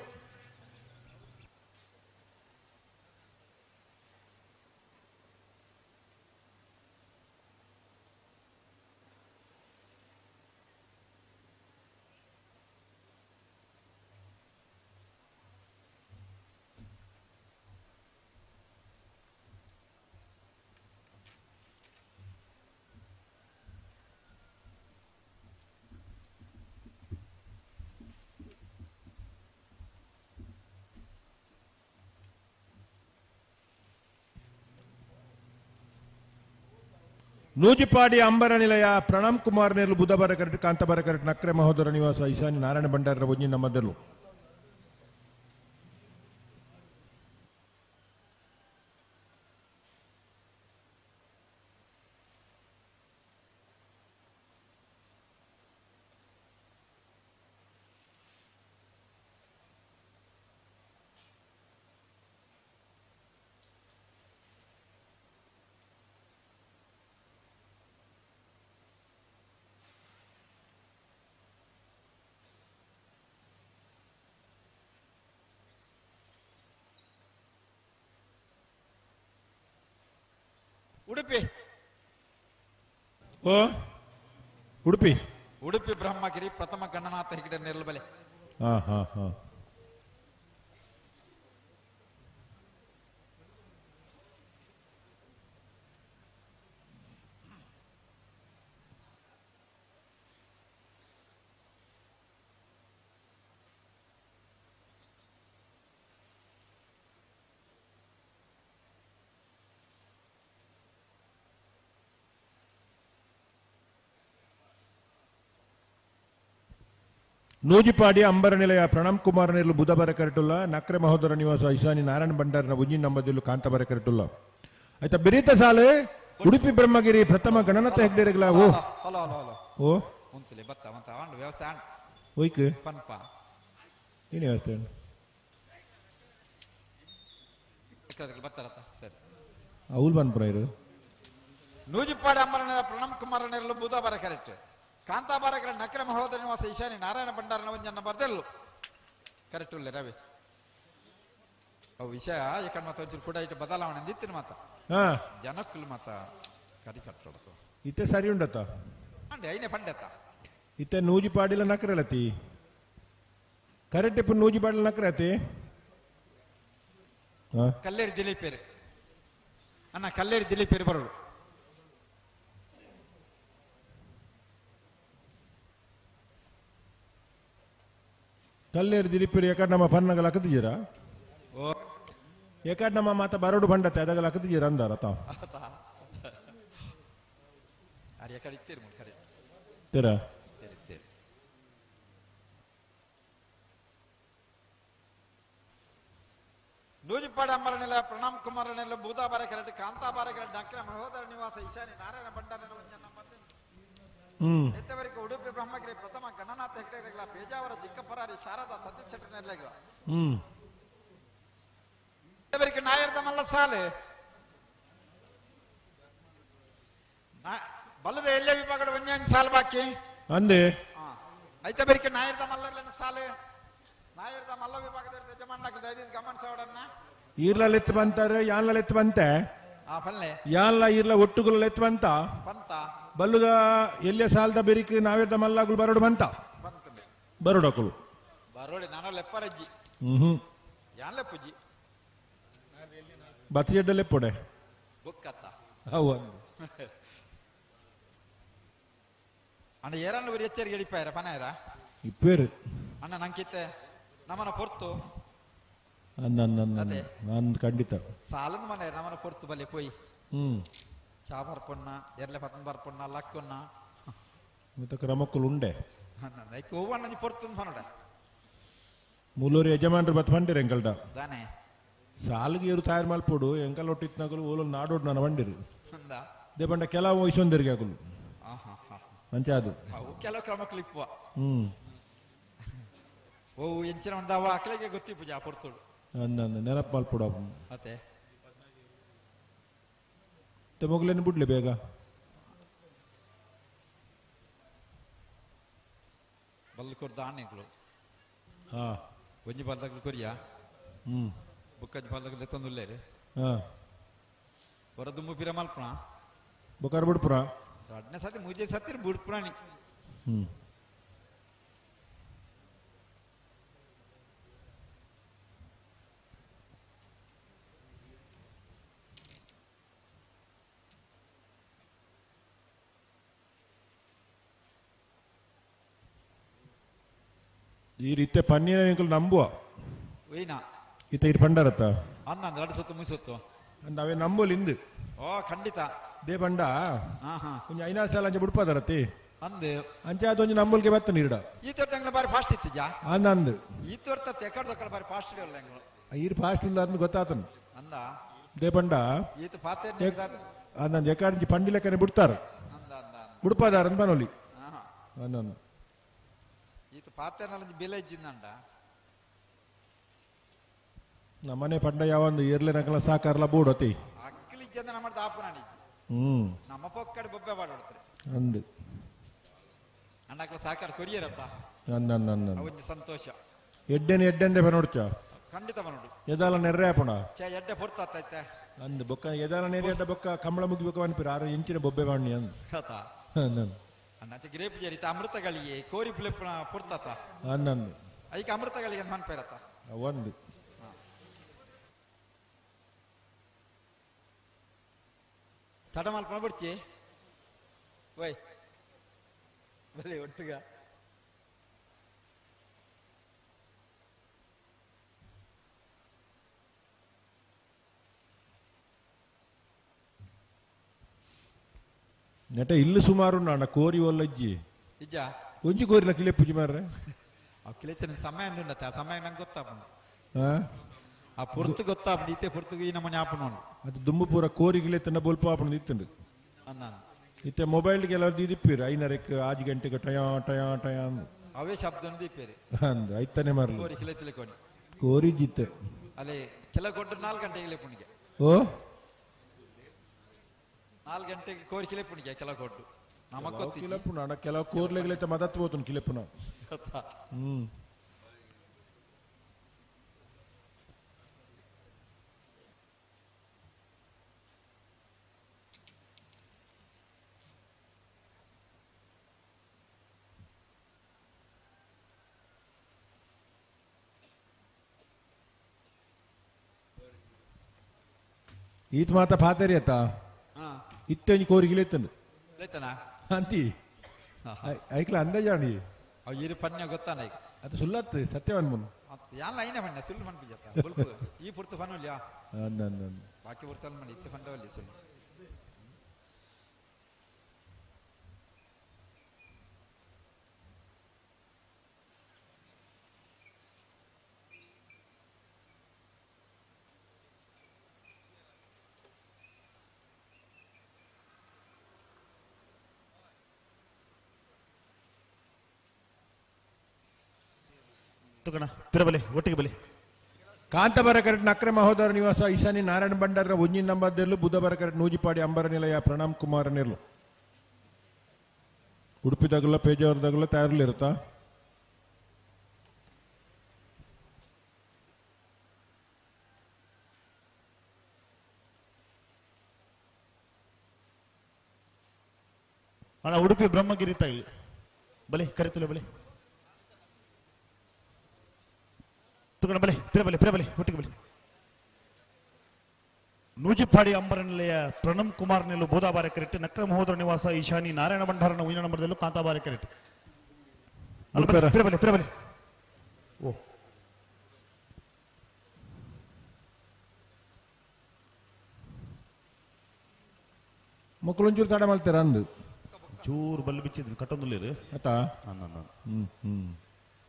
ನೂಜಿಪಾಡಿ ಅಂಬರ ನಿಲಯ ಪ್ರಣಮ್ ಕುಮಾರ್ ನೇರ್ಲು ಬುಧಬಾರ ಕರೆಕ್ಟ್ ಕಾಂತಬಾರ ಕರೆಕ್ಟ್ ನಕ್ರೆ ಮಹೋದರ ನಿವಾಸ ಈಶಾನ್ಯ ನಾರಾಯಣ ಭಂಡಾರರ ಒಂಜಿ ನಮ್ಮದಲ್ಲೂ ಉಡುಪಿ ಓ ಉಡುಪಿ ಉಡುಪಿ ಬ್ರಹ್ಮಗಿರಿ ಪ್ರಥಮ ಗಣನಾಥ ಹೆಗಡೆ ನೆರಳುಬಲೆ ಹಾ ಹಾ ಹಾ ನೂಜಿಪಾಡಿ ಅಂಬರ ನಿಲಯ ಪ್ರಣಮ್ ಕುಮಾರ್ ನೇರ್ಲು ಬುಧಬಾರ ಕರೆಟುಲ್ಲ ನಕ್ರೆ ಮಹೋದರ ನಿವಾಸ ಈಶಾನಿ ನಾರಾಯಣ ಭಂಡಾರನ ಉಜ್ಜಿನ ನಂಬದಿಲ್ಲು ಕಾಂತಬಾರ ಕರೆಟುಲ್ಲ ಆಯ್ತಾ ಬಿರೀತ ಸಾಲೆ ಉಡುಪಿ ಬ್ರಹ್ಮಗಿರಿ ಪ್ರಥಮ ಗಣನಾಥ ಹೆಗ್ಡೆರೆಗ್ಲ ಓ ಹಲೋ ಹಲೋ ಹಲೋ ಓ ಉಂತಲೆ ಬತ್ತ ಮಂತ ಆಂಡ್ ವ್ಯವಸ್ಥೆ ಆಂಡ್ ಓಯ್ಕ್ ಪನ್ಪ ಏನು ವ್ಯವಸ್ಥೆ ಬತ್ತಾರತ್ತ ಸರಿ ಅವಲ್ ಬನ್ಪುರ ಇರು ನೂಜಿಪಾಡಿ ಅಂಬರ ಪ್ರಣಮ್ ಕುಮಾರ್ ನೆರಳು ಬೂದಾಬಾರ ಕರೆಕ್ಟ್ ಕಾಂತಾಬಾರ ಕರೆಕ್ಟ್ ನಕ್ರೆ ಮಹೋದರ ನಿವಾಸ ಈಶಾನಿ ನಾರಾಯಣ ಭಂಡಾರನ ಒಂಜನ್ನ ಬರ್ದೆಲ್ಲು ಕರೆಕ್ಟ್ ಉಲ್ಲೆ ರವಿ ಅವು ವಿಷಯ ಈ ಮಾತ ಒಂಚೂರು ಕೂಡ ಇಟ್ಟು ಬದಲಾವಣೆ ಅಂದಿತ್ತಿನ ಮಾತ ಹಾ ಜನಕ್ಕುಲ್ ಮಾತ ಕರಿ ಕಟ್ಟೊಡ್ತು ಇತ್ತೆ ಸರಿ ಉಂಡತ್ತ ಅಂಡೆ ಐನೆ ಪಂಡೆತ್ತ ಇತ್ತೆ ನೂಜಿಪಾಡಿಲ ನಕ್ರೆಲತಿ ಕರೆಕ್ಟ್ ಇಪ್ಪ ನೂಜಿಪಾಡಿಲ ನಕ್ರೆ ಅತಿ ಹಾ ಕಲ್ಲೇರಿ ದಿಲೀಪೇರು ಅಣ್ಣ ಕಲ್ಲೇರಿ ದಿಲೀಪೇರು ಬರೋರು ಕಲ್ಲೇರಿ ದಿಲೀಪೇರು ಯಾಕಂದ್ರೆ ನಮ್ಮ ಪನ್ನಗಲ ಹಾಕತಿದ್ದೀರಾ ಓ ಯಾಕಂದ್ರೆ ನಮ್ಮ ಮಾತ ಬರೋಡು ಬಂಡತ್ತೆ ಅದಗಲ ಹಾಕತಿದ್ದೀರ ಅಂದಾರ ತಾವು ಅರೆ ಕಡೆ ಇತ್ತೀರಿ ಕರೆ ತೀರಾ ಇತ್ತೀರಿ ನೂಜಿಪಾಡ ಅಂಬರನೆಲ್ಲ ಪ್ರಣಾಮ್ ಕುಮಾರನೆಲ್ಲ ಬೂದಾಬಾರ ಕರೆಕ್ಟ್ ಕಾಂತಾಬಾರ ಕರೆಕ್ಟ್ ಡಾಕ್ಟರ್ ಮಹೋದರ ನಿವಾಸ ಈಶಾನಿ ನಾರಾಯಣ ಭಂಡಾರನ ಒಂಜನ್ನ ಹ್ಮ್ ಇತ್ತವರೆಗೆ ಉಡುಪಿ ಬ್ರಹ್ಮಗಿರಿ ಪ್ರಥಮ ಗಣನಾಥ ಹೆಗ್ಡೆರೆಗಳ ಪೇಜಾವರ ಚಿಕ್ಕಪರಾರಿ ಶಾರದಾ ಸತೀಶ್ ಶೆಟ್ಟರ್ನೆಲ್ಲ ಹ್ಮ್ ಬರಿಕ ನಾಯರ್ದ ಮಲ್ಲ ಸಾಲು ಬಲ್ಲದ ಎಲ್ಲೇ ವಿಭಾಗದ ಒಂಜಿ ಸಾಲು ಬಾಕಿ ಅಂದೆ ಐತ ಬರಿಕ ನಾಯರ್ದ ಮಲ್ಲರ್ಲನ ಸಾಲು ನಾಯರ್ದ ಮಲ್ಲ ವಿಭಾಗದ ಯಜಮಾನಕ್ಕೆ ದಯದೀದ್ ಗಮನಿಸೋಡನ್ನ ಈರ್ಲಲೆತ್ತು ಬಂತಾರೆ ಯಾನ್ಲಲೆತ್ತು ಬಂತೆ ಆ ಪಲ್ಲೆ ಯಾನ್ಲ ಈರ್ಲ ಒಟ್ಟುಗುಲಲೆತ್ತು ಬಂತ ಬಂತ ಬಲ್ಲುದ ಎಲ್ಲೆ ಸಾಲದ ಬೆರಿಕ್ ನಾವೇದ ಮಲ್ಲಾಗುಲು ಬರೋಡು ಬಂತ ಬರೋಡಕುಲು ಬರೋಡಿ ನಾನು ಲೆಪ್ಪರಜ್ಜಿ ಹ್ಮ್ ಯಾನ್ ಲೆಪ್ಪುಜಿ ಬತ್ತಿಯಡ್ಡ ಲೆಪ್ಪೊಡೆ ಬುಕ್ಕತ್ತ ಅವು ಅಣ್ಣ ಏರನ್ನು ಬರಿ ಎಚ್ಚರಿಕೆ ಎಡಿಪಾಯರ ಪನಾಯರ ಇಪ್ಪೇರು ಅಣ್ಣ ನಂಕಿತ್ತೆ ನಮ್ಮನ ಪೊರ್ತು ನಾನು ಖಂಡಿತ ಸಾಲನ್ ಮನೆ ನಮ್ಮನ ಪೊರ್ತು ಬಲೆ ಪೋಯಿ ಹ್ಮ್ ಚಾ ಬರ್ಪೊಣ್ಣ ಎರ್ಲೆ ಪತನ್ ಬರ್ಪೊಣ್ಣ ಲಕ್ಕೊಣ್ಣ ಮತ್ತೆ ಕ್ರಮಕ್ಕುಲು ಉಂಡೆ ಐಕ್ ಹೂವಣ್ಣ ಪೊರ್ತು ಮನೋಡ ಮೂಲೂರು ಯಜಮಾನ್ರು ಬತ್ ಬಂಡಿರು ಎಂಕಲ್ಡ ದಾನೆ ಸಾಲಿಗೆ ಇರು ತಯಾರು ಮಲ್ಪೊಡು ಎಂಕಲ್ ಒಟ್ಟಿತ್ನಕಲು ಓಲು ನಾಡೋಡು ನಾನು ಬಂಡಿರು ಅಂದ they ಬಂಡ ಕೆಲವು ವಹಿಸೊಂದಿರಿಗೆ ಅಕುಲು ಆಹಾ ಹಾ ಅಂಚೆ ಅದು ಅವು ಕೆಲವು ಕ್ರಮಕ್ಕಲು ಇಪ್ಪುವ ಹ್ಮ್ ಓ ಎಂಚಿನ ಉಂಡವ ಅಕ್ಲೆಗೆ ಗೊತ್ತಿಪ್ಪುಜ ಆ ಪೊರ್ತುಡು ಅಂದ ನೆನಪು ಮಲ್ಪೊಡು ಮತ್ತೆ ಮತ್ತೆ ಮೊಗಲೇನು ಬಿಡ್ಲಿ ಬೇಗ ಬಲ್ಲು ಕೊರ್ದ ಆನೆಗಳು ಹಾ ಒಂಜಿ ಬಲ್ದಗ್ಲು ಕೊರಿಯಾ ಹ್ಮ್ ಬುಕ್ಕಂಜಿ ಬಲ್ದಗ್ಲು ಎತ್ತೊಂದುಲ್ಲೇರು ಹಾ ಹೊರ ದುಮ್ಮು ಪಿರ ಮಲ್ಪಣ ಬೊಕಾರ ಬಿಡ್ಪುರ ರಡ್ನೇ ಸತಿ ಮೂಜೆ ಸತಿ ಬುಡ್ಪುಣಿ ಹ್ಮ್ ಈ ರೀತಿ ಪನ್ನೀರ ಎಂಕುಲು ನಂಬುವ ಒಯ್ನಾ ಈತ ಇರ್ ಪಂಡರತ್ತ ಅಂದ ರಡ್ ಸತ್ತು ಮುಗಿಸುತ್ತು ಅಂದ ಅವೇ ನಂಬೋಲಿ ಇಂದು ಓ ಖಂಡಿತ they ಬಂಡ ಹಾ ಹಾ ಒಂಜಿ ಐನಾ ಸಾಲ ಅಂಚೆ ಬುಡ್ಪದರತಿ ಅಂದು ಅಂಚೆ ಅದೊಂಜಿ ನಂಬೋಲ್ಗೆ ಬತ್ತ ನೀರ್ಡ ಈ ತೋರ್ತ ಬಾರಿ ಫಾಸ್ಟ್ ಇತ್ತಿಜಾ ಅಂದ ಅಂದು ಈ ತೋರ್ತ ತೆಕಡ್ದಕ್ಕಳ ಬಾರಿ ಫಾಸ್ಟ್ ಇರಲ್ಲ ಎಂಗಳು ಈರ್ ಫಾಸ್ಟ್ ಇಲ್ಲ ಅಂದ್ ಗೊತ್ತಾತನು ಅಂದ they ಬಂಡ ಈತ ಪಾತೆ ಅಂದ ಎಕಾడింಚಿ ಪಂಡಿ ಲೆಕ್ಕನೆ ಬಿಡ್ತಾರ ಬುಡ್ಪದಾರ ಅಂದ್ ಬನೋಲಿ ಅಂದ ಈತ ಪಾತೆನಲ್ಲ ಬೆಲೆ ಇಜ್ಜಿಂದಂಡ ನಮ್ಮನೆ ಪಂಡ ಯಾವೊಂದು ಏರ್ಲೆ ನಕಲ ಸಾಕಾರಲ ಬೋಡತಿ ಅಕ್ಕಲಿ ಇಜ್ಜಂದ ನಮ್ಮ ಆಪು ನಾಡಿಜ್ಜಿ ಹ್ಮ್ ನಮ್ಮ ಪೊಕ್ಕಡೆ ಬೊಬ್ಬೆ ಬಾಡೋಡ್ತಾರೆ ಅಂದು ಅಣ್ಣಕ್ಲ ಸಾಕಾರ ಕೊರಿಯರತ್ತ ಅಂದ ಅಂದ ಅಂದ ಒಂಜಿ ಸಂತೋಷ ಎಡ್ಡೆನೆ ಎಡ್ಡೆಂದೆ ಬನೋಡ್ಚ ಖಂಡಿತ ಬನೋಡು ಎದಾಲ ನೆರ್ರೆ ಆಪುಣ ಚೇ ಎಡ್ಡೆ ಪೊರ್ತಾತೈತೆ ಅಂದ್ ಬೊಕ್ಕ ಎದಾಲ ನೇರಿ ಎಡ್ಡ ಬೊಕ್ಕ ಕಂಬಳ ಮುಗಿಬೇಕ ಅನ್ಪಿರ ಆರು ಇಂಚಿನ ಬೊಬ್ಬೆ ಬಾಣಿ ಅಂದ್ ಕಥ ಅಂದ ಅಣ್ಣ ಗ್ರೇಪ್ ಜರಿತ ಅಮೃತಗಳಿಗೆ ಕೋರಿ ಪುಲೆಪ್ಪುನ ಪೊರ್ತಾತ ಅಂದಂದು ಐಕ ಅಮೃತಗಳಿಗೆ ಮನ್ಪೇರತ್ತ ಒಂದು ತಡ ಮಲ್ಪ ಬಿಡ್ಚಿ ಓಯ್ ಬಲೆ ಒಟ್ಟುಗ ನೆಟ ಇಲ್ಲಿ ಸುಮಾರು ನಾಡ ಕೋರಿ ಒಲ್ಲಜ್ಜಿ ಇಜ್ಜ ಒಂಜಿ ಕೋರಿಲ ಕಿಲೆಪ್ಪುಜಿ ಮಾರ್ರೆ ಆ ಕಿಲೆಚನ ಸಮಯ ಅಂದುಂಡತ್ತೆ ಆ ಸಮಯ ನಂಗೆ ಗೊತ್ತಾಪುಂಡು ಆ ಆ ಪೊರ್ತು ಗೊತ್ತಾಪುಂಡು ಇತ್ತೆ ಪೊರ್ತುಗು ಈ ನಮ್ಮ ಜ್ಞಾಪನ ಉಂಡು ಅದು ದುಂಬು ಪೂರ ಕೋರಿ ಗಿಲೆ ಬೊಲ್ಪ ಆಪುಂಡು ಇತ್ತುಂಡು ಅನ್ನ ಇತ್ತೆ ಮೊಬೈಲ್ ಕೆಲವರು ದೀದಿಪ್ಪಿರು ಐನರಕ್ಕೆ ಆಜ್ ಗಂಟೆಗೆ ಟಯಾ ಟಯಾ ಟಯಾ ಅಂದು ಅವೇ ಶಬ್ದ ದೀಪೇರಿ ಅಂದು ಐತನೆ ಮಾರ್ಲು ಕೋರಿ ಕಿಲೆಚಲೆ ಕೋಣಿ ಕೋರಿ ಜಿತ್ತೆ ಅಲ್ಲಿ ಕೆಲ ಕೊಟ್ಟು 4 ಗಂಟೆಗೆ ಲೆಪ್ಪುಣಿಗೆ ಓ 4 ಗಂಟೆಗೆ ಕೋರಿ ಕಿಲೆಪ್ಪುಣಿಗೆ ಕೆಲ ಕೊಟ್ಟು ನಮಗ್ ಗೊತ್ತಿಜ್ಜಿ. ಕಿಲಪ್ಪುನ ಅಣ್ಣ ಕೆಲವು ಕೋರ್ಲೆಗಳೈತೆ ಮದತ್ ಹೋತುನು ಕಿಲೆಪ್ಪುನ ಗೊತ್ತಾ? ಹ್ಮ್ ಈತ ಮಾತ ಪಾತರಿ ಅತ್ತ ಹಾ. ಇತ್ತೊಂಜಿ ಕೋರಿಗಿಲೆ ಇತ್ತಂಡು ಲೇತನಾ? ಅಂತಿ ಐಕ್ಲ ಅಂದಾಜಾಣಿ ಅವ್ ಇರು ಪನ್ಯ ಗೊತ್ತಾನ ಈಗ ಅದು ಸುಲ್ಲತ್ತು ಸತ್ಯವನ್ ಮುನ್ ಯಾನ್ ಐನ ಪಣ್ಣ ಸುಳ್ಳು ಪನ್ಪಿಜತ್ತ ಬುಲ್ಪು ಈ ಪುರ್ತು ಪನ್ನುಲ್ಯಾ ಅಂದ ಅಂದ ಅಂದ ಬಾಕಿ ಪುರ್ತಲ್ ಮಣಿ ಇತ್ತೆ ಪಂಡವಲ್ಲಿ ಸುಳ್ಳು ತುಕಣ ಪಿರಬಲಿ ಒಟ್ಟಿಗೆ ಬಲಿ. ಕಾಂತಬರ ಕರೆಟ್ ನಕ್ರೆ ಮಹೋದರ ನಿವಾಸ ಈಶಾನಿ ನಾರಾಯಣ ಭಂಡಾರ ಒಂಜಿನ ನಂಬರ್ ದೆರ್ಲು ಬುಧಬರ ಕರೆಟ್ ನೂಜಿಪಾಡಿ ಅಂಬರ ನಿಲಯ ಪ್ರಣಾಮ್ ಕುಮಾರ ನೆರ್ಲು ಉಡುಪಿದಾಗಲ್ಲ ಪೇಜಾವರದಾಗಲ್ಲ ತಯಾರಲ್ಲಿರುತ್ತಾ. ಅಣ್ಣ ಉಡುಪಿ ಬ್ರಹ್ಮಗಿರಿ ತೈಲ್ ಬಲೆ ಕರಿತುಲೆ ಬಲೆ ತಗೊಂಡ ಬಲೆ ಪಿರ ಬಲೆ ಪಿರ ಬಲೆ ಒಟ್ಟಿಗೆ ಬಲೆ. ನೂಜಿಪಾಡಿ ಅಂಬರ ನಿಲಯ ಪ್ರಣಮ್ ಕುಮಾರ್ ನೆಲ್ಲು ಬೋದಾಬಾರೆ ಕರೆಕ್ಟ್ ನಕ್ರ ಮಹೋದರ ನಿವಾಸ ಈಶಾನಿ ನಾರಾಯಣ ಭಂಡಾರನ ಉಯಿನ ನಂಬರ್ದಲ್ಲೂ ಕಾಂತಾಬಾರೆ ಕರೆಕ್ಟ್. ಪಿರ ಬಲೆ ಪಿರ ಬಲೆ. ಓ ಮಕ್ಕಳೊಂಚೂರು ತಡ ಮಾಡ್ತಾರ ಅಂದು ಚೂರು ಬಲ್ಲು ಬಿಚ್ಚಿದ್ರು ಕಟ್ಟೊಂದುಲ್ಲೇರು ಆತಾ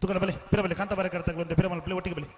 ತುಕನ ಬಲೆ ಪಿರ ಬಲೆ ಕಾಂತಾಬಾರೆ ಕರೆಕ್ಟ್ ಬಂದೆ ಪಿರ ಮಲ್ಪಲೆ ಒಟ್ಟಿಗೆ ಬಲೆ.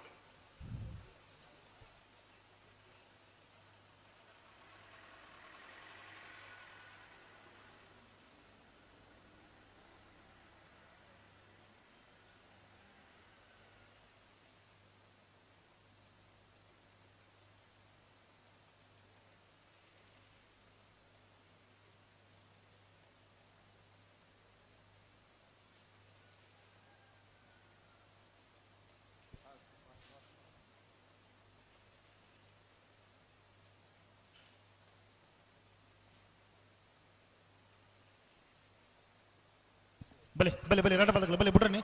ಬಲೆ ಬಲೆ ಬಲೆ ರಡ ಬದಕಲ ಬಲೆ ಬುಡ್ರನಿ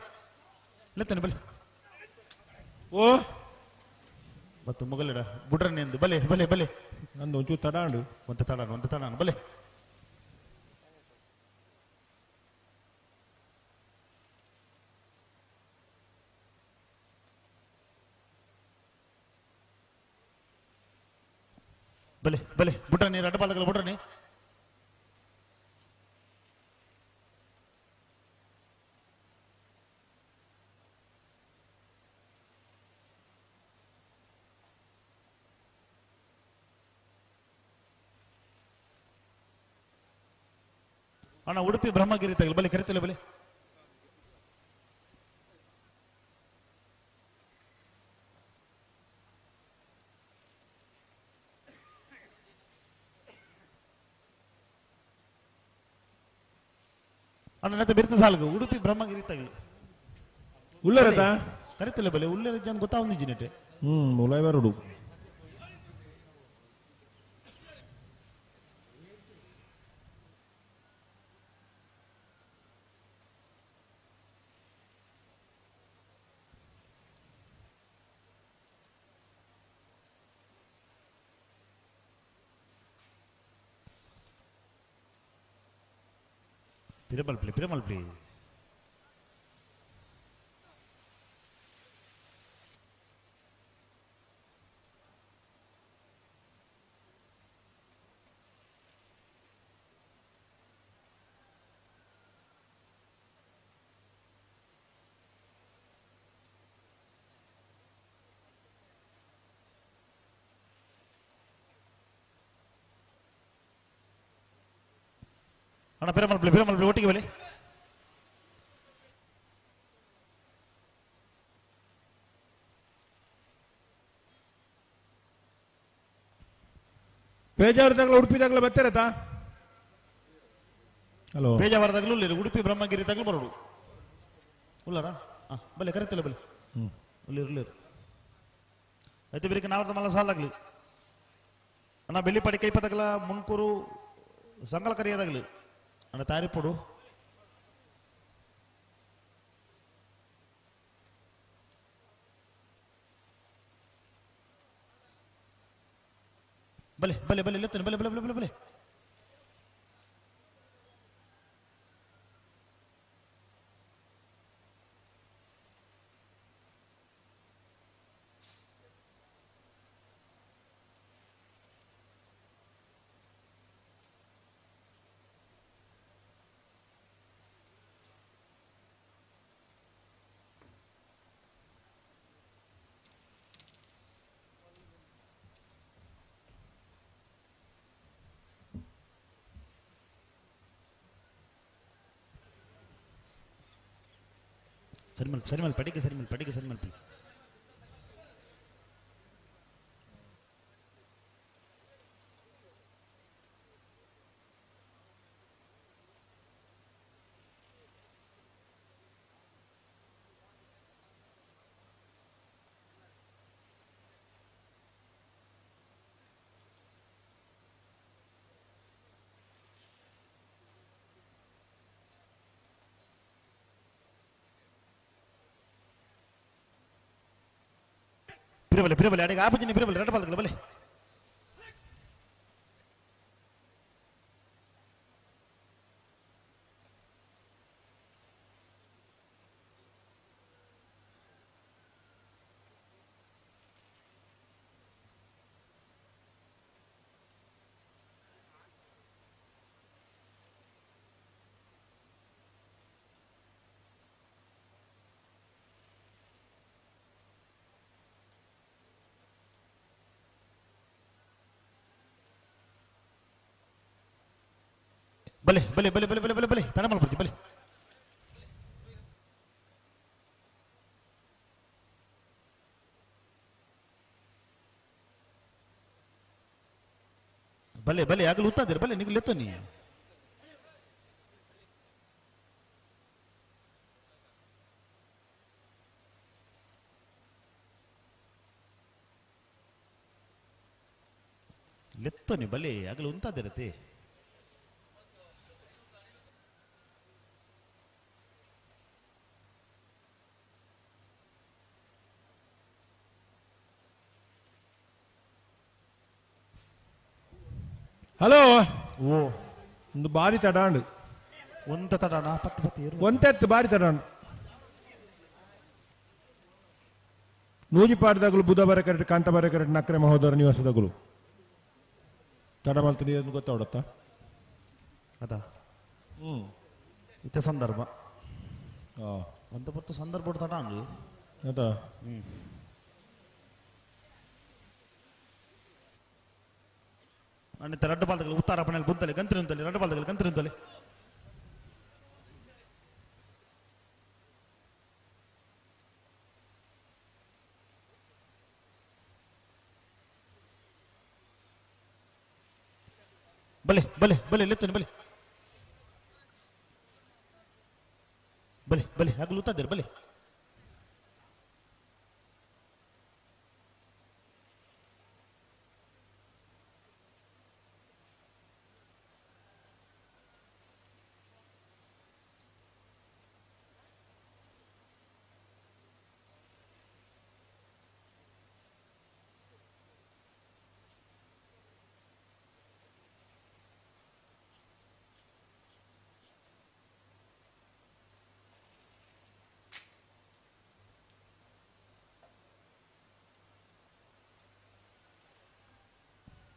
ಲೆತ್ತನೆ ಬಲೆ. ಓ ಮತ್ತು ಮೊಗಲಿಡ ಬುಡ್ರನಿ ಎಂದು ಬಲೆ ಬಲೆ ಬಲೆ. ನಂದು ಒಂಚೂರು ತಡಾಂಡು ಒಂತ ತಡಾನು ಒಂತ ತಡಾನು ಬಲೆ. ಬಲೆ ಬಲೆ ಬುಡ್ರನಿ ರಡ ಬದಕಲ ಬುಡ್ರನಿ. ಅಣ್ಣ ಉಡುಪಿ ಬ್ರಹ್ಮಗಿರಿ ತಗಲ್ ಬಲೆ ಕರಿತಲೆ ಬಲೆ. ಅಣ್ಣ ನತ್ತ ಬಿರ್ತ ಸಾಲ್ಗು ಉಡುಪಿ ಬ್ರಹ್ಮಗಿರಿ ತಗಲು ಉಲ್ಲರತ ಕರಿತಲೆ ಬಲೆ ಉಲ್ಲರ ಜನ ಗೊತ್ತಾವಂದು ಜಿನೆಟೆ. ಉಲಾಯ್ ಬರುಡು ಪಿರಮಲ್ಪ್ಲಿ ಪಿರಮಲ್ಪ್ಲಿ. ಅಣ್ಣ ಪಿರಮಲ್ಪ್ಲಿ ಪಿರಮಲ್ಪ್ಲಿ ಒಟ್ಟಿಗೆ ಬಲೆ. ಪೇಜಾವರದಾಗಲ ಉಡುಪಿದಾಗಲ ಬರ್ತಾರತಾ. ಹಲೋ ಪೇಜಾವರದಾಗಲೂ ಇಲ್ಲ ಉಡುಪಿ ಬ್ರಹ್ಮಗಿರಿ ತಗಲು ಬರೋಡು ಉಲ್ಲರ ಬಲೆ ಕರಿತಲ್ಲ ಬಲೆ ಉಲ್ಲಿರು ಉಲ್ಲಿರು ಐತೆ ಬೇರೆ ನಾವರ್ದ ಮಲ್ಲ ಸಾಲಾಗ್ಲಿ ಅಣ್ಣ ಬೆಳ್ಳಿಪಾಡಿ ಕೈಪದಾಗಲ ಮುನ್ಕೂರು ಸಂಗಲ ಕರಿಯದಾಗಲಿ ಅಣ್ಣ ತಾರಿಪೊಡು ಬಲೆ ಬಲೆ ಬಲೆ ಲೆತ್ತನೆ ಬಲೆ ಬಲೆ ಬಲೆ ಬಲೆ ಬಲೆ ಸರಿ ಮಲ್ಪ ಸರಿ ಮಲ್ಪ ಅಡಿಗೆ ಸರಿ ಮಲ್ಪ ಅಡಿಗೆ ಸರಿ ಮಲ್ಪ. ಪಿರಬಲೆ ಪಿರಬಲೆ ಅಡಿಗೆ ಆಪಜಿನ ಪಿರಬಲೆ ರಡ್ಡ ಬಾಲ್ದಗಲ ಬಲೆ ಬಲೆ ಬಲೆ ಬಲೆ ಬಲೆ ಬಲೆ ಬಲೆ ಬಲೆ ತಡ ಮಾಡ್ಬಿಡ್ತಿ ಬಲೆ ಬಲೆ ಬಲೆ ಆಗಲು ಉತ್ತಾದಿರ ಬಲೆ ನೀವು ಲೆತ್ತೋ ನೀ ಲೆತ್ತೋ ನೀ ಬಲೆ ಆಗಲು ಉಂತಾದಿರತೆ ಹಲೋ ಓ ಒಂದು ಬಾರಿ ತಡಾಂಡು ಒಂದ ತಡಾಣ ಪತ್ತು ಪತ್ತು ಏರು ಒಂತೆತ್ತು ಬಾರಿ ತಡಾಂಡು ನೂಜಿಪಾಡ್ದಾಗಲು ಬುಧ ಬರ ಕರೆಕ್ಟ್ ಕಾಂತ ಬರ ಕರೆಕ್ಟ್ ನಕ್ರೆ ಮಹೋದರ ನಿವಾಸದಾಗಲು ತಡ ಮಲ್ತದೆ ಏನು ಗೊತ್ತಾವಡತ್ತ ಅದ ಇತ್ತ ಸಂದರ್ಭ ಒಂದ ಪತ್ತು ಸಂದರ್ಭ ತಡಾಂಡು ಅದ ಅಣ್ಣ ರಡ್ಡು ಬಾಲ್ದಗಳು ಉತ್ತಾರ ಪಣೆಲ್ ಬುದ್ದಲೆ ಗಂತ್ರಿ ರಡ್ಡು ಬಾಲ್ದಗಳು ಗಂತ್ರಿ ಬಲೆ ಬಲೆ ಬಲೆ ಲೆತ್ತನೆ ಬಲೆ ಬಲೆ ಬಲೆ ಹಗಲು ಉತ್ತಾದಿರ ಬಲೆ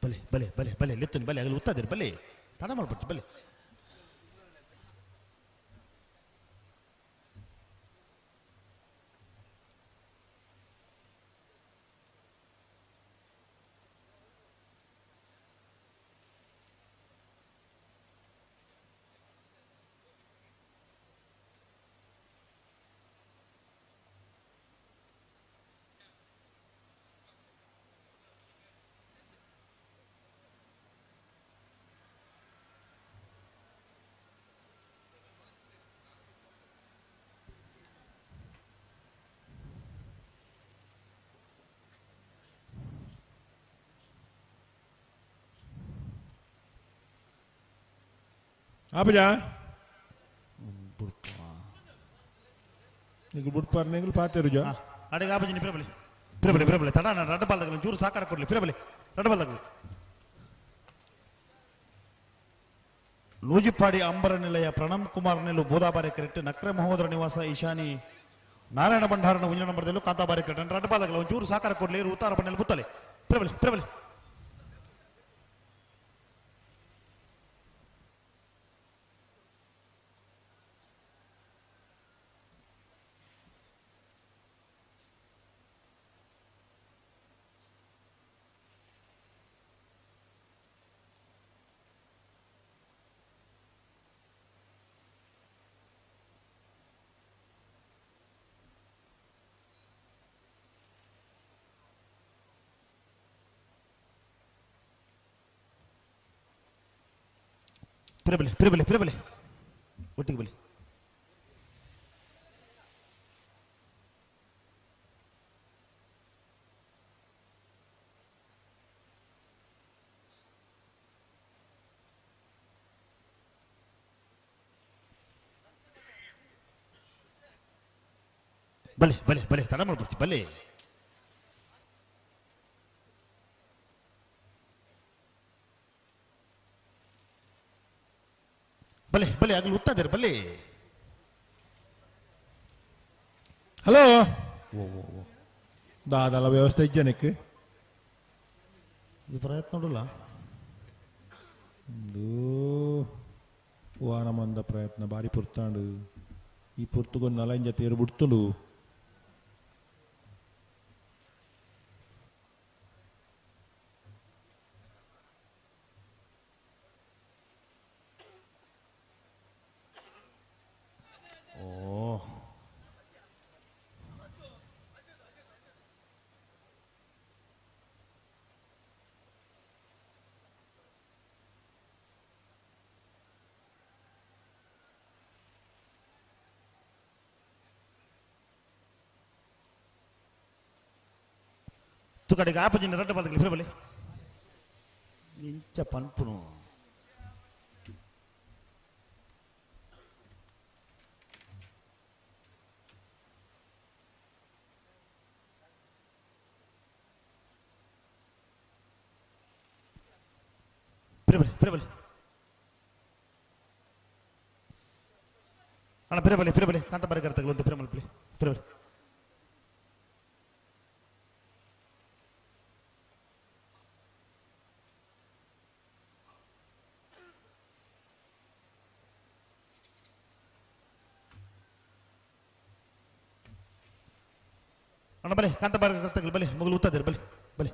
ಬಲೆ ಬಲೆ ಬಲೆ ಬಲೆ ಲೆತ್ತನೆ ಬಲೆ ಆಗಲು ಉತ್ತಾದಿರ ಬಲೆ ತಡ ಮಾಡ್ಬಿಡ್ತು ಬಲೆ ಆಪಜ ನೀವು ಬುಡ್ಪಾರ್ ನೀವು ಪಾತೇರುಜ ಅಡಿಗೆ ಆಪಜಿನ ಪಿರಬಲೆ ಪಿರಬಲೆ ಪಿರಬಲೆ ತಡ ರಡ್ಡ ಬಾಲ್ದಗಳು ಚೂರು ಸಾಕಾರ ಕೊಡ್ಲಿ ಪಿರಬಲೆ ರಡ್ಡ ಬಾಲ್ದಗಳು ನೂಜಿಪಾಡಿ ಅಂಬರ ನಿಲಯ ಪ್ರಣಮ್ ಕುಮಾರ್ ನಿಲು ಬೋದಾಬಾರೆ ಕರೆಕ್ಟ್ ನಕ್ರೆ ಮಹೋದರ ನಿವಾಸ ಈಶಾನಿ ನಾರಾಯಣ ಭಂಡಾರನ ಉಂಜಿನ ನಂಬರ್ದಲ್ಲೂ ಕಾಂತಾಬಾರೆ ಕರೆಕ್ಟ್ ರಡ್ಡ ಬಾಲ್ದಗಳು ಒಂಚೂರು ಸಾಕಾರ ಕೊಡ್ಲಿ ಉತ್ತಾರ ಪಣ್ಣಲ್ಲಿ ಬುತ್ತಲೆ ಪಿರಬಲೆ ಪಿರಬಲೆ ಪಿರಬಲೆ ಪಿರಬಲೆ ಪಿರಬಲೆ ಒಟ್ಟಿಗೆ ಬಲಿ ಬಲೆ ಬಲೆ ಬಲೆ ತಡ ಮಾಡ್ಬಿಡ್ತಿ ಬಲೆ. ಬಲೆ ಬಲೆ ಆಗಲು ಉತ್ತಾದಿರ ಬಲೆ. ಹಲೋ ಓ ಓ ಓ ದಾದಲ ವ್ಯವಸ್ಥೆ ಇಜ್ಜನಕ್ಕೆ ಇದು ಪ್ರಯತ್ನ ನೋಡಲ್ಲ. ಒಂದು ವಾರಮಂದ ಪ್ರಯತ್ನ ಬಾರಿ ಪುರ್ತಾಂಡು. ಈ ಪುರ್ತುಗೊಂದು ನಲಂಜ ತೇರು ಬಿಡ್ತುಂಡು. ಓ ತುಕಡಿಗೆ ಆಪಜಿನ ರಡ್ಡ ಬದಲಿ ಫಿರಬಲಿ ಇಂಚ ಪನ್ಪುನು. ಫಿರಬಲಿ ಫಿರಬಲಿ ಅಣ್ಣ ಫಿರಬಲಿ ಫಿರಬಲಿ ಕಾಂತ ಬರಕರ ತಗಲು ಫಿರಮಲ್ ಪ್ಲಿ ಫಿರಬಲಿ. ಅಣ್ಣ ಬಲೆ ಕಾಂತ ಬರಕರ ಬಲೆ ಮಗಳು ಉತ್ತಾದಿರ ಬಲೆ ಬಲೆ.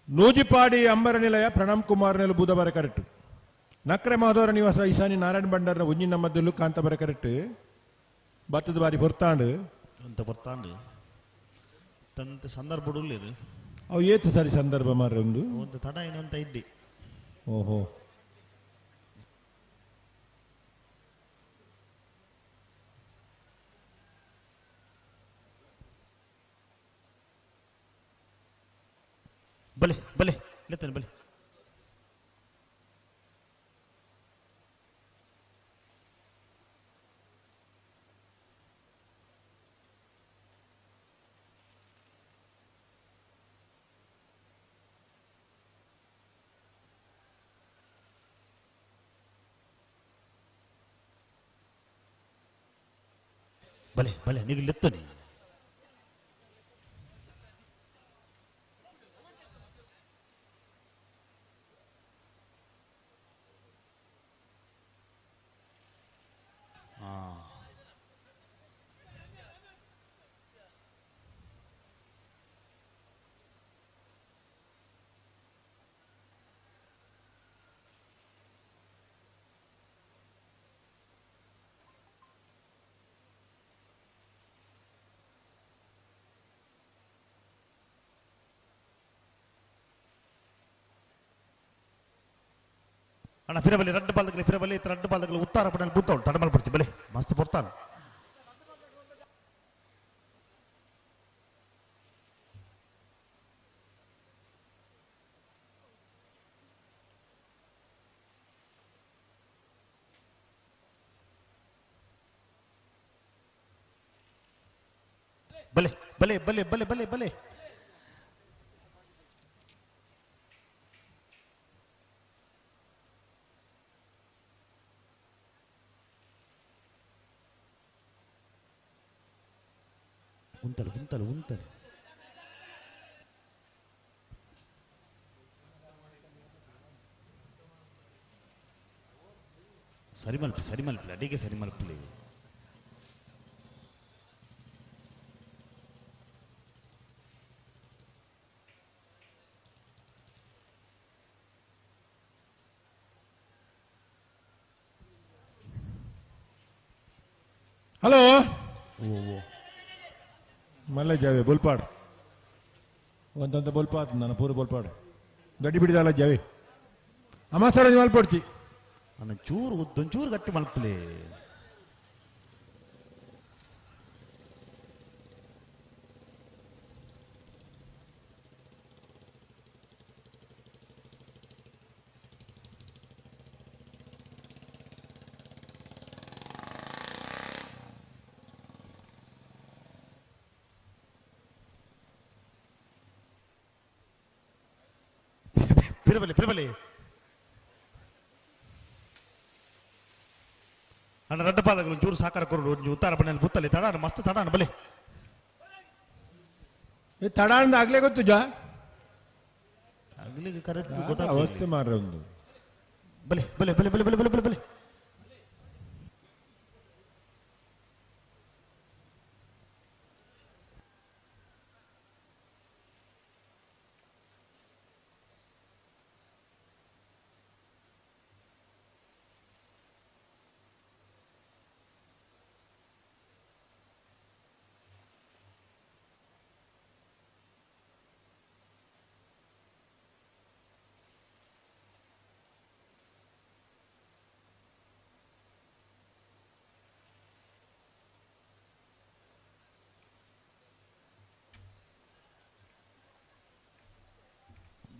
ನೂಜಿಪಾಡಿ ಅಂಬರ ನಿಲಯ ಪ್ರಣಮ್ ಕುಮಾರ್ ನೆಲು ಬೂದಬಾರ ಕರೆಕ್ಟ್. ನಕ್ರೆ ಮಾಧವರ ನಿವಾಸ ಈಶಾನಿ ನಾರಾಯಣ ಭಂಡಾರನ ಒಂಜಿನ ಮದ್ದಲು ಕಾಂತಬರ ಕರೆಕ್ಟ್. ಬತ್ತದ ಬಾರಿ ಹೊರ್ತಾಂಡು ಅಂತ ಬರ್ತಾಂಡು ತಂತ ಸಂದರ್ಭ ಉಳ್ಳಿರು. ಅವು ಏತು ಸರಿ ಸಂದರ್ಭ ಮಾರ್ರೆ ಒಂದು ಒಂದು ತಡ ಏನಂತ ಇಡ್ಡಿ. ಓಹೋ ಬಲೆ ಬಲೆ ಲೆತ್ತನೆ ಬಲೆ. ಬಲೆ ಬಲೆ ನೀವು ಲೆತ್ತನೆ. ಅಣ್ಣ ಫಿರಬಲಿ ರಡ್ಡು ಬಾಲ್ದಗಲಿ ಫಿರಬಲಿ ರಡ್ಡು ಬಾಲ್ದಗಲಿ ಉತ್ತಾರ ಪಡಲಿ ಬುತ್ತವಳು ತಡಮಲ್ ಪಡ್ತಿ ಬಲೆ ಮಸ್ತ್ ಪೊರ್ತಾನು. ಬಲೆ ಬಲೆ ಬಲೆ ಬಲೆ ಬಲೆ ಬಲೆ ಉಂತಲು ಉಂತಲು ಉಂತಲು. ಸರಿ ಮಲ್ಪಿ ಸರಿ ಮಲ್ಪಿ ಅಡಿಗೆ ಸರಿ ಮಲ್ಪಲಿ. ಹಲೋ ಓ ಓ ಮಲ್ಲ ಜಾವೆ ಬುಲ್ಪಾಡ್. ಒಂದಂತ ಬೊಲ್ಪಾತು ನಾನು ಪೂರ ಬೊಲ್ಪಾಡು ಗಡ್ಡಿ ಬಿಡಿದಲ್ಲ ಜವೆ ಅಮಾಸರ ಮಲ್ಪೊಡ್ಚಿ ಅಣ್ಣ ಚೂರು ಉದ್ದೊಂಚೂರು ಗಟ್ಟಿ ಮಲ್ಪಲೆ ಪಿರಬಲಿ ಪಿರಬಲಿ ಅಣ್ಣ ರಡ್ಡ ಪಾದಗಳು ಚೂರು ಸಾಕಾರ ಕೊರಡು ಒಂಜಿ ಉತ್ತಾರ ಬಣ್ಣಲ್ಲಿ ಬುತ್ತಲಿ ತಡಾಣ ಮಸ್ತ್ ತಡಾಣ ಬಲೆ ತಡಾಣದ ಆಗ್ಲೇ ಗೊತ್ತು ಜಾ ಆಗ್ಲಿಗೆ ಕರೆಕ್ಟ್ ಅವಸ್ಥೆ ಮಾರ್ರೆ ಒಂದು ಬಲೆ ಬಲೆ ಬಲೆ ಬಲೆ ಬಲೆ ಬಲೆ ಬಲೆ ಬಲೆ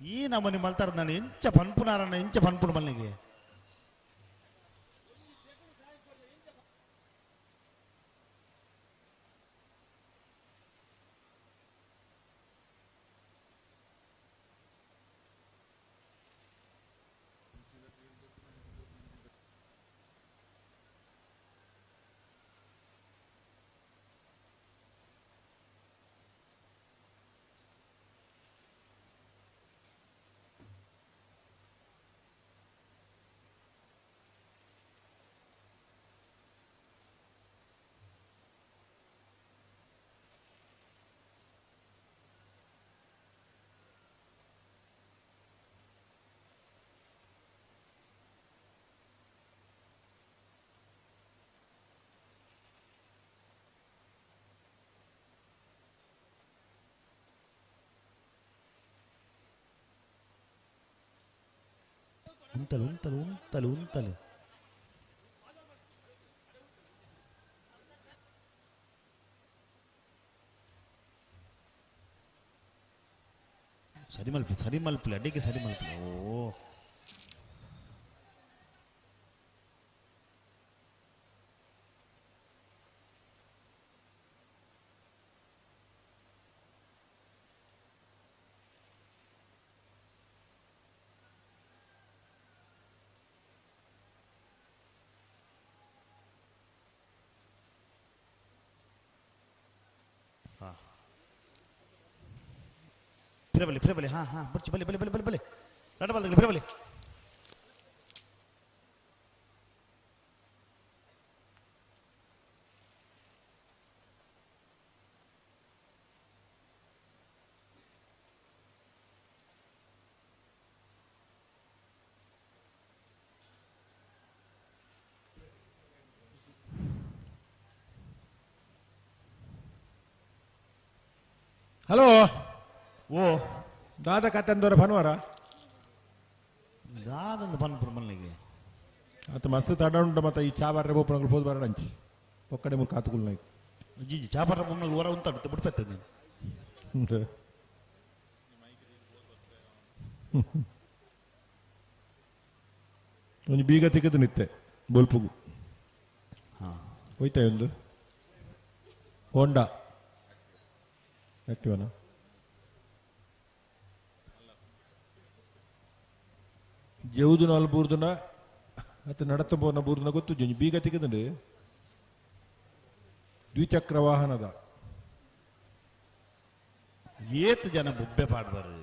ಈ ನಮೂನಿ ಮಲ್ತಾರ ನಾನು ಎಂಚ ಪನ್ಪುನಾರಣ್ಣ ಎಂಚ ಪನ್ಪುನ ಮಲ್ಲಿಗೆ ಉಂತಲು ಉಂತಲು ಉಂತಲು ಉಂತಲು ಸರಿ ಮಲ್ಪು ಸರಿ ಮಲ್ಪಲೆ ಅಡಿಗೆ ಸರಿ ಮಲ್ಪಲೆ ಓ ಹಾ ಫಿರಬಲಿ ಫಿರಬಲಿ ಹಾ ಹಾ ಬರ್ಚಿ ಬಲಿ ಬಲಿ ಬಲಿ ಬಲಿ ಬಲಿ ನಡ ಬಲ್ದ ಫಿರಬಲಿ ಹಲೋ ಓ ದಾದ ಕತ್ತಂದವರ ಭಾನುವಾರ ದಾದಂದು ಪನ್ಪುನ ಮಲ್ಲಿಗೆ ಆತ ಮಸ್ತ್ ತಡ ಉಂಟು ಮತ್ತೆ ಈ ಚಾ ಬರ್ರೆ ಬೋಪನಗಳು ಪೋದು ಬರಡ ಅಂಚಿ ಒಕ್ಕಡೆ ಮುಖ ಕಾತುಕುಲ್ ನಾಯ್ಕು ಜಿ ಜಿ ಚಾಪರ ಬೊಮ್ಮಗಳು ಹೊರ ಉಂತಾಡುತ್ತೆ ಬಿಡ್ಪೆತ್ತದ ನೀನು ಒಂಜಿ ಬೀಗ ತಿಕ್ಕದು ನಿತ್ತೆ ಬೊಲ್ಪುಗು ಹಾ ಹೋಯ್ತಾ ಒಂದು ಹೋಂಡಾ ಆಕ್ಟಿವನ ಜೌದುನ ಅಲ್ಲಿ ಬೂರ್ದುನ ಅತ್ತ ನಡತ ಬೋನ ಬೂರ್ದುನ ಗೊತ್ತು ಜೊಂಜಿ ಬೀಗ ತಿಕ್ಕದುಂಡು ದ್ವಿಚಕ್ರ ವಾಹನದ ಏತ್ ಜನ ಬೊಬ್ಬೆ ಪಾಡ್ಬಾರು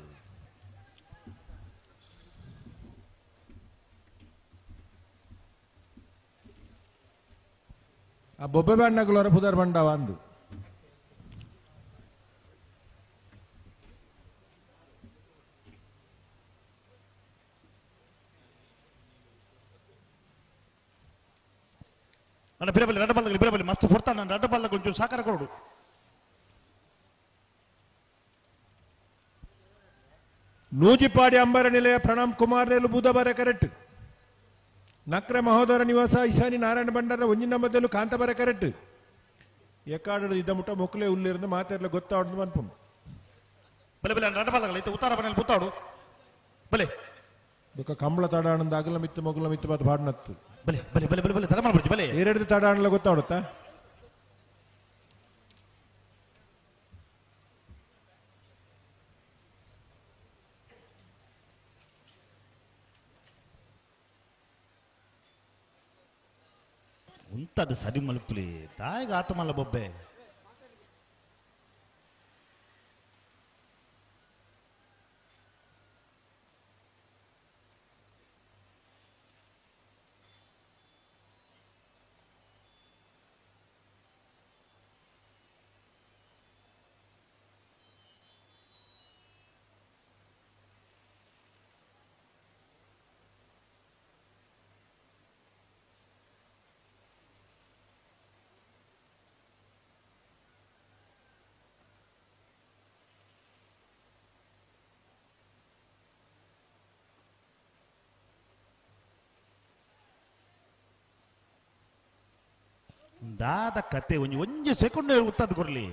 ಆ ಬೊಬ್ಬೆ ಬಾಂಡಗಳು ಪುದರ್ ಬಂಡವ ಅಂದು ಅಣ್ಣ ಬಿರಬಲಿ ರಡ್ಡ ಬಲ್ದಗಲಿ ಬಿರಬಲಿ ಮಸ್ತ್ ಫುರ್ತಾನ ರಡ್ಡ ಬಲ್ದ ಕೊಂಚೂರು ಸಾಕಾರ ಕೊರಡು ನೂಜಿಪಾಡಿ ಅಂಬರ ನಿಲಯ ಪ್ರಣಾಮ್ ಕುಮಾರ್ ನೆಲು ಬೂದಬಾರೆ ಕರೆಕ್ಟ್. ನಕ್ರೆ ಮಹೋದರ ನಿವಾಸ ಈಶಾನಿ ನಾರಾಯಣ ಭಂಡಾರ ಒಂಜಿನ ಮಧ್ಯಲು ಕಾಂತಬಾರೆ ಕರೆಕ್ಟ್. ಎಕ್ಕಾಡ ಇದ್ದ ಮುಟ್ಟ ಮೊಕ್ಕಲೆ ಉಲ್ಲಿರಂದು ಮಾತಾಡಲ ಗೊತ್ತಾವಡು ಮನ್ಪುಂಡು. ಬಲೆ ಬಲೆ ನಡಬಾಗಲ ಇತ್ತ ಉತ್ತಾರ ಮನೇಲಿ ಬುತ್ತಾಡು ಬಲೆ ಬೊಕ್ಕ ಕಂಬಳ ತಡಾಣಂದ ಅಗಲ ಮಿತ್ತು ಮೊಗಲ ಮಿತ್ತು ಬಾತ್ ಬಾಡ್ನತ್ತು. ಬಲೆ ಬಲೆ ಬಲೆ ಬಲೆ ಬಲೆ ತಡ ಮಾಡ್ಬಿಡ್ತಿ ಬಲೆ. ಎರಡು ತಡಾಣಲ ಗೊತ್ತಾಡುತ್ತಾ? ಉಂತದ ಸರಿ ಮಲಪುಲಿ ತಾಯಿಗೆ ಆತಮಲ್ಲ ಬೊಬ್ಬೆ. ದಾದ ಕತೆ ಒಂಜಿ ಒಂಜಿ ಸೆಕೆಂಡ್ ಉತ್ತದ ಕೊರ್ಲಿ.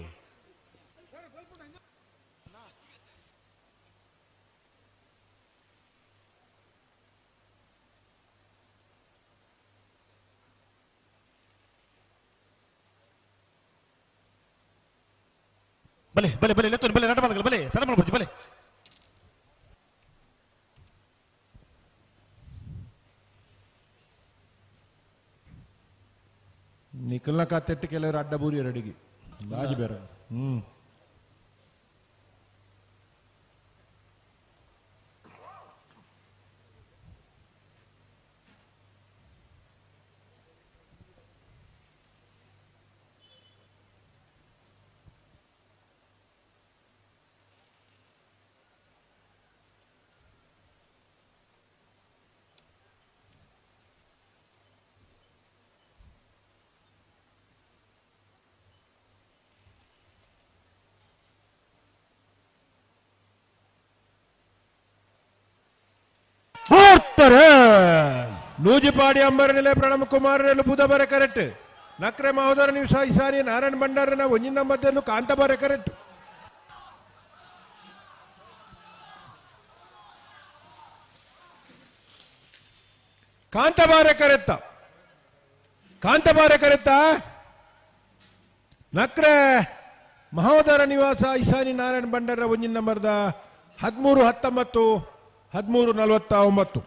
ಬಲೆ ಬಲೆ ಬಲೆ ಲೆತ್ತೋನಿ ಬಲೆ ನಟಬಾದಗಲ ಬಲೆ ತಡ ಮಾಡ್ಬಿಡ್ತಿ ಬಲೆ. ನಿಖಲ್ನ ಕಾತೆಟ್ಟು ಕೆಲವರು ಅಡ್ಡ ಬೂರಿಯರು ಅಡಿಗೆ ರಾಜಿ ಬೇರೆ. ನೂಜಿಪಾಡಿ ಅಂಬರ ನಿಲಯ ಪ್ರಣಮ್ ಕುಮಾರ್ ಬುಧಬಾರೆ ಕರೆಕ್ಟ್. ನಕ್ರೆ ಮಹೋದರ ನಿವಸ ಇಸಾನಿ ನಾರಾಯಣ ಭಂಡಾರನ ಒಂಜಿನ ಮಧ್ಯೆ ಕಾಂತಬಾರೆ ಕರೆಕ್ಟ್. ಕಾಂತಬಾರೆ ಕರೆತ್ತ ಕಾಂತಬಾರೆ ಕರೆತ್ತ ನಕ್ರೆ ಮಹೋದರ ನಿವಾಸ ಇಸಾನಿ ನಾರಾಯಣ ಭಂಡಾರ ಒಂಜಿನ ನಂಬರ್ದ 13 19 13 49.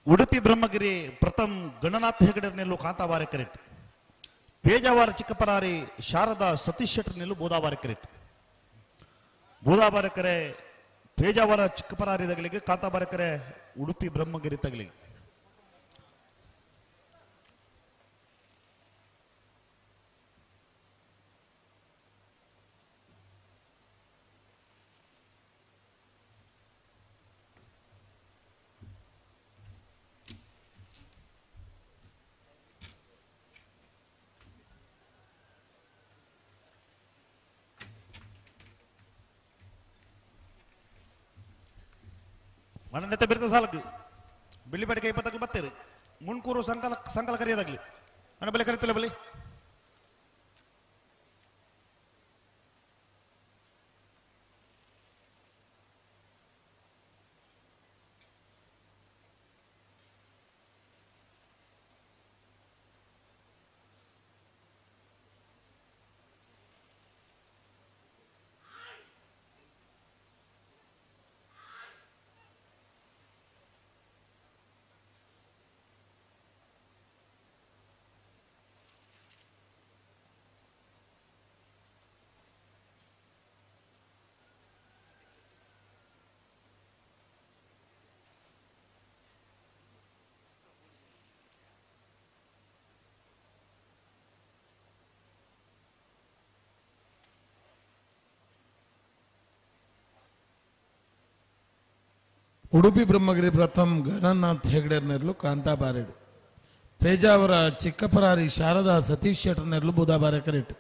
ಉಡುಪಿ ಬ್ರಹ್ಮಗಿರಿ ಪ್ರಥಮ್ ಗಣನಾಥ ಹೆಗಡೆ ನಿಲ್ಲು ಕಾಂತಾಬಾರೆ ಕರೆಕ್ಟ್. ಪೇಜಾವಾರ ಚಿಕ್ಕಪರಾರಿ ಶಾರದಾ ಸತೀಶ್ ಶೆಟ್ಟರ್ ನಿಲ್ಲು ಬೋದಾಬಾರೆ ಕರೆಕ್ಟ್. ಬೋದಾಬಾರೆ ಕರೆ ಪೇಜಾವರ ಚಿಕ್ಕಪರಾರಿ ತಗಲಿಗೆ, ಕಾಂತಾಬಾರೆ ಕರೆ ಉಡುಪಿ ಬ್ರಹ್ಮಗಿರಿ ತಗಲಿಗೆ. ಮನನೆತ್ತ ಬಿರ್ತ ಸಾಲಕ್ಕೆ ಬಿಳಿ ಬೇಡಿಕೆ 20 ಬತ್ತೀರಿ ಮುನ್ಕೂರು ಸಂಕಲ ಸಂಕಲ ಕರೆಯೋದಾಗ್ಲಿ ನನ್ನ ಬೆಲೆ ಕರೀತಿಲ್ಲ ಬಲಿ. ಉಡುಪಿ ಬ್ರಹ್ಮಗಿರಿ ಪ್ರಥಮ್ ಗಣನಾಥ್ ಹೆಗ್ಡೆರ್ನೆರ್ಲು ಕಾಂತಾಬಾರೆಡು ಪೇಜಾವರ ಚಿಕ್ಕಪರಾರಿ ಶಾರದಾ ಸತೀಶ್ ಶೆಟ್ಟರ್ನೆರ್ಲು ಬೂದಾಬಾರೆ ಕರೆಕ್ಟ್.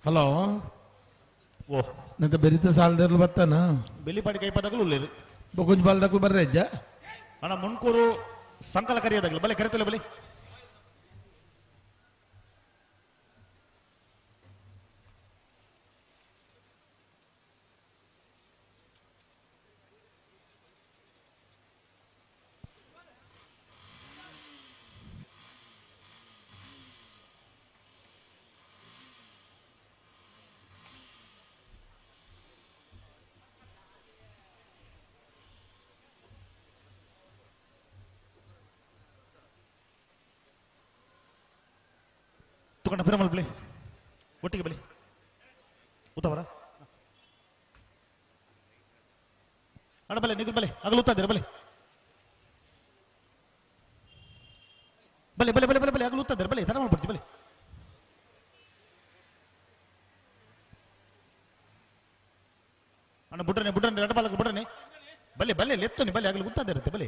ಹಲೋ ಓ ನಂತ ಬೆರಿತ ಸಾಲದರ್ಲು ಬರ್ತಾನ ಬೆಳ್ಳಿಪಾಡಿ ಕೈಪದಗಳು ಉಳ್ಳೇರು ಬೊಕೊಂಜ್ ಬಾಲ್ದಕ್ಲು ಬರ್ರೆ ಅಜ್ಜ. ಅಣ್ಣ ಮುನ್ಕೂರು ಸಂಕಲ ಕರಿಯದಾಗಲಿ ಬಲೆ ಕರಿತಲೆ ಬಲೆ ತುಕಂಡ ಫಿರಮಲ್ ಬಲಿ ಒಟ್ಟಿಗೆ ಬಲಿ ಉತ್ತವರ ಅಣ್ಣ ಬಲೆ ನಿಗುಲ್ ಬಲೆ ಆಗಲು ಉತ್ತಾ ಬಲೆ ಬಲೆ ಬಲೆ ಬಲೆ ಬಲೆ ಬಲೆ ಆಗಲು ಉತ್ತಾ ಬಲೆ ಧರ್ಮ ಮಾಡ್ಬಿಡ್ತಿ ಬಲೆ ಅಣ್ಣ ಬುಡ್ರನೆ ಬುಡ್ರನೆ ರಡ ಬಾಲಕ ಬುಡ್ರನೆ ಬಲೆ ಬಲೆ ಲೆತ್ತೋನಿ ಬಲೆ ಆಗಲು ಉತ್ತಾ ಇರುತ್ತೆ ಬಲೆ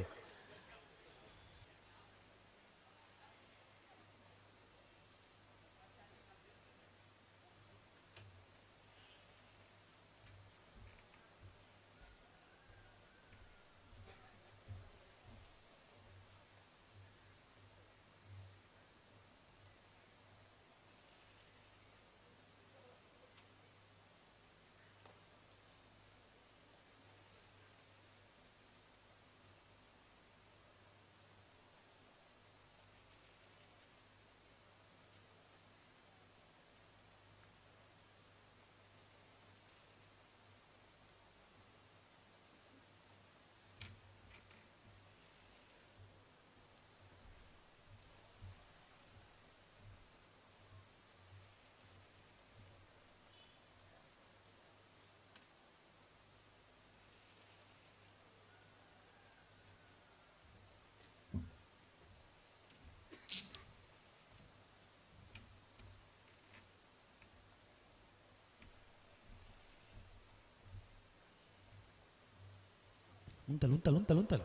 ಉಂಟಲ್ ಉಂಟಲ್ ಉಂಟಲ್ ಉಂಟಲ್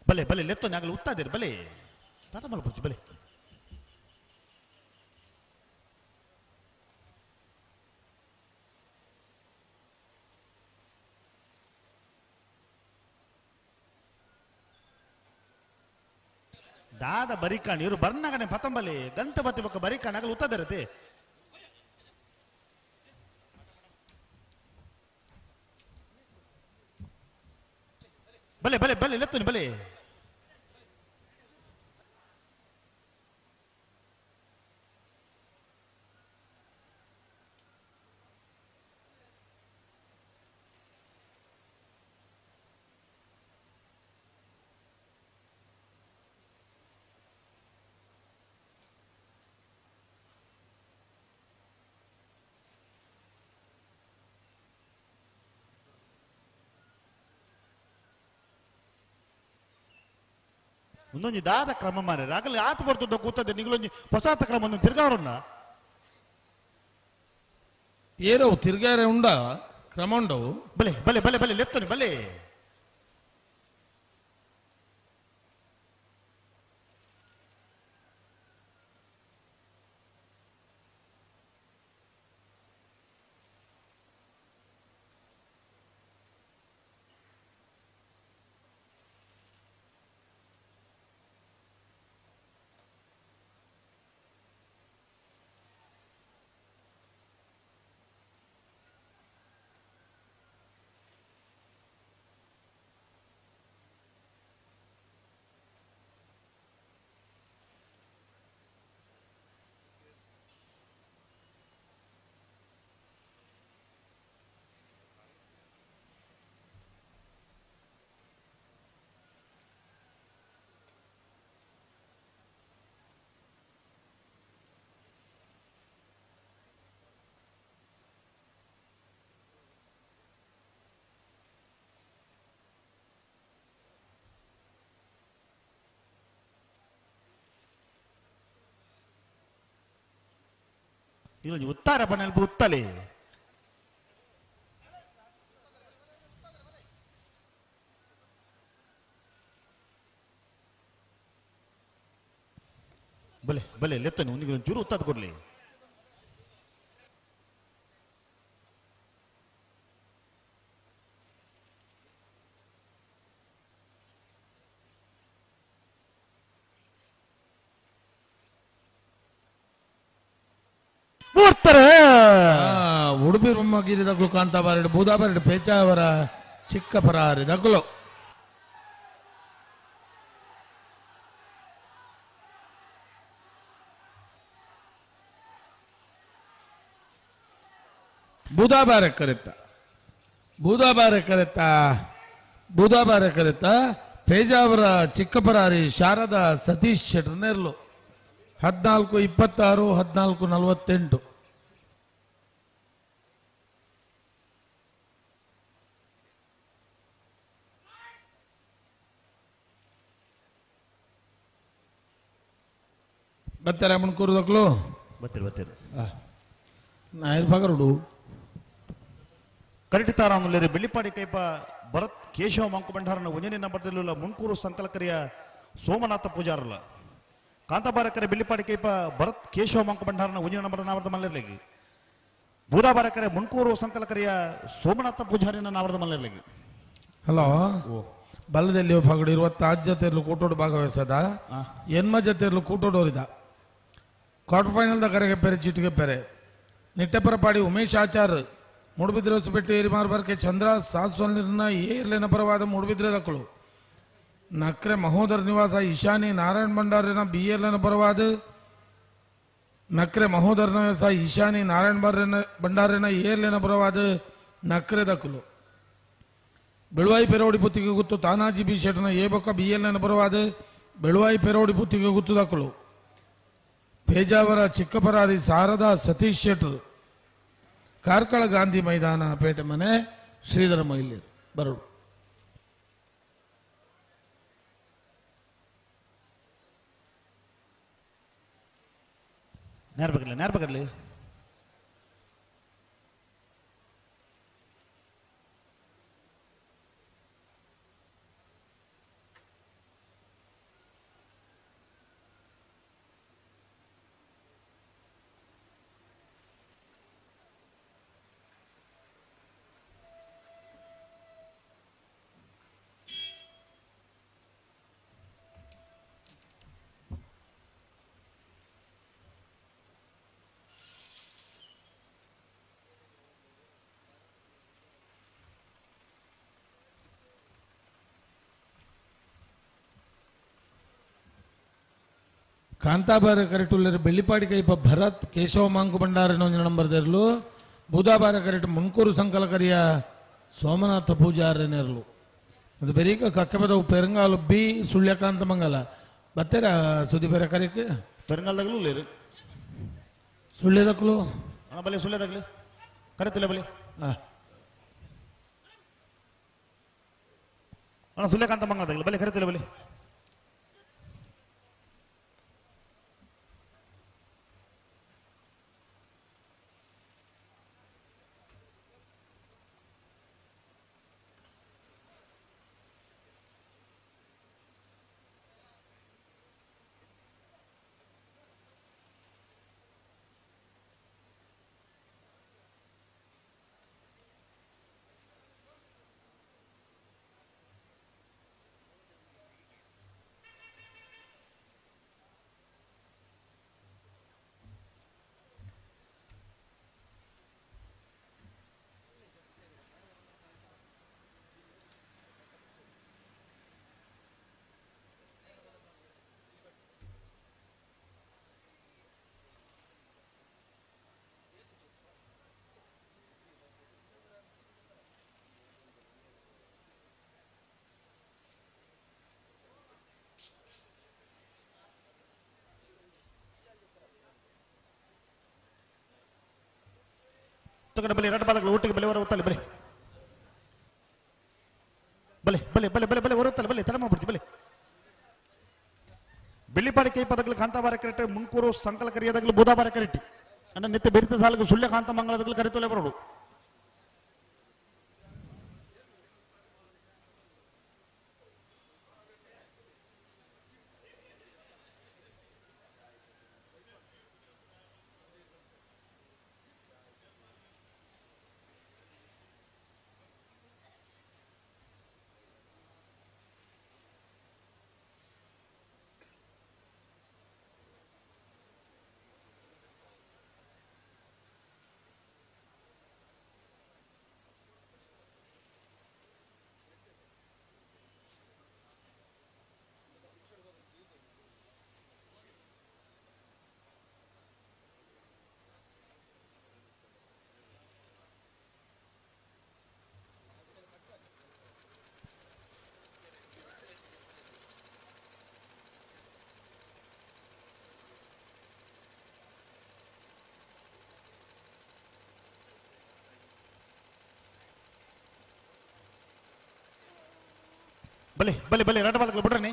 ಬಲೆ ಬಲೆ ಲೆತ್ತೋನಿ ಆಗಲು ಉತ್ತಾದಿರು ಬಲೆ ತಾಟ ಮಲ್ಪುರ್ಚಿ ಬಲೆ ದಾದ ಬರಿಕಾಣಿ ಇವರು ಬರ್ನಾಗನೆ ಪತಂಬಲಿ ಗಂತ ಬತ್ತಿ ಬೊಕ್ಕ ಬರಿಕಾಣಿ ಆಗಲು ಉತ್ತದಿರತ್ತೆ ಬಲೆ ಬಲೆ ಬಲೆ ಲೆತ್ತೋನಿ ಬಲೆ ಒಂದೊಂದು ದಾದ ಕ್ರಮ ಮಾರ್ರೆ ಆಗಲಿ ಆತ ಬರ್ತದ ಕೂತದೆ ನಿಗಲೊಂಜಿ ಹೊಸಾತ ಕ್ರಮ ಒಂದು ತಿರ್ಗಾವ್ರನ್ನ ಏನೋ ತಿರ್ಗಾರೆ ಉಂಡ ಕ್ರಮ ಉಂಡವು ಬಲೆ ಬಲೆ ಬಲೆ ಬಲೆ ಲೆತ್ತೋನಿ ಬಲೆ ಇದು ಉತ್ತಾರ ಬಣ್ಣಲ್ಪ ಉತ್ತಲೆ ಬಲೆ ಬಲೆ ಲೆತ್ತನೆ ಒಂದಿಗೆ ಚೂರು ಉತ್ತದ ಕೊಡ್ಲಿ ಉಡುಪಿ ಬ್ರಹ್ಮಗಿರಿ ದಗ್ಲು ಕಾಂತಾಬಾರೆಡ್ ಬೂದಾಬಾರೆಡ್ ಪೇಚಾವರ ಚಿಕ್ಕ ಪರಾರಿ ದಗ್ಲು ಬೂದಾಬಾರೆ ಕರೆತ್ತ ಬೂದಾಬಾರೆ ಕರೆತ್ತ ಬೂದಾಬಾರೆ ಕರೆತ್ತ ಪೇಜಾವರ ಚಿಕ್ಕಪರಾರಿ ಶಾರದಾ ಸತೀಶ್ ಶೆಟ್ಟರ್ ನೆರ್ಲು 14:26 14:48. ಬರ್ತಾರೆ ಮುನ್ಕೂರು ದಕ್ಲು ಬರ್ತೀರಿ ಬರ್ತೀರಿ ನಾಯರ್ ಪಗರುಡು ಕರಿಟಿತಾರಾಮುಲ್ಲೇರಿ ಬೆಳ್ಳಿಪಾಡಿ ಕೈಪ ಭರತ್ ಕೇಶವ ಮಂಕು ಭಂಡಾರನ ಒಂಜನೇ ನಂಬರ್ದಲ್ಲಿಲ್ಲ ಮುನ್ಕೂರು ಸಂಕಲಕರಿಯ ಸೋಮನಾಥ ಪೂಜಾರಲ್ಲ ಕಾಂತಾಬಾರಕರೆ ಬೆಳ್ಳಿಪಾಡಿ ಕೈಪ ಭರತ್ ಕೇಶವ ಮಂಕು ಭಂಡಾರನ ಒಂಜನೇ ನಂಬರ್ದ ನಾವರ್ದ ಮಲ್ಲೆರ್ಲಿಗೆ ಬೂದಾಬಾರಕರೆ ಮುನ್ಕೂರು ಸಂಕಲಕರಿಯ ಸೋಮನಾಥ ಪೂಜಾರಿನ ನಾವರ್ದ ಮಲ್ಲೆರ್ಲಿಗೆ. ಹಲೋ ಬಲದಲ್ಲಿ ಪಗಡು 26 ಜೊತೆರ್ಲು ಕೂಟೋಡು ಭಾಗವಹಿಸದ ಎನ್ಮ ಜೊತೆರ್ಲು ಕೂಟೋಡೋರಿದ ಕ್ವಾರ್ಟರ್ ಫೈನಲ್ದ ಕರೆಗೆ ಪೆರೆ ಚೀಟಿಗೆ ಪೆರೆ ನಿಟ್ಟೆಪರಪಾಡಿ ಉಮೇಶ್ ಆಚಾರ್ ಮೂಡುಬಿದ್ರೆ ಹೊಸಪೇಟೆ ಏರಿಮಾರ್ಬರ್ಕೆ ಚಂದ್ರ ಸಾಸ್ವಲ್ನಿರ್ನ ಏರ್ಲಿನ ಪರವಾದ ಮೂಡುಬಿದ್ರೆ ದಕ್ಕಳು ನಕ್ರೆ ಮಹೋದರ ನಿವಾಸ ಈಶಾನಿ ನಾರಾಯಣ ಭಂಡಾರಿನ ಬಿ ಎಲ್ನ ಪರವಾದ ನಕ್ರೆ ಮಹೋದರ ನಿವಾಸ ಈಶಾನಿ ನಾರಾಯಣ ಭಂಡಾರಿನ ಏರ್ಲಿನ ಪರವಾದ ನಕ್ರೆ ದಕ್ಕಲು ಬೆಳುವಾಯಿ ಪೆರೋಡಿ ಪುತ್ತಿಗೆ ಗುತ್ತು ತಾನಾಜಿ ಬಿ ಶೆಟ್ನ ಎ ಬೊಕ್ಕ ಬಿ ಎಲ್ನ ಪರವಾದ ಬೆಳುವಾಯಿ ಪೆರೋಡಿ ಪುತ್ತಿಗೆ ಗುತ್ತು ದಕ್ಕಳು ಪೇಜಾವರ ಚಿಕ್ಕಪರಾರಿ ಶಾರದಾ ಸತೀಶ್ ಶೆಟ್ರು ಕಾರ್ಕಳ ಗಾಂಧಿ ಮೈದಾನ ಪೇಟೆ ಮನೆ ಶ್ರೀಧರ ಮೊಯ್ಲಿ ಬರೋಡು. ನೇರ್ಬೇಕಲ್ಲ ನೇರ್ಬೇಕಲ್ಲಿ ಕಾಂತಾಬಾರ ಕರೆಟುಲ್ಲರು ಬೆಳ್ಳಿಪಾಡಿ ಕೈಪ ಭರತ್ ಕೇಶವ ಮಾಂಕು ಭಂಡಾರನ ಒಂಜಿ ನಂಬರ್ ದೆರ್ಲು ಬೂದಾಬಾರ ಕರೆಟು ಮುನ್ಕೂರು ಸಂಕಲಕರಿಯ ಸೋಮನಾಥ ಪೂಜಾರನೆರ್ಲು ಅದು ಬೆರೀಕ ಕಕ್ಕಬದವು ಪೆರಂಗಾಲು ಬಿ ಸುಳ್ಯಕಾಂತ ಮಂಗಲ ಬತ್ತೆರ ಸುದಿಪೆರ ಕರೆಕ್ ಪೆರಂಗಾಲ್ದಾಗಲೂ ಲೇರು ಸುಳ್ಯದಕ್ಕಲು ಅಣ್ಣ ಬಲೆ ಸುಳ್ಯದಾಗಲಿ ಕರೆತಿಲ್ಲ ಬಲೆ ಅಣ್ಣ ಸುಳ್ಯಕಾಂತ ಮಂಗಲದಾಗಲಿ ಬಲೆ ಕರೆತಿಲ್ಲ ಬಲೆ ತಗೊಂಡ ಬಲೆ ಎರಡು ಪಾದಗಳು ಒಟ್ಟಿಗೆ ಬಲೆ ಹೊರ ಬಲೆ ಬಲೆ ಬಲೆ ಬಲೆ ಬಲೆ ಬಲೆ ಹೊರತ್ತಲ್ಲ ಬಲೆ ತಡ ಮಾಡ್ಬಿಡ್ತಿ ಬಲೆ ಬೆಳ್ಳಿಪಾಡಿ ಕೈ ಪದಗಳು ಕಾಂತಾಬಾರ ಕರೆಕ್ಟ್ ಮುನ್ಕೂರು ಸಂಕಲ ಕರಿಯದಾಗಲು ಬೂದಾಬಾರ ಕರೆಕ್ಟ್ ಅಣ್ಣ ನಿತ್ಯ ಬೆರಿತ ಸಾಲಕ್ಕೆ ಸುಳ್ಯ ಕಾಂತ ಮಂಗಳದಕ್ಕೆ ಕರಿತೊಲೆ ಬರೋಡು. ಬಲೆ ಬಲೆ ಬಲೆ ರಡ್ಡ ಬಾದಕಲು ಬಿಡ್ರನಿ.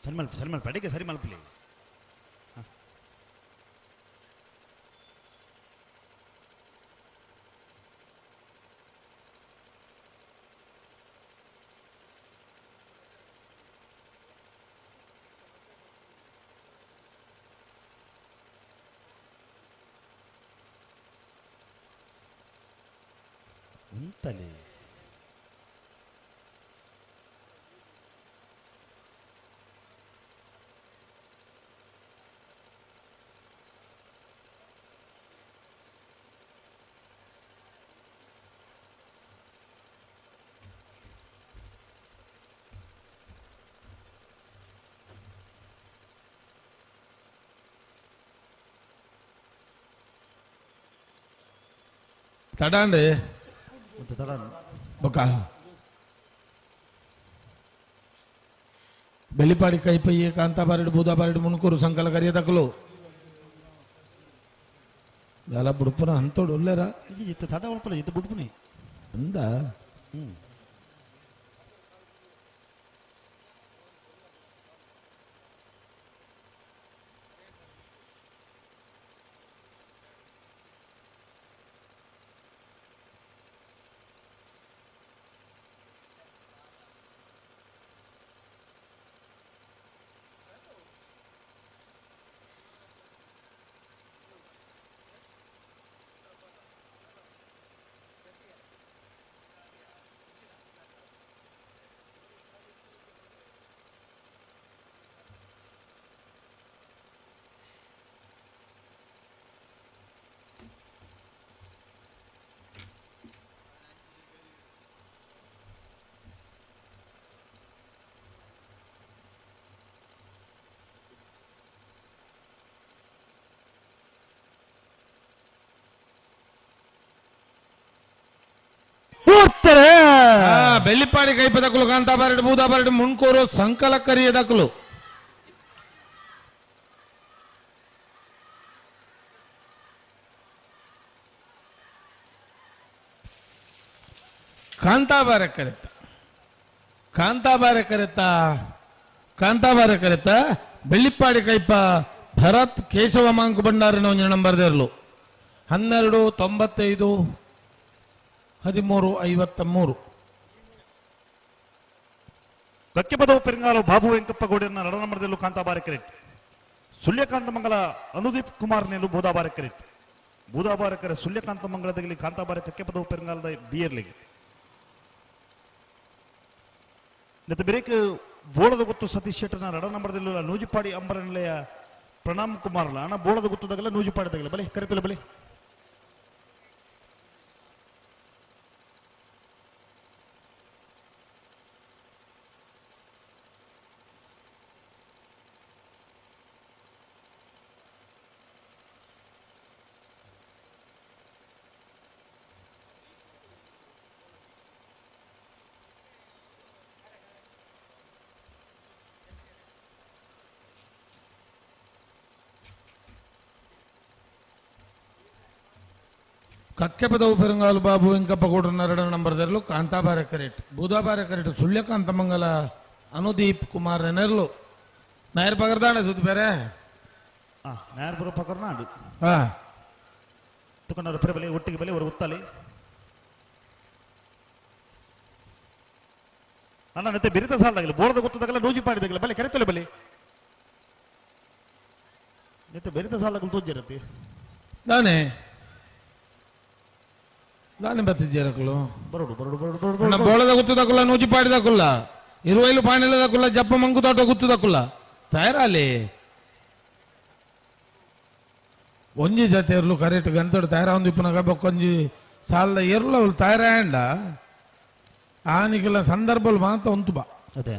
ಸರಿ ಮಲ್ಪ ಸರಿ ಮಲ್ಪ ಅಡಿಗೆ ಸರಿ ಮಲ್ಪಲಿ. ಉಂತಲೇ ತಡಾಂಡೆ ಬೊಕ್ಕ ಬೆಳ್ಳಿಪಾಡಿ ಕೈಪಯ್ಯ ಕಾಂತಾಬಾರೆಡ್ ಬೂದಾಬಾರೆಡ್ ಮುಣಕೂರು ಸಂಕಲ ಕರಿಯದಕಲು ದಾಲ ಬುಡುಪುನ ಅಂತೋಡು ಉಲ್ಲೇರ ಇತ್ತ ತಡ ಉಲ್ಪಲ ಇತ್ತ ಬುಡುಪುನಿ ಅಂದ ಬೆಳ್ಳಿಪಾಡಿ ಕೈಪದಕಲು ಕಾಂತಾಬಾರೆಡ್ ಬೂದಾಬಾರೆಡ್ ಮುಣ್ಕೂರು ಸಂಕಲ ಕರಿಯದಕಲು ಕಾಂತಾಬಾರೆ ಕರೆತ ಕಾಂತಾಬಾರೆ ಕರೆತ ಕಾಂತಾಬಾರೆ ಕರೆತ ಬೆಳ್ಳಿಪ್ಪಾಡಿ ಕೈಪ ಭರತ್ ಕೇಶವ ಮಾಂಕು ಭಂಡಾರಿನ ಒಂಜಿ ನಂಬರ್ ದೇರ್ಲು 12 95 13 53. ಕಕ್ಕೆಪದವು ಪೆರಂಗಾಲು ಬಾಬು ವೆಂಕಪ್ಪ ಗೌಡನ ರಡ ನಂಬರ್ದಲ್ಲೂ ಕಾಂತಾಬಾರೆ ಕರೆಟ್ ಸುಳ್ಯಕಾಂತ ಮಂಗಲ ಅನುದೀಪ್ ಕುಮಾರ್ ನೆಲು ಬೂದಾಬಾರೆ ಕರೆಟ್ ಬೂದಾಬಾರೆ ಕರೆ ಸುಳ್ಯಕಾಂತ ಮಂಗಳದಲ್ಲಿ ಕಾಂತಾಬಾರೆ ಕಕ್ಕೆಪದವು ಪೆರಂಗಾಲದ ಬಿಯರ್ಲಿಗೆ ನೆತ್ತ ಬೇರೇಕ್ ಬೋಳದ ಗೊತ್ತು ಸತೀಶ್ ಶೆಟ್ಟನ ರಡ ನಂಬರ್ದಲ್ಲೂ ನೂಜಿಪಾಡಿ ಅಂಬರ ನಿಲಯ ಪ್ರಣಾಮ್ ಕುಮಾರ್ಲ ಅಣ್ಣ ಬೋಳದ ಗೊತ್ತದಾಗಲ್ಲ ನೂಜಿಪಾಡಿದಾಗಲ್ಲ ಬಲೆ ಕರೆತಲ್ಲ ಬಲೆ. ಕಕ್ಕೆಪದವು ಪೆರಂಗಾಲು ಬಾಬು ವೆಂಕಪ್ಪ ಗೌಡರನ್ನ ಎರಡರ ನಂಬರ್ ದರ್ಲು ಕಾಂತಾಬಾರೆ ಕರೆಟ್ ಬೂದಾಬಾರೆ ಕರೆಟ್ ಸುಳ್ಯಕಾಂತ ಮಂಗಲ ಅನುದೀಪ್ ಕುಮಾರ್ ನೆರ್ಲು ನಾಯರ್ ಪಗರ್ದಾಣ ಸುದ್ದಿ ಬೇರೆ ನಾಯರ್ ಬರೋ ಪಗರ್ನಾಡು ತುಕನವರು ಪೆರೆ ಬಲೆ ಒಟ್ಟಿಗೆ ಬಲೆ ಅವರು ಉತ್ತಲಿ ಅಣ್ಣ ನತ್ತೆ ಬಿರಿತ ಸಾಲದಾಗಲಿ ಬೋಳದ ಗೊತ್ತದಾಗಲ್ಲ ನೂಜಿ ಪಾಡಿದಾಗಲ್ಲ ಬಲೆ ಕರೆತಲೆ ಬಲೆ ನೆತ್ತೆ ಬೆರಿತ ಸಾಲದಾಗಲು ತೋಜಿರತ್ತೆ ನಾನೇ ದಾನೆ ಬತ್ತಿಜ್ಜರಕುಲು ಬರೋಡು ಬರೋಡು ಬರೋಡು ಬರೋಡು ಬೋಳದ ಗುತ್ತದಕುಲ್ಲ ನೂಜಿ ಪಾಡಿದಕುಲ್ಲ ಇರುವೈಲು ಪಾಣಿಲದಕುಲ್ಲ ಜಪ್ಪ ಮಂಗುತಾಟ ಗುತ್ತದಕುಲ್ಲ ತಯಾರಾಲಿ ಒಂಜಿ ಜತೆ ಎರ್ಲು ಕರೆಕ್ಟ್ ಗಂತಡು ತಯಾರ ಒಂದು ಇಪ್ಪನಾಗ ಬೊಕ್ಕೊಂಜಿ ಸಾಲದ ಎರ್ಲು ಅವಳು ತಯಾರಾಂಡ ಆನಿಗೆಲ್ಲ ಸಂದರ್ಭలు ಮಾತ್ರ ಉಂಟು ಬಾ ಅದೇ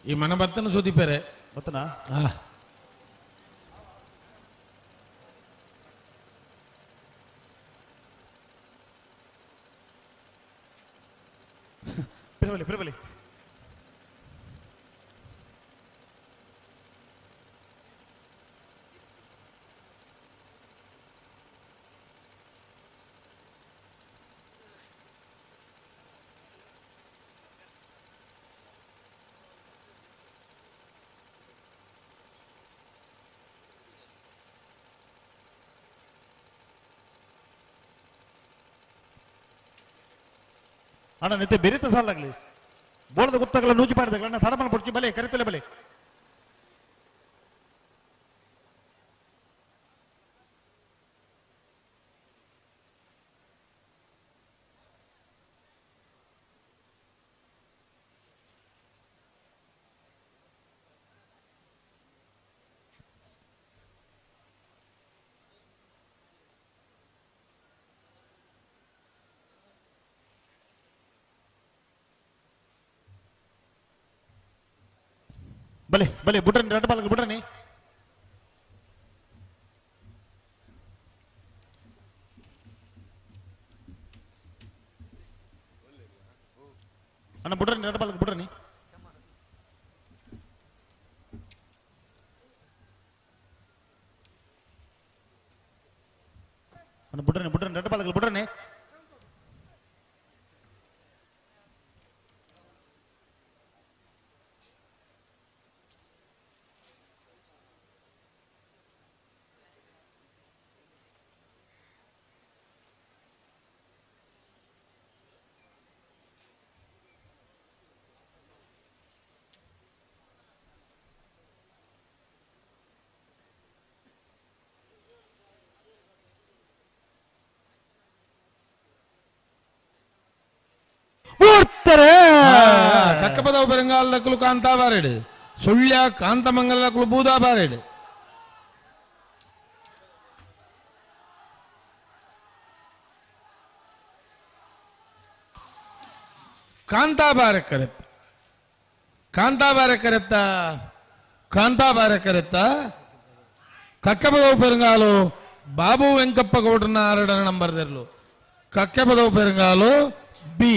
ಈ ಮನ ಬತ್ತನ ಸುದ್ದಿ ಪೇರೆ ಬತ್ತನ ಪಿರಬಲಿ ಪಿರಬಲಿ ಅಣ್ಣ ನಿತ್ತೆ ಬೆರಿತ ಸಾಲಾಗ್ಲಿ ಬೋಳದ ಗೊತ್ತಾಗಲ್ಲ ನೂಜಿ ಪಾಡಿದಾಗಲ್ಲ ಅಣ್ಣ ತಡಮನ ಪಡ್ಚಿ ಬಲೆ ಕರಿತಲೆ ಬಲೆ ಬಲೆ ಬಲೆ ಬುಡ್ರನಿ ರಡ್ಡ ಬಾಲಕ ಬುಡ್ರನಿ ಅಣ್ಣ ಬುಡ್ರನಿ ರಡ್ಡ ಬಾಲಕ ಬುಡ್ರನಿ ಅಣ್ಣ ಬುಡ್ರನಿ ಬುಡ್ರನಿ ರಡ್ಡ ಬಾಲಕ ಬುಡ್ರನಿ ಕಕ್ಕಪದವು ಪೆರಂಗಾಲದಕ್ಕಲು ಕಾಂತಾಬಾರೇಡು ಸುಳ್ಯ ಕಾಂತಮಂಗಲದಕ್ಕಲು ಬೂದಾಬಾರೇಡು ಕಾಂತಾಬಾರೆ ಕರೆತ್ತ ಕಾಂತಾಬಾರೆ ಕರೆತ್ತ ಕಾಂತಾಬಾರೆ ಕರೆತ್ತ ಕಕ್ಕೆಪದವು ಪೆರಂಗಾಲು ಬಾಬು ವೆಂಕಪ್ಪ ಗೌಡ್ರನ 2ನೇ ನಂಬರ್ ದೆರ್ಲು ಕಕ್ಕೆಪದವು ಪೆರಂಗಾಲು ಬಿ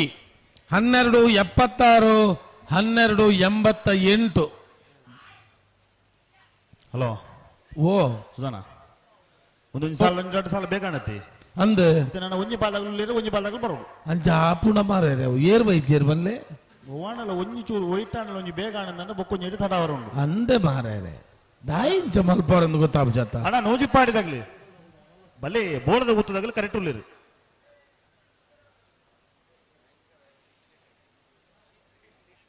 12:76 12:88. ಹಲೋ ಓ ಸುಧಾನ ಒಂದೊಂದು ಸಾಲ ಒಂಜಿ ಎರಡು ಸಾಲ ಬೇಕಾಣತಿ ಅಂದ್ ನನ್ನ ಒಂಜಿ ಬಾಲಾಗಲು ಒಂಜಿ ಬಾಲಾಗಲು ಬರೋಡು ಅಂಚ ಆಪುಣ ಮಾರೇ ಏರ್ ಬೈಜೇರ್ ಬಲ್ಲೆ ಓಣಲ ಒಂಜಿ ಚೂರು ಒಯ್ಟಾಣಲ ಒಂಜಿ ಬೇಗ ಆನಂದ ಬೊಕ್ಕೊಂಜಿ ಎಡಿ ತಡ ಅವರುಂಡು ಅಂದೆ ಮಾರೇ ದಾಯಿಂಚ ಮಲ್ಪಾರಂದು ಗೊತ್ತಾಪ ಅಣ್ಣ ನೂಜಿ ಪಾಡಿದಾಗ್ಲಿ ಬಲೆ ಬೋರ್ದ ಗೊತ್ತದಾಗ್ಲಿ ಕರೆಕ್ಟ್ ಉಳ್ಳಿರಿ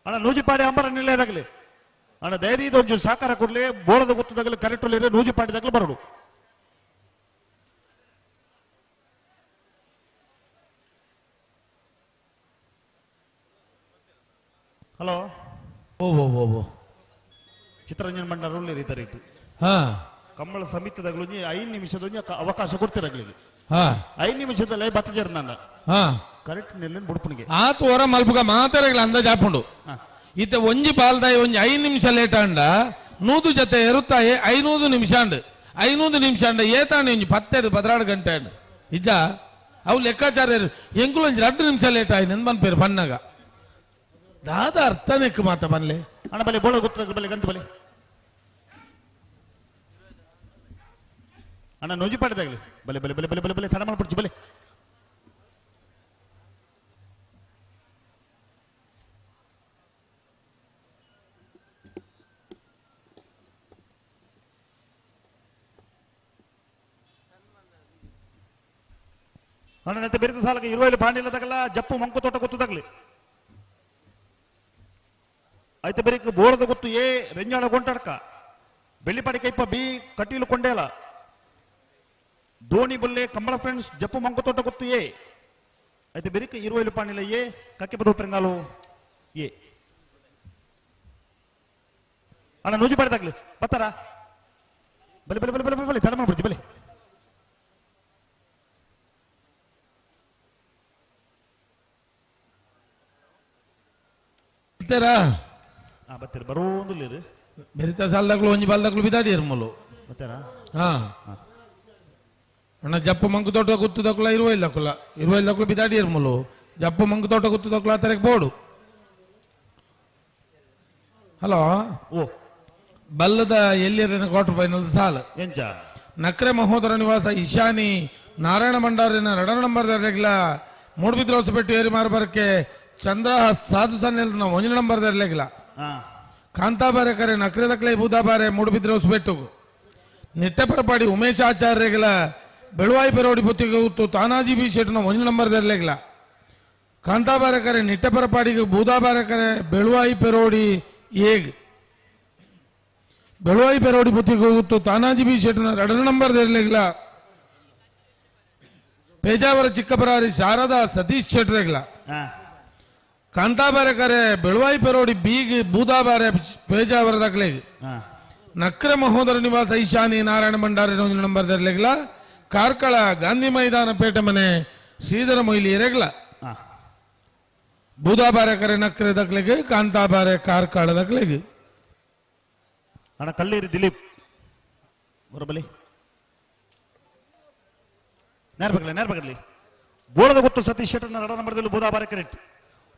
ಅಣ್ಣ ನೂಜಿಪಾಡಿ ಅಂಬರ ನಿಲ್ಲದಾಗ್ಲಿ ಅಣ್ಣ ದಯದೀದ ಒಂಜು ಸಹಕಾರ ಕೊಡ್ಲಿ ಬೋರ್ದ ಗೊತ್ತದಾಗ್ಲಿ ಕರೆಕ್ಟ್ ಉಳ್ಳಿರಿ ನೂಜಿಪಾಡಿದಾಗ್ಲಿ ಬರೋಡು. ಹಲೋ ಓ ಓ ಓ ಚಿತ್ತರಂಜನ್ ಮಂಡಲ ಉಳ್ಳಿರಿ ತರೀಟು ಹಾ ಕಂಬಳ ಸಮಿತಿದಾಗಲೂ 5 ನಿಮಿಷದ ಅವಕಾಶ ಕೊಡ್ತಿರಾಗ್ಲಿ. ಹಾ 5 ನಿಮಿಷದಲ್ಲೇ ಬತ್ತ ಜರ್ನಂಡ ಹಾ ಕರೆಕ್ಟ್ ನೆಲ್ಲಿನ ಬುಡ್ಪನಿಗೆ ಆತು ಹೊರ ಮಲ್ಪುಗ ಮಾತಾಡಗ್ಲ ಅಂದಾಜ್ ಆಪುಂಡು ಇತ್ತ ಒಂಜಿ ಬಾಲ್ದಾಯಿ ಒಂಜಿ 5 ನಿಮಿಷ ಲೇಟ್ ಅಂಡ 100 ಜೊತೆ ಎರುತ್ತಾಯಿ 500 ನಿಮಿಷ ಅಂಡ್ 500 ನಿಮಿಷ ಅಂಡ ಏತಾಂಡ ಒಂಜಿ 10 12 ಗಂಟೆ ಅಂಡ್ ಇಜ್ಜ ಅವು ಲೆಕ್ಕಾಚಾರ ಎಂಕುಲು ಒಂಜಿ 2 ನಿಮಿಷ ಲೇಟ್ ಆಯಿ ನೆನ್ ಪನ್ಪೇರು ಪನ್ನಾಗ ದಾದ ಅರ್ಥನೆಕ್ ಮಾತ ಬನ್ಲೆ ಅಣ್ಣ ಬಲೆ ಬೋಳ ಗೊತ್ತಾಗ ಬಲೆ ಗಂತ ಬಲೆ ಅಣ್ಣ ನೋಜಿ ಪಾಡಿದಾಗಲಿ ಬಲೆ ಬಲೆ ಬಲೆ ಬಲೆ ಬಲೆ ಬಲೆ ತಡ ಮಾಡ್ಬಿಡ್ಚು ಬಲೆ ಅಣ್ಣ ನತ್ತೆ ಬೆರೆತ ಸಾಲಕ್ಕೆ ಇರುವಲ್ಲಿ ಪಾಂಡಿಲ್ಲ ತಗಲ್ಲ ಜಪ್ಪು ಮಂಕು ತೋಟ ಗೊತ್ತು ತಗಲಿ ಐತೆ ಬೆರಿಕ್ ಬೋಳದ ಗೊತ್ತು ಎ ರೆಂಜಾಣ ಗೊಂಟಡ್ಕ ಬೆಳ್ಳಿಪಾಡಿ ಕೈಪ ಬಿ ಕಟೀಲು ಕೊಂಡೇಲ ಧೋನಿ ಬೊಲ್ಲೆ ಕಂಬಳ ಫ್ರೆಂಡ್ಸ್ ಜಪ್ಪು ಮಂಕುತೋಟ ಗೊತ್ತು ಎ ಐತೆ ಬೆರಿಕ್ ಇರುವೈಲು ಪಾಣಿಲ ಎ ಕಕ್ಕೆಪದ ಪೆರಂಗಾಲು ಎ ಅಣ್ಣ ನೂಜಿ ಪಾಡಿ ತಗಲಿ ಬತ್ತಾರ ಬಲೆ ಬಲೆ ಬಲೆ ಬಲೆ ಬಲೆ ತಡ ಮಾಡ್ಬಿಡ್ತಿ ಬಲೆ ಬರ್ತೀರಾ ಹಾ ಬರ್ತೀರ ಬರೋದಿಲ್ಲ ಬೆರಿತ ಸಾಲದಾಗ್ಲು ಒಂಜಿ ಬಾಲ್ದಾಗ್ಲು ಬಿದಾಡಿ ಇರ್ಮಲು ಬರ್ತಾರಾ ಹಾ ಅಣ್ಣ ಜಪ್ಪು ಮಂಕು ತೋಟ ಗುತ್ತು ದಕ್ಕುಲ ಇರುವೈಲ್ ದಕ್ಕುಲ ಇರುವೈಲ್ ದಕ್ಕುಲ ಬಿದಾಡಿ ಇರ್ಮಲು ಜಪ್ಪು ಮಂಕು ತೋಟ ಗುತ್ತು ದಕ್ಕುಲ ಆತರಕ್ಕೆ ಬೋಡು. ಹಲೋ ಓ ಬಲ್ಲದ ಎಲ್ಲಿರ ಕ್ವಾರ್ಟರ್ ಫೈನಲ್ ಸಾಲ ಎಂಚ ನಕ್ರೆ ಮಹೋದರ ನಿವಾಸ ಈಶಾನಿ ನಾರಾಯಣ ಭಂಡಾರಿನ 2 ನಂಬರ್ ದರ್ಲೆಗ್ಲ ಮೂಡುಬಿದ್ರೆ ಹೊಸಪೆಟ್ಟು ಏರಿ ಮಾರ್ಬರಕ್ಕೆ ಚಂದ್ರ ಸಾಧು ಸನ್ನೆಲ್ 1 ನಂಬರ್ ದರ್ಲೆಗ್ಲ ಕಾಂತಾಬಾರೆ ಕರೆ ನಕ್ರೆ ದಕ್ಲೆ ಬೂದಾಬಾರೆ ಮೂಡುಬಿದ್ರೆ ಹೊಸಪೆಟ್ಟು ನಿಟ್ಟೆಪರಪಾಡಿ ಉಮೇಶ್ ಆಚಾರ್ಯಗಳ ಬೆಳುವಾಯಿ ಪೆರೋಡಿ ಪುತ್ತಿಗೆ ಉತ್ತು ತಾನಾಜಿ ಬಿ ಶೆಟ್ನ 1 ನಂಬರ್ ದರ್ಲೆಗ್ಲ ಕಾಂತಾಬಾರೆ ಕರೆ ನಿಟ್ಟೆಪರಪಾಡಿಗೆ ಬೂದಾಬಾರೆ ಕರೆ ಬೆಳುವಾಯಿ ಪೆರೋಡಿ ಏಗ್ ಬೆಳುವಾಯಿ ಪೆರೋಡಿ ಪುತ್ತಿಗೆ ಉತ್ತು ತಾನಾಜಿ ಬಿ ಶೆಟ್ನ 2 ನಂಬರ್ ದರ್ಲೆಗ್ಲ ಪೇಜಾವರ ಚಿಕ್ಕಬರಾರಿ ಶಾರದಾ ಸತೀಶ್ ಶೆಟ್ರೆಗ್ಲ ಕಾಂತಾಬಾರೆ ಕರೆ ಬೆಳುವಾಯಿ ಪೆರೋಡಿ ಬೀಗ್ ಬೂದಾಬಾರೆ ಪೇಜಾವರ ದಕ್ಲೆಗ್ ನಕ್ರೆ ಮಹೋದರ ನಿವಾಸ ಈಶಾನಿ ನಾರಾಯಣ ಭಂಡಾರಿ 1 ನಂಬರ್ ದರ್ಲೆಗ್ಲ ಕಾರ್ಕಳ ಗಾಂಧಿ ಮೈದಾನ ಪೇಟೆ ಮನೆ ಶ್ರೀಧರ ಮೊಯ್ಲಿ ಎರೆಗ್ಲ ಬೂದಾಬಾರೆ ಕರೆ ನಕ್ರೆ ದಕ್ಲೆಗ್ ಕಾಂತಾಬಾರೆ ಕಾರ್ಕಳ ದಕ್ಲೆಗ್. ಅಣ್ಣ ಕಳ್ಳೇರಿ ದಿಲೀಪ್ ಬರಬಲಿ ನೇರ್ಬಗಲಿ ನೇರ್ಬಗಲಿ ಬೋಳದ ಗೊತ್ತು ಸತೀಶ್ ಶೆಟ್ಟರ್ನ 2 ನಂಬರ್ದಲ್ಲಿ ಬೂದಾಬಾರೆ ಕರೆಕ್ಟ್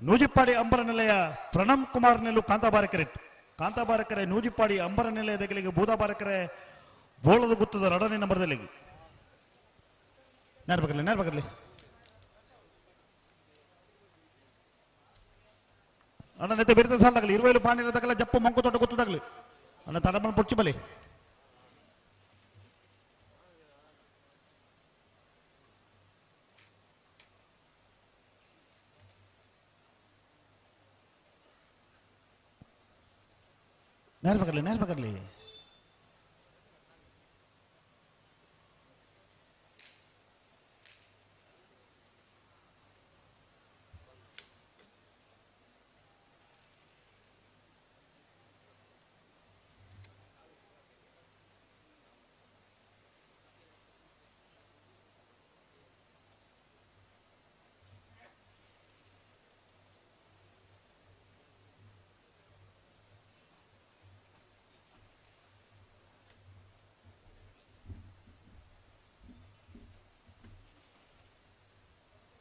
ನೂಜಿಪ್ಪಾಡಿ ಅಂಬರ ನಿಲಯ ಪ್ರಣಮ್ ಕುಮಾರ್ ನೆಲ್ಲು ಕಾಂತಾಬಾರೆ ಕರೆಕ್ಟ್ ಕಾಂತಾಬಾರೆ ಕರೆ ನೂಜಿಪ್ಪಾಡಿ ಅಂಬರ ನಿಲಯದ ಗೆಲಿಗೆ ಬೂದಾಬಾರೆ ಕರೆ ಬೋಳದ ಗುತ್ತದ 2ನೇ ನಂಬರ್ದಲ್ಲಿ ನೇರ್ಬಗಲಿ ನೇರ್ಬಗಲಿ ಅಣ್ಣ ನೆತ್ತೆ ಬೆರಿತ ಸಾಲದಾಗಲಿ ಇರುವೈಲು ಪಾಣಿಲ ತಗಲ ಜಪ್ಪು ಮಂಕು ತೋಟ ಗೊತ್ತದಾಗಲಿ ಅಣ್ಣ ತಡಮನ್ ಪೊಚ್ಚಿ ಬಲಿ ನೇರ ಪಕಡ್ಲಿ ನೇರ ಪಕಡ್ಲಿ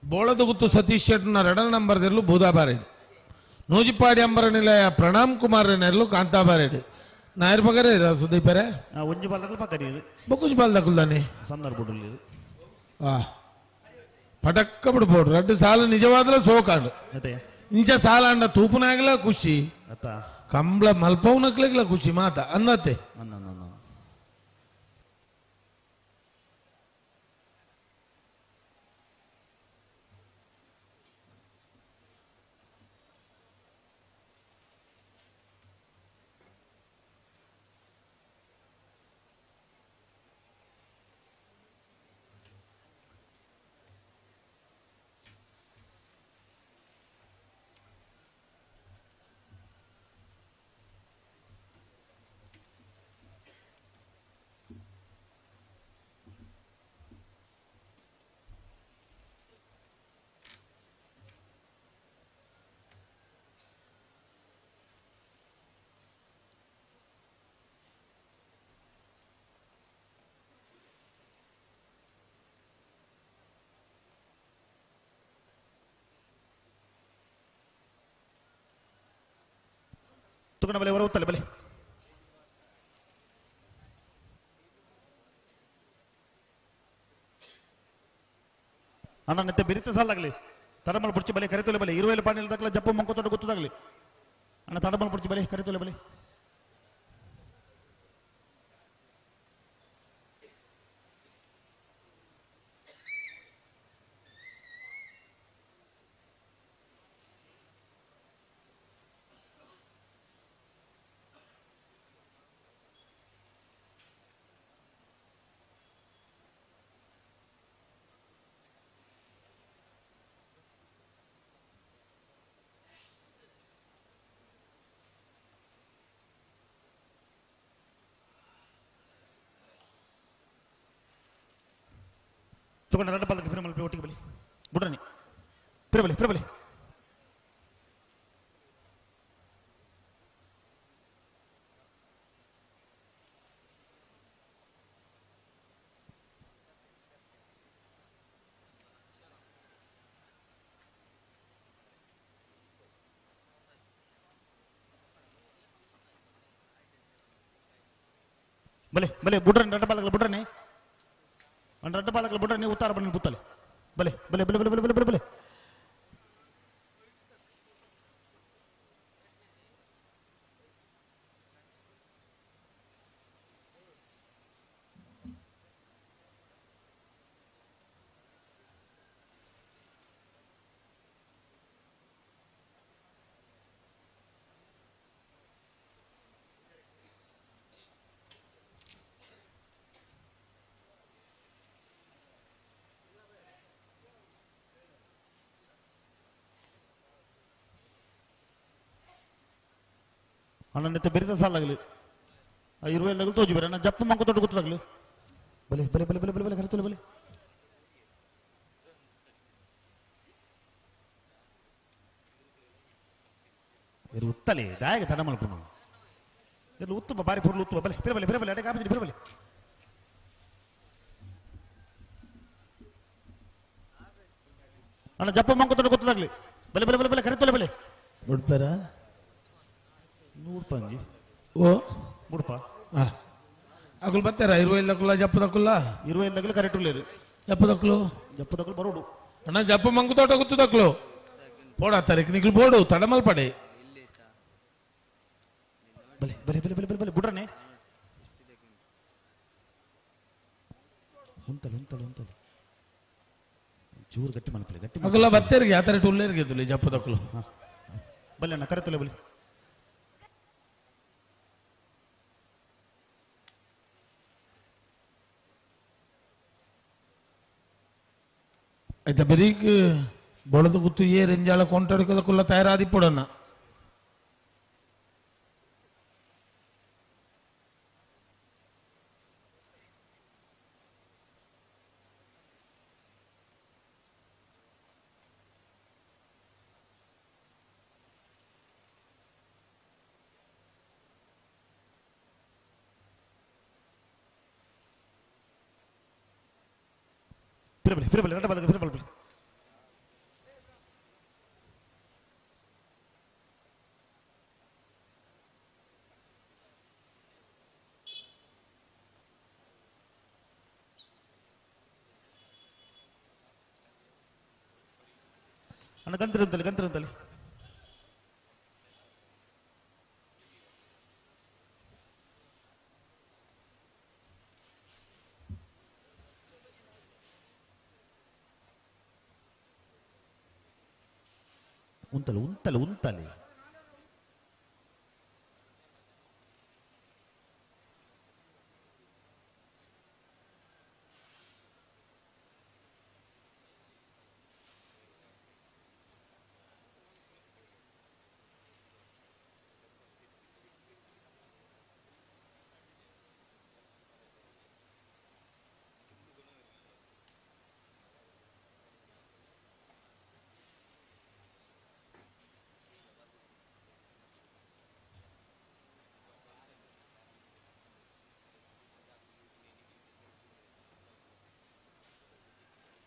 ಬೋಳದ ಗುತ್ತು ಸತೀಶ್ ಶೆಟ್ನ ಎರಡನೇ ನಂಬರ್ ದೆರ್ಲು ಬೂದಾಬಾರೇಡ್ ನೂಜಿಪಾಡಿ ಅಂಬರ ನಿಲಯ ಪ್ರಣಾಮ್ ಕುಮಾರ್ ನೆರ್ಲು ಕಾಂತಾಬಾರೇಡ್ ನಾಯರ್ ಬಗರೆ ಸುದೀಪರೆ ಒಂಜಿ ಬಾಲ್ದಕುಲು ಪಕ್ಕ ನೀರು ಬೊಕ್ಕೊಂಜಿ ಬಾಲ್ದಕುಲು ದಾನೆ ಸಂದರ್ಭ ಆ ಪಟಕ್ಕ ಬಿಡ್ಬೋಡು ರಡ್ಡು ಸಾಲ ನಿಜವಾದಲ ಸೋಕಾಂಡು ಇಂಚ ಸಾಲ ಅಂಡ ತೂಪುನಾಗಲ ಖುಷಿ ಕಂಬ್ಳ ಮಲ್ಪವನಕ್ಲೆಗ್ಲ ಖುಷಿ ಮಾತ ಅನ್ನತ್ತೆ. ತುಕನ ಬಲೆ ಹೊರ ಉತ್ತಲೆ ಬಲೆ ಅಣ್ಣ ನೆತ್ತೆ ಬಿರಿತ ಸಾಲಾಗಲಿ ತಡಮಲ್ ಪುಡ್ಚಿ ಬಲೆ ಕರಿತೊಲೆ ಬಲೆ ಇರುವೆಲ್ ಪಾಣಿಲ್ ದಕ್ಕಲ ಜಪ್ಪು ಮಂಕೊತೊಟ್ಟು ಗೊತ್ತದಾಗಲಿ ಅಣ್ಣ ತಡಮಲ್ ಪುಡ್ಚಿ ಬಲೆ ಕರಿತೊಲೆ ಬಲೆ ತಗೊಂಡ ಎರಡು ಪಾದಕ್ಕೆ ಫಿರಮಲ್ ಒಟ್ಟಿಗೆ ಬಲಿ ಬುಡ್ರನಿ ಫಿರಬಲಿ ಫಿರಬಲಿ ಬಲೆ ಬಲೆ ಬುಡ್ರನಿ ಎರಡು ಪಾದಕ್ಕೆ ಬುಡ್ರನಿ ಒಂದು ರಡ್ಡ ಪಾದಕಲು ಬಿಟ್ರೆ ನೀವು ಉತ್ತಾರ ಬಣ್ಣ ಬುತ್ತಲೆ ಬಲೆ ಬಲೆ ಬಲೆ ಬಲೆ ಬಲೆ ಬಲೆ ಬಲೆ ಬಲೆ ಅಣ್ಣ ಬೆರಿತ ಸಾಲಾಗಲಿ ಆ ಇರುವೆಲ್ ತೋಜು ಬೇರೆ ಅಣ್ಣ ಜಪ್ಪು ಮಂಕ ತೊಟ್ಟು ಗೊತ್ತಾಗಲಿ ಬಲೆ ಬಲೆ ಬಲೆ ಬಲೆ ಬಲೆ ಬಲೆ ಕರೆತಲೆ ಬಲೆ ಇರು ಉತ್ತಲೆ ದಾಯಗ ತಡ ಮಲ್ಪುನು ಇರು ಉತ್ತಮ ಬಾರಿ ಪುರ್ಲು ಉತ್ತಮ ಬಲೆ ಬಿರ ಬಲೆ ಬಿರ ಬಲೆ ಅಡೆ ಕಾಪಿದ್ರಿ ಬಿರ ಬಲೆ ಅಣ್ಣ ಜಪ್ಪ ಮಂಕ ತೊಟ್ಟು ಗೊತ್ತಾಗಲಿ ಬಲೆ ಬಲೆ ಬಲೆ ಬಲೆ ಕರೆತಲೆ ಬಲೆ ಬಿಡ್ತಾರ ನೂರು ರೂಪಾಯಿ ಓ ಮುಡುಪ ಅಕುಲು ಬತ್ತಾರ ಇರುವೆ ಇಲ್ಲಕುಲ್ಲ ಜಪ್ಪದಕ್ಕುಲ್ಲ ಇರುವೆ ಇಲ್ಲಕುಲ್ಲ ಕರೆಕ್ಟ್ ಉಳ್ಳೇರು ಜಪ್ಪದಕ್ಕಲು ಜಪ್ಪದಕ್ಕಲು ಬರೋಡು ಅಣ್ಣ ಜಪ್ಪ ಮಂಕು ತೋಟ ಗೊತ್ತದಕ್ಕಲು ಪೋಡ ತಾರೀಕು ನಿಕ್ಲು ಬೋಡು ತಡಮಲ್ ಪಡೆ ಬಲೆ ಬಲೆ ಬಲೆ ಬಲೆ ಬಲೆ ಬಲೆ ಬುಡ್ರನೆ ಉಂತಲು ಉಂತಲು ಉಂತಲು ಚೂರು ಗಟ್ಟಿ ಮಾಡ್ತಾರೆ ಗಟ್ಟಿ ಅಕುಲ್ಲ ಬತ್ತೇರಿಗೆ ಆ ಥರ ಉಳ್ಳೇರಿಗೆ ತುಲಿ ಜಪ್ಪದಕ್ಕಲು ಬಲೆ ಅಣ್ಣ ಕರೆತಲೆ ಬಲೆ అయితే బరీక్ బొడదు గుత్తు ఏ రెంజాల కొంటాడు కదా కుల్ల తయారాది పొడన్న ಫಿರಬಲಿ ಫಿರಬಲಿ ರಡ್ಡ ಬದಕ ಫಿರಬಲಿ ಅಣ್ಣ ಗಂತಿರಂತಲ್ಲಿ ಗಂತಿರಂತಲ್ಲಿ ಉಂತಲೆ ಉಂತಲೆ ಉಂತಲೆ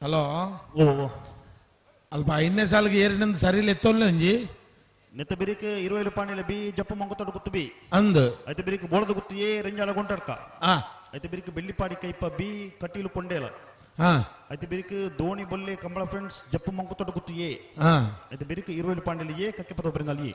ಹಲೋ ಅಲ್ಪ ಐದನೇ ಸಾಲಿಗೆ ಏರಿನಂದು ಸರಿಲಿ ಎತ್ತೊಲ್ಲೆ ಒಂಜಿ ನೆತ್ತ ಬಿರಿಕ್ 20 ಪಾಣಿಲ ಬಿ ಜಪ್ಪು ಮಂಗತೋಟ ಗುತ್ತು ಬಿ ಅಂದ್ ಐತೆ ಬಿರಿಕ್ ಬೋಳದ ಗುತ್ತು ಎ ರಂಜಾಳ ಗೊಂಟಡ್ಕ ಆ ಐತೆ ಬಿರಿಕ್ ಬೆಳ್ಳಿಪಾಡಿ ಕೈಪ ಬಿ ಕಟೀಲು ಕೊಂಡೇಲ ಹಾ ಐತೆ ಬಿರಿಕ್ ದೋಣಿ ಬೊಲ್ಲೆ ಕಂಬಳ ಫ್ರೆಂಡ್ಸ್ ಜಪ್ಪು ಮಂಗತೋಟ ಗುತ್ತು ಎ ಹಾ ಐತೆ ಬಿರಿಕ್ 20 ಪಾಣಿಲ ಎ ಕಕ್ಕೆಪದ ಬೆರಂಗಾಲ್ ಎ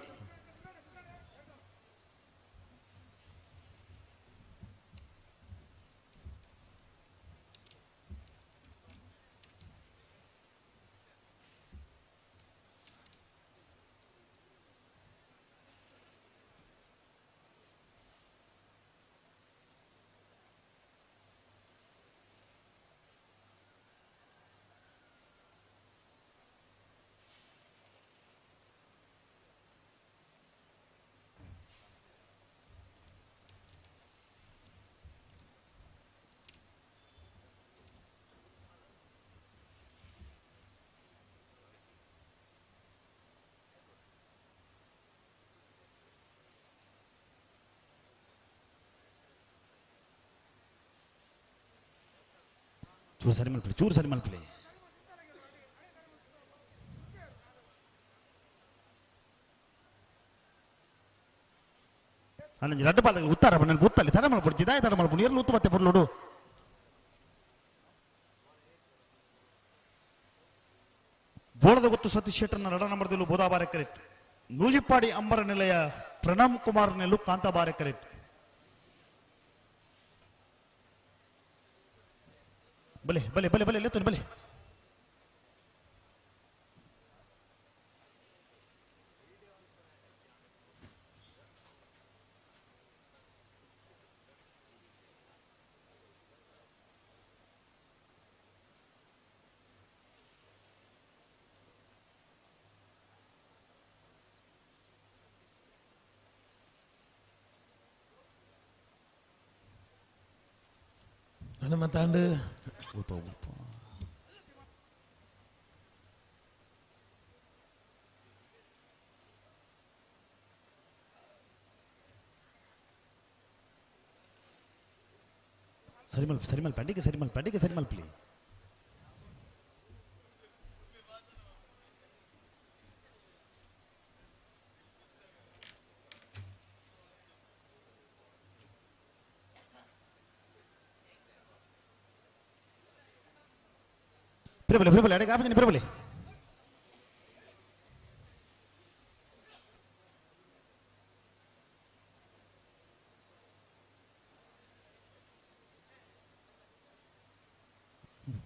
ಚೂರು ಸರಿ ಮಲ್ಪಲಿ ಚೂರು ಸರಿ ಮಲ್ಪಲಿ ಅಣ್ಣ ರಡ್ಡ ಪಾದ ಉತ್ತಾರ ಬಣ್ಣ ಉತ್ತಲ್ಲಿ ತರ ಮಲ್ಪಡು ಜಿದಾಯ ತರ ಮಲ್ಪಡು ಎಲ್ಲಿ ಉತ್ತು ಮತ್ತೆ ಬರ್ಲೋಡು ಬೋಳದ ಗೊತ್ತು ಸತೀಶ್ ಶೆಟ್ಟರ್ನ ರಡ ನಂಬರ್ದಿಲ್ಲು ಬೋದಾಬಾರೆ ಕರೆಕ್ಟ್ ನೂಜಿಪ್ಪಾಡಿ ಅಂಬರ ನಿಲಯ ಪ್ರಣಮ್ ಕುಮಾರ್ ನೆಲ್ಲು ಕಾಂತಾಬಾರೆ ಕರೆಕ್ಟ್ ಬಲೆ ಬಲೆ ಬಲೆ ಬಲೆ ಲೇತೋನಿ ಬಲೆ ಹನುಮತಾಂಡು ಉಲ್ಪ ಉಲ್ಪ ಸರಿ ಮಲ್ಪ ಸರಿ ಮಲ್ಪ ಅಡಿಗೆ ಸರಿ ಮಲ್ಪ ಅಡಿಗೆ ಸರಿ ಮಲ್ಪಲಿ ಪ್ರಬಲೆ ಪ್ರಬಲೆ ಅಡಿಗೆ ಆಪಜನೆ ಪ್ರಬಲೆ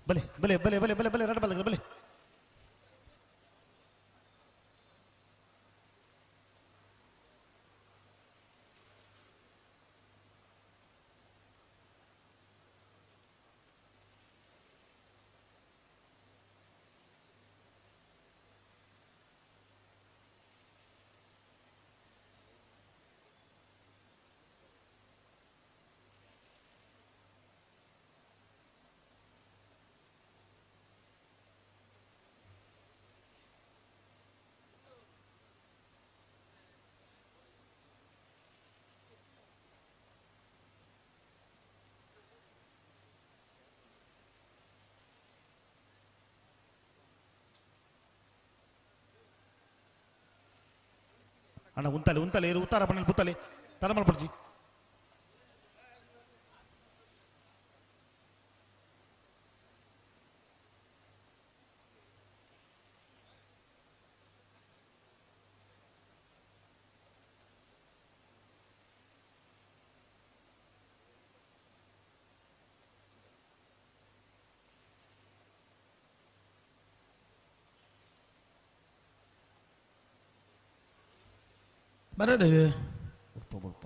ಬಲೆ ಬಲೆ ಬಲೆ ಬಲೆ ಬಲೆ ಬಲೆ ರಡ ಬಲೆ ಬಲೆ ಅಣ್ಣ ಉಂತಲೆ ಉಂತಲೆ ಇರು ಉತ್ತಾರ ಬಣ್ಣಲ್ಲಿ ಬುತ್ತಲೆ ತರಮಲ್ ಪಡ್ಜಿ ಬರಡು ಬುಡ್ಪ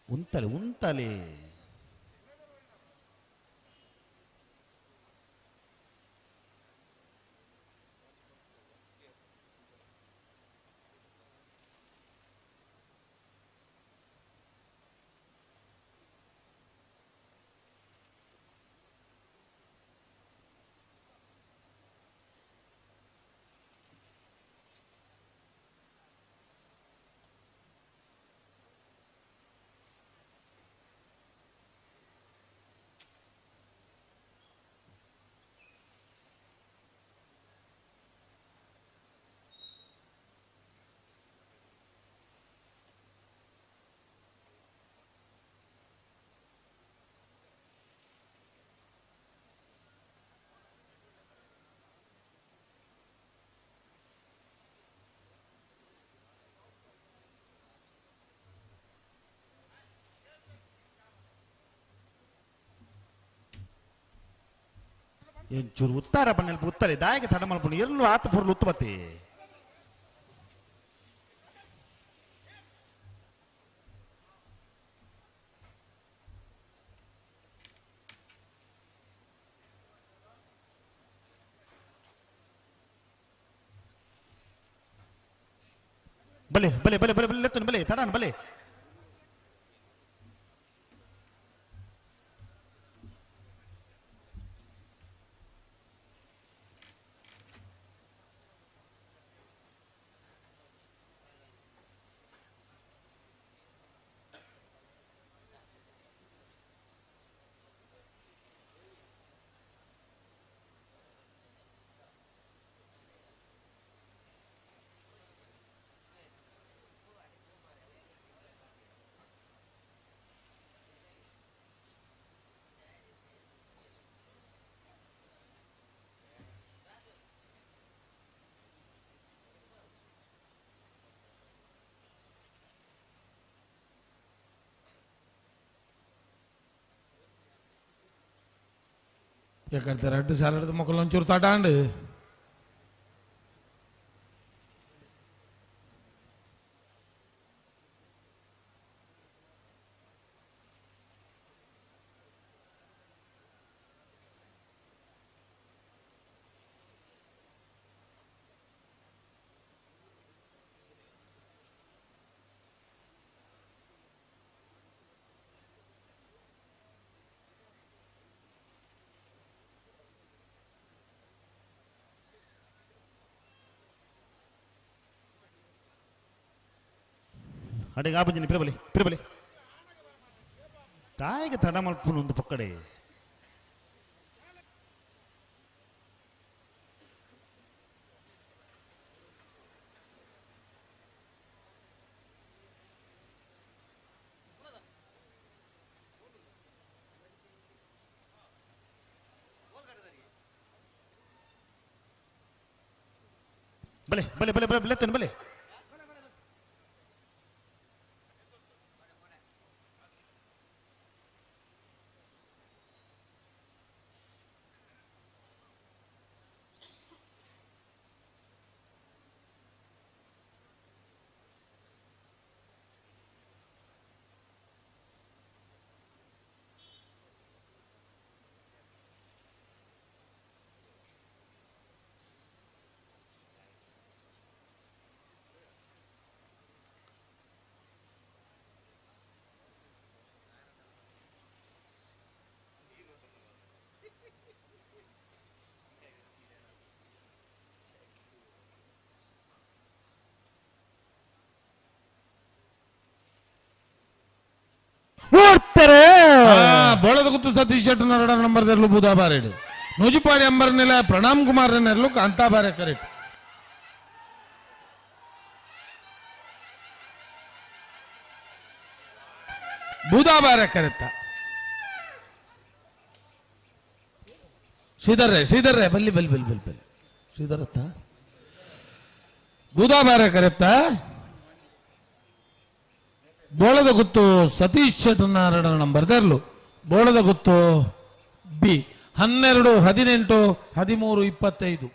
ಉಂತಲೆ ಉಂತಲೆ ಎಂಚೂರು ಉತ್ತಾರ ಬಣ್ಣಲ್ ಉತ್ತರೆ ದಾಯಕ ತಡ ಮಲ್ಪುನು ಎಲ್ಲೂ ಆತ ಪೊರ್ಲು ಉತ್ತುಪತಿ ಬಲೆ ಬಲೆ ಬಲೆ ಬಲೆ ಬಲೆ ಲೆತ್ತುನು ಬಲೆ ತಡಾನ್ ಬಲೆ ಎಕ್ಕಡ್ತಾರೆ ಅಡ್ಡು ಸಾಲದ ಮೊಕ್ಕಲು ಒಂಚೂರು ತಟಾಂಡು ಅಡೆಗೆ ಆಪುಂಜಿನಿ ಪಿರಬಲಿ ಪಿರಬಲಿ ತಾಯಿಗೆ ತಡ ಮಲ್ಪುನು ಒಂದು ಪೊಕ್ಕಡೆ ಬಲೆ ಬಲೆ ಬಲೆ ಬಲೆ ಬಲೆ ಬಲೆ ಬೋಳದ ಗುತ್ತು ಸತೀಶ್ ಶೆಟ್ಟಿ ನರಡ ನಂಬರ್ ದೆರ್ಲು ಬೂದಾಬಾರೇಡು ನೂಜಿಪಾಡಿ ಅಂಬರ್ ನೆಲ ಪ್ರಣಾಮ್ ಕುಮಾರ್ ನೆರ್ಲು ಕಾಂತಾಬಾರೆ ಕರೆಕ್ಟ್ ಬೂದಾಬಾರೆ ಕರೆಕ್ಟ ಶ್ರೀಧರ್ರೆ ಶ್ರೀಧರ್ರೆ ಬಲ್ಲಿ ಬಲ್ಲಿ ಬಲ್ಲಿ ಬಲ್ಲಿ ಬಲ್ಲಿ ಶ್ರೀಧರತ್ತ ಬೂದಾಬಾರೆ ಕರೆಕ್ಟ. ಬೋಳದ ಗುತ್ತು ಸತೀಶ್ ಶೆಟ್ಟರ್ನ ಎರಡನೇ ನಂಬರ್ ದೆರ್ಲು. ಬೋಳದ ಗುತ್ತು ಬಿ 12 18 13 25.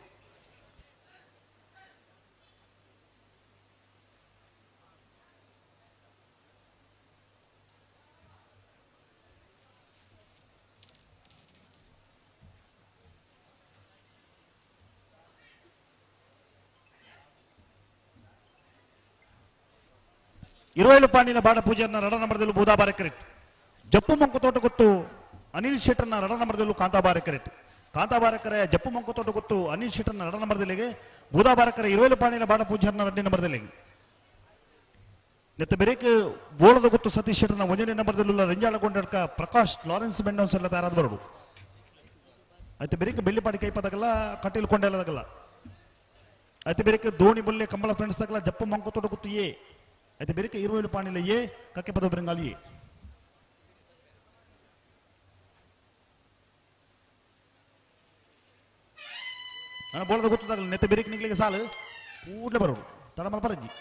ಇರುವೈಲು ಪಾಂಡಿನ ಬಾಡ ಪೂಜಾರ್ನ ರಡ ನಂಬರ್ದಲ್ಲೂ ಬೂದಾಬಾರೆ ಕರೆಕ್ಟ್. ಜಪ್ಪು ಮಂಕು ತೋಟ ಗೊತ್ತು ಅನಿಲ್ ಶೆಟ್ಟರ್ನ ರಡ ನಂಬರ್ದಲ್ಲೂ ಕಾಂತಾಬಾರೆ ಕರೆಕ್ಟ್. ಕಾಂತಾಬಾರಕರ ಜಪ್ಪು ಮಂಕು ತೋಟ ಗೊತ್ತು ಅನಿಲ್ ಶೆಟ್ಟರ್ನ ರಡ ನಂಬರ್ದಲ್ಲಿಗೆ ಬೂದಾಬಾರಕರ ಇರುವೈಲು ಪಾಂಡಿನ ಬಾಡ ಪೂಜಾರ್ನ ರಡ್ಡಿ ನಂಬರ್ದಲ್ಲಿಗೆ. ನೆತ್ತ ಬೆರೇಕ್ ಬೋಳದ ಗೊತ್ತು ಸತೀಶ್ ಶೆಟ್ಟರ್ನ ಒಂದನೇ ನಂಬರ್ದಲ್ಲೂ ರಂಜಾಳ ಗೊಂಡಡ್ಕ ಪ್ರಕಾಶ್ ಲಾರೆನ್ಸ್ ಮೆಂಡೋನ್ಸ್ ಎಲ್ಲ ತಯಾರಾದ ಬರೋಡು. ಆಯ್ತು ಬೆರೇಕ್ ಬೆಳ್ಳಿಪಾಡಿ ಕೈಪದಾಗಲ್ಲ ಕಟೀಲ್ ಕೊಂಡೆಲ್ಲದಾಗಲ್ಲ. ಆಯ್ತು ಬೆರೇಕ್ ದೋಣಿ ಬೊಲ್ಲೆ ಕಂಬಳ ಫ್ರೆಂಡ್ಸ್ ತಗಲ್ಲ ಜಪ್ಪು ಮಂಕು ತೋಟ ಗೊತ್ತು ಎ. అయితే బెరిక ఇరువేలు పాణిల ఏ కక్కెపద బృంగాలి ఏ. ಬೋಳದ ಗೊತ್ತಾಗಲ್ಲ ನೆತ್ತ ಬೆರಿಕ್ ನಿಗ್ಲಿಗೆ ಸಾಲು ಕೂಡ್ಲೆ ಬರೋಡು ತಡ ಮಲ್ಪರಜ್ಜಿ.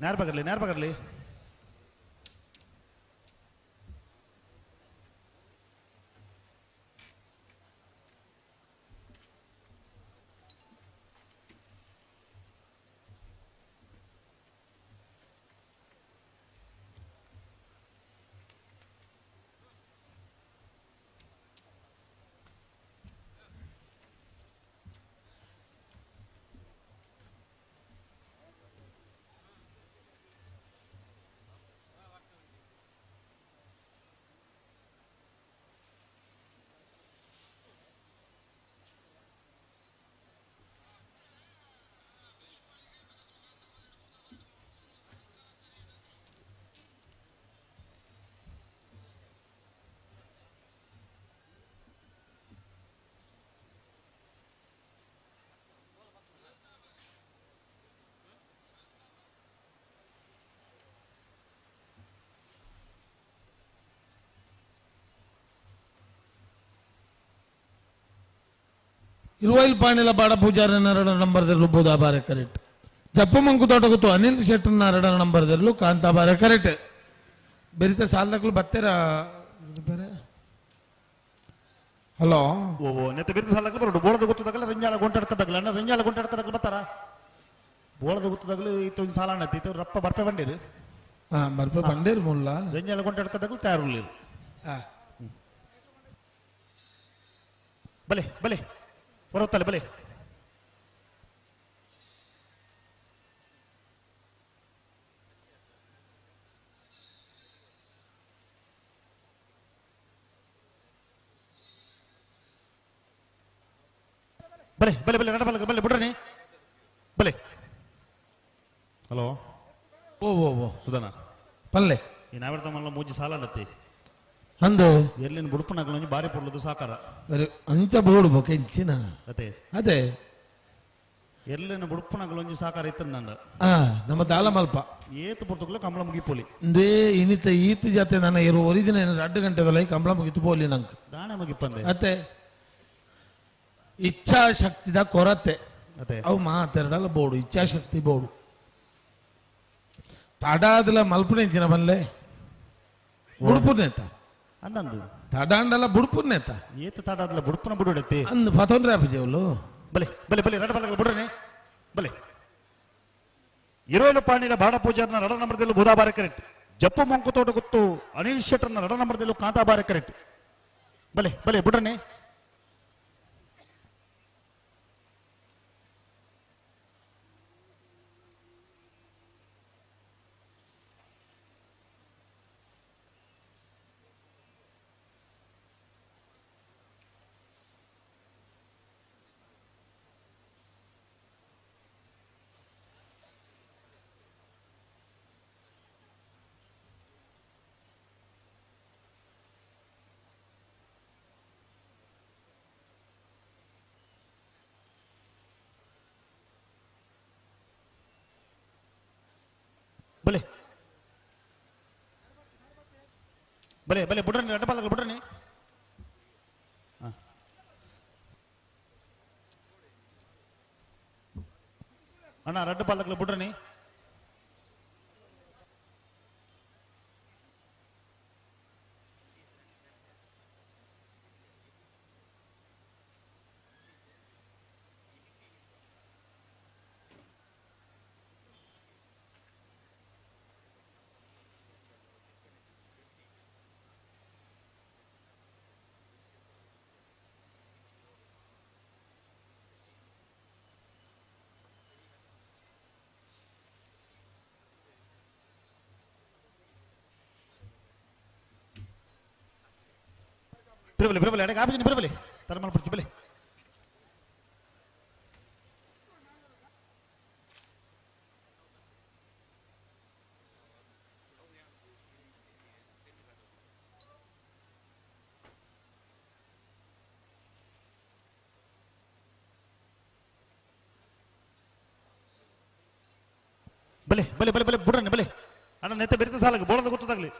ನೇರ ಪಕಡ್ಲಿ ನೇರ ಪಕಡ್ಲಿ. ಇರುವೈಲ್ ಪಾಣಿಲ ಬಾಡ ಪೂಜಾರನ ಎರಡನೇ ನಂಬರ್ ಬೂದಾಬಾರೆ ಕರೆಕ್ಟ್. ಜಪ್ಪು ಮಂಕು ತೋಟ ಗೊತ್ತು ಅನಿಲ್ ಶೆಟ್ಟರ್ನ ಎರಡನೇ ನಂಬರ್ ಕಾಂತಾಬಾರೆ ಕರೆಕ್ಟ್. ಬೆರಿತ ಸಾಲದಕ್ಲು ಬತ್ತೆರ ಹಲೋ ಓ ನೆತ್ತ ಬೆರಿತ ಸಾಲದಕ್ಲು ಬರೋಡು. ಬೋಳದ ಗೊತ್ತದಾಗಲ್ಲ ರಂಜಾಳ ಗೊಂಟಾಡ್ಕದಾಗಲ್ಲ ಅಣ್ಣ ರಂಜಾಳ ಗೊಂಟಾಡ್ಕದಾಗಲ್ಲ ಬತ್ತಾರ. ಬೋಳದ ಗೊತ್ತದಾಗಲು ಇತ್ತ ಒಂದು ಸಾಲ ಅಣ್ಣ ಇತ್ತ ರಪ್ಪ ಬರ್ಪೆ ಬಂಡೇರು. ಹಾ ಬರ್ಪೆ ಬಂಡೇರು ಮುಲ್ಲ ರಂಜಾಳ ಗೊಂಟಾಡ್ಕದಾಗಲು ತಯಾರು. ಬಲೆ ಬಲೆ ಬರುತ್ತಲ್ಲ ಬಲೆ. ಬಲೆ ಬಲೆ ಬಲೆ ನಡ ಬಲೆ ಬಲೆ ಬಿಡ್ರಿ ಬಲೆ. ಹಲೋ ಓ ಓ ಓ ಸುಧಾನ ಪಲ್ಲೆ ಈ ನಾವಿರ್ತ ಮೂಜಿ ಸಾಲ ನತ್ತಿ ಅಂದು ಎಲ್ಲಿನ ಬುಡುಪುನಗಳು ಬಾರಿ ಪೊರ್ಲುದು ಸಾಕಾರ ಅಂಚ ಬೋಡು ಬೊಕೆಂಚಿನ ಅದೇ ಅದೇ ಎಲ್ಲಿನ ಬುಡುಪುನಗಳು ಒಂಜಿ ಸಾಕಾರ ಇತ್ತು ನಂಡ ನಮ್ಮ ದಾಲ ಮಲ್ಪ ಏತು ಪೊರ್ತುಗಳು ಕಂಬಳ ಮುಗಿಪೋಲಿ ಇಂದೇ ಇನಿತ ಈತ ಜಾತೆ ನನ್ನ ಇರು ಒರಿದಿನ 2 ಗಂಟೆದಲ್ಲ ಕಂಬಳ ಮುಗಿತು ಪೋಲಿ ನಂಗೆ ದಾಣ ಮುಗಿಪಂದೆ ಅತ್ತೆ ಇಚ್ಛಾಶಕ್ತಿದ ಕೊರತೆ ಅದೇ ಅವು ಮಾತೆರಡಲ್ಲ ಬೋಡು ಇಚ್ಛಾಶಕ್ತಿ ಬೋಡು ತಡಾದಲ ಮಲ್ಪನೆಂಚಿನ ಬಲ್ಲೆ ಬುಡುಪುನೇತ ಅಂದಂದು ತಡಾಂಡಲ ಬುಡುಪುನೇತ ಏತ ತಡಾದಲ ಬುಡುಪುನ ಬುಡುಡತ್ತೆ ಅಂದು ಪತೊಂದ್ರೆ ಅಪ್ಪ ಬಲೆ ಬಲೆ ಬಲೆ ರಡ ಬಲಗಲ ಬುಡ್ರನೆ ಬಲೆ. ಇರೋಲು ಪಾಣಿನ ಬಾಡ ಪೂಜಾರ್ನ ರಡ ನಂಬರ್ದಲ್ಲೂ ಬುಧಾಬಾರೆ ಕರೆಕ್ಟ್. ಜಪ್ಪು ಮಂಕು ತೋಟ ಗೊತ್ತು ಅನಿಲ್ ಶೆಟ್ಟರ್ನ ರಡ ನಂಬರ್ದಲ್ಲೂ ಕಾಂತಾಬಾರೆ ಕರೆಕ್ಟ್. ಬಲೆ ಬಲೆ ಬುಡ್ರನೆ. ಬಲೆ ಬಲೆ ಬಲೆ ಬುಡ್ರನಿ ರಡ್ಡ ಬುಡ್ರನಿ. ಅಣ್ಣ ರಡ್ಡ ಪಾಲಕ್ಲ ಬುಡ್ರನಿ. ಬಿರಬಲೆ ಬಿರಬಲೆ ಅಡಗ ಆಪಿಜಿನಿ ಬಿರಬಲೆ ತರಮಲ್ ಪುರ್ಚಿ ಬಲೆ. ಬಲೆ ಬಲೆ ಬಲೆ ಬಲೆ ಬುಡ್ರನಿ ಬಲೆ ಅಣ್ಣ ನೆತ್ತ ಬೆರಿತ ಸಾಲಗ ಬೋಳದ ಗೊತ್ತಾಗ್ಲಿ.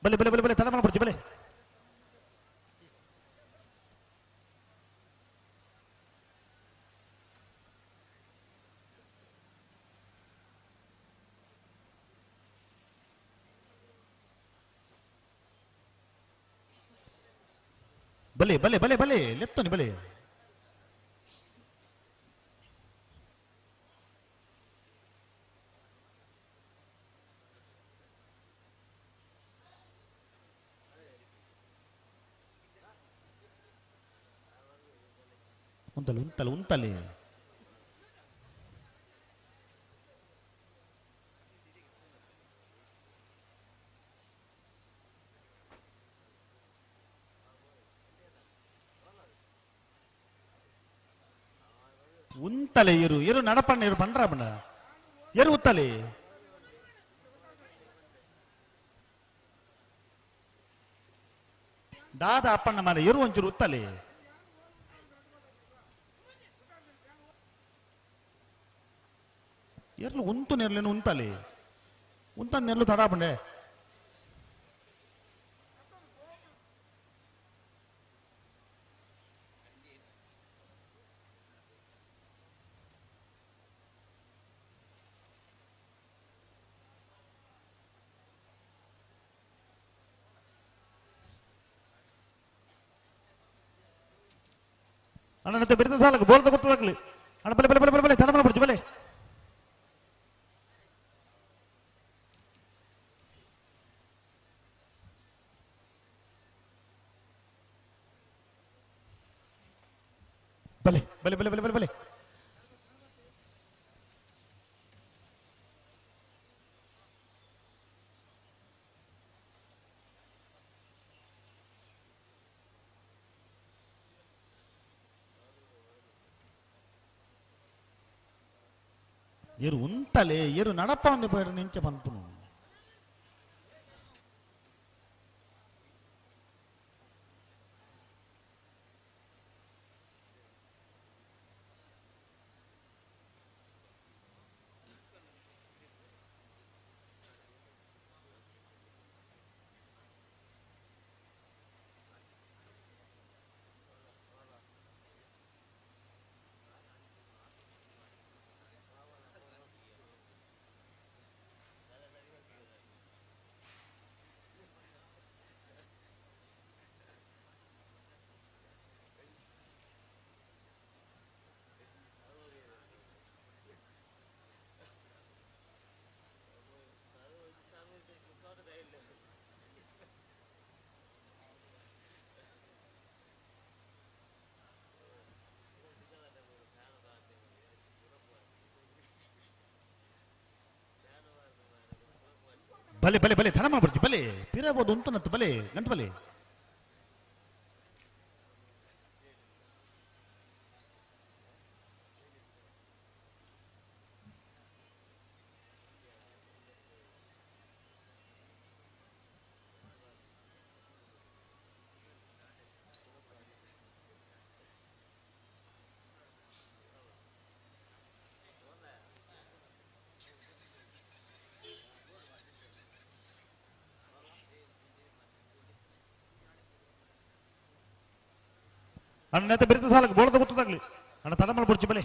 ಬಲೆ ಬಲೆ ಬಲೆ ಬಲೆ ತರಮಲ್ ಪುರ್ಚಿ ಬಲೆ. ಬಲೆ ಬಲೆ ಬಲೆ ಬಲೆ ಲೆತ್ತೋನಿ ಬಲೆ. ಉಂತಲೆ ಉಂತಲೆ ಉಂತಲೆ ಉಂತಲೆ ಇರು ಇರು ನಡಪಣ್ಣ ಇರು ಪಂಡ್ರಾಬಣ್ಣ ಎರು ಉತ್ತಲೆ. ದಾದ ಅಪ್ಪಣ್ಣ ಮಾರೆ ಎರು ಒಂಚೂರು ಉತ್ತಲೆ. ಎರ್ಲು ಉಂತು ನೆರ್ಲೇನು ಉಂತಲೆ ಉಂತ ನೆರ್ಲು ತಡಾಬಂಡೆ. ಅಣ್ಣ ಬೆರಿತ ಸಾಲಕ್ಕೆ ಬೋಲ್ದ ಗೊತ್ತಾಗ್ಲಿ ಅಣ್ಣ. ಬಲೆ ಬಲೆ ಬಲೆ ಬಲೆ ಬಲೆ ತಡಮಲ ಪಡ್ಚಿ ಬಲೆ. ಬಲೆ ಬಲೆ ಬಲೆ ಬಲೆ ಬಲೆ ಬಲೆ ಎರು ಉಂತಲೆ ಎರು ನಡಪ ಒಂದು ಬೇಡ ನಿಂಚೆ ಪನ್ಪುನು. ಬಲೆ ಬಲೆ ಬಲೆ ಧನ ಮಾಡ್ಬಿಡ್ತಿ ಬಲೆ ಪಿರಬೋದು ಉಂಟು ಬಲೆ ಗಂಟು ಬಲೆ. ಅಣ್ಣ ಬೆರಿತ ಸಾಲಕ್ಕೆ ಬೋಳದ ಗೊತ್ತದಾಗ್ಲಿ ಅಣ್ಣ ತಡಮಲ್ ಬುರ್ಚಿ ಬಲೆ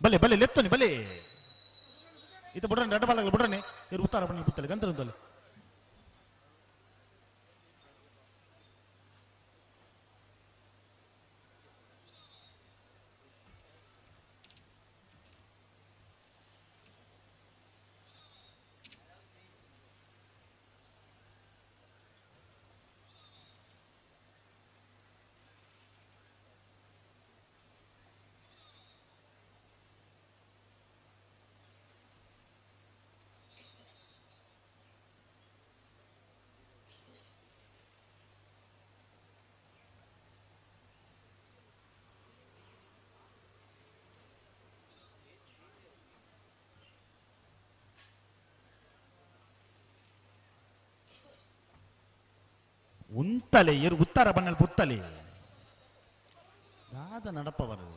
ಬಲೆ ಬಲೆ ಲೆತ್ತೋನಿ ಬಲೆ ಈತ ಬುಡ್ರನೆ ರಡ್ಡ ಬಾಲಾಗಲಿ ಬುಡ್ರನೆ ಇರು ಉತ್ತಾರ ಬಣ್ಣ ಬುತ್ತಲೆ ಗಂತರ ಉಂತಲೆ ಎರು ಉತ್ತರ ಬಣ್ಣಲ್ ಪುತ್ತಲೆ ದಾದ ನಡಪವರು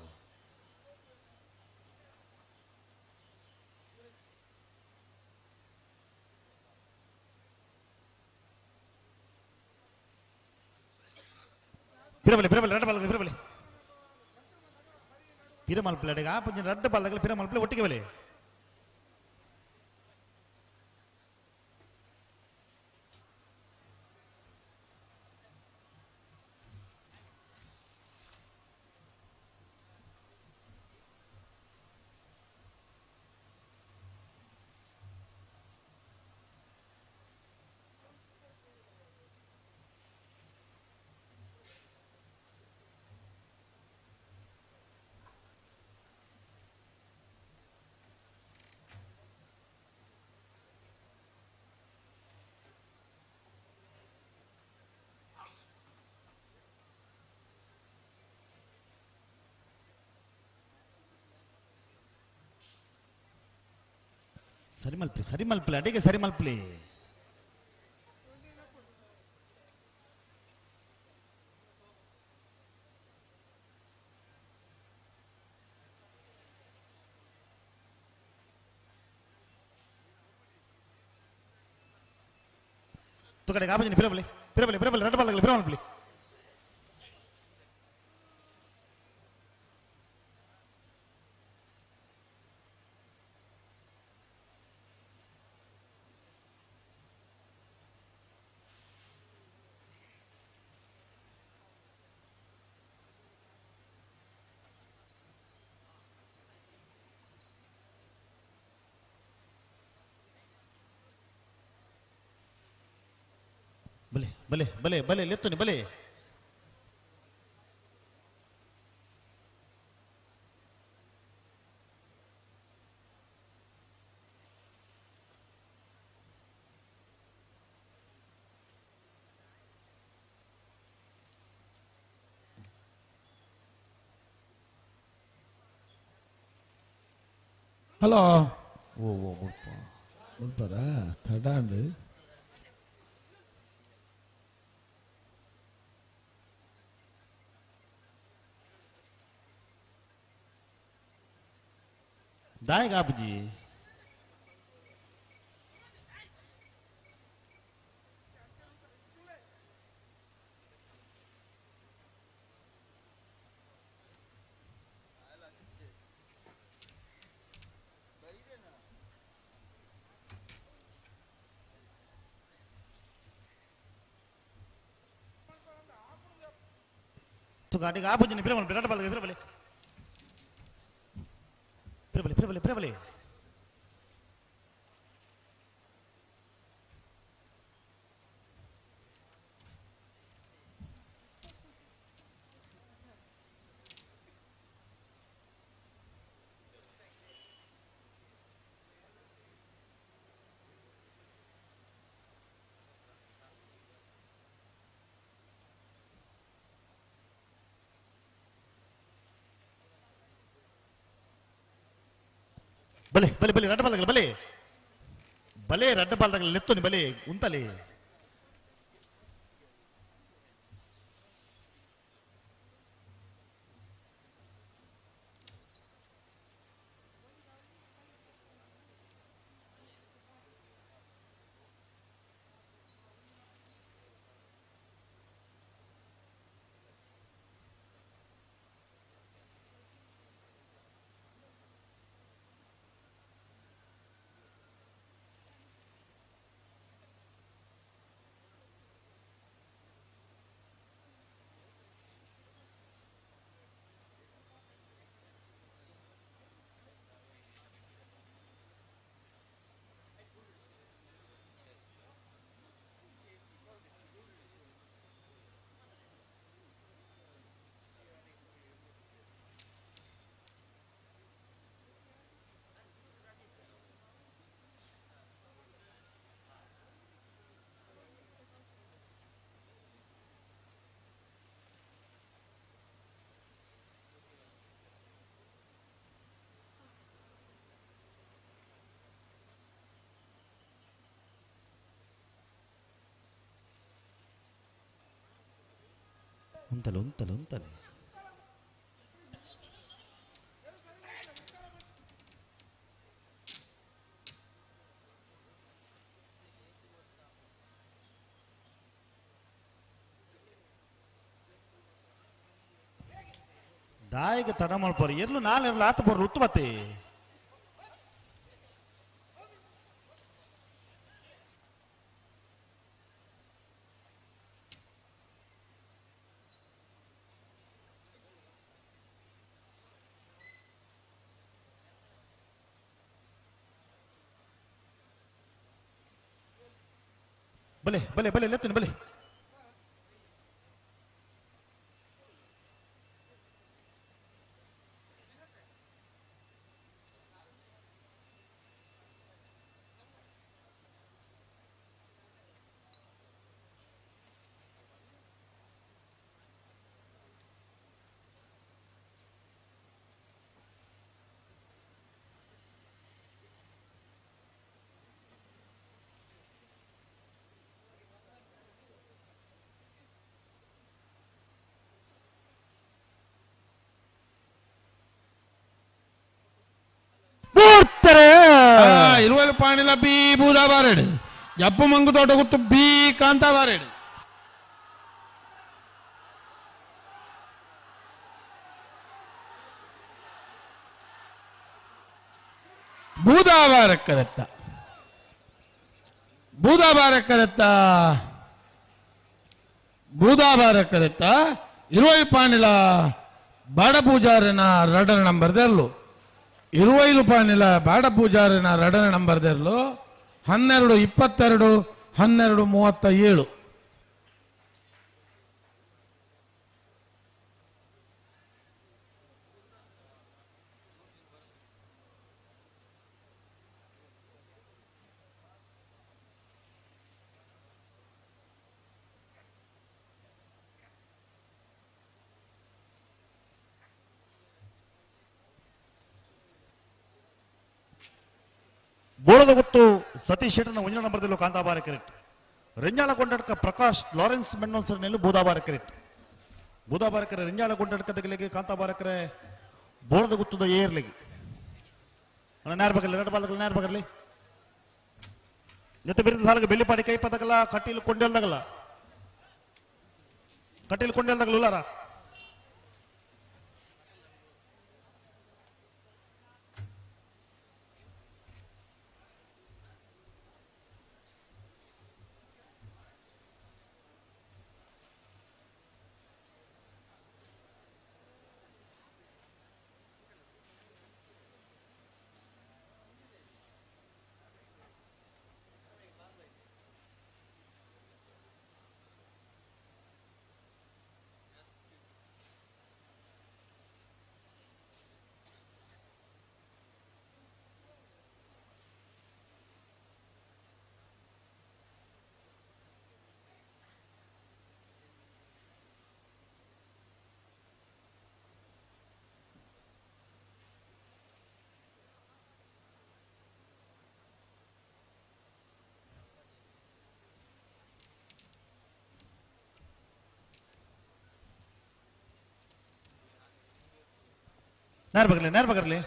ಪಿರಬಲೆ ಪಿರಬಲೆ ರಡ್ಡ ಬಾಲದ ಪಿರಬಲೆ ಪಿರಮಲ್ ಪ್ಲೇಟ್ ಆ ಪಂಜ ರಡ್ಡ ಬಾಲದ ಪಿರಮಲ್ ಪ್ಲೇಟ್ ಒಟ್ಟಿಗೆ ಬಲೆ ಸರಿ ಮಲ್ಪಲಿ ಸರಿ ಮಲ್ಪಲಿ ಅಡಿಗೆ ಸರಿ ಮಲ್ಪಲಿ ತುಕಡೆ ಕಾಪಂಜಿನ ಪಿರಬಲಿ ಪಿರಬಲಿ ಪಿರಬಲಿ ರಡ್ಡ ಬಾಲಗಲಿ ಪಿರಮಲ್ಪಲಿ ಬಲೆ ಬಲೆ ಬಲೆ ಬಲೆ ಲೆತ್ತೋನಿ ಬಲೆ ಹಲೋ ಓ ಓ ಮುಲ್ಪ ಮುಲ್ಪರ ತಡಾಂಡ್ ದಾಯಗ ಆಪುಜಿ ತುಗಾಟಿಗೆ ಆಪುಜಿನ ಪಿರಮಲ್ ಬಿರಾಟ ಬಾಲಗ ಪಿರಬಲೆ ಪಿರಬಲೆ ಪಿರಬಲೆ ಪಿರಬಲೆ ಬಲೆ ಬಲೆ ಬಲೆ ರಡ್ಡ ಬಾಲಗಲ ಬಲೆ ಬಲೆ ರಡ್ಡ ಬಾಲಗಲ ಲೆತ್ತೋನಿ ಬಲೆ ಉಂತಲೆ ಉಂತಲೆ ಉಂತಲೆ ಉಂತಲೆ ದಾಯಿಗ ತಡ ಮಲ್ಪರು ಎರ್ಲು ನಾಲೆರ್ಲು ಆತ ಬೋರ್ಲು ಉತ್ತು ಬತ್ತೆ ಬಲೆ ಬಲೆ ಬಲೆ ಲೆತ್ತನೆ ಬಲೆ ಇರುವಲು ಪಾಣಿಲ ಬಿ ಬೂದಾ ಬಾರೇಡು ಜಪ್ಪು ಮಂಗು ತೋಟ ಗುತ್ತು ಬಿ ಕಾಂತಾ ಬಾರೇಡು ಬೂದಾ ಬಾರಕ್ಕರತ್ತ ಬೂದಾ ಬಾರಕ್ಕರತ್ತ ಬೂದಾ ಬಾರಕ್ಕರತ್ತ ಇರುವೈ ಪಾಣಿಲ ಬಾಡ ಪೂಜಾರಿನ ರಡನ ನಂಬರ್ ದೆರ್ಲು ಇರುವೈಲು ಪಾಣಿಲ ಬಾಡ ಪೂಜಾರಿನ ರಡನ ನಂಬರ್ ದೆರ್ಲು 12 22 12 37. ಬೋಳದ ಗೊತ್ತು ಸತೀಶ್ ಶೆಟ್ಟನ ಒಂಜನ ನಂಬರ್ದಲ್ಲೂ ಕಾಂತಾಬಾರ ಕ್ರೆಟ್ ರೆಂಜಾಳ ಕೊಂಡಡ್ಕ ಪ್ರಕಾಶ್ ಲಾರೆನ್ಸ್ ಮೆಂಡೋನ್ಸರ್ನಲ್ಲಿ ಬೂದಾಬಾರ ಕ್ರೆಟ್ ಬೂದಾಬಾರಕರೆ ರೆಂಜಾಳ ಕೊಂಡಡ್ಕದಗಳಿಗೆ ಕಾಂತಾಬಾರಕರೆ ಬೋಳದ ಗುತ್ತದ ಏರ್ಲಿಗೆ ನೇರ ಬಗಲಿ ಎರಡು ಬಾಲಕಲ್ಲಿ ನೇರ ಬಗಲಿ ಜೊತೆ ಬಿರಿದ ಸಾಲಗೆ ಬೆಳ್ಳಿಪಾಡಿ ಕೈ ಪದಕಲ್ಲ ಕಟೀಲು ಕೊಂಡೆಲ್ದಾಗಲ್ಲ ಕಟೀಲು ಕೊಂಡೆಲ್ದಾಗಲ್ಲ ಉಲ್ಲಾರ ನೇರ ಬಗಲಿ ನೇರ ಬಗರ್ಲಿ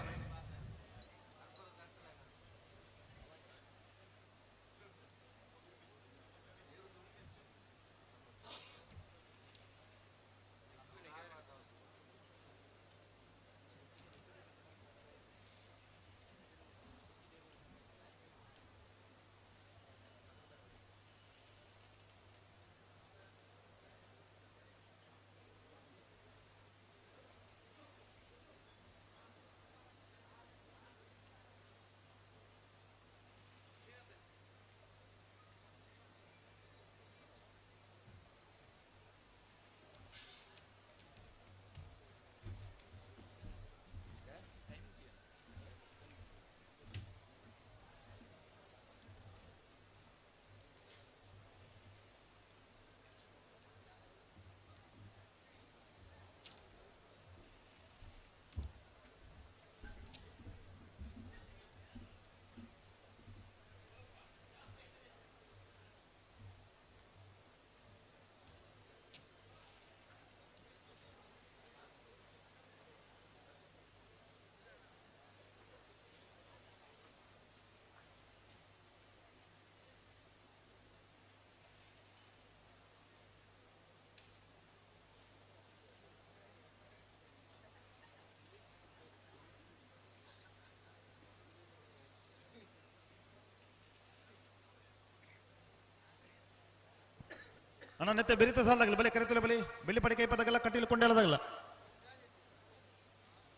ಅಣ್ಣ ನೆತ್ತೆ ಬೆರಿತ ಸಾಲದಾಗಲಿ ಬಲೆ ಕರೆತಲೆ ಬಲೆ ಬೆಳ್ಳಿ ಪಡಿ ಕೈ ಪದಗಲ್ಲ ಕಟೀಲು ಕೊಂಡೇಳದಾಗಲ್ಲ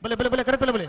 ಬಲೆ ಬಲೆ ಬಲೆ ಕರೆತಲೆ ಬಲೆ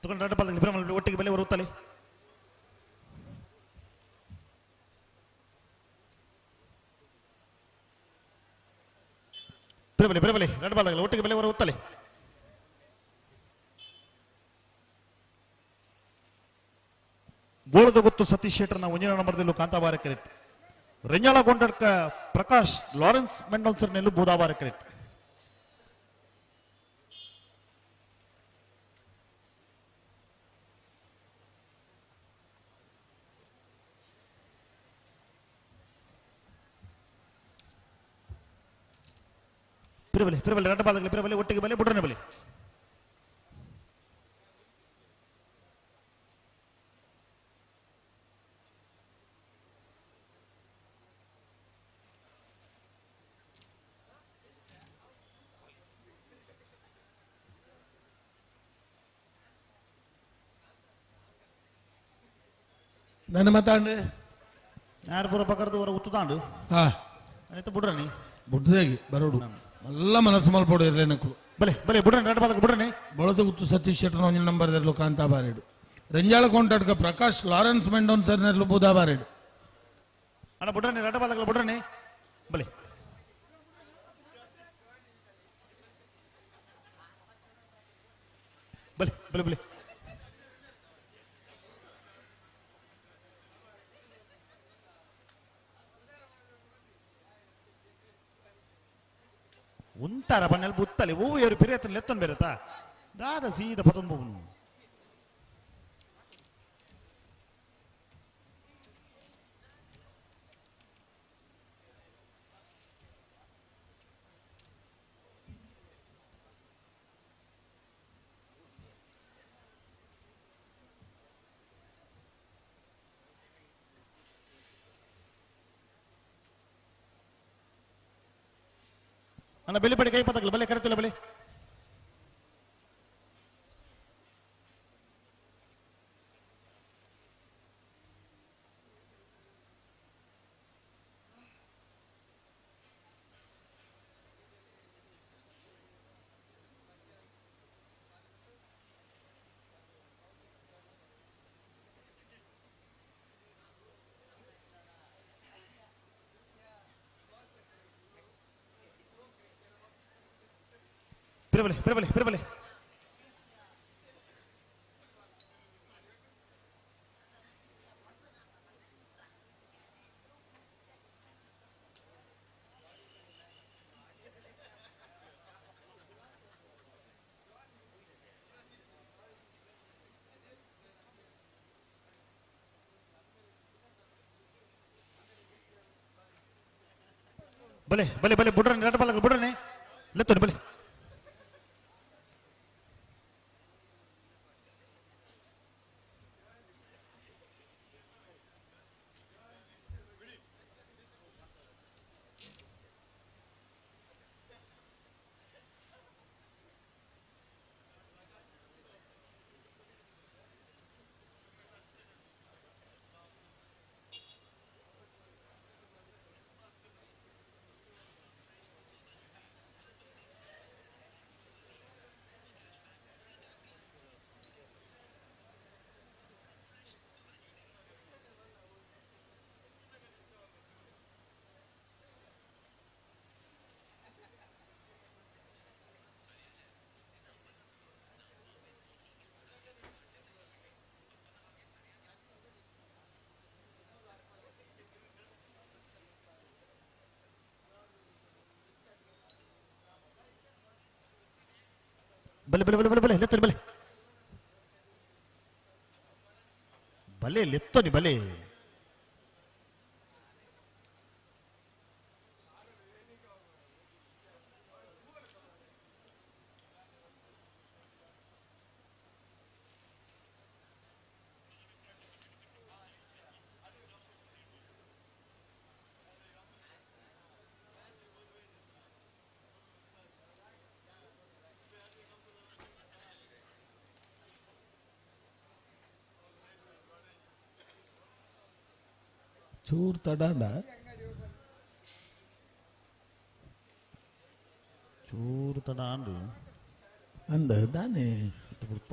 ತಗೊಂಡು ರಡ್ಡ ಪಾಲದಲ್ಲಿ ಇಬ್ಬರ ಒಟ್ಟಿಗೆ ಬೆಲೆ ಬರುತ್ತಲೆ ಬರಬಲೆ ಬರಬಲೆ ರಡ್ಡ ಪಾಲದಲ್ಲಿ ಒಟ್ಟಿಗೆ ಬೆಲೆ ಬರುತ್ತಲೆ ಬೋಳದ ಗೊತ್ತು ಸತೀಶ್ ಶೆಟ್ಟರ್ನ ಒಂಜಿನ ನಂಬರ್ದಲ್ಲೂ ಕಾಂತಾಬಾರ ಕ್ರೆಟ್ ರೆಂಜಾಳ ಗೊಂಡಡ್ಕ ಪ್ರಕಾಶ್ ಲಾರೆನ್ಸ್ ಮೆಂಡೋನ್ಸರ್ನೆಲ್ಲೂ ಬೂದಾಬಾರ ಕ್ರೆಟ್ ಪಿರಬಲೆ ಪಿರಬಲೆ ರಡ್ಡ ಬಾಲಗಲಿ ಪಿರಬಲೆ ಒಟ್ಟಿಗೆ ಬಲೆ ಬುಡ್ರನೆ ಬಲೆ ನನ್ನ ಮಾತಾಂಡು ಯಾರು ಪೂರ ಪಕರ್ದು ಹೊರ ಉತ್ತುದಾಂಡು ಹಾ ಆಯ್ತು ಬುಡ್ರನಿ ಬುಡ್ರೇಗಿ ಬರೋಡು ಎಲ್ಲ ಮನಸ್ಸು ಮಲ್ಪೋಡು ಇರಲಿ ನಕ್ಕು ಬಲೆ ಬಲೆ ಬುಡ್ರನಿ ರಡ್ಡ ಬಾಲಕ ಬುಡ್ರನಿ ಬಳದ ಗುತ್ತು ಸತೀಶ್ ಶೆಟ್ಟರ್ ಒಂಜಿನ ನಂಬರ್ ದರ್ಲು ಕಾಂತಾ ಬಾರೇಡು ರೆಂಜಾಳ ಕೊಂಟಾಡ್ಕ ಪ್ರಕಾಶ್ ಲಾರೆನ್ಸ್ ಮೆಂಡೋನ್ ಸರ್ ನೆರ್ಲು ಬೂದಾ ಬಾರೇಡು ಅಣ್ಣ ಬುಡ್ರನಿ ರಡ್ಡ ಬಾಲಕ ಬುಡ್ರನಿ ಬಲೆ ಬಲೆ ಬಲೆ ಬಲೆ ಉಂತಾರ ಪನ್ನೆಲ್ ಬುತ್ತಲೆ ಹೂವು ಏರು ಪಿರಿಯತ್ತನ ಲೆತ್ತೊನ್ ಬೇರತಾ ದಾದ ಸೀದ ಪತೊಂಬುನು ಅಣ್ಣ ಬೆಲೆ ಪಡಿ ಕೈ ಪತಕಲ್ಲ ಬಲೆ ಕರೆತಿಲ್ಲ ಬಲೆ ಪಿರಬಲೆ ಪಿರಬಲೆ ಪಿರಬಲೆ ಬಲೆ ಬಲೆ ಬಲೆ ಬುಡ್ರನಿ ರಡ್ಡ ಬಾಲಕ ಬುಡ್ರನಿ ಲೆತ್ತೊನಿ ಬಲೆ ಬಲೆ ಬಲೆ ಬಲೆ ಬಲೆ ಬಲೆ ಲೆತ್ತನಿ ಬಲೆ ಬಲೆ ಲೆತ್ತನಿ ಬಲೆ ಚೂರು ತಡಾಂಡ ಚೂರು ತಡ ಅಂಡು ಅಂದ ದಾನೆ ಬುಡ್ಪ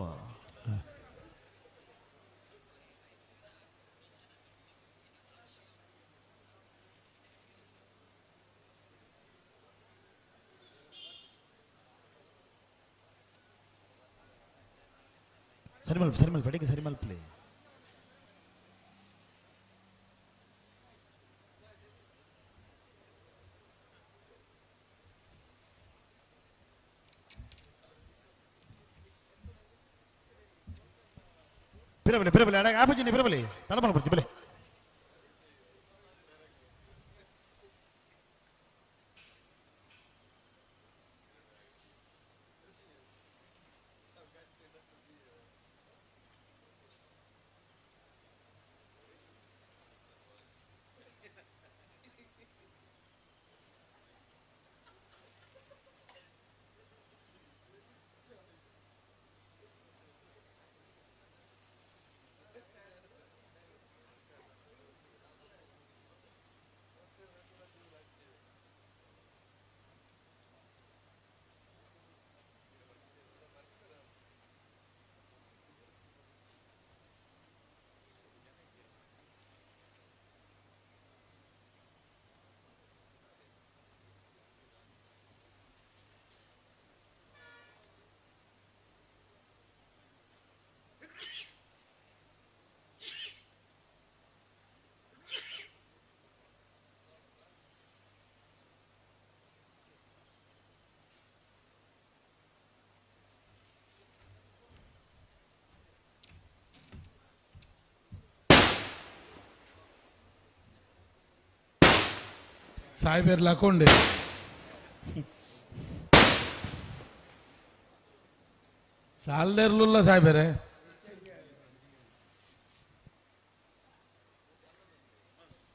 ಸರಿ ಮಲ್ಪ ಸರಿ ಮಲ್ಪ ಅಡಿಗೆ ಸರಿ ಮಲ್ಪಲೆ ಪಿರಬಲೆ ಪಿರಬಲೆ ಅಡ ಆಪಜಿನಿ ಪಿರಬಲೆ ತಲಮಲ ಬರ್ತಿ ಬಲೆ ಸಾಹೇಬರ್ ಹಾಕೊಂಡೆ ಸಾಲದೇ ಇರ್ಲಿಲ್ಲ ಸಾಹೇಬರೇ.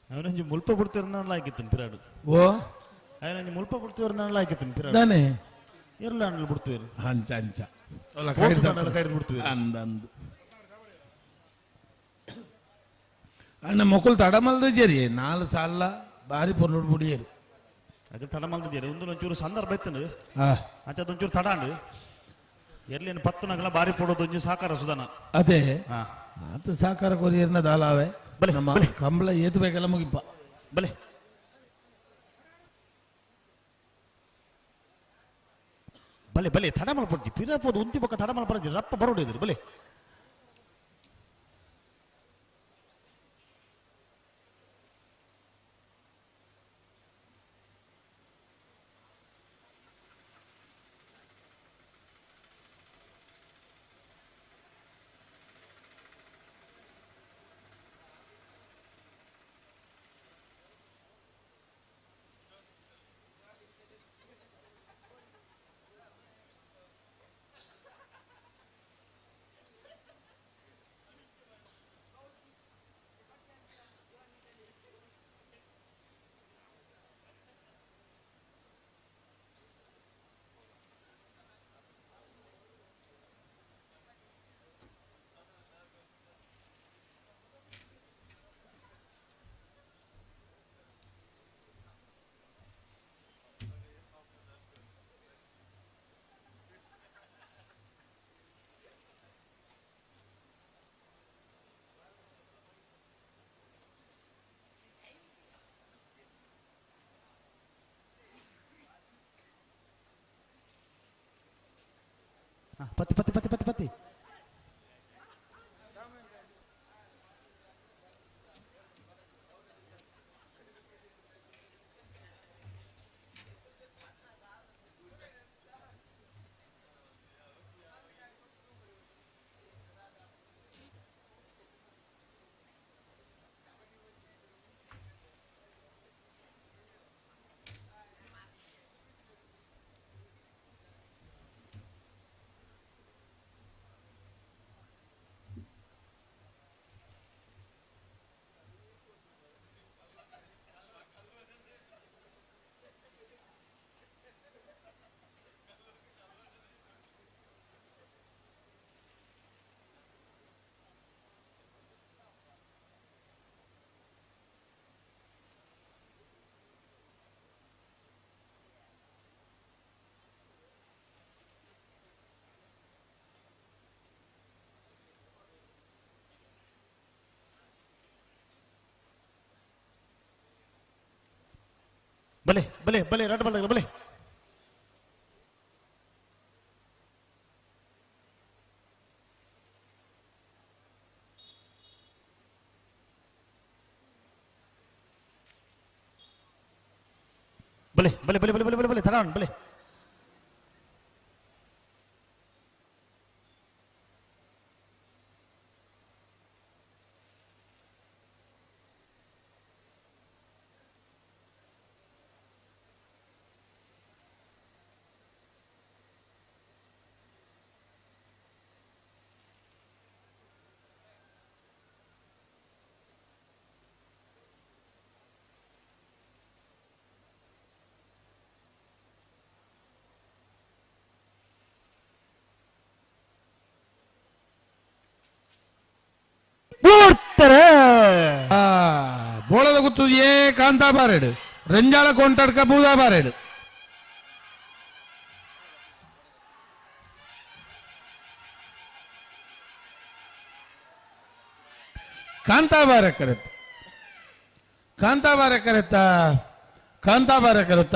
ಅವನಂಜಿ ಮುಲ್ಪ ಬಿಡ್ತಿರ್ನಾಳ ಹಾಕಿತ್ತೇನೆ ಪಿರಾಡು. ಓ ಅವನಂಜಿ ಮುಲ್ಪ ಬಿಡ್ತಿರ್ನಾಳ ಹಾಕಿತ್ತೇನೆ ಪಿರಾಡು. ದಾನೆ? ಇರ್ಲ ಅಂಡ್ಲ ಬಿಡ್ತೀವಿ. ಅಂಚ ಅಂಚ ಅಲ್ಲ, ಕೈಡ್ದು ಕೈಡ್ದು ಬಿಡ್ತೀವಿ. ಅಂದ ಅಂದ ಅಣ್ಣ ಮೊಕುಲ್ ತಡಮಲ್ದ ಜರಿ ನಾಲ್ ಸಾಲ ಬಾರಿ ಪೊರ್ಲುಡು ಬುಡಿಯರು. ಅದು ತಡಮಲ್ದ ಜರಿ ಒಂದು ಒಂಚೂರು ಸಂದರ್ಭ ಇತ್ತು. ಆ. ಅಂಚ ಅದೊಂಚೂರು ತಡಾಂಡು ಎರ್ಲೇನು ಪತ್ತು ನಗಲ ಬಾರಿ ಪೊಡೋದು ಒಂಜಿ ಸಾಕಾರ ಸುಧಾನ. ಅದೇ ಹಾ. ಆತ ಸಾಕಾರ ಕೊರಿಯರ್ನ ದಾಲಾವೆ ನಮ್ಮ ಕಂಬಳ ಏತು ಬೇಕಲ್ಲ ಮುಗಿಪ್ಪ. ಬಲೆ ಬಲೆ ಬಲೆ ತಡ ಮಲ್ಪಡ್ತಿ ಪಿರಪೋದು ಉಂತಿ ಬೊಕ್ಕ ತಡ ಮಲ್ಪಡ್ತಿ ರಪ್ಪ ಬರೋಡಿದ್ರು ಬಲೆ. ಪತ್ತಿ ಪತ್ತಿ ಪತ್ತಿ ಪತ್ತಿ ಪತ್ತಿ ಬಲೆ ಬಲೆ ಬಲೆ ರಡ್ಡ್ ಬಲ್ದಾಗ ಬಲೆ ಬಲೆ ಬಲೆ ಬಲೆ ಬಲೆ ಬಲೆ ಬಲೆ ಬಲೆ ತರಾಣ್ ಬಲೆ ಬೋಳದ ಗುತ್ತು ಏ ಕಾಂತಾ ಬಾರೇಡು ರಂಜಾಳ ಕೊಂಟಡ್ಕ ಬೂದಾ ಬಾರೇಡು ಕಾಂತಾಬಾರೆ ಕರೆತ್ತ ಕಾಂತಾಬಾರೆ ಕರೆತ್ತ ಕಾಂತಾಬಾರೆ ಕರೆತ್ತ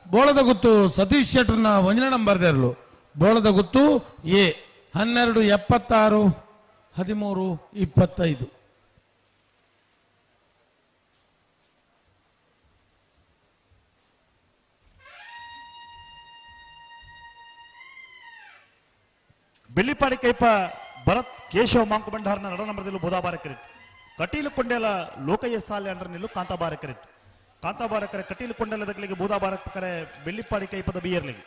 ಬೋಳದ ಗುತ್ತು ಸತೀಶ್ ಶೆಟ್ಟರ್ನ ಒಂದನೇ ನಂಬರ್ ದೇರ್ಲು ಬೋಳದ ಗುತ್ತು ಎ 12 76 13 25. ಬೆಳ್ಳಿಪಾಡಿ ಕೈಪ ಭರತ್ ಕೇಶವ ಮಾಂಕು ಭಂಡಾರನ ನಡ ನಂಬರ್ದಲ್ಲಿ ಬುಧಾಬಾರ ಕ್ರಿಕೆಟ್ ಕಟೀಲು ಕೊಂಡೇಲ ಲೋಕಯ್ಯ ಸಾಲೆ ಅಂಡರ್ ನಿಲ್ಲು ಕಾಂತಾಬಾರ ಕ್ರಿಕೆಟ್ ಕಾಂತಾಬಾರ ಕರೆ ಕಟೀಲು ಕೊಂಡೇಲ ದಗ್ಲಿಗೆ ಬುಧಾಬಾರ ಕರೆ ಬೆಳ್ಳಿಪಾಡಿ ಕೈಪದ ಬಿಯರ್ಲಿಗೆ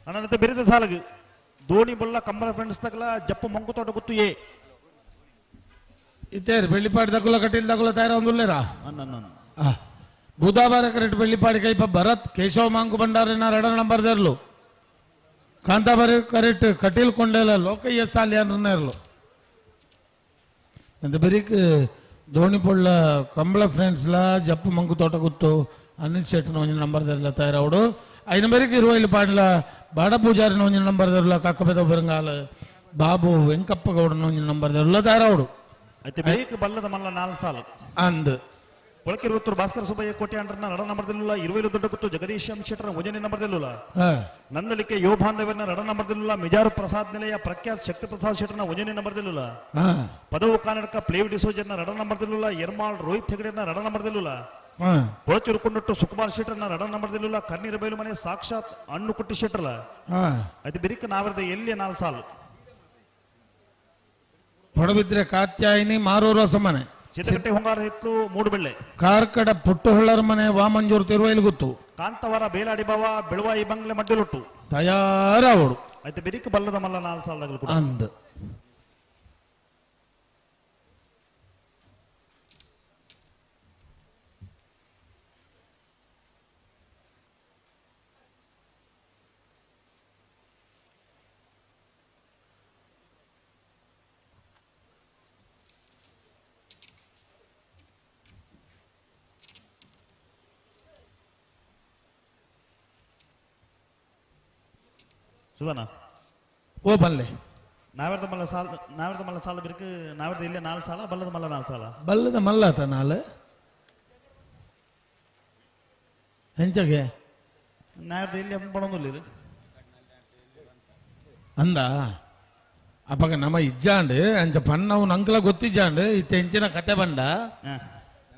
ಅನಂತ ಬಿರಿದ ಸಾಲಗು ಧೋನಿ ಬೊಲ್ಲ ಕಂಬಳ ಫ್ರೆಂಡ್ಸ್ ತಗಲ ಜಪ್ಪು ಮಂಗುತೋಟ ಗುತ್ತು ಎ ಇತ್ತೇರು ಬೆಳ್ಳಿಪಾಡಿ ದಗುಲ ಕಟೀಲ್ ದಗುಲ ತಯಾರ ಒಂದುಲ್ಲೇರಾ ಬೂದಾಬಾರ ಕರೆಕ್ಟ್ ಬೆಳ್ಳಿಪಾಡಿ ಕೈಪ ಭರತ್ ಕೇಶವ ಮಾಂಕು ಭಂಡಾರಿನ ಎರಡರ ನಂಬರ್ ದೇರ್ಲು ಕಾಂತಾಬಾರಿ ಕರೆಕ್ಟ್ ಕಟೀಲ್ ಕೊಂಡೇಲ ಲೋಕಯ್ಯ ಸಾಲಿ ಇರಲು ಅಂತ ಬೆರಿಕ್ ಧೋನಿ ಪೊಳ್ಳ ಕಂಬಳ ಫ್ರೆಂಡ್ಸ್ಲ ಜಪ್ಪು ಮಂಕು ತೋಟ ಗುತ್ತು ಅನಿಲ್ ಶೆಟ್ಟನ ಒಂಜಿ ನಂಬರ್ ದೇರ್ಲ ತಯಾರವಡು ಐನ ಬೆರಿಕ್ ಇರುವೈಲು ಪಾಡ್ಲ ಬಾಡ ಪೂಜಾರಿನ ಒಂಜಿ ನಂಬರ್ ದೇರ್ಲ ಕಕ್ಕಪೆದ ಬರಂಗಾಲ ಬಾಬು ವೆಂಕಪ್ಪ ಗೌಡನ ಒಂಜಿ ನಂಬರ್ ದೇರ್ಲ ತಯಾರವಡು అయితే ಬೆರಿಕ್ ಬಲ್ಲದ ಮಲ್ಲ ನಾಲ್ ಸಾಲು ಅಂದ್ ಕೊಳಕಿರುವತ್ತೂರು ಭಾಸ್ಕರ ಸುಬ್ಬಯ್ಯ ಕೋಟೆ ಅಂಡ್ರನ ನಡ ನಂಬರ್ದಲ್ಲಿಲ್ಲ ಇರುವೈಲು ದೊಡ್ಡ ಗುತ್ತು ಜಗದೀಶ್ ಎಂ ಶೆಟ್ಟರ ಒಂಜನೇ ನಂಬರ್ದಲ್ಲಿಲ್ಲ ನಂದಲಿಕೆ ಯೋ ಬಾಂಧವ್ಯನ ನಡ ನಂಬರ್ದಲ್ಲಿಲ್ಲ ಮಿಜಾರು ಪ್ರಸಾದ್ ನಿಲಯ ಪ್ರಖ್ಯಾತ್ ಶಕ್ತಿ ಪ್ರಸಾದ್ ಶೆಟ್ಟರ್ನ ಒಂಜನೇ ನಂಬರ್ದಲ್ಲಿಲ್ಲ ಪದವು ಕರ್ನಾಟಕ ಪ್ಲೇವ್ ಡಿಸೋಜರ್ನ ನಡ ನಂಬರ್ದಲ್ಲಿಲ್ಲ ಎರ್ಮಾಳ್ ರೋಹಿತ್ ಹೆಗಡೆನ ನಡ ನಂಬರ್ದಲ್ಲಿಲ್ಲ ಕೊಳಚೂರು ಕೊಂಡಟ್ಟು ಸುಕುಮಾರ್ ಶೆಟ್ಟರ್ನ ನಡ ನಂಬರ್ದಲ್ಲಿಲ್ಲ ಕಣ್ಣೀರು ಬೈಲು ಮನೆ ಸಾಕ್ಷಾತ್ ಹಣ್ಣು ಕುಟ್ಟಿ ಶೆಟ್ಟರ್ಲ ಅದು ಬಿರಿಕ್ ನಾವರದ ಎಲ್ಲಿ ನಾಲ್ ಸಾಲು ಪಡಬಿದ್ರೆ ಕಾತ್ಯಾಯಿನಿ ಮಾರೂರು ಹೊಸಮನೆ ಸೀತಕಟ್ಟೆ ಹೊಂಗಾರ ಹಿತ್ಲು ಮೂಡುಬೆಳ್ಳೆ ಕಾರ್ಕಡ ಪುಟ್ಟುಹೊಳ್ಳರ ಮನೆ ವಾಮಂಜೂರು ತಿರುವೈಲು ಗೊತ್ತು ಕಾಂತವರ ಬೇಲಾಡಿ ಬಾವ ಬೆಳವಾಯಿ ಬಂಗ್ಲೆ ಮಡ್ಡಿಲೊಟ್ಟು ತಯಾರಾವಡು అయితే ಬಿರಿಕ್ ಬಲ್ಲದ ಮಲ್ಲ ನಾಲ್ ಸಾಲದಾಗಲು ಕೂಡ ಅಂದ್ ಸುಧಾನ ಓ ಬಲ್ಲೆ ನಾವೆರ್ದ ಮಲ್ಲ ಸಾಲ ನಾವೆರ್ದ ಮಲ್ಲ ಸಾಲ ಬಿರುಕು ನಾವೆರ್ದ ಇಲ್ಲೇ ನಾಲ್ ಸಾಲ ಬಲ್ಲದ ಮಲ್ಲ ನಾಲ್ ಸಾಲ ಬಲ್ಲದ ಮಲ್ಲ ಆತ ನಾಲ್ ಹೆಂಚಗೆ ನಾವೆರ್ದ ಇಲ್ಲಿ ಬಣೊಂದುಲ್ಲ ಅಂದ ಅಪ್ಪಗ ನಮ್ಮ ಇಜ್ಜಾಂಡ್ ಅಂಚ ಪಣ್ಣವು ನಂಕಲ ಗೊತ್ತಿಜ್ಜಾಂಡ್ ಇತ್ತ ಹೆಂಚಿನ ಕತೆ ಬಂಡ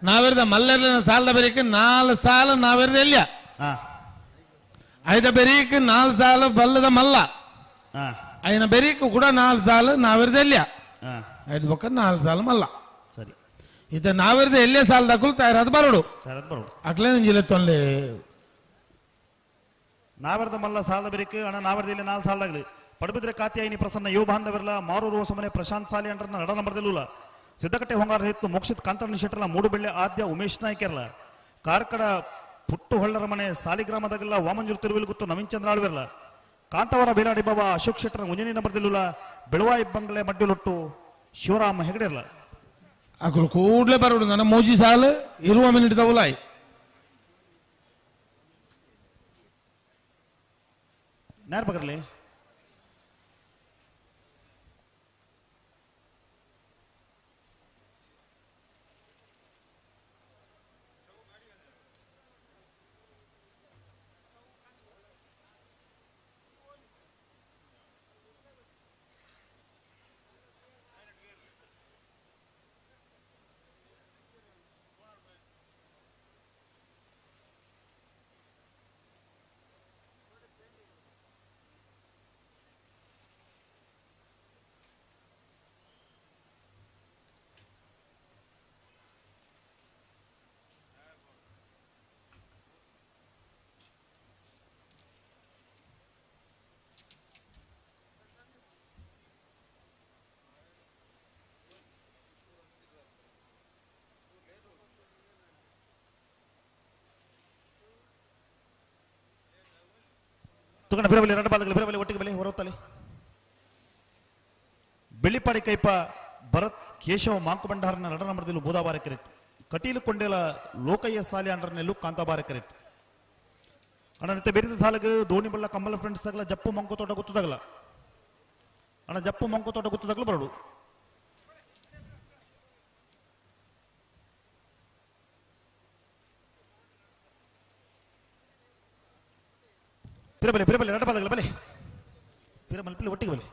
ನಾವೆರ್ದ ಮಲ್ಲೆರ್ನ ಸಾಲದ ಬೆರೀಕ್ ನಾಲ್ ಸಾಲ ನಾವೆರ್ದ ಎಲ್ಲಿಯ ಐದ ಬೆರೀಕ್ ನಾಲ್ ಸಾಲ ಬಲ್ಲದ ಮಲ್ಲ ಐನ ಬೆರೀಕ್ ಕೂಡ ನಾಲ್ ಸಾಲ ನಾವೆರ್ದ ಎಲ್ಲಿಯ ಐದು ಬೊಕ್ಕ ನಾಲ್ ಸಾಲ ಮಲ್ಲ ಸರಿ ಇತ್ತ ನಾವೆರ್ದ ಎಲ್ಲೇ ಸಾಲದಾಕುಲ್ ತಯಾರಾದ ಬರೋಡು ತಯಾರಾದ ಬರೋಡು ಅಟ್ಲೇ ಜಿಲ್ಲೆ ತೊಂದೆ ನಾವೆರ್ದ ಮಲ್ಲ ಸಾಲದ ಬೆರೀಕ್ ಅಣ್ಣ ನಾವೆರ್ದ ಇಲ್ಲಿ ನಾಲ್ ಸಾಲದಾಗ್ಲಿ ಪಡಬಿದ್ರೆ ಕಾತ್ಯಾಯಿನಿ ಪ್ರಸನ್ನ ಯೋ ಬಾಂಧವರ್ಲ ಮಾರೂರು ಹೊಸಮನೆ ಪ್ರಶಾಂತ್ ಸಾಲಿ ಅಂಡ್ರನ್ನ ನಡ ನಂಬರ್ದಲ್ಲಿಲ್ಲ ಸಿದ್ದಕಟ್ಟೆ ಹೊಂಗಾರ ಹಿತ್ತು ಮೋಕ್ಷಿತ್ ಕಾಂತಣ್ಣ ಶೆಟ್ಟರ್ಲ ಮೂಡುಬೆಳ್ಳೆ ಆದ್ಯ ಉಮೇಶ್ ನಾಯ್ಕೆರ್ಲ ಕಾರ್ಕಡ ಪುಟ್ಟು ಹೊಳ್ಳರ ಮನೆ ಸಾಲಿಗ್ರಾಮದಾಗಲ್ಲ ವಾಮಂಜೂರು ತಿರುವಿಲ್ ಗುತ್ತು ನವೀನ್ ಚಂದ್ರ ಆಳ್ವಿರ್ಲ ಕಾಂತವರ ಬೇಲಾಡಿ ಬಾಬಾ ಅಶೋಕ್ ಶೆಟ್ಟರ್ ಒಂಜನೇ ನಂಬರ್ದಲ್ಲಿಲ್ಲ ಬೆಳವಾಯಿ ಬಂಗ್ಲೆ ಮಡ್ಡಿಲೊಟ್ಟು ಶಿವರಾಮ ಹೆಗಡೆರ್ಲ ಅಕುಲು ಕೂಡ್ಲೆ ಬರೋಡು ನನ್ನ ಮೋಜಿ ಸಾಲು 20 ಮಿನಿಟ್ ತವಲಾಯ್ ನೇರ ಪಕಡ್ಲಿ ತುಕಣ ಬಿರಬಲಿ ಎರಡು ಬಾಲಗಳು ಬಿರಬಲಿ ಒಟ್ಟಿಗೆ ಬಲಿ ಹೊರತಲಿ ಬೆಳ್ಳಿಪಾಡಿ ಕೈಪ ಭರತ್ ಕೇಶವ ಮಾಂಕು ಭಂಡಾರನ ನಡ ನಂಬರ್ದಿಲು ಬೂದಾಬಾರೆ ಕರೆಕ್ಟ್ ಕಟೀಲು ಕೊಂಡೇಲ ಲೋಕಯ್ಯ ಸಾಲಿ ಅಂಡರ್ನೆಲ್ಲು ಕಾಂತಾಬಾರೆ ಕರೆಕ್ಟ್ ಅಣ್ಣ ಬೇರೆ ಸಾಲಗ ದೋಣಿ ಬಲ್ಲ ಕಮ್ಮಲ ಫ್ರೆಂಡ್ಸ್ ತಗಲ ಜಪ್ಪು ಮಂಕು ತೋಟ ಗೊತ್ತದಾಗಲ ಅಣ್ಣ ಜಪ್ಪು ಮಂಕು ತೋಟ ಗೊತ್ತದಾಗಲ ಬರಡು ಪಿರಬಲೆ ಪಿರಬಲೆ ಎರಡು ಬಾಲಗಳ ಬಲೆ ಪಿರಮಲ್ಪಿಲಿ ಒಟ್ಟಿಗೆ ಬಲೆ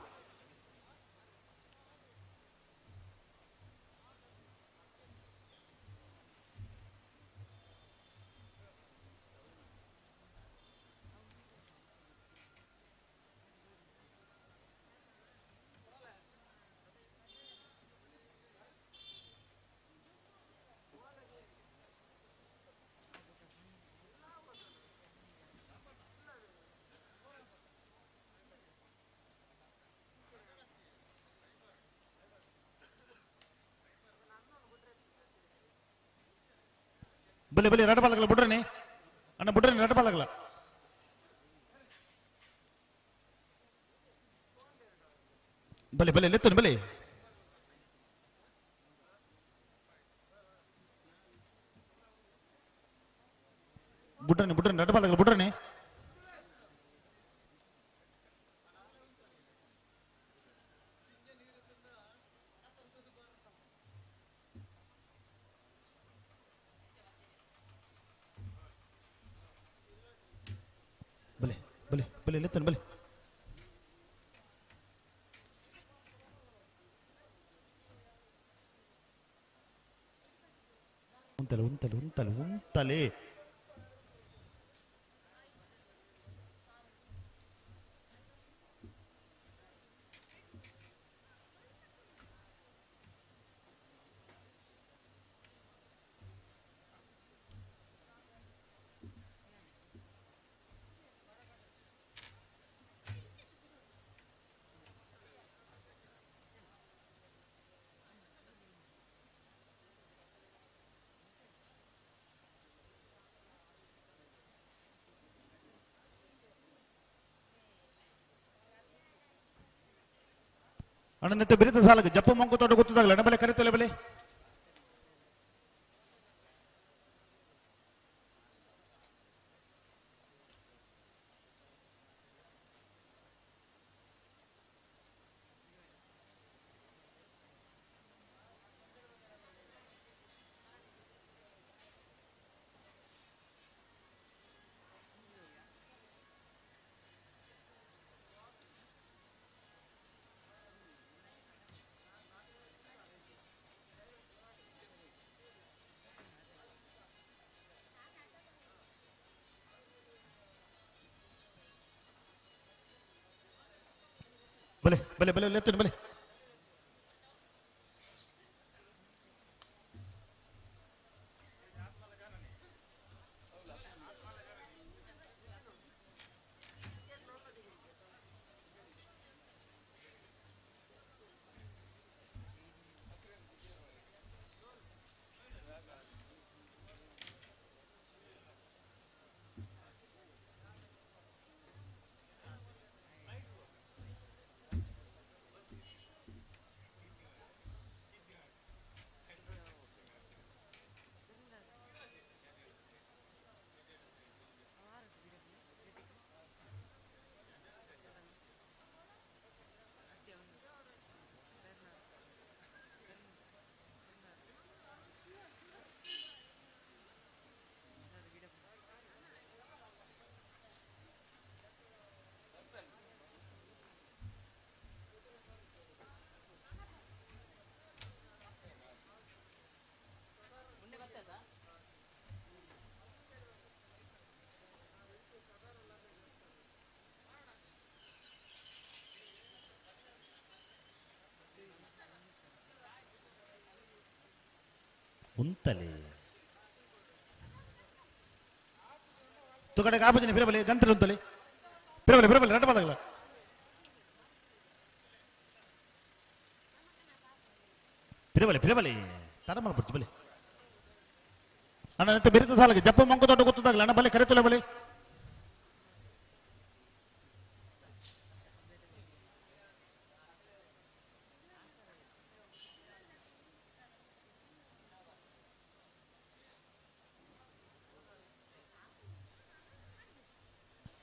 ಬಲೆ ಬಲೆ ಎರಡು ಬಾಲಗಳ ಬಿಡ್ರನಿ ಅಣ್ಣ ಬಿಡ್ರನಿ ಎರಡು ಬಾಲಗಳ ಬಲೆ ಬಲೆ ಲೆತ್ತನು ಬಲೆ ಬುಡ್ರನಿ ಬುಡ್ರನಿ ಎರಡು ಬಾಲಗಳ ಬುಡ್ರನಿ ಬಲೆ ಬಲೆ ಬಲೆ ಲೆತ್ತನು ಬಲೆ ಉಂತಲೆ ಉಂತಲೆ ಉಂತಲೆ ಉಂತಲೆ ಅಣ್ಣ ಬಿರಿದ ಸಾಲಗ ಜಪ್ಪು ಮಂಕು ತೋಟ ಗೊತ್ತದಾಗಲ್ಲ ಅಣ್ಣ ಬಲೆ ಕರಿತಲೆ ಬಲೆ ಬಲೆ ಬಲೆ ಬಲೆ ಲೆತ್ತನು ಬಲೆ ಉಂತಲೆ ತುಗಡೆ ಕಾಪುಜಿನ ಪಿರಬಲೆ ಗಂತಲೆ ಉಂತಲೆ ಪಿರಬಲೆ ಪಿರಬಲೆ ರಡ್ಡ ಪದಗಲ ಪಿರಬಲೆ ಪಿರಬಲೆ ತರಮಲ ಪುಡ್ಚಿ ಬಲೆ ಅಣ್ಣ ನಂತ ಬೆರಿತ ಸಾಲಗೆ ಜಪ್ಪ ಮಂಕು ದೊಡ್ಡ ಗೊತ್ತದಾಗಲ್ಲ ಅಣ್ಣ ಬಲೆ ಕರೆತುಲೆ ಬಲೆ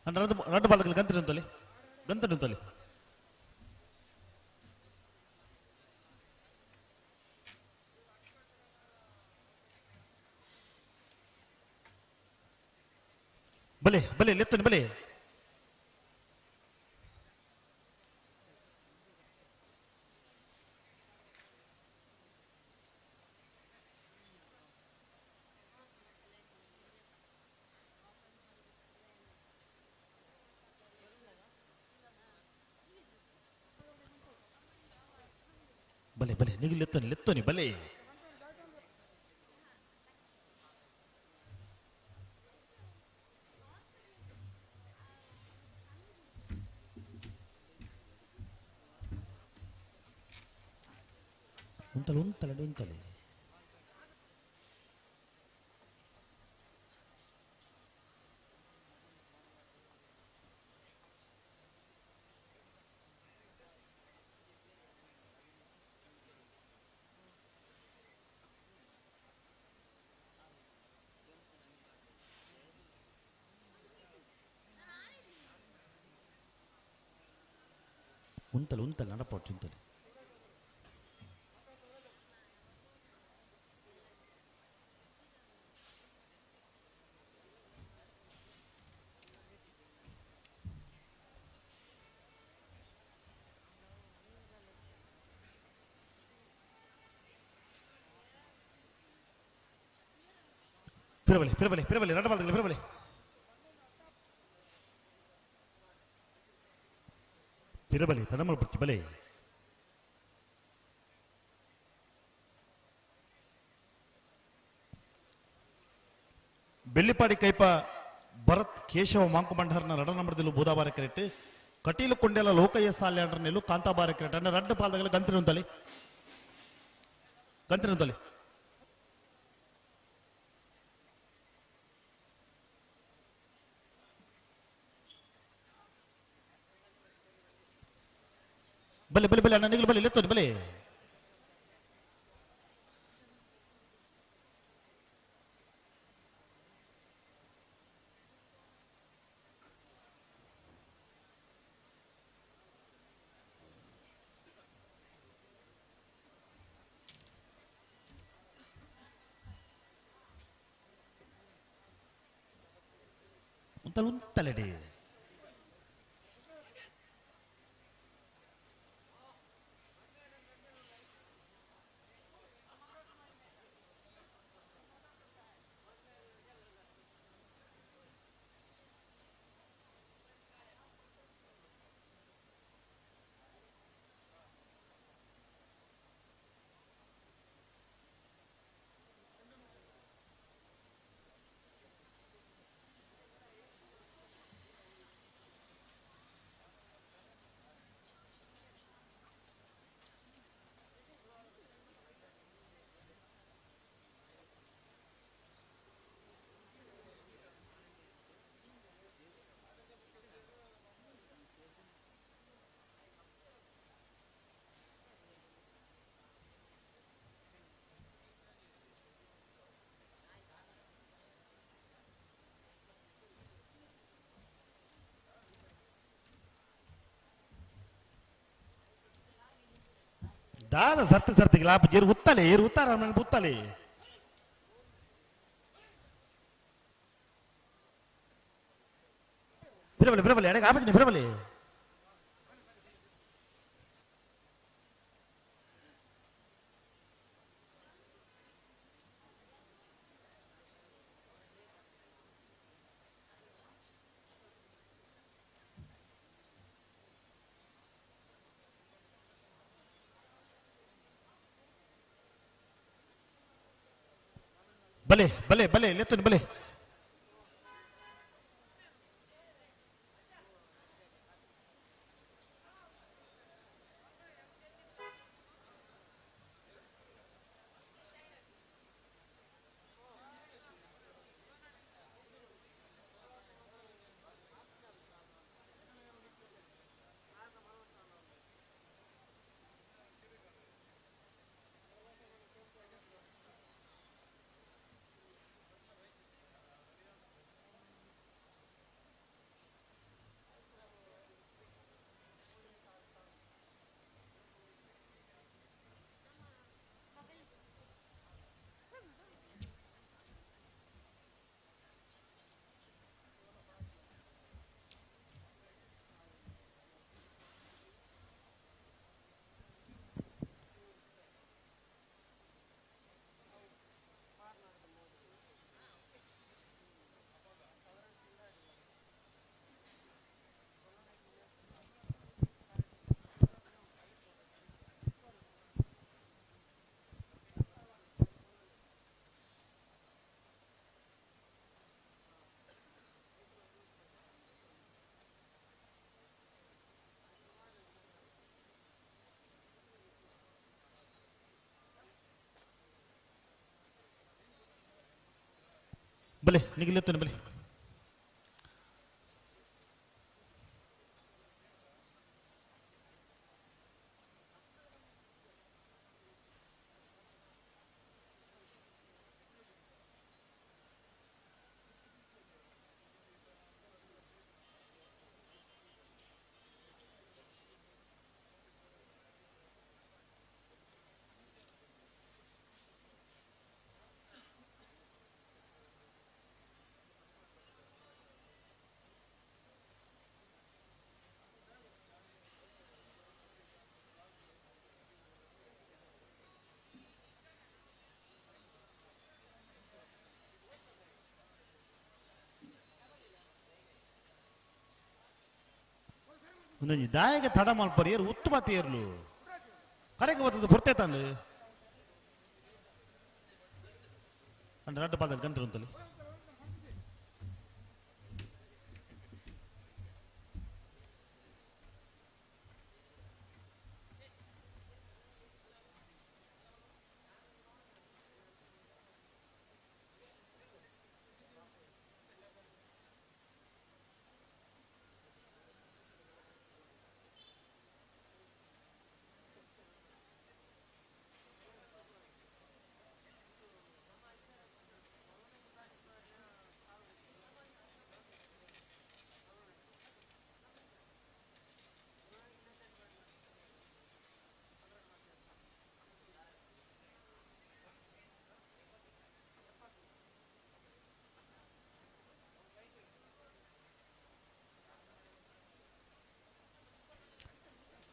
ಅಣ್ಣ ರಡ್ಡು ರಡ್ಡು ಬಾಲಕలు ಗಂತ ನಿಂತಲೆ ಗಂತ ನಿಂತಲೆ ಬಲೆ ಬಲೆ ಲೆತ್ತುನಿ ಬಲೆ ಬಲೆ ಬಲೆ ನಿಗು ಲೆತ್ತುನಿ ಲೆತ್ತುನಿ ಬಲೆ ಉಂತಲೆ ಉಂತಲೆ ಉಂತಲೆ ಉಂತಲೆ ಉಂತಲೆ ನಡಪಟ್ಟು ಉಂತಲೆ ಪಿರಬಲೆ ಪಿರಬಲೆ ಪಿರಬಲೆ ರಡ್ಡ ಬಾಲಕಲೆ ಪಿರಬಲೆ ಪಿರಬಲೆ ತಡಮಲ್ ಪುಡ್ಚಿ ಬಲೆ ಬೆಳ್ಳಿಪಾಡಿ ಕೈಪ ಭರತ್ ಕೇಶವ ಮಾಂಕು ಮಂಡರ್ನ ರಡ ನಂಬರ್ದಿಲು ಬೂದಾಬಾರ ಕ್ರೆಟ್ ಕಟೀಲು ಕೊಂಡೆಲ ಲೋಕಯ್ಯ ಸಾಲ್ಯಾಂಡ್ರ ನೆಲ್ಲು ಕಾಂತಾಬಾರ ಕ್ರೆಟ್ ಅಣ್ಣ ರಡ್ಡ ಪಾಲ್ದಗಲ ಗಂತಿನ ಉಂತಲೆ ಗಂತಿನ ಉಂತಲೆ ಬಲೆ ಬಲೆ ಬಲೆ ಅಣ್ಣ ನಿಗಲು ಬಲೆ ಲೆತ್ತೋನಿ ಬಲೆ ಉಂತಲೆ ಉಂತಲೆಡಿ ದಾದ ಸರ್ತಿ ಸರ್ತಿಗೆ ಲಾಭ ಜೇರು ಉತ್ತಲೆ ಏರು ಉತ್ತಾರ ಉತ್ತಲೆ ಬಿರಬಲೆ ಬಿರಬಲೆ ಎಡಗೆ ಆಪಜಿನಿ ಬಿರಬಲೆ ಬಲೆ ಬಲೆ ಬಲೆ ಲೆತ್ತುನಿ ಬಲೆ ಬಲೆ ನಿಗಿಲೆತ್ತನೆ ಬಲೆ ಒಂದೊಂಜಿ ದಾಯಗ ತಡ ಮಲ್ಪರ್ ಏರು ಉತ್ತಮ ತೇರ್ಲು ಕರೆಗೆ ಬರ್ತದೆ ಪುರ್ತೆ ತಾನು ಅಂಡ ರಡ್ಡ ಪಾದಲ್ ಗಂತ್ರ ಅಂತಲ್ಲಿ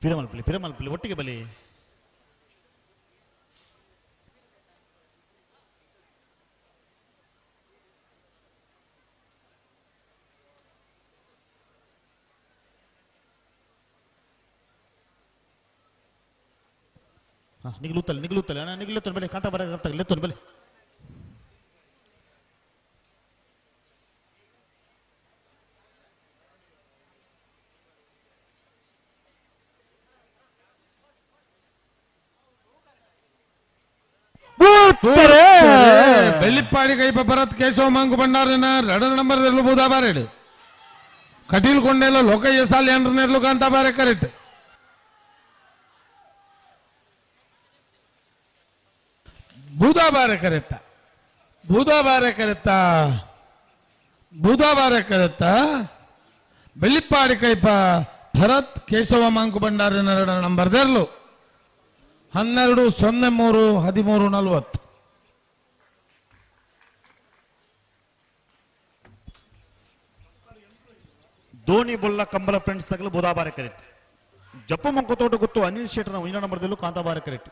ಪಿರಮಲ್ಪಲ್ಲಿ ಪಿರಮಲ್ಪಲ್ಲಿ ಒಟ್ಟಿಗೆ ಬಲಿ ನಿಗ್ಲೂತಲ್ಲ ನಿಗ್ಲೂತಲ್ಲ ಅಣ್ಣ ನಿಗ್ಲೂತಲ್ಲ ಬಲೆ ಕಾಂತ ಬರ ಲೆತ್ತೋನ್ ಬಲೆ ಬೆಳ್ಳಿಪ್ಪಾಡಿ ಕೈಪ ಭರತ್ ಕೇಶವ ಮಂಗು ಭಂಡಾರನ ರಡ ನಂಬರ್ ಬೂದಾ ಬಾರೇಡು ಕಟೀಲ್ ಕೊಂಡೆಲ್ಲ ಲೋಕಯ್ಯ ಸಾಲಿ ಅಂಡ್ರನೆರ್ಲು ಕಾಂತ ಬಾರೆ ಕರೆಕ್ಟ್ ಬೂದಾ ಬಾರೆ ಕರೆತ್ತ ಬೂದಾ ಬಾರೆ ಕರೆತ್ತ ಬೂದಾ ಬಾರೆ ಕರೆತ್ತ ಬೆಳ್ಳಿಪ್ಪಾಡಿ ಕೈಪ ಭರತ್ ಕೇಶವ ಮಂಕು ಭಂಡಾರನ ರಡ ನಂಬರ್ ದೆರ್ಲು 12 03 13 40. ಧೋನಿ ಬೊಲ್ಲ ಕಂಬಳ ಫ್ರೆಂಡ್ಸ್ ತಗಲು ಬುಧಾಬಾರೆ ಕರೆಕ್ಟ್ ಜಪ್ಪು ಮಂಕುತೋಟ ಗೊತ್ತು ಅನಿಲ್ ಶೆಟ್ಟರ್ ಒಂಜ ನಂಬರ್ದಲ್ಲೂ ಕಾಂತಾಬಾರೆ ಕರೆಕ್ಟ್.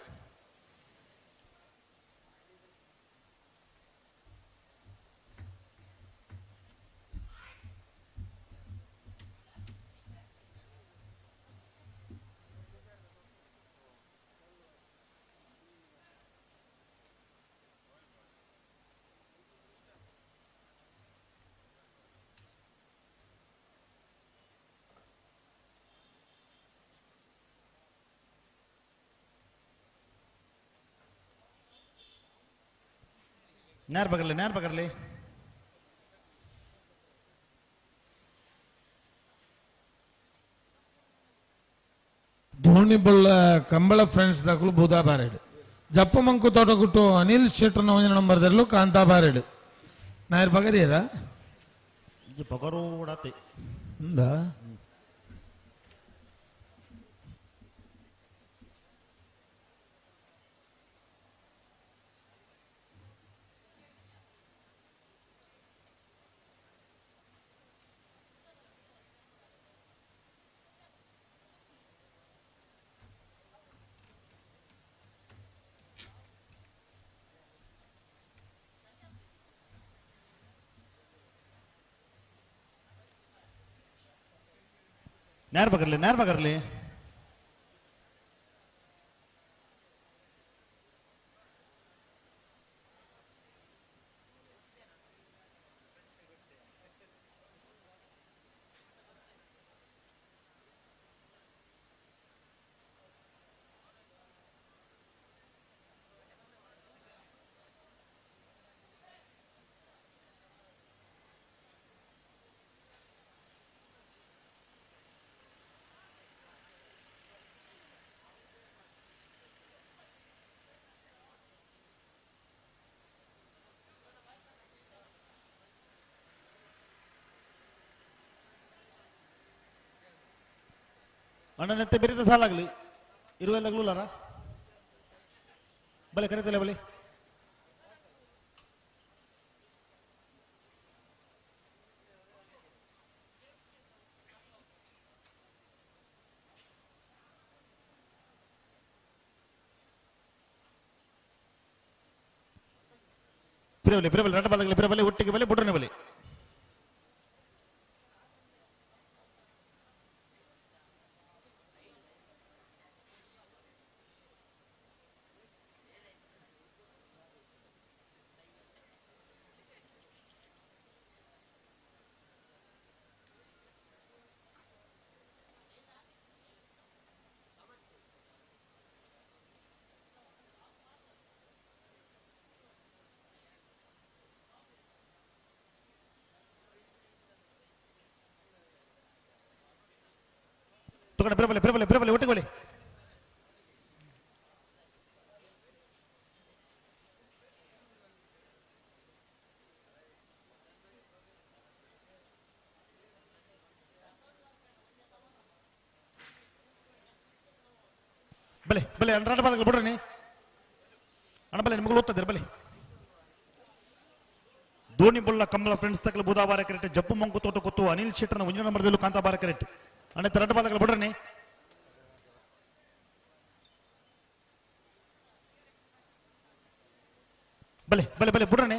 ನೇರ ಬಗರ್ಲಿ ನೇರ ಬಗರ್ಲಿ ಧೋನಿ ಬೊಳ್ಳ ಕಂಬಳ ಫ್ರೆಂಡ್ಸ್ ದಾಖಲು ಬೂದಾ ಬಾರೇಡ್ ಜಪ್ಪ ಮಂಕು ತೋಟಗುಟ್ಟು ಅನಿಲ್ ಶೆಟ್ಟರ್ ಒಂಜಿ ನಂಬರ್ ದರ್ಲು ಕಾಂತಾ ಬಾರೇಡ್ ನಾಯರ್ ಬಗರಿಯರ ಬಗರೋಡತೆ ఉందా ನೇರ ಬಗರ್ಲಿ ನೇರ ಬಗರ್ಲಿ ಅಣ್ಣನೆತ್ತೆ ಬೆರಿತ ಸಾಲಾಗ್ಲಿ ಇರುವೆಲ್ಲಾಗ್ಲೂಲಾರ ಬಲೆ ಕರೀತಲ್ಲ ಬಲೆ ಪಿರಬಲೆ ಪಿರಬಲೆ ರಡ್ಡ ಬಾಲಾಗ್ಲಿ ಪಿರಬಲೆ ಒಟ್ಟಿಗೆ ಬಲೆ ಬುಡ್ರನೆ ಬಲೆ ತಗೊಂಡು ಬಿರಬಲೆ ಬಿರಬಲೆ ಬಿರಬಲೆ ಒಟ್ಟಿಗೆ ಬಲೆ ಬಲೆ ಬಲೆ ಅಂಡ್ರಾಡ ಬಾದಗಳು ಬಿಡ್ರಿ ನೀ ಅಣ್ಣ ಬಲೆ ನಿಮಗಳು ಓದ್ತದಿರ ಬಲೆ ಧೋನಿ ಬುಳ್ಳ ಕಮಲ ಫ್ರೆಂಡ್ಸ್ ತಕಲ ಬುಧಾಬಾರ ಕರೆಕ್ಟ್ ಜಪ್ಪು ಮಂಕು ತೋಟ ಕೊತ್ತು ಅನಿಲ್ ಶೆಟ್ಟರ್ನ ಒಂಜಿ ನಂಬರ್ದಲ್ಲೂ ಕಾಂತಾಬಾರ ಕರೆಕ್ಟ್ ಅಣ್ಣ ತರಟ ಬಾದಗಳು ಬಿಡ್ರಿ ನೀ ಬಲೆ ಬಲೆ ಬಲೆ ಬಿಡ್ರಿ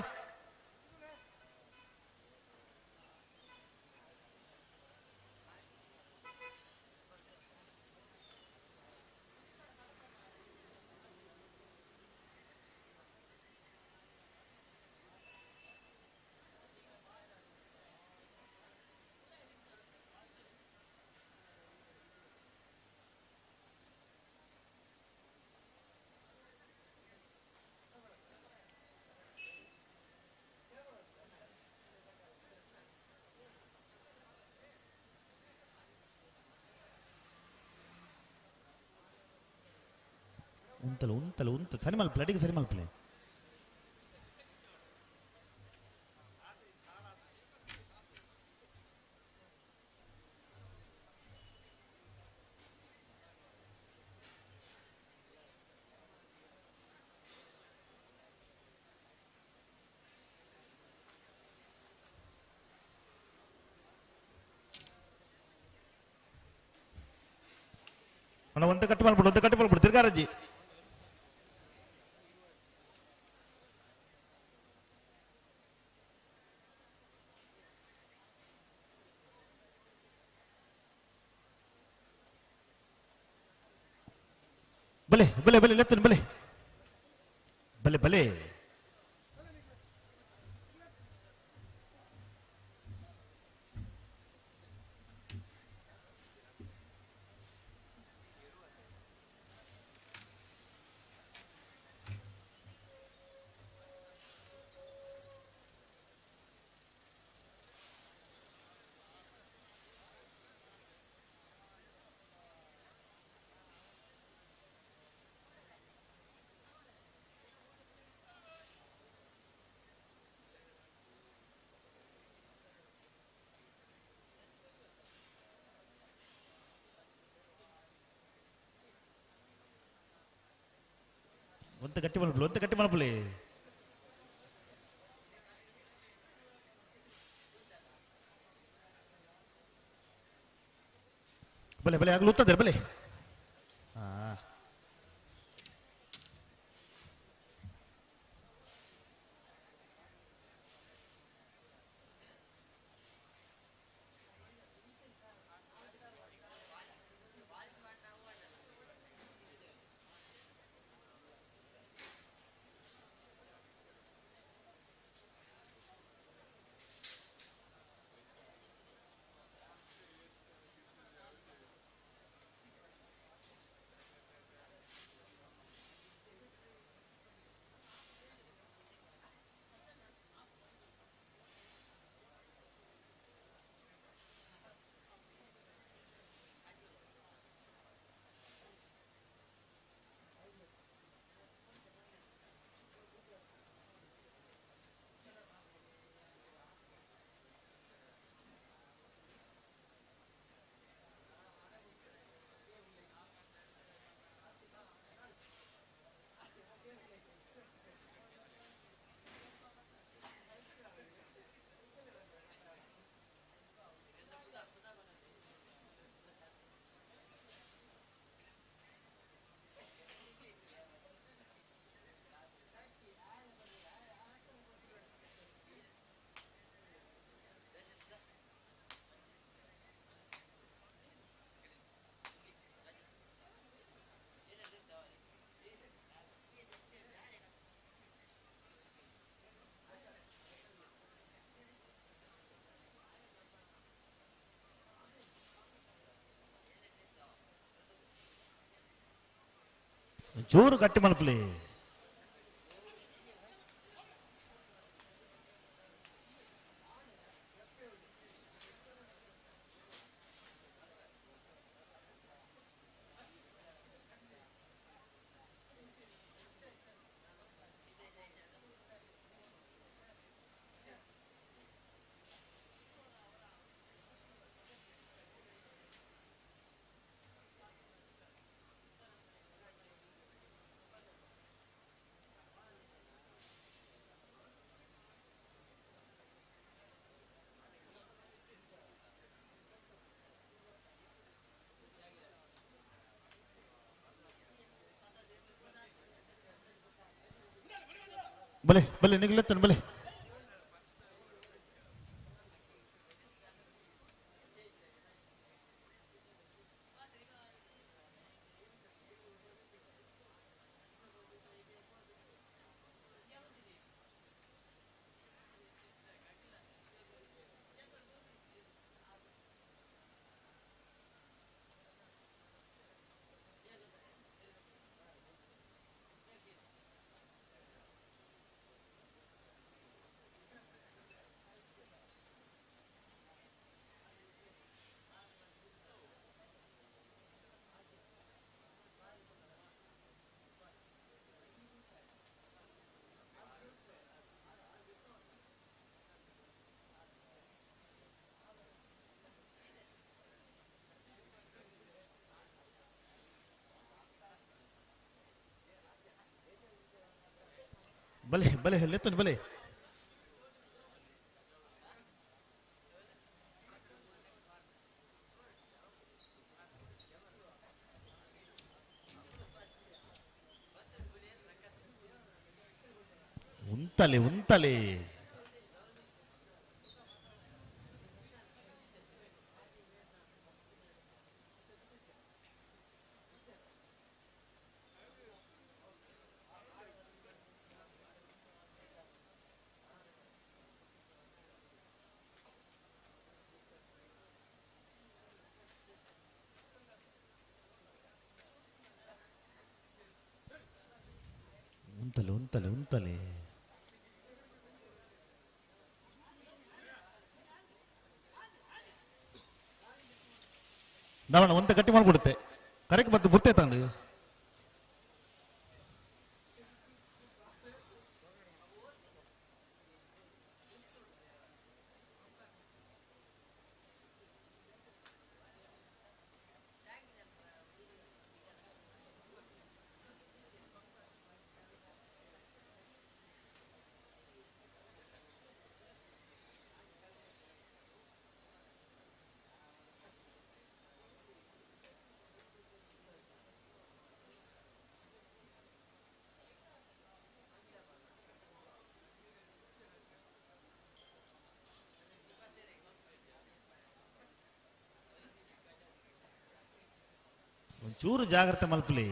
ಉಂತಲು ಉಂತಲು ಉಂತ ಸರಿ ಮಲ್ಪಲೆ ಅಡಿಗೆ ಸರಿ ಮಲ್ಪಲೆ ಅಣ್ಣ ಒಂದೇ ಕಟ್ಟು ಮಾಡ್ಬಿಡು ಒಂದೇ ಕಟ್ಟು ಮಾಡ್ಬಿಡು ತಿರ್ಗಾರಜ್ಜಿ ಬಲೆ ಬಲೆ ಬಲೆ ಲೆತ್ತನ್ ಬಲೆ ಬಲೆ ಬಲೆ ಒಂತೆ ಗಟ್ಟಿ ಮಲ್ಪುಲೆ, ಒಂತೆ ಗಟ್ಟಿ ಮಲ್ಪುಲೆ. ಬಲೆ ಬಲೆ ಆಗಲು ಉತ್ತದೆ ಬಲೆ. ಜೋರು ಗಟ್ಟಿ ಮಲ್ಪುಲೆ. ಬಲೆ ಬಲೆ ನಿಗ್ಲೆತ್ತನ ಬಲೆ. ಬಲೆ ಬಲೆ ಲೆತ್ತನ ಬಲೆ. ಉಂತಲೆ ಉಂತಲೆ. ಉಂತಲೆ ಉಂತಲೆ ಉಂತಲೆ. ದಾವಣ ಒಂತೆ ಗಟ್ಟಿ ಮಾಡ್ಬಿಡುತ್ತೆ. ಕರೆಕ್ಟ್ ಬತ್ತು ಬುರ್ತೆ ತಂದು. ಚೂರು ಜಾಗ್ರತೆ ಮಲ್ಪಲಿ.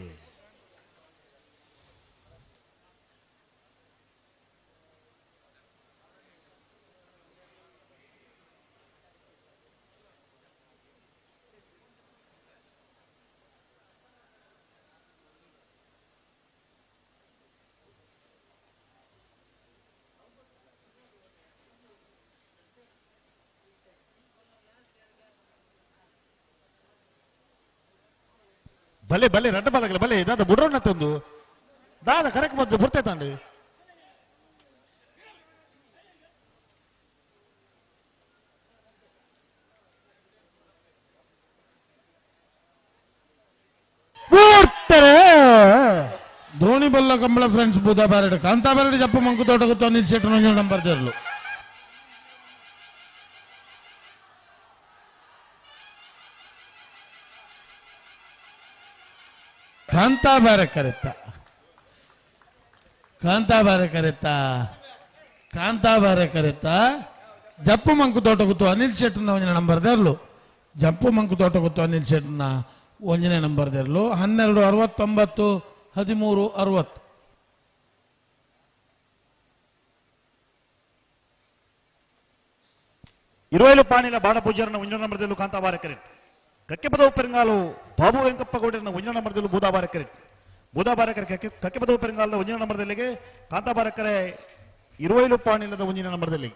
ಬಲೆ ಬಲೆ ರಡ್ಡ ಬಲಗಲ ಬಲೆ ದಾದ ಬುಡ್ರೋಣ ತಂದು ದಾದ ಕರೆಕ್ ಬಂದು ಬರ್ತೈತಾಂಡು. ಧೋನಿ ಬಲ್ಲ ಕಂಬಳ ಫ್ರೆಂಡ್ಸ್ ಬುಧ ಬಾರಡ್ ಕಾಂತಾ ಬಾರಡ್ ಜಪ್ಪ ಮಂಕು ತೋಟಗುತ್ತ ಅನಿಲ್ ಶೆಟ್ಟಿ ನಂಬರ್ ತೆರಲು. ಕಾಂತಾಬಾರೆ ಕರೆತ್ತ ಕಾಂತಾಬಾರೆ ಕರೆತ್ತ ಕಾಂತಾಬಾರೆ ಕರೆತ್ತ ಜಪ್ಪು ಮಂಕು ತೋಟಗುತ್ತು ಅನಿಲ್ ಶೆಟ್ಟನ ಒಂಜನೇ ನಂಬರ್ ದೇರ್ಲು. ಜಪ್ಪು ಮಂಕು ತೋಟಗುತ್ತು ಅನಿಲ್ ಶೆಟ್ಟನ ಒಂಜನೇ ನಂಬರ್ ದೇರ್ಲು. 12 69 13 60. ಇರುವೈಲು ಪಾಣಿಲ ಬಾಡ ಪೂಜಾರನ ಒಂಜನೇ ನಂಬರ್ ದೇರ್ಲು ಕಾಂತಾಬಾರೆ ಕರೆಕ್ಟ್. ಕಕ್ಕೆಪದವು ಪೆರಂಗಾಲು ಬಾಬು ವೆಂಕಪ್ಪ ಗೌಡರನ ಒಂಜನೇ ನಂಬರ್ದಲ್ಲಿ ಬೂದಾಬಾರಕರೆ ಬೂದಾಬಾರಕರೆ ಕಕ್ಕೆಪದವು ಪೆರಂಗಾಲದ ಒಂಜನೇ ನಂಬರ್ದಲ್ಲಿಗೆ ಕಾಂತಾಬಾರಕರೆ ಇರುವೈಲು ಪಾಣಿಲದ ಒಂಜನೇ ನಂಬರ್ದಲ್ಲಿ.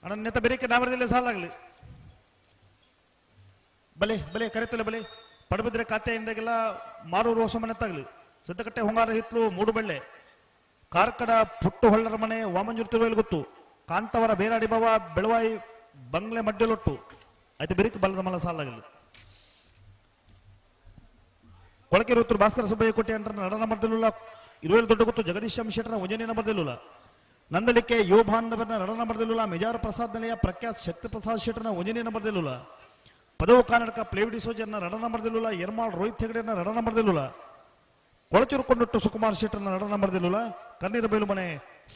ಅನನ್ಯತ ಬೇರೆ ನಾಮರದಲ್ಲಿ ಸಾಲಾಗಲಿ. ಬಲೆ ಬಲೆ ಕರೆತಲೆ ಬಲೆ ಪಡಬಿದ್ರೆ ಖಾತೆಯಿಂದಾಗೆಲ್ಲ ಮಾರೂರು ಹೊಸ ಮನೆ ತಾಗಲಿ. ಸಿದ್ದಕಟ್ಟೆ ಹೊಂಗಾರ ಹಿತ್ಲು ಮೂಡುಬೆಳ್ಳೆ ಕಾರ್ಕಡ ಪುಟ್ಟು ಹೊಳ್ಳರ ಮನೆ ವಾಮಂಜೂರು ತಿರುವೇಲು ಗೊತ್ತು ಕಾಂತವರ ಬೇರಾಡಿ ಬಾವ ಬೆಳವಾಯಿ ಬಂಗ್ಲೆ ಮಡ್ಡೆಲೊಟ್ಟು ಆಯ್ತು ಬೆರಿಕು ಬಲದ ಮಲ ಸಾಲಾಗಲಿ. ಕೊಳಕೆರೆ ಉತ್ತರ ಭಾಸ್ಕರ ಸುಬ್ಬಯ್ಯ ಕೋಟೆ ಅಂಡ್ರ ನಡನ ಮರ್ದಲುಲ್ಲ ಇರುವೇಲು ದೊಡ್ಡ ಗೊತ್ತು ಜಗದೀಶ್ ಶೆಟ್ಟರ ಒಂಜನೇ ನಂಬರ್ದಲ್ಲುಲ್ಲ. ನಂದಲಿಕೆ ಯೋಭಾಂಧವರನ ನಡನ ಮರ್ದಲುಲ್ಲ ಮೆಜಾರ್ ಪ್ರಸಾದ್ ನೆಲೆಯ ಪ್ರಖ್ಯಾತ್ ಶಕ್ತಿ ಪ್ರಸಾದ್ ಶೆಟ್ಟರನ ಒಂಜನೇ ನಂಬರ್ದಲ್ಲುಲ್ಲ. ಪದವು ಕರ್ನಾಟಕ ಪ್ಲೇವಿಡಿ ಸೋಜರ್ನ ನಡನ ಮರ್ದಲುಲ್ಲ ಯರ್ಮಾಳ್ ರೋಹಿತ್ ಹೆಗಡೆನ ನಡನ ಮರ್ದಲುಲ್ಲ. ಕೊಳಚೂರು ಕೊಂಡೊಟ್ಟು ಸುಕುಮಾರ್ ಶೆಟ್ಟರ್ನ ನಡ ನಂಬರ್ದಿಲ್ಲ. ಕಣ್ಣೀರ ಬೈಲು ಮನೆ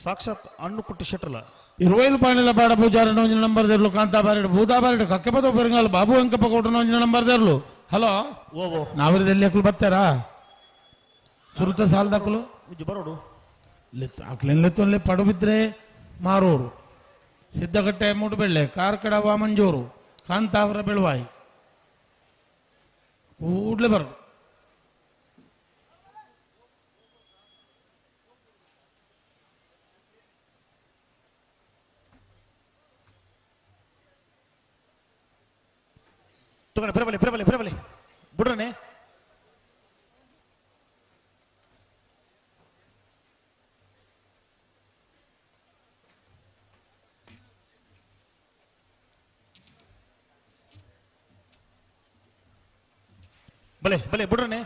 ಸಾಕ್ಷಾತ್ ಅಣ್ಣು ಕುಟ್ಟಿ ಶೆಟ್ಟರ್ಲ. ಇರುವೈಲು ಪಾಣಿಲ ಬಾಡ ಪೂಜಾರನ ಒಂಜಿನ ನಂಬರ್ ದೇರ್ಲು. ಕಾಂತಾಬಾರಡ್ ಬೂದಾಬಾರಡ್ ಕಕ್ಕೆಪದ ಪೆರಂಗಾಲು ಬಾಬು ವೆಂಕಪ್ಪ ಗೌಡನ ಒಂಜಿನ ನಂಬರ್ ದೇರ್ಲು. ಹಲೋ ನಾವಿರದಲ್ಲಿ ಅಕ್ಲು ಬರ್ತಾರಾ ಸುರುತ ಸಾಲದಕ್ಕಲು ಬರೋಡು ಅಕ್ಲೆನ್ ಪಡುಬಿದ್ರೆ ಮಾರೂರು ಸಿದ್ದಕಟ್ಟೆ ಮೂಡುಬೆಳ್ಳೆ ಕಾರ್ಕಡ ವಾಮಂಜೂರು ಕಾಂತಾವರ ಬೆಳುವಾಯಿ ಕೂಡ್ಲೆ ಬರೋಡು. ತಗೊಂಡೆ ಫಿರಬಲಿ ಫಿರಬಲಿ ಫಿರಬಲಿ ಬಿಡ್ರನೆ. ಬಲೆ ಬಲೆ ಬಿಡ್ರನೆ.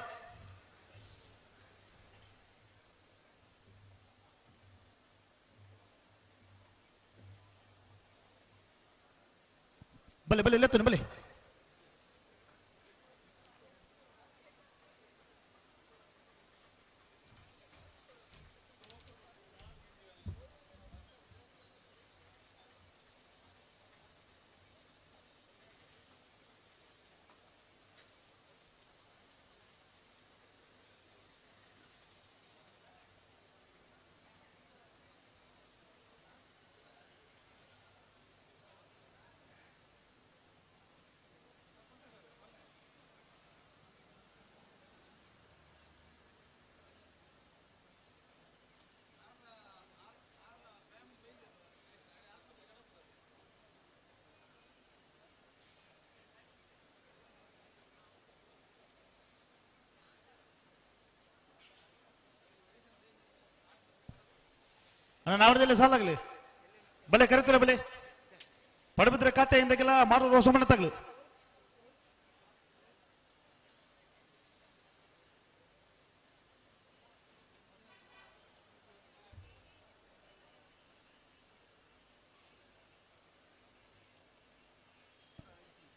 ಬಲೆ ಬಲೆ ಲೆತ್ತನೆ ಬಲೆ. ಅಣ್ಣ ನಾವಡದಲ್ಲಿ ಸಾಲಾಗಲಿ ಬಲೆ ಕರೆತಲೆ ಬಲೆ ಪಡಬಿದ್ರೆ ಖಾತೆ ಹಿಂದಕ್ಕೆಲ್ಲ ಮಾರು ರೋಸ ಮನೆ ತಗಲು.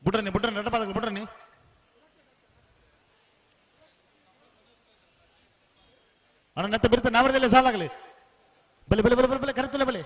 ಬುಡ್ರನಿ ಬುಡ್ರನಿ ನಡಪಾದಾಗಲಿ ಬುಡ್ರನಿ. ಅಣ್ಣ ನೆತ್ತ ಬಿರ್ತ ನಾವಡದಲ್ಲಿ ಸಾಲಾಗಲಿ. ಬಲೆ ಬಲೆ ಬಲೆ ಬಲೆ ಬಲೆ ಕರೆತಲೆ ಬಲೆ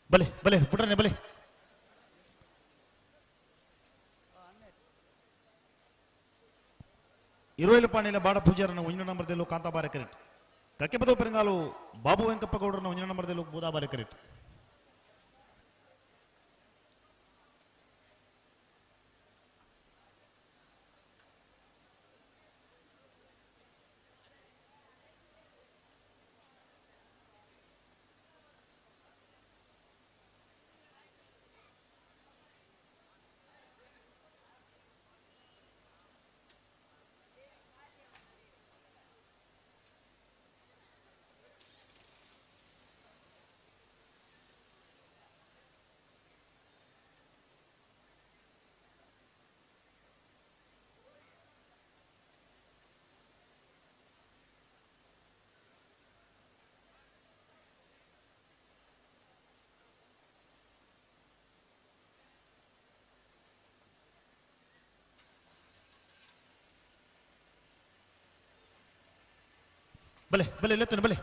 ಬಲೆ ಬಲೆ ಬುಡ್ರನೆ ಬಲೆ ಇರುವೈಲು ಪಾಣಿಲ ಬಾಡ ಪೂಜಾರನ ಒಂಜಿನ ನಂಬರ್ ದೇಲು ಕಾಂತಾಬಾರೆ ಕರೆಕ್ಟ್ ಕಕ್ಕೆಪದ ಪೆರಂಗಾಲು ಬಾಬು ವೆಂಕಪ್ಪ ಗೌಡರನ ಒಂಜಿನ ನಂಬರ್ ದೇಲು ಬೂದಾಬಾರೆ ಕರೆಕ್ಟ್ ಬಲೆ ಬಲೆ ಲೆತ್ತನೆ ಬಲೆ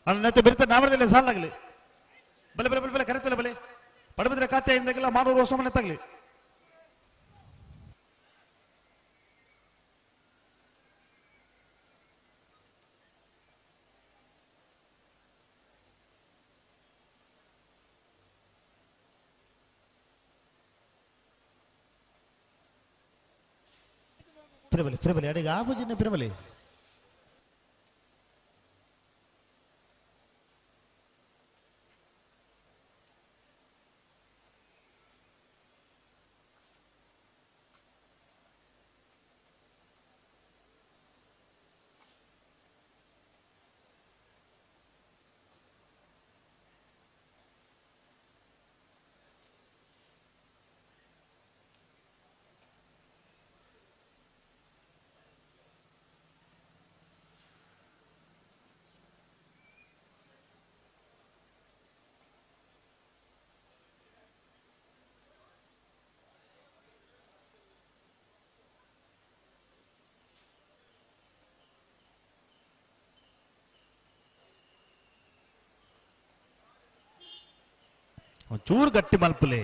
ಅಣ್ಣ ಬಿರ್ತ ನಾಮದಲ್ಲಿ ಸಾಲಾಗಲಿ ಬಲೆ ಬಲೆ ಬಲೆ ಬಲೆ ಕರೆತಲೆ ಬಲೆ ಪಡಬಿದ್ರೆ ಖಾತೆ ಇಂದಾಗೆಲ್ಲ ಮಾನೂರು ಹೊಸಮನೆ ತಗಲಿ ಪಿರಬಲಿ ಪಿರಬಲಿ ಅಡಿಗೆ ಆಪುಜಿನ ಪಿರಬಲಿ ಚೂರು ಗಟ್ಟಿ ಮಲ್ಪುಲೆ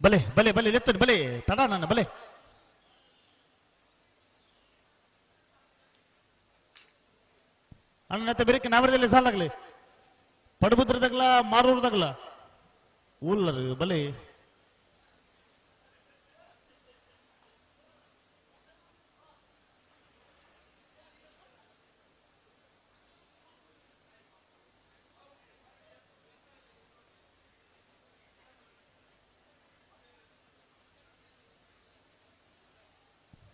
ಬಲೆ ಬಲೆ ಬಲೆ ಲೆತ್ತನು ಬಲೆ ತಡ ನನ್ನ ಬಲೆ ಅಣ್ಣನ ಬೆರಕೆ ನಾವರದಲ್ಲಿ ಸಾಲಾಗ್ಲಿ ಪಡಬುದ್ರದಾಗ್ಲ ಮಾರೂರ್ದಾಗ್ಲ ಊಲ್ಲರು ಬಲೆ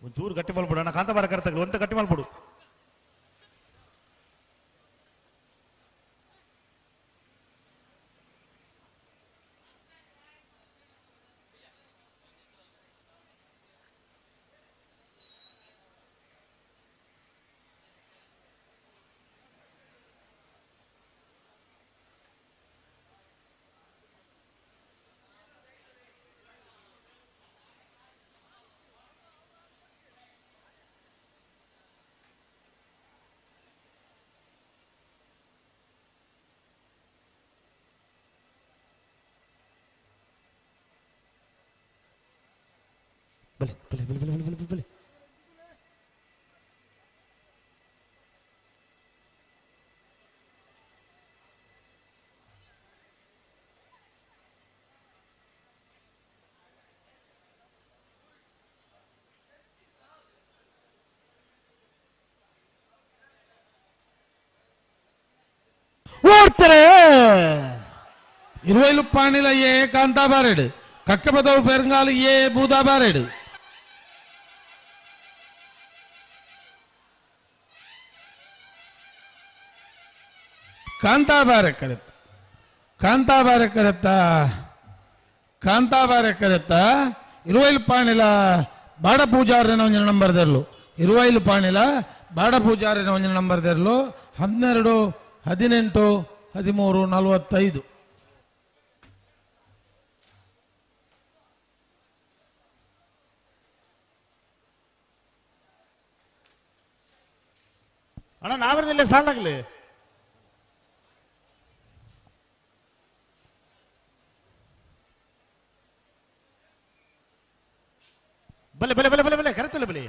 ಒಂಚೂರು ಗಟ್ಟಿ ಮಲ್ಬಿಡು ಅಣ್ಣ ಕಾಂತಾಬಾರ ಕರ್ತಗ್ಲು ಒಂತ ಗಟ್ಟಿ ಮಲ್ಬಿಡು ಬಲೆ ಬಲೆ ಬಲೆ ಬಲೆ ಬಲೆ ಬಲೆ ಬಲೆ ಓಡ್ತಾರೆ ಇರುವೈಲು ಪಾಣಿಲ ಎ ಕಾಂತಾಬಾರೇಡು ಕಕ್ಕಪದವು ಪೆರಂಗಾಲು ಎ ಬೂದಾಬಾರೇಡು ಕಾಂತಾಬಾರೆ ಕರೆತ್ತ ಕಾಂತಾಬಾರೆ ಕರೆತ್ತ ಕಾಂತಾಬಾರೆ ಕರೆತ್ತ ಇರುವೈಲು ಪಾಣಿಲ ಬಾಡ ಪೂಜಾರನ ಒಂಜಿನ ನಂಬರ್ ದೆರ್ಲು ಇರುವೈಲು ಪಾಣಿಲ ಬಾಡ ಪೂಜಾರನ ಒಂಜಿನ ನಂಬರ್ ದೆರ್ಲು 12 18 13 45 ಅಣ್ಣ ನಾವರದಲ್ಲೇ ಸಾಲಾಗ್ಲಿ ಬಲೆ ಬಲೆ ಬಲೆ ಬಲೆ ಬಲೆ ಕರೆತಲ್ಲ ಬಲೆ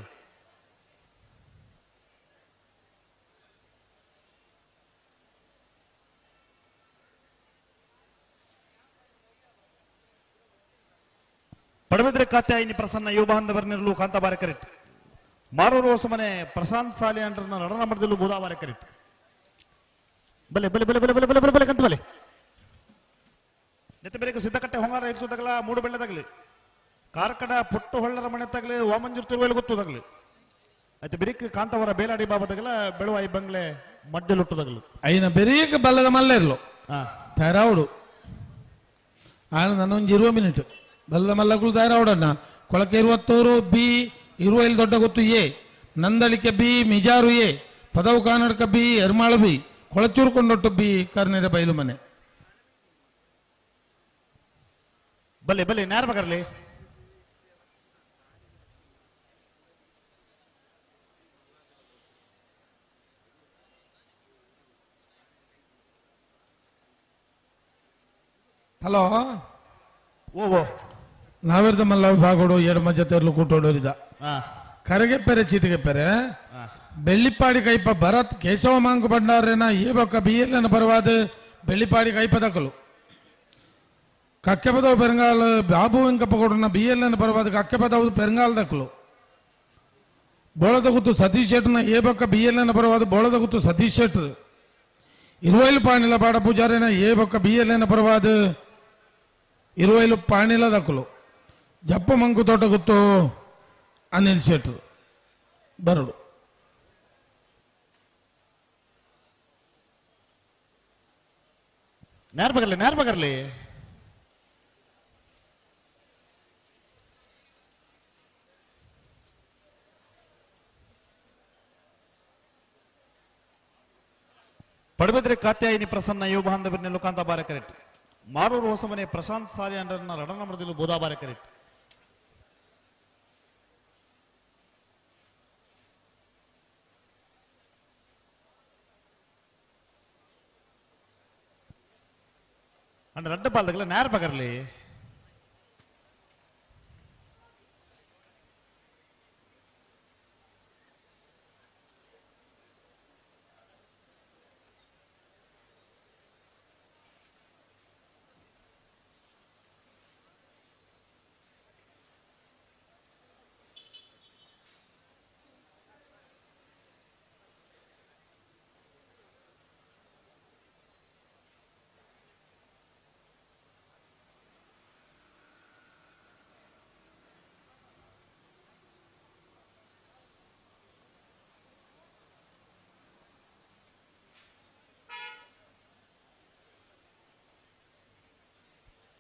ಪಡಬಿದ್ರೆ ಕಾತ್ಯಾಯಿನಿ ಪ್ರಸನ್ನ ಯುವ ನಿರ್ಲು ಕಾಂತಾಬಾರೆ ಕರೆಕ್ಟ್ ಮಾರೂರು ಹೊಸಮನೆ ಪ್ರಶಾಂತ್ ಸಾಲಿ ಅಂಡ್ರನ್ನ ನಡನ ಮರದಲ್ಲೂ ಬೂದಾಬಾರೆ ಕರೆಕ್ಟ್ ಬಲೆ ಬಲೆ ಬಲೆ ಬಲೆ ಬಲೆ ಬಲೆ ಬಲೆ ಬಲೆ ಕಂತ ಬಲೆ ನೆತ್ತ ಬೇರೆ ಸಿದ್ದಕಟ್ಟೆ ಹೊಂಗಾರ ಇತ್ತು ತಗಲ ಮೂಡು ಬೆಳ್ಳದಾಗಲಿ ಕಾರ್ಕಡ ಪುಟ್ಟು ಹೊಳ್ಳರ ಮನೆ ತಗಲಿ ವಾಮಂಜೂರು ತಿರುವೇಲು ಗೊತ್ತುದಾಗಲಿ ಆಯ್ತು ಬಿರಿಕ್ ಕಾಂತವರ ಬೇಲಾಡಿ ಬಾಬಾದಾಗಲ ಬೆಳುವಾಯಿ ಬಂಗ್ಲೆ ಮಡ್ಡಿಲುಟ್ಟುದಾಗಲು ಐನ ಬೆರೀಕ್ ಬಲ್ಲದ ಮಲ್ಲೆರ್ಲು ತಯಾರಾವಡು ಆಣ ನನ್ನೊಂದು 20 ಮಿನಿಟ್ ಬಲ್ಲದ ಮಲ್ಲಗಳು ತಯಾರಾವಡಣ್ಣ ಕೊಳಕೆ 21 ಬಿ ಇರುವೈಲ್ ದೊಡ್ಡ ಗೊತ್ತು A Nandalike B Mijar A Padavu Kanadka B Ermal B Kolachur Kondottu B Karnere Bailu ಮನೆ ಬಲೆ ಬಲೆ ನ್ಯಾರ ಬಗರ್ಲಿ ಹಲೋ ಓ ನಾವಿರ್ದ ಮಲ್ಲ ವಿಭಾಗಡು ಎಡಮ ಜೊತೆರ್ಲು ಕೂಟೋಡೋರಿದ ಕರಗೆ ಪೆರೆ ಚೀಟಿಗೆ ಪೆರೆ ಬೆಳ್ಳಿಪ್ಪಾಡಿ ಕೈಪ ಭರತ್ ಕೇಶವ ಮಾಂಕು ಭಂಡಾರೇನ ಏ ಬೊಕ್ಕ ಬಿ ಎಲ್ ಪರವಾದ ಬೆಳ್ಳಿಪಾಡಿ ಕೈಪದಕಲು ಕಕ್ಕೆಪದವು ಪೆರಂಗಾಲ್ ಬಾಬು ವೆಂಕಪ್ಪ ಕೊಡನ ಬಿ ಎಲ್ ಪರವಾದ ಕಕ್ಕೆಪದವು ಪೆರಂಗಾಲ್ ದಕ್ಕಲು ಬೋಳದ ಗುತ್ತು ಸತೀಶ್ ಶೆಟ್ಟನ ಏ ಬೊಕ್ಕ ಬಿ ಎಲ್ ಪರವಾದ ಬೋಳದ ಗುತ್ತು ಸತೀಶ್ ಶೆಟ್ಟರ್ ಇರುವೈಲು ಪಾಣಿಲ ಬಾಡ ಪೂಜಾರಿನ ಏ ಬೊಕ್ಕ ಬಿ ಎಲ್ ಪರವಾದ ಇರುವೈಲು ಪಾಣಿಲ ದಕ್ಕಲು ಜಪ್ಪ ಮಂಕು ತೋಟ ಗುತ್ತು ಅನಿಲ್ ಶೆಟ್ಟರು ಬರಡು ನೇರ ಬಗರ್ಲಿ ನೇರ ಬಗರ್ಲಿ ಪಡಬಿದ್ರೆ ಕಾತ್ಯಾಯಿನಿ ಪ್ರಸನ್ನ ಯುವ ಬಾಂಧವರನ್ನ ಲೋಕಾಂತ ಬಾರೆ ಕರೆಕ್ಟ್ ಮಾರೂರು ಹೊಸಮನೆ ಪ್ರಶಾಂತ್ ಸಾರಿ ಅಂಡರ್ನ ರಡನಮರದಿಲು ಬೋಧಾ ಬಾರೆ ಕರೆಕ್ಟ್ ಅಂಡ್ ರಡ್ಡ ಬಾಲ್ದಗಲ ನೇರ ಬಗರ್ಲಿ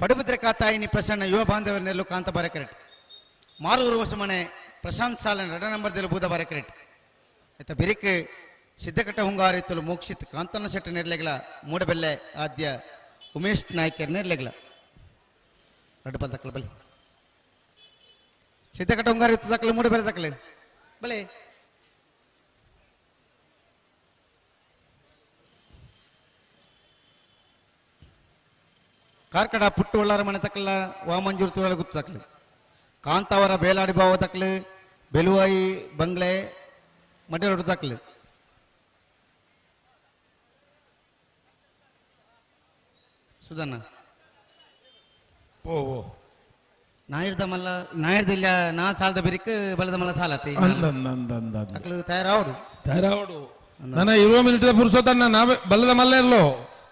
ಪಡುಬಿದ್ರೆ ಕಾತಾಯಿನಿ ಪ್ರಸನ್ನ ಯುವ ಬಾಂಧವರನ್ನೆಲ್ಲೂ ಕಾಂತ ಬಾರಕರೆಟ್ ಮಾರೂರು ಹೊಸಮನೆ ಪ್ರಶಾಂತ್ ಸಾಲನ್ ರಡ ನಂಬರ್ ದಿಲು ಬೂದ ಬಾರಕರೆಟ್ ಆಯ್ತಾ ಬಿರಿಕ್ ಸಿದ್ದಕಟ್ಟ ಹುಂಗಾರಿತ್ತಲು ಮೋಕ್ಷಿತ್ ಕಾಂತನ ಶೆಟ್ಟ ನೆರ್ಲೆಗ್ಲ ಮೂಡಬೆಲ್ಲೆ ಆದ್ಯ ಉಮೇಶ್ ನಾಯ್ಕರ್ ನೆರ್ಲೆಗ್ಲ ರಡ್ಡು ಪಲ್ ತಕ್ಕಲ ಬಲಿ ಸಿದ್ದಕಟ್ಟ ಹುಂಗಾರಿತ್ತು ತಕ್ಕಲು ಮೂಡಬೆಲ್ಲೆ ತಕ್ಕಲೆ ಬಲೆ ಕಾರ್ಕಡ ಪುಟ್ಟು ಒಳ್ಳಾರ ಮನೆ ತಕ್ಕಲ ವಾಮಂಜೂರು ತೂರಲು ಗುತ್ತು ತಕ್ಕಲು ಕಾಂತಾವರ ಬೇಲಾಡಿ ಬಾವ ತಕ್ಕಲು ಬೆಲುವಾಯಿ ಬಂಗ್ಲೆ ಮಡ್ಡಲೊಡ್ಡು ತಕ್ಕಲು ಸುಧನ್ನ ಓ ಓ ನಾಯಿರ್ದ ಮಲ್ಲ ನಾಯಿರ್ದಿಲ್ಲ ನಾ ಸಾಲದ ಬಿರಿಕ್ ಬಲದ ಮಲ್ಲ ಸಾಲತಿ ಅಂದ ತಕ್ಕಲು ತಯಾರಾವಡು ತಯಾರಾವಡು ನನ್ನ 20 ಮಿನಿಟ್ ಪುರುಷೋತ್ತಣ್ಣ ನಾವೇ ಬಲ್ಲದ ಮಲ್ಲ ಇರ್ಲೋ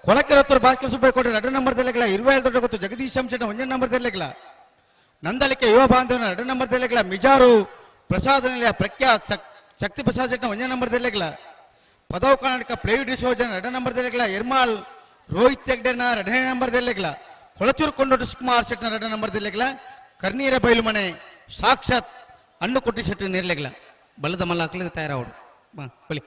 ಕೊಳಕೆರೆ ಹತ್ರ ಭಾಸ್ಕರ್ ಸುಬ್ಬಯ್ಯ ಕೋಟೆ ಎರಡು ನಂಬರ್ ತೆಲೆಗಳ 22 ದೊಡ್ಡ ಗೊತ್ತು ಜಗದೀಶ್ ಶೆಟ್ಟ 1 ನಂಬರ್ ತೆಲೆಗಳ ನಂದಲಿಕೆ ಯುವ ಬಾಂಧವನ 2 ನಂಬರ್ ತೆಲೆಗಳ ಮಿಜಾರು ಪ್ರಸಾದ ನಿಲಯ ಪ್ರಖ್ಯಾತ್ ಶಕ್ತಿ ಪ್ರಸಾದ್ ಶೆಟ್ಟ 1 ನಂಬರ್ ತೆಲೆಗಳ ಪದವ್ ಕರ್ನಾಟಕ ಪ್ಲೇಯ್ ಡಿಸೋಜನ್ 2 ನಂಬರ್ ತೆಲೆಗಳ ಎರ್ಮಾಲ್ ರೋಹಿತ್ ಹೆಗ್ಡೆನ 2 ನಂಬರ್ ತೆಲೆಗಳ ಕೊಳಚೂರು ಕೊಂಡೋಟು ಸುಕುಮಾರ್ ಶೆಟ್ಟನ 2 ನಂಬರ್ ತೆಲೆಗಳ ಕರ್ನೀರ ಬೈಲು ಮನೆ ಸಾಕ್ಷಾತ್ ಅಣ್ಣುಕೊಟ್ಟಿ ಶೆಟ್ಟ ನೇರ್ಲೆಗಳ ಬಲ್ಲದ ಮಲ್ಲ ಹಾಕ್ಲಿಕ್ಕೆ ತಯಾರಾವಡು ಬಲಿ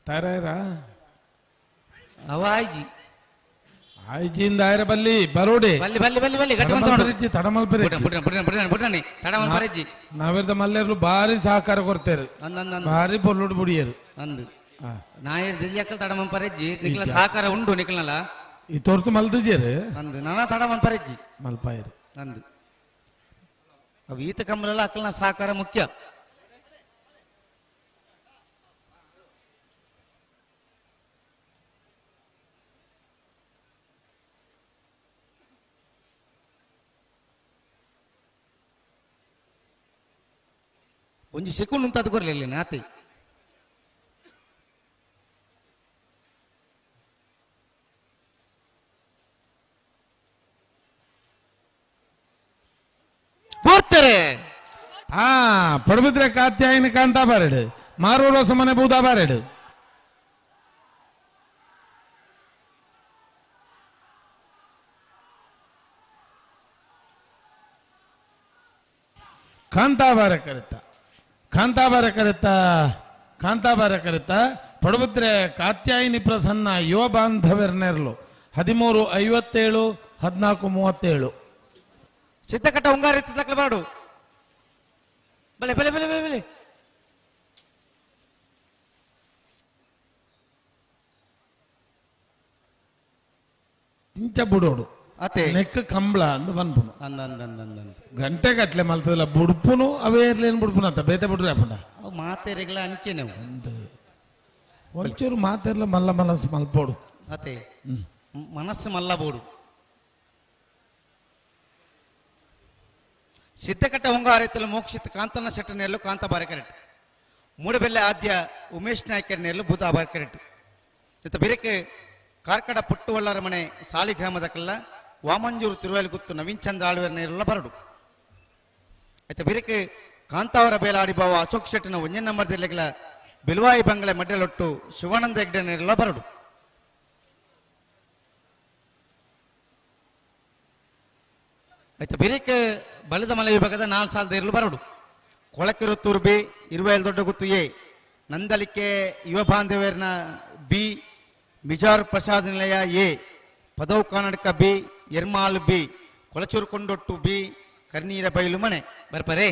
ತಯಾರಾಯ್ರಾ ಅವ ಆಯ್ಜಿ ಆಯ್ಜಿಯಿಂದ ಆಯ್ರ ಬಲ್ಲಿ ಬರೋಡಿ ಬಲ್ಲಿ ಬಲ್ಲಿ ಬಲ್ಲಿ ಬಲ್ಲಿ ಗಟ್ಟಿ ತಡಮಲ್ ಪರೆಜ್ಜಿ ತಡಮಲ್ ಪರೆಜ್ಜಿ ಬುಡ್ನ ಬುಡ್ನ ಬುಡ್ನ ಬುಡ್ನ ತಡಮಲ್ ಪರೆಜ್ಜಿ ನಾವಿರ್ದ ಮಲ್ಲೇರ್ಲು ಭಾರಿ ಸಹಕಾರ ಕೊಡ್ತೇರು ಭಾರಿ ಪೊರ್ಲುಡು ಬುಡಿಯರು ಅಂದು ನಾಯರ್ ದಿಲ್ಯಕ್ಕಲ್ ತಡಮನ್ ಪರೆಜ್ಜಿ ನಿಕ್ಲ ಸಹಕಾರ ಉಂಡು ನಿಕ್ಲನಲ್ಲ ಈ ತೋರ್ತು ಮಲ್ದಿಜೇರು ಅಂದು ನಾನಾ ತಡಮನ್ ಪರೆಜ್ಜಿ ಮಲ್ಪಾಯರು ಅಂದು ಅವು ಈತ ಕಮ್ಮಲೆಲ್ಲ ಅಕ್ಕಲ್ನ ಸಹಕಾರ ಮುಖ್ಯ ಒಂಜಿ ಸೆಕೆಂಡ್ ಉಂತಾದ ಕೊರ್ಲಿಲ್ಲ ನಾತಿ ಬರ್ತಾರೆ ಹಾ ಪಡಬಿದ್ರೆ ಕಾತ್ಯಾಯಿನ ಕಾಂತಾ ಬಾರೆಡು ಮಾರೂರು ಹೊಸಮನೆ ಬೂದಾ ಬಾರೆಡು ಕಾಂತಾಬಾರ ಕರಿತ ಕಾಂತಾಬಾರ ಕರಿತ ಕಾಂತಾಬಾರ ಕರಿತ ಪಡಬಿದ್ರೆ ಕಾತ್ಯಾಯಿನಿ ಪ್ರಸನ್ನ ಯುವ ಬಾಂಧವ್ಯರ್ನೆರ್ಲು 13:57 14:37 ಸಿದ್ದಕಟ್ಟ ಹುಂಗಾರ ಇತ್ತು ತಕ್ಕಲು ಬಾಡು ಬಲೆ ಬಲೆ ಬಲೆ ಬಲೆ ಬಲೆ ಇಂಚ ಬುಡೋಡು ಅತೆ ನೆಕ್ ಕಂಬಳ ಅಂದ್ ಬನ್ಪುನು ಅಂದ ಅಂದ ಅಂದ ಅಂದ ಗಂಟೆ ಗಟ್ಲೆ ಮಲ್ತದಲ್ಲ ಬುಡ್ಪುನು ಅವೇ ಇರ್ಲೇನು ಬುಡ್ಪುನು ಅಂತ ಬೇತೆ ಬಿಡ್ರಿ ಅಪ್ಪಂಡ ಅವು ಮಾತೇರಿಗಳ ಅಂಚೆನೆ ಅವು. ಒಂಚೂರು ಮಾತೆರ್ಲ ಮಲ್ಲ ಮನಸ್ಸು ಮಲ್ಪೋಡು ಅತೆ ಮನಸ್ಸು ಮಲ್ಲಬೋಡು ಸಿದ್ದಕಟ್ಟ ಹೊಂಗಾರೈತಲು ಮೋಕ್ಷಿತ್ ಕಾಂತನ ಶೆಟ್ಟನೆಯಲ್ಲೂ ಕಾಂತ ಬಾರಕರೆಟ್ ಮೂಡಬೆಲ್ಲೆ ಆದ್ಯ ಉಮೇಶ್ ನಾಯ್ಕರ್ನೆಯಲ್ಲೂ ಭೂತ ಬಾರಕರೆಟ್. ಇತ್ತ ಬಿರಕ್ಕೆ ಕಾರ್ಕಡ ಪುಟ್ಟುವಳ್ಳರ ಮನೆ ಸಾಲಿಗ್ರಾಮದ ಕಲ್ಲ ವಾಮಂಜೂರು ತಿರುವೈಲುಗುತ್ತು ನವೀನ್ ಚಂದ್ರ ಆಳ್ವೆರ್ ನೇರುಲ್ಲ ಬರಡು. ಆಯ್ತ ಬಿರಕ್ಕೆ ಕಾಂತಾವರ ಬೇಲಾಡಿ ಬಾವ ಅಶೋಕ್ ಶೆಟ್ಟಿನ ಒಂಜನೇ ನಂಬರ್ ದಿಲ್ಲೆಗಳ ಬಿಲ್ವಾಯಿ ಬಂಗಲೆ ಮಡ್ಡಲೊಟ್ಟು ಶಿವಾನಂದ ಹೆಗ್ಡೆ ನೇರುಲ್ಲ ಬರಡು. ಆಯ್ತ ಬಿರಕ್ಕೆ ಬಲದ ಮಲೆ ವಿಭಾಗದ 4 ಸಾಲದ ಇರಲು ಬರಡು. ಕೊಳಕಿರುತ್ತೂರು ಬಿ, ಇರುವೈಲ್ ದೊಡ್ಡಗುತ್ತು ಎ, ನಂದಲಿಕೆ ಯುವ ಬಾಂಧವ್ಯರ್ನ B, Mijar Prasad Nilaya A, Padavu Karnataka B, Ermal B, Kolachur Kondottu B, Karneera Bailu ಮನೆ ಬರ್ಪರೆ.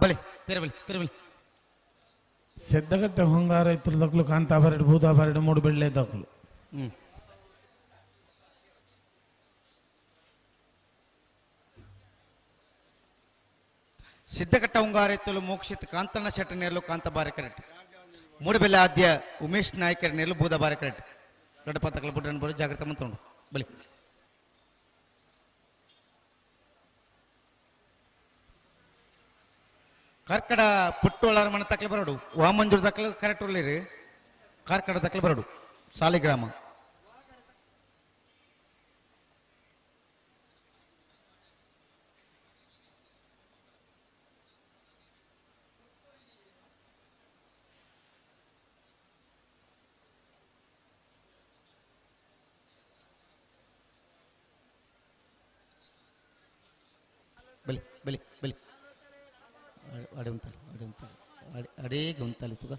ಬಲೆ ಬೇರೆ ಬಲೆ ಬೇರೆ ಬಲೆ. ಸಿದ್ದಗಟ್ಟೆ ಹೊಂಗಾರ ಇತ್ತು ದಕ್ಲು ಕಾಂತಾಬಾರೆಡು ಭೂತಾಬಾರೆಡು ಮೂಡು ಬೆಳ್ಳೆ ದಕ್ಲು. ಸಿದ್ದಘಟ್ಟ ಉಂಗಾರೆತ್ತಲು ಮೋಕ್ಷಿತ್ ಕಾಂತಣ್ಣ ಶೆಟ್ಟ ನೇರಲು ಕಾಂತಬಾರೆ ಕರೆಕ್ಟ್. ಮೂಡುಬೆಲ್ಲ ಆದ್ಯ ಉಮೇಶ್ ನಾಯ್ಕರ ನೇರಲು ಬೂದಬಾರೆ ಕರೆಕ್ಟ್. ದೊಡ್ಡ ಪತ್ತಕಲ ಬುಡ್ರನ್ ಬೋಡು ಜಾಗ್ರತೆ ಮಂತುಂಡು ಬಲಿ. ಕಾರ್ಕಡ ಪುಟ್ಟೋಳರ ಮನೆ ತಕ್ಕಲೆ ಬರಡು, ವಾಮಂಜೂರು ತಕ್ಕಲು ಕರೆಕ್ಟ್ ಉಳ್ಳಿರಿ, ಕಾರ್ಕಡ ತಕ್ಕಲೆ ಬರಡು ಸಾಲಿಗ್ರಾಮ. ಬಲಿ ಬಲಿ ಬಲಿ ಅಡೆ ಉಂತಲೆ ಅಡೆ ಉಂತಲೆ ಅಡೆ ಅಡೇಗೆ ಉಂತಲೆ ತುಗ.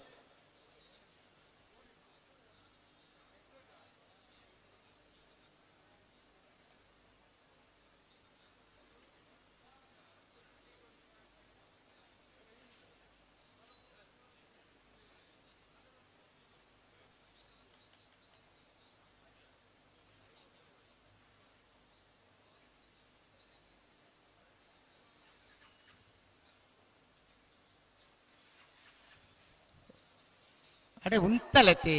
ಅಡೆ ಉಂತಲತಿ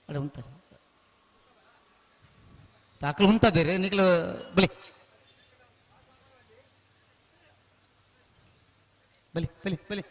ಅಡೆ ಉಂತಲೆ ತಾಕಲು ಉಂತದಿರಿ ನಿಕ್ಲು ಬಲಿ ಬಲಿ ಬಲಿ ಬಲಿ.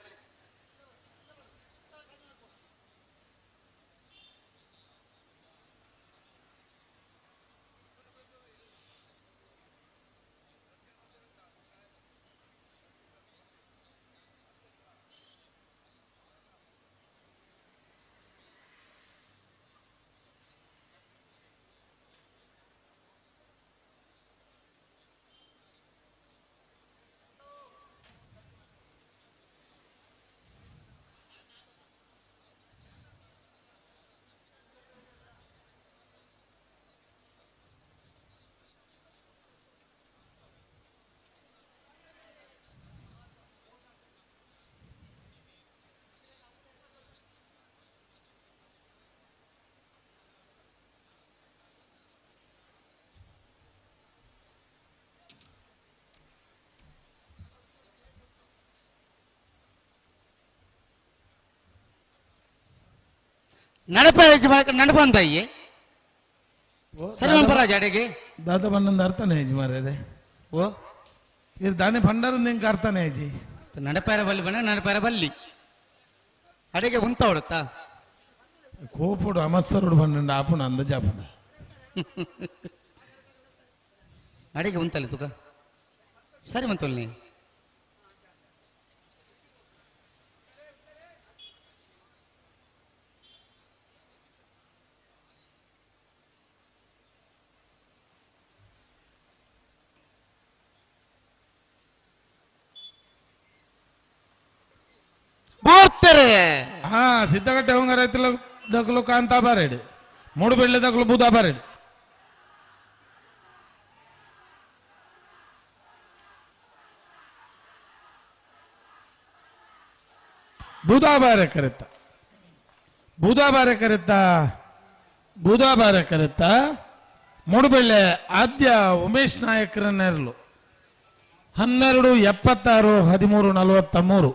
ನಡಪ ನಡಪ ಅಂತ ಅಯ್ಯೆ ಸರಿ ಪರಾಜ ಅಡೆಗೆ ದಾದ ಬಣ್ಣಂದ ಅರ್ಥನೇ ಆಯ್ಜಿ ಮಾರ್ರೆ. ಓ ಇದು ದಾನೆ ಭಂಡಾರ ಎಂಕ ಅರ್ಥನೇ ಆಯ್ಜಿ. ನಡಪಾರ ಬಲ್ಲಿ ಬಣ್ಣ ನಡಪಾರ ಬಲ್ಲಿ ಅಡೆಗೆ ಉಂತ ಹೊಡತ್ತಾ ಕೋಪುಡು ಅಮಸ್ಸರುಡು ಬಣ್ಣಂಡ ಆಪುಣ ಅಂದಜಾಪುಣ ಅಡೆಗೆ ಉಂತಲ್ಲ ತುಕ ಸರಿ ಮಂತಲ್ ನೀ ಬೋರ್ತಾರೆ. ಹಾ ಸಿದ್ದಗಟ್ಟೆ ಹೊಂಗ ರೈತಲು ದಕ್ಕಲು ಕಾಂತಾ ಬಾರೇಡು ಮೂಡು ಬೆಳ್ಳಿ ದಕ್ಕಲು ಬೂದಾ ಬಾರೇಡು. ಬೂದಾ ಬಾರೆ ಕರೆತ್ತ ಬೂದಾ ಬಾರೆ ಕರೆತ್ತ ಬೂದಾ ಬಾರೆ ಕರೆತ್ತ ಮೂಡುಬೆಳ್ಳೆ ಆದ್ಯ ಉಮೇಶ್ ನಾಯಕ್ರ ನೆರಳು 12 76 13 43.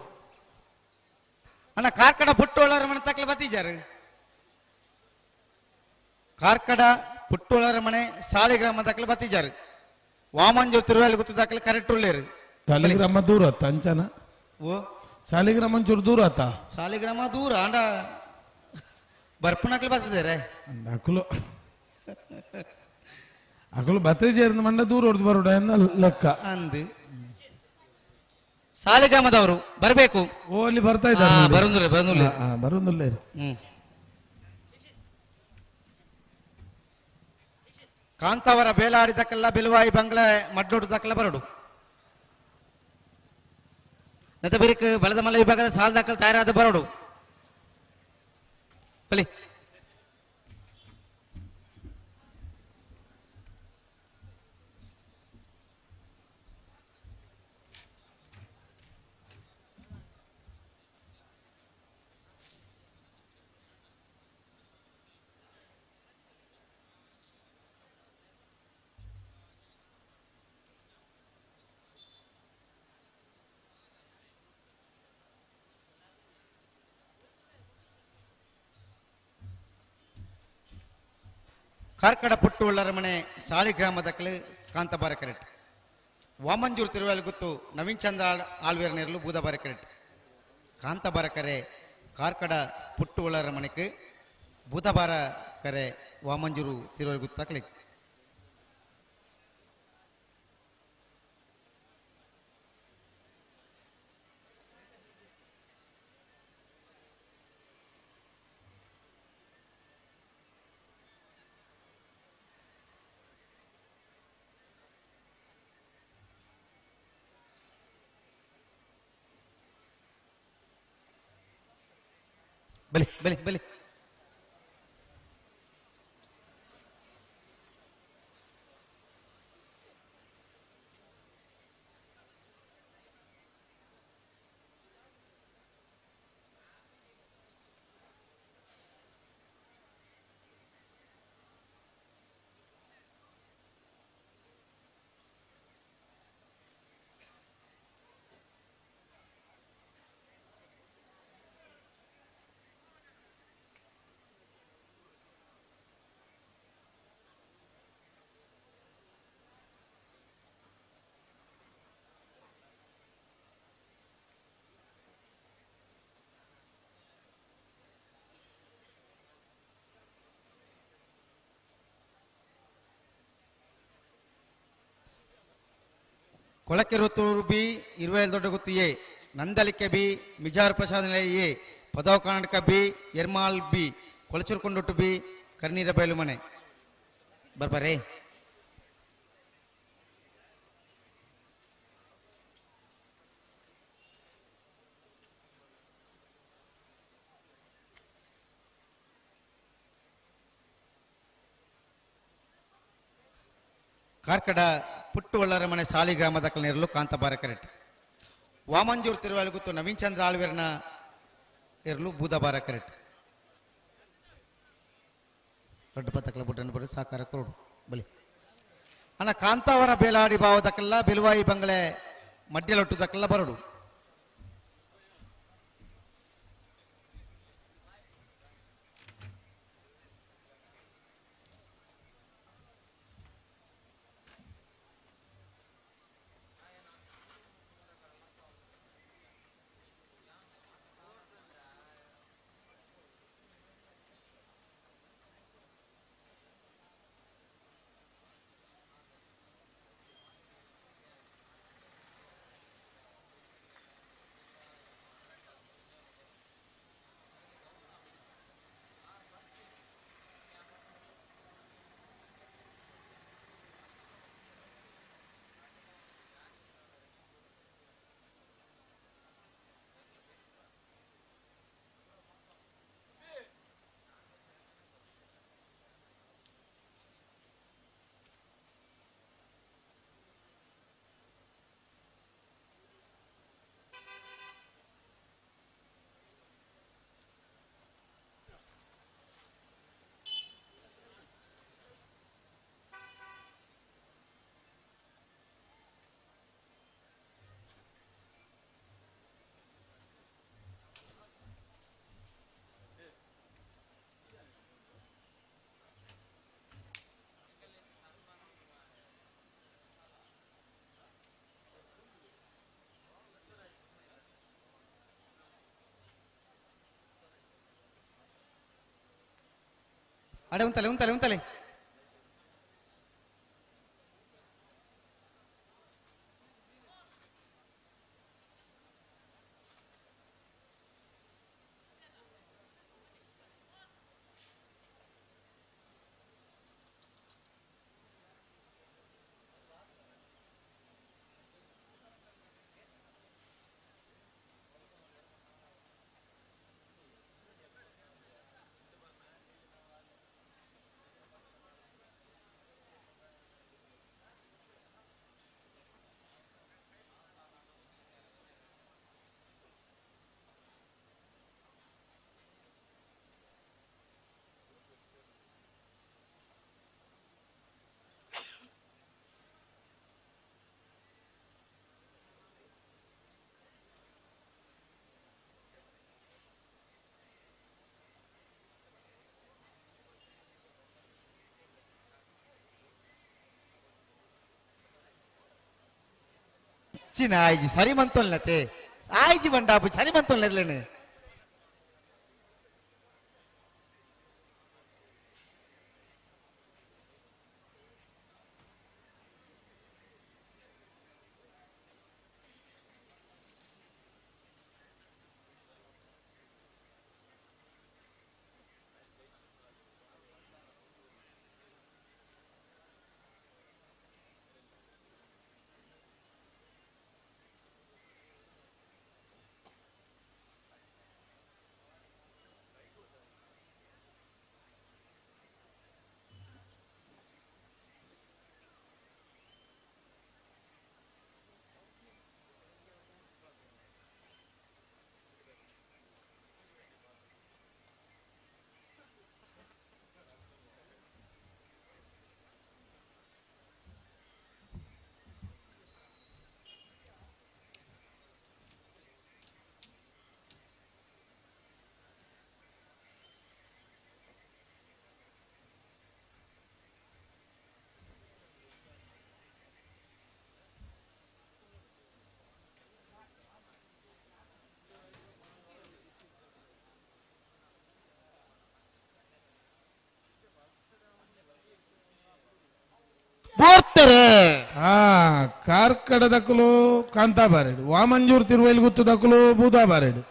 ಅಣ್ಣ ಕಾರ್ಕಡ ಪುಟ್ಟೋಳರ ಮನೆ ತಕ್ಲೆ ಬತ್ತೀಜಾರು. ಕಾರ್ಕಡ ಪುಟ್ಟೋಳರ ಮನೆ ಸಾಲಿಗ್ರಾಮ ತಕ್ಲೆ ಬತ್ತೀಜಾರು. ವಾಮಂಜೂರು ತಿರುವಾಲಿ ಗುತ್ತು ದಾಖಲೆ ಕರೆಕ್ಟ್ ಉಳ್ಳೇರು. ಸಾಲಿಗ್ರಾಮ ದೂರ ಆತ ಅಂಚನ. ಓ ಸಾಲಿಗ್ರಾಮ ಒಂಚೂರು ದೂರ ಆತ. ಸಾಲಿಗ್ರಾಮ ದೂರ ಅಂಡ ಬರ್ಪುಣಕ್ಲೆ ಬತ್ತಿದ್ದಾರೆ. ಅಕುಲು ಅಕುಲು ಬತ್ತೀಜಾರು ಮಂಡ ದೂರ ಹೊಡೆದು ಬರೋಡ ಲೆಕ್ಕ ಅಂದು. ಸಾಲಿಗ್ರಾಮದವರು ಬರಬೇಕು. ಓ ಅಲ್ಲಿ ಬರ್ತಾ ಇದ್ದಾರೆ. ಬರುಂದಿಲ್ಲ ಬರುಂದಿಲ್ಲ ಬರುಂದಿಲ್ಲ. ಕಾಂತಾವರ ಬೇಲಾಡಿದಕ್ಕೆಲ್ಲ ಬೆಲುವಾಯಿ ಬಂಗ್ಲೆ ಮಡ್ಲೋಡುದಕ್ಕೆಲ್ಲ ಬರಡು. ನತಬಿರಿಕ್ ಬಲದ ಮಲ್ಲ ವಿಭಾಗದ ಸಾಲದಾಕಲ್ ತಯಾರಾದ ಬರಡು. ಬಲಿ ಕಾರ್ಕಡ ಪುಟ್ಟುಳ್ಳರ ಮನೆ ಸಾಲಿಗ್ರಾಮದ ಕಲೆ ಕಾಂತಬಾರ ಕರೆಟ್. ವಾಮಂಜೂರು ತಿರುವಾಲಗುತ್ತು ನವೀನ್ ಚಂದ್ರ ಆಳ್ವೇರ ನೆರಳು ಬೂದಬಾರ ಕರೆಟ್. ಕಾಂತಬಾರ ಕರೆ ಕಾರ್ಕಡ ಪುಟ್ಟುಳ್ಳರ ಮನೆಗೆ ಬೂದಬಾರ ಕರೆ ವಾಮಂಜೂರು ತಿರುವಾಲಗುತ್ತ ಕಲೆ. ಬಲಿ ಬಲಿ ಬಲಿ Kolakkeruthur B Iruvayal Doddaguttu A, Nandalike B Mijar Prasad Nilaya A, Padavu Karnataka B Ermal B, Kolachurkondottu B Karneerabailu Mane. ಬರ್ಬಾರೇ. ಕಾರ್ಕಡ ಪುಟ್ಟುವಳ್ಳರ ಮನೆ ಸಾಲಿಗ್ರಾಮದ ಕಲನೆರಲು ಕಾಂತಬಾರ ಕರೆಟ್. ವಾಮಂಜೂರು ತಿರುವಾಲುಗುತ್ತು ನವೀನ್ ಚಂದ್ರ ಆಳ್ವೇರ್ನ ಎರಲು ಬೂದಬಾರ ಕರೆಟ್. ದೊಡ್ಡ ಪತ್ತಕಲ ಬುಡ್ಡನ್ನು ಬರು ಸಾಕಾರ ಕೊರಡು ಬಲಿ. ಅಣ್ಣ ಕಾಂತಾವರ ಬೇಲಾಡಿ ಬಾವದಕ್ಕೆಲ್ಲ ಬೆಲುವಾಯಿ ಬಂಗಲೆ ಮಡ್ಯಲೊಟ್ಟುದಕ್ಕೆಲ್ಲ ಬರಡು. ಅಡೆ ಉಂತಲೆ ಉಂತಲೆ ಉಂತಲೆ ಆಯ್ಜಿ ಸರಿ ಮಂತೊಲ್ಲತೆ ಆಯ್ಜಿ ಬಂಡಾಪು ಸರಿ ಮಂತೊಲ್ಲರ್ಲೇನು ಕಾರ್ಕಡ ದಕ್ಕಲು ಕಾಂತಾಬಾರೆಡು, ವಾಮಂಜೂರ್ ತಿರುವೈಲ್ ಗುತ್ತು ದಕ್ಕಲು ಬೂದಾಬಾರೆಡು.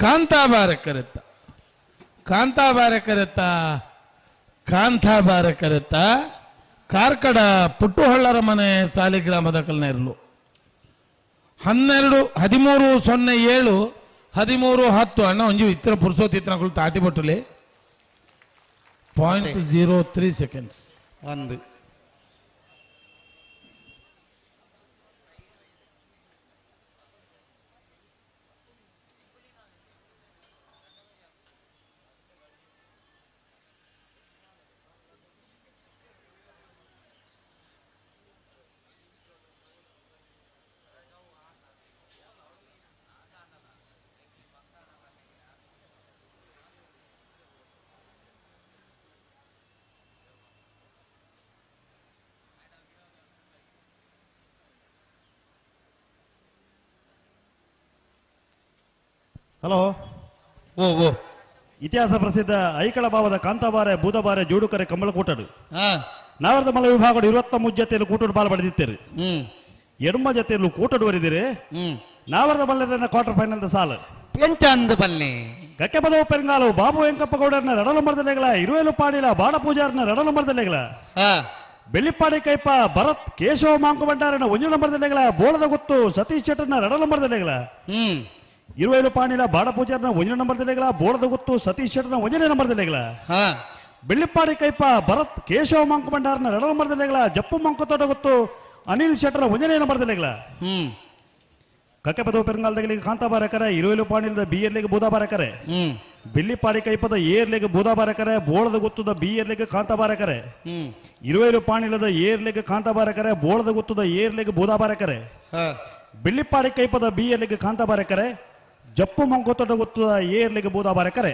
ಕಾಂತಾಬಾರೆ ಕರೆತ್ತ, ಕಾಂತಾಬಾರೆ ಕರೆತ್ತ, ಕಾಂತಾಬಾರೆ ಕರೆತ್ತ. ಕಾರ್ಕಡ ಪುಟ್ಟುಹಳ್ಳರ ಮನೆ ಸಾಲಿಗ್ರಾಮದ ಕಲ್ನ ಇರಲು 12 13 0 7 13 10 ಅಣ್ಣ ಒಂಜಿ ಇತ್ರ ಪುರುಷೋತ್ ಇತ್ರ ತಾಟಿ ಬಟ್ಟುಲೆ 0.03 ಸೆಕೆಂಡ್ಸ್ ಒಂದು. ಹಲೋ ಓ ಓ ಇತಿಹಾಸ ಪ್ರಸಿದ್ಧ ಐಕಳ ಭಾವದ ಕಾಂತಾಬಾರೆ ಬೂದಬಾರೆ ಜೋಡುಕರೆ ಕಂಬಳಕೂಟಡು ನಾವರದ ಮಲ ವಿಭಾಗ 23 ಜತೆಯಲ್ಲಿ ಕೂಟಡು ಬಾಲ್ ಪಡೆದಿತ್ತೇರು. ಎಡಮ ಜತೆಯಲ್ಲೂ ಕೂಟಡು ಬರಿದಿರಿ. ನಾವರದ ಮಲ್ಲರನ್ನ ಕ್ವಾರ್ಟರ್ ಫೈನಲ್ ಸಾಲು ಎಂಚಂದ ಬನ್ನಿ ಕಕ್ಕೆ ಪದವು ಪೆರಂಗಾಲು ಬಾಬು ವೆಂಕಪ್ಪ ಗೌಡರನ್ನ ರಡಲು ಮರದಲೆಗಳ ಇರುವೇಲು ಪಾಡಿಲ ಬಾಡ ಪೂಜಾರನ ರಡಲು ಮರದಲೆಗಳ ಬೆಳ್ಳಿಪ್ಪಾಡಿ ಕೈಪ ಭರತ್ ಕೇಶವ ಮಾಂಕು ಭಂಡಾರನ ಒಂಜು ನಂಬರ್ದಲೆಗಳ ಬೋಳದ ಗೊತ್ತು ಸತೀಶ್ ಶೆಟ್ಟರ್ನ ರಡಲು ಮರದಲೆಗಳ ಇರುವೇಲು ಪಾಣಿಲ ಬಾಡ ಪೂಜಾರನ ಒಂಜು ನಂಬರ್ದಲೆಗಳ ಬೋಳದ ಗೊತ್ತು ಸತೀಶ್ ಶೆಟ್ಟರ್ನ ಒಂಜನೇ ನಂಬರ್ದಲೆಗಳ ಬೆಳ್ಳಿಪ್ಪಾಡಿ ಕೈಪ ಭರತ್ ಕೇಶವ ಮಾಂಕು ಭಂಡಾರನ ರಡಲು ಮರದಲೆಗಳ ಜಪ್ಪು ಮಂಕು ತೋಟ ಗೊತ್ತು ಅನಿಲ್ ಶೆಟ್ಟರ್ನ ಒಂಜನೇ ನಂಬರ್ದಲೆಗಳ ಕಕ್ಕೆ ಪದವು ಪೆರಂಗಾಲದಗಳಿಗೆ ಕಾಂತಾಬಾರಕರೆ ಇರುವೇಲು ಪಾಣಿಲದ ಬಿ ಎರ್ಲಿಗೆ ಬೂದಾಬಾರಕರೆ ಬೆಳ್ಳಿಪ್ಪಾಡಿ ಕೈಪದ ಏರ್ಲಿಗೆ ಬೂದಾಬಾರಕರೆ ಬೋಳದ ಗೊತ್ತದ ಬಿ ಎರ್ಲಿಗೆ ಕಾಂತಾಬಾರಕರೆ ಇರುವೇಲು ಪಾಣಿಲದ ಏರ್ಲಿಗೆ ಕಾಂತಾಬಾರಕರೆ ಬೋಳದ ಗೊತ್ತದ ಏರ್ಲಿಗೆ ಬೂದಾಬಾರಕರೆ ಬೆಳ್ಳಿಪ್ಪಾಡಿ ಕೈಪದ ಬಿ ಎರ್ಲಿಗೆ ಕಾಂತಾಬಾರಕರೆ ಜಪ್ಪು ಮಂಕೊತ್ತೊಡ್ಡ ಗೊತ್ತದ ಏರ್ಲಿಗೆ ಬೂದಾಬಾರಕರೆ.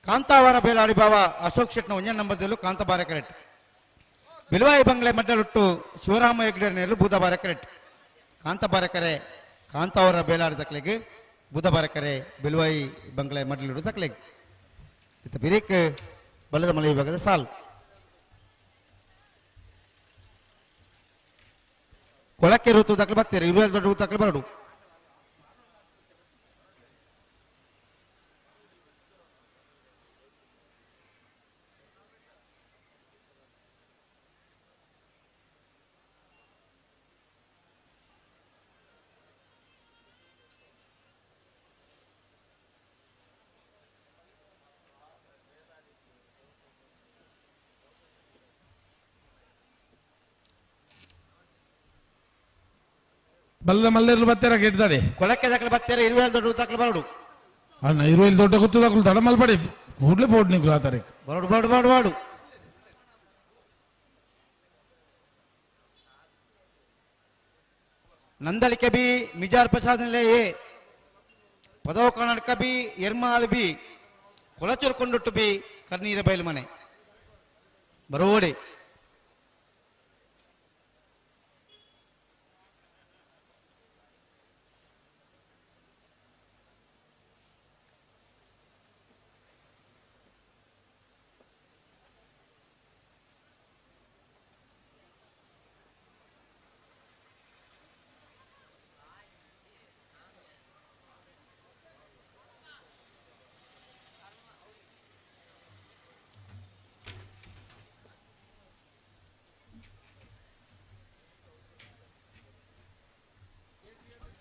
ಕಾಂತಾವರ ಬೇಲಾಡಿ ಬಾವ ಅಶೋಕ್ ಶೆಟ್ನ ಒಂಜನೇ ನಂಬರ್ ದೇಲು ಕಾಂತಬಾರ ಕರೆಕ್ಟ್. ಬಿಲುವಾಯಿ ಬಂಗ್ಲೆ ಮಡ್ಡಲುಟ್ಟು ಶಿವರಾಮ ಹೆಗ್ಡೆರ್ನೇಲು ಬೂದಬಾರ ಕರೆಕ್ಟ್. ಕಾಂತಬಾರಕರೆ ಕಾಂತಾವರ ಬೇಲಾಡಿ ದಕ್ಲೆಗ್ ಬೂದಬಾರಕರೆ ಬಿಲುವಾಯಿ ಬಂಗ್ಲೆ ಮಡ್ಡಲುಟ್ಟು ದಕ್ಲೆಗ್. ಇತ್ತ ಬಿರಿಕ್ ಬಲ್ಲದ ಮಲೆ ವಿಭಾಗದ ಸಾಲು. ಕೊಳಕ್ಕೆ ಋತು ದಾಖಲೆ ಬರ್ತೀರಿ ಇರುವೆ ದೊಡ್ಡ ದಾಖಲೆ ಬರಡು. ಬಲ್ಲ ಮಲ್ಲೇರ್ಲು ಬತ್ತೆರ ಗೆಡ್ದಾಡೆ ಕೊಳಕ್ಕೆ ದಾಖಲೆ ಬತ್ತೆರ ಇರುವೆ ದೊಡ್ಡ ದಾಖಲೆ ಬರಡು. ಅಣ್ಣ ಇರುವೆ ದೊಡ್ಡ ಗೊತ್ತು ದಾಖಲು ತಡ ಮಲ್ಪಡಿ ಕೂಡ್ಲೆ ಬೋರ್ಡ್ ನೀವು ಆ ತಾರೀಕು ಬರಡು ಬರಡು ಬರಡು ಬರಡು. Nandalike B Mijar Prasad A Padavu Karnataka B Ermal B Kolachuru Kondottu B Karnira ಬಯಲು ಮನೆ ಬರೋಡೆ.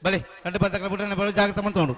ಬಲೆ ಗಂಟೆ ಪತ್ತಕ್ಕೆ ಬಿಟ್ಟರೆ ಬರೋ ಜಾಗ್ರತೆ ಮಾಡ್ಕೊಂಡು.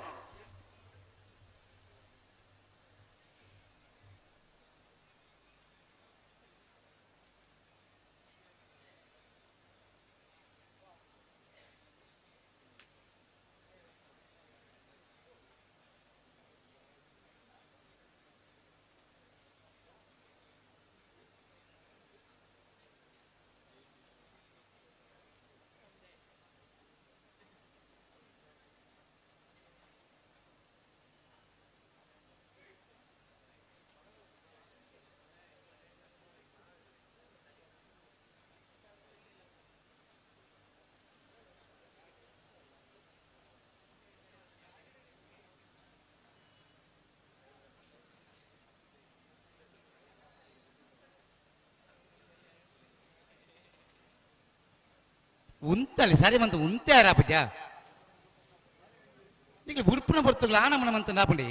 ಉಂತಲ್ಲಿ ಸರಿ ಮಂತ ಉಂತೆ ಯಾರಾಪಜ ಈಗ ಉಡುಪಿನ ಬರ್ತಗಳು ಆನ ಮನ ಮಂತ ನಾಪಂಡಿ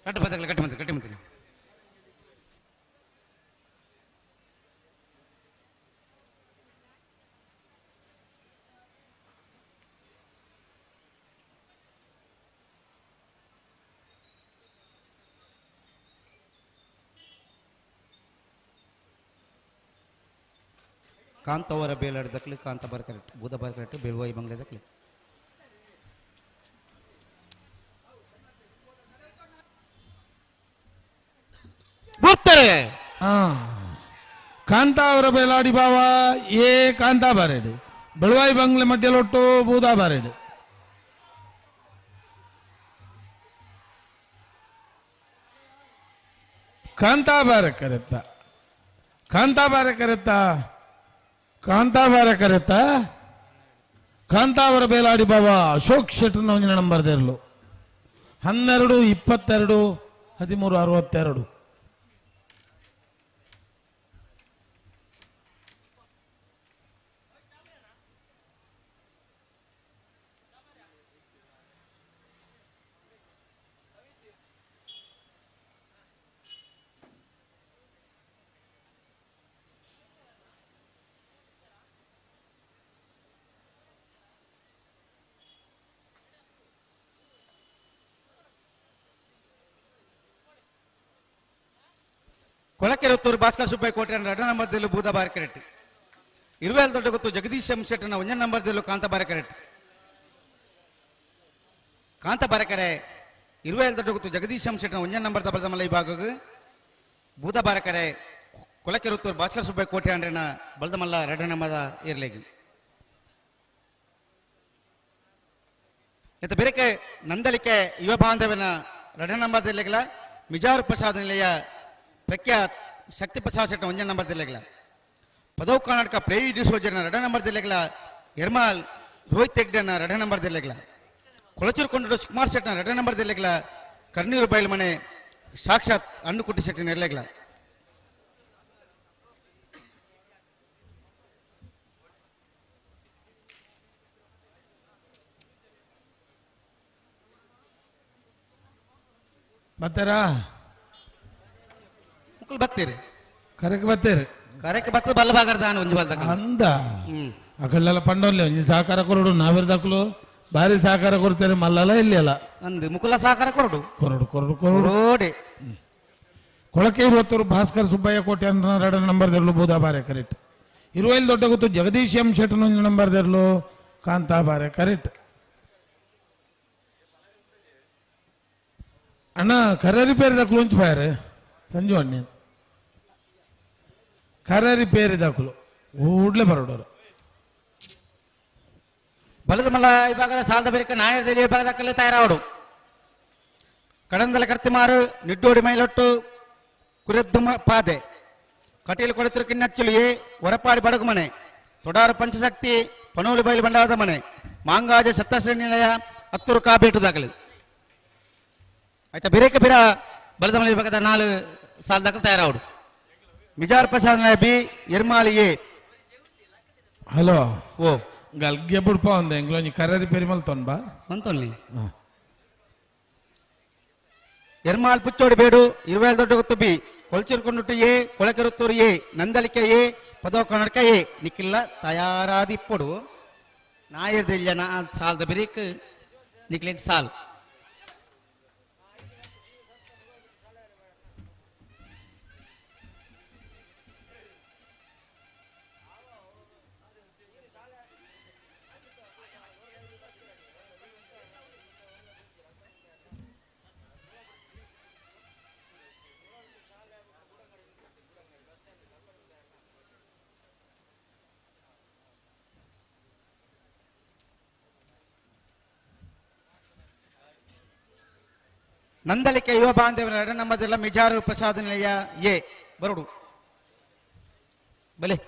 ಕಟ್ಟು ಪದಗಳ ಕಟ್ಟಿ ಮಂತ್ರಿ ಕಟ್ಟಿ ಮಂತ್ರಿ. ಕಾಂತವರ ಬೇಲಾಡಿ ದಕ್ಲಿ ಕಾಂತ ಬಾರ್ ಕರೆಕ್ಟ್ ಬೂದ ಬಾರ್ ಕರೆಕ್ಟ್ ಬೇಳುವಾಯಿ ಬಂಗ್ಲೆ ದಕ್ಲಿ. ಬರ್ತಾರೆ ಕಾಂತಾವರ ಬೇಲಾಡಿ ಬಾವ ಎ ಕಾಂತಾ ಬಾರೇಡು ಬೆಳುವಾಯಿ ಬಂಗ್ಲೆ ಮಡ್ಯಲೊಟ್ಟು ಬೂದಾ ಬಾರೇಡು. ಕಾಂತಾಬಾರ ಕರೆತ್ತ ಕಾಂತಾಬಾರ ಕರೆತ್ತ ಕಾಂತಾಬಾರ ಕರೆತ್ತ ಕಾಂತಾವರ ಬೇಲಾಡಿ ಬಾಬಾ ಅಶೋಕ್ ಶೆಟ್ಟರ್ನ ಒಂದಿನ ನಂಬರ್ ದೇರ್ಲು 12 22 13 62. ಕೊಳಕೆರತ್ತೂರು ಭಾಸ್ಕರ್ ಸುಬ್ಬಯ್ಯ ಕೋಟೆ ಎರಡನೇ ನಂಬರ್ ದಿಲ್ಲು ಬೂದ ಬಾರಕರೆಟ್ಟಿ. ಇರುವೇಲ್ ದೊಡ್ಡ ಗೊತ್ತು ಜಗದೀಶ್ ಎಂ ಶೆಟ್ಟನ ಒಂದನೇ ನಂಬರ್ ದಿಲ್ಲು ಕಾಂತ ಬಾರಕರೆಟ್ಟಿ. ಕಾಂತ ಬಾರಕರೆ ಇರುವೇಲ್ ದೊಡ್ಡ ಗೊತ್ತು ಜಗದೀಶ್ ಎಂ ಶೆಟ್ಟನ ಒಂದನೇ ನಂಬರ್ ತಬಲದ ಈ ಭಾಗಕ್ಕೆ ಬೂದ ಬಾರಕರೆ ಕೊಳಕೆರತ್ತೂರು ಭಾಸ್ಕರ್ ಸುಬ್ಬಯ್ಯ ಕೋಟೆ ಅಂಡ್ರನ ಬಲದಮಲ್ಲ ಎರಡನೇ ನಂಬರ್ ಇರಲೇಗಿ. ಇತ್ತ ಬೇರೆಕೆ ನಂದಲಿಕೆ ಯುವ ಬಾಂಧವ್ಯನ ಎರಡನೇ ನಂಬರ್ ಇರ್ಲಿಕ್ಕಿಲ್ಲ ಮಿಜಾರು ಪ್ರಸಾದ್ ನಿಲಯ ಪ್ರಖ್ಯಾತ್ ಶಕ್ತಿ ಪ್ರಸಾದ್ ಶೆಟ್ಟ ಒಂಜನೇ ನಂಬರ್ ದಿಲ್ಲೆಗ್ಲ ಪದವು ಕರ್ನಾಟಕ ಪ್ರೇವಿ ಡಿಸೋಜರ್ನ ಎರಡನೇ ನಂಬರ್ ದಿಲ್ಲೆಗ್ಲ ಎರ್ಮಾಲ್ ರೋಹಿತ್ ಹೆಗ್ಡೆನ ಎರಡನೇ ನಂಬರ್ ದಿಲ್ಲೆಗ್ಲ ಕೊಳಚೂರು ಕೊಂಡಡು ಸುಕುಮಾರ್ ಶೆಟ್ಟನ ಎರಡನೇ ನಂಬರ್ ದಿಲ್ಲೆಗ್ಲ ಕರ್ನೂರು ಬೈಲ್ ಮನೆ ಸಾಕ್ಷಾತ್ ಅಣ್ಣುಕುಟ್ಟಿ ಶೆಟ್ಟಿನ ಇರ್ಲೆಗ್ಲ. ಬರ್ತಾರಾ? ಮುಕ್ಕಳು ಬರ್ತೀರಿ. ಕರೆಕ್ ಬರ್ತೀರಿ. ಕರೆಕ್ ಬತ್ತ ಬಲ್ಲ ಬಾಗರ್ದಾನ ಒಂಜಿ ಬಲ್ದ ಅಂದ ಅಕಳ್ಳೆಲ್ಲ ಪಂಡೋನ್ಲೆ ಒಂಜಿ ಸಹಕಾರ ಕೊರಡು ನಾವಿರ್ದಕ್ಲು ಬಾರಿ ಸಹಕಾರ ಕೊಡ್ತಾರೆ ಮಲ್ಲಲ್ಲ ಇಲ್ಲಿ ಅಲ್ಲ ಅಂದು ಮುಕುಲ ಸಹಕಾರ ಕೊರಡು ಕೊರಡು ಕೊರಡು ಕೊರಡು ಕೊರೋಡೆ. ಕೊಳಕೆ ಇರುವತ್ತರು ಭಾಸ್ಕರ್ ಸುಬ್ಬಯ್ಯ ಕೋಟೆ ಅಂತ ಎರಡು ನಂಬರ್ ದೆರ್ಲು ಬೂದಾ ಬಾರೆ ಕರೆಕ್ಟ್. ಇರುವೈಲ್ ದೊಡ್ಡ ಗೊತ್ತು ಜಗದೀಶ್ ಎಂ ಶೆಟ್ಟನ ಒಂದು ನಂಬರ್ ದೆರ್ಲು ಕಾಂತಾ ಬಾರೆ ಕರೆಕ್ಟ್. ಅಣ್ಣ ಕರೆ ರಿಪೇರಿ ದಾಖಲು ಒಂಚು ಬಾರೆ ಸಂಜು ಅಣ್ಣ ಕರೆ ರಿಪೇರಿ ದಾಖಲು ಕೂಡ್ಲೆ ಬರೋಡೋರು. ಬಲದ ಮಲ್ಲ ವಿಭಾಗದ ಸಾಲದ ಬಳಿಕ ನಾಯರದಲ್ಲಿ ವಿಭಾಗದ ಕಲ್ಲು ತಯಾರಾವಡು ಕಡಂದಲ ಕರ್ತಿಮಾರು ನಿಡ್ಡೋಡಿ ಮೈಲೊಟ್ಟು ಕುರೆದ್ದು ಪಾದೆ ಕಟೀಲು ಕೊಡತಿರು ಕಿನ್ನಚ್ಚುಲಿ ಹೊರಪಾಡಿ ಬಡಗು ಮನೆ ತೊಡಾರು ಪಂಚಶಕ್ತಿ ಪನೋಲಿ ಬೈಲು ಬಂಡಾರದ ಮನೆ ಮಾಂಗಾಜ ಸಪ್ತಶ್ರೇಣಿ ನಿಲಯ ಹತ್ತೂರು ಕಾಬೇಟು ದಾಖಲು. ಆಯ್ತಾ ಬಿರೇಕ ಬಿರ ಬಲದ ಮಲೆ ವಿಭಾಗದ 4 ಸಾಲ ದಾಖಲು ತಯಾರಾವಡು. ಮಿಜಾರ್ ಪ್ರಸಾದ್ ಬಿ ಎರ್ಮಾಲಿ ಎ. ಹಲೋ ಓ ಗಲ್ಗೆ ಬುಡ್ಪ ಒಂದ ಎಂಗ್ಲೊಂಜಿ ಕರೆ ರಿಪೇರಿ ಮಲ್ತೊನ್ ಬಾ ಅಂತೊನ್ಲಿ. ಎರ್ಮಾಲ್ ಪುಚ್ಚೋಡಿ ಬೇಡು ಇರುವೇಲ್ ದೊಡ್ಡ ಗೊತ್ತು ಬಿ ಕೊಲ್ಚಿರ್ಕೊಂಡುಟ್ಟು A Kolekeruttur A Nandalike A Padavu Karnataka A ನಿಕ್ಕಿಲ್ಲ ತಯಾರಾದಿಪ್ಪಡು ನಾಯರ್ದಿಲ್ಲ ನಾ ಸಾಲದ ಬಿರಿಕ್ ನಿಕ್ಲಿಗ್ ಸಾಲ್. ನಂದಲಿಕೆ ಯುವ ಬಾಂಧವರ ಎರಡು ನಂಬರ್ ಮಿಜಾರು ಪ್ರಸಾದ ನಿಲಯ ಎ ಬರೋಡು ಬಲೆ.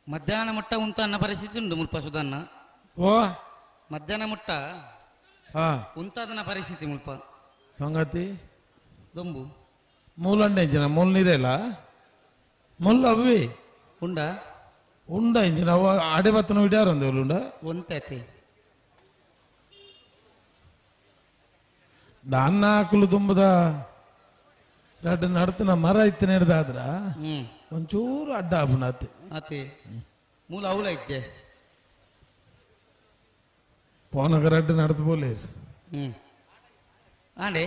ಮಧ್ಯಾಹ್ನ ಮುಟ್ಟ ಉಂತ ಅನ್ನ ಪರಿಸ್ಥಿತಿ ಉಂಟು ಮುಲ್ಪ ಸುಧನ್ನ. ಓ ಮಧ್ಯಾಹ್ನ ಮುಟ್ಟ ಉಂತಾದನ ಪರಿಸ್ಥಿತಿ ಮುಲ್ಪ ಸಂಗತಿ ದೊಂಬು ಮೂಲಂಡೆ ಇಂಚಿನ ಮೂಲ ನೀರೆಲ್ಲ ಮುಲ್ಲ ಅವಿ ಉಂಡ ಉಂಡ ಇಂಚಿನ ಅವ ಅಡೆ ಬತ್ತನ ಇಡ್ಯಾರ ಒಂದು ಉಂಡ ಒಂತೈತಿ ದಾನ್ನ ಹಾಕಲು ತುಂಬದ ರಡ್ಡ ನಡ್ತನ ಮರ ಇತ್ತು ಹಿಡ್ದಾದ್ರ ಒಂಚೂರು ಅಡ್ಡ ಆಪುನಾತಿ ಆತಿ ಮೂಲ ಅವಲ ಇಜ್ಜೆ ಪೋನಗ ರಡ್ಡ ನಡ್ತು ಬೋಲಿ ಆಂಡೆ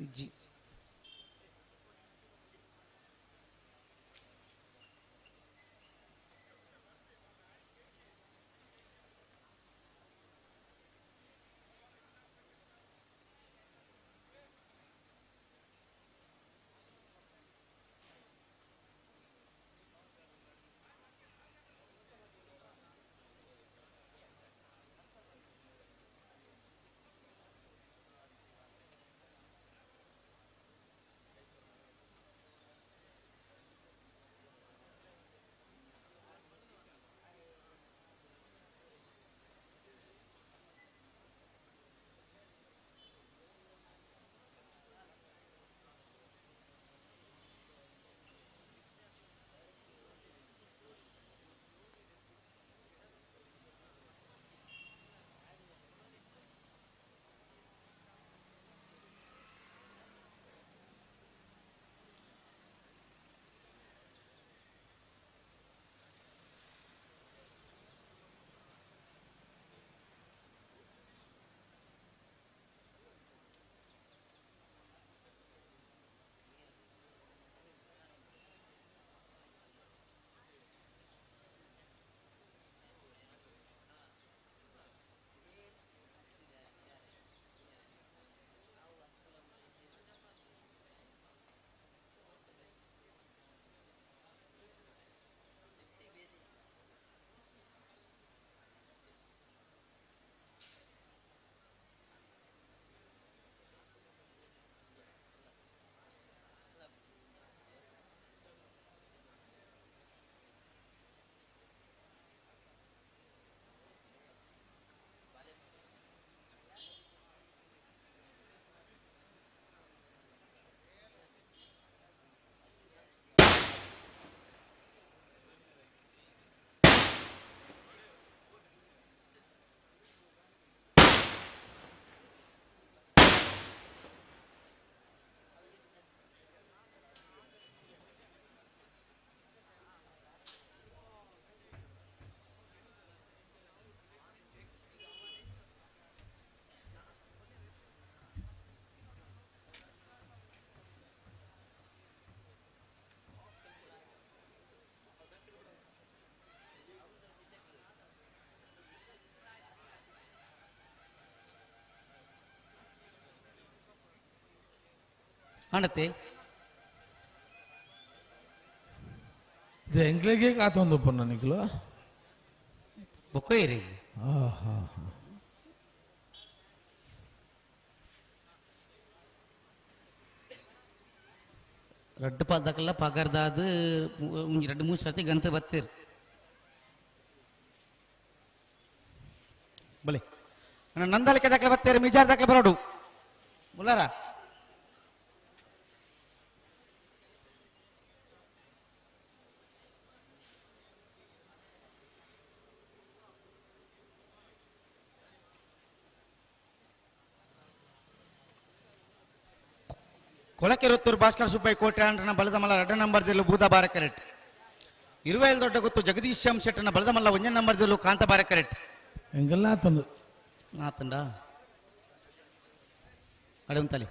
ಇಜ್ಜಿ. ಆಂಡತೆ ಇದು ಎಂಕ್ಲೆಗೆ ಕಾತೊಂದು ಪುಣ್ಣ ನಿಕ್ಲು ಬೊಕ್ಕೊಯ್ರಿ ಆಹಾ ರಡ್ಡು ಪಾದಕಲ್ಲ ಪಗರ್ದಾದ ಎರಡು ಮೂರು ಸರ್ತಿ ಗಂತ ಬತ್ತೀರ್ ಬಲೆ ನಂದಲಿಕೆ ದಾಖಲೆ ಬತ್ತೀರಿ ಮಿಜಾರ್ ದಾಖಲೆ ಬರೋಡು ಮುಲ್ಲಾರ ಕೊಳಕೆರೊತ್ತೂರು ಭಾಸ್ಕರ ಸುಬ್ಬಯ್ಯ ಕೋಟೆ ಅಂಡ್ರನ ಬಲದಮಲ್ಲ ಎರಡ ನಂಬರ್ ದಿಲ್ಲು ಬೂದ ಬಾರ ಕರೆಕ್ಟ್ ಇರುವೈಲ್ ದೊಡ್ಡ ಗೊತ್ತು ಜಗದೀಶ್ ಎಂ ಶೆಟ್ಟನ ಬಲದಮಲ್ಲ ಒಂದೇ ನಂಬರ್ ದಿಲ್ಲು ಕಾಂತ ಬಾರ ಕರೆಕ್ಟ್ ಎಂಗೆಲ್ಲ ಆತಂದು ಆತಂಡ ಅಡೆ ಉಂತಲಿ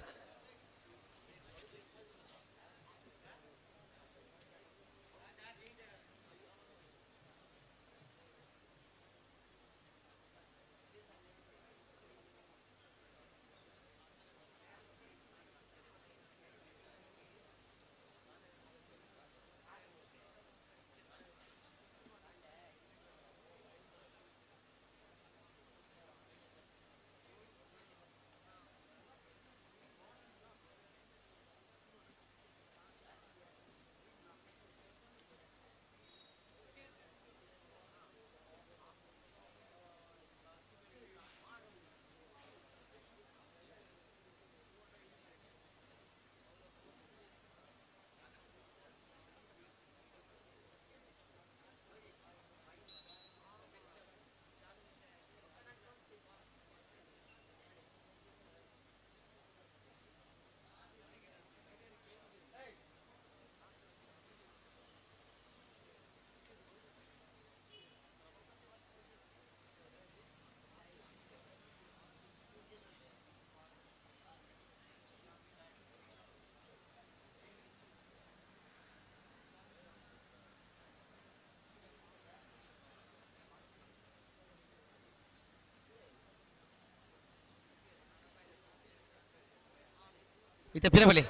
ಇತ್ತ ಪಿರಬಲಿ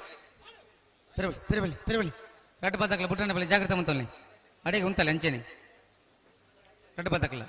ಪಿರಬಲಿ ಪಿರಬಲಿ ಪಿರಬಲಿ ರಡ್ಡು ಬದಕಲ ಬುಟ್ಟನ ಬಲಿ ಜಾಗ್ರತೆ ಮಂತಲ್ಲಿ ಅಡಿಗೆ ಉಂತಲ್ಲ ಅಂಚೆನೆ ರಡ್ಡು ಬದಕಲ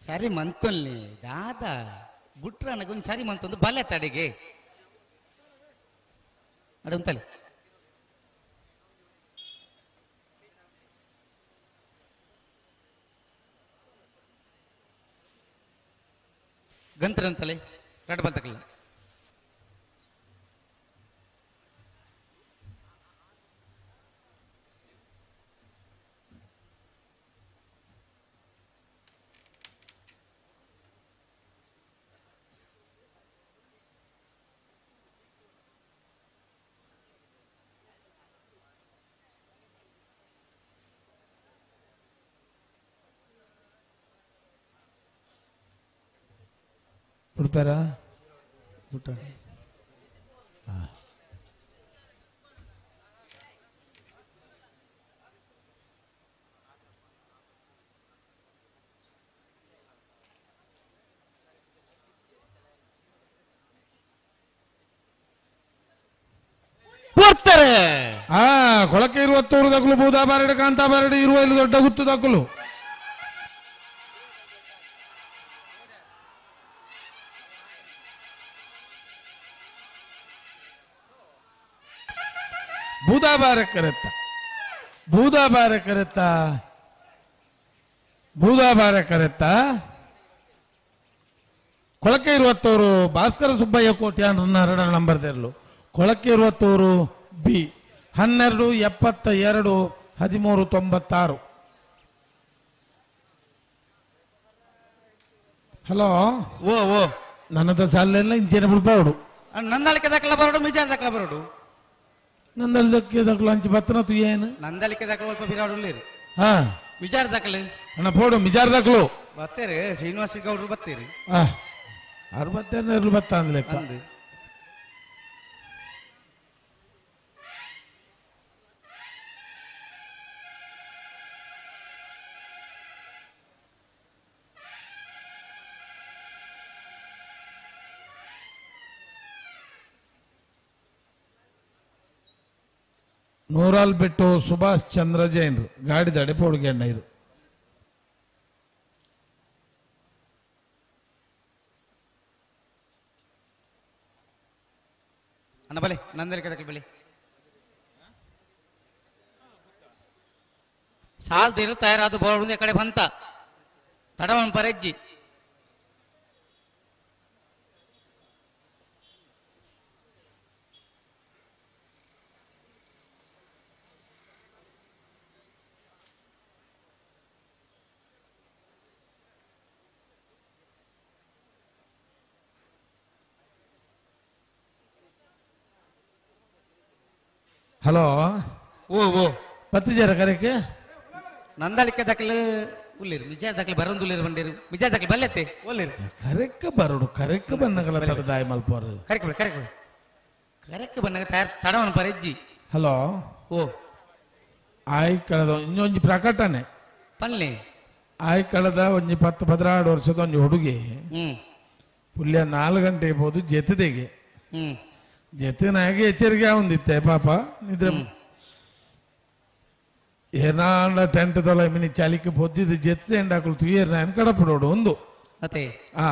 ಸರಿ ಮಂತಲ್ಲಿ ದಾದಾ ಬುಟ್ರ ಒಂದು ಸರಿ ಮಂತೊಂದು ಬಲೆ ತಡೆಗೆ ಅಡೆ ಉಂತಲೆ ಗಂತ್ರ ಅಂತಲೆ ರಡ್ ಬಲ್ತಕಲ್ಲ ಬಿಡ್ತಾರಾ ಊಟ ಬರ್ತಾರೆ ಆ ಕೊಳಕೆ ಇರುವತ್ತೂರು ದಕ್ಕಲು ಬೂದಾ ಬಾರಡು ಕಾಂತಾ ಬಾರಡು ಇರುವ ಇಲ್ಲಿ ದೊಡ್ಡ ಗುತ್ತು ದಕ್ಕಲು ಬೂದಾಬಾರೆ ಕರೆತ್ತ ಬೂದಾಬಾರೆ ಕರೆತ್ತ ಬೂದಾಬಾರೆ ಕರೆತ್ತ ಕೊಳಕೆ ಇರುವತ್ತವರು ಭಾಸ್ಕರ ಸುಬ್ಬಯ್ಯ ಕೋಟ್ಯಾನ್ 2 ನಂಬರ್ ತೆರಲು ಕೊಳಕೆ ಇರುವತ್ತವರು ಬಿ 12 72 13 96. ಹಲೋ ಓ ಓ ನನ್ನದ ಸಾಲೆಲ್ಲ ಇಂಚೇನೆ ಬಿಡ್ಬಾರ್ದು. ನಂದಲಿಕೆ ದಾಖಲ ಬರೋಡು ಮಿಜಾರ್ ದಾಖಲ ಬರೋಡು ನಂದಲಿಕೆ ದಾಖಲ ಅಂಚು ಬತ್ತನ ತು ಏನು ನಂದಲಿಕೆ ದಾಖಲ ಸ್ವಲ್ಪ ಬಿರಾಡು ಉಳ್ಳೇರು. ಹಾ ಮಿಜಾರ್ ದಾಖಲೆ ಅಣ್ಣ ಪೋಡು ಮಿಜಾರ್ ದಾಖಲು ಬತ್ತೇರಿ ಶ್ರೀನಿವಾಸ ಗೌಡ್ರು ಬತ್ತೀರಿ. ಹಾ 62 ಬತ್ತ ಅಂದ್ಲೆ ನೂರಾಲ್ ಬಿಟ್ಟು ಸುಭಾಷ್ ಚಂದ್ರ ಜೈನ್ರು ಗಾಡಿದಡೆ ಪೋಡುಗೆಣ್ಣ ಇರು. ಅಣ್ಣ ಬಲೆ ನಂದಲಿಕೆ ದಾಖಲೆ ಬಲೆ ಸಾಲ್ ದಿನ ತಯಾರಾದ ಬೋರ್ಡ್ ಕಡೆ ಬಂತ ತಡವನ್ ಪರೆಜ್ಜಿ ಹಲೋ ಓ ಓ ಪತ್ತಿಜರ ಕರೆಕ್ಕೆ ನಂದಲಿಕೆ ದಾಖಲೆ ಉಳ್ಳೇರು ಮಿಜಾರ್ ದಾಖಲೆ ಬರಂದುಳ್ಳೇರು ಬಂಡೇರು ಮಿಜಾರ್ ದಾಖಲೆ ಬಲ್ಲೆತ್ತೆ ಒಳ್ಳೇರು ಕರೆಕ್ಕ ಬರೋಡು ಕರೆಕ್ಕ ಬನ್ನಗಲ ತಡದಾಯ ಮಲ್ಪೋರು ಕರೆಕ್ ಬಳೆ ಕರೆಕ್ ಬಳೆ ಕರೆಕ್ಕ ಬನ್ನಗ ತಯಾರು ತಡವನ್ ಪರೆಜ್ಜಿ. ಹಲೋ ಓ ಆಯ್ ಕಳೆದ ಇನ್ನೊಂಜಿ ಪ್ರಕಟಣೆ ಪಲ್ಲೆ ಆಯ್ ಕಳೆದ ಒಂಜಿ 10 14 ವರ್ಷದ ಒಂಜಿ ಹುಡುಗಿ ಪುಲ್ಯ 4 ಗಂಟೆ ಇರ್ಬೋದು ಜೆತದೆಗೆ ಜೆತನಾಗೆ ಎಚ್ಚರಿಕೆ ಒಂದಿತ್ತೆ ಪಾಪ ನಿದ್ರೆ ಏನಾಂಡ ಟೆಂಟ್ ತೊಲ ಮಿನಿ ಚಾಲಿಕ್ಕೆ ಪೊದ್ದಿದ್ದು ಜೆತ್ ಎಂಡಾಕುಲು ತುಯೇರ್ ನಾನು ಕಡಪಡೋಡು ಒಂದು ಅತ್ತೆ ಆ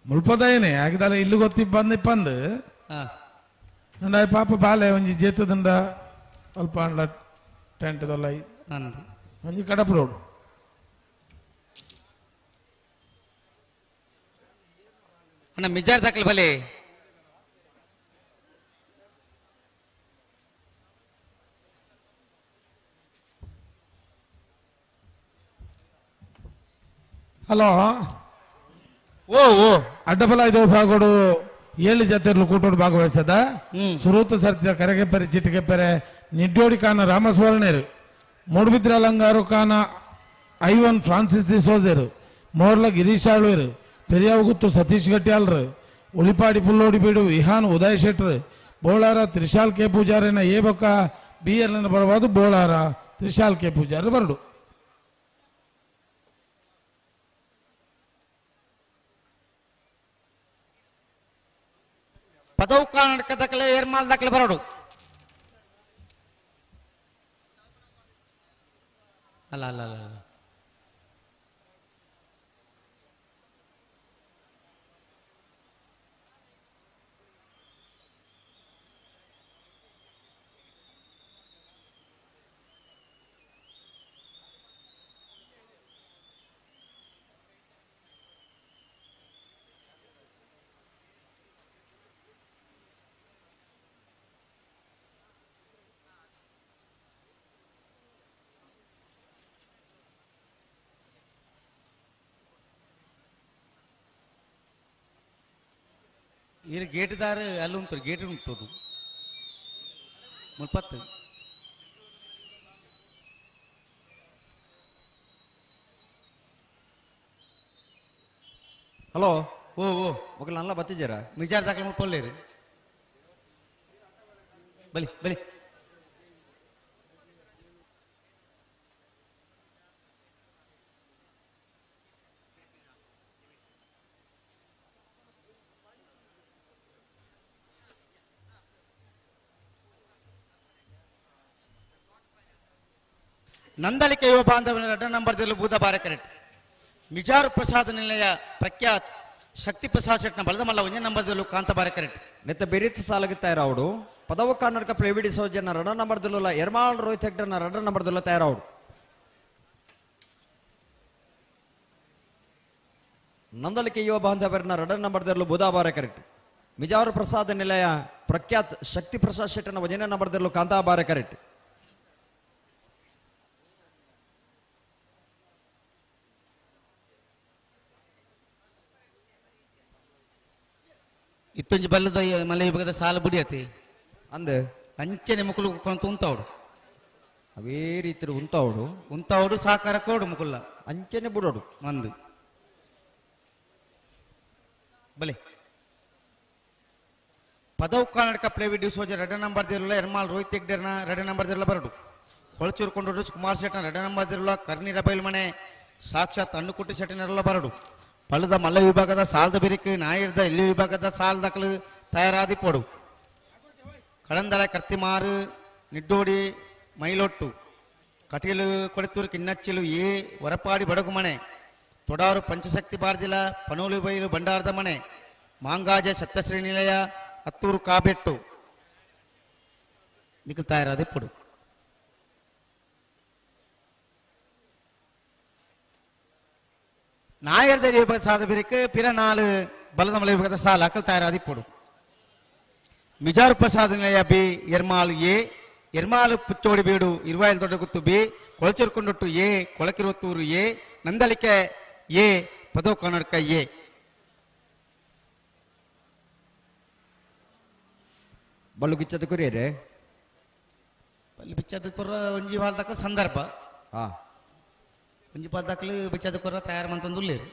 ಮುಳ್ಪದಯನೆ ಆಗಿದಲ್ಲ ಇಲ್ಲು ಗೊತ್ತಿ ಬಂದಿಪ್ಪಂದು ಅಂಡ ಪಾಪ ಬಾಲೆ ಒಂಜಿ ಜೆತ್ತದಂಡ ಅಲ್ಪ ಅಂಡ ಟೆಂಟ್ ತೊಲ ಒಂಜಿ ಕಡಪಡೋಡು. ಅಣ್ಣ ಮಿಜಾರ್ ದಾಖಲೆ ಬಲೆ ಹಲೋ ಓ ಓ ಅಡ್ಡಬಲ ಇದು ಭಾಗೋಡು 7 ಜತೆರ್ಲು ಕೂಟೋಡು ಭಾಗವಹಿಸದ ಸುರೂತ ಸರ್ತಿದ ಕರೆಗೆಪ್ಪರೆ ಚಿಟಿಕೆಪ್ಪರೆ ನಿಡ್ಡೋಡಿ ಕಾನ ರಾಮಸ್ವರ್ಣೇರು ಮೂಡುಬಿದ್ರ ಅಲಂಗಾರು ಕಾನ ಐವನ್ ಫ್ರಾನ್ಸಿಸ್ ಡಿ ಸೋಜೆರು ಮೋರ್ಲ ಗಿರೀಶ್ ಆಳ್ವೇರು ಪೆರಿಯಾವಗುತ್ತು ಸತೀಶ್ ಗಟ್ಟಿಯಾಲ್ರು ಉಳಿಪಾಡಿ ಪುಲ್ಲೋಡಿ ಬೀಡು ವಿಹಾನ್ ಉದಯ್ ಶೆಟ್ರು ಬೋಳಾರ ತ್ರಿಶಾಲ್ ಕೆ ಪೂಜಾರಿನ ಎ ಬೊಕ್ಕ ಬಿ ಎಲ್ ಬರಬಾರ್ದು ಬೋಳಾರ ತ್ರಿಶಾಲ್ ಕೆ ಪೂಜಾರಿ ಬರಡು. ಪದವು ಕರ್ನಾಟಕ ದಾಖಲೆ ಏರ್ಮಾಲ್ ದಾಖಲೆ ಬರೋಡು ಅಲ್ಲ ಅಲ್ಲ ಅಲ್ಲ ಅಲ್ಲ ಇರು ಗೇಟ್ದಾರ ಅಲ್ಲಿ ಉಂಟು ಗೇಟ್ ಉಂಟು ಮುಲ್ಪತ್ತು ಹಲೋ ಓ ಓ ಮೊಗಲ್ ನಲ್ಲ ಬತ್ತಿದ್ದೀರಾ ಮಿಜಾರ್ ದಾಖಲೆ ಮುಲ್ಪಲ್ಲೇರಿ ಬಲಿ ಬಲಿ ನಂದಲಿಕೆ ಯುವ ಬಾಂಧವನ 2 ನಂಬರ್ದಲ್ಲಿ ಬೂದ ಬಾರೆ ಕರೆಕ್ಟ್ ಮಿಜಾರು ಪ್ರಸಾದ ನಿಲಯ ಪ್ರಖ್ಯಾತ್ ಶಕ್ತಿ ಪ್ರಸಾದ್ ಶೆಟ್ನ ಬಲದಮಲ್ಲ 1 ನಂಬರ್ದಲ್ಲೂ ಕಾಂತ ಬಾರೆ ಕರೆಕ್ಟ್ ನೆತ್ತ ಬೆರಿತ್ ಸಾಲಗುತ್ತಾ ರಾవుಡು ಪದವು ಕರ್ನಾಟಕ ಪ್ಲೇವಿಡಿ ಸೌಜನ್ಯ ರಡ ನಂಬರ್ ದಿಲ್ಲುಲ್ಲ ಎರ್ಮಾಳ್ ರೋಹಿತ್ ಹೆಗ್ಡರ್ನ ರಡ ನಂಬರ್ ದಿಲ್ಲ ತಯಾರಾವಡು. ನಂದಳಿಕೆ ಯುವ ಬಾಂಧವರನ್ನ ರಡ ನಂಬರ್ ದಿಲ್ಲು ಬುಧಾಬಾರ ಕರೆಕ್ಟ್. ಮಿಜಾರು ಪ್ರಸಾದ ನಿಲಯ ಪ್ರಖ್ಯಾತ್ ಶಕ್ತಿ ಪ್ರಸಾದ್ ಶೆಟ್ಟನ ವಜನ ನಂಬರ್ ದಿಲ್ಲು ಕಾಂತಾಬಾರ ಕರೆಕ್ಟ್. ಇತ್ತೊಂಜಿ ಬಲ್ಲದ ಮಲೆ ವಿಭಾಗದ ಸಾಲ ಬುಡಿಯತಿ ಅಂದ ಅಂಚನೆ ಮುಕುಲು ಕೊಂತ ಉಂತಾವಡು ಅವೇ ರೀತಿ ಉಂತಾವಡು ಉಂತಾವಡು ಸಹಕಾರ ಕೋಡು ಮುಕುಲ್ಲ ಅಂಚನೆ ಬುಡೋಡು ಮಂದು ಬಲೆ ಪದವು ಕರ್ನಾಟಕ ಪ್ಲೇವಿ ಡಿಸೋಜ ರಡ ನಂಬರ್ ದಿರಲ್ಲ ಎರ್ಮಾಲ್ ರೋಹಿತ್ ಹೆಗ್ಡೆರ್ನ ರಡ ನಂಬರ್ ದಿರಲ್ಲ ಬರಡು ಕೊಳಚೂರು ಕೊಂಡೋಡು ಕುಮಾರ್ ಶೆಟ್ಟನ ರಡ ನಂಬರ್ ದಿರಲ್ಲ ಕರ್ನೀರ ಬೈಲ್ಮನೆ ಸಾಕ್ಷಾತ್ ಅಣ್ಣುಕುಟ್ಟಿ ಶೆಟ್ಟನರಲ್ಲ ಬರಡು ಪಳ್ಳದ ಮಲ್ಲ ವಿಭಾಗದ ಸಾಲದ ಬಿರಿಕು ನಾಯರ್ದ ಎಲ್ಲಿ ವಿಭಾಗದ ಸಾಲ ದಾಖಲು ತಯಾರಾದಿ ಪೋಡು ಕಳಂದಳ ಕರ್ತಿಮಾರು ನಿಡ್ಡೋಡಿ ಮೈಲೊಟ್ಟು ಕಟೀಲು ಕೊಡೆತೂರು ಕಿನ್ನಚ್ಚಿಲು ಎ ವರಪಾಡಿ ಬಡಗುಮನೆ ತೊಡಾರು ಪಂಚಶಕ್ತಿ ಬಾರ್ದಿಲ ಪನೋಲು ಬೈಲು ಭಂಡಾರದ ಮನೆ ಮಾಂಗಾಜ ಸಪ್ತಶ್ರೀ ನಿಲಯ ಹತ್ತೂರು ಕಾಬೆಟ್ಟು ನಿಖಲ್ ತಯಾರಾದಿ ಪೋಡು. ನಾಯರ್ದ ವಿಭಾಗ ಸಾದ ಬಿರಿಕು ಪಿರ ನಾಲು ಬಲದ ಮಲೆ ವಿಭಾಗದ ಸಾಲ ಅಕಲ್ ತಯಾರಾದಿ ಪೋಡು. ಮಿಜಾರು ಪ್ರಸಾದ ನಿಲಯ ಬಿ ಎರ್ಮಾಳು ಎ ಎರ್ಮಾಳು ಪುಚ್ಚೋಡಿ ಬೀಡು ಇರುವಾಯಿಲ್ ದೊಡ್ಡಗುತ್ತು B Kolachur Kondottu A Kolakiruvathur A Nandalike A Padavu Karnataka A. Ballu ಗಿಚ್ಚದ ಕುರಿಯರೆ Ballu ಬಿಚ್ಚದ ಕೊರ ಒಂಜಿ ಬಾಲ್ ದಾಖಲು ಸಂದರ್ಭ ಒಂಜಿ ಬಾಲ್ ದಾಖಲು ಬಿಚ್ಚದ ಕೊರ ತಯಾರು ಮಂತಂದು ಉಲ್ಲೇರು.